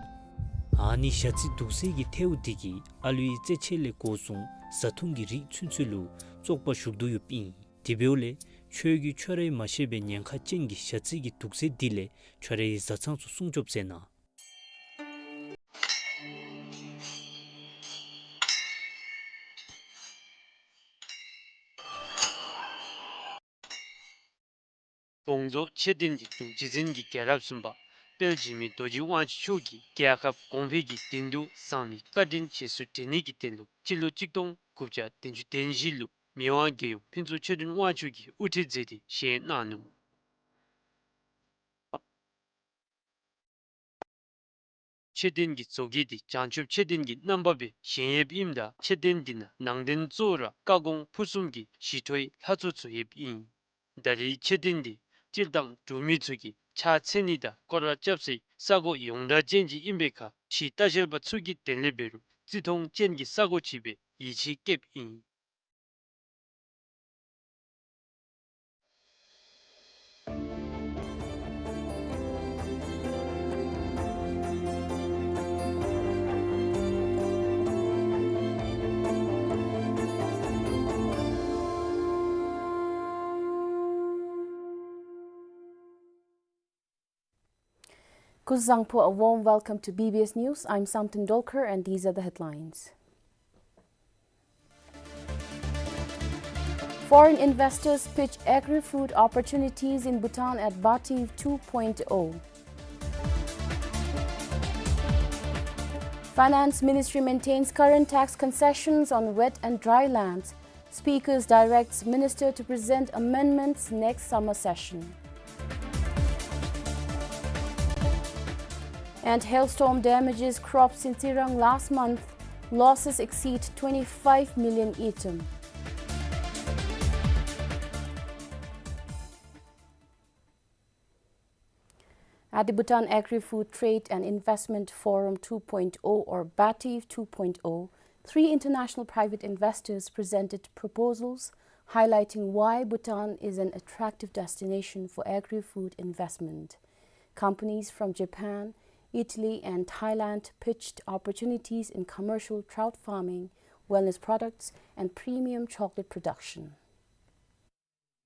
ཨ་ནི་ཞ་རྩི་དུག་སེལ་གྱི་ཐལཝ་འདི་གིས་ཨ་ལུའི་རྩེད་ཆས་ལས་འགོ་བཟུང་བཟའ་འཐུང་གི་རིགས་ཚུན་ཚོད་ལུ་བཙོག་པ་ཞུགས་དོ་ཡོདཔ་ཨིན། དེ་འབདཝ་ལས་ཁྱོད་ཀྱིས་ཁྱོད་རའི་མ་ཤེས་པའི་ཉེན་ཁ་ཅན་གྱི་ཞ་རྩི་གི་དུག་སེལ་འདི་ལས་ཁྱོད་རའི་བཟའ་ཚང་ཚུ་སྲུང་སྐྱོབ་མཛད་གནང་། ཀོང་ཇོ་མཆོད་རྟེན་གྱི་འབྲུག་རྗེ་བཙུན་གྱི་རྒྱལ་རབས་གསུམ་པ་དཔལ་འཇིགས་མེད་རྡོ་རྗེ་དབང་ཕྱུག་མཆོག་གིས་རྒྱལ་ཁབ་གོང་འཕེལ་གྱི་དོན་དུ་བསམ་ཡས་བཀའ་དྲིན་རྗེས་སུ་དྲན་ནི་གི་དོན་ལུ་སྤྱི་ལོ་གཅིག་སྟོང་དགུ་བརྒྱ་བདུན་ཅུ་དོན་བཞི་ལུ་མི་དབང་རྒྱལ་ཡུམ་ཕུན་ཚོགས་ཆོས་སྒྲོན་དབང་ཕྱུག་གིས་དབུ་ཁྲིད་མཛད་དེ་བཞེངས་གནང་ནུག། མཆོད་རྟེན་གྱི་བཟོ་བཀོད་འདི་བྱང་ཆུབ་མཆོད་རྟེན་གྱི་རྣམ་པ་སྦེ་བཞེངས་ཡོདཔ་ཨིནམ་ད་མཆོད་རྟེན་འདི་ནང་ནང་རྟེན་གཙོ་བོ་ར་བཀའ་དགོངས་ཕུར་གསུམ་གྱི་ཞི་ཁྲོའི་ལྷ་ཚོགས་ཚུ་ཡོདཔ་ཨིན། ད་རེས་མཆོད་རྟེན་འདི་སྤྱིར་བཏང་འབྲུག་མི་ཚུ་གིས་ཕྱག་འཚལ་ནི་དང་སྐོར་ར་རྐྱབ་སའི་ས་གོ་ཡོངས་གྲགས་ཅན་ཅིག་ཨིན་པའི་ཁར་ཕྱིའི་ལྟ་བཤལ་པ་ཚུ་གིས་དེ་ལས་འབད་རུང་བརྩི་མཐོང་ཅན་གྱི་ས་གོ་ཅིག་སྦེ་ཡིད་ཆེས་བསྐྱེདཔ་ཨིན། Kuzuzangpo, a warm welcome to B B S News. I'm Samten Dolkar and these are the headlines. Foreign investors pitch agri-food opportunities in Bhutan at BATIF two point oh. Finance Ministry maintains current tax concessions on wet and dry lands. Speakers directs Minister to present amendments next summer session. And hailstorm damages crops in Tsirang last month. Losses exceed twenty-five million ngultrum. At the Bhutan Agri-Food Trade and Investment Forum two point oh or BATIF two point oh, three international private investors presented proposals highlighting why Bhutan is an attractive destination for agri-food investment. Companies from Japan, Italy, and Thailand pitched opportunities in commercial trout farming, wellness products, and premium chocolate production.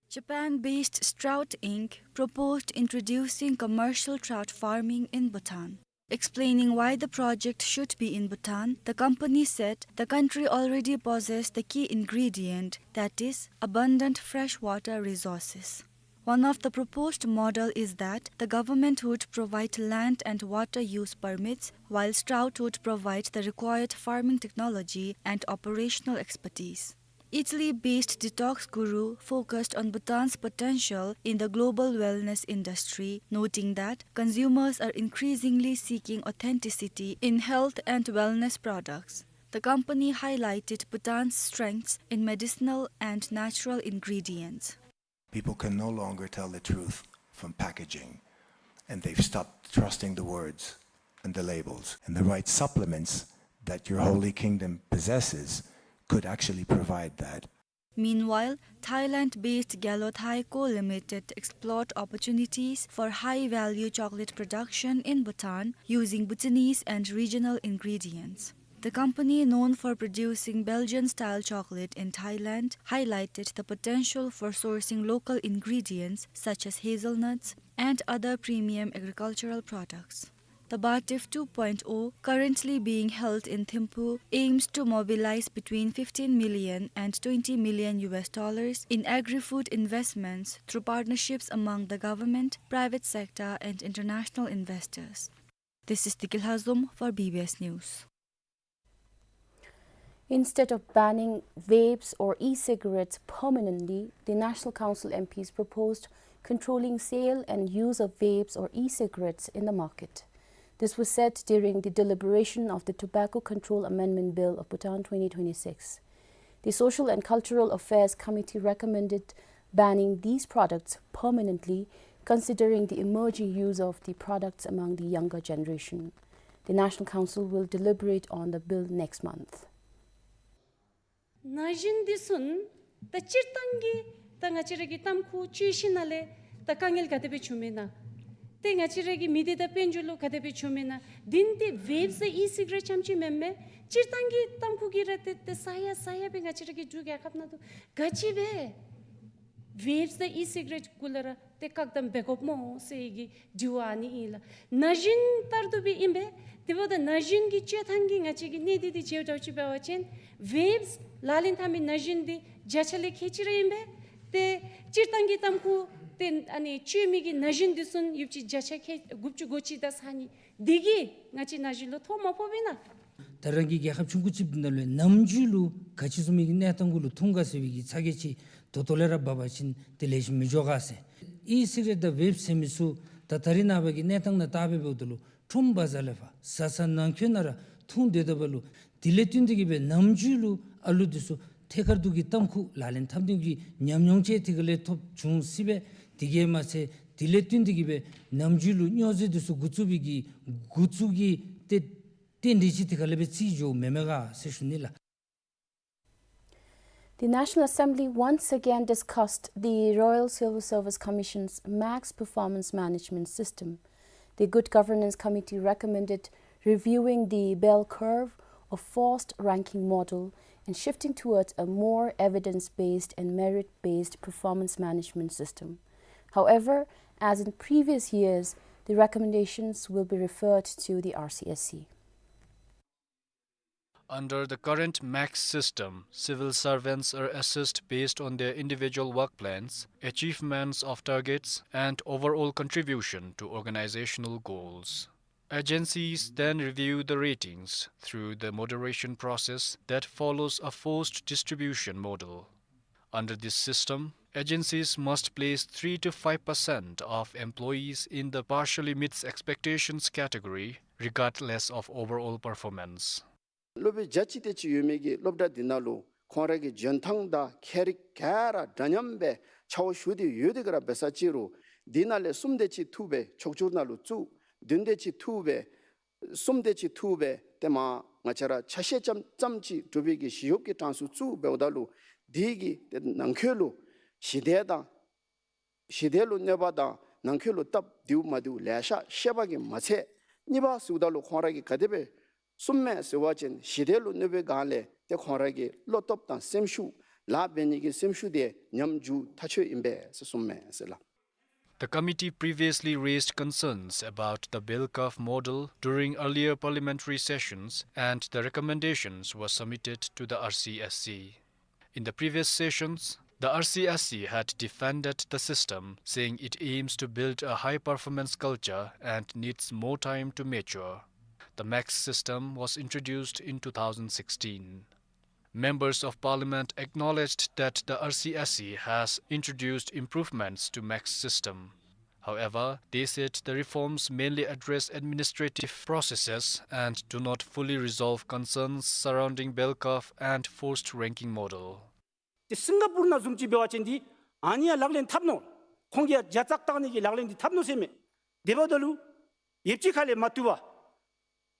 Japan-based Strout Inc proposed introducing commercial trout farming in Bhutan. Explaining why the project should be in Bhutan, the company said the country already possessed the key ingredient, that is, abundant freshwater resources. One of the proposed model is that the government would provide land and water use permits, while Strout would provide the required farming technology and operational expertise. Italy-based Detox Guru focused on Bhutan's potential in the global wellness industry, noting that consumers are increasingly seeking authenticity in health and wellness products. The company highlighted Bhutan's strengths in medicinal and natural ingredients. People can no longer tell the truth from packaging, and they've stopped trusting the words and the labels. And the right supplements that your holy kingdom possesses could actually provide that. Meanwhile, Thailand-based Galothai Co Limited explored opportunities for high-value chocolate production in Bhutan using Bhutanese and regional ingredients. The company, known for producing Belgian-style chocolate in Thailand, highlighted the potential for sourcing local ingredients such as hazelnuts and other premium agricultural products. The BATIF two point oh, currently being held in Thimphu, aims to mobilize between fifteen million and twenty million U S dollars in agri-food investments through partnerships among the government, private sector, and international investors. This is Tikil Hazum for B B S News. Instead of banning vapes or e-cigarettes permanently, the National Council M Ps proposed controlling sale and use of vapes or e-cigarettes in the market. This was said during the deliberation of the Tobacco Control Amendment Bill of Bhutan twenty twenty-six. The Social and Cultural Affairs Committee recommended banning these products permanently, considering the emerging use of the products among the younger generation. The National Council will deliberate on the bill next month. ན་གཞོན་འདི་ཚུ་ད་སྤྱིར་བཏང་གི་ད་ང་བཅས་ར་གི་ཏམ་ཁུ་སྤྱོད་ཤེས་ནང་ལས་ད་དཀའ་ངལ་ག་དེ་སྦེ་བྱུངམ་མེན་ན། ཏེ་ང་བཅས་ར་གི་མི་སྡེ་དང་དཔལ་འབྱོར་ལུ་ག་དེ་སྦེ་བྱུངམ་མེན་ན། དེ་ནི་ཏེ་ཝེབསཔ་ཟེར་ཨི་སིག་རེཊ་རྐྱངམ་ཅིག་མེན་མས། སྤྱིར་བཏང་གི་ཏམ་ཁུ་གི་ར་ཏེ་ཏེ་ས་ཡ་ས་ཡ་སྦེ་ང་བཅས་ར་གི་འབྲུག་རྒྱལ་ཁབ་ནང་དུ་ག་ཅི་སྦེ་ཝེབསཔ་དང་ཨི་སིག་རེཊ་གུ་ལུ་ར་ཏེ་བཀག་དམ་འབད་དགོཔ་སྨོ་ཟེར་བའི་གི་དྲི་བ་ཨ་ནི་ཨིན་ལགས། ན་གཞོན་ལྟར་དུ་སྦེ་ཨིན་པས། དེ་འབདཝ་ད་ན་གཞོན་གྱི་སྤྱོད་ཐངས་ཀྱི་ང་བཅས་ཀྱི་གནས་སྟངས་འདི་འགྱོ་འགྱོཝ་ཅིག་འབད་བ་ཅིན་ཝེབསཔ་ལག་ལེན་འཐབ་མི་ན་གཞོན་འདི་བརྒྱ་ཆ་ལས་ཁལ་གཅིག་ར་ཨིན་པས། ཏེ་སྤྱིར་བཏང་གི་ཏམ་ཁུ་ཏེ་ཨ་ནི་སྤྱོད་མི་གི་ན་གཞོན་འདི་ཚུ་ཡོདཔ་ཅིག་བརྒྱ་ཆ་ཁལ་དགུ་བཅུ་གོ་གཅིག་དང་ས་གཉིས་འདི་གིས་ང་བཅས་ན་གཞོན་ལུ་ཐོ་མ་ཕོགཔ་ཨིན་ན། ད་རང་གི་རྒྱལ་ཁབ་ཆུང་ཀུ་ཅིག་ནང་ལུ་ནམ་རྒྱུན་ལུ་ག་ཅི་བཟུམ་མའི་གི་གནས་སྟངས་གུ་ལུ་འཐུང་ག་ཟེར་བའི་གི་ཚ་གྱང་ཅིག་ད་ལྟོ་ལས་ར་འབད་བ་ཅིན་ཏེ་ལེགས་ཤོམ་མི་འགྱོ་ག་ཟེར། ཨི་སིག་རེཊ་དང་ཝེབསཔ་ཟེར་མི་ཚུ་ད་ད་རེས་ནངས་པ་གི་གནས་སྟངས་ནང་བལྟ་སྦེ་འབདཝ་ད་ལུ་ཁྲོམ་བ་ཛར་ལས་ཕར་བཟའ་ཚང་ནང་འཁོད་ནང་ར་འཐུང་སྡོད་དོ་བ་ལུ་དེ་ལས་བརྟེན་ཏེ་གིས་སྦེ་ནམ་རྒྱུན་ལུ་ཨ་ལུ་འདི་ཚུ་ཐད་ཀར་དུ་གི་ཏམ་ཁུ་ལག་ལེན་འཐབ་ནི་གི་ཉམས་མྱོང་ཅིག་དེ་ཁ་ལས་ཐོབ་བྱུང་སྲིད་པས། དེ་གིས་མ་ཚད་དེ་ལས་བརྟེན་ཏེ་གིས་སྦེ་ནམ་རྒྱུན་ལུ་སྨྱོ་རྫས་འདི་ཚུ་འགོ་བཙུགས་པའི་གི་འགོ་བཙུགས་ཀྱི་ཏེ་རྟེན་འབྲེལ་ཅིག་དེ་ཁ་ལས་སྦེ་བརྩི་འགྱོཝ་མེན་མས་ག་ཟེར་ཞུ་ནི་ལགས། The National Assembly once again discussed the Royal Civil Service Commission's max performance management system. The Good Governance Committee recommended reviewing the bell curve or forced ranking model and shifting towards a more evidence-based and merit-based performance management system. However, as in previous years, the recommendations will be referred to the R C S C. Under the current max system, civil servants are assessed based on their individual work plans, achievements of targets, and overall contribution to organizational goals. Agencies then review the ratings through the moderation process that follows a forced distribution model. Under this system, agencies must place three to five percent of employees in the partially meets expectations category, regardless of overall performance. སློབ་དཔོན་བརྒྱ་ཅིག་དེ་ཅིག་ཡོད་མི་གི་སློབ་གྲྭ་འདི་ནང་ལུ་ཁོང་ར་གི་འཇོན་ཐངས་དང་ཁྱད་རིག་ག་ར་འདྲ་མཉམ་སྦེ་ཆ་བོ་ཞུ་སྟེ་ཡོད་དེ་ག་ར་འབད་ས་ཅིག་རུང་འདི་ནང་ལས་གསུམ་དེ་ཅིག་འཐུ་སྦེ་ཕྱོགས་བསྒྱུར་ནང་ལུ་བཙུགས། བདུན་དེ་ཅིག་འཐུ་སྦེ་གསུམ་དེ་ཅིག་འཐུ་སྦེ་ཏེ་མར་ང་བཅས་ར་ཆ་ཤས་ཙམ་ཙམ་ཅིག་གྲུབ་པའི་གི་ཞི་གཡོགཔ་གི་གྲངས་སུ་བཙུགས་འབདཝ་ད་ལུ་འདི་གིས་ཏེ་ནང་འཁོད་ལུ་ཞི་བདེ་དང་ཞི་བདེ་ལུ་གནོད་པ་དང་ནང་འཁོད་ལུ་སྟབས་བདེཝ་མ་བདེཝ་ལེ་ཤ་བཤད་པ་གིས་མ་ཚད་གཉིས་པ་ཟེརཝ་ད་ལུ་ཁོང་ར་གིས་ག་དེ་སྦེ་གསུངམ་མས་ཟེར་བ་ཅིན་ཞི་བདེ་ལུ་གནོད་པའི་སྒང་ལས་ཏེ་ཁོང་ར་གི་བློ་སྟོབས་དང་སེམས་ཤུགས་ལཱ་འབད་ནི་གི་སེམས་ཤུགས་དེ་ཉམས་འགྱོཝ་ཐག་ཆོད་ཨིན་པས་ཟེར་གསུངམ་མས་ཟེར་ལགས། The committee previously raised concerns about the bell curve model during earlier parliamentary sessions, and the recommendations were submitted to the R C S C. In the previous sessions, the R C S C had defended the system, saying it aims to build a high-performance culture and needs more time to mature. The max system was introduced in two thousand sixteen. Members of Parliament acknowledged that the R C S C has introduced improvements to max system. However, they said the reforms mainly address administrative processes and do not fully resolve concerns surrounding bell curve and forced ranking model. ཏེ་སིང་ག་པུར་ནང་བཟུམ་ཅིག་འབད་བ་ཅིན་འདི་ཨ་ནི་ཡང་ལག་ལེན་འཐབ་ནུག། ཁོང་གིས་ཡང་བརྒྱ་རྩ་བཏང་ནི་གི་ལག་ལེན་འདི་འཐབ་ནུག་ཟེར་མས། དེ་འབདཝ་ད་ལུ་ཡོདཔ་ཅིག་ཁ་ལས་མ་བཏུབ་པར་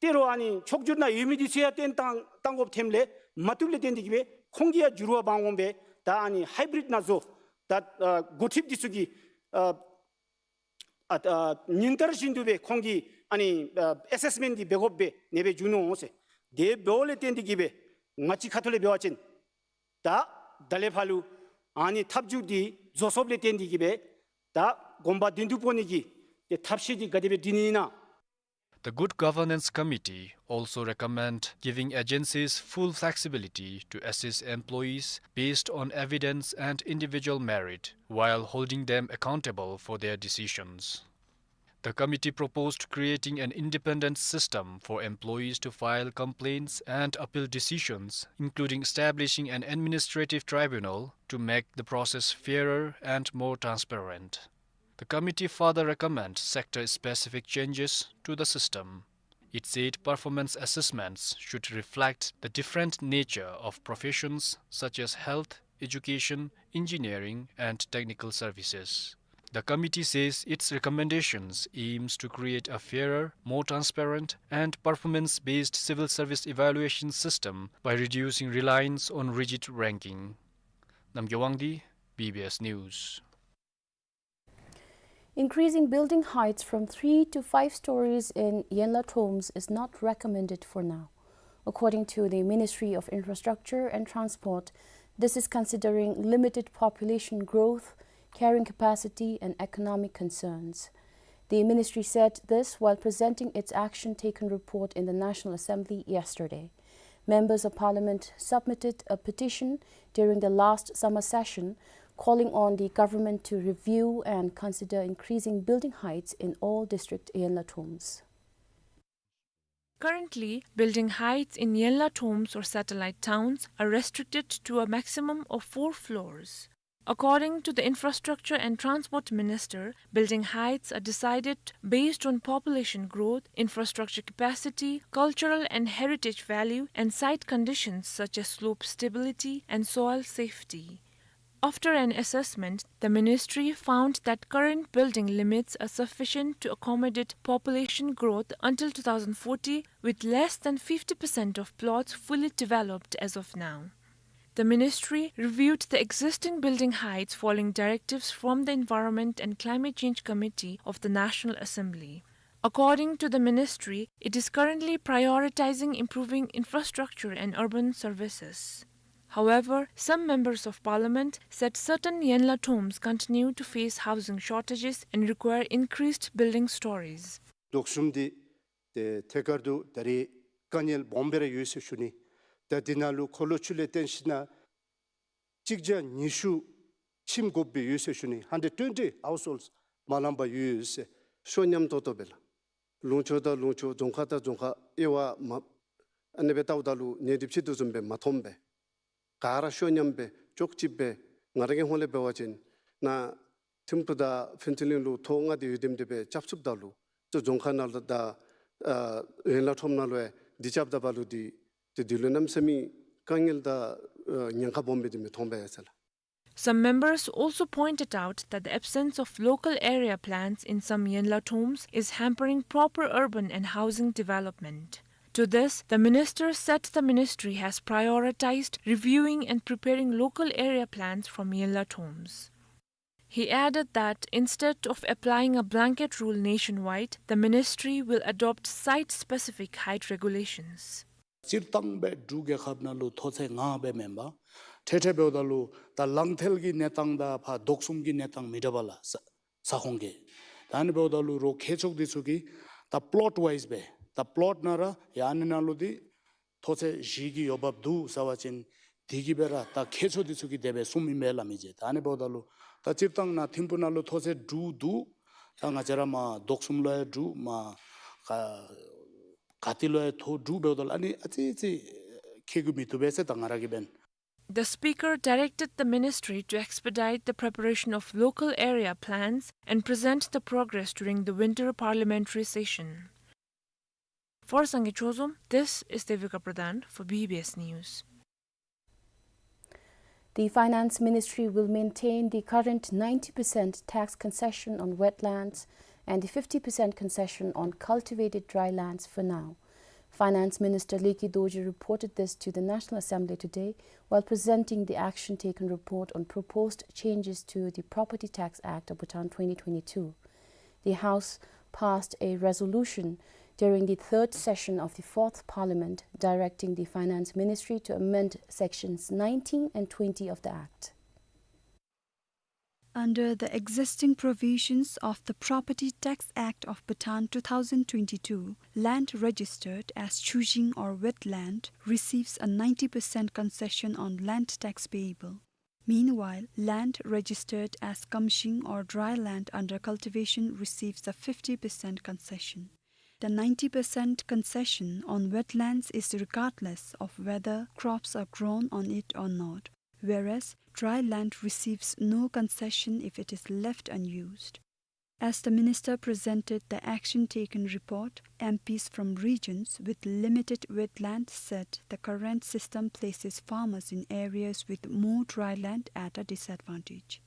ཏེ་རོགས་ཨ་ནི་ཕྱོགས་བསྒྱུར་ནང་ཡོད་མི་འདི་ཚུ་ཡང་བཏོན་བཏང་བཏང་དགོཔ་ཐོནམ་ལས་མ་བཏུབ་ལས་བརྟེན་ཏེ་གིས་སྦེ་ཁོང་གིས་ཡང་འགྱུར་བ་འབག་འོང་སྦེ་ད་ཨ་ནི་ཧའི་བི་རིཌ་ནང་བཟོ་ད་ཨ་འགོ་ཁྲིདཔ་འདི་ཚུ་གིས་ཨ་ཨ་ཨ་ཉིན་ལྟར་བཞིན་དུ་སྦེ་ཁོང་གིས་ཨ་ནི་ཨ་ཨེ་སེསི་མེནཊ་འདི་འབད་དགོཔ་སྦེ་ཨ་ནེ་སྦེ་འགྱུར་ནུག་ཟེར། དེ་འབདཝ་ལས་བརྟེན་ཏེ་གིས་སྦེ་ང་བཅས་ཁ་ཐུག་ལས་འབད་བ་ཅིན་ད་ད་ལས་ཕར་ལུ་ཨ་ནི་ཐབས་བྱུས་འདི་བཟོ་སོཔ་ལས་བརྟེན་ཏེ་གིས་སྦེ་ད་གོམ་པ་མདུན་དུ་སྤོ་ནི་གི་ཏེ་ཐབས་ཤེས་འདི་ག་དེ་སྦེ་སྒྲིག་ནི་ཨིན་ན། The Good Governance Committee also recommend giving agencies full flexibility to assess employees based on evidence and individual merit, while holding them accountable for their decisions. The committee proposed creating an independent system for employees to file complaints and appeal decisions, including establishing an administrative tribunal to make the process fairer and more transparent. The committee further recommends sector-specific changes to the system. It said performance assessments should reflect the different nature of professions such as health, education, engineering, and technical services. The committee says its recommendations aims to create a fairer, more transparent, and performance-based civil service evaluation system by reducing reliance on rigid ranking. Namgay Wangdi, B B S News. Increasing building heights from three to five stories in Yenla Thoms is not recommended for now. According to the Ministry of Infrastructure and Transport, this is considering limited population growth, carrying capacity, and economic concerns. The ministry said this while presenting its action taken report in the National Assembly yesterday. Members of Parliament submitted a petition during the last summer session calling on the government to review and consider increasing building heights in all district Yenla Thoms. Currently, building heights in Yenla Thoms or satellite towns are restricted to a maximum of four floors. According to the Infrastructure and Transport Minister, building heights are decided based on population growth, infrastructure capacity, cultural and heritage value, and site conditions such as slope stability and soil safety. After an assessment, the ministry found that current building limits are sufficient to accommodate population growth until two thousand forty, with less than fifty percent of plots fully developed as of now. The ministry reviewed the existing building heights following directives from the Environment and Climate Change Committee of the National Assembly. According to the ministry, it is currently prioritizing improving infrastructure and urban services. However, some members of parliament said certain Yenla Thoms continue to face housing shortages and require increased building stories. དོགས་ཟོན་འདི་ཏེ་ཐད་ཀར་དུ་ད་རེས་དཀའ་ངལ་སྦོམ་སྦེ་ར་ཡོད་ཟེར་ཞུ་ནི། ད་འདི་ནང་ལུ་འཁོར་ལོ་ཆུ་ལས་བརྟེན་ཞིན་ན་གཅིག་བརྒྱ་ཉི་ཤུ་ཁྱིམ་དགོཔ་སྦེ་ཡོད་ཟེར་ཞུ་ནི། hundred twenty households མ་ལང་པར་ཡོད་ཟེར། ཤོ་ཉམས་ཏོག་ཏོ་སྦེ་ལགས། ལུང་ཕྱོགས་དང་ལུང་ཕྱོགས་རྫོང་ཁག་དང་རྫོང་ཁག་དབྱེ་བ་མ་ཨ་ནི་སྦེ་བལྟཝ་ད་ལུ་ཉེ་འགྲིབ་ཅིག་དེ་བཟུམ་སྦེ་མ་མཐོངམ་སྦེ་ག་ར་ཤོ་ཉམས་སྦེ་ཅོག་གཅིག་སྦེ། ང་ར་གི་ཧོང་ལས་འབད་བ་ཅིན་ནཱ་ཐིམ་ཕུ་དང་ཕུན་ཚོགས་གླིང་ལུ་ཐོག་ལྔ་དེ་ཡོད་དེམ་དེ་སྦེ་རྐྱབ་ཚུགསཔ་ད་ལུ་ཏེ་རྫོང་ཁག་ནང་ལུ་དང་ཨ་ཡན་ལགས་ཁྲོམ་ནང་ལུ་ཡང་འདི་རྐྱབ་ད་པ་ལུ་འདི་ཏེ་འདི་ལུ་གནམ་མེད་ས་མེད་དཀའ་ངལ་དང་ཨ་ཉེན་ཁ་སྦོམ་སྦེ་འདི་མི་མཐོང་པས་ཟེར་ལགས། Some members also pointed out that the absence of local area plans in some Yenla Thoms is hampering proper urban and housing development. To this, the minister said the ministry has prioritized reviewing and preparing local area plans from Yenla Thoms. He added that instead of applying a blanket rule nationwide, the ministry will adopt site-specific height regulations. སྤྱིར་བཏང་སྦེ་འབྲུག་རྒྱལ་ཁབ་ནང་ལུ་མཐོ་ཚད་ལྔ་སྦེ་མེན་པར་ཐད་ཐད་འབདཝ་ད་ལུ་ད་ལང་ཐལ་གྱི་གནས་སྟངས་དང་ཕར་དོག་གསུམ་གྱི་གནས་སྟངས་མི་འདྲ་བས་ལགས། ས་ས་ཁོངས་ཀྱི། ད་ཨ་ནི་འབདཝ་ད་ལུ་རོགས་མཁས་མཆོག་འདི་ཚུ་གིས་ད་plot wise སྦེ་ད་plot ནང་ར་ཡ་ཨ་ནི་ནང་ལུ་འདི་མཐོ་ཚད་བཞི་གི་འོས་འབབ་འདུག་ཟེར་བ་ཅིན་དེ་གིས་སྦེ་ར་ད་མཁས་མཆོག་འདི་ཚུ་གིས་དེ་སྦེ་གསུངམ་ཨིན་པས་ལགས་མི་རྗེ། ད་ཨ་ནི་འབདཝ་ད་ལུ་ད་སྤྱིར་བཏང་ནཱ་ཐིམ་ཕུ་ནང་ལུ་མཐོ་ཚད་དྲུག་འདུག། ད་ང་བཅས་ར་མར་དོག་གསུམ་ལུ་ཡང་དྲུག་མར་ག་ག་ཏེ་ལུ་ཡང་མཐོ་དྲུག་འབདཝ་ད་ལུ་ཨ་ནི་ཨ་ཙི་ཙི་ཁེ་གུ་མི་བཏུབ་པས་ཟེར་ད་ང་ར་གིས་འབདན། The speaker directed the ministry to expedite the preparation of local area plans and present the progress during the winter parliamentary session. For Sangay Chozom, this is Devika Pradhan for B B S News. The Finance Ministry will maintain the current ninety percent tax concession on wetlands and the fifty percent concession on cultivated dry lands for now. Finance Minister Leki Dorji reported this to the National Assembly today while presenting the action taken report on proposed changes to the Property Tax Act of Bhutan twenty twenty-two. The House passed a resolution during the third session of the Fourth Parliament, directing the Finance Ministry to amend Sections nineteen and twenty of the Act. Under the existing provisions of the Property Tax Act of Bhutan two thousand twenty-two, land registered as chujing or wetland receives a ninety percent concession on land tax payable. Meanwhile, land registered as kamjing or dry land under cultivation receives a fifty percent concession. The ninety percent concession on wetlands is regardless of whether crops are grown on it or not, whereas dry land receives no concession if it is left unused. As the minister presented the action taken report, M Ps from regions with limited wetland said the current system places farmers in areas with more dry land at a disadvantage.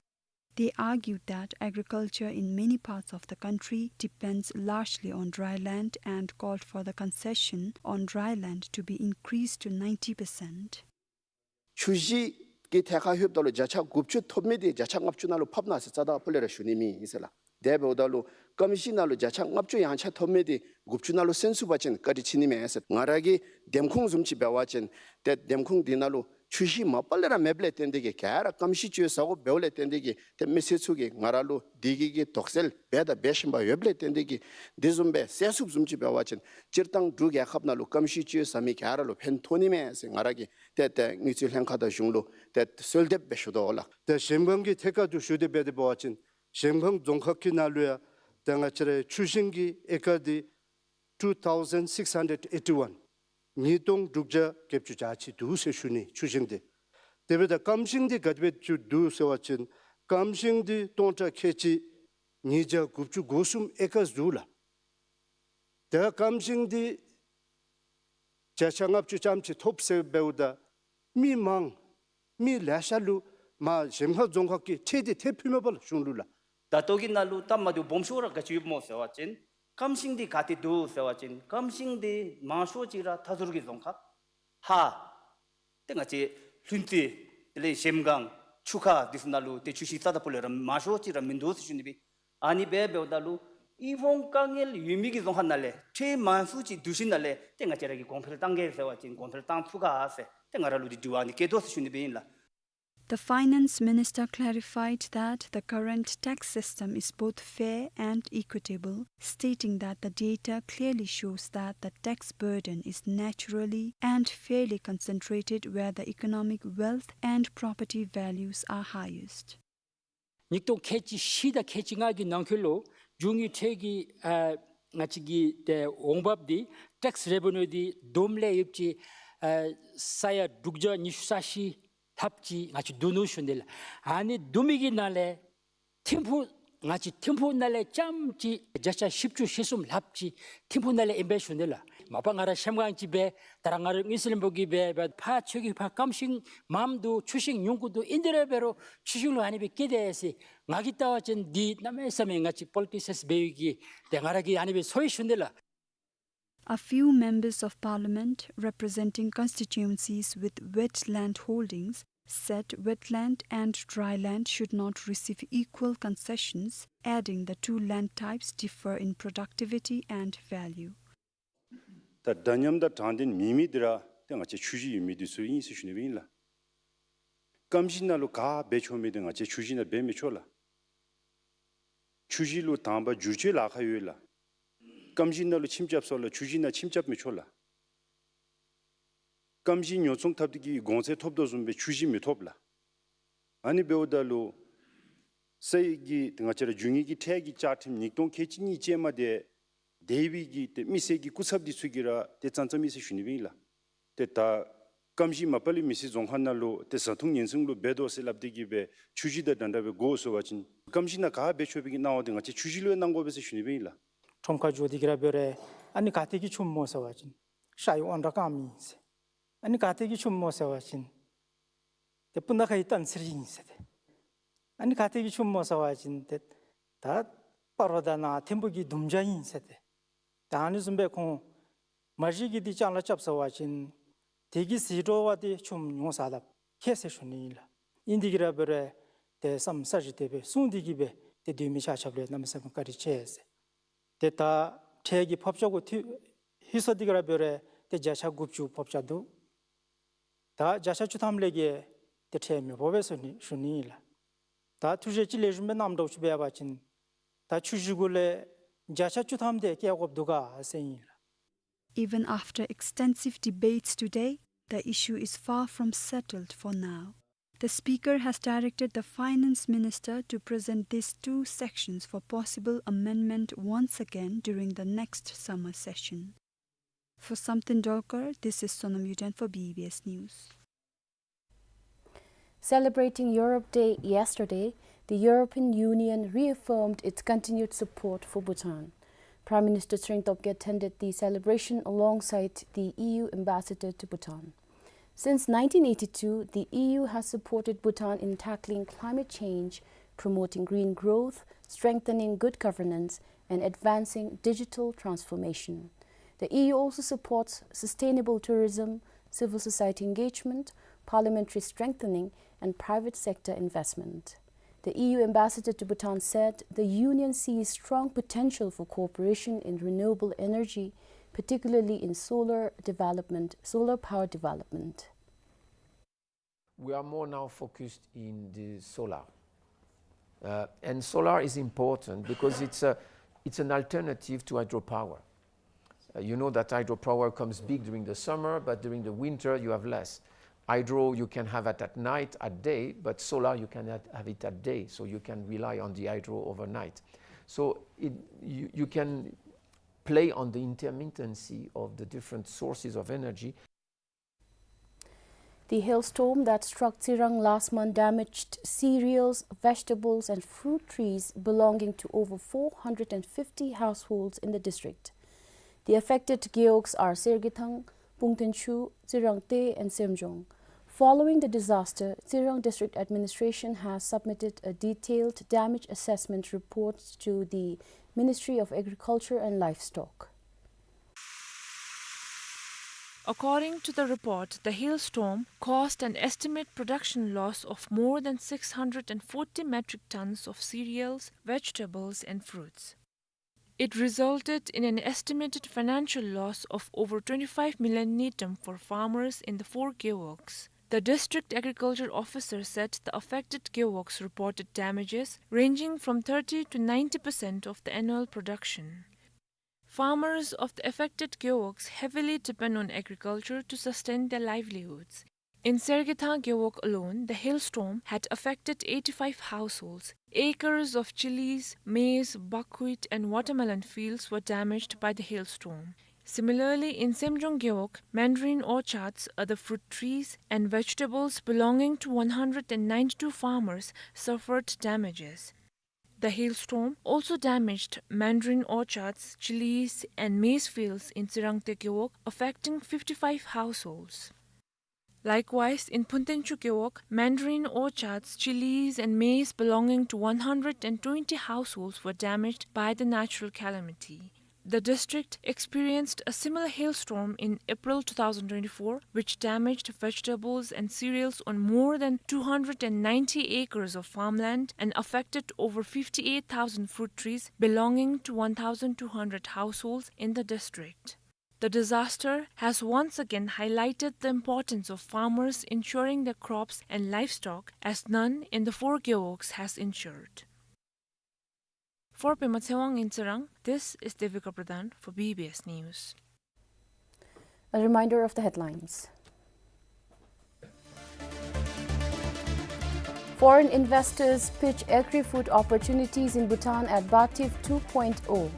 They argued that agriculture in many parts of the country depends largely on dry land and called for the concession on dry land to be increased to ninety percent. ཆུ་བཞི་གི་ཐད་ཁར་ལྷོདཔ་ད་ལུ་བརྒྱ་ཆ་དགུ་བཅུ་ཐོབ་མི་འདི་བརྒྱ་ཆ་ལྔ་བཅུ་ནང་ལུ་ཕབ་གནང་ཟེར་རྩ་དང་སྤུ་ལས་ར་ཞུ་ནི་མེད་ཟེར་ལགས། དེ་འབདཝ་ད་ལུ་སྐམ་ཞིང་ནང་ལུ་བརྒྱ་ཆ་ལྔ་བཅུ་ཡང་ཆ་ཐོབ་མི་འདི་དགུ་བཅུ་ནང་ལུ་སོན་ཚུགས་པ་ཅིན་བཀའ་དྲིན་ཆེ་ནི་མས་ཟེར། ང་ར་གི་འདེམས་ཁོངས་བཟུམ་ཅིག་འབད་བ་ཅིན་ཏེ་འདེམས་ཁོངས་འདི་ནང་ལུ་ཆུ་ཞིང་མ་པ་ལས་ར་མེདཔ་ལས་བརྟེན་ཏེ་གིས་ག་ར་སྐམ་ཞིང་ཅིག་ཡོད་ཟེར་གོ་འབདཝ་ལས་བརྟེན་ཏེ་གིས་ཏེ་མི་སེར་ཚུ་གིས་ང་ར་ལུ་དེ་གི་གི་དོགས་སེལ་འབད་དང་འབད་བཞིན་པ་ཡོདཔ་ལས་བརྟེན་ཏེ་གིས་དེ་བཟུམ་སྦེ་སེལ་ཚུགསཔ་བཟུམ་ཅིག་འབད་བ་ཅིན་སྤྱིར་བཏང་འབྲུག་རྒྱལ་ཁབ་ནང་ལུ་སྐམ་ཞིང་ཅིག་ཡོད་ཟེར་མི་ག་ར་ལུ་ཕན་ཐོགས་ནི་མས་ཟེར་ང་ར་གིས་ཏེ་ཏེ་དངུལ་རྩིས་ལྷན་ཁག་དང་གཞུང་ལུ་ཏེ་གསོལ་འདེབས་འབད་ཞུ་དོ་ལགས། ཏེ་གཞལམ་སྒང་གི་ཐད་ཁར་དུ་ཞུ་དེ་འབད་དེ་འབད་བ་ཅིན་གཞལམ་སྒང་རྫོང་ཁག་གི་ནང་ལུ་ཡང་ཏེ་ང་བཅས་རའི་ཆུ་ཞིང་གི་ཨེ་ཀར་འདི་two thousand six hundred eighty-one། ཉིས་སྟོང་དྲུག་བརྒྱ་བརྒྱད་ཅུ་གྱ་གཅིག་འདུག་ཟེར་ཞུ་ནི་ཆུ་ཞིང་འདི། དེ་འབདཝ་ད་སྐམ་ཞིང་འདི་ག་དེ་སྦེ་ཅིག་འདུག་ཟེར་བ་ཅིན་སྐམ་ཞིང་འདི་སྟོང་ཕྲག་ཁལ་གཅིག་ཉིས་བརྒྱ་དགུ་བཅུ་གོ་གསུམ་ཨེ་ཀར་འདུག་ལགས། ཏེ་སྐམ་ཞིང་འདི་བརྒྱ་ཆ་ལྔ་བཅུ་ཙམ་ཅིག་ཐོབ་ཟེར་འབདཝ་ད་མི་མང་མི་ལེ་ཤ་ལུ་མ་གཞལམ་སྒང་རྫོང་ཁག་གི་ཁྲལ་འདི་ཐེབས་ཕུལ་མས་པ་ལགས་གཞུང་ལུ་ལགས། ད་ལྟོ་གི་ནང་ལུ་སྟབས་མ་བདེཝ་སྦོམ་ཤོས་ར་ག་ཅི་ཡོདཔ་སྨོ་ཟེར་བ་ཅིན་སྐམ་ཞིང་འདི་ག་ཏེ་འདུག་ཟེར་བ་ཅིན་སྐམ་ཞིང་འདི་མང་ཤོས་ཅིག་ར་མཐའ་ཟུར་གྱི་རྫོང་ཁག་ཧཱ་ཏེ་ང་བཅས་ལྷུན་རྩེ་དེ་ལས་གཞལམ་སྒང་ཆུ་ཁ་འདི་ཚུ་ནང་ལུ་ཏེ་ཆུ་ཞིང་ས་ད་པོ་ལས་ར་མང་ཤོས་ཅིག་ར་མིན་འདུག་ཟེར་ཞུ་ནི་སྦེ། ཨ་ནི་སྦེ་འབདཝ་ད་ལུ་དབུལ་ཕོངས་དཀའ་ངལ་ཡོད་མི་གི་རྫོང་ཁག་ནང་ལས་ཁྲལ་མང་སུ་ཅིག་བསྡུ་ཞིནམ་ལས་ཏེ་ང་བཅས་ར་གིས་གོང་འཕེལ་བཏང་གེ་ཟེར་བ་ཅིན་གོང་འཕེལ་བཏང་ཚུགས་ག་ཟེར་ཏེ་ང་ར་ལུ་འདི་དྲི་བ་ཨ་ནི་བཀོད་དོ་ཟེར་ཞུ་ནི་སྦེ་ཨིན་ལགས། The finance minister clarified that the current tax system is both fair and equitable, stating that the data clearly shows that the tax burden is naturally and fairly concentrated where the economic wealth and property values are highest. ཉིས་སྟོང་ཁལ་གཅིག་བཞི་དང་ཁལ་གཅིག་ལྔ་གི་ནང་འཁོད་ལུ་རྒྱུ་དངོས་ཁྲལ་གྱི་ཨ་ང་བཅས་ཀྱི་ཏེ་འོང་འབབ་འདི་ཊེགསི་རེ་བེ་ནིའུ་འདི་བསྡོམས་ལས་ཡོདཔ་ཅིག་ཨ་ས་ཡ་དྲུག་བརྒྱ་ཉི་ཤུ་རྩ་བཞི་ལྷགཔ་ཅིག་ང་བཅས་བསྡུ་ནུག་ཞུ་ནི་ལགས། ཨ་ནི་བསྡུ་མི་གི་ནང་ལས་ཐིམ་ཕུག་ང་བཅས་ཐིམ་ཕུག་ནང་ལས་རྐྱངམ་ཅིག་བརྒྱ་ཆ་བཞི་བཅུ་ཞེ་གསུམ་ལྷགཔ་ཅིག་ཐིམ་ཕུག་ནང་ལས་ཨིན་པས་ཞུ་ནི་ལགས། མ་པ་ང་ར་གཞལམ་སྒང་ཅིག་སྦེ་ད་ར་ང་ར་དངུལ་རྩིས་བློན་པོ་གིས་སྦེ་སྦེ་ཕར་ཁྱོད་ཀྱིས་ཕར་སྐམ་ཞིང་མངམ་འདུག་ཆུ་ཞིང་ཉུང་ཀུ་འདུག་ཨིན་དེ་ར་འབད་རུང་ཆུ་ཞིང་ལུ་ཨ་ནི་སྦེ་བཀལ་དེས་ཟེར་ང་གིས་བལྟ་བ་ཅིན་འདི་གནམ་མེད་ས་མེད་ང་བཅས་པོ་ལི་ཊི་སི་ཊན་སྦེ་ཡོད་གི་ཏེ་ང་ར་གིས་ཨ་ནི་སྦེ་ཚོར་ཡི་ཞུ་ནི་ལགས། A few members of parliament representing constituencies with wetland holdings said wetland and dry land should not receive equal concessions, adding the two land types differ in productivity and value. ད་འདྲ་མཉམ་དང་དྲང་བདེན་མེད་མི་འདི་ར་ཏེ་ང་བཅས་ཆུ་ཞིང་ཡོད་མི་འདི་ཚུ་ཨིན་ཟེར་ཞུ་ནི་སྦེ་ཨིན་ལགས། སྐམ་ཞིང་ནང་ལུ་ག་འབད་ཆོག་མི་འདི་ང་བཅས་ཆུ་ཞིང་ནང་འབད་མི་ཆོག་ལགས། ཆུ་ཞིང་ལུ་དང་པ་བསྒྱུར་བཅོས་ལཱ་ཁག་ཡོད་ལགས། སྐམ་ཞིང་ནང་ལུ་ཁྱིམ་རྐྱབ་ས་ལུ་ཆུ་ཞིང་ནང་ཁྱིམ་རྐྱབ་མི་ཆོག་ལགས། སྐམ་ཞིང་ཉོ་ཚོང་འཐབ་སྟེ་གི་གོང་ཚད་ཐོབ་དོ་བཟུམ་སྦེ་ཆུ་ཞིང་མི་ཐོབ་ལགས། ཨ་ནི་འབདཝ་ད་ལུ་ས་ཡི་གི་ང་བཅས་ར་རྒྱུ་དངོས་ཀྱི་ཁྲལ་གྱི་བཅའ་ཁྲིམས་ཉིས་སྟོང་ཁལ་གཅིག་གཉིས་ཅན་མ་འདི་དེ་སྦེ་གི་ཏེ་མི་སེར་གྱི་སྐུ་ཚབ་འདི་ཚུ་གིས་ར་ཏེ་བརྩམ་བརྩམ་ཨིན་ཟེར་ཞུ་ནི་སྦེ་ཨིན་ལགས། ཏེ་ད་སྐམ་ཞིང་མ་པ་ལས་མེད་སའི་རྫོང་ཁག་ནང་ལུ་ཏེ་བཟའ་འཐུང་ཉེན་སྲུང་ལུ་འབད་དོ་ཟེར་སླབ་སྟེ་གི་སྦེ་ཆུ་ཞིང་དང་འདྲ་འདྲ་སྦེ་དགོ་ཟེར་བ་ཅིན་སྐམ་ཞིང་ནང་ག་འབད་ཆོག་པའི་གི་གནང་བ་འདི་ང་བཅས་ཆུ་ཞིང་ལུ་ཡང་གནང་དགོ་པས་ཟེར་ཞུ་ནི་སྦེ་ཨིན་ལགས། ཁྲོམ་ཁར་འགྱོ་སྟེ་གི་ར་འབད་རུང་ཨ་ནི་ག་ཏེ་གིས་ཆོགཔ་སྨོ་ཟེར་བ་ཅིན་ཤ་ཡི་དབང་དྲག་རྐངམ་ཨིན་ཟེར། ཨ་ནི་ག་ཏེ་གིས་ཆོགཔ་སྨོ་ཟེར་བ་ཅིན་ཏེ་སྤུ་ན་ཁ་ཡི་སྟག་འཚེར་ཨིན་ཟེར་ཏེ། ཨ་ནི་ག་ཏེ་གིས་ཆོགཔ་སྨོ་ཟེར་བ་ཅིན་ཏེ་ད་སྤ་རོ་དང་ན་ཐིམ་ཕུག་གི་དུམ་བརྒྱ་ཨིན་ཟེར་ཏེ། ད་ཨ་ནི་བཟུམ་སྦེ་ཁོང་མ་གཞི་གི་འདི་ཅ་ལ་རྐྱབ་ཟེར་བ་ཅིན་དེ་གི་ཟད་འགྲོ་བ་འདི་ཆོགཔ་ཉོ་ས་ལགས་ཁེ་ཟེར་ཞུ་ནི་ཨིན་ལགས། ཨིན་དེ་གི་ར་འབད་རུང་ཏེ་བསམ་ས་ཅིག་དེ་སྦེ་གསུངས་ཏེ་གི་སྦེ་ཏེ་སྡོད་མི་ཆ་ཁྱབ་ལུ་གནམ་མེད་ས་མེད་བཀའ་དྲིན་ཆེ་ཟེར། ཏེ་ད་ཁྲལ་གྱི་ཕབ་ཆ་གུ་ཐུག་ཧིང་སངས་ཏེ་གི་ར་འབད་རུང་ཏེ་བརྒྱ་ཆ་དགུ་བཅུ་ཕབ་ཆ་འདུག། ད་བརྒྱ་ཆ་བཅུ་ཐམ་ལས་བརྒལ་ཏེ་ཁྲལ་མི་ཕབ་པས་ཟེར་ཞུ་ནི་ཨིན་ལགས། ད་ཐུགས་རྗེ་ཅིག་ལེགས་ཤོམ་སྦེ་གནངམ་འདྲཝ་ཅིག་འབད་བ་ཅིན་ད་ཆུ་ཞིང་གུ་ལས་བརྒྱ་ཆ་བཅུ་ཐམ་དེ་བཀལ་དགོཔ་འདུག་ག་ཟེར་ཨིན་ལགས། Even after extensive debates today, the issue is far from settled for now. The Speaker has directed the Finance Minister to present these two sections for possible amendment once again during the next summer session. For Samten Dolkar, this is Sonam Yuden for B B S News. Celebrating Europe Day yesterday, the European Union reaffirmed its continued support for Bhutan. Prime Minister Tshering Tobgay attended the celebration alongside the E U ambassador to Bhutan. Since nineteen eighty-two, the E U has supported Bhutan in tackling climate change, promoting green growth, strengthening good governance, and advancing digital transformation. The E U also supports sustainable tourism, civil society engagement, parliamentary strengthening, and private sector investment. The E U ambassador to Bhutan said the union sees strong potential for cooperation in renewable energy, particularly in solar development, solar power development. We are more now focused in the solar. Uh, and solar is important because it's a, it's an alternative to hydropower. Uh, you know that hydropower comes big during the summer, but during the winter you have less. Hydro you can have it at night, at day, but solar you cannot have it at day, so you can rely on the hydro overnight. So it, you, you can play on the intermittency of the different sources of energy. The hailstorm that struck Tsirang last month damaged cereals, vegetables, and fruit trees belonging to over four hundred and fifty households in the district. The affected gewogs are Sergethang, Pungtenchu, Tsirangte, and Semjong. Following the disaster, Tsirang District Administration has submitted a detailed damage assessment report to the Ministry of Agriculture and Livestock. According to the report, the hailstorm caused an estimate production loss of more than six hundred and forty metric tons of cereals, vegetables, and fruits. It resulted in an estimated financial loss of over twenty-five million ngultrum for farmers in the four gewogs. The district agriculture officer said the affected gewogs reported damages ranging from thirty to ninety percent of the annual production. Farmers of the affected gewogs heavily depend on agriculture to sustain their livelihoods. In Sergethang gewog alone, the hailstorm had affected eighty-five households. Acres of chilies, maize, buckwheat, and watermelon fields were damaged by the hailstorm. Similarly, in Semjong gewog, mandarin orchards, other fruit trees, and vegetables belonging to one hundred and ninety-two farmers suffered damages. The hailstorm also damaged mandarin orchards, chilies, and maize fields in Tsirangte gewog, affecting fifty-five households. Likewise, in Pungtenchu gewog, mandarin orchards, chilies, and maize belonging to one hundred and twenty households were damaged by the natural calamity. The district experienced a similar hailstorm in April two thousand twenty-four, which damaged vegetables and cereals on more than two hundred and ninety acres of farmland and affected over fifty-eight thousand fruit trees belonging to one thousand two hundred households in the district. The disaster has once again highlighted the importance of farmers insuring their crops and livestock, as none in the four gewogs has insured. For Pema Tshewang in Tsirang, this is Devika Pradhan for B B S News. A reminder of the headlines. Foreign investors pitch agri-food opportunities in Bhutan at BATIF two point oh.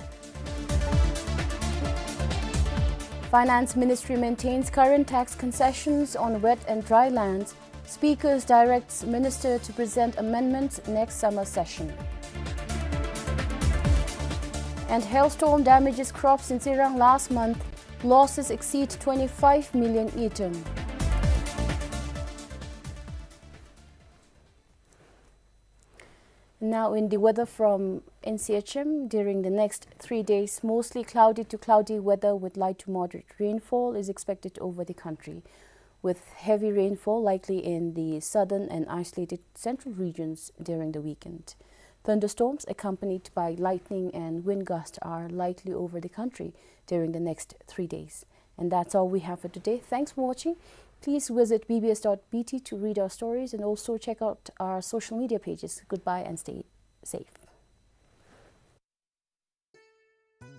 Finance Ministry maintains current tax concessions on wet and dry lands. Speakers directs Minister to present amendments next summer session. And hailstorm damages crops in Tsirang last month. Losses exceed twenty-five million ngultrum. Now in the weather from N C H M, during the next three days, mostly cloudy to cloudy weather with light to moderate rainfall is expected over the country, with heavy rainfall likely in the southern and isolated central regions during the weekend. Thunderstorms accompanied by lightning and wind gusts are likely over the country during the next three days. And that's all we have for today. Thanks for watching. Please visit B B S dot B T to read our stories and also check out our social media pages. Goodbye and stay safe.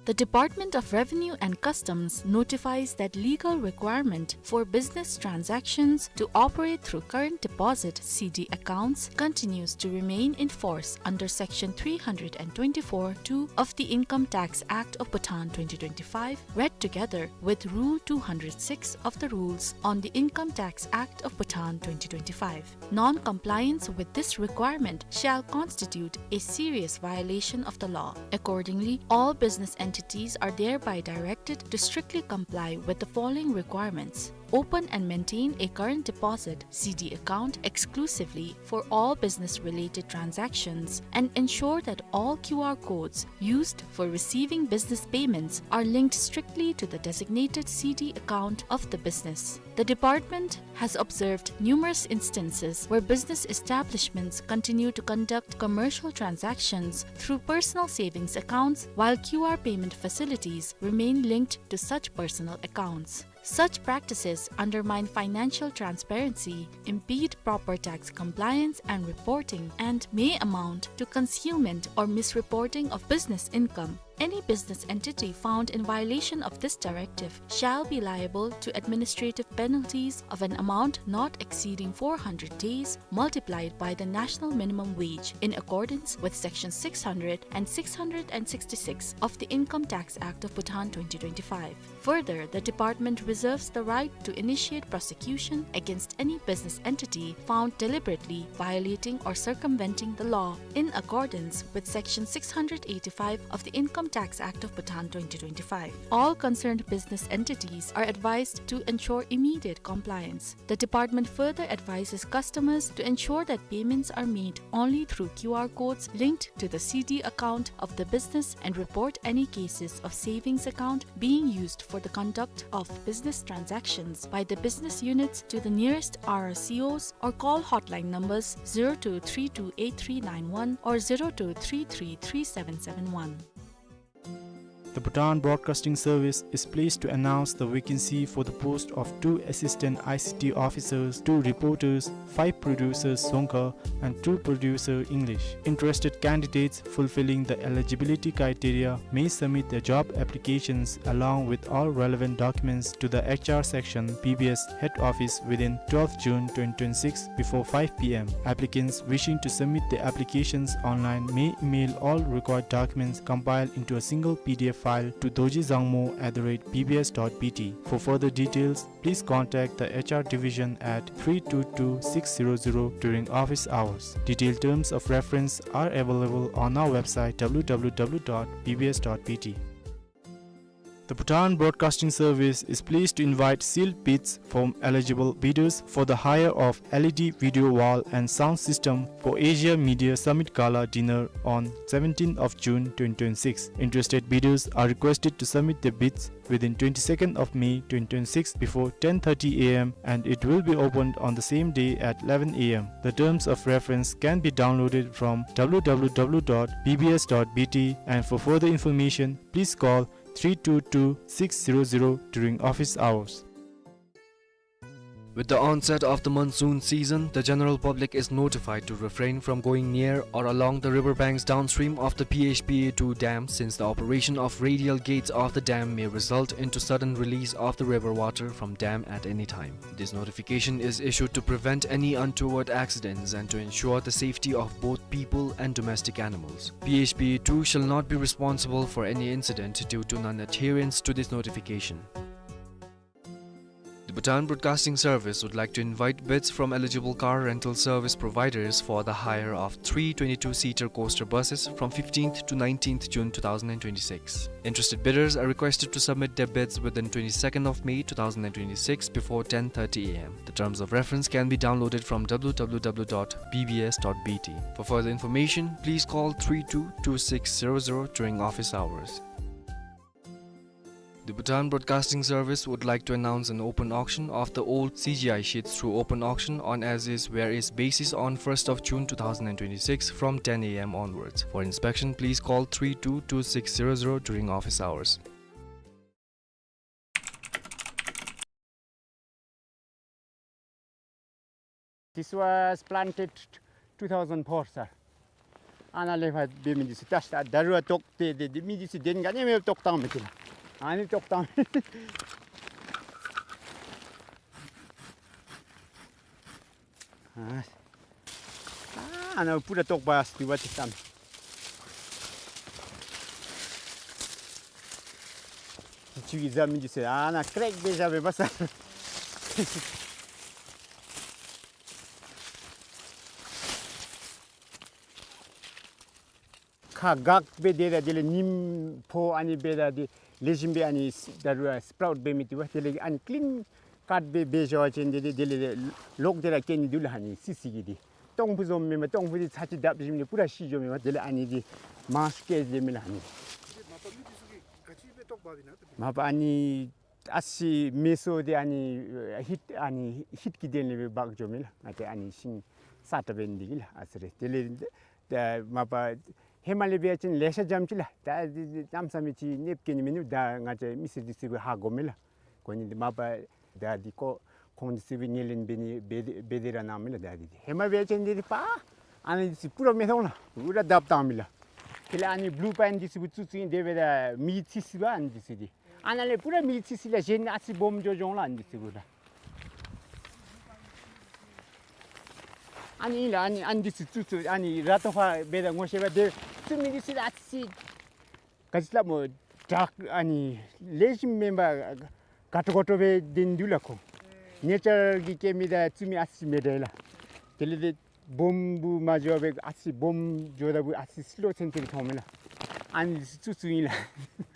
The Department of Revenue and Customs notifies that legal requirement for business transactions to operate through current deposit, C D, accounts continues to remain in force under Section three hundred and twenty-four two of the Income Tax Act of Bhutan twenty twenty-five, read together with Rule two hundred six of the Rules on the Income Tax Act of Bhutan twenty twenty-five. Non-compliance with this requirement shall constitute a serious violation of the law. Accordingly, all business entities are thereby directed to strictly comply with the following requirements. open and maintain a current deposit, C D, account exclusively for all business-related transactions and ensure that all Q R codes used for receiving business payments are linked strictly to the designated C D account of the business. The department has observed numerous instances where business establishments continue to conduct commercial transactions through personal savings accounts while Q R payment facilities remain linked to such personal accounts. Such practices undermine financial transparency, impede proper tax compliance and reporting, and may amount to concealment or misreporting of business income. Any business entity found in violation of this directive shall be liable to administrative penalties of an amount not exceeding four hundred days multiplied by the national minimum wage in accordance with Section six hundred and six hundred and sixty-six of the Income Tax Act of Bhutan twenty twenty-five. Further, the department reserves the right to initiate prosecution against any business entity found deliberately violating or circumventing the law in accordance with Section six hundred eighty-five of the Income Tax Act of Bhutan twenty twenty-five. All concerned business entities are advised to ensure immediate compliance. The department further advises customers to ensure that payments are made only through Q R codes linked to the C D account of the business and report any cases of savings account being used for the conduct of business transactions by the business units to the nearest R R C Os or call hotline numbers zero two three two eight three nine one or zero two three three three seven seven one. The Bhutan Broadcasting Service is pleased to announce the vacancy for the post of two assistant I C T officers, two reporters, five producers Dzongkha, and two producer English. Interested candidates fulfilling the eligibility criteria may submit their job applications along with all relevant documents to the H R section, B B S head office within twelfth June twenty twenty-six before five P M. Applicants wishing to submit their applications online may email all required documents compiled into a single P D F file to dorji dzangmo at the rate B B S dot B T. For further details, please contact the H R division at three two two six zero zero during office hours. Detailed terms of reference are available on our website W W W dot B B S dot B T. The Bhutan Broadcasting Service is pleased to invite sealed bids from eligible bidders for the hire of L E D video wall and sound system for Asia Media Summit Gala Dinner on seventeenth of June twenty twenty-six. Interested bidders are requested to submit their bids within twenty-second of May twenty twenty-six before ten thirty A M, and it will be opened on the same day at eleven A M. The terms of reference can be downloaded from W W W dot B B S dot B T, and for further information, please call three two two six zero zero during office hours. With the onset of the monsoon season, the general public is notified to refrain from going near or along the river banks downstream of the P H P A two dam, since the operation of radial gates of the dam may result into sudden release of the river water from dam at any time. This notification is issued to prevent any untoward accidents and to ensure the safety of both people and domestic animals. P H P A two shall not be responsible for any incident due to non-adherence to this notification. The Bhutan Broadcasting Service would like to invite bids from eligible car rental service providers for the hire of three twenty-two seater coaster buses from fifteenth to nineteenth June two thousand and twenty-six. Interested bidders are requested to submit their bids within twenty-second of May two thousand and twenty-six before ten thirty A M. The terms of reference can be downloaded from W W W dot B B S dot B T. For further information, please call three two two six zero zero during office hours. The Bhutan Broadcasting Service would like to announce an open auction of the old C G I sheets through open auction on as-is where-is basis on first of June two thousand and twenty-six from ten A M onwards. For inspection, please call three two two six zero zero during office hours. This was planted two thousand four, sir. Āna left-ā be mi this, tash ta daru-ā tok te, te, te mi this den ga ne me tok tang me tila. Ani tok tang. Ah. Ah, āna pura tok ba sti wa te tam. Chi wi za mi this, āna crack be za be ba sa. Kha gak be de da de le nim pho ani be da de le jim be ani daru-ā sprout be mi ti wa de le ani clean ཀཊ་འབད་འབད་བཞག་པ་ཅིན་དེ་དེ་དེ་ལས་ལོག་སྟེ་ར་སྐྱེ་ནི་འདུག་ལགས། ཨ་ནི་སི་སི་གི་དེ་སྟོང་ཕུ་བཟུམ་མེན་པར་སྟོང་ཕུ་དེ་ཚར་གཅིག་བརྡབ་ཞིནམ་ལས་པུ་ར་ཤི་འགྱོཝ་མས་པ། དེ་ལས་ཨ་ནི་དེ་མང་སུ་སྐྱེ་ཟེར་མས་ལགས། ཨ་ནི་མ་པ་ཨ་ནི་ཨ་ཙི་མེ་སོར་དེ་ཨ་ནི་ཧིཊ་ཨ་ནི་ཧིཊ་ཀྱི་དོན་ལས་འབག་འགྱོཝ་མས་ལགས། ང་བཅས་ཨ་ནི་ཤིང་ས་ཏ་འབད་ནི་འདི་གིས་ལགས། ཨ་ཙི་རེ་དེ་ལས་ད་མ་པ་ཧེ་མ་ལས་འབད་བ་ཅིན་ལེ་ཤ་འཇམ་ཅི་ལགས། ད་འདི་གནམ་མེད་ས་མེད་ཅིག་གནོདཔ་བཀལ་ནི་མིན་འདུག། ད་ང་བཅས་མི་སེར་འདི་ཚུ་གིས་ཧ་གོཝ་མས་ལགས། གོ་ནི་འདི་མ་པ་ད་འདི་ཁོ་ཁོང་འདི་ཚུ་གིས་ངོས་ལེན་འབད་ནི་འབད་དེ་འབད་དེ་ར་གནངམ་མས་ལགས། ད་འདི་འདི་ཧེ་མ་འབད་བ་ཅིན་འདི་འདི་པ་ཨ་ནི་འདི་ཚུ་པུ་ར་མེ་ཏོག་ལགས་པུ་ར་བརྡབ་བཏངམ་མས་ལགས། དེ་ལས་ཨ་ནི་བུ་ལུ་པའིན་འདི་ཚུ་བཙུགས་བཙུགས་ཨིན། དེ་འབདཝ་ད་མེ་ཡིས་འཚིག་ཅི་པ་ཨ་ནི་འདི་ཚུ་འདི། ཨ་ནཱ་ལས་པུ་ར་མེ་ཡིས་འཚིག་ཅི་ལགས། གཞན་ཨ་ཙི་སྦོམ་འགྱོ་འགྱོཝ་ལགས་ཨ་ནི་འདི་ཚུ་གུ་ལགས། ཨ་ནི་ལགས་ཨ་ནི་ཨ་ནི་འདི་ཚུ་བཙུགས་བཙུགས་ཨ་ནི་ར་ཏོ་ཕར་འབད་ད་ངོ་ཤེས་པ་དེ་བཙུགས་མི་འདི་ཚུ་ལགས་ཨ་ཙི་ག་ཅི་སླབ་སྨོ་དྲག་ཨ་ནི་ལེགས་ཤོམ་མེན་པར་དགའ་སྤྲོ་དགའ་སྤྲོ་སྦེ་སྡོདཔ་འདུག་ལགས་ཁོང་། ནེ་ཅར་གྱིས་སྐྱེ་མི་དང་བཙུགས་མི་ཨ་ཙི་མི་འདྲ་ལགས། དེ་ལས་དེ་སྦོམ་བུ་མ་འགྱོ་བར་ཨ་ཙི་སྦོམ་འགྱོཝ་ད་བུ་ཨ་ཙི་སི་ལོ་ཚུན་ཚོད་མཐོངམ་མས་ལགས། ཨ་ནི་བཙུགས་བཙུགསཔ་ཨིན་ལགས།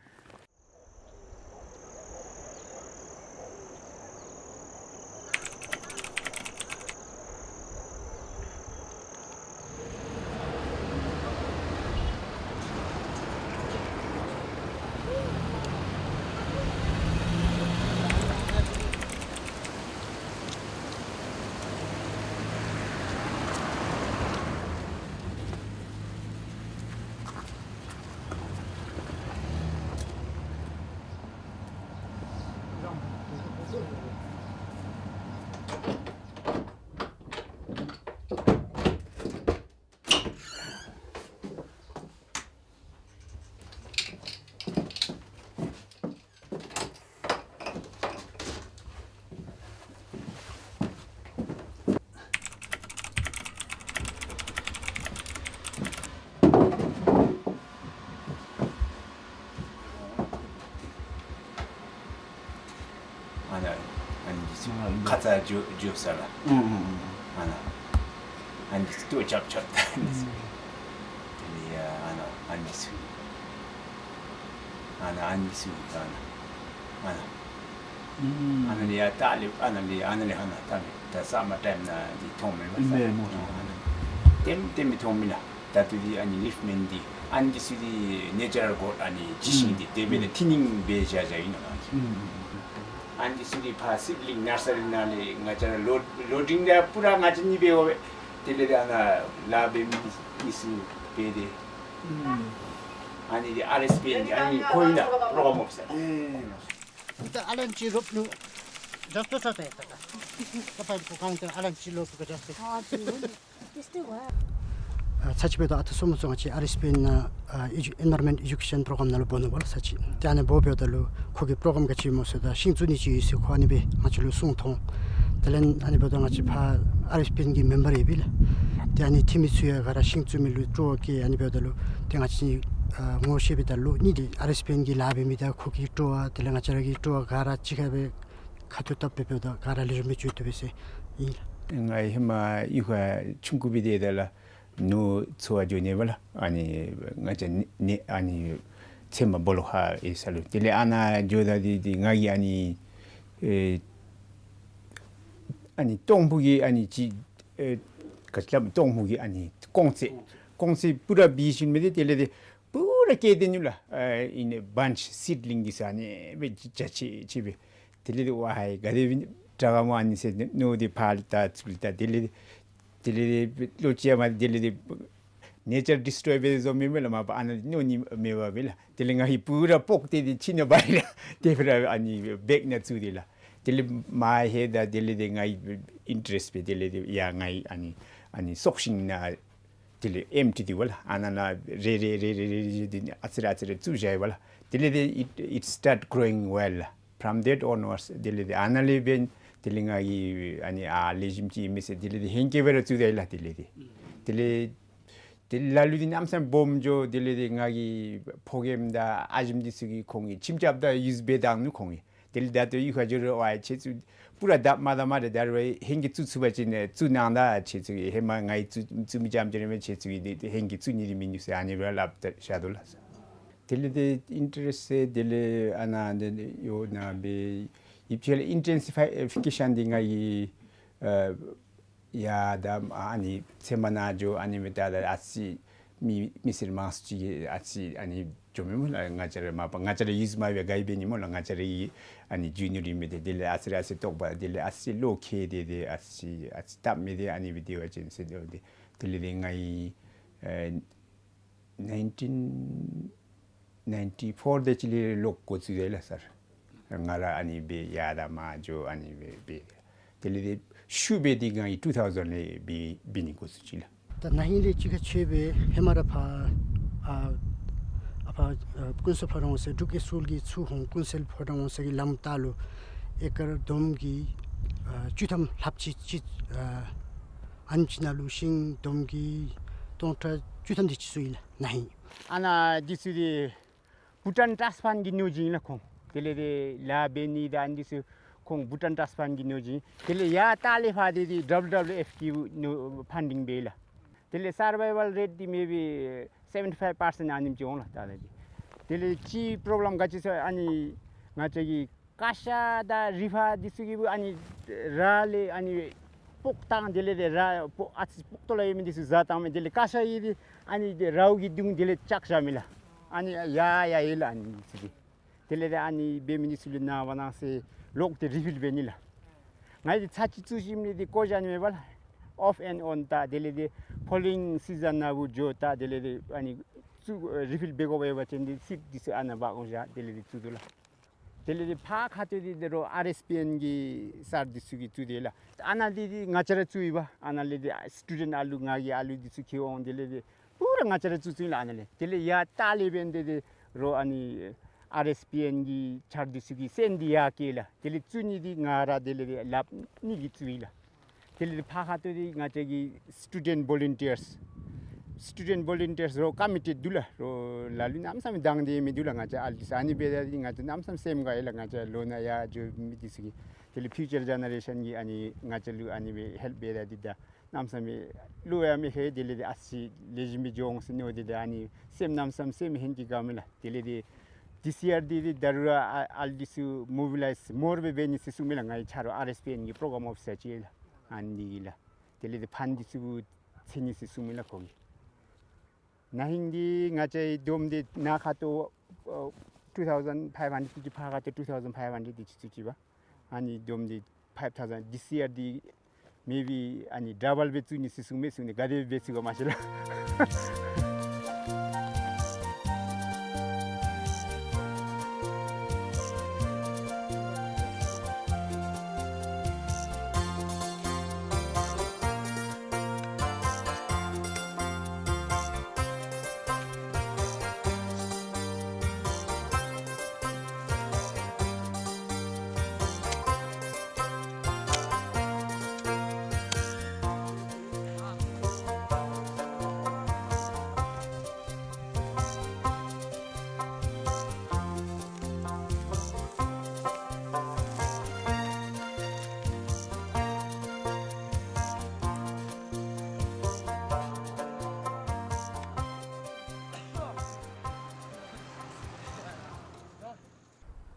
ཨ་ནཱ་ཨ་ནི་འདི་ཚུ་ཨ་ཁ་ཙ་འགྱོ་འགྱོ་ས་ལགས། ཨུམ་ཨུམ་ཨུམ། ཨ་ནཱ་ཨ་ནི་འདི་ཚུ་ལྟོ་རྐྱབ་རྐྱབ་ད་ཨ་ནི་འདི་ཚུ། ཨུམ། དེ་ལས་ཡ་ཨ་ནཱ་ཨ་ནི་འདི་ཚུ། ཨ་ནཱ་ཨ་ནི་འདི་ཚུ་ཨ་ནཱ་ཨ་ནཱ། ཨུམ། ཨ་ནཱ་ལས་ཡ་ད་ལས་ཨ་ནཱ་ལས་ཨ་ནཱ་ལས་ཨ་ནཱ་ད་ལས་ད་སམ་མར་ཊའིམ་ནང་འདི་མཐོངམ་མས་པ། ཨིན་པས་སྨོ། ཨ་ནཱ་ལྟེམ་ལྟེམ་མི་མཐོངམ་མས་ལགས། ད་ལྟོ་འདི་ཨ་ནི་ལིཕ་མེན་འདི་ཨ་ནི་འདི་ཚུ་འདི་ནེ་ཅར་གོཌ་ཨ་ནི་ཅིག་ཤིང་འདི་དེ་འབད་ནི་ཨུམ་ཐིན་ནིང་འབད་བཞག་བཞགཔ་ཨིན་ནོ་ཨ་ནི། ཨུམ། ཨ་ནི་འདི་ཚུ་འདི་ཕར་སིཌ་ལིང་ནར་སི་རི་ནང་ལས་ང་བཅས་ར་ལོཌ་ལོཌ་ཌིང་འདི་པུ་ར་ང་བཅས་གཉིས་འབད་འོང་པས། དེ་ལས་འདི་ཨ་ནཱ་ལཱ་འབད་མི་འདི་ཚུ་འབད་དེ། ཨུམ། ཨ་ནི་འདི་ཨར་ཨེསི་པི་ཨེན་འདི་ཨ་ནི་ཁོ་ཨིན་ལགས་པྲོ་གྲམ་ཨོ་ཕི་སར། ཨེ་ལགས། ད་ཨ་ལན་ཅི་རོབ་ལུ་ཇཱསཊ་ཚར་ཏེ་ད་ད་ད་ཕར་གོ་ཁང་དེ་ཨ་ལན་ཅི་རོབ་ལུ་ཇཱསཊ་ཨ་ཚར་ཅིག་འབད་ད་ཨ་ད་སོ་མོ་ཚུ་ང་བཅས་ཨར་ཨེསི་པི་ཨེན་ནང་ཨ་ཨེ་ཇུ་ཨེན་བཱ་རོན་མེནཊ་ཨེ་ཇུ་ཀེ་ཤཱན་པྲོ་གྲམ་ནང་ལུ་འབོ་ནུག་པ་ལགས་ཚར་ཅིག། ཏེ་ཨ་ནི་འབོ་འབདཝ་ད་ལུ་ཁོ་གིས་པྲོ་གྲམ་ག་ཅི་སྨོ་ཟེརཝ་ད་ཤིང་བཙུགས་ནི་ཅིག་ཡོད་ཟེར་ཁོ་ཨ་ནི་སྦེ་ང་བཅས་ལུ་གསུངས་ཐོན། དེ་ལས་ཨ་ནི་འབདཝ་ད་ང་བཅས་ཕར་ཨར་ཨེསི་པི་ཨེན་གྱི་མེམ་བར་ཡོད་པས་ལགས། ཏེ་ཨ་ནི་འཐུས་མི་ཚུ་ཡང་ག་ར་ཤིང་བཙུགས་མི་ལུ་སྤྲོ་བ་བསྐྱེད། ཨ་ནི་འབདཝ་ད་ལུ་ཏེ་ང་བཅས་ཨ་ངོ་ཤེས་པའི་ད་ལུ་ནི་འདི་ཨར་ཨེསི་པི་ཨེན་གྱི་ལཱ་འབད་མི་དང་ཁོ་གི་སྤྲོ་བ་དེ་ལས་ང་བཅས་ར་གི་སྤྲོ་བ་ག་ར་གཅིག་ཁར་སྦེ་ཁ་ཐུག་བཏབ་སྦེ་འབདཝ་ད་ག་ར་ལེགས་ཤོམ་སྦེ་འགྱོ་དོ་པས་ཟེར་ཨིན་ལགས། ང་ཧེ་མ་གཡུས་ཁར་ཆུང་ཀུ་སྦེ་སྡོད་ད་ལུ་ནོར་འཚོ་བར་འགྱོ་ནི་པ་ལགས། ཨ་ནི་ང་བཅས་ནི་ནི་ཨ་ནི་ཚལ་མ་སྦོ་ལོགས་ཁར་ཡོད་ས་ལུ། དེ་ལས་ཨ་ནཱ་འགྱོཝ་ད་འདི་འདི་ང་གིས་ཨ་ནི་ཨེ་ཨ་ནི་སྟོང་ཕུ་གི་ཨ་ནི་ཅིག་ཨེ་ག་ཅི་སླབ་སྟོང་ཕུ་གི་ཨ་ནི་ཀོང་ཚད་ཀོང་ཚད་པུ་ར་འབད་ཞིནམ་ལས་དེ་ལས་དེ་པུ་ར་སྐྱེས་ཏེ་ནུག་ལགས། ཨ་ཨིན་ནི་བཱན་ཆི་སིཌ་ལིང་འདི་ཚུ་ཨ་ནི་སྦེ་རྒྱ་ཆེ་ཆེ་སྦེ། དེ་ལས་དེ་ཝའི་ག་དེ་སྦེ་དྲག་ག་སྨོ་ཨ་ནི་ཟེར་མནོ་སྟེ་ཕར་ལྟ་ཚུར་ལྟ། དེ་ལས་དེ་དེ་ལས་དེ་ལོ་ཅིག་མ་དེ་ལས་དེ་ནེ་ཅར་ཌི་སི་ཊོའི་འབད་བཟོ་མི་མས་ལགས། མ་པ་ཨ་ནཱ་གནོད་ནི་མེད་པར་སྦེ་ལགས། དེ་ལས་ང་གིས་པུ་ར་སྤོག་སྟེ་དེ་ཕྱི་ནང་འབག་ཡི་ལགས། དེ་པུ་ར་ཨ་ནི་བེག་ནང་བཙུགས་ཏེ་ལགས། དེ་ལས་མ་ཧེ་ད་དེ་ལས་དེ་ང་གི་ཨིན་ཊ་རེསཊ་སྦེ་དེ་ལས་དེ་ཡ་ང་གི་ཨ་ནི་ཨ་ནི་སྲོག་ཤིང་ནང་དེ་ལས་ཨེམ་ཊི་འདི་པ་ལགས། ཨ་ནཱ་ནང་རེ་རེ་རེ་རེ་རེ་རེ་དེ་ཨ་ཙི་རེ་ཨ་ཙི་རེ་བཙུགས་བཞག་ཡི་པ་ལགས། དེ་ལས་དེ་it, it start growing well. From that onwards དེ་ལས་དེ་ཨ་ནཱ་ལས་འབདན་དེ་ལས་ང་གིས་ཨ་ནི་ཨ་ལེགས་ཤོམ་ཅིག་ཨིན་མས་ཟེར་དེ་ལས་དེ་ཧེང་སྐལ་སྦེ་ར་བཙུགས་ད་ཡི་ལགས། དེ་ལས་དེ་དེ་ལས་དེ་ལ་ལུ་འདི་གནམ་མེད་ས་མེད་སྦོམ་འགྱོ། དེ་ལས་དེ་ང་གི་ཕོ་རྒནམ་དང་ཨ་ཞིམ་འདི་ཚུ་གིས་ཁོང་གིས་ཁྱིམ་རྐྱབ་ད་ཡུསི་འབད་བཏང་ནུག་ཁོང་གིས། དེ་ལས་ད་ལྟོ་གཡུས་ཁར་འགྱོ་རུང་ཝའི་ཁྱེད་ཚུ་པུ་ར་བརྡབ་མ་བཏང་མ་རེ་ད་རུང་ཧེང་སྐལ་བཙུགས་ཚུགས་པ་ཅིན་བཙུགས་གནང་ད། ཁྱེད་ཚུ་གིས་ཧེ་མ་ང་གིས་བཙུགས་བཙུགས་མི་རྐྱངམ་ཅིག་ར་མེན། ཁྱེད་ཚུ་གིས་དེ་ཧེང་སྐལ་བཙུགས་ནི་འདི་མིན་འདུག་ཟེར་ཨ་ནི་སྦེ་སླབ་ད་བཞག་དོ་ལགས། དེ་ལས་དེ་ཨིན་ཊ་རེསཊ་ཟེར་དེ་ལས་ཨ་ནཱ་འདི་ཡོད་ནཱ་སྦེ་ ཡིབ་ཆ་ལས་ཨིན་ཊེན་སི་ཕའི་ཕི་ཀེ་ཤཱན་འདི་ང་གིས་ཨ་ཡར་ད་ཨ་ནི་ཚལ་མ་ནང་འགྱོ། ཨ་ནི་སྦེ་ད་ད་ཨ་ཙི་མི་མི་སེར་མང་སུ་ཅིག་གིས་ཨ་ཙི་ཨ་ནི་འགྱོ་མས་སྨོ་ལགས། ང་བཅས་ར་མ་པ་ང་བཅས་ར་ཡུ་ཛི་མ་འབད་ག་ཡི་འབད་ནི་སྨོ་ལགས། ང་བཅས་ར་གི་ཨ་ནི་ཇུ་ནི་ཡར་ཨིན་མི་འདི་དེ་ལས་ཨ་ཙི་ར་ཨ་ཙི་དོགས་པ་དེ་ལས་ཨ་ཙི་བློ་ཁེལ་ཏེ་དེ་ཨ་ཙི་ཨ་ཙི་སྟབས་མི་བདེ་ཨ་ནི་སྦེ་སྡོད་པ་ཅིན་ཟེར་སྡོད་དེ། དེ་ལས་དེ་ང་གིས་ཨེ་ནའིན་ཊིན་ནའིན་ཊི་ཕོར་དེ་ཅིག་ལས་ལོག་འགོ་བཙུགས་ཡི་ལགས་སར། ང་ར་ཨ་ནི་སྦེ་ཡར་ད་མར་འགྱོ་ཨ་ནི་སྦེ་འབད། དེ་ལས་དེ་ཤུལ་སྦེ་དེ་ང་གིས་ཊུ་ཐའུ་ཟེན་ལས་འབད་འབད་ནི་འགོ་བཙུགས་ཅི་ལགས། ད་ན་ཧིང་ལས་ཅིག་ཁར་ཕྱད་སྦེ་ཧེ་མ་ར་ཕར་ཨ་ཨ་ཕར་ཨ་ཀུན་གསལ་ཕོ་བྲང་ཝང་ཟེར་འབྲུག་ཨེ་སི་ཨེལ་གྱིས་བཙུགས་འོང་། ཀུན་གསལ་ཕོ་བྲང་ཝང་ཟེར་གྱི་ལམ་ལྟག་ལུ་ཨེ་ཀར་བསྡོམས་ཀྱིས་ཨ་བཅུ་ཐམ་ལྷགཔ་ཅིག་ཅིག་ཨ་ཨ་ནེམ་ཅིག་ནང་ལུ་ཤིང་བསྡོམས་ཀྱིས་སྟོང་ཕྲག་བཅུ་ཐམ་དེ་ཅིག་བཙུགས་ཡི་ལགས་ན་ཧིང་། ཨ་ནཱ་འདི་ཚུ་དེ་བྷུ་ཊཱན་ཊཱསཊ་ཕཱན་གྱི་གནོད་སྦྱིན་ལགས་ཁོང་། དེ་ལས་དེ་ལཱ་འབད་ནི་དང་འདི་ཚུ་ཁོང་བྷུ་ཊཱན་ཊཱསཊ་ཕཱན་གྱི་གནོད་སྦྱིན། དེ་ལས་ཡར་ལྟག་ལས་ཕར་དེ་དེ་ཌབ་ལིའུ་ཌབ་ལིའུ་ཨེཕ་གིས་ནོ་ཕན་ཌིང་འབད་ཡི་ལགས། དེ་ལས་སར་བའི་ཝལ་རེཊ་འདི་མེ་བི་སེ་བེན་ཊི་ཕའིབ་པར་སེནཊ་ཨ་ནེམ་ཅིག་འོང་ལགས་ད་ལས་དེ། དེ་ལས་ཅིག་པོརོབ་ལེམ་ག་ཅི་ཟེར་ཨ་ནི་ང་བཅས་ཀྱི་ཀ་ཤ་དང་རི་ཕག་འདི་ཚུ་གིས་ཨ་ནི་ར་ལས་ཨ་ནི་སྤོག་བཏང་། དེ་ལས་དེ་ར་སྤོག་ཨ་ཙི་སྤོག་ཏོ་ལ་ཡོད་མི་འདི་ཚུ་བཟའ་བཏང་མས། དེ་ལས་ཀ་ཤ་གིས་དེ་ཨ་ནི་དེ་རཝ་གི་མདུང་དེ་ལས་བཅག་བཞག་མས་ལགས། ཨ་ནི་ཡར་ཡར་ཡར་ལགས་ཨ་ནི་འདི་ཚུ་དེ། དེ་ལས་དེ་ཨ་ནི་འབད་མི་འདི་ཚུ་ལུ་ནངས་པ་གནངས་ཚེ་ལོག་སྟེ་རི་ཕིལ་འབད་ནི་ལགས། ང་གིས་ཚར་གཅིག་བཙུགས་ཞིནམ་ལས་དེ་བཀོ་བཞག་ནི་མེད་པས་ལགས། ཨོཕ་ཨེནཌ་ཨོན་ད་དེ་ལས་དེ་ཕོ་ལིང་སི་ཛན་ནང་ལུ་འགྱོཝ་ད་དེ་ལས་དེ་ཨ་ནི་བཙུགས་རི་ཕིལ་འབད་དགོཔ་ཡོད་པ་ཅིན་དེ་སིཌ་འདི་ཚུ་ཨ་ནཱ་འབག་འོང་བཞག་དེ་ལས་དེ་བཙུགས་དོ་ལགས། དེ་ལས་དེ་ཕར་ཁ་ཐུག་དེ་དེ་རོགས་ཨར་ཨེསི་པི་ཨེན་གྱི་སར་འདི་ཚུ་གིས་བཙུགས་དེས་ལགས། ཨ་ནཱ་དེ་དེ་ང་བཅས་ར་བཙུགས་ཡི་པ། ཨ་ནཱ་ལས་དེ་སི་ཊུ་ཌེནཊ་ཨ་ལུ་ང་གི་ཨ་ལུ་འདི་ཚུ་འཁྱིད་འོང་། དེ་ལས་དེ་པུ་ར་ང་བཅས་ར་བཙུགས་བཙུགས་ལགས་ཨ་ནཱ་ལས། དེ་ལས་ཡར་ལྟག་ལས་འབད་ནི་དེ་དེ་རོགས་ཨ་ནི་ཨར་ཨེསི་པི་ཨེན་གྱི་ཆར་འདི་ཚུ་གིས་སོན་འདི་ཡར་བཀལ་ལགས། དེ་ལས་བཙུགས་ནི་འདི་ང་ར་དེ་ལས་དེ་ལགཔ་གཉིས་ཀྱིས་བཙུགས་ཡི་ལགས། དེ་ལས་ཕར་ཁ་ཐུག་དེ་ང་བཅས་ཀྱི་སི་ཊུ་ཌེནཊ་བོ་ལུན་ཊིརསི། སི་ཊུ་ཌེནཊ་བོ་ལུན་ཊིརསི་རོགས་ཀོ་མི་ཊི་འདུག་ལགས། རོགས་ལ་ལུ་གནམ་མེད་ས་མེད་དང་འདོད་མི་འདུག་ལགས། ང་བཅས་ཨ་ལུ་འདི་ཚུ་ཨ་ནི་འབད་ད་འདི་ང་བཅས་གནམ་མེད་ས་མེད་སེམས་དགའ་ཡི་ལགས། ང་བཅས་ལོ་ན་ཡར་འགྱོ་མི་འདི་ཚུ་གིས་དེ་ལས་ཕིའུ་ཅར་ཇེ་ནེ་རེ་ཤཱན་གྱིས་ཨ་ནི་ང་བཅས་ལུ་ཨ་ནི་སྦེ་ཧེལཔ་འབད་ད་འདི་ད་གནམ་མེད་ས་མེད་བློ་ཡང་མི་ཁེལ། དེ་ལས་དེ་ཨ་ཙི་ལེགས་ཤོམ་སྦེ་འགྱོ་འོང་ཟེར་མནོ་སྟེ་ད་ཨ་ནི་སེམས་གནམ་མེད་ས་མེད་སེམས་ཧིང་གིས་དགའ་མས་ལགས། དེ་ལས་དེ་ཐིསི་ཡར་འདི་དེ་ད་རུང་ར་ཨ་ཨ་ལུ་འདི་ཚུ་མོ་བི་ལའིཛ་མོར་སྦེ་འབད་ནི་ཟེར་གསུངས་མས་ལགས། ང་གི་ཆ་རོགས་ཨར་ཨེསི་པི་ཨེན་གྱི་པོརོ་གརམ་ཨོ་ཕི་སར་ཅིག་ལགས། ཨ་ནི་གིས་ལགས། དེ་ལས་དེ་ཕཱནཌ་འདི་ཚུ་འཚོལ་ནི་ཟེར་གསུངས་མས་ལགས་ཁོ་གིས། ན་ཧིང་འདི་ང་བཅས་བསྡོམས་ཏེ་ནཱ་ཁ་ཐུག་ཨ་ཊུ་ཐའུ་ཟེན་ཕའིབ་ཧན་ཌེཌ་ཅིག་ཕར་ཁ་ཐུག་ཊུ་ཐའུ་ཟེན་ཕའིབ་ཧན་ཌེཌ་དེ་ཅིག་བཙུགས་ཅི་པ། ཨ་ནི་བསྡོམས་ཏེ་ཕའིབ་ཐའུ་ཟེན། ཐིསི་ཡར་འདི་མེ་བི་ཨ་ནི་ཌབ་བལ་སྦེ་བཙུགས་ནི་ཟེར་གསུངས་མས་གསུངས་ནི། ག་དེ་སྦེ་བཙུགས་ག་མ་ཤེས་ལགས།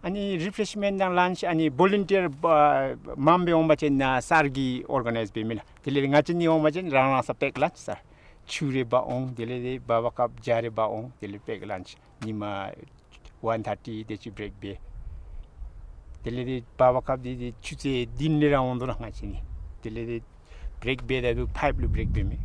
ཨ་ནི་རི་ཕེ་རེཤ་མེནཊ་དང་ལཱནཆ་ཨ་ནི་བོ་ལུན་ཊིར་མངམ་སྦེ་འོང་པ་ཅིན་ནཱ་སར་གྱིས་ཨོར་ག་ནའིཛ་འབད་མས་ལགས། དེ་ལས་ང་བཅས་གཉིས་འོང་པ་ཅིན་རང་རང་སར་པེཀ་ལཱནཆ་སར། ཆུ་རེ་འབག་འོང་། དེ་ལས་དེ་བར་བར་སྐབས་ཇ་རེ་འབག་འོང་། དེ་ལས་པེཀ་ལཱནཆ་ཉིནམ་ཝན་ཐར་ཊི་དེ་ཅིག་བི་རེཀ་འབད། དེ་ལས་དེ་བར་བར་སྐབས་དེ་དེ་ཆུ་ཚོད་བདུན་ལས་ར་འོང་དོ་ལགས་ང་བཅས་གཉིས། དེ་ལས་དེ་བི་རེཀ་འབད་ད་ལུ་ཕའིབ་ལུ་བི་རེཀ་འབད་མས།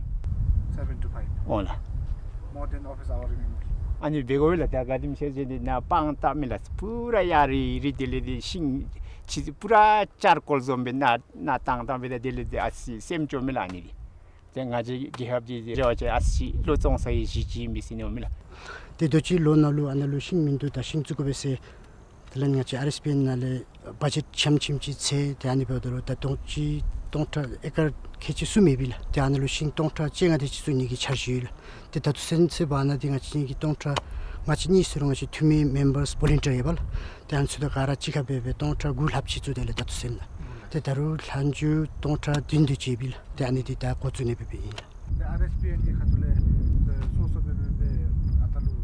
སེ་བེན་ཊུ་ཕའིབ། འོང་ལགས། མོར་དེན་ཨོ་ཕིས་ཨ་ཝར་རི་མེམ་བར། ཨ་ནི་འབད་དགོ་པས་ལགས། ད་ག་དེམ་ཅིག་ཟེར་ཏེ་ནཱ་སྤང་བཏབ་མས་ལགས། པུ་ར་ཡར་རི་རི་དེ་ལས་དེ་ཤིང་ཅིག་པུ་ར་ཅར་ཀོལ་བཟུམ་སྦེ་ནཱ་ནཱ་བཏང་བཏང་སྦེ་ད་དེ་ལས་དེ་ཨ་ཙི་སེམས་སྐྱོ་མས་ལགས་ཨ་ནི་རི། ཏེ་ང་བཅས་རྒྱལ་ཁབ་འདི་རེ་བ་ཅིན་ཨ་ཙི་བློ་བཙོང་ས་གི་གཞི་ཅིག་ཨིན་པས་ཟེར་མནོཝ་མས་ལགས། ཏེ་དུས་ཅི་ལོ་ནང་ལུ་ཨ་ནཱ་ལུ་ཤིང་མིན་འདུག། ད་ཤིང་བཙུགས་དགོ་པས་ཟེར། དེ་ལས་ང་བཅས་ཨར་ཨེས་པི་ཨེན་ནང་ལས་བ་ཇེཊ་ཆམ་ཆིམ་ཅིག་འཚོལ། ཏེ་ཨ་ནི་འབདཝ་ད་ལུ་ད་སྟོང་ཕྲག་ཨེ་ཀར་ཁལ་གཅིག་ཙམ་མེད་པས་ལགས། ཏེ་ཨ་ནཱ་ལུ་ཤིང་སྟོང་ཕྲག་བཅོ་ལྔ་དེ་ཅིག་བཙུགས་ནི་གི་འཆར་གཞི་ཡོད་ལགས། ཏེ་ད་ལྟོ་ཚུན་ཚོད་བར་ན་འདི་ང་བཅས་ཀྱིས་སྟོང་ཕྲག་ང་བཅས་གཉིས་ཟེར་རུང་ང་བཅས་འཐུས་མི་མེམ་བརསི་བོ་ལུན་ཊིར་ཡོད་པས་ལགས། ཏེ་ཨ་ནི་ཚུ་དང་ག་ར་གཅིག་ཁར་འབད་སྦེ་སྟོང་ཕྲག་དགུ་ལྷགཔ་ཅིག་བཙུགས་དེས་ལགས་ད་ལྟོ་ཚུན་ལགས། ཏེ་ད་རུང་ལྷག་འགྱོ་སྟོང་ཕྲག་བདུན་དེ་ཅིག་ཡོད་པས་ལགས། ཏེ་ཨ་ནི་འདི་ད་འགོ་བཙུགས་ནི་འབད་འབདཝ་ཨིན་ལགས། ཏེ་ཨར་ཨེས་པི་ཨེན་གྱི་ཁ་ཐུག་ལས་ཏེ་སོ་སོ་འབད་འབད་འབད་ཨ་ད་ལུ་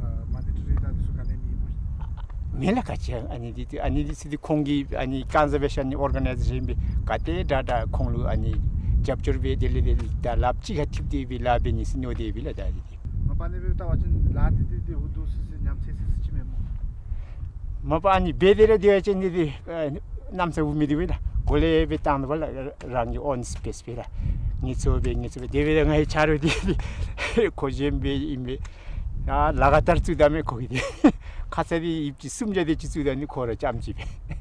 ཨ་མ་ཎི་ཊི་རི་དང་འདི་ཚུ་ག་ནི་མེད་པས། མེད་ལགས། ག་ཅི་ཨ་ནི་འདི་ཨ་ནི་འདི་ཚུ་འདི་ཁོང་གི་ཨ་ནི་ཀོན་ཟར་བེ་ཤཱན་ཨོར་ག་ནའི་ཟེ་ཤཱན་སྦེ་ག་ཏེ་དྲག་དྲག་ཁོང་ལུ་ཨ་ནི་རྒྱབ་སྐྱོར་འབད་དེ་ལས་དེ་ད་ལགཔ་གཅིག་ཁར་འཐིབས་ཏེ་སྦེ་ལཱ་འབད་ནི་ཟེར་མནོ་སྟེ་སྦེ་ལགས། ད་འདི་འདི་མ་པ་ཨ་ནི་སྦེ་བལྟ་བ་ཅིན་ལཱ་འདི་འདི་འདི་འུ་སྡུག་སི་སི་ཉམས་ཚད་སི་སི་ཅིག་མེད་སྨོ། མ་པ་ཨ་ནི་འབད་དེ་ར་སྡོད་པ་ཅིན་འདི་འདི་ཨ་གནམ་ས་འུ་མི་སྡུག་པས་ལགས། གོ་ལེ་སྦེ་བཏང་དོ་བ་ལགས། རང་གི་ཨོན་སི་པེསི་སྦེ་ར་ངལ་འཚོ་སྦེ་ངལ་འཚོ་སྦེ་དེ་སྦེ་ད་ང་གི་ཆ་རོགས་འདི་འདི་ཁོ་གཞན་སྦེ་ཨིན་པས། ཡ་ལ་ག་ཏར་བཙུགས་ད་མས་ཁོ་གིས་འདི། ཁ་ཙ་འདི་ཡིབ་ཅིག་སུམ་བརྒྱ་དེ་ཅིག་བཙུགས་ད་ནི་ཁོ་ར་རྐྱངམ་ཅིག་སྦེ།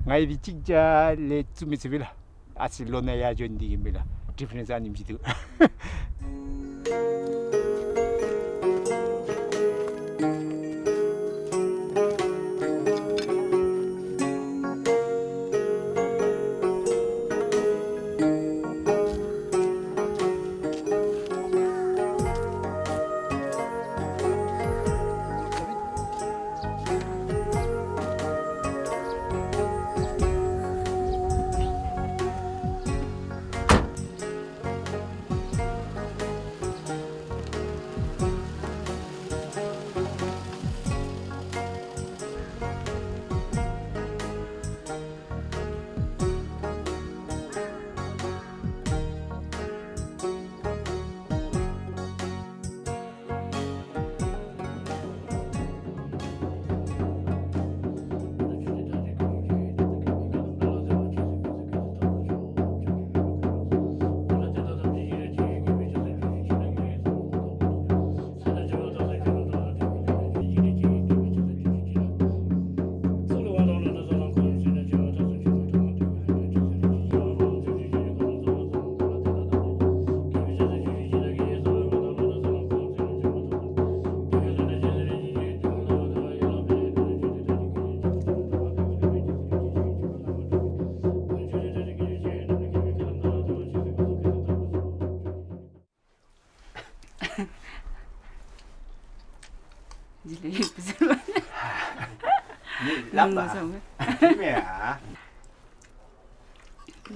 ང་གིས་འདི་གཅིག་བརྒྱ་ལས་བཙུགས་མི་ཚུགས་པས་ལགས། ཨ་ཙི་ལོ་ན་ཡར་འགྱོ་ནི་འདི་གིས་སྦེ་ལགས། ཌི་ཕེ་རེནསི་ཨ་ནེམ་ཅིག་འདུག། ལེགས་པར་བཟོ་བ། ནི་ལམ་པ། ལམ་པ་བཟོ་བ། མེད་ཨ།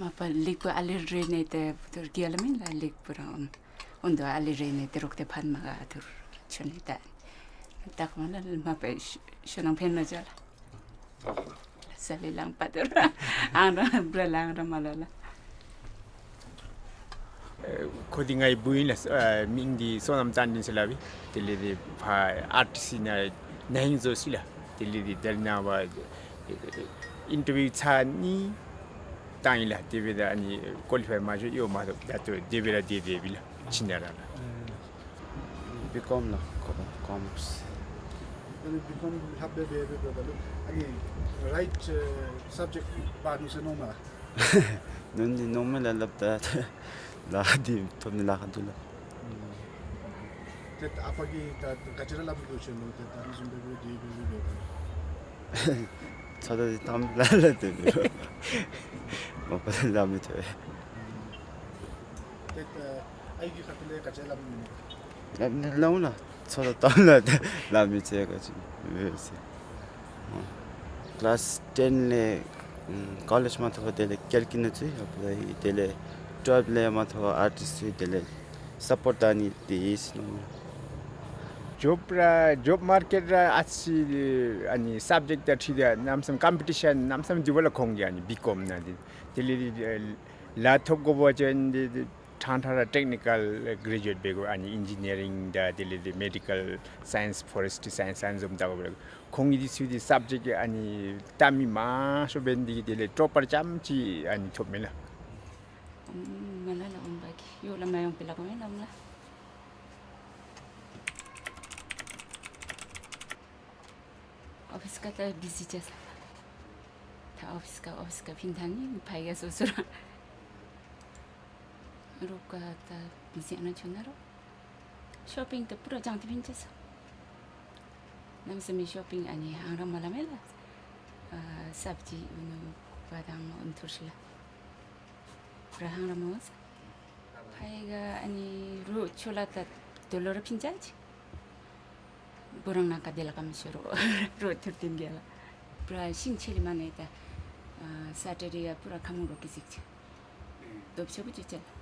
མ་པ་ལེགས་པར་ཨ་ལེ་རེ་ནི་ཏེ་ཐུར་གི་ཨ་ལ་མེན་ལགས། ལེགས་པར་རང་འོང་དོ་ཨ་ལེ་རེ་ནི་ཏེ་རོག་ཏེ་ཕན་མ་ག་ཐུར་ཆོ་ནི་ད། ད་ཁོང་ལ་མ་པ་ཤུ་ནང་ཕན་ན་ཅ་ལགས། ས་ལེ་ལང་པ་དོ་ར། ཨང་ར་བྲ་ལ་ཨང་ར་མ་ལ་ལ། ཨེ་ཁོ་འདི་ངེའི་བུ་ཨིན་ལགས། ཨེ་མིང་འདི་བསོད་ནམས་ཙན་དན་ཟེར་སླབ་ཨིན། དེ་ལས་འདི་ཕར་ཨར་ཊིསི་ནང་ན་ཧིང་བཟོ་ཅི་ལགས། དེ་ལས་འདི་དེ་ནང་བ་ཨིན་ཊར་བིའུ་ཚར་གཉིས་བཏང་ཡི་ལགས། དེ་སྦེ་ད་ཨ་ནི་ཀོ་ལི་ཕའི་མ་ཤོ་ཡོད་མ་གཏོགས་ད་ལྟོ་དེ་སྦེ་ར་སྡོད་སྡོདཔ་ཨིན་ལགས། ཕྱི་ནང་ར་ལགས། བི་ཀོམ་ལགས། ཀོ་ཀོ་མརསི། ཨ་ནི་བི་ཀོམ་ལྷབ་སྦེ་སྦེ་སྦེ་ད་ལུ་ཨ་ནི་རའིཊ་ཨེ་སབ་ཇེཀཊ་འབག་ནུག་ཟེར་མནོཝ་མས་ལགས། ནོར་ནི་ནོར་མས་ལགས། ལྷབ་ད་ལཱ་འདི་ཐོབ་ནི་ལཱ་ཁག་འདུག་ལགས། ཏེ་ཨ་པ་གིས་ད་ག་ཅི་ར་སླབ་མི་འདུག་ཁྱོད་ལུ། ཏེ་ད་ཨ་ནི་བཟུམ་སྦེ་སྦེ་སྡོད་སྦེ་སྦེ་སྦེ། ཚོད་ལྟ་འདི་བཏངམ་ལས་ལས་ཏེ་སྦེ་མ་པ་ལས་སླབ་མི་ཐོབ། ཏེ་ཨའི་གི་ཁ་ཐུག་ལས་ག་ཅི་སླབ་མི་འདུག། ལགས་ལགས་ལགས་ལགས། ཚོད་ལྟ་བཏངམ་ལས་ལཱ་མི་ཚེ་ག་ཅི་མེད་ཟེར། ཀི་ལཱསི་ཊེན་ལས་ཨམ་ཀོ་ལེཇ་མ་ཐོབ་པར་དེ་ལས་ཀེལ་ཀི་ནང་ཚུད་ཡོདཔ་ད་དེ་ལས་ཊུ་ཝེལབ་ལས་མ་ཐོབ་པར་ཨར་ཊིསི་ཚུད། དེ་ལས་སཔོརཊ་ད་ནི་དེ་ཨིན་ནོ། ཇོབ་ར་ཇོབ་མར་ཀེཊ་ར་ཨ་ཙི་ཨ་ནི་སབ་ཇེཀཊ་དང་འཁྲིལ་ཏེ་གནམ་མེད་ས་མེད་ཀམ་པི་ཊི་ཤཱན་གནམ་མེད་ས་མེད་འདུག་པ་ལགས། ཁོང་གི་ཨ་ནི་བི་ཀོམ་ནང་འདི་དེ་ལས་ཨེ་ལཱ་ཐོབ་དགོ་པ་ཅིན་འདི་འདི་ཕྲང་ཕྲང་ར་ཊེཀ་ནི་ཀཱལ་གྲེ་ཇུ་ཨེཊ་འབད་དགོ། ཨ་ནི་ཨིན་ཇི་ནི་ཡ་རིང་དང་དེ་ལས་འདི་མེ་ཌི་ཀཱལ་སའེནསི་ཕོ་རེསི་ཊི་སའེནསི་ཨ་ནི་བཟུམ་ལྟ་བུ་ལགས། ཁོང་གིས་འདི་ཚུ་འདི་སབ་ཇེཀཊ་ཨ་ནི་བལྟ་མི་མང་ཤོས་འབད་ནི་འདི་གིས་དེ་ལས་ཊོ་པར་རྐྱངམ་ཅིག་ཨ་ནི་ཐོབ་མས་ལགས། ཨམ་ང་ལ་ལགས་ཨོམ་བ་གིས་ཡོད་ལགས། མ་ཡོང་པའི་ལཱ་གོ་མེན་ལགས་ཨོམ་ལགས། ཨོ་ཕིསི་ཁར་ད་བི་ཟི་ཅིག་ས། ད་ཨོ་ཕིསི་ཁར་ཨོ་ཕིསི་ཁར་ཕིན་ཐང་ནི་ཕར་ཡར་སོ་སོ་ར། རོགས་ཀ་ད་བི་ཟི་ཨ་ནཱ་ཆོ་ན་རོགས། ཤོ་པིང་ད་པུ་ར་བྱང་སྟེ་ཕིན་ཅི་ས། གནམ་མེད་ས་མེད་ཤོ་པིང་ཨ་ནི་ཧང་ར་མ་ལ་མེད་ལགས། ཨ་སབ་ཇི་ཨུ་ནུ་བ་དང་ཨུ་ཐུར་ཤི་ལ། པུ་ར་ཧང་ར་མ་ས། ཕར་ཡར་ག་ཨ་ནི་རོགས་ཆོ་ལ་ད་དོ་ལོ་ར་ཕིན་ཅ་ཅི། བུ་རང་ནང་ཁར་དེ་ལས་ཀ་མི་ཤོར་རོགས། རོགས་ཐུར་བསྟན་གེ་ལགས། པུ་ར་ཤིང་ཆེ་ལི་མ་ནི་ད་ཨ་སེ་ཊར་ཌེ་ཡར་པུ་ར་ཁ་མུ་རོགས་ཀྱི་གཟིགས་ཅི། སྟོབས་ཆེ་བུ་ཅིག་ཅི་ལགས།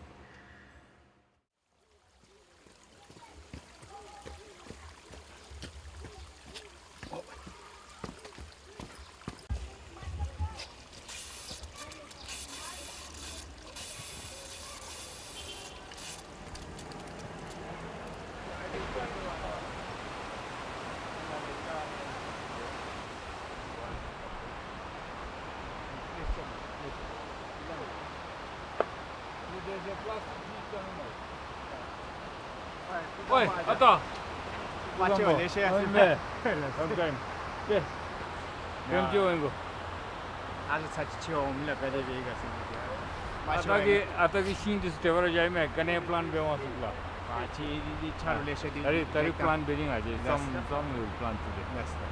ཨོའི་ཨ་ཏོ། མ་ཆེ་བ་ལེ་ཤ་ཡ་ཨོའི་སི་མེ། Long time. ཡེ། ཡ། ཡང་ཅི་འོང་གོ། ཨ་ལ་ཚ་ཅི་ཆེ་འོང་མི་ལ་ག་དེ་སྦེ་ག་སེ་གི། མ་ཆེ་བ་ཨ་ཏོ་གི་ཨ་ཏོ་གི་ཤིང་འདི་ཚུ་ཏེ་བར་ཡ་མེ་ག་ནི་པི་ལཱནཊ་འབད་འོང་ཟེར་ལགས། མ་ཆེ་འདི་འདི་ཆ་རོགས་ལེ་ཤ་འདི། ད་རིས་ད་རིས་པི་ལཱནཊ་འབད་ནི་ང་བཅས་ལགས་སོ། ཙམ་ཙམ་ཡོད་པི་ལཱནཊ་འདི། ལགས་སོ།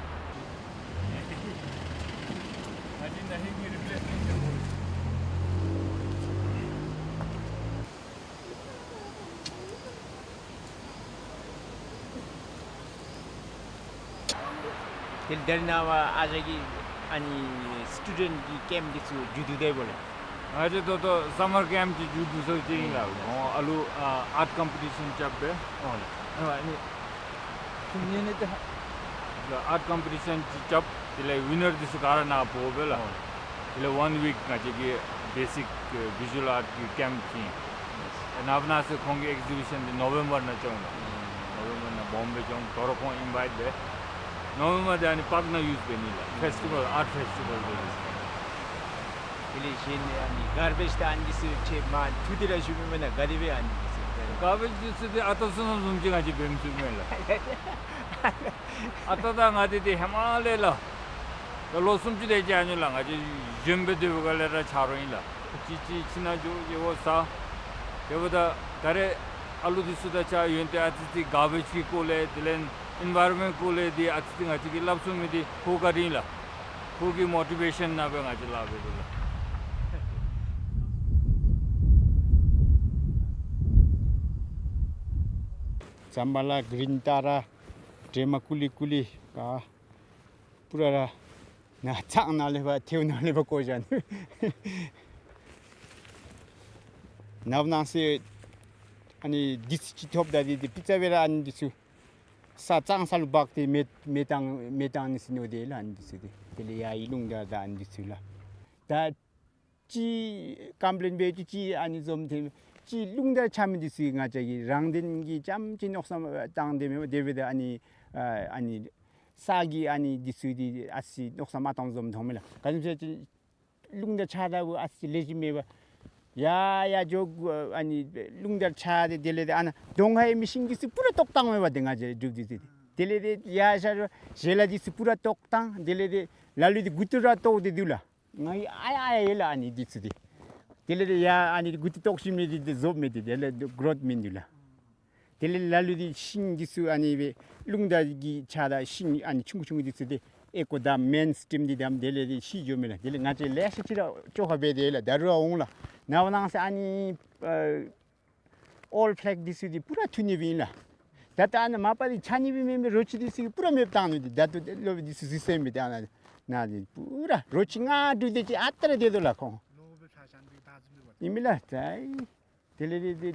དེ་ལས་ད་རིས་ནངས་པ་ཨ་ཅག་གི་ཨ་ནི་སི་ཊུ་ཌེནཊ་གི་ཀེམཔ་འདི་ཚུ་མཇུག་བསྡུ་སྟེ་འབདཝ་ལས། ང་བཅས་ད་ལྟོ་སམ་མར་ཀེམཔ་ཅིག་མཇུག་བསྡུ་ཚར་ཅི་ཨིན་ལགས། ཨ་ལུ་ཨ་ཨརཊ་ཀམ་པི་ཊི་ཤཱན་རྐྱབ་སྦེ་འོང་ལགས། ཨ་ནི་ཁྱིམ་ནང་ནི་ད་ཨརཊ་ཀམ་པི་ཊི་ཤཱན་ཅིག་རྐྱབ། དེ་ལས་ཝི་ནར་འདི་ཚུ་ག་ར་ནཱ་འབོ་སྦེ་ལགས། ཨོ། དེ་ལས་ཝན་ཝིཀ་ང་བཅས་ཀྱི་བེ་སིཀ་ཝི་ཞུ་ཝལ་ཨརཊ་གི་ཀེམཔ་ཅིག་ཨིན། ནངས་པ་གནངས་ཚེ་ཁོང་གི་ཨེག་ཟི་བི་ཤཱན་འདི་ནོ་བེམ་བར་ནང་འགྱོ་ནི་ལགས། ནོ་བེམ་བར་ནང་སྦོམ་སྦེ་འགྱོ་ནི། དོ་རུང་ཁོང་ཨིན་བའིཊ་འབད། ནོ་བེམ་བར་འདི་ཨ་ནི་པཱརཀ་ནང་ཡུས་འབད་ནི་ལགས། ཕེསི་ཊི་བཱལ་ཨརཊ་ཕེསི་ཊི་བཱལ་འབད་ནི། དེ་ལས་གཞན་ཨ་ནི་གར་བེཇ་དང་ཨ་ནི་འདི་ཚུ་ཁྱེད་མ་ཐུག་སྟེ་ར་ཞུ་མི་མེན་ན་ག་དེ་སྦེ་ཨ་ནི་འདི་ཚུ། གར་བེཇ་འདི་ཚུ་འདི་ཨ་ཏོ་བཟུམ་བཟུམ་ཅིག་ང་བཅས་འབད་མི་ཚུགས་མས་ལགས། ཨ་ཏོ་དང་ང་བཅས་འདི་ཧེ་མ་ལས་ལགས། ད་ལོ་སུམ་ཅུ་དེ་ཅིག་ཨ་ནི་ལགས། ང་བཅས་གཞོནམ་སྦེ་སྡོད་པའི་སྒང་ལས་ར་ཆ་རོགས་ཨིན་ལགས། གཅིག་གཅིག་ཁྱིམ་ནང་འགྱོ་དགྱེ་བ་ཟ། དེ་འབདཝ་ད་ད་རེས་ཨ་ལུ་འདི་ཚུ་དང་གཅིག་ཁར་ཡོད་དེ་ཨ་ཙི་ཙི་གར་བེཇ་གི་སྐོར་ལས་དེ་ལས་ཨེན་བཱའི་རོན་མེནཊ་སྐོར་ལས་འདི་ཨ་ཙི་ཙི་ང་བཅས་ཀྱིས་སླབ་ཚུགས་མི་འདི་ཁོ་ག་ར་ཨིན་ལགས། ཁོ་གི་མོ་ཊི་བེ་ཤཱན་ནང་སྦེ་ང་བཅས་སླབ་སྦེ་འདུག་ལགས། ཛམ་བྷ་ལ་གི་རིན་ཏ་ར་དྲེ་མ་ཀུ་ལི་ཀུ་ལི་ག་པུ་ར་ར་ནཱ་ཚང་ནང་ལས་ཕར་ཐལཝ་ནང་ལས་ཕར་བཀོ་བཞག་ནུག། ནངས་པ་གནངས་ཚེ་ཨ་ནི་དུས་ཚོད་ཅིག་ཐོབ་ད་འདི་འདི་པི་ཙ་སྦེ་ར་ཨ་ནི་འདི་ཚུ་ས་གཙང་ས་ལུ་འབག་སྟེ་མེ་མེ་བཏང་མེ་བཏང་ནི་ཟེར་མནོ་སྟེ་ལགས། ཨ་ནི་འདི་ཚུ་འདི་དེ་ལས་ཡར་ཡི་རླུང་རྟ་དང་ཨ་ནི་འདི་ཚུ་ལགས། ད་ཅིག་ཀམ་པི་ལེན་འབད་ཅི་ཅིག་ཨ་ནི་འཛོམས་ཏེ་ཅིག་རླུང་རྟ་ཆགས་མི་འདི་ཚུ་ང་བཅས་ཀྱིས་རང་དོན་གྱི་རྐྱངམ་ཅིག་མནོ་བསམ་བཏང་སྟེ་མེན་པར་དེ་འབདཝ་ད་ཨ་ནི་ཨ་ཨ་ནི་ས་གི་ཨ་ནི་འདི་ཚུ་འདི་ཨ་ཙི་མནོ་བསམ་མ་བཏང་བཟུམ་མཐོང་མས་ལགས། ག་ཅི་སྨོ་ཟེར་བ་ཅིན་རླུང་རྟ་ཆགས་ད་བུ་ཨ་ཙི་ལེགས་ཤོམ་མེད་པར་ཡར་ཡར་འགྱོ་དགོ། ཨ་ནི་རླུང་རྟ་ཆགས་ཏེ་དེ་ལས་ཏེ་ཨ་ནཱ་གདོང་ཁར་ཡོད་མི་ཤིང་འདི་ཚུ་པུ་ར་བཏོག་བཏངམ་མས་པ། ཏེ་ང་བཅས་སྒྲུབ་སྡེ་ཚུ་དེ་དེ་ལས་ཏེ་ཡར་ཤར་ཞལ་ལག་འདི་ཚུ་པུ་ར་བཏོག་བཏང་། དེ་ལས་ཏེ་ལ་ལུ་འདི་མགུ་ཏོ་ར་བཏོག་སྟེ་འདུག་ལགས། ང་གིས་ཨ་ཡར་ཨ་ཡར་ཡོད་ལགས་ཨ་ནི་འདི་ཚུ་འདི། དེ་ལས་ཏེ་ཡར་ཨ་ནི་མགུ་ཏོ་བཏོག་ཞིནམ་ལས་འདི་འདི་བཟོཝ་མས། ཏེ་དེ་ལས་གོ་རོཐ་མིན་འདུག་ལགས། དེ་ལས་ལ་ལུ་འདི་ཤིང་འདི་ཚུ་ཨ་ནི་སྦེ་རླུང་རྟ་གིས་ཆགས་ད་ཤིང་ཨ་ནི་ཆུང་ཀུ་ཆུང་ཀུ་འདི་ཚུ་འདི་ཨེ་ཀོ་དང་མེན་སི་ཊིམ་འདི་དམ་དེ་ལས་ཏེ་ཤི་འགྱོཝ་མས་ལགས། དེ་ལས་ང་བཅས་ལེ་ཤ་ཅིག་ར་བཅོ་ཁ་འབད་དེ་ལགས། ད་རུང་འོང་ལགས། ནངས་པ་གནངས་ཚེ་ཨ་ནི་ཨ་ཨོལཌ་ཕེ་ལེག་འདི་ཚུ་འདི་པུ་ར་འཐུ་ནི་སྦེ་ཨིན་ལགས། ད་ལྟོ་ཨ་ནཱ་མ་པ་འདི་ཆགས་ནི་སྦེ་མེན་པར་རོ་ཁྱི་འདི་ཚུ་གིས་པུ་ར་མེདཔ་བཏང་ནུག། འདི་ད་ལྟོ་ལོག་སྦེ་འདི་ཚུ་གཟིགས་ཟེར་མི་འདི་ཨ་ནཱ་ནཱ་འདི་པུ་ར་རོ་ཁྱི་ལྔ་དྲུག་དེ་ཅིག་ཨ་རྟག་ར་སྡོད་དོ་ལགས་ཁོང་། ཨིན་མས་ལགས། ད་དེ་ལས་འདི་འདི་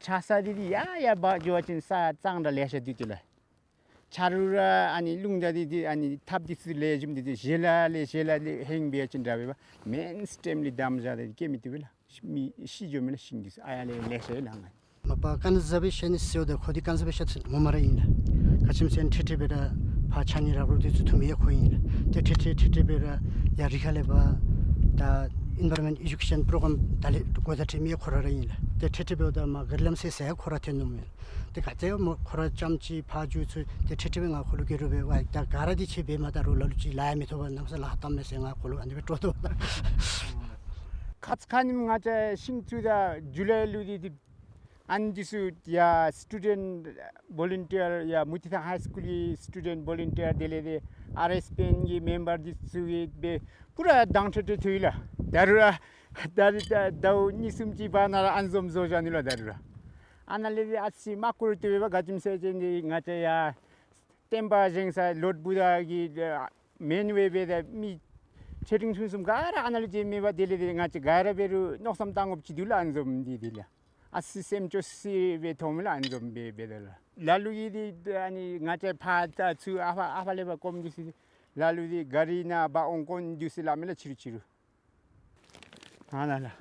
ཆགས་ས་འདི་འདི་ཡར་ཡར་འབག་འགྱོ་བ་ཅིན་ས་གཙང་ར་ལེ་ཤ་འདུག་ཏེ་ལགས། ཆ་རོགས་ར་ཨ་ནི་རླུང་རྟ་འདི་འདི་ཨ་ནི་ཐགཔ་འདི་ཚུ་ལེགས་ཤོམ་འདི་འདི་ཞལ་ལག་ལས་ཞལ་ལག་ལས་ཧེང་འབད་བ་ཅིན་འདྲ་བས་པ། མེན་སི་ཊིམ་ལས་དམ་བཞག་སྟེ་སྐྱེ་མི་བཏུབ་པས་ལགས། མི་ཤི་འགྱོཝ་མས་ལགས་ཤིང་འདི་ཚུ། ཨ་ཡར་ལས་ལེ་ཤ་ཡོད་ལགས་ང་། མ་པ་ཀན་ཛར་བེ་ཤཱན་ཟེརཝ་ད་ཁོ་འདི་ཀན་ཛར་བེ་ཤཱན་ངོ་མ་ར་ཨིན་ལགས། ག་ཅི་སྨོ་ཟེར་བ་ཅིན་ཁྲིག་ཁྲི་སྦེ་ར་ཕར་ཆ་གནས་རག་ལུགས་འདི་ཚུ་འཐུ་མི་ཡང་ཁོ་ཨིན་ལགས། ཏེ་ཁྲིག་ཁྲི་ཁྲིག་ཁྲི་སྦེ་ར་ཡར་རི་ཁ་ལས་ཕར་ད་ཨེན་བཱའི་རོན་མེནཊ་ཨེ་ཌུ་ཀེ་ཤཱན་པོ་རོ་གརམ་ད་ལས་འགོ་བཙུགས་འཐུ་མི་ཡང་ཁོ་ར་ར་ཨིན་ལགས། ཏེ་ཁྲིག་ཁྲི་འབདཝ་ད་མར་ག་ར་ལམ་སེལ་སེལ་ཡང་ཁོ་ར་འཐོན་ནུག་མས། ཏེ་ག་ཏེ་སྨོ་ཁོ་ར་རྐྱངམ་ཅིག་ཕར་འགྱོ་ཚུགས། ཏེ་ཁྲིག་ཁྲི་སྦེ་ང་ཁོ་ལུ་གུ་རུ་འབད་བ་ད་ག་ར་འདི་ཁྱོད་འབད་མ་ད་རུང་ལ་ལུ་ཅིག་ལཱ་ཡང་མི་ཐོབ་པར་གནམ་ས་ལཱ་བཏངམ་མས་ཟེར་ང་ཁོ་ལུ་ཨ་ནི་སྦེ་སྤྲོ་དོ་ལགས། ཁ་ཙ་ཁ་ཉིནམ་ང་བཅས་ཤིང་བཙུགས་ད་ཇུ་ལའི་ལུ་འདི་འདི་ཨ་ནི་འདི་ཚུ་ཡར་སི་ཊུ་ཌེནཊ་བོ་ལུན་ཊི་ཡར་ཡར་མུ་ཏི་ཐང་ཧའི་སི་ཀུལ་གྱི་སི་ཊུ་ཌེནཊ་བོ་ལུན་ཊི་ཡར་དེ་ལས་ཏེ་ཨར་ཨེསི་པི་ཨེན་གྱི་མེམ་བར་འདི་ཚུ་གིས་སྦེ་པུ་ར་དྭངས་ཁྲིག་ཁྲི་འཐུ་ཡི་ལགས། ད་རུང་ར་ད་རིས་ད་ཟླཝ་གཉིས་གསུམ་ཅིག་བར་ན་ར་ཨ་ནི་བཟུམ་བཟོ་བཞག་ནུག་ལགས། ད་རུང་ར་ཨ་ནཱ་ལས་ཏེ་ཨ་ཙི་མ་ཀུ་རུ་ཏོ་སྦེ་པ། ག་ཅི་སྨོ་ཟེར་བ་ཅིན་འདི་ང་བཅས་ཡར་བསྟན་པ་བཞེངས་ས་ལོཌ་བུདྡྷ་གི་མེན་ཝེ་སྦེ་ད་མི་ཆེ་འབྲིང་ཆུང་གསུམ་ག་ར་ཨ་ནཱ་ལུ་མཇལ་མི་འབད། དེ་ལས་ཏེ་ང་བཅས་ག་ར་འབད་རུང་མནོ་བསམ་བཏང་དགོཔ་ཅིག་འདུག་ལགས། ཨ་ནི་བཟུམ་འདི་འདི་ལགས། ཨ་ཙི་སེམས་སྐྱོ་སི་སྦེ་མཐོངམ་མས་ལགས། ཨ་ནི་བཟུམ་སྦེ་འབད་དོ་ལགས། ལ་ལུ་གིས་འདི་ཨ་ནི་ང་བཅས་ཕར་ད་ཚུར་ཨ་ཕར་ཨ་ཕར་ལས་ཕར་སྐོར་འགྱོ་ས་འདི་ལ་ལུ་འདི་གཱ་རི་ནང་འབག་འོང་དགོ་འགྱོ་ས་སླབ་མས་ལགས། ཕྱི་རུ་ཕྱི་རུ། ཨ་ནཱ་ལགས།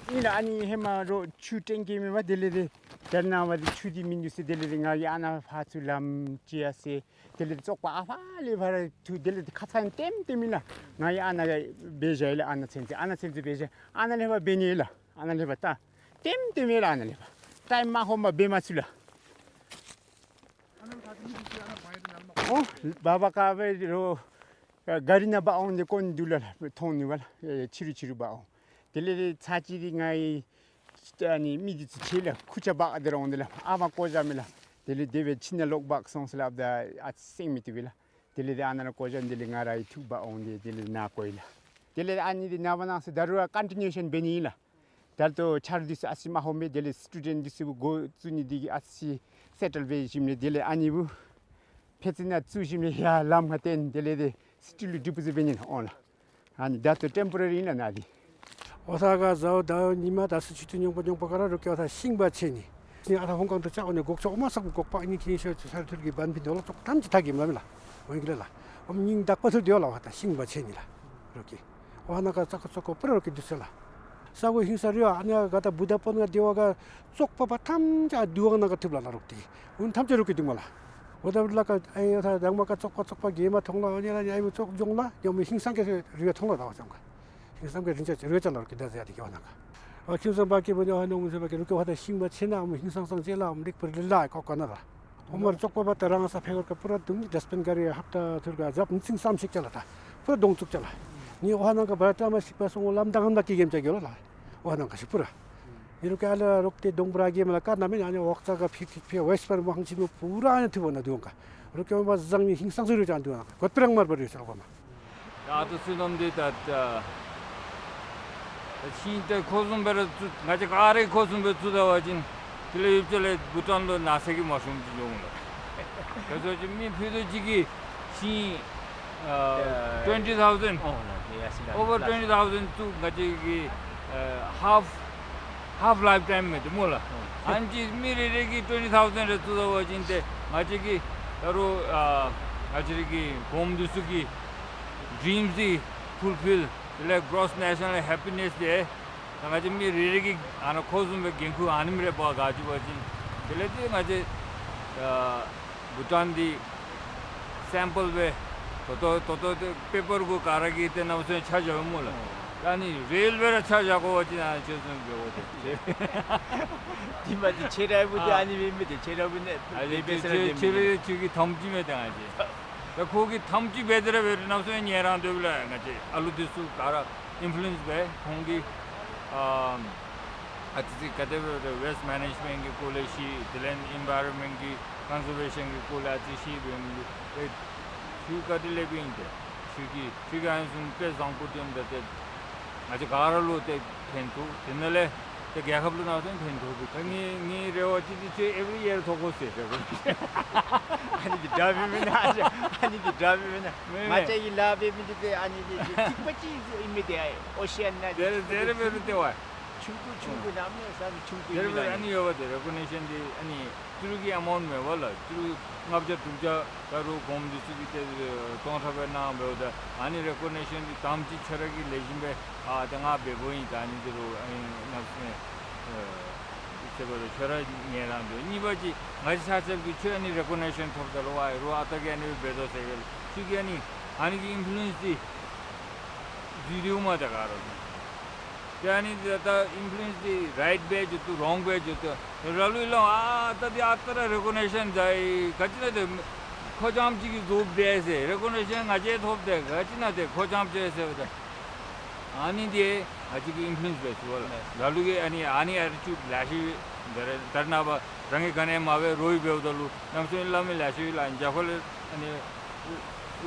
ཨིན་ལགས། ཨ་ནི་ཧེ་མ་རོགས་ཆུ་སྤྲིན་སྐྱེལ་མི་འབད། དེ་ལས་ཏེ་ དེ་ནངས་པ་འདི་ཆུ་འདི་མིན་འདུག་ཟེར། དེ་ལས་འདི་ང་གིས་ཨ་ནཱ་ཕར་ཚུར་ལམ་ཅིག་ཡར་བསལ། དེ་ལས་འདི་བཙོག་པ་ཨ་ཕ་ལས་ཕར་འཐུ། དེ་ལས་འདི་ཁ་ཙ་ཡང་ལྟདམོ་ལྟདམོ་ཨིན་ལགས། ང་གིས་ཨ་ནཱ་སྦེ་བཞག་ཡི་ལགས། ཨ་ནཱ་ཚུན་ཚོད་ཨ་ནཱ་ཚུན་ཚོད་སྦེ་བཞག། ཨ་ནཱ་ལས་ཕར་འབད་ནི་ལགས། ཨ་ནཱ་ལས་ཕར་ད་ལྟདམོ་ལྟདམོ་ཨིན་ལགས། ཨ་ནཱ་ལས་ཕར་ཊའིམ་མ་ཧོ་མ་འབད་མ་ཚུགས་ལགས། ཨོ་བ་བ་ཀ་བེ་རོ། ཨ་ག་རི་ནང་འབག་འོང་སྟེ་དཀོན་འདུག་ལགས། མཐོང་ནུག་པ་ལགས། ཨེ་ཕྱི་རུ་ཕྱི་རུ་འབག་འོང་། དེ་ལས་ཚར་གཅིག་འདི་ང་གིས་ཨ་ནི་མི་འདི་ཚུ་ཁྲིད་ལགས། ཁུར་ཆ་འབག་སྟེ་ར་འོང་སྟེ་ལགས། ཨ་མ་བཀོ་བཞག་མས་ལགས། དེ་ལས་དེ་སྦེ་ཕྱི་ནང་ལོག་འབག་སོང་ཟེར་སླབ་ད་ཨ་ཙི་གསན་མི་བཏུབ་པས་ལགས། དེ་ལས་འདི་ཨ་ནཱ་ར་བཀོ་བཞག། དེ་ལས་ང་ར་ཡི་འཐུ་འབག་འོང་སྟེ་དེ་ལས་ནཱ་བཀོ་ཡི་ལགས། དེ་ལས་ཨ་ནི་འདི་ནངས་པ་གནངས་ཚེ་ད་རུང་ཨ་ཀོན་ཊི་ནིའུ་ཨེ་ཤཱན་འབད་ནི་ཨིན་ལགས། ད་ལྟོ་ཆ་རོགས་འདི་ཚུ་ཨ་ཙི་མ་ཧོ་མས། དེ་ལས་སི་ཊུ་ཌེནཊ་འདི་ཚུ་འགོ་བཙུགས་ནི་འདི་གིས་ཨ་ཙི་སེ་ཊལ་འབད་ཞིནམ་ལས་དེ་ལས་ཨ་ནི་བུ་ཕྱེད་ཅིག་ནང་བཙུགས་ཞིནམ་ལས་ཡར་ལམ་ཁར་བཏོན། དེ་ལས་འདི་སི་ཊིལ་ལུ་ཌི་པོ་ཟིཊ་འབད་ནི་ཨིན་ལགས། ཨ་ནི་ད་ལྟོ་ཊེམ་པོ་ར་རི་ཨིན་ལགས་ནཱ་འདི། འོ་ད་ག་ཟླཝ་ད་ཉིན་མ་ད་སི་ཆུ་ཚོད་ཉོག་པ་ཉོག་པ་ག་ར་རོགས་ཀྱིས་འོ་ད་ཤིང་འབག་ཆས་ནི། ཨ་ད་ཧོང་ཀོང་དང་ཅ་ཨོ་ནི་སྒོག་ཆོག་འོ་མ་ས་སྒོག་པ་ཨ་ནི་ཁྱིམ་ཤོ་ཚུ་ས་རུ་ཐུར་གྱི་བན་ཕི་ནོ་ལོ་ཙོག་ཐམས་ཅད་ད་གིམ་ལ་མེ་ལགས། འོང་གི་ལ་ལགས། འོ་མ་ཉིན་དག་པ་ཚུ་དེ་བ་ལ་བ་ད་ཤིང་འབག་ཆས་ནི་ལགས། རོགས་ཀྱིས། འོ་ནང་ཀ་ཙག་ཙོག་པོ་ར་རོགས་ཀྱིས་འདུག་ཟེར་ལགས། ས་གོ་ཧིང་ས་རེ་བ་ཨ་ནི་ག་ད་བུ་ད་པོ་ནང་སྡེ་བ་ག་ཙོག་པ་པ་ཐམས་ཅད་དུ་བ་ནང་ཀ་ཐུབ་ལ་ལགས་རོགས་ཏེ། འོ་ཐམས་ཅད་རོགས་ཀྱིས་འདུག་མ་ལགས། འོ་ད་བུ་ལ་ཀ་ཨེ་ཡོ་ད་དང་མ་ཀ་ཙོག་པ་ཙོག་པ་གེ་མ་ཐོང་ལ་ཨ་ནི་ལ་ཉ་ཡི་བུ་ཙོག་འཇོང་ལ་ཉོ་མི་ཧིང་སང་གེ་རེ་བ་ཐོང་ལ་ད་བ་ཙང་ཀ། ཧིང་སང་གེ་རིན་ཆ་རེ་བ་ཅ་ལ་རོགས་ཀྱིས་ད་ཟེར་ཡ་དེ་གི་འོ་ནང་ཀ། འོ་ཁྱིམ་ཚང་པ་ཀེ་བུ་ཉོ་ཧ་ནོ་ངུ་ཟེར་བ་ཀེ་རོགས་ཀྱིས་འོ་ད་ཤིང་འབག་ཆས་ན་འོ་ཧིང་སང་སང་ཅེ་ལ་འོ་ལིག་པར་ལི་ལ་ཀོ་ཀོ་ན་ར། འོ་མར་ཙོག་པ་པ་ད་རང་ས་ཕེ་གོར་ཀ་པུ་ར་དུང་ཌས་པིན་ག་རི་ཧབ་ཏ་ཐུར་ག་ཟབ་ནི་ཚིང་སམ་ཤིག་ཅ་ལ་ད། པུ་ར་དོང་བཙུགས་ཅ་ལ། ནི་འོ་ཧ་ནང་ཀ་བར་ཏ་མ་ཤིག་པ་སོང་འོ་ལམ་དང་ཧམ་ད་ཀི་གེམ་ཅ་གི་ལོ་ལ། འོ་ཧ་ནང་ཀ་ཤིག་པུ་ར། ནི་རོགས་ཀྱིས་ཨ་ལ་རོགས་ཏེ་དོང་པུ་ར་གེམ་ལ་ཀ་ན་མེ་ཨ་ནི་འོག་ཙ་ག་ཕི་ཕི་ཕི་ཝེསཊ་པར་མ་ཧང་ཅི་མོ་པུ་ར་ཨ་ནི་ཐུབ་བ་ན་དུང་ཀ། རོགས་ཀྱིས་འོ་མ་བཟང་ནི་ཧིང་སང་སུ་རུ་ཅང་དུང་ཀ་གོད་པེ་རང་མར་བར་ཡོད་ཅ་ལ་གོ་མ། ད་ལྟོ་བསོད་ནམས་འདི་ད་ད་ཤིང་དེ་ཁོ་བཟུམ་སྦེ་ར་བཙུགས་ང་བཅས་ག་ར་ཁོ་བཟུམ་སྦེ་བཙུགས་ད་བ་ཅིན་དེ་ལས་ཡུལ་ལྗོངས་ལས་བྷུ་ཊཱན་ལུ་ནགས་ཚལ་གྱི་མ་ཤོང་ཅིག་འབྱུང་ལོ། དེ་ཚུ་ཅིག་མི་ཕུད་རྡོག་གཅིག་གིས་ཤིང་ཨ་ཨ་ཊུ་ཝེན་ཊི་ཐའུ་ཟེནཌ་ཨོ་ལ་དེ་ཡ་སི་ལ་ཨོ་བར་ལ་ཊུ་ཝེན་ཊི་ཐའུ་ཟེནཌ་བཙུགས་ང་བཅས་ཀྱི་ཨ་ཧཱཕ་ཧཱཕ་ལའིཕ་ཊའིམ་མེད་དེ་སྨོ་ལགས། ཨ་ནི་ཅིག་མི་རེ་རེ་གིས་ཊུ་ཝེན་ཊི་ཐའུ་ཟེནཌ་རེ་བཙུགས་ད་བ་ཅིན་ཏེ་ང་བཅས་ཀྱི་ད་རུང་ཨ་ང་བཅས་རའི་གི་གོངམ་འདི་ཚུ་གི་ཌྲིམསི་འདི་ཕུལ་ཕིལ་དེ་ལས་གྲོསི་ནེ་ཤ་ནཱལ་ཧེ་པི་ནེསི་དེ་ད་ང་བཅས་མི་རེ་རེ་གིས་ཨ་ནཱ་ཁོ་བཟུམ་སྦེ་འགན་ཁུར་ཨ་ནེམ་རེ་འབག་ག་བཅུག་པ་ཅིན་དེ་ལས་ཏེ་ང་བཅས་ཨ་བྷུ་ཊཱན་འདི་སེམ་པཱལ་སྦེ་ད་ལྟོ་ད་ལྟོ་ཏེ་པེ་པར་གུ་ག་ར་གིས་ཏེ་གནམ་མེད་ས་མེད་ཆ་བཞག་པས་སྨོ་ལགས། ད་ཨ་ནི་རི་ཡལ་སྦེ་ར་ཆ་བཞག་དགོ་པ་ཅིན་ཨ་ནི་ཁྱོད་བཟུམ་འབད་དགོ་ཏེ། དེ་མ་ཏེ་ཁྱོད་ར་བུ་ཏེ་ཨ་ནི་སྦེ་མི་ཏེ་ཁྱོད་ར་བུ་ནི་ཨ་ནི་ལེ་བེ་སེ་ར་ཁྱོད་ཁྱོད་ར་ཁྱོད་ཀྱི་དམ་ཚིག་མས་ཏེ་ང་བཅས། ད་ཁོ་གི་དམ་ཚིག་འབད་དེ་ར་འབད་རུང་གནམ་མེད་ས་མེད་ཉན་རང་སྡོདཔ་ལས་ང་བཅས་ཨ་ལུ་འདི་ཚུ་ག་ར་ཨིན་ཕུ་ལུ་ཨེནསི་སྦེ་ཁོང་གིས་ཨ་ཨ་ཙི་ཅིག་ག་དེ་སྦེ་རེ་ཝེསཊ་མེ་ནེཇ་མེནཊ་གི་སྐོར་ལས་ཤེས། དེ་ལས་ཨེན་བཱའི་རོན་མེནཊ་གི་ཀོན་ཟར་ཝེ་ཤཱན་གི་སྐོར་ལས་ཨ་ཙི་ཤེས་འབད་མི་ལུ་ཨེ་ཁྱོད་བཀའ་དྲིན་ལེགས་ཨིན་ཏེ། ཁྱོད་ཀྱིས་ཁྱོད་ཀྱིས་ཨ་ནི་བཟུམ་དཔེ་བཟང་པོ་སྟོན་ད་ཏེ་ང་བཅས་ག་ར་ལུ་ཏེ་ཕན་ཐོགས། དེ་ནང་ལས་ཏེ་རྒྱལ་ཁབ་ལུ་ནང་ཏེ་ཕན་ཐོགས་འདུག། ད་ངེའི་ངེའི་རེ་བ་ཅིག་འདི་ཁྱོད་ཨེབ་རི་ཡར་ཐོབ་དགོ་ཟེར་རེ་བ། ཨ་ནི་འདི་འདྲ་མེན་མེན་ན། ཨ་ནི་འདི་འདྲ་མེན་མེན་ན། མེན་མེན། ང་བཅས་ཀྱི་ལཱ་འབད་མི་འདི་ཏེ་ཨ་ནི་འདི་ཏིག་པ་ཅིག་ཨིན་མི་འདི་ཨོ་ཤི་ཡན་ནང་འདི་དེ་རེ་དེ་རེ་འབད་རུང་ཏེ་བ། ཆུང་ཀུ་ཆུང་ཀུ་གནམ་མེད་ས་མེད་ཆུང་ཀུ་དེ་རེ་ཨིན་མི་འབད་རུང་ཨ་ནི་ཡོད་པ་ཏེ་རེ་ཀོ་ནེ་ཤཱན་འདི་ཨ་ནི་ཏི་རུ་གི་ཨ་མའུནཊ་མེན་པ་ལགས། ཏི་རུ་ལྔ་བརྒྱ་དྲུག་བརྒྱ་ད་རུང་གོངམ་འདི་ཚུ་གིས་ཏེ་སྟོང་ཕྲག་སྦེ་གནང་འབདཝ་ད་ཨ་ནི་རེ་ཀོ་ནེ་ཤཱན་འདི་དམ་ཚིག་ཁྱོད་ར་གིས་ལེགས་ཤོམ་སྦེ་ཨ་ད་ང་འབདཝ་ཨིན། ད་ཨ་ནི་འདི་རུང་ཨ་ནི་ནགས་ཚལ་ཨ་ཁྱོད་ར་ཁྱོད་ར་ཉན་རང་འདུག། གཉིས་པ་ཅིག་ང་བཅས་ཆ་ཁྱབ་ཀྱིས་ཁྱོད་ཨ་ནི་རེ་ཀོ་ནེ་ཤཱན་ཐོབ་ད་ལུ་ཝའི་རུང་ཨ་རྟག་གི་ཨ་ནི་འབད་དོ་ཟེར་གི་ལགས། ཁྱོད་ཀྱིས་ཨ་ནི་ཨ་ནི་གི་ཨིན་ཕུ་ལུ་ཨེནསི་འདི་འཛུལ་འདུག་མས་ད་ག་ར་ནི། ཏེ་ཨ་ནི་འདི་ད་ཨིན་ཕུ་ལུ་ཨེནསི་འདི་རའིཊ་སྦེ་འགྱོ་དོ་རོང་སྦེ་འགྱོ་དོ། ར་ལུ་ལོ་ཨ་ད་འདི་ཨ་རྟག་ར་རེ་ཀོ་ནེ་ཤཱན་མཛད་ཡི། ག་ཅི་ན་ཏེ་ཁོ་རྐྱངམ་གཅིག་གིས་བཟོ་འབད་ཟེར། རེ་ཀོ་ནེ་ཤཱན་ང་བཅས་ཐོབ་སྟེ་ག་ཅི་ན་ཏེ་ཁོ་རྐྱངམ་གཅིག་ཟེརཝ་ད་ཨ་ནི་འདི་ང་བཅས་ཀྱིས་ཨིན་ཕུ་ལུ་ཨེནསི་འབད་ཚུགས་པས་ལགས། ལ་ལུ་གིས་ཨ་ནི་ཨ་ནི་ཨ་རི་ཅིག་ལེ་ཤ་ད་རེས་ནངས་པ་རང་གི་ག་ནི་མ་འབད་རོགས་ཀྱིས་འབདཝ་ད་ལུ་གནམ་མེད་ས་མེད་སླབ་མི་ལེ་ཤ་ཡོད་ལགས། རྒྱ་ཁོ་ལས་ཨ་ནི་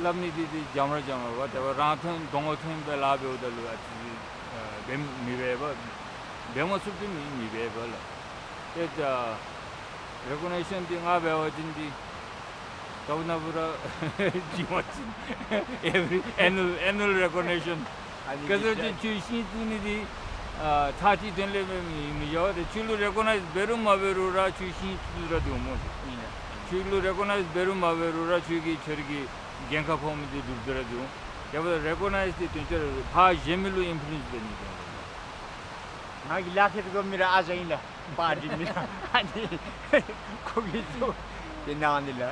སླབ་ནི་འདི་འདི་འཇམ་ར་འཇམ་ར་བ་དེ་བ་རང་ཐོན་གདོང་པ་ཐོན་སྦེ་ལཱ་འབདཝ་ད་ལུ་ཨ་ཙི་ཨ་འབད་མི་འབད་བ་འབད་མ་ཚུགསཔ་འདི་མི་མི་འབད་བ་ལགས། ཏེ་ད་རེ་ཀོ་ནེ་ཤཱན་འདི་ང་འབད་བ་ཅིན་འདི་ད་ལྟོ་ནཱ་བུ་ར་ཇི་མ་ཅིན་ཨེབ་རི་ཨེ་ནུ་ཨལ་ཨེ་ནུ་ཨལ་རེ་ཀོ་ནེ་ཤཱན། ཨ་ནི་ག་ཟེར་ཅིག་ཁྱོད་ཤིང་བཙུགས་ནི་འདི་ཨ་ཚར་གཅིག་དོན་ལས་མི་མི་བྱ་བ་ཏེ་ཁྱོད་ལུ་རེ་ཀོ་ནའིཛ་འབད་རུང་མ་འབད་རུང་ར་ཁྱོད་ཤིང་བཙུགས་ར་འདུག་སྨོ་ཏེ། ཨིན་ལགས། ཁྱོད་ལུ་རེ་ཀོ་ནའིཛ་འབད་རུང་མ་འབད་རུང་ར་ཁྱོད་ཀྱིས་ཁྱོད་རའི་གི་འགན་ཁག་ཕོག་མི་འདི་སྒྲུབ་སྟེ་ར་འདུག། དེ་འབདཝ་ད་རེ་ཀོ་ནའིཛ་འདི་དོན་ཚན་རེ་ཕར་གཞན་མི་ལུ་ཨིན་ཕུ་ལུ་ཨེནསི་འབད་ནི་དོན་ལུ། ང་གི་ལཱ་ཁྱེད་དགོ་མི་ར་ཨ་ཞང་ཨིན་ལགས། པ་འདི་མི་ཨ་ནི་ཁོ་གིས་ཚུར་དེ་ནང་འདི་ལ།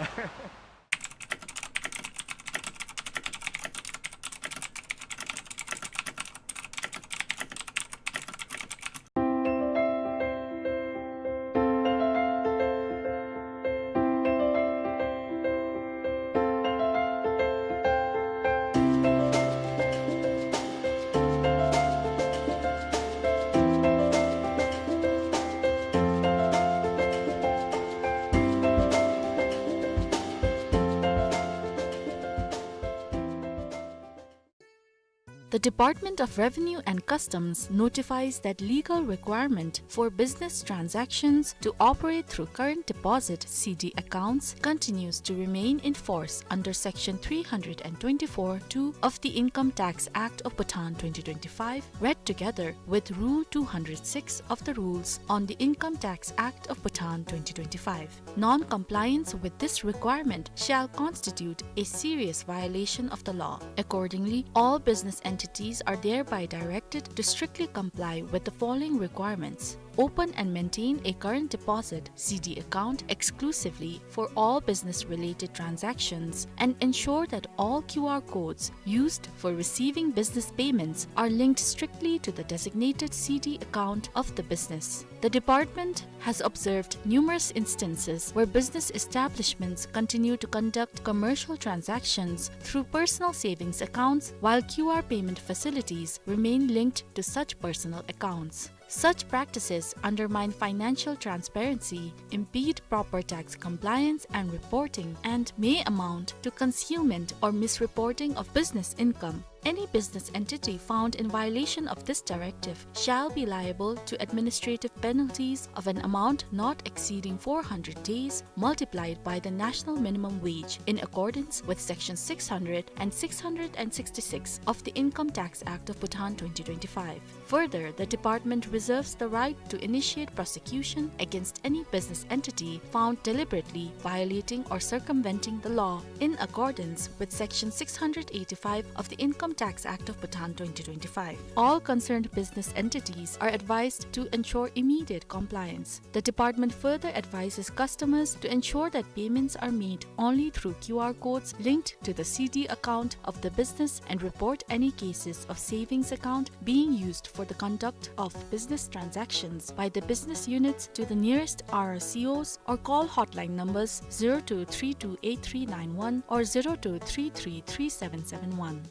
The Department of Revenue and Customs notifies that legal requirement for business transactions to operate through current deposit, C D, accounts continues to remain in force under Section three hundred and twenty-four two of the Income Tax Act of Bhutan twenty twenty-five, read together with Rule two hundred six of the Rules on the Income Tax Act of Bhutan twenty twenty-five. Non-compliance with this requirement shall constitute a serious violation of the law. Accordingly, all business entities are thereby directed to strictly comply with the following requirements. Open and maintain a current deposit, C D, account exclusively for all business-related transactions and ensure that all Q R codes used for receiving business payments are linked strictly to the designated C D account of the business. The department has observed numerous instances where business establishments continue to conduct commercial transactions through personal savings accounts while Q R payment facilities remain linked to such personal accounts. Such practices undermine financial transparency, impede proper tax compliance and reporting, and may amount to concealment or misreporting of business income. Any business entity found in violation of this directive shall be liable to administrative penalties of an amount not exceeding four hundred days multiplied by the national minimum wage in accordance with Section six hundred and six hundred and sixty-six of the Income Tax Act of Bhutan twenty twenty-five. Further, the department reserves the right to initiate prosecution against any business entity found deliberately violating or circumventing the law in accordance with Section six hundred eighty-five of the Income Tax Act of Bhutan twenty twenty-five. All concerned business entities are advised to ensure immediate compliance. The department further advises customers to ensure that payments are made only through Q R codes linked to the C D account of the business and report any cases of savings account being used for the conduct of business transactions by the business units to the nearest R R C Os or call hotline numbers zero two three two eight three nine one or zero two three three three seven seven one.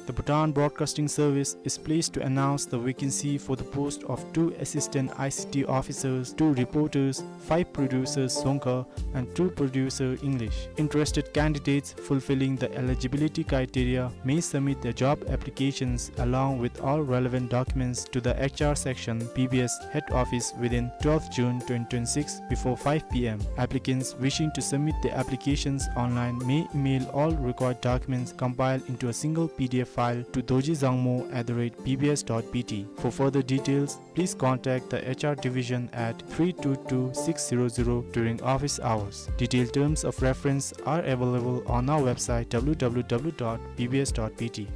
The Bhutan Broadcasting Service is pleased to announce the vacancy for the post of two assistant I C T officers, two reporters, five producers Dzongkha, and two producer English. Interested candidates fulfilling the eligibility criteria may submit their job applications along with all relevant documents to the H R section, B B S head office within twelfth June twenty twenty-six before five P M. Applicants wishing to submit their applications online may email all required documents compiled into a single P D F file to dorji dzangmo at the rate B B S dot B T. For further details, please contact the H R division at three two two six zero zero during office hours. Detailed terms of reference are available on our website W W W dot B B S dot B T.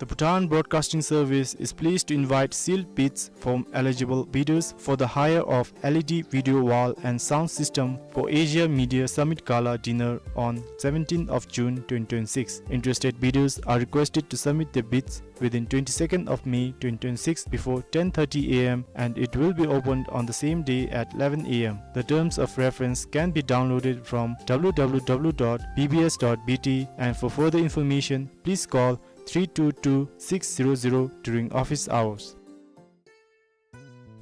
The Bhutan Broadcasting Service is pleased to invite sealed bids from eligible bidders for the hire of L E D video wall and sound system for Asia Media Summit Gala Dinner on seventeenth of June twenty twenty-six. Interested bidders are requested to submit their bids within twenty-second of May twenty twenty-six before ten thirty A M, and it will be opened on the same day at eleven A M. The terms of reference can be downloaded from W W W dot B B S dot B T, and for further information, please call three two two six zero zero during office hours.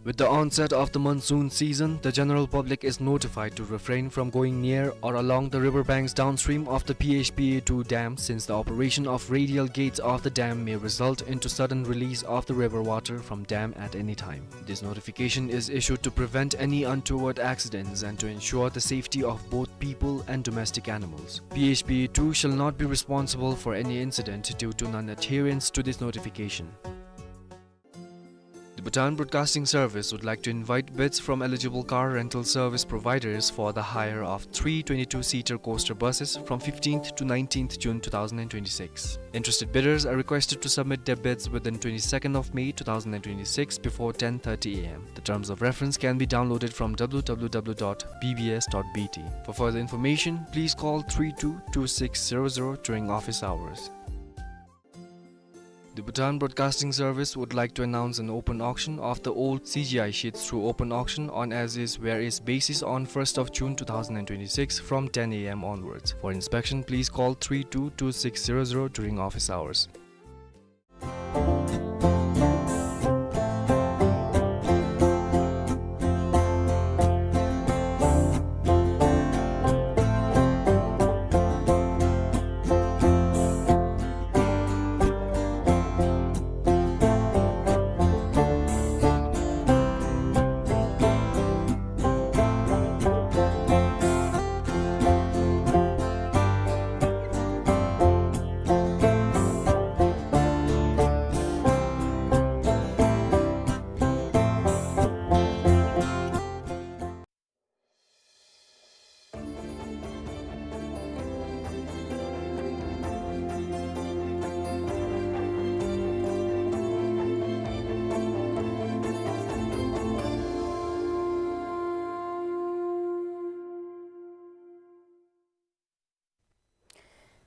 With the onset of the monsoon season, the general public is notified to refrain from going near or along the river banks downstream of the P H P A two dam, since the operation of radial gates of the dam may result into sudden release of the river water from dam at any time. This notification is issued to prevent any untoward accidents and to ensure the safety of both people and domestic animals. P H P A two shall not be responsible for any incident due to non-adherence to this notification. Bhutan Broadcasting Service would like to invite bids from eligible car rental service providers for the hire of three twenty-two-seater coaster buses from fifteenth to nineteenth June two thousand and twenty-six. Interested bidders are requested to submit their bids within twenty-second of May two thousand and twenty-six before ten thirty A M. The terms of reference can be downloaded from W W W dot B B S dot B T. For further information, please call three two two six zero zero during office hours. The Bhutan Broadcasting Service would like to announce an open auction of the old C G I sheets through open auction on as-is, where-is basis on first of June two thousand and twenty-six from ten A M onwards. For inspection, please call three two two six zero zero during office hours.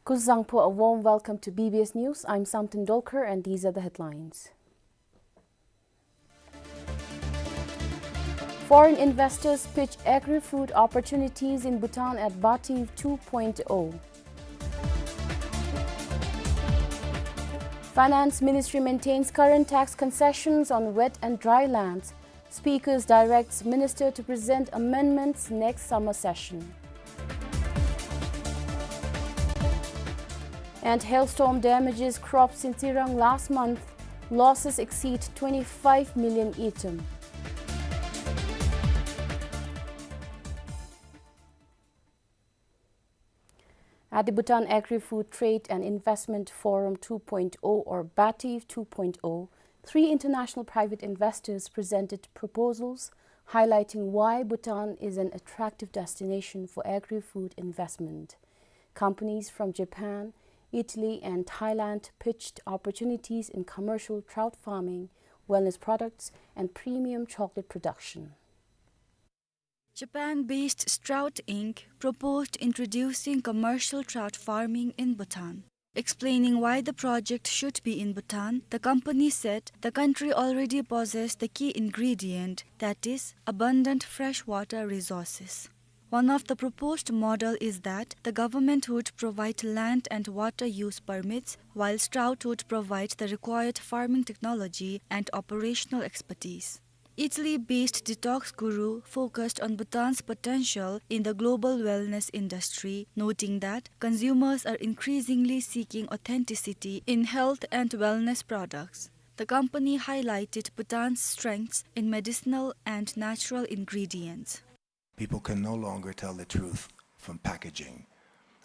Kuzuzangpo, a warm welcome to B B S News. I'm Samten Dolkar, and these are the headlines. Foreign investors pitch agri-food opportunities in Bhutan at BATIF two point oh. Finance Ministry maintains current tax concessions on wet and dry lands. Speakers directs Minister to present amendments next summer session. And hailstorm damages crops in Tsirang last month. Losses exceed twenty-five million ngultrum. At the Bhutan Agri-Food Trade and Investment Forum two point oh, or BATIF two point oh, three international private investors presented proposals highlighting why Bhutan is an attractive destination for agri-food investment. Companies from Japan, Italy, and Thailand pitched opportunities in commercial trout farming, wellness products, and premium chocolate production. Japan-based Strout Inc proposed introducing commercial trout farming in Bhutan. Explaining why the project should be in Bhutan, the company said the country already possessed the key ingredient, that is, abundant freshwater resources. One of the proposed model is that the government would provide land and water use permits, while Strout would provide the required farming technology and operational expertise. Italy-based Detox Guru focused on Bhutan's potential in the global wellness industry, noting that consumers are increasingly seeking authenticity in health and wellness products. The company highlighted Bhutan's strengths in medicinal and natural ingredients. People can no longer tell the truth from packaging,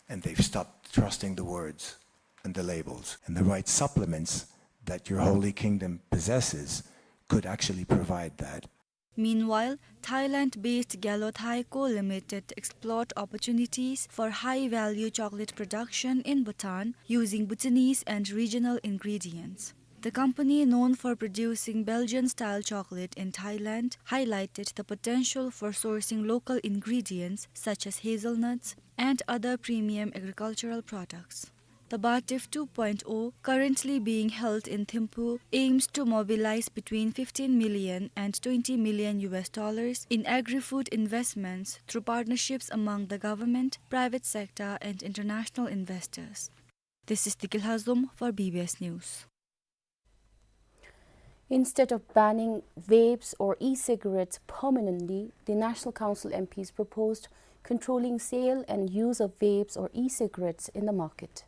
and they've stopped trusting the words and the labels. And the right supplements that your holy kingdom possesses could actually provide that. Meanwhile, Thailand-based Galothai Co Limited explored opportunities for high-value chocolate production in Bhutan using Bhutanese and regional ingredients. The company, known for producing Belgian-style chocolate in Thailand, highlighted the potential for sourcing local ingredients such as hazelnuts and other premium agricultural products. The BATIF two point oh, currently being held in Thimphu, aims to mobilize between fifteen million and twenty million U S dollars in agri-food investments through partnerships among the government, private sector, and international investors. This is Dikil Hazum for B B S News. Instead of banning vapes or e-cigarettes permanently, the National Council M Ps proposed controlling sale and use of vapes or e-cigarettes in the market.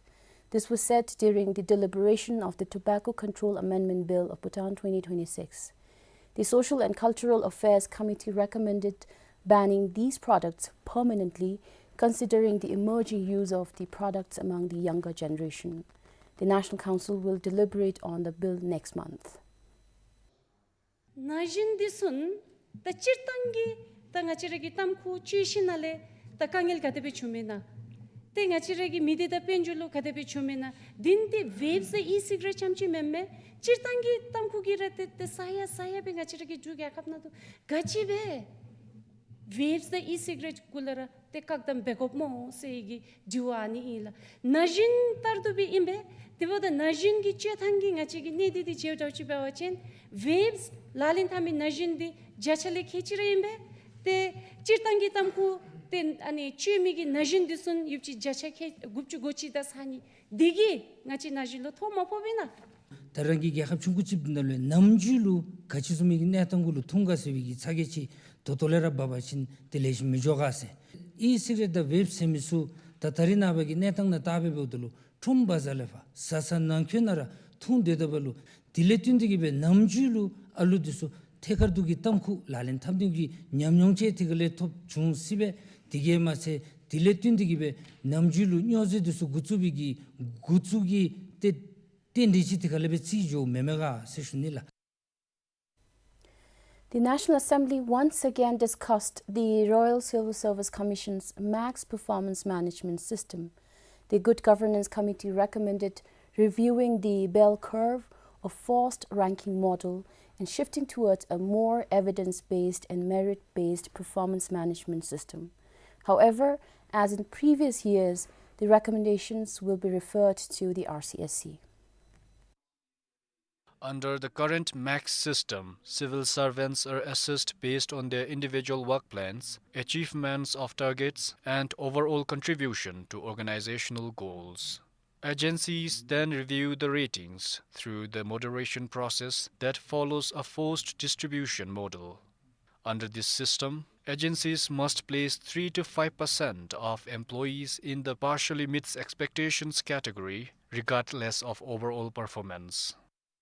This was said during the deliberation of the Tobacco Control Amendment Bill of Bhutan twenty twenty-six. The Social and Cultural Affairs Committee recommended banning these products permanently, considering the emerging use of the products among the younger generation. The National Council will deliberate on the bill next month. ན་གཞོན་འདི་ཚུ་ད་སྤྱིར་བཏང་གི་ད་ང་བཅས་ར་གི་ཏམ་ཁུ་སྤྱོད་ཤེས་ནང་ལས་ད་དཀའ་ངལ་ག་དེ་སྦེ་བྱུངམ་མས་ན། ཏེ་ང་བཅས་ར་གི་མི་སྡེ་དང་དཔལ་འབྱོར་ལུ་ག་དེ་སྦེ་བྱུངམ་མས་ན། འདི་ཏེ་ཝེབས་དང་ཨི་སིག་རེཊ་རྐྱངམ་ཅིག་མེན་མས། སྤྱིར་བཏང་གི་ཏམ་ཁུ་གི་ར་ཏེ་ཏེ་ས་ཡ་ས་ཡ་སྦེ་ང་བཅས་ར་གི་འབྲུག་རྒྱལ་ཁབ་ནང་དུ་ག་ཅི་སྦེ་ཝེབས་དང་ཨི་སིག་རེཊ་གུ་ལུ་ར་ཏེ་བཀག་དམ་འབད་དགོཔ་སྨོ་ཟེར་བའི་གི་དྲི་བ་ཨ་ནི་ཨིན་ལགས། ན་གཞོན་ལྟར་དུ་སྦེ་ཨིན་པས། དེ་འབདཝ་ད་ན་གཞོན་གྱི་སྤྱོད་ཐངས་ཀྱི་ང་བཅས་ཀྱི་གནས་སྟངས་འདི་འགྱོཝ་ད་ཅིག་འབད་བ་ཅིན་ཝེབས་ལག་ལེན་འཐབ་མི་ན་གཞོན་འདི་བརྒྱ་ཆ་ལས་ཁལ་གཅིག་ར་ཨིན་པས། ཏེ་སྤྱིར་བཏང་གི་ཏམ་ཁུ་ཏེ་ཨ་ནི་སྤྱོད་མི་གི་ན་གཞོན་འདི་ཚུ་ཡོདཔ་ཅིག་བརྒྱ་ཆ་ཁལ་དགུ་བཅུ་གོ་གཅིག་དང་ས་གཉིས། འདི་གིས་ང་བཅས་ན་གཞོན་ལུ་ཐོ་མ་ཕོགཔ་ཨིན་ན། ད་རང་གི་རྒྱལ་ཁབ་ཆུང་ཀུ་ཅིག་ནང་ལུ་ནམ་རྒྱུན་ལུ་ག་ཅི་བཟུམ་མའི་གི་གནས་སྟངས་གུ་ལུ་ཐུག་ག་ཟེར་བའི་གི་ཚ་གྱང་ཅིག་ད་ལྟོ་ལས་ར་འབད་བ་ཅིན་དེ་ལེགས་ཤོམ་མི་འགྱོ་ག་ཟེར། ཨི་སིག་རེཊ་དང་ཝེབས་ཟེར་མི་ཚུ་ད་ད་རེས་ནངས་པ་གི་གནས་སྟངས་ནང་བལྟ་སྦེ་འབདཝ་ད་ལུ་ཁྲོམ་བ་ཛར་ལས་ཕར་བཟའ་ཚང་ནང་འཁོད་ནང་ར་འཐུང་སྡོད་དོ་བ་ལུ། དེ་ལས་བརྟེན་ཏེ་གིས་སྦེ་ནམ་རྒྱུན་ལུ་ཨ་ལུ་འདི་ཚུ་ཐད་ཀར་དུ་གི་ཏམ་ཁུ་ལག་ལེན་འཐབ་ནི་གི་ཉམས་མྱོང་ཅིག་དེ་ག་ལས་ཐོབ་འོང་ཟེར་བས། དེ་གིས་མ་ཚད་དེ་ལས་བརྟེན་ཏེ་གིས་སྦེ་ནམ་རྒྱུན་ལུ་སྨྱོ་རྫས་འདི་ཚུ་འགོ་བཙུགས་པའི་གི་འགོ་བཙུགས་ཀྱི་ཏེ་རྟེན་འབྲེལ་ཅིག་དེ་ག་ལས་སྦེ་བརྩི་འགྱོཝ་མེན་མས་ག་ཟེར་ཞུ་ནི་ལགས། The National Assembly once again discussed the Royal Civil Service Commission's max performance management system. The Good Governance Committee recommended reviewing the bell curve or forced ranking model and shifting towards a more evidence-based and merit-based performance management system. However, as in previous years, the recommendations will be referred to the R C S C. Under the current max system, civil servants are assessed based on their individual work plans, achievements of targets, and overall contribution to organizational goals. Agencies then review the ratings through the moderation process that follows a forced distribution model. Under this system, agencies must place three to five percent of employees in the partially meets expectations category, regardless of overall performance.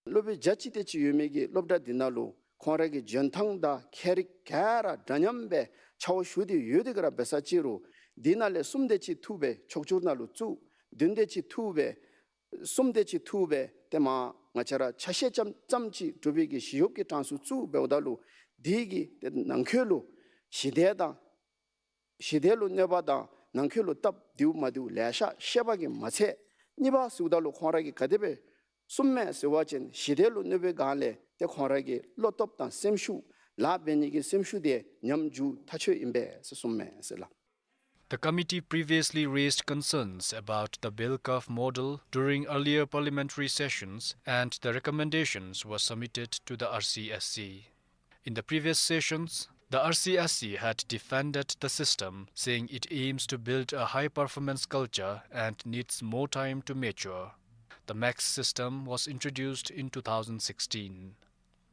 སློབ་དཔོན་བརྒྱ་ཅིག་དེ་ཅིག་ཡོད་མི་གི་སློབ་གྲྭ་འདི་ནང་ལུ་ཁོང་ར་གི་འཇོན་ཐངས་དང་ཁྱད་རིག་ག་ར་འདྲ་མཉམ་སྦེ་ཆ་བོ་ཞུ་སྟེ་ཡོད་དེ་ག་ར་འབད་ས་ཅིག་རུང་འདི་ནང་ལས་གསུམ་དེ་ཅིག་འཐུ་སྦེ་ཕྱོགས་བསྒྱུར་ནང་ལུ་བཙུགས། བདུན་དེ་ཅིག་འཐུ་སྦེ་གསུམ་དེ་ཅིག་འཐུ་སྦེ་ཏེ་མ་ང་བཅས་ར་ཆ་ཤས་ཙམ་ཙམ་ཅིག་གྲུབ་པའི་གི་ཞི་གཡོགཔ་གི་གྲངས་སུ་བཙུགས་འབདཝ་ད་ལུ་འདི་གིས་ཏེ་ནང་འཁོད་ལུ་ཞི་བདེ་དང་ཞི་བདེ་ལུ་གནོད་པ་དང་ནང་འཁོད་ལུ་སྟབས་བདེཝ་མ་བདེཝ་ལེ་ཤ་བཤད་པ་གིས་མ་ཚད། གཉིས་པ་ཟེརཝ་ད་ལུ་ཁོང་ར་གིས་ག་དེ་སྦེ་གསུངམ་མས་ཟེར་བ་ཅིན་ཞི་བདེ་ལུ་གནོད་པའི་སྒང་ལས་ཏེ་ཁོང་ར་གི་བློ་སྟོབས་དང་སེམས་ཤུགས་ལཱ་འབད་ནི་གི་སེམས་ཤུགས་དེ་ཉམས་འགྱོ་ཐག་ཆོད་ཨིན་པས་ཟེར་གསུངམ་མས་ཟེར་ལགས། The committee previously raised concerns about the bell curve model during earlier parliamentary sessions, and the recommendations were submitted to the R C S C. In the previous sessions, the R C S C had defended the system, saying it aims to build a high-performance culture and needs more time to mature. The max system was introduced in two thousand sixteen.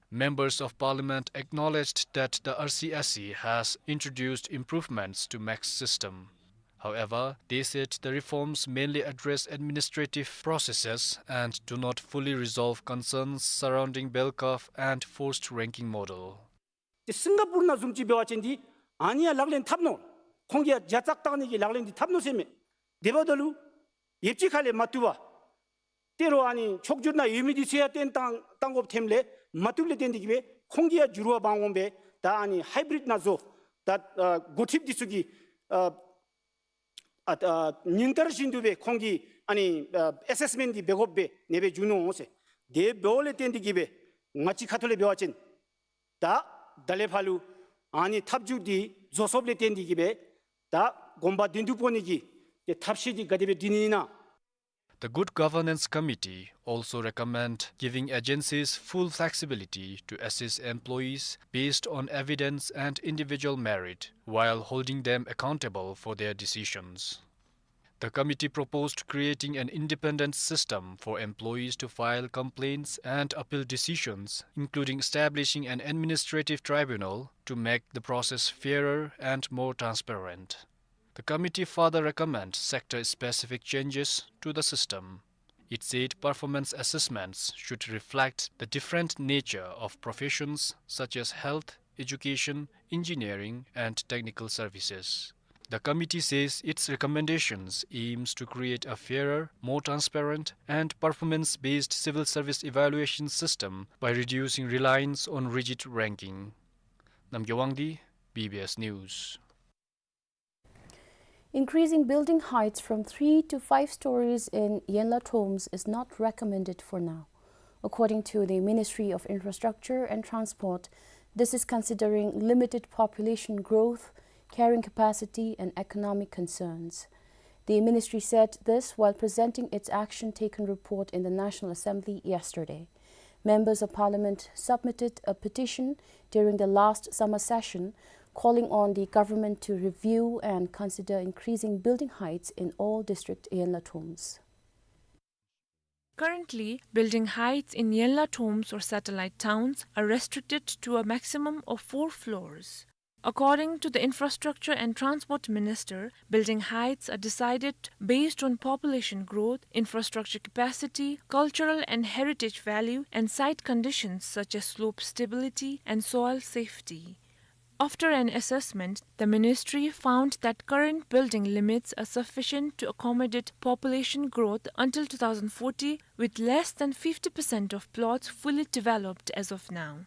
Members of Parliament acknowledged that the R C S C has introduced improvements to max system. However, they said the reforms mainly address administrative processes and do not fully resolve concerns surrounding bell curve and forced ranking model. ཏེ་སིང་ག་པུར་ནང་བཟུམ་ཅིག་འབད་བ་ཅིན་འདི་ཨ་ནི་ཡང་ལག་ལེན་འཐབ་ནུག། ཁོང་གིས་ཡང་བརྒྱ་རྩ་བཏང་ནི་གི་ལག་ལེན་འདི་འཐབ་ནུག་ཟེར་མས། དེ་འབདཝ་ད་ལུ་ཡོདཔ་ཅིག་ཁ་ལས་མ་བཏུབ་པར་ཏེ་རོགས་ཨ་ནི་ཕྱོགས་བསྒྱུར་ནང་ཡོད་མི་འདི་ཚུ་ཡང་བཏོན་བཏང་བཏང་དགོཔ་ཐོནམ་ལས་མ་བཏུབ་ལས་བརྟེན་ཏེ་གིས་སྦེ་ཁོང་གིས་ཡང་འགྱུར་བ་འབག་འོང་པས། ད་ཨ་ནི་ཧའི་བི་རིཌ་ནང་བཟོ་ད་ཨ་འགོ་ཁྲིདཔ་འདི་ཚུ་གི་ཨ་ཨ་ཨ་ཉིན་ལྟར་བཞིན་དུ་སྦེ་ཁོང་གིས་ཨ་ནི་ཨ་ཨེ་སེསི་མེནཊ་འདི་འབད་དགོཔ་སྦེ་ཨ་ནེ་སྦེ་འགྱུར་ནུག་ཟེར། དེ་འབདཝ་ལས་བརྟེན་ཏེ་གིས་སྦེ་ང་བཅས་ཁ་ཐུག་ལས་འབད་བ་ཅིན་ད་ད་ལས་ཕར་ལུ་ཨ་ནི་ཐབས་བྱུས་འདི་བཟོ་སོཔ་ལས་བརྟེན་ཏེ་གིས་སྦེ་ད་གོམ་པ་བདེ་སྡུག་སྤོ་ནི་གི་ཏེ་ཐབས་ཤེས་འདི་ག་དེ་སྦེ་སྒྲིག་ནི་ཨིན་ན། The Good Governance Committee also recommend giving agencies full flexibility to assess employees based on evidence and individual merit, while holding them accountable for their decisions. The committee proposed creating an independent system for employees to file complaints and appeal decisions, including establishing an administrative tribunal to make the process fairer and more transparent. The committee further recommends sector-specific changes to the system. It said performance assessments should reflect the different nature of professions such as health, education, engineering, and technical services. The committee says its recommendations aims to create a fairer, more transparent, and performance-based civil service evaluation system by reducing reliance on rigid ranking. Namgay Wangdi, B B S News. Increasing building heights from three to five stories in Yenla Tombs is not recommended for now. According to the Ministry of Infrastructure and Transport, this is considering limited population growth, carrying capacity, and economic concerns. The ministry said this while presenting its action taken report in the National Assembly yesterday. Members of Parliament submitted a petition during the last summer session calling on the government to review and consider increasing building heights in all district Yenla Tombs. Currently, building heights in Yenla Tombs or satellite towns are restricted to a maximum of four floors. According to the Infrastructure and Transport Minister, building heights are decided based on population growth, infrastructure capacity, cultural and heritage value, and site conditions such as slope stability and soil safety. After an assessment, the ministry found that current building limits are sufficient to accommodate population growth until two thousand forty, with less than fifty percent of plots fully developed as of now.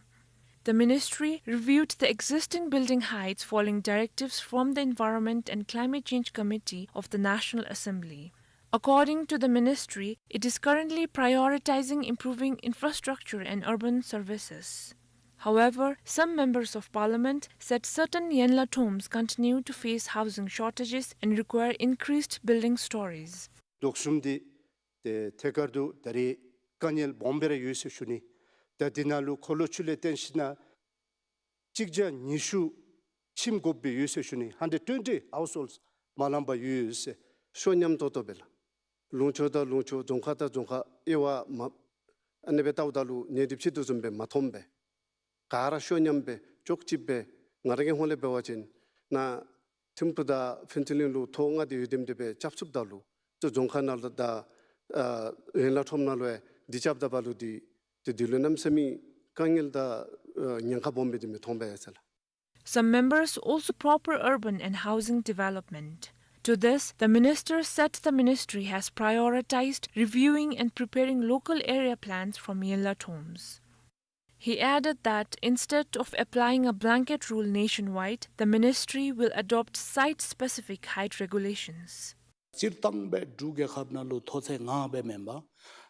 The ministry reviewed the existing building heights following directives from the Environment and Climate Change Committee of the National Assembly. According to the ministry, it is currently prioritizing improving infrastructure and urban services. However, some members of parliament said certain Yenla Tombs continue to face housing shortages and require increased building stories. དོགས་ཟོན་འདི་ཏེ་ཐད་ཀར་དུ་ད་རེས་དཀའ་ངལ་སྦོམ་སྦེ་ར་ཡོད་ཟེར་ཞུ་ནི། ད་འདི་ནང་ལུ་འཁོར་ལོ་བཅུ་ལས་བརྟེན་ཞིན་ན་གཅིག་བརྒྱ་ཉི་ཤུ་ཁྱིམ་དགོཔ་སྦེ་ཡོད་ཟེར་ཞུ་ནི། hundred twenty households མ་ལང་པར་ཡོད་ཟེར། ཤོ་ཉམས་ཏོག་ཏོ་སྦེ་ལགས། ལུང་ཕྱོགས་དང་ལུང་ཕྱོགས་རྫོང་ཁག་དང་རྫོང་ཁག་དབྱེ་བ་མ་ཨ་ནི་སྦེ་བལྟཝ་ད་ལུ་ཉེ་འདབས་ཅིག་དོ་བཟུམ་སྦེ་མ་མཐོངམ་སྦེ། ག་ར་ཤོ་ཉམས་སྦེ་ཅོག་གཅིག་སྦེ། ང་ར་གི་ཧོང་ལས་འབད་བ་ཅིན་ནཱ་ཐིམ་ཕུ་དང་ཕུན་ཚོགས་གླིང་ལུ་ཐོག་ལྔ་དེ་ཡོད་དེམ་དེ་སྦེ་རྐྱབ་ཚུགསཔ་ད་ལུ་ཏེ་རྫོང་ཁག་ནང་ལུ་དང་ཨ་ཡན་ལག་ཁྲོམ་ནང་ལུ་ཡང་འདི་རྐྱབ་ད་པ་ལུ་འདི་ཏེ་འདི་ལུ་གནམ་མེད་ས་མེད་དཀའ་ངལ་དང་ཨ་ཉེན་ཁ་སྦོམ་སྦེ་འདི་མི་མཐོང་པས་ཟེར་ལགས། Some members also proper urban and housing development. To this, the minister said the ministry has prioritized reviewing and preparing local area plans from Yenla Tombs. He added that instead of applying a blanket rule nationwide, the ministry will adopt site-specific height regulations. སྤྱིར་བཏང་སྦེ་འབྲུག་རྒྱལ་ཁབ་ནང་ལུ་མཐོ་ཚད་ལྔ་སྦེ་མེན་པར་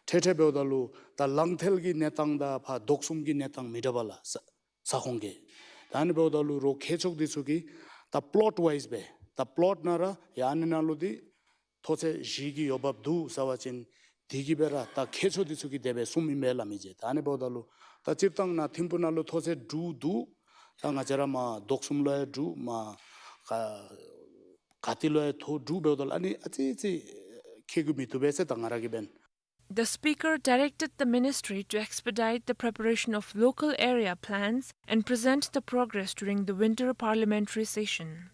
ཐད་ཐད་འབདཝ་ད་ལུ་ད་ལང་ཐལ་གྱི་གནས་སྟངས་དང་ཕར་དོག་གསུམ་གྱི་གནས་སྟངས་མི་འདྲཝ་ལགས་ས་ས་ཁོངས་ཀྱི། ད་ཨ་ནི་འབདཝ་ད་ལུ་རོགས་མཁས་མཆོག་འདི་ཚུ་གིས་ད་plot wise སྦེ་ད་plot ནང་ར་ཡ་ཨ་ནི་ནང་ལུ་འདི་མཐོ་ཚད་བཞི་གི་འོས་འབབ་འདུག་ཟེར་བ་ཅིན་དེ་གིས་སྦེ་ར་ད་མཁས་མཆོག་འདི་ཚུ་གིས་དེ་སྦེ་གསུངམ་ཨིན་པས་ལགས་མི་རྗེ། ད་ཨ་ནི་འབདཝ་ད་ལུ་ད་སྤྱིར་བཏང་ནཱ་ཐིམ་ཕུ་ནང་ལུ་མཐོ་ཚད་དྲུག་འདུག། ད་ང་བཅས་ར་མར་དོག་གསུམ་ལུ་ཡང་དྲུག་མར་ག་ག་ཏེ་ལུ་ཡང་མཐོ་དྲུག་འབདཝ་ད་ལུ་ཨ་ནི་ཨ་ཙི་ཙི་ཁེ་གུ་མི་བཏུབ་པས་ཟེར་ད་ང་ར་གིས་འབདན། The speaker directed the ministry to expedite the preparation of local area plans and present the progress during the winter parliamentary session.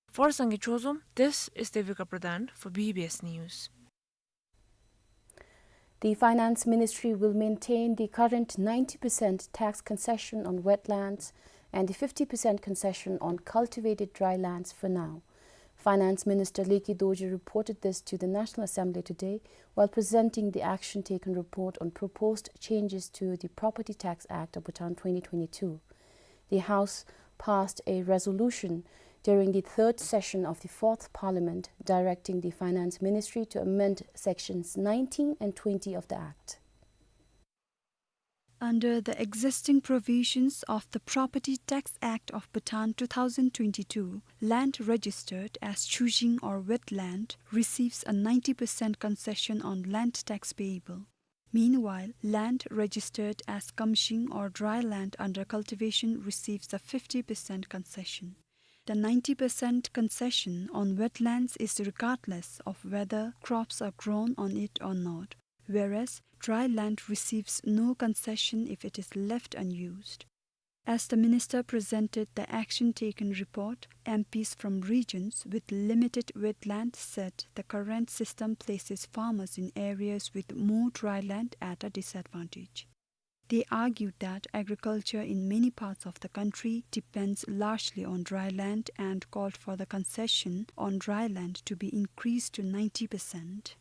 For Sangay Chozom, this is Devika Pradhan for B B S News. The Finance Ministry will maintain the current ninety percent tax concession on wetlands and the fifty percent concession on cultivated dry lands for now. Finance Minister Leki Dorji reported this to the National Assembly today while presenting the action taken report on proposed changes to the Property Tax Act of Bhutan twenty twenty-two. The House passed a resolution during the third session of the fourth Parliament directing the Finance Ministry to amend sections nineteen and twenty of the Act. Under the existing provisions of the Property Tax Act of Bhutan two thousand twenty-two, land registered as chujing or wetland receives a ninety percent concession on land tax payable. Meanwhile, land registered as kamshing or dry land under cultivation receives a fifty percent concession. The ninety percent concession on wetlands is regardless of whether crops are grown on it or not, whereas dry land receives no concession if it is left unused. As the minister presented the action taken report, M Ps from regions with limited wetland said the current system places farmers in areas with more dry land at a disadvantage. They argued that agriculture in many parts of the country depends largely on dry land and called for the concession on dry land to be increased to ninety percent.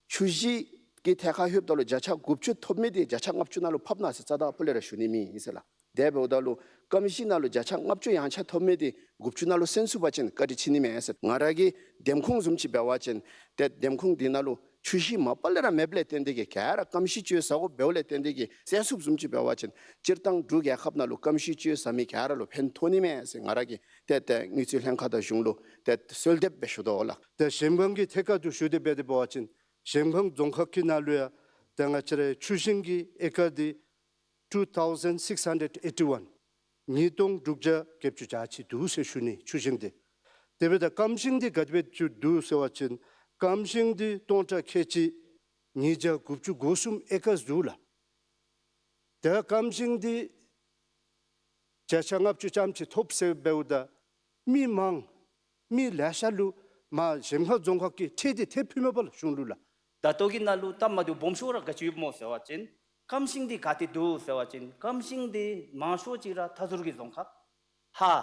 ཆུ་གཞི་གི་ཐད་ཁར་ལྷོདཔ་ད་ལུ་བརྒྱ་ཆ་དགུ་བཅུ་ཐོབ་མི་དེ་བརྒྱ་ཆ་ལྔ་བཅུ་ནང་ལུ་ཕབ་གནང་ཟེར་རྩ་དང་སྤུ་ལས་ར་ཞུ་ནི་མེད་ཟེར་ལགས། དེ་འབདཝ་ད་ལུ་སྐམ་གཤིས་ནང་ལུ་བརྒྱ་ཆ་ལྔ་བཅུ་ཡང་ཆ་ཐོབ་མི་དེ་དགུ་བཅུ་ནང་ལུ་སེལ་ཚུགས་པ་ཅིན་བཀའ་དྲིན་ཆེ་ནི་མས་ཟེར། ང་ར་གི་འདེམས་ཁོངས་བཟུམ་ཅིག་འབད་བ་ཅིན་ཏེ་འདེམས་ཁོངས་འདི་ནང་ལུ་ཆུ་གཞི་མ་པ་ལས་ར་མེདཔ་ལས་བརྟེན་ཏེ་གིས་ག་ར་སྐམ་གཤིས་ཅིག་ཟཝ་འབདཝ་ལས་བརྟེན་ཏེ་གིས་སེལ་ཚུགསཔ་བཟུམ་ཅིག་འབད་བ་ཅིན་སྤྱིར་བཏང་འབྲུག་རྒྱལ་ཁབ་ནང་ལུ་སྐམ་གཤིས་ཅིག་ཟ་མི་ག་ར་ལུ་ཕན་ཐོགས་ནི་མས་ཟེར་ང་ར་གིས་ཏེ་ཏེ་དངུལ་རྩིས་ལྷན་ཁག་དང་གཞུང་ལུ་ཏེ་གསོལ་འདེབས་སྦེ་ཞུ་དོ་ལགས། ཏེ་གཞལམ་སྒང་གི་ཐད་ཁར་དུ་ཞུ་སྟེ་འབད་དེ་འབད་བ་ཅིན་གཞལམ་སྒང་རྫོང་ཁག་གི་ནང་ལུ་ཡང་ཏེ་ང་བཅས་རའི་ཆུ་ཤིང་གི་ཨེ་ཀར་འདི་two thousand six hundred eighty one། ཉིས་སྟོང་དྲུག་བརྒྱ་བརྒྱད་ཅུ་གྱ་གཅིག་འདུག་ཟེར་ཞུ་ནི་ཆུ་ཤིང་འདི། དེ་འབདཝ་ད་སྐམ་ཤིང་འདི་ག་དེ་སྦེ་ཅིག་འདུག་ཟེར་བ་ཅིན་སྐམ་ཤིང་འདི་སྟོང་ཕྲག་ཁལ་གཅིག་ཉིས་བརྒྱ་དགུ་བཅུ་གོ་གསུམ་ཨེ་ཀར་འདུག་ལགས། ཏེ་སྐམ་ཤིང་འདི་བརྒྱ་ཆ་ལྔ་བཅུ་ཙམ་ཅིག་ཐོབ་ཟེར་འབདཝ་ད་མི་མང་མི་ལེ་ཤ་ལུ་མར་གཞལམ་སྒང་རྫོང་ཁག་གིས་ཁྲལ་འདི་ཏེ་ཕུལ་མས་པ་ལགས་གཞུང་ལུ་ལགས། ད་ལྟོ་གི་ནང་ལུ་སྟབས་མ་བདེཝ་སྦོམ་ཤོས་ར་ག་ཅི་ཡོདཔ་སྨོ་ཟེར་བ་ཅིན་སྐམ་ཤིང་འདི་ག་ཏེ་འདུག་ཟེར་བ་ཅིན་སྐམ་ཤིང་འདི་མང་ཤོས་ཅིག་ར་མཐའ་ཟུར་གྱི་རྫོང་ཁག་ཧཱ་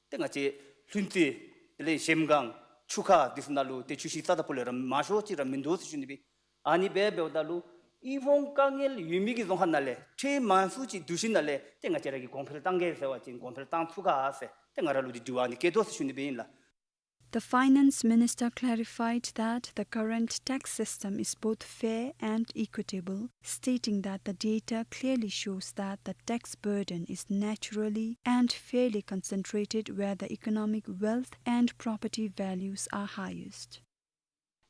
ཏེ་ང་བཅས་ལྷུན་རྩེ་དེ་ལས་གཞལམ་སྒང་ཆུ་ཁ་འདི་ཚུ་ནང་ལུ་ཏེ་ཆུ་ཤིང་རྩ་དང་སྤུ་ལས་ར་མང་ཤོས་ཅིག་ར་མིན་འདུག་ཟེར་ཞུ་ནི་སྦེ། ཨ་ནི་སྦེ་འབདཝ་ད་ལུ་དབུལ་ཕོངས་དཀའ་ངལ་ཡོད་མི་གི་རྫོང་ཁག་ནང་ལས་ཁྲལ་མང་སུ་ཅིག་བསྡུ་ཞིནམ་ལས་ཏེ་ང་བཅས་ར་གིས་གོང་འཕེལ་བཏང་གེ་ཟེར་བ་ཅིན་གོང་འཕེལ་བཏང་ཚུགས་ག་ཟེར་ཏེ་ང་ར་ལུ་འདི་དྲི་བ་ཨ་ནི་བཀོད་དོ་ཟེར་ཞུ་ནི་སྦེ་ཨིན་ལགས། The finance minister clarified that the current tax system is both fair and equitable, stating that the data clearly shows that the tax burden is naturally and fairly concentrated where the economic wealth and property values are highest.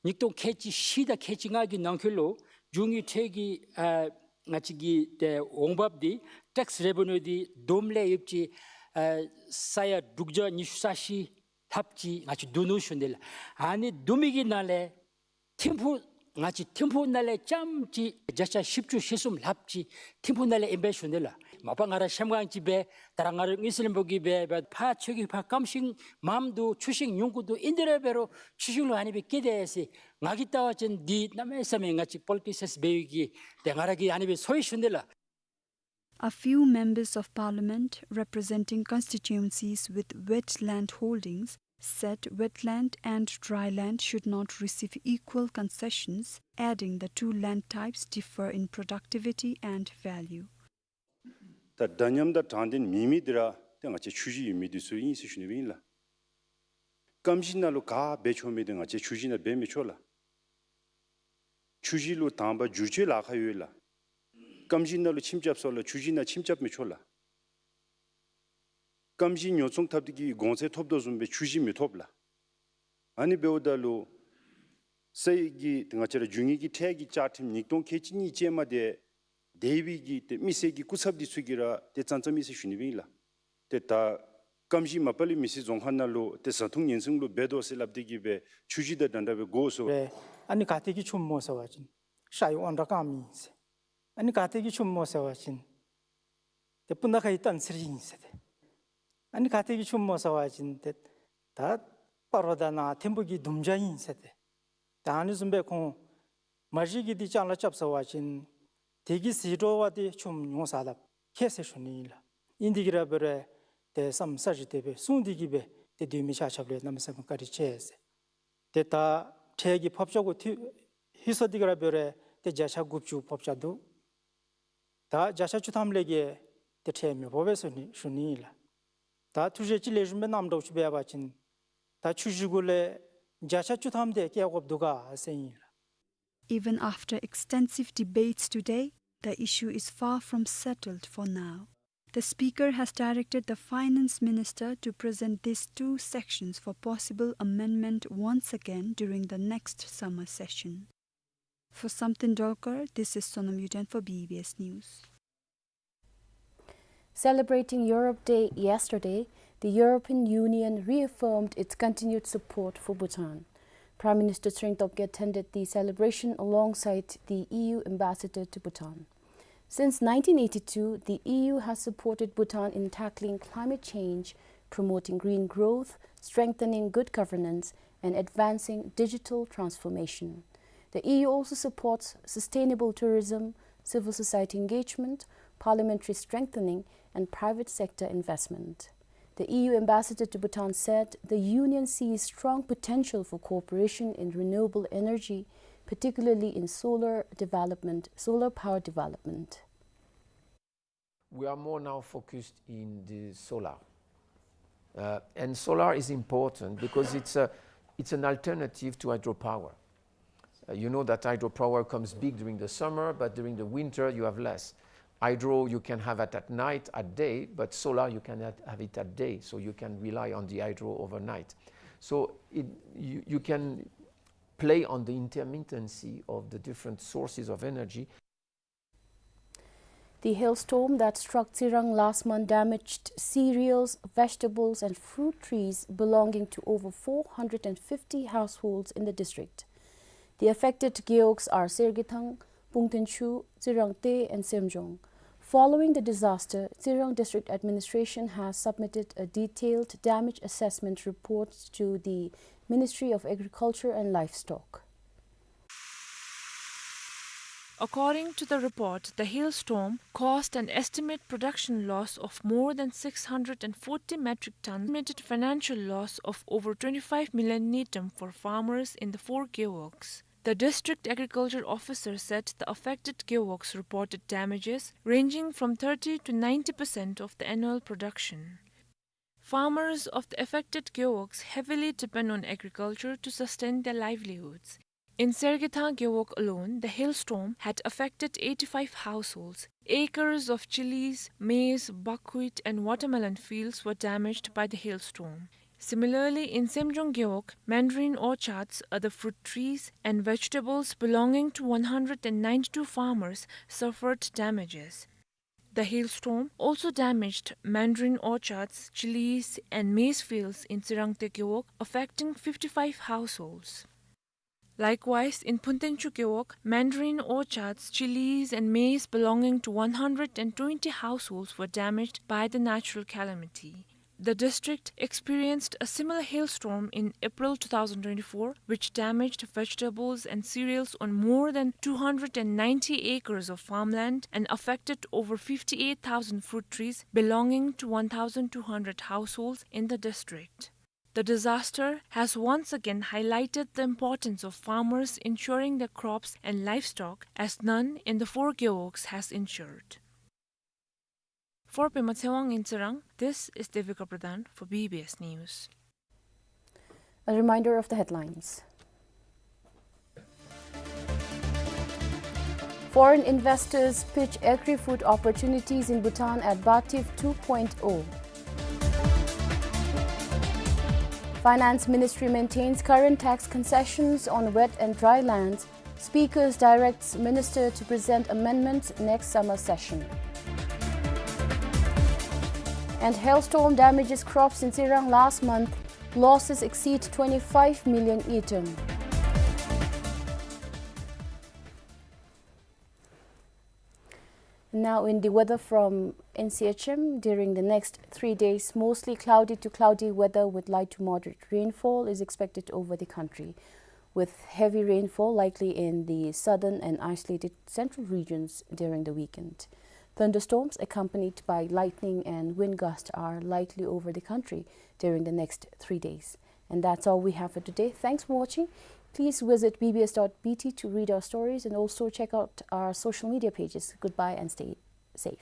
ཉིས་སྟོང་ཁལ་གཅིག་བཞི་དང་ཁལ་གཅིག་ལྔ་གི་ནང་འཁོད་ལུ་རྒྱུ་དངོས་ཁྲལ་གྱི་ཨ་ང་བཅས་ཀྱི་ཏེ་འོང་འབབ་འདི་ཊེགསི་རེ་བེ་ནིའུ་འདི་བསྡོམས་ལས་ཡོདཔ་ཅིག་ཨ་ས་ཡ་དྲུག་བརྒྱ་ཉི་ཤུ་རྩ་བཞི་ལྷགཔ་ཅིག་ང་བཅས་བསྡུ་ནུག་ཞུ་ནི་ལགས། ཨ་ནི་བསྡུ་མི་གི་ནང་ལས་ཐིམ་ཕུག་ང་བཅས་ཐིམ་ཕུག་ནང་ལས་རྐྱངམ་ཅིག་བརྒྱ་ཆ་བཞི་བཅུ་ཞེ་གསུམ་ལྷགཔ་ཅིག་ཐིམ་ཕུག་ནང་ལས་ཨིན་པས་ཞུ་ནི་ལགས། མ་པ་ང་ར་གཞལམ་སྒང་ཅིག་སྦེ་ད་ར་ང་ར་དངུལ་རྩིས་ལྷན་པོ་གིས་སྦེ་སྦེ་ཕར་ཁྱོད་ཀྱི་ཕར་སྐམ་ཤིང་མངམ་འདུག། ཆུ་ཤིང་ཉུང་ཀུ་འདུག། ཨིན་དེ་ར་འབད་རུང་ཆུ་ཤིང་ལུ་ཨ་ནི་སྦེ་བཀལ་དེས་ཟེར་ང་གིས་བལྟ་བ་ཅིན་འདི་གནམ་མེད་ས་མེད་ང་བཅས་པོ་ལི་ཊི་ཤཱནསི་འབད་བའི་གི་ཏེ་ང་ར་གིས་ཨ་ནི་སྦེ་ཚོར་ཡི་ཞུ་ནི་ལགས། A few members of parliament representing constituencies with wetland holdings said wetland and dry land should not receive equal concessions, adding the two land types differ in productivity and value. ད་འདྲ་མཉམ་དང་དྲང་བདེན་མེད་མི་འདི་ར་ཏེ་ང་བཅས་ཆུ་གཞི་ཡོད་མི་འདི་ཚུ་ཨིན་ཟེར་ཞུ་ནི་སྦེ་ཨིན་ལགས། སྐམ་གཤིས་ནང་ལུ་ག་འབད་ཆོག་མི་འདི་ང་བཅས་ཆུ་གཞི་ནང་འབད་མི་ཆོག་ལགས། ཆུ་གཞི་ལུ་དང་པ་བསྒྱུར་བཅོས་ལཱ་ཁག་ཡོད་ལགས། སྐམ་གཤིས་ནང་ལུ་ཁྱིམ་རྐྱབ་ས་ལུ་ཆུ་གཞི་ནང་ཁྱིམ་རྐྱབ་མི་ཆོག་ལགས། སྐམ་གཤིས་ཉོ་ཚོང་འཐབ་སྟེ་གིས་གོང་ཚད་ཐོབ་དོ་བཟུམ་སྦེ་ཆུ་གཞི་མི་ཐོབ་ལགས། ཨ་ནི་འབདཝ་ད་ལུ་ས་ཡི་གི་ང་བཅས་ར་རྒྱུ་དངོས་ཀྱི་ཁྲལ་གྱི་བཅའ་ཁྲིམས་ཉིས་སྟོང་ཁལ་གཅིག་གཉིས་ཅན་མ་འདི་དེ་སྦེ་གི་ཏེ་མི་སེར་གྱི་སྐུ་ཚབ་འདི་ཚུ་གིས་ར་ཏེ་བརྩམ་བརྩམ་ཡི་ཟེར་ཞུ་ནི་སྦེ་ཨིན་ལགས། ཏེ་ད་སྐམ་གཤིས་མ་པ་ལས་མི་སེར་རྫོང་ཁག་ནང་ལུ་ཏེ་བཟའ་འཐུང་ཉེན་སྲུང་ལུ་འབད་དོ་ཟེར་སླབ་སྟེ་གིས་སྦེ་ཆུ་གཞི་དང་འདྲ་འདྲ་སྦེ་དགོ་ཟེར། ཨ་ནི་ག་ཏེ་གིས་འཁྱུངམ་སྨོ་ཟེར་བ་ཅིན་ཤ་ཡི་དབང་དྲག་རྐངམ་ཨིན་ཟེར། ཨ་ནི་ག་ཏེ་གིས་འཁྱུངམ་སྨོ་ཟེར་བ་ཅིན་ཏེ་སྤུ་ན་ཁ་གི་སྟག་འཚེར་ཨིན་ཟེར་ཏེ། ཨ་ནི་ག་ཏེ་གིས་འཁྱུངམ་སྨོ་ཟེར་བ་ཅིན་ཏེ་ད་སྤ་རོ་དང་ནཱ་ཐིམ་ཕུག་གི་དུམ་བརྒྱ་ཨིན་ཟེར་ཏེ། ད་ཨ་ནི་བཟུམ་སྦེ་ཁོང་མ་གཞི་གི་འདི་ཅ་ལ་རྐྱབ་ཟེར་བ་ཅིན་དེ་གི་ཟད་འགྲོ་བ་འདི་འཁྱུངམ་ཉུང་ས་ལགས་ཁེ་ཟེར་ཞུ་ནི་ཨིན་ལགས། ཨིན་དེ་གིས་ར་འབད་རུང་ཏེ་བསམ་ས་ཅིག་དེ་སྦེ་གསུངས་ཏེ་གིས་སྦེ་ཏེ་སྡོད་མི་ཆ་ཁྱབ་ལུ་གནམ་མེད་ས་མེད་བཀའ་དྲིན་ཆེ་ཟེར། ཏེ་ད་ཁྲལ་གྱི་ཕབ་ཆག་གུ་ཐུག་ཧིང་སངས་ཏེ་གིས་ར་འབད་རུང་ཏེ་བརྒྱ་ཆ་དགུ་བཅུ་ཕབ་ཆག་འདུག། ད་བརྒྱ་ཆ་བཅུ་ཐམ་ལས་བརྒལ་ཏེ་ཁྲལ་མི་ཕོག་པས་ཟེར་ཞུ་ནི་ཨིན་ལགས། ད་ཐུགས་རྗེ་ཅིག་ལེགས་ཤོམ་སྦེ་གནངམ་འདྲཝ་ཅིག་འབད་བ་ཅིན་ད་ཆུ་གཞི་གུ་ལས་བརྒྱ་ཆ་བཅུ་ཐམ་དེ་བཀལ་དགོཔ་འདུག་ག་ཟེར་ཨིན་ལགས། Even after extensive debates today, the issue is far from settled for now. The Speaker has directed the Finance Minister to present these two sections for possible amendment once again during the next summer session. For Samten Dolkar, this is Sonam Yuden for B B S News. Celebrating Europe Day yesterday, the European Union reaffirmed its continued support for Bhutan. Prime Minister Tshering Tobgay attended the celebration alongside the E U ambassador to Bhutan. Since nineteen eighty-two, the E U has supported Bhutan in tackling climate change, promoting green growth, strengthening good governance, and advancing digital transformation. The E U also supports sustainable tourism, civil society engagement, parliamentary strengthening, and private sector investment. The E U ambassador to Bhutan said the Union sees strong potential for cooperation in renewable energy, particularly in solar development, solar power development. We are more now focused in the solar. Uh, and solar is important because it's a, it's an alternative to hydropower. Uh, you know that hydropower comes big during the summer, but during the winter you have less. Hydro, you can have it at night, at day, but solar, you cannot have it at day, so you can rely on the hydro overnight. So it, you, you can play on the intermittency of the different sources of energy. The hailstorm that struck Tsirang last month damaged cereals, vegetables, and fruit trees belonging to over four hundred and fifty households in the district. The affected gewogs are Sergethang, Pungtenchu, Tsirangte, and Semjong. Following the disaster, Tsirang District Administration has submitted a detailed damage assessment report to the Ministry of Agriculture and Livestock. According to the report, the hailstorm caused an estimate production loss of more than six hundred and forty metric tons, estimated financial loss of over twenty-five million ngultrum for farmers in the four gewogs. The district agriculture officer said the affected gewogs reported damages ranging from thirty to ninety percent of the annual production. Farmers of the affected gewogs heavily depend on agriculture to sustain their livelihoods. In Sergethang gewog alone, the hailstorm had affected eighty-five households. Acres of chilies, maize, buckwheat, and watermelon fields were damaged by the hailstorm. Similarly, in Semjong gewog, mandarin orchards, other fruit trees, and vegetables belonging to one hundred and ninety-two farmers suffered damages. The hailstorm also damaged mandarin orchards, chilies, and maize fields in Tsirangte gewog, affecting fifty-five households. Likewise, in Pungtenchu gewog, mandarin orchards, chilies, and maize belonging to one hundred and twenty households were damaged by the natural calamity. The district experienced a similar hailstorm in April two thousand twenty-four, which damaged vegetables and cereals on more than two hundred and ninety acres of farmland and affected over fifty-eight thousand fruit trees belonging to one thousand two hundred households in the district. The disaster has once again highlighted the importance of farmers insuring their crops and livestock, as none in the four gewogs has insured. For Pema Tshewang in Tsirang, this is Devika Pradhan for B B S News. A reminder of the headlines. Foreign investors pitch agri-food opportunities in Bhutan at BATIF two point oh. Finance Ministry maintains current tax concessions on wet and dry lands. Speakers directs Minister to present amendments next summer session. And hailstorm damages crops in Tsirang last month. Losses exceed twenty-five million ngultrum. Now in the weather from N C H M, during the next three days, mostly cloudy to cloudy weather with light to moderate rainfall is expected over the country, with heavy rainfall likely in the southern and isolated central regions during the weekend. Thunderstorms accompanied by lightning and wind gusts are likely over the country during the next three days. And that's all we have for today. Thanks for watching. Please visit B B S dot B T to read our stories and also check out our social media pages. Goodbye and stay safe.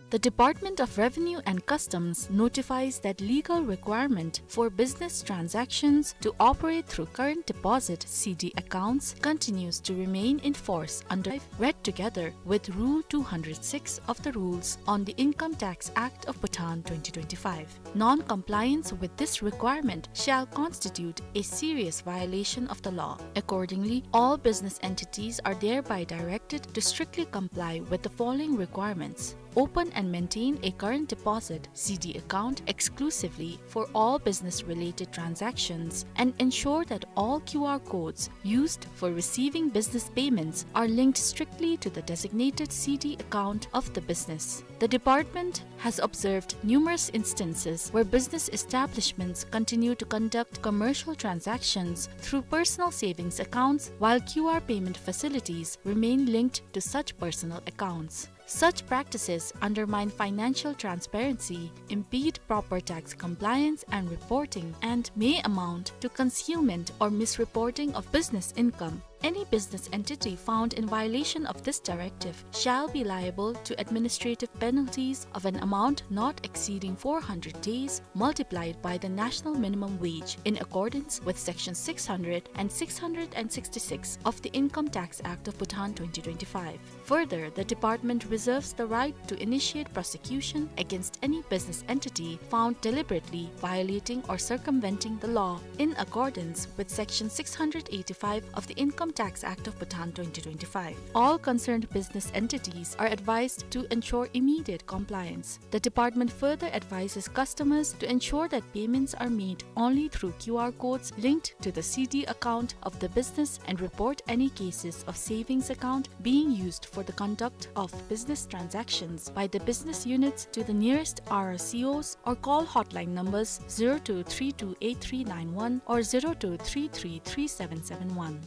The Department of Revenue and Customs notifies that legal requirement for business transactions to operate through current deposit, C D, accounts continues to remain in force under, read together with Rule two hundred six of the Rules on the Income Tax Act of Bhutan twenty twenty-five. Non-compliance with this requirement shall constitute a serious violation of the law. Accordingly, all business entities are thereby directed to strictly comply with the following requirements. Open and maintain a current deposit, C D, account exclusively for all business-related transactions and ensure that all Q R codes used for receiving business payments are linked strictly to the designated C D account of the business. The department has observed numerous instances where business establishments continue to conduct commercial transactions through personal savings accounts while Q R payment facilities remain linked to such personal accounts. Such practices undermine financial transparency, impede proper tax compliance and reporting, and may amount to concealment or misreporting of business income. Any business entity found in violation of this directive shall be liable to administrative penalties of an amount not exceeding four hundred days multiplied by the national minimum wage in accordance with Section six hundred and six hundred and sixty-six of the Income Tax Act of Bhutan twenty twenty-five. Further, the department reserves the right to initiate prosecution against any business entity found deliberately violating or circumventing the law in accordance with Section six hundred eighty-five of the Income Tax Act of Bhutan twenty twenty-five. All concerned business entities are advised to ensure immediate compliance. The department further advises customers to ensure that payments are made only through Q R codes linked to the C D account of the business and report any cases of savings account being used for the conduct of business transactions by the business units to the nearest R R C Os or call hotline numbers zero two three two eight three nine one or zero two three three three seven seven one.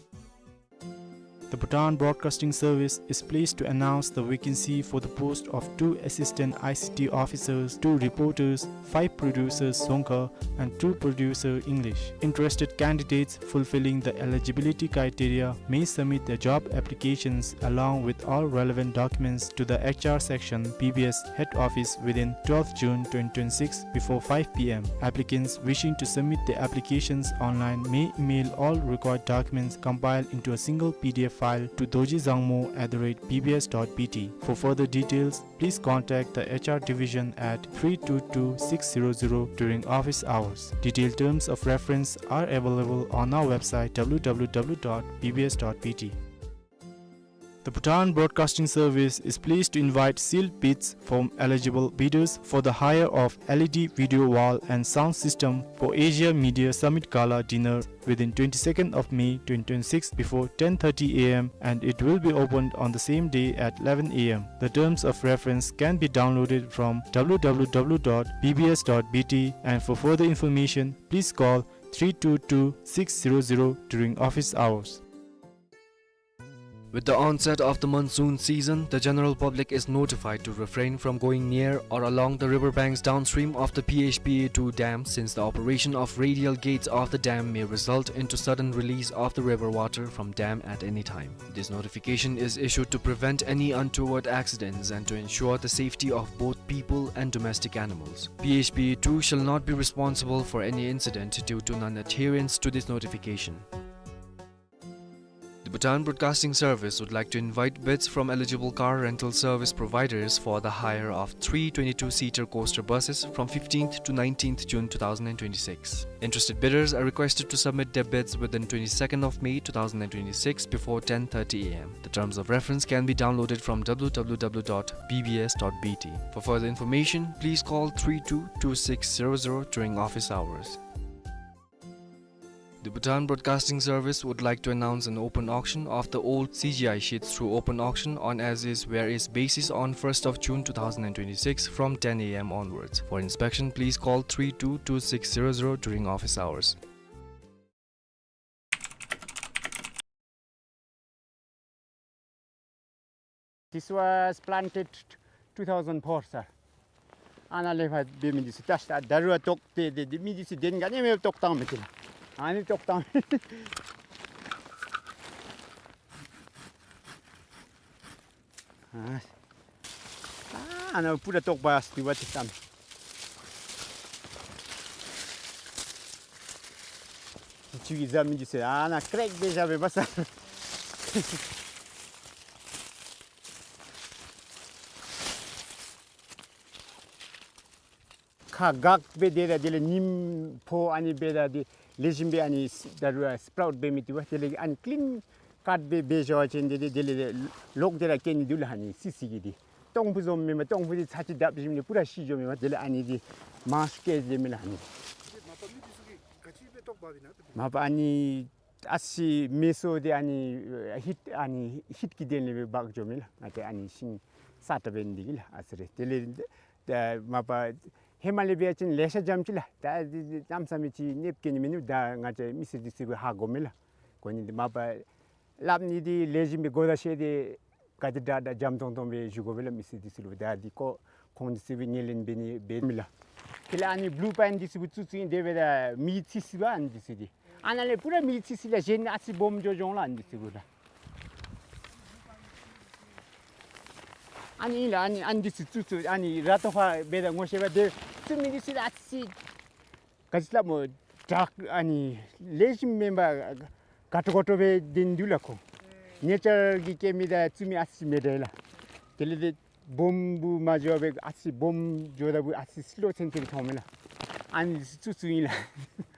The Bhutan Broadcasting Service is pleased to announce the vacancy for the post of two assistant I C T officers, two reporters, five producers Dzongkha, and two producer English. Interested candidates fulfilling the eligibility criteria may submit their job applications along with all relevant documents to the H R section, B B S head office within twelfth June twenty twenty-six before five P M. Applicants wishing to submit their applications online may email all required documents compiled into a single P D F file to dorji dzangmo at the rate B B S dot B T. For further details, please contact the H R division at three two two six zero zero during office hours. Detailed terms of reference are available on our website W W W dot B B S dot B T. The Bhutan Broadcasting Service is pleased to invite sealed bids from eligible bidders for the hire of L E D video wall and sound system for Asia Media Summit Gala Dinner within twenty-second of May twenty twenty-six before ten thirty A M, and it will be opened on the same day at eleven A M. The terms of reference can be downloaded from W W W dot B B S dot B T, and for further information, please call three two two six zero zero during office hours. With the onset of the monsoon season, the general public is notified to refrain from going near or along the river banks downstream of the P H P A two dam, since the operation of radial gates of the dam may result into sudden release of the river water from dam at any time. This notification is issued to prevent any untoward accidents and to ensure the safety of both people and domestic animals. P H P A two shall not be responsible for any incident due to non-adherence to this notification. The Bhutan Broadcasting Service would like to invite bids from eligible car rental service providers for the hire of three twenty-two seater coaster buses from fifteenth to nineteenth June two thousand and twenty-six. Interested bidders are requested to submit their bids within twenty-second of May two thousand and twenty-six before ten thirty A M. The terms of reference can be downloaded from W W W dot B B S dot B T. For further information, please call three two two six zero zero during office hours. The Bhutan Broadcasting Service would like to announce an open auction of the old C G I sheets through open auction on as is where is basis on first of June two thousand and twenty-six from ten A M onwards. For inspection, please call three two two six zero zero during office hours. This was planted two thousand four, sir. Ana lefa be mi disi tash ta daru a tok te de, de mi disi den ga ne me tok tang me te. Ani tok tang. Ah. Ah, ana pura tok ba sti wa te tam. Chugi za mi disi ana crack de ja be basa. Kha gak be dera dele nim pho ani bera de lejim be ani s-, daru a sprout be mi tiwa dele ani clean cut be be jo chen de, de, dele lok dera keni dul hani sisi gi di. སྟོང་ཕུ་བཟུམ་མེན་པར་སྟོང་ཕུ་འདི་ཚར་གཅིག་བརྡབ་ཞིནམ་ལས་པུ་ར་ཤི་འགྱོཝ་མས་པ། དེ་ལས་ཨ་ནི་འདི་མང་སུ་སྐྱེས་ཏེ་མས་ལགས་ཨ་ནི། མ་པ་ཨ་ནི་ཨ་ཙི་མེ་སོར་འདི་ཨ་ནི་ཧིཊ་ཨ་ནི་ཧིཊ་ཀྱི་དོན་ལས་སྦེ་འབག་འགྱོཝ་མས་ལགས། ང་བཅས་ཨ་ནི་ཤིང་ས་དྲག་འབད་ནི་འདི་གིས་ལགས་ཨ་ཙི་རེ། དེ་ལས་ད་མ་པ་ཧེ་མ་ལས་འབད་བ་ཅིན་ལེ་ཤ་འཇམ་ཅི་ལགས། ད་འདི་གནམ་མེད་ས་མེད་ཅིག་གནོདཔ་བཀལ་ནི་མིན་འདུག། ད་ང་བཅས་མི་སེར་འདི་ཚུ་གིས་ཧ་གོཝ་མས་ལགས། གོ་ནི་འདི་མ་པ་སླབ་ནི་འདི་ལེགས་ཤོམ་སྦེ་གོ་བརྡ་བཤད་དེ་ག་དེ་དྲག་དྲག་འཇམ་ཏོང་ཏོ་སྦེ་ཞུ་དགོ་པས་ལགས་མི་སེར་འདི་ཚུ་ལུ། ད་འདི་ཁོ་ཁོང་འདི་ཚུ་སྦེ་ངོས་ལེན་འབད་ནི་འབད་མི་ལགས། དེ་ལས་ཨ་ནི་བུ་ལུ་པའིན་འདི་ཚུ་གུ་བཙུགས་བཙུགསཔ་ཨིན། དེ་འབདཝ་ད་མེ་འཚིག་སི་བ་ཨ་ནི་འདི་ཚུ་འདི་ཨ་ནཱ་ལས་པུ་ར་མེ་འཚིག་སི་ལགས། གཞན་ཨ་ཙི་སྦོམ་འགྱོ་འགྱོཝ་ལགས་ཨ་ནི་འདི་ཚུ་གུ་ལགས། ཨ་ནི་ལགས་ཨ་ནི་ཨ་ནི་འདི་ཚུ་བཙུགས་བཙུགས་ཨ་ནི་ར་ཏོ་ཕར་འབད་ད་ངོ་ཤེས་པས། དེ་བཙུགས་མི་འདི་ཚུ་ལགས་ཨ་ཙི་ག་ཅི་སླབ་སྨོ། དྲག་ཨ་ནི་ལེགས་ཤོམ་མེན་པར་དགའ་སྤྲོ་དགའ་སྤྲོ་སྦེ་སྡོད་དོ་ལགས་ཁོ། ནེ་ཅར་གྱིས་བཀལ་མི་དང་བཙུགས་མི་ཨ་ཙི་མི་འདྲ་ལགས། དེ་ལས་དེ་སྦོམ་བུ་མ་འགྱོ་བར་ཨ་ཙི་སྦོམ་འགྱོཝ་ད་བུ་ཨ་ཙི་སི་ལོ་ཚུན་ཚོད་མཐོངམ་མས་ལགས། ཨ་ནི་བཙུགས་བཙུགསཔ་ཨིན་ལགས།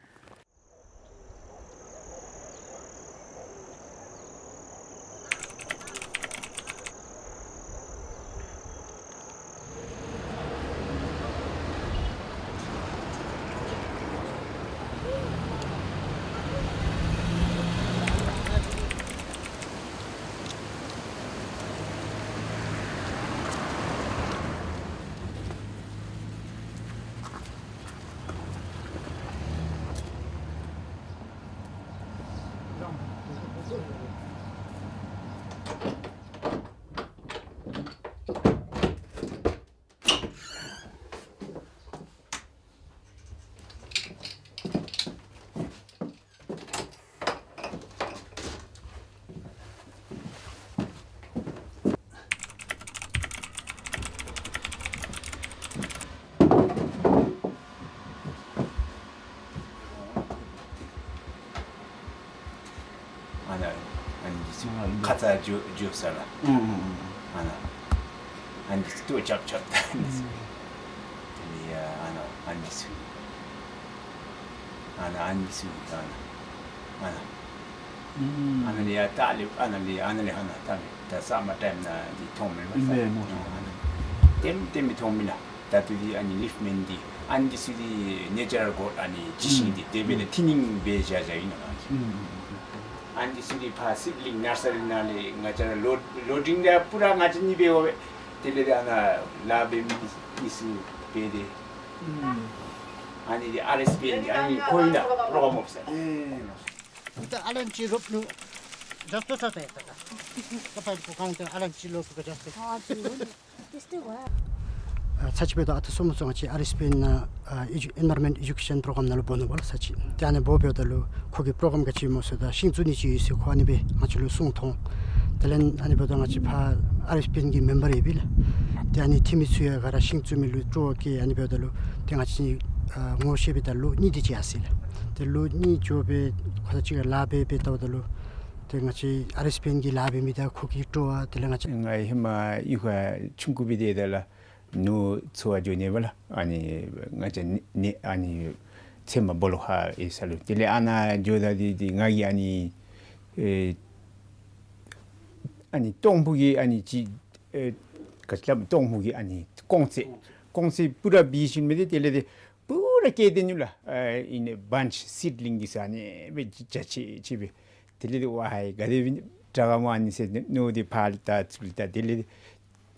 ཨ་ནཱ་ཨ་ནི་ཚུ་ཁ་ཙ་འགྱོ་འགྱོ་ས་ལགས། ཨུམ་ཨུམ་ཨུམ། ཨ་ནཱ་ཨ་ནི་ཚུ་ལྟོ་རྐྱབ་རྐྱབ་ད་ཨ་ནི་ཚུ། ཨུམ། དེ་ལས་ཡ་ཨ་ནཱ་ཨ་ནི་ཚུ་ཨ་ནཱ་ཨ་ནི་ཚུ་ཨ་ནཱ་ཨ་ནཱ་ཨུམ། ཨ་ནཱ་ལས་ཡ་ད་ལས་ཨ་ནཱ་ལས་ཨ་ནཱ་ལས་ཨ་ནཱ་ད་ལས་ད་ས་མ་ཊའིམ་ནང་འདི་མཐོངམ་མས་པ། ཨིན་མས་སྨོ། ཨ་ནཱ་ལྟེམ་ལྟེམ་སྦེ་མཐོངམ་མས་ལགས། ད་ལྟོ་འདི་ཨ་ནི་ལིཕ་མེན་འདི་ཨ་ནི་འདི་ཚུ་འདི་ནེ་ཅར་གོཌ་ཨ་ནི་ཅིག་ཤིང་འདི་དེ་འབདཝ་ད་ཐིན་ནིང་སྦེ་བཞག་བཞགཔ་ཨིན་ན། ཨུམ། ཨ་ནི་འདི་ཚུ་འདི་ཕར་སིཌ་ལིང་ནར་སི་རི་ནང་ལས་ང་བཅས་ར་ལོཌ་ལོཌ་རིང་འདི་པུ་ར་ང་བཅས་གཉིས་འབད་དགོ་པས། དེ་ལས་འདི་ཨ་ནཱ་ལཱ་འབད་མི་འདི་ཚུ་འབད་དེ། ཨུམ། ཨ་ནི་འདི་ཨར་ཨེསི་པི་ཨེན་འདི་ཨ་ནི་ཁོ་ཨིན་ན་པྲོ་གརམ་ཨོ་ཕི་སར། ཨེ་ལགས། ད་ཨ་ལན་ཅི་རོབ་ནུ་ཇཱསཊ་ས་ཏེ་ད་ད་ད་པ་ཁོ་གང་ད་ཨ་ལན་ཅི་རོབ་ནུ་ཇཱསཊ་ས་ཏེ། ཨ་ཅི་རོབ་ནུ། ཨ་ཚར་གཅིག་འབདཝ་ད་ཨ་ད་སོ་སོ་ང་བཅས་ཨར་ཨེསི་པི་ཨེན་ནང་ཨ་ཨེ་ཇུ་ཨེན་བཱ་རོན་མེནཊ་ཨེ་ཇུ་ཀེ་ཤཱན་པྲོ་གརམ་ནང་ལུ་འབོ་ནུག་པ་ལགས་ཚར་གཅིག། ཏེ་ཨ་ནི་འབོ་འབདཝ་ད་ལུ་ཁོ་གིས་པྲོ་གརམ་ག་ཅི་སྨོ་ཟེརཝ་ད་ཤིང་བཙུགས་ནི་ཅིག་ཡོད་ཟེར་ཁོ་ཨ་ནི་སྦེ་ང་བཅས་ལུ་གསུངས་ཐོན། དེ་ལས་ཨ་ནི་འབདཝ་ད་ང་བཅས་ཕར་ཨར་ཨེསི་པི་ཨེན་གྱི་མེམ་བར་ཡོད་པས་ལགས། ཏེ་ཨ་ནི་འཐུས་མི་ཚུ་ཡང་ག་ར་ཤིང་བཙུགས་མི་ལུ་སྤྲོ་བ་བསྐྱེད། ཨ་ནི་འབདཝ་ད་ལུ་ཏེ་ང་བཅས་ཨ་ངོ་ཤེས་འབདཝ་ད་ལོ་གཉིས་དེ་ཅིག་ཡར་སོ་ཡི་ལགས། ཏེ་ལོ་གཉིས་འགྱོ་སྦེ་ཁོ་དང་གཅིག་ཁར་ལཱ་འབད་འབད་ལྟཝ་ད་ལུ་ཏེ་ང་བཅས་ཨར་ཨེསི་པི་ཨེན་གྱི་ལཱ་འབད་མི་དང་ཁོ་གི་སྤྲོ་བ་དེ་ལས་ང་བཅས་ང་ཧེ་མ་གཡུས་ཁར་ཆུང་ཀུ་སྦེ་སྡོདཔ་ད་ལགས་ནོར་འཚོ་བར་འགྱོ་ནི་པ་ལགས། ཨ་ནི་ང་བཅས་ནི་ནི་ཨ་ནི་ཚལ་མ་སྦོ་ལོགས་ཁར་ཡོད་ས་ལུ། དེ་ལས་ཨ་ནཱ་འགྱོཝ་ད་འདི་འདི་ང་གིས་ཨ་ནི་ཨེ་ཨ་ནི་སྟོང་ཕུ་གི་ཨ་ནི་ཅིག་ཨེ་ག་ཅི་སླབ་སྟོང་ཕུ་གི་ཨ་ནི་ཀོང་ཚད་ཀོང་ཚད་པུ་ར་འབད་ཞིནམ་ལས་དེ་ལས་དེ་པུ་ར་སྐྱེས་ཏེ་ནུག་ལགས། ཨ་ཨིན་ནི་བཱན་ཆི་སིཌ་ལིང་གི་ས་ནི་སྦེ་རྒྱ་ཆེ་ཆེ་སྦེ། དེ་ལས་དེ་ཝའི་ག་དེ་སྦེ་དྲག་ག་སྨོ་ཨ་ནི་ཟེར་མནོ་སྟེ་ཕར་ལྟ་ཚུར་ལྟ། དེ་ལས་དེ་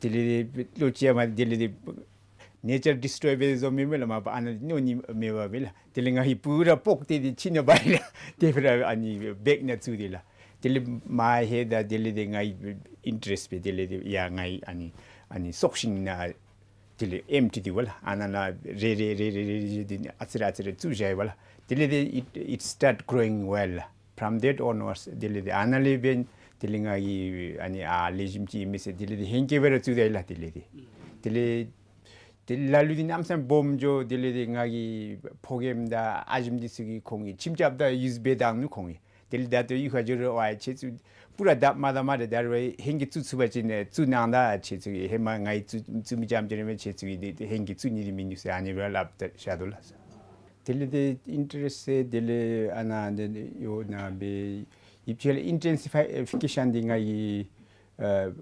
དེ་ལས་དེ་ལོ་ཅིག་ཡར་མ་དེ་ལས་དེ་ནེ་ཅར་ཌི་སི་ཊོའི་འབད་བཟོ་མི་མས་ལགས། མ་པ་ཨ་ནཱ་མནོ་ནི་མེད་པས་ལགས། དེ་ལས་ང་གིས་པུ་ར་སྤོག་སྟེ་དེ་ཕྱི་ནང་འབག་ཡི་ལགས། དེ་སྦེ་ར་ཨ་ནི་བེག་ནང་བཙུགས་ཏེ་ལགས། དེ་ལས་མ་ཧེ་ད་དེ་ལས་དེ་ང་གི་ཨིན་ཊ་རེསཊ་སྦེ་དེ་ལས་དེ་ཡ་ང་གི་ཨ་ནི་ཨ་ནི་སྲོག་ཤིང་ནང་དེ་ལས་ཨེམ་ཊི་དེ་པ་ལགས། ཨ་ནཱ་ནཱ་རེ་རེ་རེ་རེ་རེ་རེ་དེ་ཨ་ཙི་རེ་ཨ་ཙི་རེ་བཙུགས་བཞག་ཡི་པ་ལགས། དེ་ལས་དེ་it, it start growing well ལགས། From that onwards དེ་ལས་དེ་ཨ་ནཱ་ལས་འབདན་དེ་ལས་ང་གིས་ཨ་ནི་ཨ་ལེགས་ཤོམ་ཅིག་ཨིན་མས་ཟེར་དེ་ལས་དེ་ཧེང་སྐལ་སྦེ་ར་བཙུགས་ད་ཡི་ལགས། དེ་ལས་དེ་དེ་ལ་ལུ་འདི་གནམ་མེད་ས་མེད་སྦོམ་འགྱོ། དེ་ལས་དེ་ང་གི་ཕོ་རྒནམ་དང་ཨ་ཞེམ་འདི་ཚུ་གིས་ཁོང་གིས་ཁྱིམ་རྐྱབ་ད་ཡུསི་འབད་བཏང་ནུག་ཁོང་གིས། དེ་ལས་ད་ལྟོ་གཡུས་ཁར་འགྱོ་རུང་ཝའི་ཁྱེད་ཚུ་པུ་ར་བཏབ་མ་བཏབ་མ་རེ་ད་རུང་ཧེང་གིས་བཙུགས་ཚུགས་པ་ཅིན་བཙུགས་གནང་ད། ཁྱེད་ཚུ་གིས་ཧེ་མ་ང་གིས་བཙུགས་བཙུགས་མི་རྐྱངམ་ཅིག་ར་མས། ཁྱེད་ཚུ་གིས་འདི་ཧེང་གིས་བཙུགས་ནི་འདི་མིན་འདུག་ཟེར་ཨ་ནི་སྦེ་སླབ་ད་བཞག་དོ་ལགས། དེ་ལས་དེ་ཨིན་ཊ་རེསཊ་ཟེར་དེ་ལས་ཨ་ནཱ་འདི་ཡོད་ན་སྦེ་ཡིབ་ཆེ་ལགས། ཨིན་ཊེན་སི་ཕའི་ཕི་ཀེ་ཤཱན་འདི་ང་གིས་ཨ་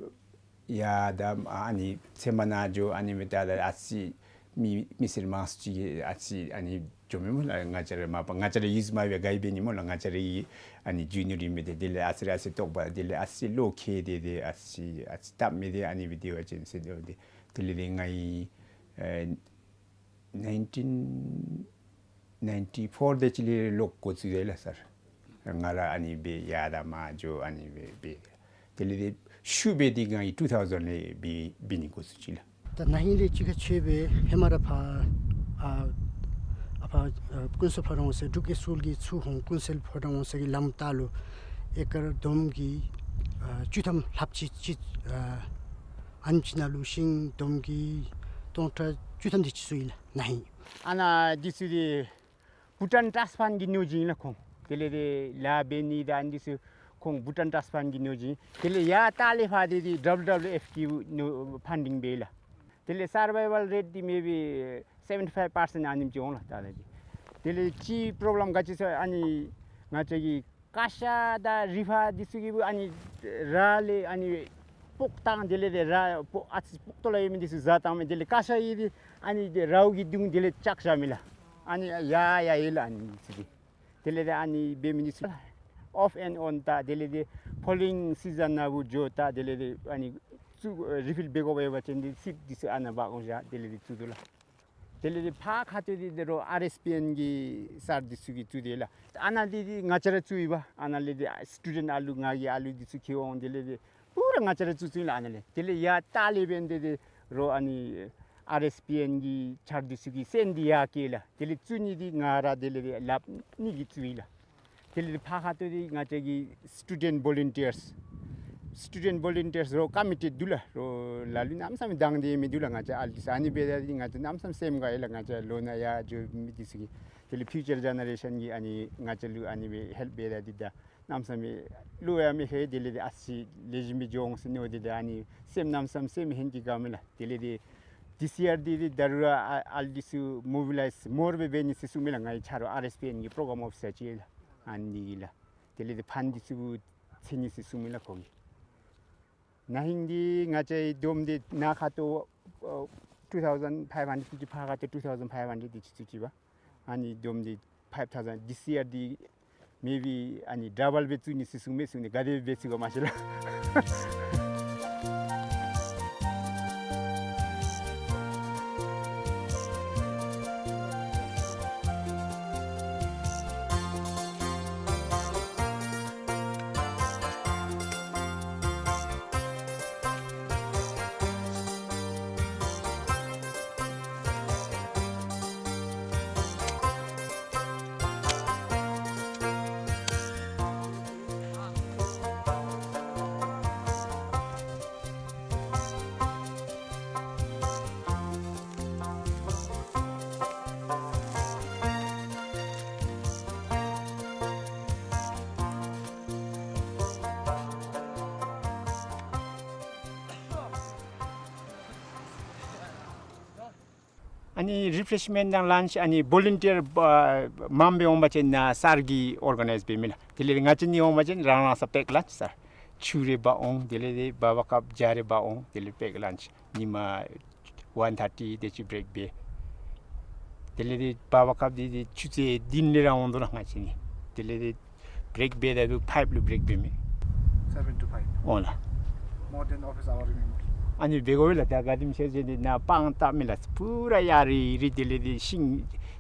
ཡ་ད་ཨ་ནི་ཚལ་མ་ནང་འགྱོ། ཨ་ནི་མི་ད་ད་ཨ་ཙི་མི་མི་སེར་མང་སུ་ཅིག་གིས་ཨ་ཙི་ཨ་ནི་འགྱོ་མི་སྨོ་ལགས། ང་བཅས་ར་མ་པ་ང་བཅས་ར་ཡུདཔ་མ་འབད་ག་ཡི་འབད་ནི་སྨོ་ལགས། ང་བཅས་ར་གི་ཨ་ནི་ཇུ་ནི་ཡར་ཨིན་མི་འདི་དེ་ལས་ཨ་ཙི་ར་ཨ་ཙི་དོགས་པ་དེ་ལས་ཨ་ཙི་བློ་ཁེལ་ཏེ་དེ་ཨ་ཙི་ཨ་ཙི་སྟབས་མེད་དེ་ཨ་ནི་སྦེ་དེ་བ་ཅིན་ཟེར་དོ་དེ། དེ་ལས་དེ་ང་གིས་ཨེ་ནའིན་ཊིན་ནའིན་ཊི་ཕོར་དེ་ཅིག་ལས་ལོག་འགོ་བཙུགས་ཡི་ལགས་སར། ང་ར་ཨ་ནི་སྦེ་ཡར་དང་མར་འགྱོ་ཨ་ནི་སྦེ་འབད། དེ་ལས་དེ་ཤུལ་སྦེ་དེ་ང་གིས་ཊུ་ཐའུ་ཟེན་ལས་འབད་འབད་ནི་འགོ་བཙུགས་ཅི་ལགས། ད་ན་ཧིང་ལས་ཅིག་ཁར་ཕྱད་སྦེ་ཧེ་མ་ར་ཕར་ཨ་ཨ་ཕར་ཨ་ཀུན་གསལ་ཕོ་བྲང་འོང་ས་འབྲུག་རྒྱལ་སྐུལ་གྱིས་ཚུར་འོང་ཀུན་གསལ་ཕོ་བྲང་འོང་ས་གི་ལམ་ལྟག་ལུ་ཨེ་ཀར་བསྡོམས་ཀྱིས་ཨ་བཅུ་ཐམ་ལྷགཔ་ཅིག་ཅིག་ཨ་ཨ་ནེམ་ཅིག་ནང་ལུ་ཤིང་བསྡོམས་ཀྱིས་སྟོང་ཕྲག་བཅུ་ཐམ་དེ་ཅིག་བཙུགས་ཡི་ལགས་ན་ཧིང་། ཨ་ནཱ་འདི་ཚུ་འདི་བྷུ་ཊཱན་ཊཱསཊ་ཕཱན་གྱི་གནོད་སྦྱིན་ལགས་ཁོང་། དེ་ལས་དེ་ལཱ་འབད་ནི་དང་འདི་ཚུ་ཁོང་བྷུ་ཊཱན་ཊཱསཊ་ཕཱན་གྱི་གནོད་སྦྱིན། དེ་ལས་ཡར་ལྟག་ལས་ཕར་དེ་དེ་ཌབ་ལུ་ཌབ་ལུ་ཨེཕ་གིས་ནོ་ཕཱན་ཌིང་འབད་ཡི་ལགས། དེ་ལས་སར་ཝའི་ཝལ་རེཊ་འདི་མེ་བི་སེ་བེན་ཊི་ཕའིབ་པར་སེནཊ་ཨ་ནེམ་ཅིག་འོང་ལགས་ད་ལས་དེ། དེ་ལས་ཅིག་པོརོབ་ལེམ་ག་ཅི་ཟེར་ཨ་ནི་ང་བཅས་ཀྱི་ཀ་ཤ་དང་རི་ཕག་འདི་ཚུ་གིས་ཨ་ནི་ར་ལས་ཨ་ནི་སྤོག་བཏང་། དེ་ལས་དེ་ར་སྤོག་ཨ་ཙི་སྤོག་ཏོ་ལུ་ཡོད་མི་འདི་ཚུ་བཟའ་བཏང་མས། དེ་ལས་ཀ་ཤ་གི་འདི་ཨ་ནི་དེ་རཝ་གི་མདུང་དེ་ལས་བཅག་བཞག་མས་ལགས། ཨ་ནི་ཡར་ཡར་ཡོད་ལགས་ཨ་ནི་འདི་ཚུ་འདི། དེ་ལས་དེ་ཨ་ནི་འབད་མི་འདི་ཚུ་ཨོཕ་ཨེནཌ་ཨོན་ད་དེ་ལས་དེ་ཕོ་ལིང་སི་ཛཱན་ནང་འབད་འགྱོ་ད་དེ་ལས་དེ་ཨ་ནི་ཚུར་རི་ཕིལ་འབད་དགོཔ་ཡོད་པ་ཅིན་འདི་སིཌ་འདི་ཚུ་ཨ་ནཱ་འབག་འོང་བཞག་དེ་ལས་དེ་བཙུགས་དོ་ལགས། དེ་ལས་དེ་ཕར་ཁ་ཐུག་འདི་དེ་རོགས་ཨར་ཨེསི་པི་ཨེན་གྱི་སར་འདི་ཚུ་གིས་བཙུགས་དེས་ལགས། ཨ་ནཱ་འདི་འདི་ང་བཅས་ར་བཙུགས་ཡི་བ། ཨ་ནཱ་ལས་དེ་སི་ཊུ་ཌེནཊ་ཨ་ལུ་ང་གི་ཨ་ལུ་འདི་ཚུ་ཁྱིད་འོང་། དེ་ལས་དེ་པུ་ར་ང་བཅས་ར་བཙུགས་བཙུགསཔ་ཨིན་ལགས་ཨ་ནཱ་ལས། དེ་ལས་ཡར་ལྟག་ལས་འབད་ནི་འདི་དེ་རོགས་ཨ་ནི་ཨར་ཨེསི་པི་ཨེན་གྱི་ཆར་འདི་ཚུ་གིས་སོན་འདི་ཡར་བཀལ་ལགས། དེ་ལས་བཙུགས་ནི་འདི་ང་ར་དེ་ལས་དེ་ལགཔ་གཉིས་ཀྱིས་བཙུགས་ཡི་ལགས། དེ་ལས་ཕར་ཁ་ཐུག་འདི་ང་བཅས་ཀྱི་སི་ཊུ་ཌེནཊ་བོ་ལུན་ཊིརསི། སི་ཊུ་ཌེནཊ་བོ་ལུན་ཊིརསི་རོགས་ཀོ་མི་ཊི་འདུག་ལགས། རོགས་ལ་ལུ་གནམ་མེད་ས་མེད་དང་འདོད་མི་འདུག་ལགས། ང་བཅས་ཨ་ལུ་འདི་ཚུ་ཨ་ནི་འབད་ད་འདི་ང་བཅས་གནམ་མེད་ས་མེད་སེམས་དགའ་ཡི་ལགས། ང་བཅས་ལོ་ན་ཡར་འགྱོ་མི་འདི་ཚུ་གིས་དེ་ལས་ཕིའུ་ཅར་ཇེ་ནེ་རེ་ཤཱན་གྱིས་ཨ་ནི་ང་བཅས་ལུ་ཨ་ནི་སྦེ་ཧེལཔ་འབད་ད་འདི་ད་གནམ་མེད་ས་མེད་བློ་ཡང་མི་ཁེངས། དེ་ལས་དེ་ཨ་ཙི་ལེགས་ཤོམ་སྦེ་འགྱོ་འོང་ཟེར་མནོ་སྟེ་ད་ཨ་ནི་སེམས་གནམ་མེད་ས་མེད་སེམས་ཧན་གྱིས་དགའ་མས་ལགས། དེ་ལས་དེ་ཌི་སི་ཨར་འདི་འདི་ད་རུང་ར་ཨ་ཨ་ལུ་འདི་ཚུ་མོ་བི་ལའིཛ་མོར་སྦེ་འབད་ནི་ཟེར་གསུངས་མས་ལགས། ང་གི་ཆ་རོགས་ཨར་ཨེསི་པི་ཨེན་གྱི་པོརོ་གརམ་ཨོ་ཕི་སར་ཅིག་ལགས། ཨ་ནི་གིས་ལགས། དེ་ལས་དེ་ཕཱན་འདི་ཚུ་འཚོལ་ནི་ཟེར་གསུངས་མས་ལགས་ཁོ་གིས། ན་ཧིང་འདི་ང་བཅས་བསྡོམས་ཏེ་ནཱ་ཁ་ཐུག་ཨ་ཊུ་ཐའུ་ཟེན་ཕའིབ་ཧན་ཌེཌ་ཅིག་ཕར་ཁ་ཐུག་ཊུ་ཐའུ་ཟེན་ཕའིབ་ཧན་ཌེཌ་དེ་ཅིག་བཙུགས་ཅི་བ། ཨ་ནི་བསྡོམས་ཏེ་ཕའིབ་ཐའུ་ཟེན། ཌི་སི་ཨར་འདི་མེ་བི་ཨ་ནི་ཌབ་བཱལ་སྦེ་བཙུགས་ནི་ཟེར་གསུངས་མས་གསུངས་ནི། ག་དེ་སྦེ་བཙུགས་ག་མ་ཤེས་ལགས། ཨ་ནི་རི་ཕེ་རེཤ་མེནཊ་དང་ལཱནཆ་ཨ་ནི་བོ་ལུན་ཊིར་ཨ་མངམ་སྦེ་འོང་པ་ཅིན་ནཱ་སར་གྱིས་ཨོར་ག་ནའིཛ་འབད་མས་ལགས། དེ་ལས་ང་བཅས་གཉིས་འོང་པ་ཅིན་རང་རང་ས་པེཀ་ལཱནཆ་སར། ཆུ་རེ་འབག་འོང་། དེ་ལས་དེ་བར་བར་སྐབས་ཇ་རེ་འབག་འོང་། དེ་ལས་པེཀ་ལཱནཆ་ཉིན་མ་ཝན་ཐར་ཊི་དེ་ཅིག་བི་རེཀ་འབད། དེ་ལས་དེ་བར་བར་སྐབས་དེ་དེ་ཆུ་ཚོད་བདུན་ལས་ར་འོང་དོ་ལགས་ང་བཅས་གཉིས། དེ་ལས་དེ་བི་རེཀ་འབད་ད་ལུ་ཕའིབ་ལུ་བི་རེཀ་འབད་མས། སེ་བེན་ཊུ་ཕའིབ། འོང་ལགས། མོར་ཌེན་ཨོ་ཕིས་ཨ་ཝར་རེ་མེན་མོ། ཨ་ནི་འབད་དགོ་པས་ལགས། ད་ག་དེམ་ཅིག་ཟེར་ཏེ་ནཱ་སྤང་སྟབས་མེད་ལགས། པུ་ར་ཡར་རི་རི་དེ་ལས་དེ་ཤིང་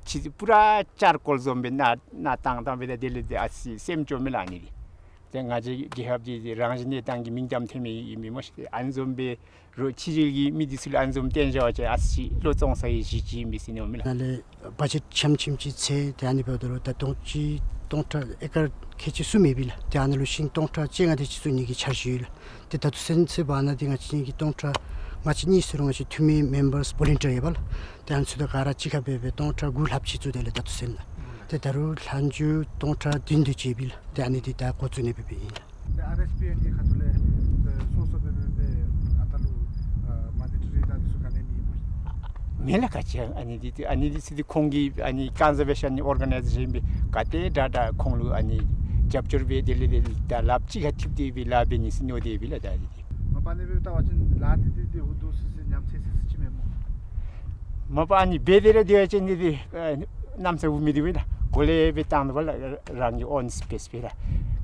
ཆི་པུ་ར་ཅར་ཀོལ་བཟུམ་སྦེ་ནཱ་ནཱ་བཏང་བཏང་སྦེ་ད་དེ་ལས་དེ་ཨ་ཙི་སེམས་སྐྱོ་མས་ལགས་ཨ་ནི་དེ། ཏེ་ང་བཅས་རྒྱལ་ཁབ་འདི་རང་བཞིན་གནས་སྟངས་ཀྱི་མིང་གཏམ་ཐོན་མི་ཨིན་མས་སྨོ་ཤེས། ཨ་ནི་བཟུམ་སྦེ་རོགས་ཕྱི་རྒྱལ་གྱི་མི་འདི་ཚུ་ལུ་ཨ་ནི་བཟུམ་སྟོན་བཞག་པ་ཅིན་ཨ་ཙི་བློ་བཙོང་ས་གི་གཞི་ཅིག་ཨིན་པས་ཟེར་མནོཝ་མས་ལགས། ནཱ་ལས་བ་ཇེཊ་ཆེམ་ཆེམ་ཅིག་འཚོལ་ཏེ་ཨ་ནི་འབདཝ་ད་ལུ་ད་སྟོང་ཅིག་སྟོང་ཕྲག་ཨེ་ཀར་ཁལ་གཅིག་ཙམ་མེད་པས་ལགས། ཏེ་ཨ་ནཱ་ལུ་ཤིང་སྟོང་ཕྲག་བཅོ་ལྔ་དེ་ཅིག་བཙུགས་ནི་གི་འཆར་གཞི་ཡོད་ལགས། ཏེ་ད་ལྟོ་ཚུན་ཚོད་འབདཝ་ད་ང་བཅས་ཀྱི་སྟོང་ཕྲག་ང་བཅས་གཉིས་ཟེར་རུང་ང་བཅས་འཐུས་མི་མེམ་བརསི་བོ་ལུན་ཊིར་ཡོད་པས་ལགས། ཏེ་ཨ་ནི་ཚུ་དང་ག་ར་གཅིག་ཁར་འབད་སྦེ་སྟོང་ཕྲག་དགུ་ལྷགཔ་ཅིག་བཙུགས་ཏེ་ལགས་ད་ལྟོ་ཚུན་ལགས། ཏེ་ད་རུང་ལྷག་མཇུག་སྟོང་ཕྲག་བདུན་དེ་ཅིག་ཡོད་པས་ལགས། ཏེ་ཨ་ནི་འདི་ད་འགོ་བཙུགས་ནི་འབད་འབདཝ་ཨིན་ལགས། ཏེ་ཨར་ཨེསི་པི་ཨེན་གྱི་ཁ་ཐུག་ལས་ཏེ་སོ་སོ་འབད་འབད་འབད་ཨ་ད་ལུ་ཨ་མ་ནི་ཊ་རི་དང་འདི་ཚུ་ག་ནི་མེད་སྨོ། མེད་ལགས། ག་ཅི་ཨ་ནི་འདི་ཏེ་ཨ་ནི་འདི་ཚུ་འདི་ཁོང་གི་ཨ་ནི་ཀོན་ཟར་ཝེ་ཤཱན་ཨོར་ག་ནའིཛ་ཤཱན་སྦེ་ག་ཏེ་དྲག་དྲག་ཁོང་ལུ་ཨ་ནི་རྒྱབ་སྐྱོར་འབད་དེ་ལས་དེ་ད་ལགཔ་གཅིག་ཁར་འཐིབས་ཏེ་སྦེ་ལཱ་འབད་ནི་ཟེར་མནོ་སྟེ་སྦེ་ལགས། ད་འདི་ཏེ་མ་ མ་ཎི་སྦེ་བཏབ་པ་ཅིན་ལཱ་འདི་འདི་འདི་འུ་སྡུག་སི་སི་ཉམས་ཚད་སི་སི་ཅིག་མེན་སྨོ། མ་པ་ཨ་ནི་འབད་དེ་ར་སྡོད་པ་ཅིན་འདི་འདི་ཨ་གནམ་ས་འུ་མི་སྡུག་པས་ལགས། གོ་ལེ་སྦེ་བཏང་དོ་བ་ལགས། རང་གི་ཨོན་སི་པེསི་སྦེ་ལགས།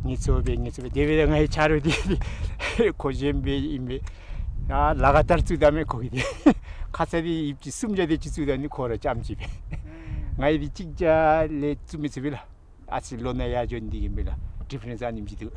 ངལ་འཚོ་སྦེ་ངལ་འཚོ་སྦེ་དེ་སྦེ་ད་ང་གི་ཆ་རོགས་འདི་འདི་ཁོ་གཞན་སྦེ་ཨིན་པས། ཨ་ལཱ་ཁག་ཏར་བཙུགས་ད་མས་ཁོ་གིས་འདི། ཁ་ཙ་འདི་ཡིབ་ཅིག་སུམ་བརྒྱ་དེ་ཅིག་བཙུགས་ད་ནི་ཁོ་ར་རྐྱངམ་ཅིག་སྦེ། ང་གིས་འདི་གཅིག་བརྒྱ་ལས་བཙུགས་མི་ཚུགས་པས་ལགས། ཨ་ཙི་ལོ་ན་ཡར་འགྱོ་ནི་འདི་གིས་མས་ལགས། ཌི་ཕ་རེནསི་ཨ་ནེམ་ཅིག་འདུག།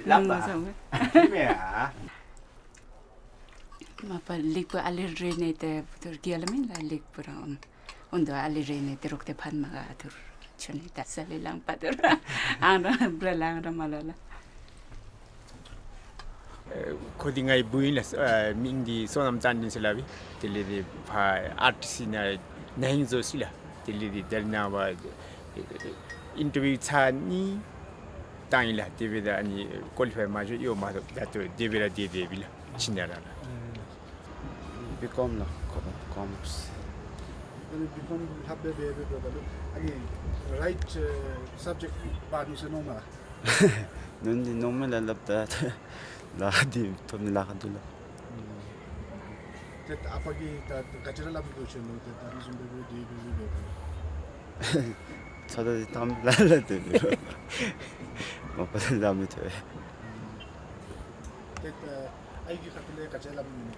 ལགས་པ། མ་པ་ལེགས་པར་ཨ་ལེ་རེ་ནི་ཏེ་བུ་ཐུར་གི་ཡ་ལ་མེན་ལགས། ལེགས་པར་ཨོན་ཨོན་དོ་ཨ་ལེ་རེ་ནི་ཏེ་རོག་ཏེ་ཕན་མ་ག་ཐུར་ཆོ་ནི་ད་ས་ལེ་ལང་པ་ཐུར་ཨང་ར་བླ་ལང་ར་མ་ལ་ལ། ཨེ་ཁོ་འདི་ངེའི་བུ་ཨིན་ལགས། ཨེ་མིང་འདི་བསོད་ནམས་བསྟན་འཛིན་ཟེར་སླབ་ཨིན། དེ་ལས་འདི་ཕར་ཨར་ཊིསི་ནང་ན་ཧིང་བཟོ་ཅི་ལགས། དེ་ལས་འདི་དེ་ནང་ཕར་ཨིན་ཊར་བིའུ་ཚར་གཉིས་བཏང་ཡི་ལགས། དེ་སྦེ་ད་ཨ་ནི་ཀོ་ལི་ཕའི་མ་འགྱོ་ཡོད་མ་ཐོབ། ད་ལྟོ་དེ་སྦེ་ར་སྡོད་སྡོདཔ་ཨིན་ལགས། ཕྱི་ནང་ར་ལགས། བི་ཀོམ་ལགས། ཀོ་ཀོ་མརསི། ཨ་ནི་བི་ཀོམ་ལྷབ་སྦེ་འབད་འབདཝ་ད་ལུ་ཨ་ནི་རའིཊ་ཨེ་སབ་ཇེཀཊ་འབག་ནུག་ཟེར་མནོཝ་མས་ལགས། ནོར་འདི་ནོར་མས་ལགས། སླབ་ད་ལཱ་འདི་ཐོབ་ནི་ལཱ་ཁག་འདུག་ལགས། ཨུམ། ཏེ་ད་ཨ་པ་གིས་ད་ག་ཅི་ར་སླབ་དོ་ཤེས་ལོ། ཏེ་ད་ཨ་ནི་བཟུམ་སྦེ་འབད་དེ་འབད་དེ་འབད་དེ། ཚོད་ལྟ་འདི་བཏངམ་ལས་སླབ་སྟེ་འབད་རུང་མ་པ་ལས་སླབ་མི་ཐོབ། ཨུམ། ཏེ་ད་ཨའི་གི་ཁ་ཐུག་ལས་ག་ཅི་སླབ་མི་ནུག།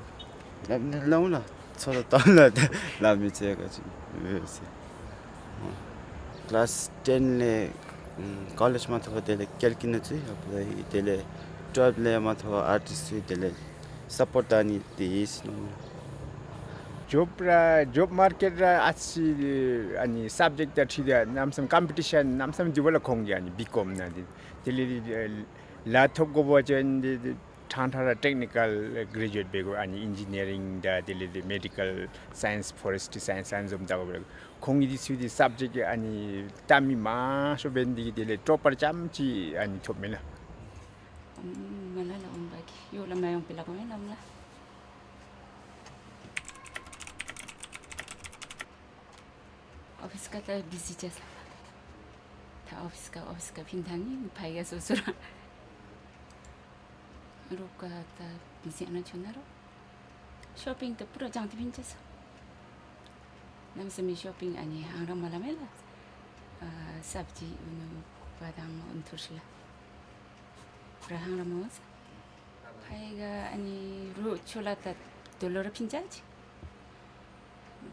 སླབ་ནི་སླབ་འོང་ལགས། ཚོད་ལྟ་བཏངམ་ལས་སླབ་མི་ཚུགས་ག་ཅི་འབད་ཟེར། ཀི་ལཱསི་ཊེན་ལས་ཨམ་ཀོ་ལེཇ་མ་ཐོབ་དེ་ལས་ཀལ་ཀི་ནང་ཚུད། ཨ་པ་དེ་ལས་ཊུ་ཝེལབ་ལས་མ་ཐོབ་ཨར་ཊིསི་ཚུད། དེ་ལས་སཔོརཊ་ཨ་ནི་དེ་ཡིས་ནོར། ཇོབ་ར་ཇོབ་མར་ཀེཊ་ར་ཨ་ཙི་ཨ་ནི་སབ་ཇེཀཊ་དང་འཁྲིལ་ཏེ་གནམ་མེད་ས་མེད་ཀམ་པི་ཊི་ཤཱན་གནམ་མེད་ས་མེད་འདུག་པ་ལགས། ཁོང་གི་ཨ་ནི་བི་ཀོམ་ནང་འདི་དེ་ལས་ལཱ་ཐོབ་དགོ་པ་ཅིན་འདི་ཕྲང་ཕྲང་ར་ཊེག་ནི་ཀཱལ་གྲེ་ཇུ་ཨེཊ་འབད་དགོ། ཨ་ནི་ཨིན་ཇི་ནི་ཡ་རིང་དང་དེ་ལས་འདི་མེ་ཌི་ཀཱལ་སའེནསི་ཕོ་རེསི་ཊི་སའེནསི་ཨ་ནི་བཟུམ་ལྟ་བུ་ཁོང་གིས་འདི་ཚུ་འདི་སབ་ཇེཀཊ་ཨ་ནི་བལྟ་མི་མང་ཤོས་འབད་ནི་འདི་གིས་དེ་ལས་ཊོ་པར་རྐྱངམ་ཅིག་ཨ་ནི་ཐོབ་མས་ལགས། ཨུམ་མ་ལ་ལ་ཨོམ་བ་གི་ཡོད་ལ་མ་ཡོང་པའི་ལ་གོ་མེན་ལམ་ལ། ཨོ་ཕིསི་ཁར་ད་བི་ཟི་ཅིག་ས་ལགས། ད་ཨོ་ཕིསི་ཁར་ཨོ་ཕིསི་ཁར་ཕིན་ཐང་ནི་ཕ་ཡ་སོ་སོ་ར། རོགས་ཀ་ད་བི་ཟི་ཨ་ནཱ་ཆོ་ན་རོ། ཤོ་པིང་ད་པུ་ར་ཅང་ཏེ་ཕིན་ཅི་སོ། གནམ་མེད་ས་མེད་ཤོ་པིང་ཨ་ནི་ཧང་ར་མ་ལ་མེ་ལགས། ཨ་སབ་ཇི་ཨུ་ནུ་བ་དང་ཨུན་ཐུར་ཤི་ལ། པུ་ར་ཧང་ར་མ་ལ་མེ་ལགས། ཕ་ཡི་ག་ཨ་ནི་རོགས་ཆོ་ལ་ད་དོ་ལོ་ར་ཕིན་ཅ་ཅི།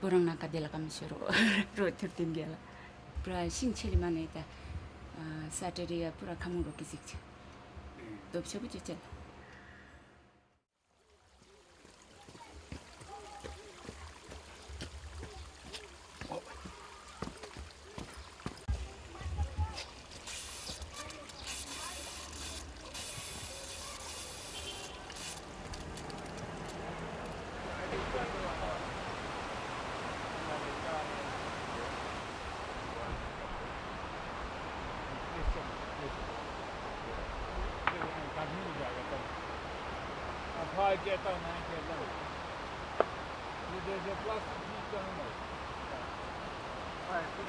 བུ་རང་ནང་ཁ་དེ་ལ་ཀམ་ཤོ་རོགས་རོགས་ཐུར་ཏིན་གེ་ལ། པུ་ར་ཤིང་ཆེ་ལི་མ་ནེ་ད་ཨ་སེ་ཊར་ཌེ་ཡ་པུ་ར་ཁ་མུ་རོགས་ཀི་ཟིག་ཅི། དོབ་ཆོ་བུ་ཅི་ཅི་ལ།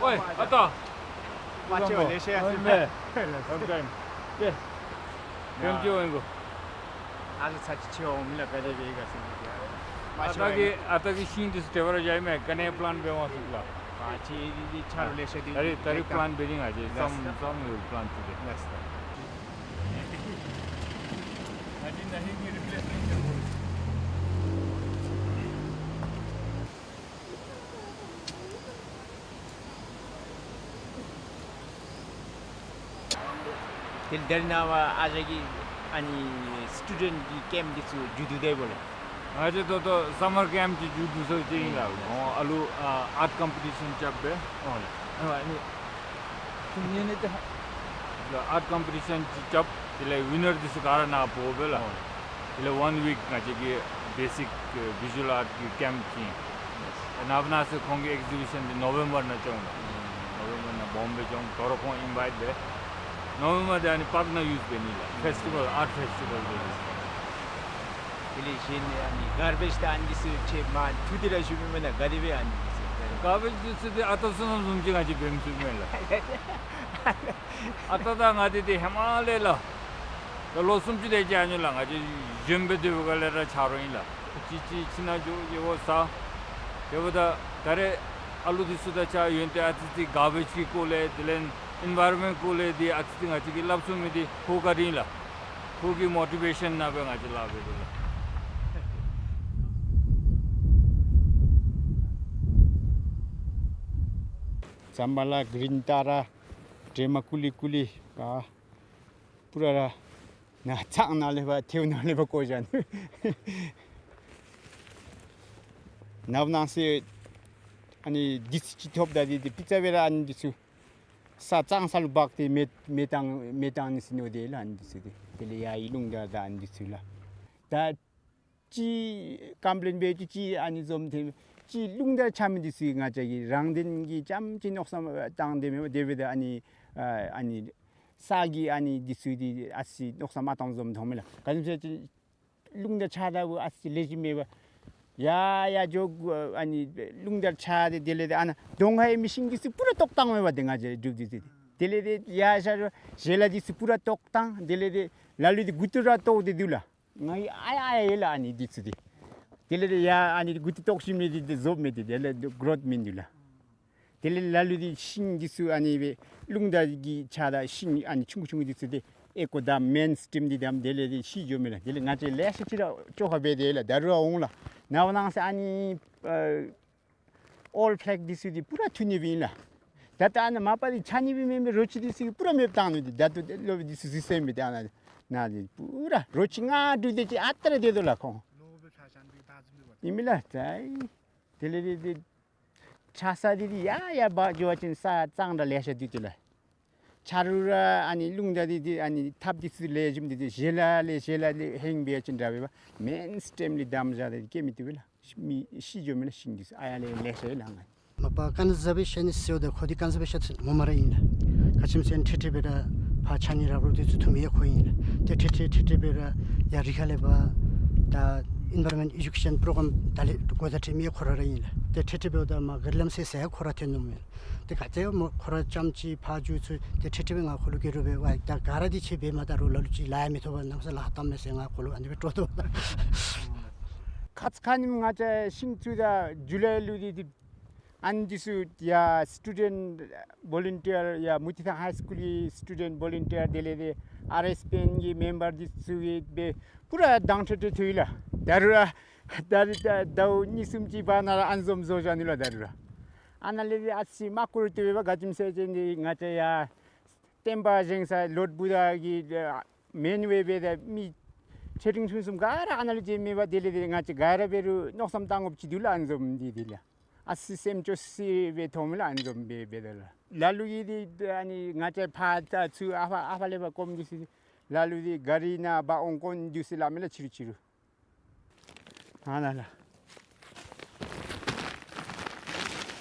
ཨོའི་ཨ་ཏ། མ་ཆེ་བ་ལེ་ཤ་ཡ་སི་མེ། ལོང་ཊའིམ། ཏེ་ལོང་ཊའིམ་ཨིན་གོ། ཨ་ལུ་ཚ་ཅིག་ཆེ་བ་འོང་མི་ལ་ག་དེ་སྦེ་ཨིན་ག་ཟེར་མི་དེ། མ་ཆེ་བ་ཨ་ཏ་གི་ཨ་ཏ་གི་ཤིང་འདི་ཚུ་ཏེ་བར་བཞག་མེད་ག་ནི་པི་ལཱནཊ་འབད་འོང་ཟེར་ལགས། ཨ་ཅི་ཨིན་ཆ་རོགས་ལེ་ཤ་འདི་ད་རེས་ད་རེས་པི་ལཱནཊ་འབད་རིང་ཨ་ཅི་ཙམ་ཙམ་ཡོད་པི་ལཱནཊ་ཚུ་ཏེ། ལགས་སོ། དེ་ལས་ད་རེས་ནངས་པ་ཨ་ཞང་གི་ཨ་ནི་སི་ཊུ་ཌེནཊ་གི་ཀེམཔ་འདི་ཚུ་མཇུག་བསྡུ་དེས་སྨོ་ལགས། ང་བཅས་ད་ལྟོ་སམ་མར་ཀེམཔ་ཅིག་མཇུག་བསྡུ་ཚར་ཅིག་ཨིན་ལགས། ཨོ་ཨ་ལུ་ཨ་ཨརཊ་ཀམ་པི་ཊི་ཤཱན་རྐྱབ་སྦེ། ཨོ་ལགས། ཨ་ནི་ཁྱིམ་ནང་ནི་ཏེ་ལགས་ཨརཊ་ཀམ་པི་ཊི་ཤཱན་ཅིག་རྐྱབ། དེ་ལས་ཝི་ནར་འདི་ཚུ་ག་ར་ནཱ་འབོ་སྦེ་ལགས། ཨོ་དེ་ལས་ཝན་ཝིཀ་ང་བཅས་ཀྱི་བེ་སིཀ་ཝི་ཞུ་ཝལ་ཨརཊ་གི་ཀེམཔ་ཅིག་ཨིན། ནངས་པ་གནངས་ཚེ་ཁོང་གི་ཨེག་ཟི་བི་ཤཱན་འདི་ནོ་བེམ་བར་ནང་འགྱོ་འོང་། ནོ་བེམ་བར་ནང་སྦོམ་སྦེ་འགྱོ་འོང་། དོ་རུང་ཁོང་ཨིན་ཝའིཊ་འབད། ནོ་བེམ་བར་འདི་ཨ་ནི་པཱརཀ་ནང་ཡུསི་འབད་ནི་ལགས། ཕེསི་ཊི་བཱལ་ཨརཊ་ཕེསི་ཊི་བཱལ་འབད་ནི། དེ་ལས་གཞན་ཨ་ནི་གར་བེཇ་དང་ཨ་ནི་འདི་ཚུ་ཁྱེད་མ་ཐུག་སྟེ་ར་ཞུ་མི་མེན་ན་ག་དེ་སྦེ་ཨ་ནི་འདི་ཚུ། གར་བེཇ་འདི་ཚུ་འདི་ཨ་ཏ་བསོད་ནམས་བཟུམ་ཅིག་ང་བཅས་འབད་མི་ཚུགས་མེན་ལགས། ཨ་ཏ་དང་ང་འདི་འདི་ཧེ་མ་ལས་ལགས། ད་ལོ་སུམ་ཅུ་དེ་ཅིག་ཨ་ནི་ལགས་ང་བཅས་གཞོནམ་སྦེ་སྡོད་པའི་སྒང་ལས་ར་ཆ་རོགས་ཨིན་ལགས། ཅིག་ཅིག་ཁྱིམ་ནང་འགྱོ་འགྱོཝ་ཟ། དེ་འབདཝ་ད་ད་རེས་ཨ་ལུ་འདི་ཚུ་དང་གཅིག་ཁར་ཡོད་དེ་ཨ་ཙི་ཙི་གར་བེཇ་གི་སྐོར་ལས་དེ་ལས་ཨེན་ཝའི་རོན་མེནཊ་སྐོར་ལས་འདི་ཨ་ཙི་ཙི་ང་བཅས་ཀྱིས་སླབ་ཚུགས་མི་འདི་ཁོ་ག་དེ་ཨིན་ལགས། ཁོ་གི་མོ་ཊི་བེ་ཤཱན་ནང་སྦེ་ང་བཅས་ལཱ་འབད་དོ་ལགས། ཛམ་བྷ་ལ་གི་རིན་ཏ་ར་དྲེ་མ་ཀུ་ལི་ཀུ་ལི་ག་པུ་ར་ར་ནཱ་གཙང་ནང་ལས་ཕར་ཐལཝ་ནང་ལས་ཕར་བཀོ་བཞག་ནུག། ནངས་པ་གནངས་ཚེ་ཨ་ནི་འདི་ཚུ་ཅིག་ཐོབ་ད་འདི་འདི་ཕྱི་ས་སྦེ་ར་ཨ་ནི་འདི་ཚུ་ས་གཙང་ས་ལུ་འབག་སྟེ་མེ་མེ་བཏང་མེ་བཏང་ནི་ཟེར་མནོ་དེས་ལགས། ཨ་ནི་འདི་ཚུ་འདི་དེ་ལས་ཡར་ཡི་རླུང་རྟ་དང་ཨ་ནི་འདི་ཚུ་ལགས། ད་ཅིག་ཀམ་པི་ལེན་འབད་ཅི་ཅིག་ཨ་ནི་བཟུམ་ཐོན་ཅིག་རླུང་རྟ་ཆགས་མི་འདི་ཚུ་ང་བཅས་ཀྱིས་རང་དོན་གྱི་རྐྱངམ་ཅིག་མནོ་བསམ་བཏང་སྟེ་མེན་པར་དེ་འབདཝ་ད་ཨ་ནི་ཨ་ཨ་ནི་ས་གི་ཨ་ནི་འདི་ཚུ་འདི་ཨ་ཙི་མནོ་བསམ་མ་བཏང་བཟུམ་མཐོངམ་མས་ལགས། ག་ཅི་སྨོ་ཟེར་བ་ཅིན་རླུང་རྟ་ཆགས་ད་བུ་ཨ་ཙི་ལེགས་ཤོམ་མེད་པར་ཡར་ཡར་འགྱོ་དགོ། ཨ་ནི་རླུང་རྟ་ཆགས་ཏེ་དེ་ལས་ཏེ་ཨ་ནཱ་གདོང་ཁར་ཡོད་མི་ཤིང་འདི་ཚུ་པུ་ར་བཏོག་བཏངམ་མས་པ། ཏེ་ང་བཅས་འབྲུགཔ་འདི་ཚུ་དེ་ལས་ཏེ་ཡར་ཤར་ཞལ་ལག་འདི་ཚུ་པུ་ར་བཏོག་བཏང་། དེ་ལས་ཏེ་ལ་ལུ་འདི་མགུ་ཏོ་ར་བཏོག་སྟེ་འདུག་ལགས། ང་གིས་ཨ་ཡ་ཨ་ཡ་ཡོད་ལགས་ཨ་ནི་འདི་ཚུ་འདི། དེ་ལས་ཏེ་ཡ་ཨ་ནི་མགུ་ཏོ་བཏོག་ཞིནམ་ལས་འདི་འདི་བཟོཝ་མས། ཏེ་དེ་ལས་གོ་རོཐ་མིན་འདུག་ལགས། དེ་ལས་ལ་ལུ་འདི་ཤིང་འདི་ཚུ་ཨ་ནི་སྦེ་རླུང་རྟ་གིས་ཆགས་ད་ཤིང་ཨ་ནི་ཆུང་ཀུ་ཆུང་ཀུ་འདི་ཚུ་འདི་ཨེ་ཀོ་དང་མེན་སི་ཊིམ་འདི་དམ་དེ་ལས་འདི་ཤི་འགྱོཝ་མས་ལགས། དེ་ལས་ང་བཅས་ལེ་ཤ་ཅིག་ར་བཅོ་ཁ་འབད་དེ་ལགས། ད་རུང་ར་འོང་ལགས། ནངས་པ་གནངས་ཚེ་ཨ་ནི་ཨ་ཨོལཌ་ཕ་ལེག་འདི་ཚུ་འདི་པུ་ར་འཐུ་ནི་སྦེ་ཨིན་ལགས། ད་ལྟོ་ཨ་ནཱ་མ་པ་འདི་ཆགས་ནི་སྦེ་མེན་པར་རོ་ཁྱི་འདི་ཚུ་གིས་པུ་ར་མེདཔ་བཏང་ནུག། འདི་ད་ལྟོ་ལོག་སྦེ་འདི་ཚུ་གཟིགས་ཟེར་མི་འདི་ཨ་ནཱ་ནཱ་འདི་པུ་ར་རོ་ཁྱི་ལྔ་དྲུག་དེ་ཅིག་ཨ་རྟག་ར་སྡོད་དོ་ལགས་ཁོང་། ཨིན་མས་ལགས། ད་དེ་ལས་འདི་འདི་ཆགས་ས་འདི་འདི་ཡར་ཡར་འབག་འགྱོ་བ་ཅིན་ས་གཙང་དྲགས་ལེ་ཤ་འདུག་ལགས། ཆ་རོགས་ར་ཨ་ནི་རླུང་རྟ་འདི་འདི་ཨ་ནི་ཐགཔ་འདི་ཚུ་ལེགས་ཤོམ་འདི་འདི་ཞལ་ལག་ལས་ཞལ་ལག་ལས་ཧེང་འབད་བ་ཅིན་འདྲ་བས་པ། མེན་སི་ཊིམ་ལས་དམ་བཞག་སྟེ་སྐྱེ་མི་བཏུབ་པས་ལགས། མི་ཤི་འགྱོཝ་མས་ལགས་ཤིང་འདི་ཚུ། ཨ་ཡ་ལེ་ལེ་ཤ་ཡོད་ལགས་ང་། མ་པ་ཀོན་ཟར་བེ་ཤ་ནིསཊ་ཟེརཝ་ད་ཁོ་འདི་ཀོན་ཟར་བེ་ཤ་ནིསཊ་ངོ་མ་ར་ཨིན་ལགས། ག་ཅི་སྨོ་ཟེར་བ་ཅིན་ཁྲིག་ཁྲི་སྦེ་ར་ཕར་ཆ་གནས་ར་བོ་འདི་ཚུ་འཐུ་མི་ཡང་ཁོ་ཨིན་ལགས། ཏེ་ཁྲིག་ཁྲི་ཁྲིག་ཁྲི་སྦེ་ར་ཡར་རི་ཁ་ལས་ཕར་ད་ཨེན་བཱ་རོན་མེནཊ་ཨེ་ཌུ་ཀེ་ཤཱན་པོ་རོ་གརམ་ད་ལས་འགོ་བཙུགས་འཐུ་མི་ཡང་ཁོ་ར་ར་ཨིན་ལགས། ཏེ་ཁྲིག་ཁྲི་སྦེ་ད་མར་ག་རི་ལམ་སེལ་སའི་ཡང་ཁོ་ར་འཐོན་ནུག་མས། ཏེ་ག་ཏེ་མོ་ཁོ་ར་ཙམ་ཅིག་ཕར་འགྱོ་ཚུགས། ཏེ་ཁྲིག་ཁྲི་སྦེ་ང་ཁོ་ལུ་གུ་རུ་སྦེ་ཝའི་ད་ག་ར་འདི་ཁྱོད་འབད་མ་ད་རུང་ལ་ལུ་ཅིག་ལཱ་ཡང་མི་ཐོབ་པར་གནམ་ས་ལཱ་བཏངམ་མས་ཟེར་ང་ཁོ་ལུ་ཨ་ནི་སྦེ་སྤྲོ་དོ་ལགས། ཁ་ཙ་ཁ་ཉིནམ་ང་བཅས་ཤིང་བཙུགས་ད་ཇུ་ལའི་ལུ་འདི་འདི་ཨ་ནི་འདི་ཚུ་ཡར་སི་ཊུ་ཌེནཊ་བོ་ལན་ཊི་ཡར་ཡར་མུ་ཏིག་ཐང་ཧའི་སི་ཀུལ་གྱི་སི་ཊུ་ཌེནཊ་བོ་ལན་ཊི་ཡར་དེ་ལས་ཏེ་ཨར་ཨེསི་པི་ཨེན་གྱི་མེམ་བར་འདི་ཚུ་གིས་སྦེ་པུ་ར་དྭངས་ཁྲིག་ཁྲི་འཐུ་ཡི་ལགས། ད་རུང་ར་ད་རེས་ད་ཟླཝ་གཉིས་གསུམ་ཅིག་བར་ན་ར་ཨ་ནི་བཟུམ་བཟོ་བཞག་ནུག་ལགས། ད་རུང་ར་ཨ་ནཱ་ལས་ཏེ་ཨ་ཙི་མ་བཀུར་བཏུབ་པས་པ། ག་ཅི་སྨོ་ཟེར་བ་ཅིན་འདི་ང་བཅས་ཡར་བསྟན་པ་བཞེངས་ས་ལོརཌ་བུདྡྷ་གི་མེན་ཝེ་སྦེ་ད་མི་ཆེ་འབྲིང་ཆུང་གསུམ་ག་ར་ཨ་ནཱ་ལུ་མཇལ་མི་འབད་དེ་ལས་ཏེ་ང་བཅས་ག་ར་འབད་རུང་མནོ་བསམ་བཏང་དགོཔ་ཅིག་འདུག་ལགས། ཨ་ནི་བཟུམ་འདི་འདི་ལགས། ཨ་ཙི་སེམས་སྐྱོ་སི་སི་སྦེ་མཐོངམ་ལགས། ཨ་ནི་བཟུམ་སྦེ་འབད་དེ་ལགས། ལ་ལུ་གིས་འདི་ཨ་ནི་ང་བཅས་ཕར་ད་ཚུར་ཨ་ཕར་ཨ་ཕར་ལས་ཕར་སྐོར་འདུག་ཟེར། ལ་ལུ་འདི་ག་རི་ནང་འབག་འོང་དགོ་འདུག་ཟེར་སླབ་མས་ལགས། ཕྱི་རུ་ཕྱི་རུ། ཨ་ནཱ་ལགས།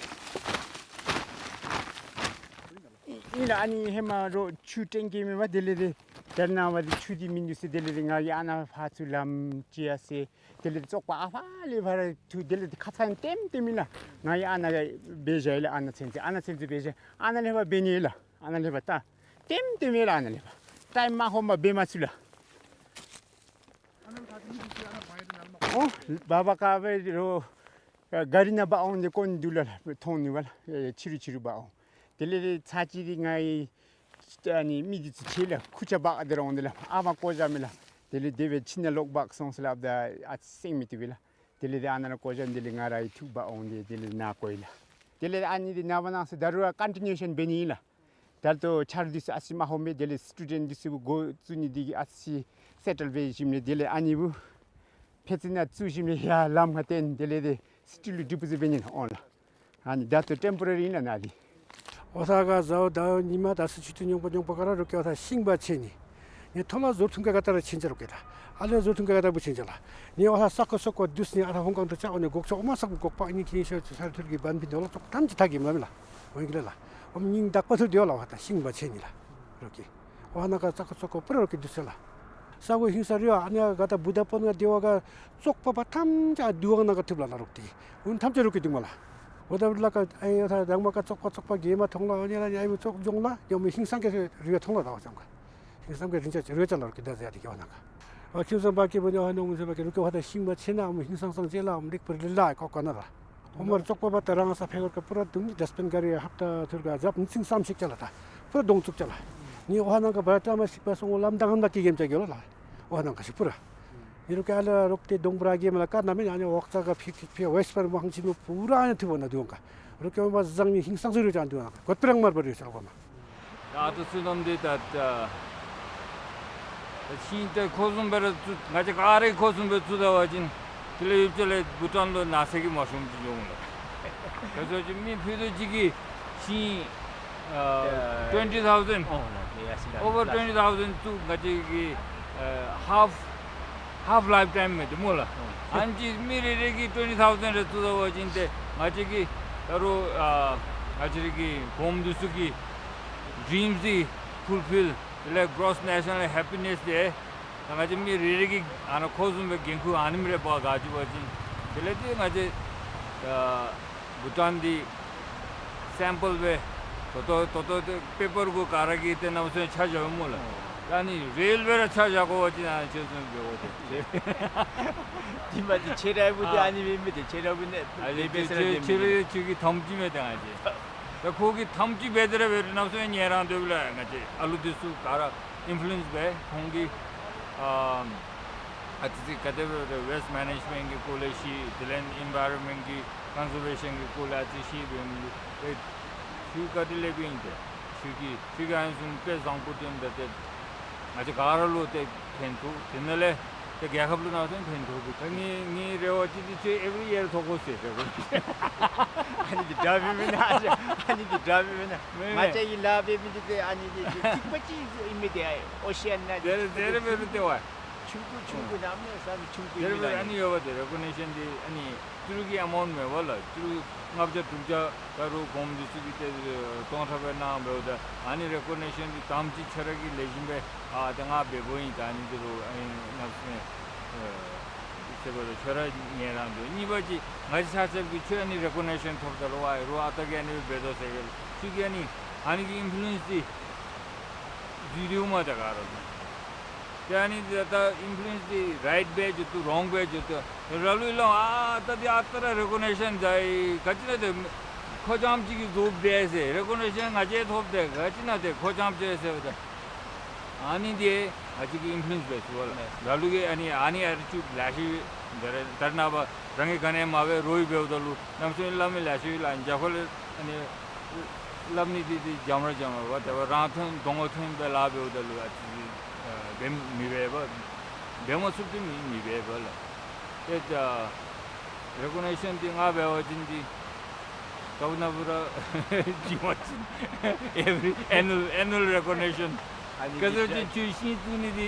ཨ་ནི་ལགས། ཨ་ནི་ཧེ་མ་རོགས་ཆུ་སྤྲིན་གྱི་མེད་པ། དེ་ལས་དེ་དེ་ནང་བ་དེ་ཆུ་དེ་མིན་འདུག་ཟེར། དེ་ལས་དེ་ང་གིས་ཨ་ནཱ་ཕར་ཚུར་ལམ་བཅད་ཡར་སོང་། དེ་ལས་དེ་བཙོག་པ་ཨ་ཕ་ལས་ཕར་ཐུག། དེ་ལས་དེ་ཁ་ཚ་ཡང་ལྟེམ་ལྟེམ་ཨིན་ལགས། ང་གིས་ཨ་ནཱ་ག་འབད་བཞག་ཡི་ལགས། ཨ་ནཱ་ཚུན་ཚོད་ཨ་ནཱ་ཚུན་ཚོད་འབད་བཞག། ཨ་ནཱ་ལས་ཕར་འབད་ནི་ལགས། ཨ་ནཱ་ལས་ཕར་ད་ལྟེམ་ལྟེམ་ཨིན་ལགས། ཨ་ནཱ་ལས་ཕར་ད་ཊའིམ་མ་ཧོན་མ་འབད་མ་ཚུགས་ལགས། ཨོ་བ་བ་ཀ་བའི་རོགས་ག་རི་ནང་འབག་འོང་སྟེ་ཀོ་ནི་འདུག་ལགས། མཐོང་ནི་བ་ལགས། ཕྱི་རུ་ཕྱི་རུ་འབག་འོང་། དེ་ལས་དེ་ཚར་གཅིག་དེ་ང་གིས་ཨ་ནི་མི་དེ་ཚུ་ཁྲིད་ལགས། ཁུར་ཆ་འབག་སྟེ་ར་འོང་སྟེ་ལགས། ཨ་མ་བཀོ་བཞག་མས་ལགས། དེ་ལས་དེ་སྦེ་ཕྱི་ནང་ལོག་འབག་སོང་ཟེར་སླབ་ད་ཨ་ཙི་སེང་མི་བཏུབ་པས་ལགས། དེ་ལས་དེ་ཨ་ནཱ་ར་བཀོ་བཞག། དེ་ལས་ང་ར་ཡི་ཐུག་འབག་འོང་སྟེ་དེ་ལས་ནཱ་བཀོ་ཡི་ལགས། དེ་ལས་ཨ་ནི་དེ་ནངས་པ་གནངས་ཚེ་ད་རུང་ར་ཀོན་ཊི་ནིའུ་ཨེ་ཤཱན་འབད་ནི་ཨིན་ལགས། ད་ལྟོ་ཆ་རོགས་འདི་ཚུ་ཨ་ཙི་མ་ཧོན་མས། དེ་ལས་སི་ཊུ་ཌེནཊ་འདི་ཚུ་འགོ་བཙུགས་ནི་འདི་གིས་ཨ་ཙི་སེ་ཊལ་འབད་ཞིནམ་ལས་དེ་ལས་ཨ་ནི་བུ་ཕྱི་ཚུན་ནང་བཙུགས་ཞིནམ་ལས་ཡར་ལམ་ཁར་བཏོན། དེ་ལས་དེ་སི་ཊིལ་ལུ་ཌི་པོ་ཟིཊ་འབད་ནི་ཨིན་ལགས། ཨ་ནི་ད་ལྟོ་ཊེམ་པོ་ར་རི་ཨིན་ལགས་ནཱ་འདི། འོ་ད་ག་ཟཝ་ད་ཉིན་མ་ད་སི་ཆུ་ཏོ་ཉོག་པ་ཉོག་པ་ག་ར་རོགས་ཀྱིས་འོ་ད་ཤིང་འབག་ཆེ་ནི། ནི་ཐོག་མ་ཟོར་ཐུང་ཀ་ག་ད་ར་ཆེན་ཆ་རོགས་ཀྱིས་ད། ཨ་ལས་ཟོར་ཐུང་ཀ་ག་ད་བུ་ཆེན་ཆ་ལགས། ནི་འོ་ད་ས་ཀོ་ས་ཀོ་འདི་ཚུ་ནི་ཨ་ད་ཧོང་ཀོང་དུ་ཆ་འོ་ནི་སྒོག་ཆ་འོ་མ་ས་ཀོ་སྒོག་པ་ཨིན་ནི་ཁྱེད་ཤོ་ཆུ་ས་ཐུར་གྱི་བན་ཕིན་དོ་ལ་ཙོག་ཐམས་ཅད་ད་གི་མ་མི་ལགས། འོ་ཨིན་གི་ལགས་ལགས། འོ་མི་ཉིན་དག་པ་ཐུར་དེ་བ་ལགས། འོ་ད་ཤིང་འབག་ཆེ་ནི་ལགས་རོགས་ཀྱིས། འོ་ནང་ཀ་ས་ཀོ་ས་ཀོ་པུ་ར་རོགས་ཀྱིས་འདི་ཚུ་ལགས། ས་གོ་ཧིང་ས་རི་བ་ཨ་ནི་ག་ད་བུ་ད་པོ་ནང་དེ་བ་ག་བཙོག་པ་པ་ཐམས་ཅད་དུ་བ་ནང་ག་ཐུབ་ལགས་ལགས་རོགས་ཏེ། འོ་ཐམས་ཅད་རོགས་ཀྱིས་འདུག་མས་ལགས། འོ་ད་ལ་ཀ་ཨ་ཡ་ད་དང་མ་ཀ་བཙོག་པ་བཙོག་པ་གེ་མ་མཐོང་ལགས། ཨ་ནི་ལ་ཨ་ཡ་བཙོག་འཇོང་ལགས། ཡ་མི་ཧིང་སང་གི་རི་བ་མཐོང་ལགས། ད་བ་ཙམ་ཀ་ཧིང་སང་གི་རིན་ཆ་རི་བ་ཅ་ལགས་རོགས་ཀྱིས་ད་ཟེར་ཡ་དེ་གི་འོ་ནང་ཀ། འོ་ཁྱིམ་ཚང་པ་ཀི་བུ་ནི་འོ་ནོ་མི་ཚེ་པ་ཀི་རོགས་ཀྱིས་འོ་ད་ཤིང་འབག་ཆེ་ན་ཨ་མི་ཧིང་སང་སང་ཅེ་ལགས། ཨ་མི་རིག་པ་རི་ལ་ཀོ་ཀ་ན་ལགས། ཧོ་མར་བཙོག་པ་པ་ད་རང་ས་ཕེ་གོར་ཀ་པུ་ར་དུང་ཌས་པིན་ག་རི་ཧབ་ཏ་ཐུར་ག་ཟབ་ནི་ཚིང་སམ་ཤིག་ཅ་ལགས། ད་པུ་ར་དོང་བཙུགས་ཅ་ལགས། ནི་འོ་ནང་ཀ་བ་ཏ་མ་ཤིག་པ་སོང་འོ་ལམ་དང་ཧམ་ད་ཀི་གེམ་ཅ་གི་ལགས། འོ་ནང་ཀ་ཤིག་པུ་ར། ནི་རོགས་ཀྱིས་ཨ་ལ་རོགས་ཏེ་དོང་པུ་ར་གེམ་ལ་ཀ་ན་མེ་ཨ་ནི་འོག་ཚ་ག་ཕི་ཕི་ཕི་ཝེསཊ་པར་མང་ཆེན་མོ་པུ་ར་ཨ་ནི་ཐུབ་བ་ན་དུང་ཀ། རོགས་ཀྱིས་འོ་མ་བཟང་ནི་ཧིང་སང་ཟུར་རུ་ཅ་དུང་ཀ་གོད་པ་རང་མར་བ་རུ་ཅ་ལགས་གོ་མ། ད་ཨ་ཏུ་བསོད་ནམས་འདི་ད་ད་ཤིང་ཏེ་ཁོ་བཟུམ་སྦེ་ར་བཙུགས། ང་བཅས་ག་ར་ཁོ་བཟུམ་སྦེ་བཙུགས་ད་བ་ཅིན་དེ་ལས་ཡུབ་ཅ་ལས་བྷུ་ཊཱན་ལུ་ནགས་ཚལ་གྱི་མ་ཤོང་ཅིག་འབྱུང་ལགས། ག་ཅི་ཅིག་མི་ཕུད་རྡོག་གཅིག་གིས་ཤིང་ཨ་ཨ་ཊུ་ཝེན་ཊི་ཐའུ་ཟེནཌ། ཨོ་ལགས། ཡེ་ཡེ་ཨོ་ཝར་ཊུ་ཝེན་ཊི་ཐའུ་ཟེནཌ་བཙུགས། ང་བཅས་ཀྱིས་ཨ་ཧཱཕ་ཧཱཕ་ལའིཕ་ཊའིམ་མས་ཏེ་སྨོ་ལགས། ཨོ་ཨ་ནི་ཅིག་མི་རེ་རེ་གིས་ཊུ་ཝེན་ཊི་ཐའུ་ཟེནཌ་རེ་བཙུགས་ད་བ་ཅིན་ཏེ་ང་བཅས་ཀྱི་ད་རུང་ཨ་ང་བཅས་ར་གི་གོངམ་འདི་ཚུ་གི་ཌྲིམསི་འདི་ཕུལ་ཕིལ། དེ་ལས་གྲོསི་ནེ་ཤ་ནཱལ་ཧེ་པི་ནེསི་འདི་ད་ང་བཅས་མི་རེ་རེ་གིས་ཨ་ནཱ་ཁོ་བཟུམ་སྦེ་འགན་ཁུར་ཨ་ནེམ་རེ་འབག་ག་ཅི་བ་ཅིན་དེ་ལས་ཏེ་ང་བཅས་ཨ་བྷུ་ཊཱན་འདི་སེམ་པཱལ་སྦེ་ད་ལྟོ་ད་ལྟོ་ཏེ་པེ་པར་གུ་ག་ར་གིས་ཏེ་ནམ་སོང་ཆ་བཞག་སྨོ་ལགས། ཨ་ནི་རིལ་སྦེ་ར་ཆ་བཞག་དགོ་པ་ཅིན་ཨ་ནི་ཁྱོད་ཚུ་འབད་དགོ་ཏེ། དེ་མ་ཏེ་ཁྱོད་ར་བུ་ཏེ་ཨ་ཨ་ནི་སྦེ་མི་ཏེ་ཁྱོད་ར་བུ་ནི་ཨ་ནི་ལེ་པེ་ཏེ་སེ་ར་ཁྱོད་ཁྱོད་ཁྱོད་ཀྱི་དམ་ཚིག་མས་ཏེ་ཨ་ནི། ད་ཁོ་གིས་དམ་ཚིག་འབད་དེ་ར་འབད་རུང་ནམ་སོང་ཡང་ཉན་རང་སྡོདཔ་ལས་ང་བཅས་ཨ་ལུ་འདི་ཚུ་ག་ར་ཨིན་ཕུ་ལུ་ཨེནསི་འབད་ཁོང་གིས་ཨ་ཨ་ཙི་ཅིག་ག་དེ་སྦེ་རེ་ཝེསཊ་མེ་ནེཇ་མེནཊ་གི་སྐོར་ལས་ཤེས། དེ་ལས་ཨེན་བཱའི་རོན་མེནཊ་གི་ཀོན་ཟར་ཝེ་ཤཱན་གི་སྐོར་ལས་ཨ་ཙི་ཤེས་འབད་མི་ལུ་ཏེ་ཁྱོད་ག་དེ་ལས་འབད་ཨིན་ཏེ་ཁྱོད་ཀྱིས་ཁྱོད་ཀྱིས་ཨ་ནི་བཟུམ་དཔེ་བཟང་པོ་སྟོན་ད་ཏེ་ང་བཅས་ག་ར་ལུ་ཏེ་ཕན་ཐོགས། དེ་ནང་ལས་ཏེ་རྒྱལ་ཁབ་ལུ་ནང་ཚུན་ཕན་ཐོགས་པས། ད་ངེའི་ངེའི་རེ་བ་ཅིག་འདི་ཁྱོད་ཨེབ་རི་ཡར་ཐོབ་དགོ་ཟེར་རེ་བ། ཨ་ནི་འདི་དྲག་པས་མེན་ན། ཨ་ནི་འདི་དྲག་པས་མེན་ན། མེན་ང་མེན། བཅས་ཀྱི་ལཱ་འབད་མི་འདི་ཏེ་ཨ་ནི་འདི་ཏེ་ཐིགས་པ་ཅིག་ཨིན་མི་འདི་ཨའི་ཨོ་ཤི་ཡན་ནང་འདི་དེར་དེར་འབད་རུང་ཏེ་བ་ཆུང་ཀུ་ཆུང་ཀུ་གནམ་མེད་ས་མེད་ཆུང་ཀུ་དེར་ཨིན་མི་འབད་ཨ་ནི་ནང་ཡོད་པ་ཏེ་རེ་ཀོ་ནེ་ཤཱན་འདི་ཨ་ནི་ཏི་རུ་གི་ཨ་མའུནཊ་མེན་པ་ལགས། ཏི་རུ་ལྔ་བརྒྱ་དྲུག་བརྒྱ་ད་རུང་གོངམ་འདི་ཚུ་གིས་ཏེ་སྟོང་ཕྲག་སྦེ་གནང་འབདཝ་ད་ཨ་ནི་རེ་ཀོ་ནེ་ཤཱན་འདི་དམ་ཚིག་ཆ་ར་གིས་ལེགས་ཤོམ་སྦེ་ཨ་ཏེ་ང་འབདཝ་ཨིན། ད་ཨ་ནི་འདི་རུང་ཨ་ནི་ང་བཅས་ཨ་ཁྱོད་ར་ཁྱོད་ར་ཉན་རང་སྡོད། གཉིས་པ་ཅིག་ང་བཅས་ཆ་ཁྱབ་ཀྱིས་ཁྱོད་ཨ་ནི་རེ་ཀོ་ནེ་ཤཱན་ཐོབ་ད་ལུ་ཨའི་རུང་ཨ་རྟག་གིས་ཨ་ནི་སྦེ་འབད་དོ་ཟེར་གི་ལགས། ཁྱོད་ཀྱིས་ཨ་ནི་ཨ་ནི་གི་ཨིན་ཕུ་ལུ་ཨེནསི་འདི་འཛུལ་ཏེ་འོང་མས་ད་ག་ར་ཏེ། ཏེ་ཨ་ནི་འདི་ད་ཨིན་ཕུ་ལུ་ཨེནསི་འདི་རའིཊ་སྦེ་འགྱོ་དོ་རོང་སྦེ་འགྱོ་དོ། ར་ལུ་ལོ་ཨ་ད་འདི་ཨ་རྟག་ར་རེ་ཀོ་ནེ་ཤཱན་ཛའི་ག་ཅི་ན་ཏེ་ཁོ་རྐྱངམ་ཅིག་གིས་བཟོ་སྦེ་ཟེར། རེ་ཀོ་ནེ་ཤཱན་ང་བཅས་ཐོབ་སྟེ་ག་ཅི་ན་ཏེ་ཁོ་རྐྱངམ་ཅིག་ཟེརཝ་ད་ཨ་ནི་འདི་ང་བཅས་ཀྱིས་ཨིན་ཕུ་ལུ་ཨེནསི་འབད་ཚུགས་པས་ལགས། ལ་ལུ་གིས་ཨ་ནི་ཨ་ནི་ཨ་རི་ཅུ་ལེ་ཤ་ད་རེས་ད་རེས་ནངས་པ་རང་གི་ག་ནི་མ་འབད་རོགས་ཀྱིས་འབདཝ་ད་ལུ་ནམ་སོང་སླབ་མི་ལེ་ཤ་ཡོད་ལགས། རྒྱ་ཁོ་ལས་ཨ་ནི་སླབ་ནི་འདི་འདི་འཇམ་ར་འཇམ་ར་བ་ཏེ་བ་རང་ཐོན་གདོང་ཁར་ཐོན་སྦེ་ལཱ་འབདཝ་ད་ལུ་ཨ་ཙི་ཨ་འབད་མི་འབད་བ་འབད་མ་ཚུགསཔ་འདི་མི་མི་འབད་བ་ལགས། ཏེ་ད་རེ་ཀོ་ནེ་ཤཱན་འདི་ང་འབད་བ་ཅིན་འདི་ག་བུ་ན་བུ་ར་བྱིན་པ་ཅིན་ཨེབ་རི་ཨེ་ནུ་ཨལ་ཨེ་ནུ་ཨལ་རེ་ཀོ་ནེ་ཤཱན། ཨ་ནི་ག་ཅི་ཅིག་ཁྱོད་ཤིང་བཙུགས་ནི་འདི་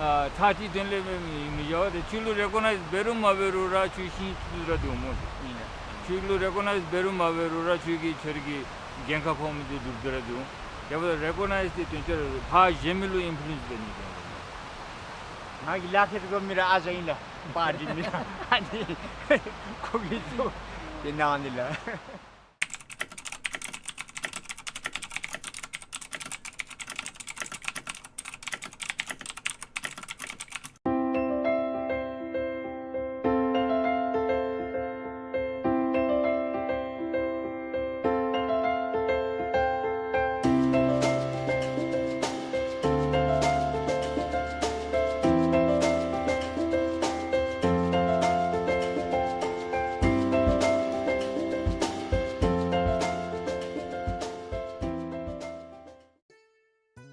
ཨ་ཚར་གཅིག་དོན་ལས་མི་མི་བྱ་བ་ཏེ་ཁྱོད་ལུ་རེ་ཀོ་ནའིཛ་འབད་རུང་མ་འབད་རུང་ར་ཁྱོད་ཤིང་བཙུགས་ར་འདུག་སྨོ། ཨིན་ལགས། ཁྱོད་ལུ་རེ་ཀོ་ནའིཛ་འབད་རུང་མ་འབད་རུང་ར་ཁྱོད་ཀྱིས་ཁྱོད་ར་གི་འགན་ཁག་ཕོག་མི་འདི་སྒྲུབ་སྟེ་ར་འདུག། རྒྱལ་པོ་རེ་ཀོ་ནའིཛ་འདི་དོན་ཚན་ཕར་གཞན་མི་ལུ་ཨིན་ཕུ་ལུ་ཨེནསི་འབད་ནི་ཨིན། ང་གི་ལཱ་ཁག་གི་མི་ར་ཨ་ཙི་ཨིན་ལགས། པར་འདི་མི་ར་ཨ་ནི་ཁོ་གིས་ཚུ་དེ་ནང་ནི་ལགས།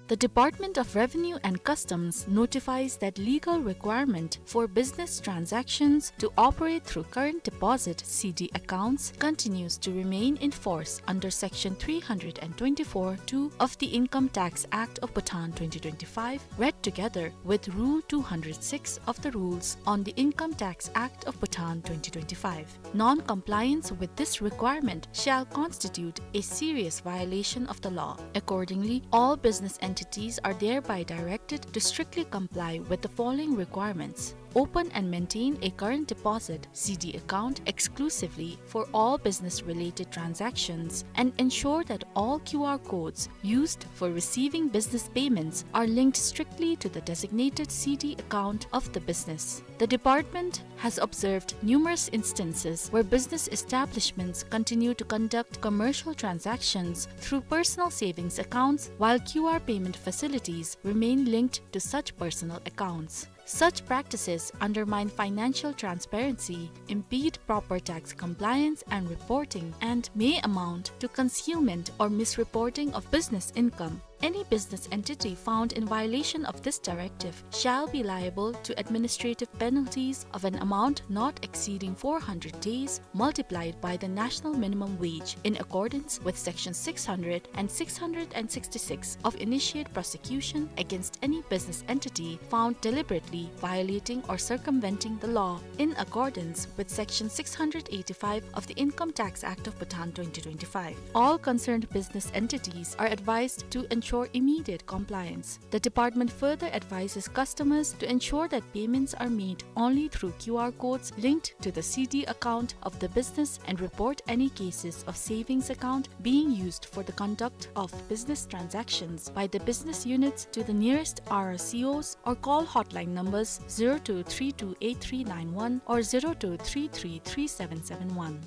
The Department of Revenue and Customs notifies that legal requirement for business transactions to operate through current deposit, C D, accounts continues to remain in force under Section three hundred and twenty-four two of the Income Tax Act of Bhutan twenty twenty-five, read together with Rule two hundred six of the Rules on the Income Tax Act of Bhutan twenty twenty-five. Non-compliance with this requirement shall constitute a serious violation of the law. Accordingly, all business entities are thereby directed to strictly comply with the following requirements. Open and maintain a current deposit, C D, account exclusively for all business-related transactions and ensure that all Q R codes used for receiving business payments are linked strictly to the designated C D account of the business. The department has observed numerous instances where business establishments continue to conduct commercial transactions through personal savings accounts while Q R payment facilities remain linked to such personal accounts. Such practices undermine financial transparency, impede proper tax compliance and reporting, and may amount to concealment or misreporting of business income. Any business entity found in violation of this directive shall be liable to administrative penalties of an amount not exceeding four hundred days multiplied by the national minimum wage, in accordance with Section six hundred and six hundred and sixty-six of Initiate Prosecution against any business entity found deliberately violating or circumventing the law, in accordance with Section six hundred eighty-five of the Income Tax Act of Bhutan twenty twenty-five. All concerned business entities are advised to ensure immediate compliance. The department further advises customers to ensure that payments are made only through Q R codes linked to the C D account of the business and report any cases of savings account being used for the conduct of business transactions by the business units to the nearest R R C Os or call hotline numbers zero two three two eight three nine one or zero two three three three seven seven one.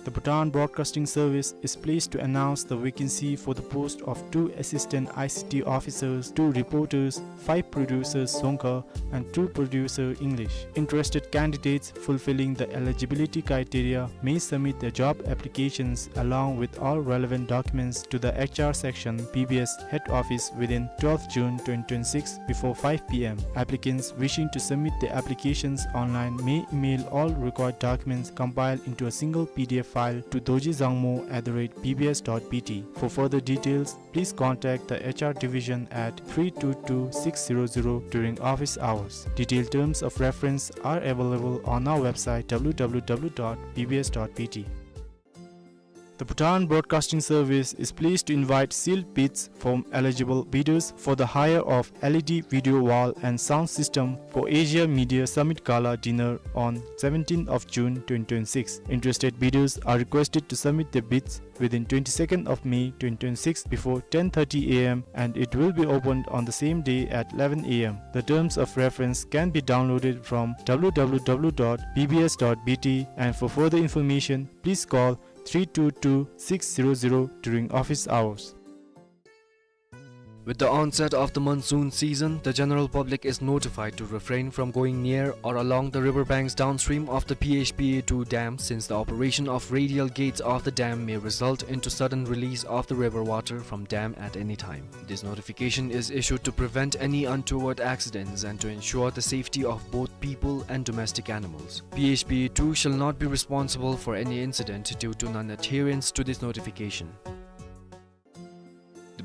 The Bhutan Broadcasting Service is pleased to announce the vacancy for the post of two assistant I C T officers, two reporters, five producers Dzongkha, and two producer English. Interested candidates fulfilling the eligibility criteria may submit their job applications along with all relevant documents to the H R section, B B S head office within twelfth June twenty twenty-six before five P M. Applicants wishing to submit their applications online may email all required documents compiled into a single P D F file to dorji dzangmo at the rate B B S dot B T. For further details, please contact the H R division at three two two six zero zero during office hours. Detailed terms of reference are available on our website W W W dot B B S dot B T. The Bhutan Broadcasting Service is pleased to invite sealed bids from eligible bidders for the hire of L E D video wall and sound system for Asia Media Summit Gala Dinner on seventeenth of June twenty twenty-six. Interested bidders are requested to submit their bids within twenty-second of May twenty twenty-six before ten thirty A M, and it will be opened on the same day at eleven A M. The terms of reference can be downloaded from W W W dot B B S dot B T, and for further information, please call three two two six zero zero during office hours. With the onset of the monsoon season, the general public is notified to refrain from going near or along the river banks downstream of the P H P A two dam, since the operation of radial gates of the dam may result into sudden release of the river water from dam at any time. This notification is issued to prevent any untoward accidents and to ensure the safety of both people and domestic animals. P H P A two shall not be responsible for any incident due to non-adherence to this notification. The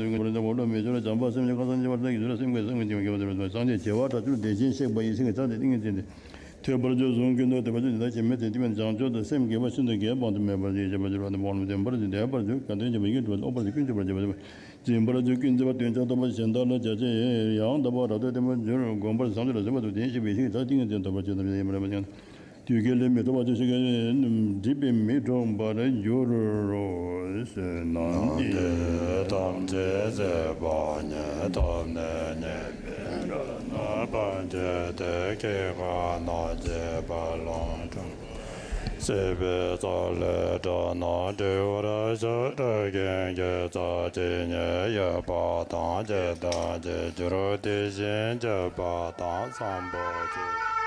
དེ་བས་ཀྱང་བློ་མི་འཆོར་བ། བྱམས་པ་སེམས་ཅན་གང་ཟག་ཉེ་བར་བདག་གིས་བསྒྱུར་བ། སེམས་བསྐྱེད་བསམ་ཡས་ཀྱི་ཡོན་ཏན་ཡོད་པ་དེ་ལ་སངས་རྒྱས་བྱེ་བ་དྲུག་ཅུ་དེ་བཞིན་གཤེགས་པ་ཡི་སེང་གེ་རྩལ་དེ་ཏིང་ངེ་འཛིན་ཏེ། ཐོས་པར་འགྱུར་གཟུངས་ཀྱི་མདོ་ཐོས་པ་ཅན་དེ་དག་གིས་མི་ཚེ་ལྟུང་བའི་བྱང་ཆུབ་ཏུ་སེམས་བསྐྱེད་པ་ཤིན་ཏུ་རྒྱས་པ་དང་མེད་པར་ཤེས་པར་འགྱུར་བ་དང་། སྤོང་ལམ་བདེན་པར་འཛིན་དེ་ཡལ་བར་འགྱུར། དགའ་སྟོན་བྱེད་པ་ཡིད་ཀྱིས་འགྲུབ་པ་དང་། འོག་པར་འདོད་ཀུན་ཆུབ་པར་བྱེད་པ་དེ་ཡལ་བར་འགྱུར། འཛིན་པར་འགྱུར་ཀུན་འཛིན་པ་དོན་ཆེན་རྟོགས་པ་གཞན་དག་ལ་བྱ་བྱེད་ཡང་དག་པར་རབ་ཏུ་བསྟན་པར་འགྱུར། བསྒོམ་པར་བྱང་ཆུབ་ལ་བྱེད་པ་དང་། དེ་བཞིན་གཤེགས་པ་ཡི་སེང་གེ་རྩལ་ཏིང་ངེ་འཛིན་ཐོབ་པར་བྱེད་དམ་ཞེས་ཡི་དམ་བར་མ་ཡིན་པ་ཡང་། དུས་དཀྱིལ་ལས་མི་ཐོབ་པ་ཆོས་ཤེས་མཁན། སྒྲིབ་པས་མི་འཁྲུགས་པར་འགྱུར་རོ་ཞེས་ན། ནམ་འདིར་ཐམས་ཅད་ཟད་པ་ཉིད། ཐོབ་ནས་ཉེས་པའི་དགྲ་རྣམས་ཕམ་བྱས་ཏེ། སྐྱེ་རྒ་ན་འཆིའི་རྦ་ཀློང་འཁྲུགས། སྲིད་པའི་མཚོ་ལས་འགྲོ་རྣམས་སྒྲོལ་བར་ཤོག། འགྲོ་ཀུན་དགེ་རྩ་ཇི་སྙེད་ཡོད་པ་དང་། བྱས་དང་བྱེད་འགྱུར་དེ་བཞིན་གྱུར་པ་དང་། སམ་བྷོ་ཊ།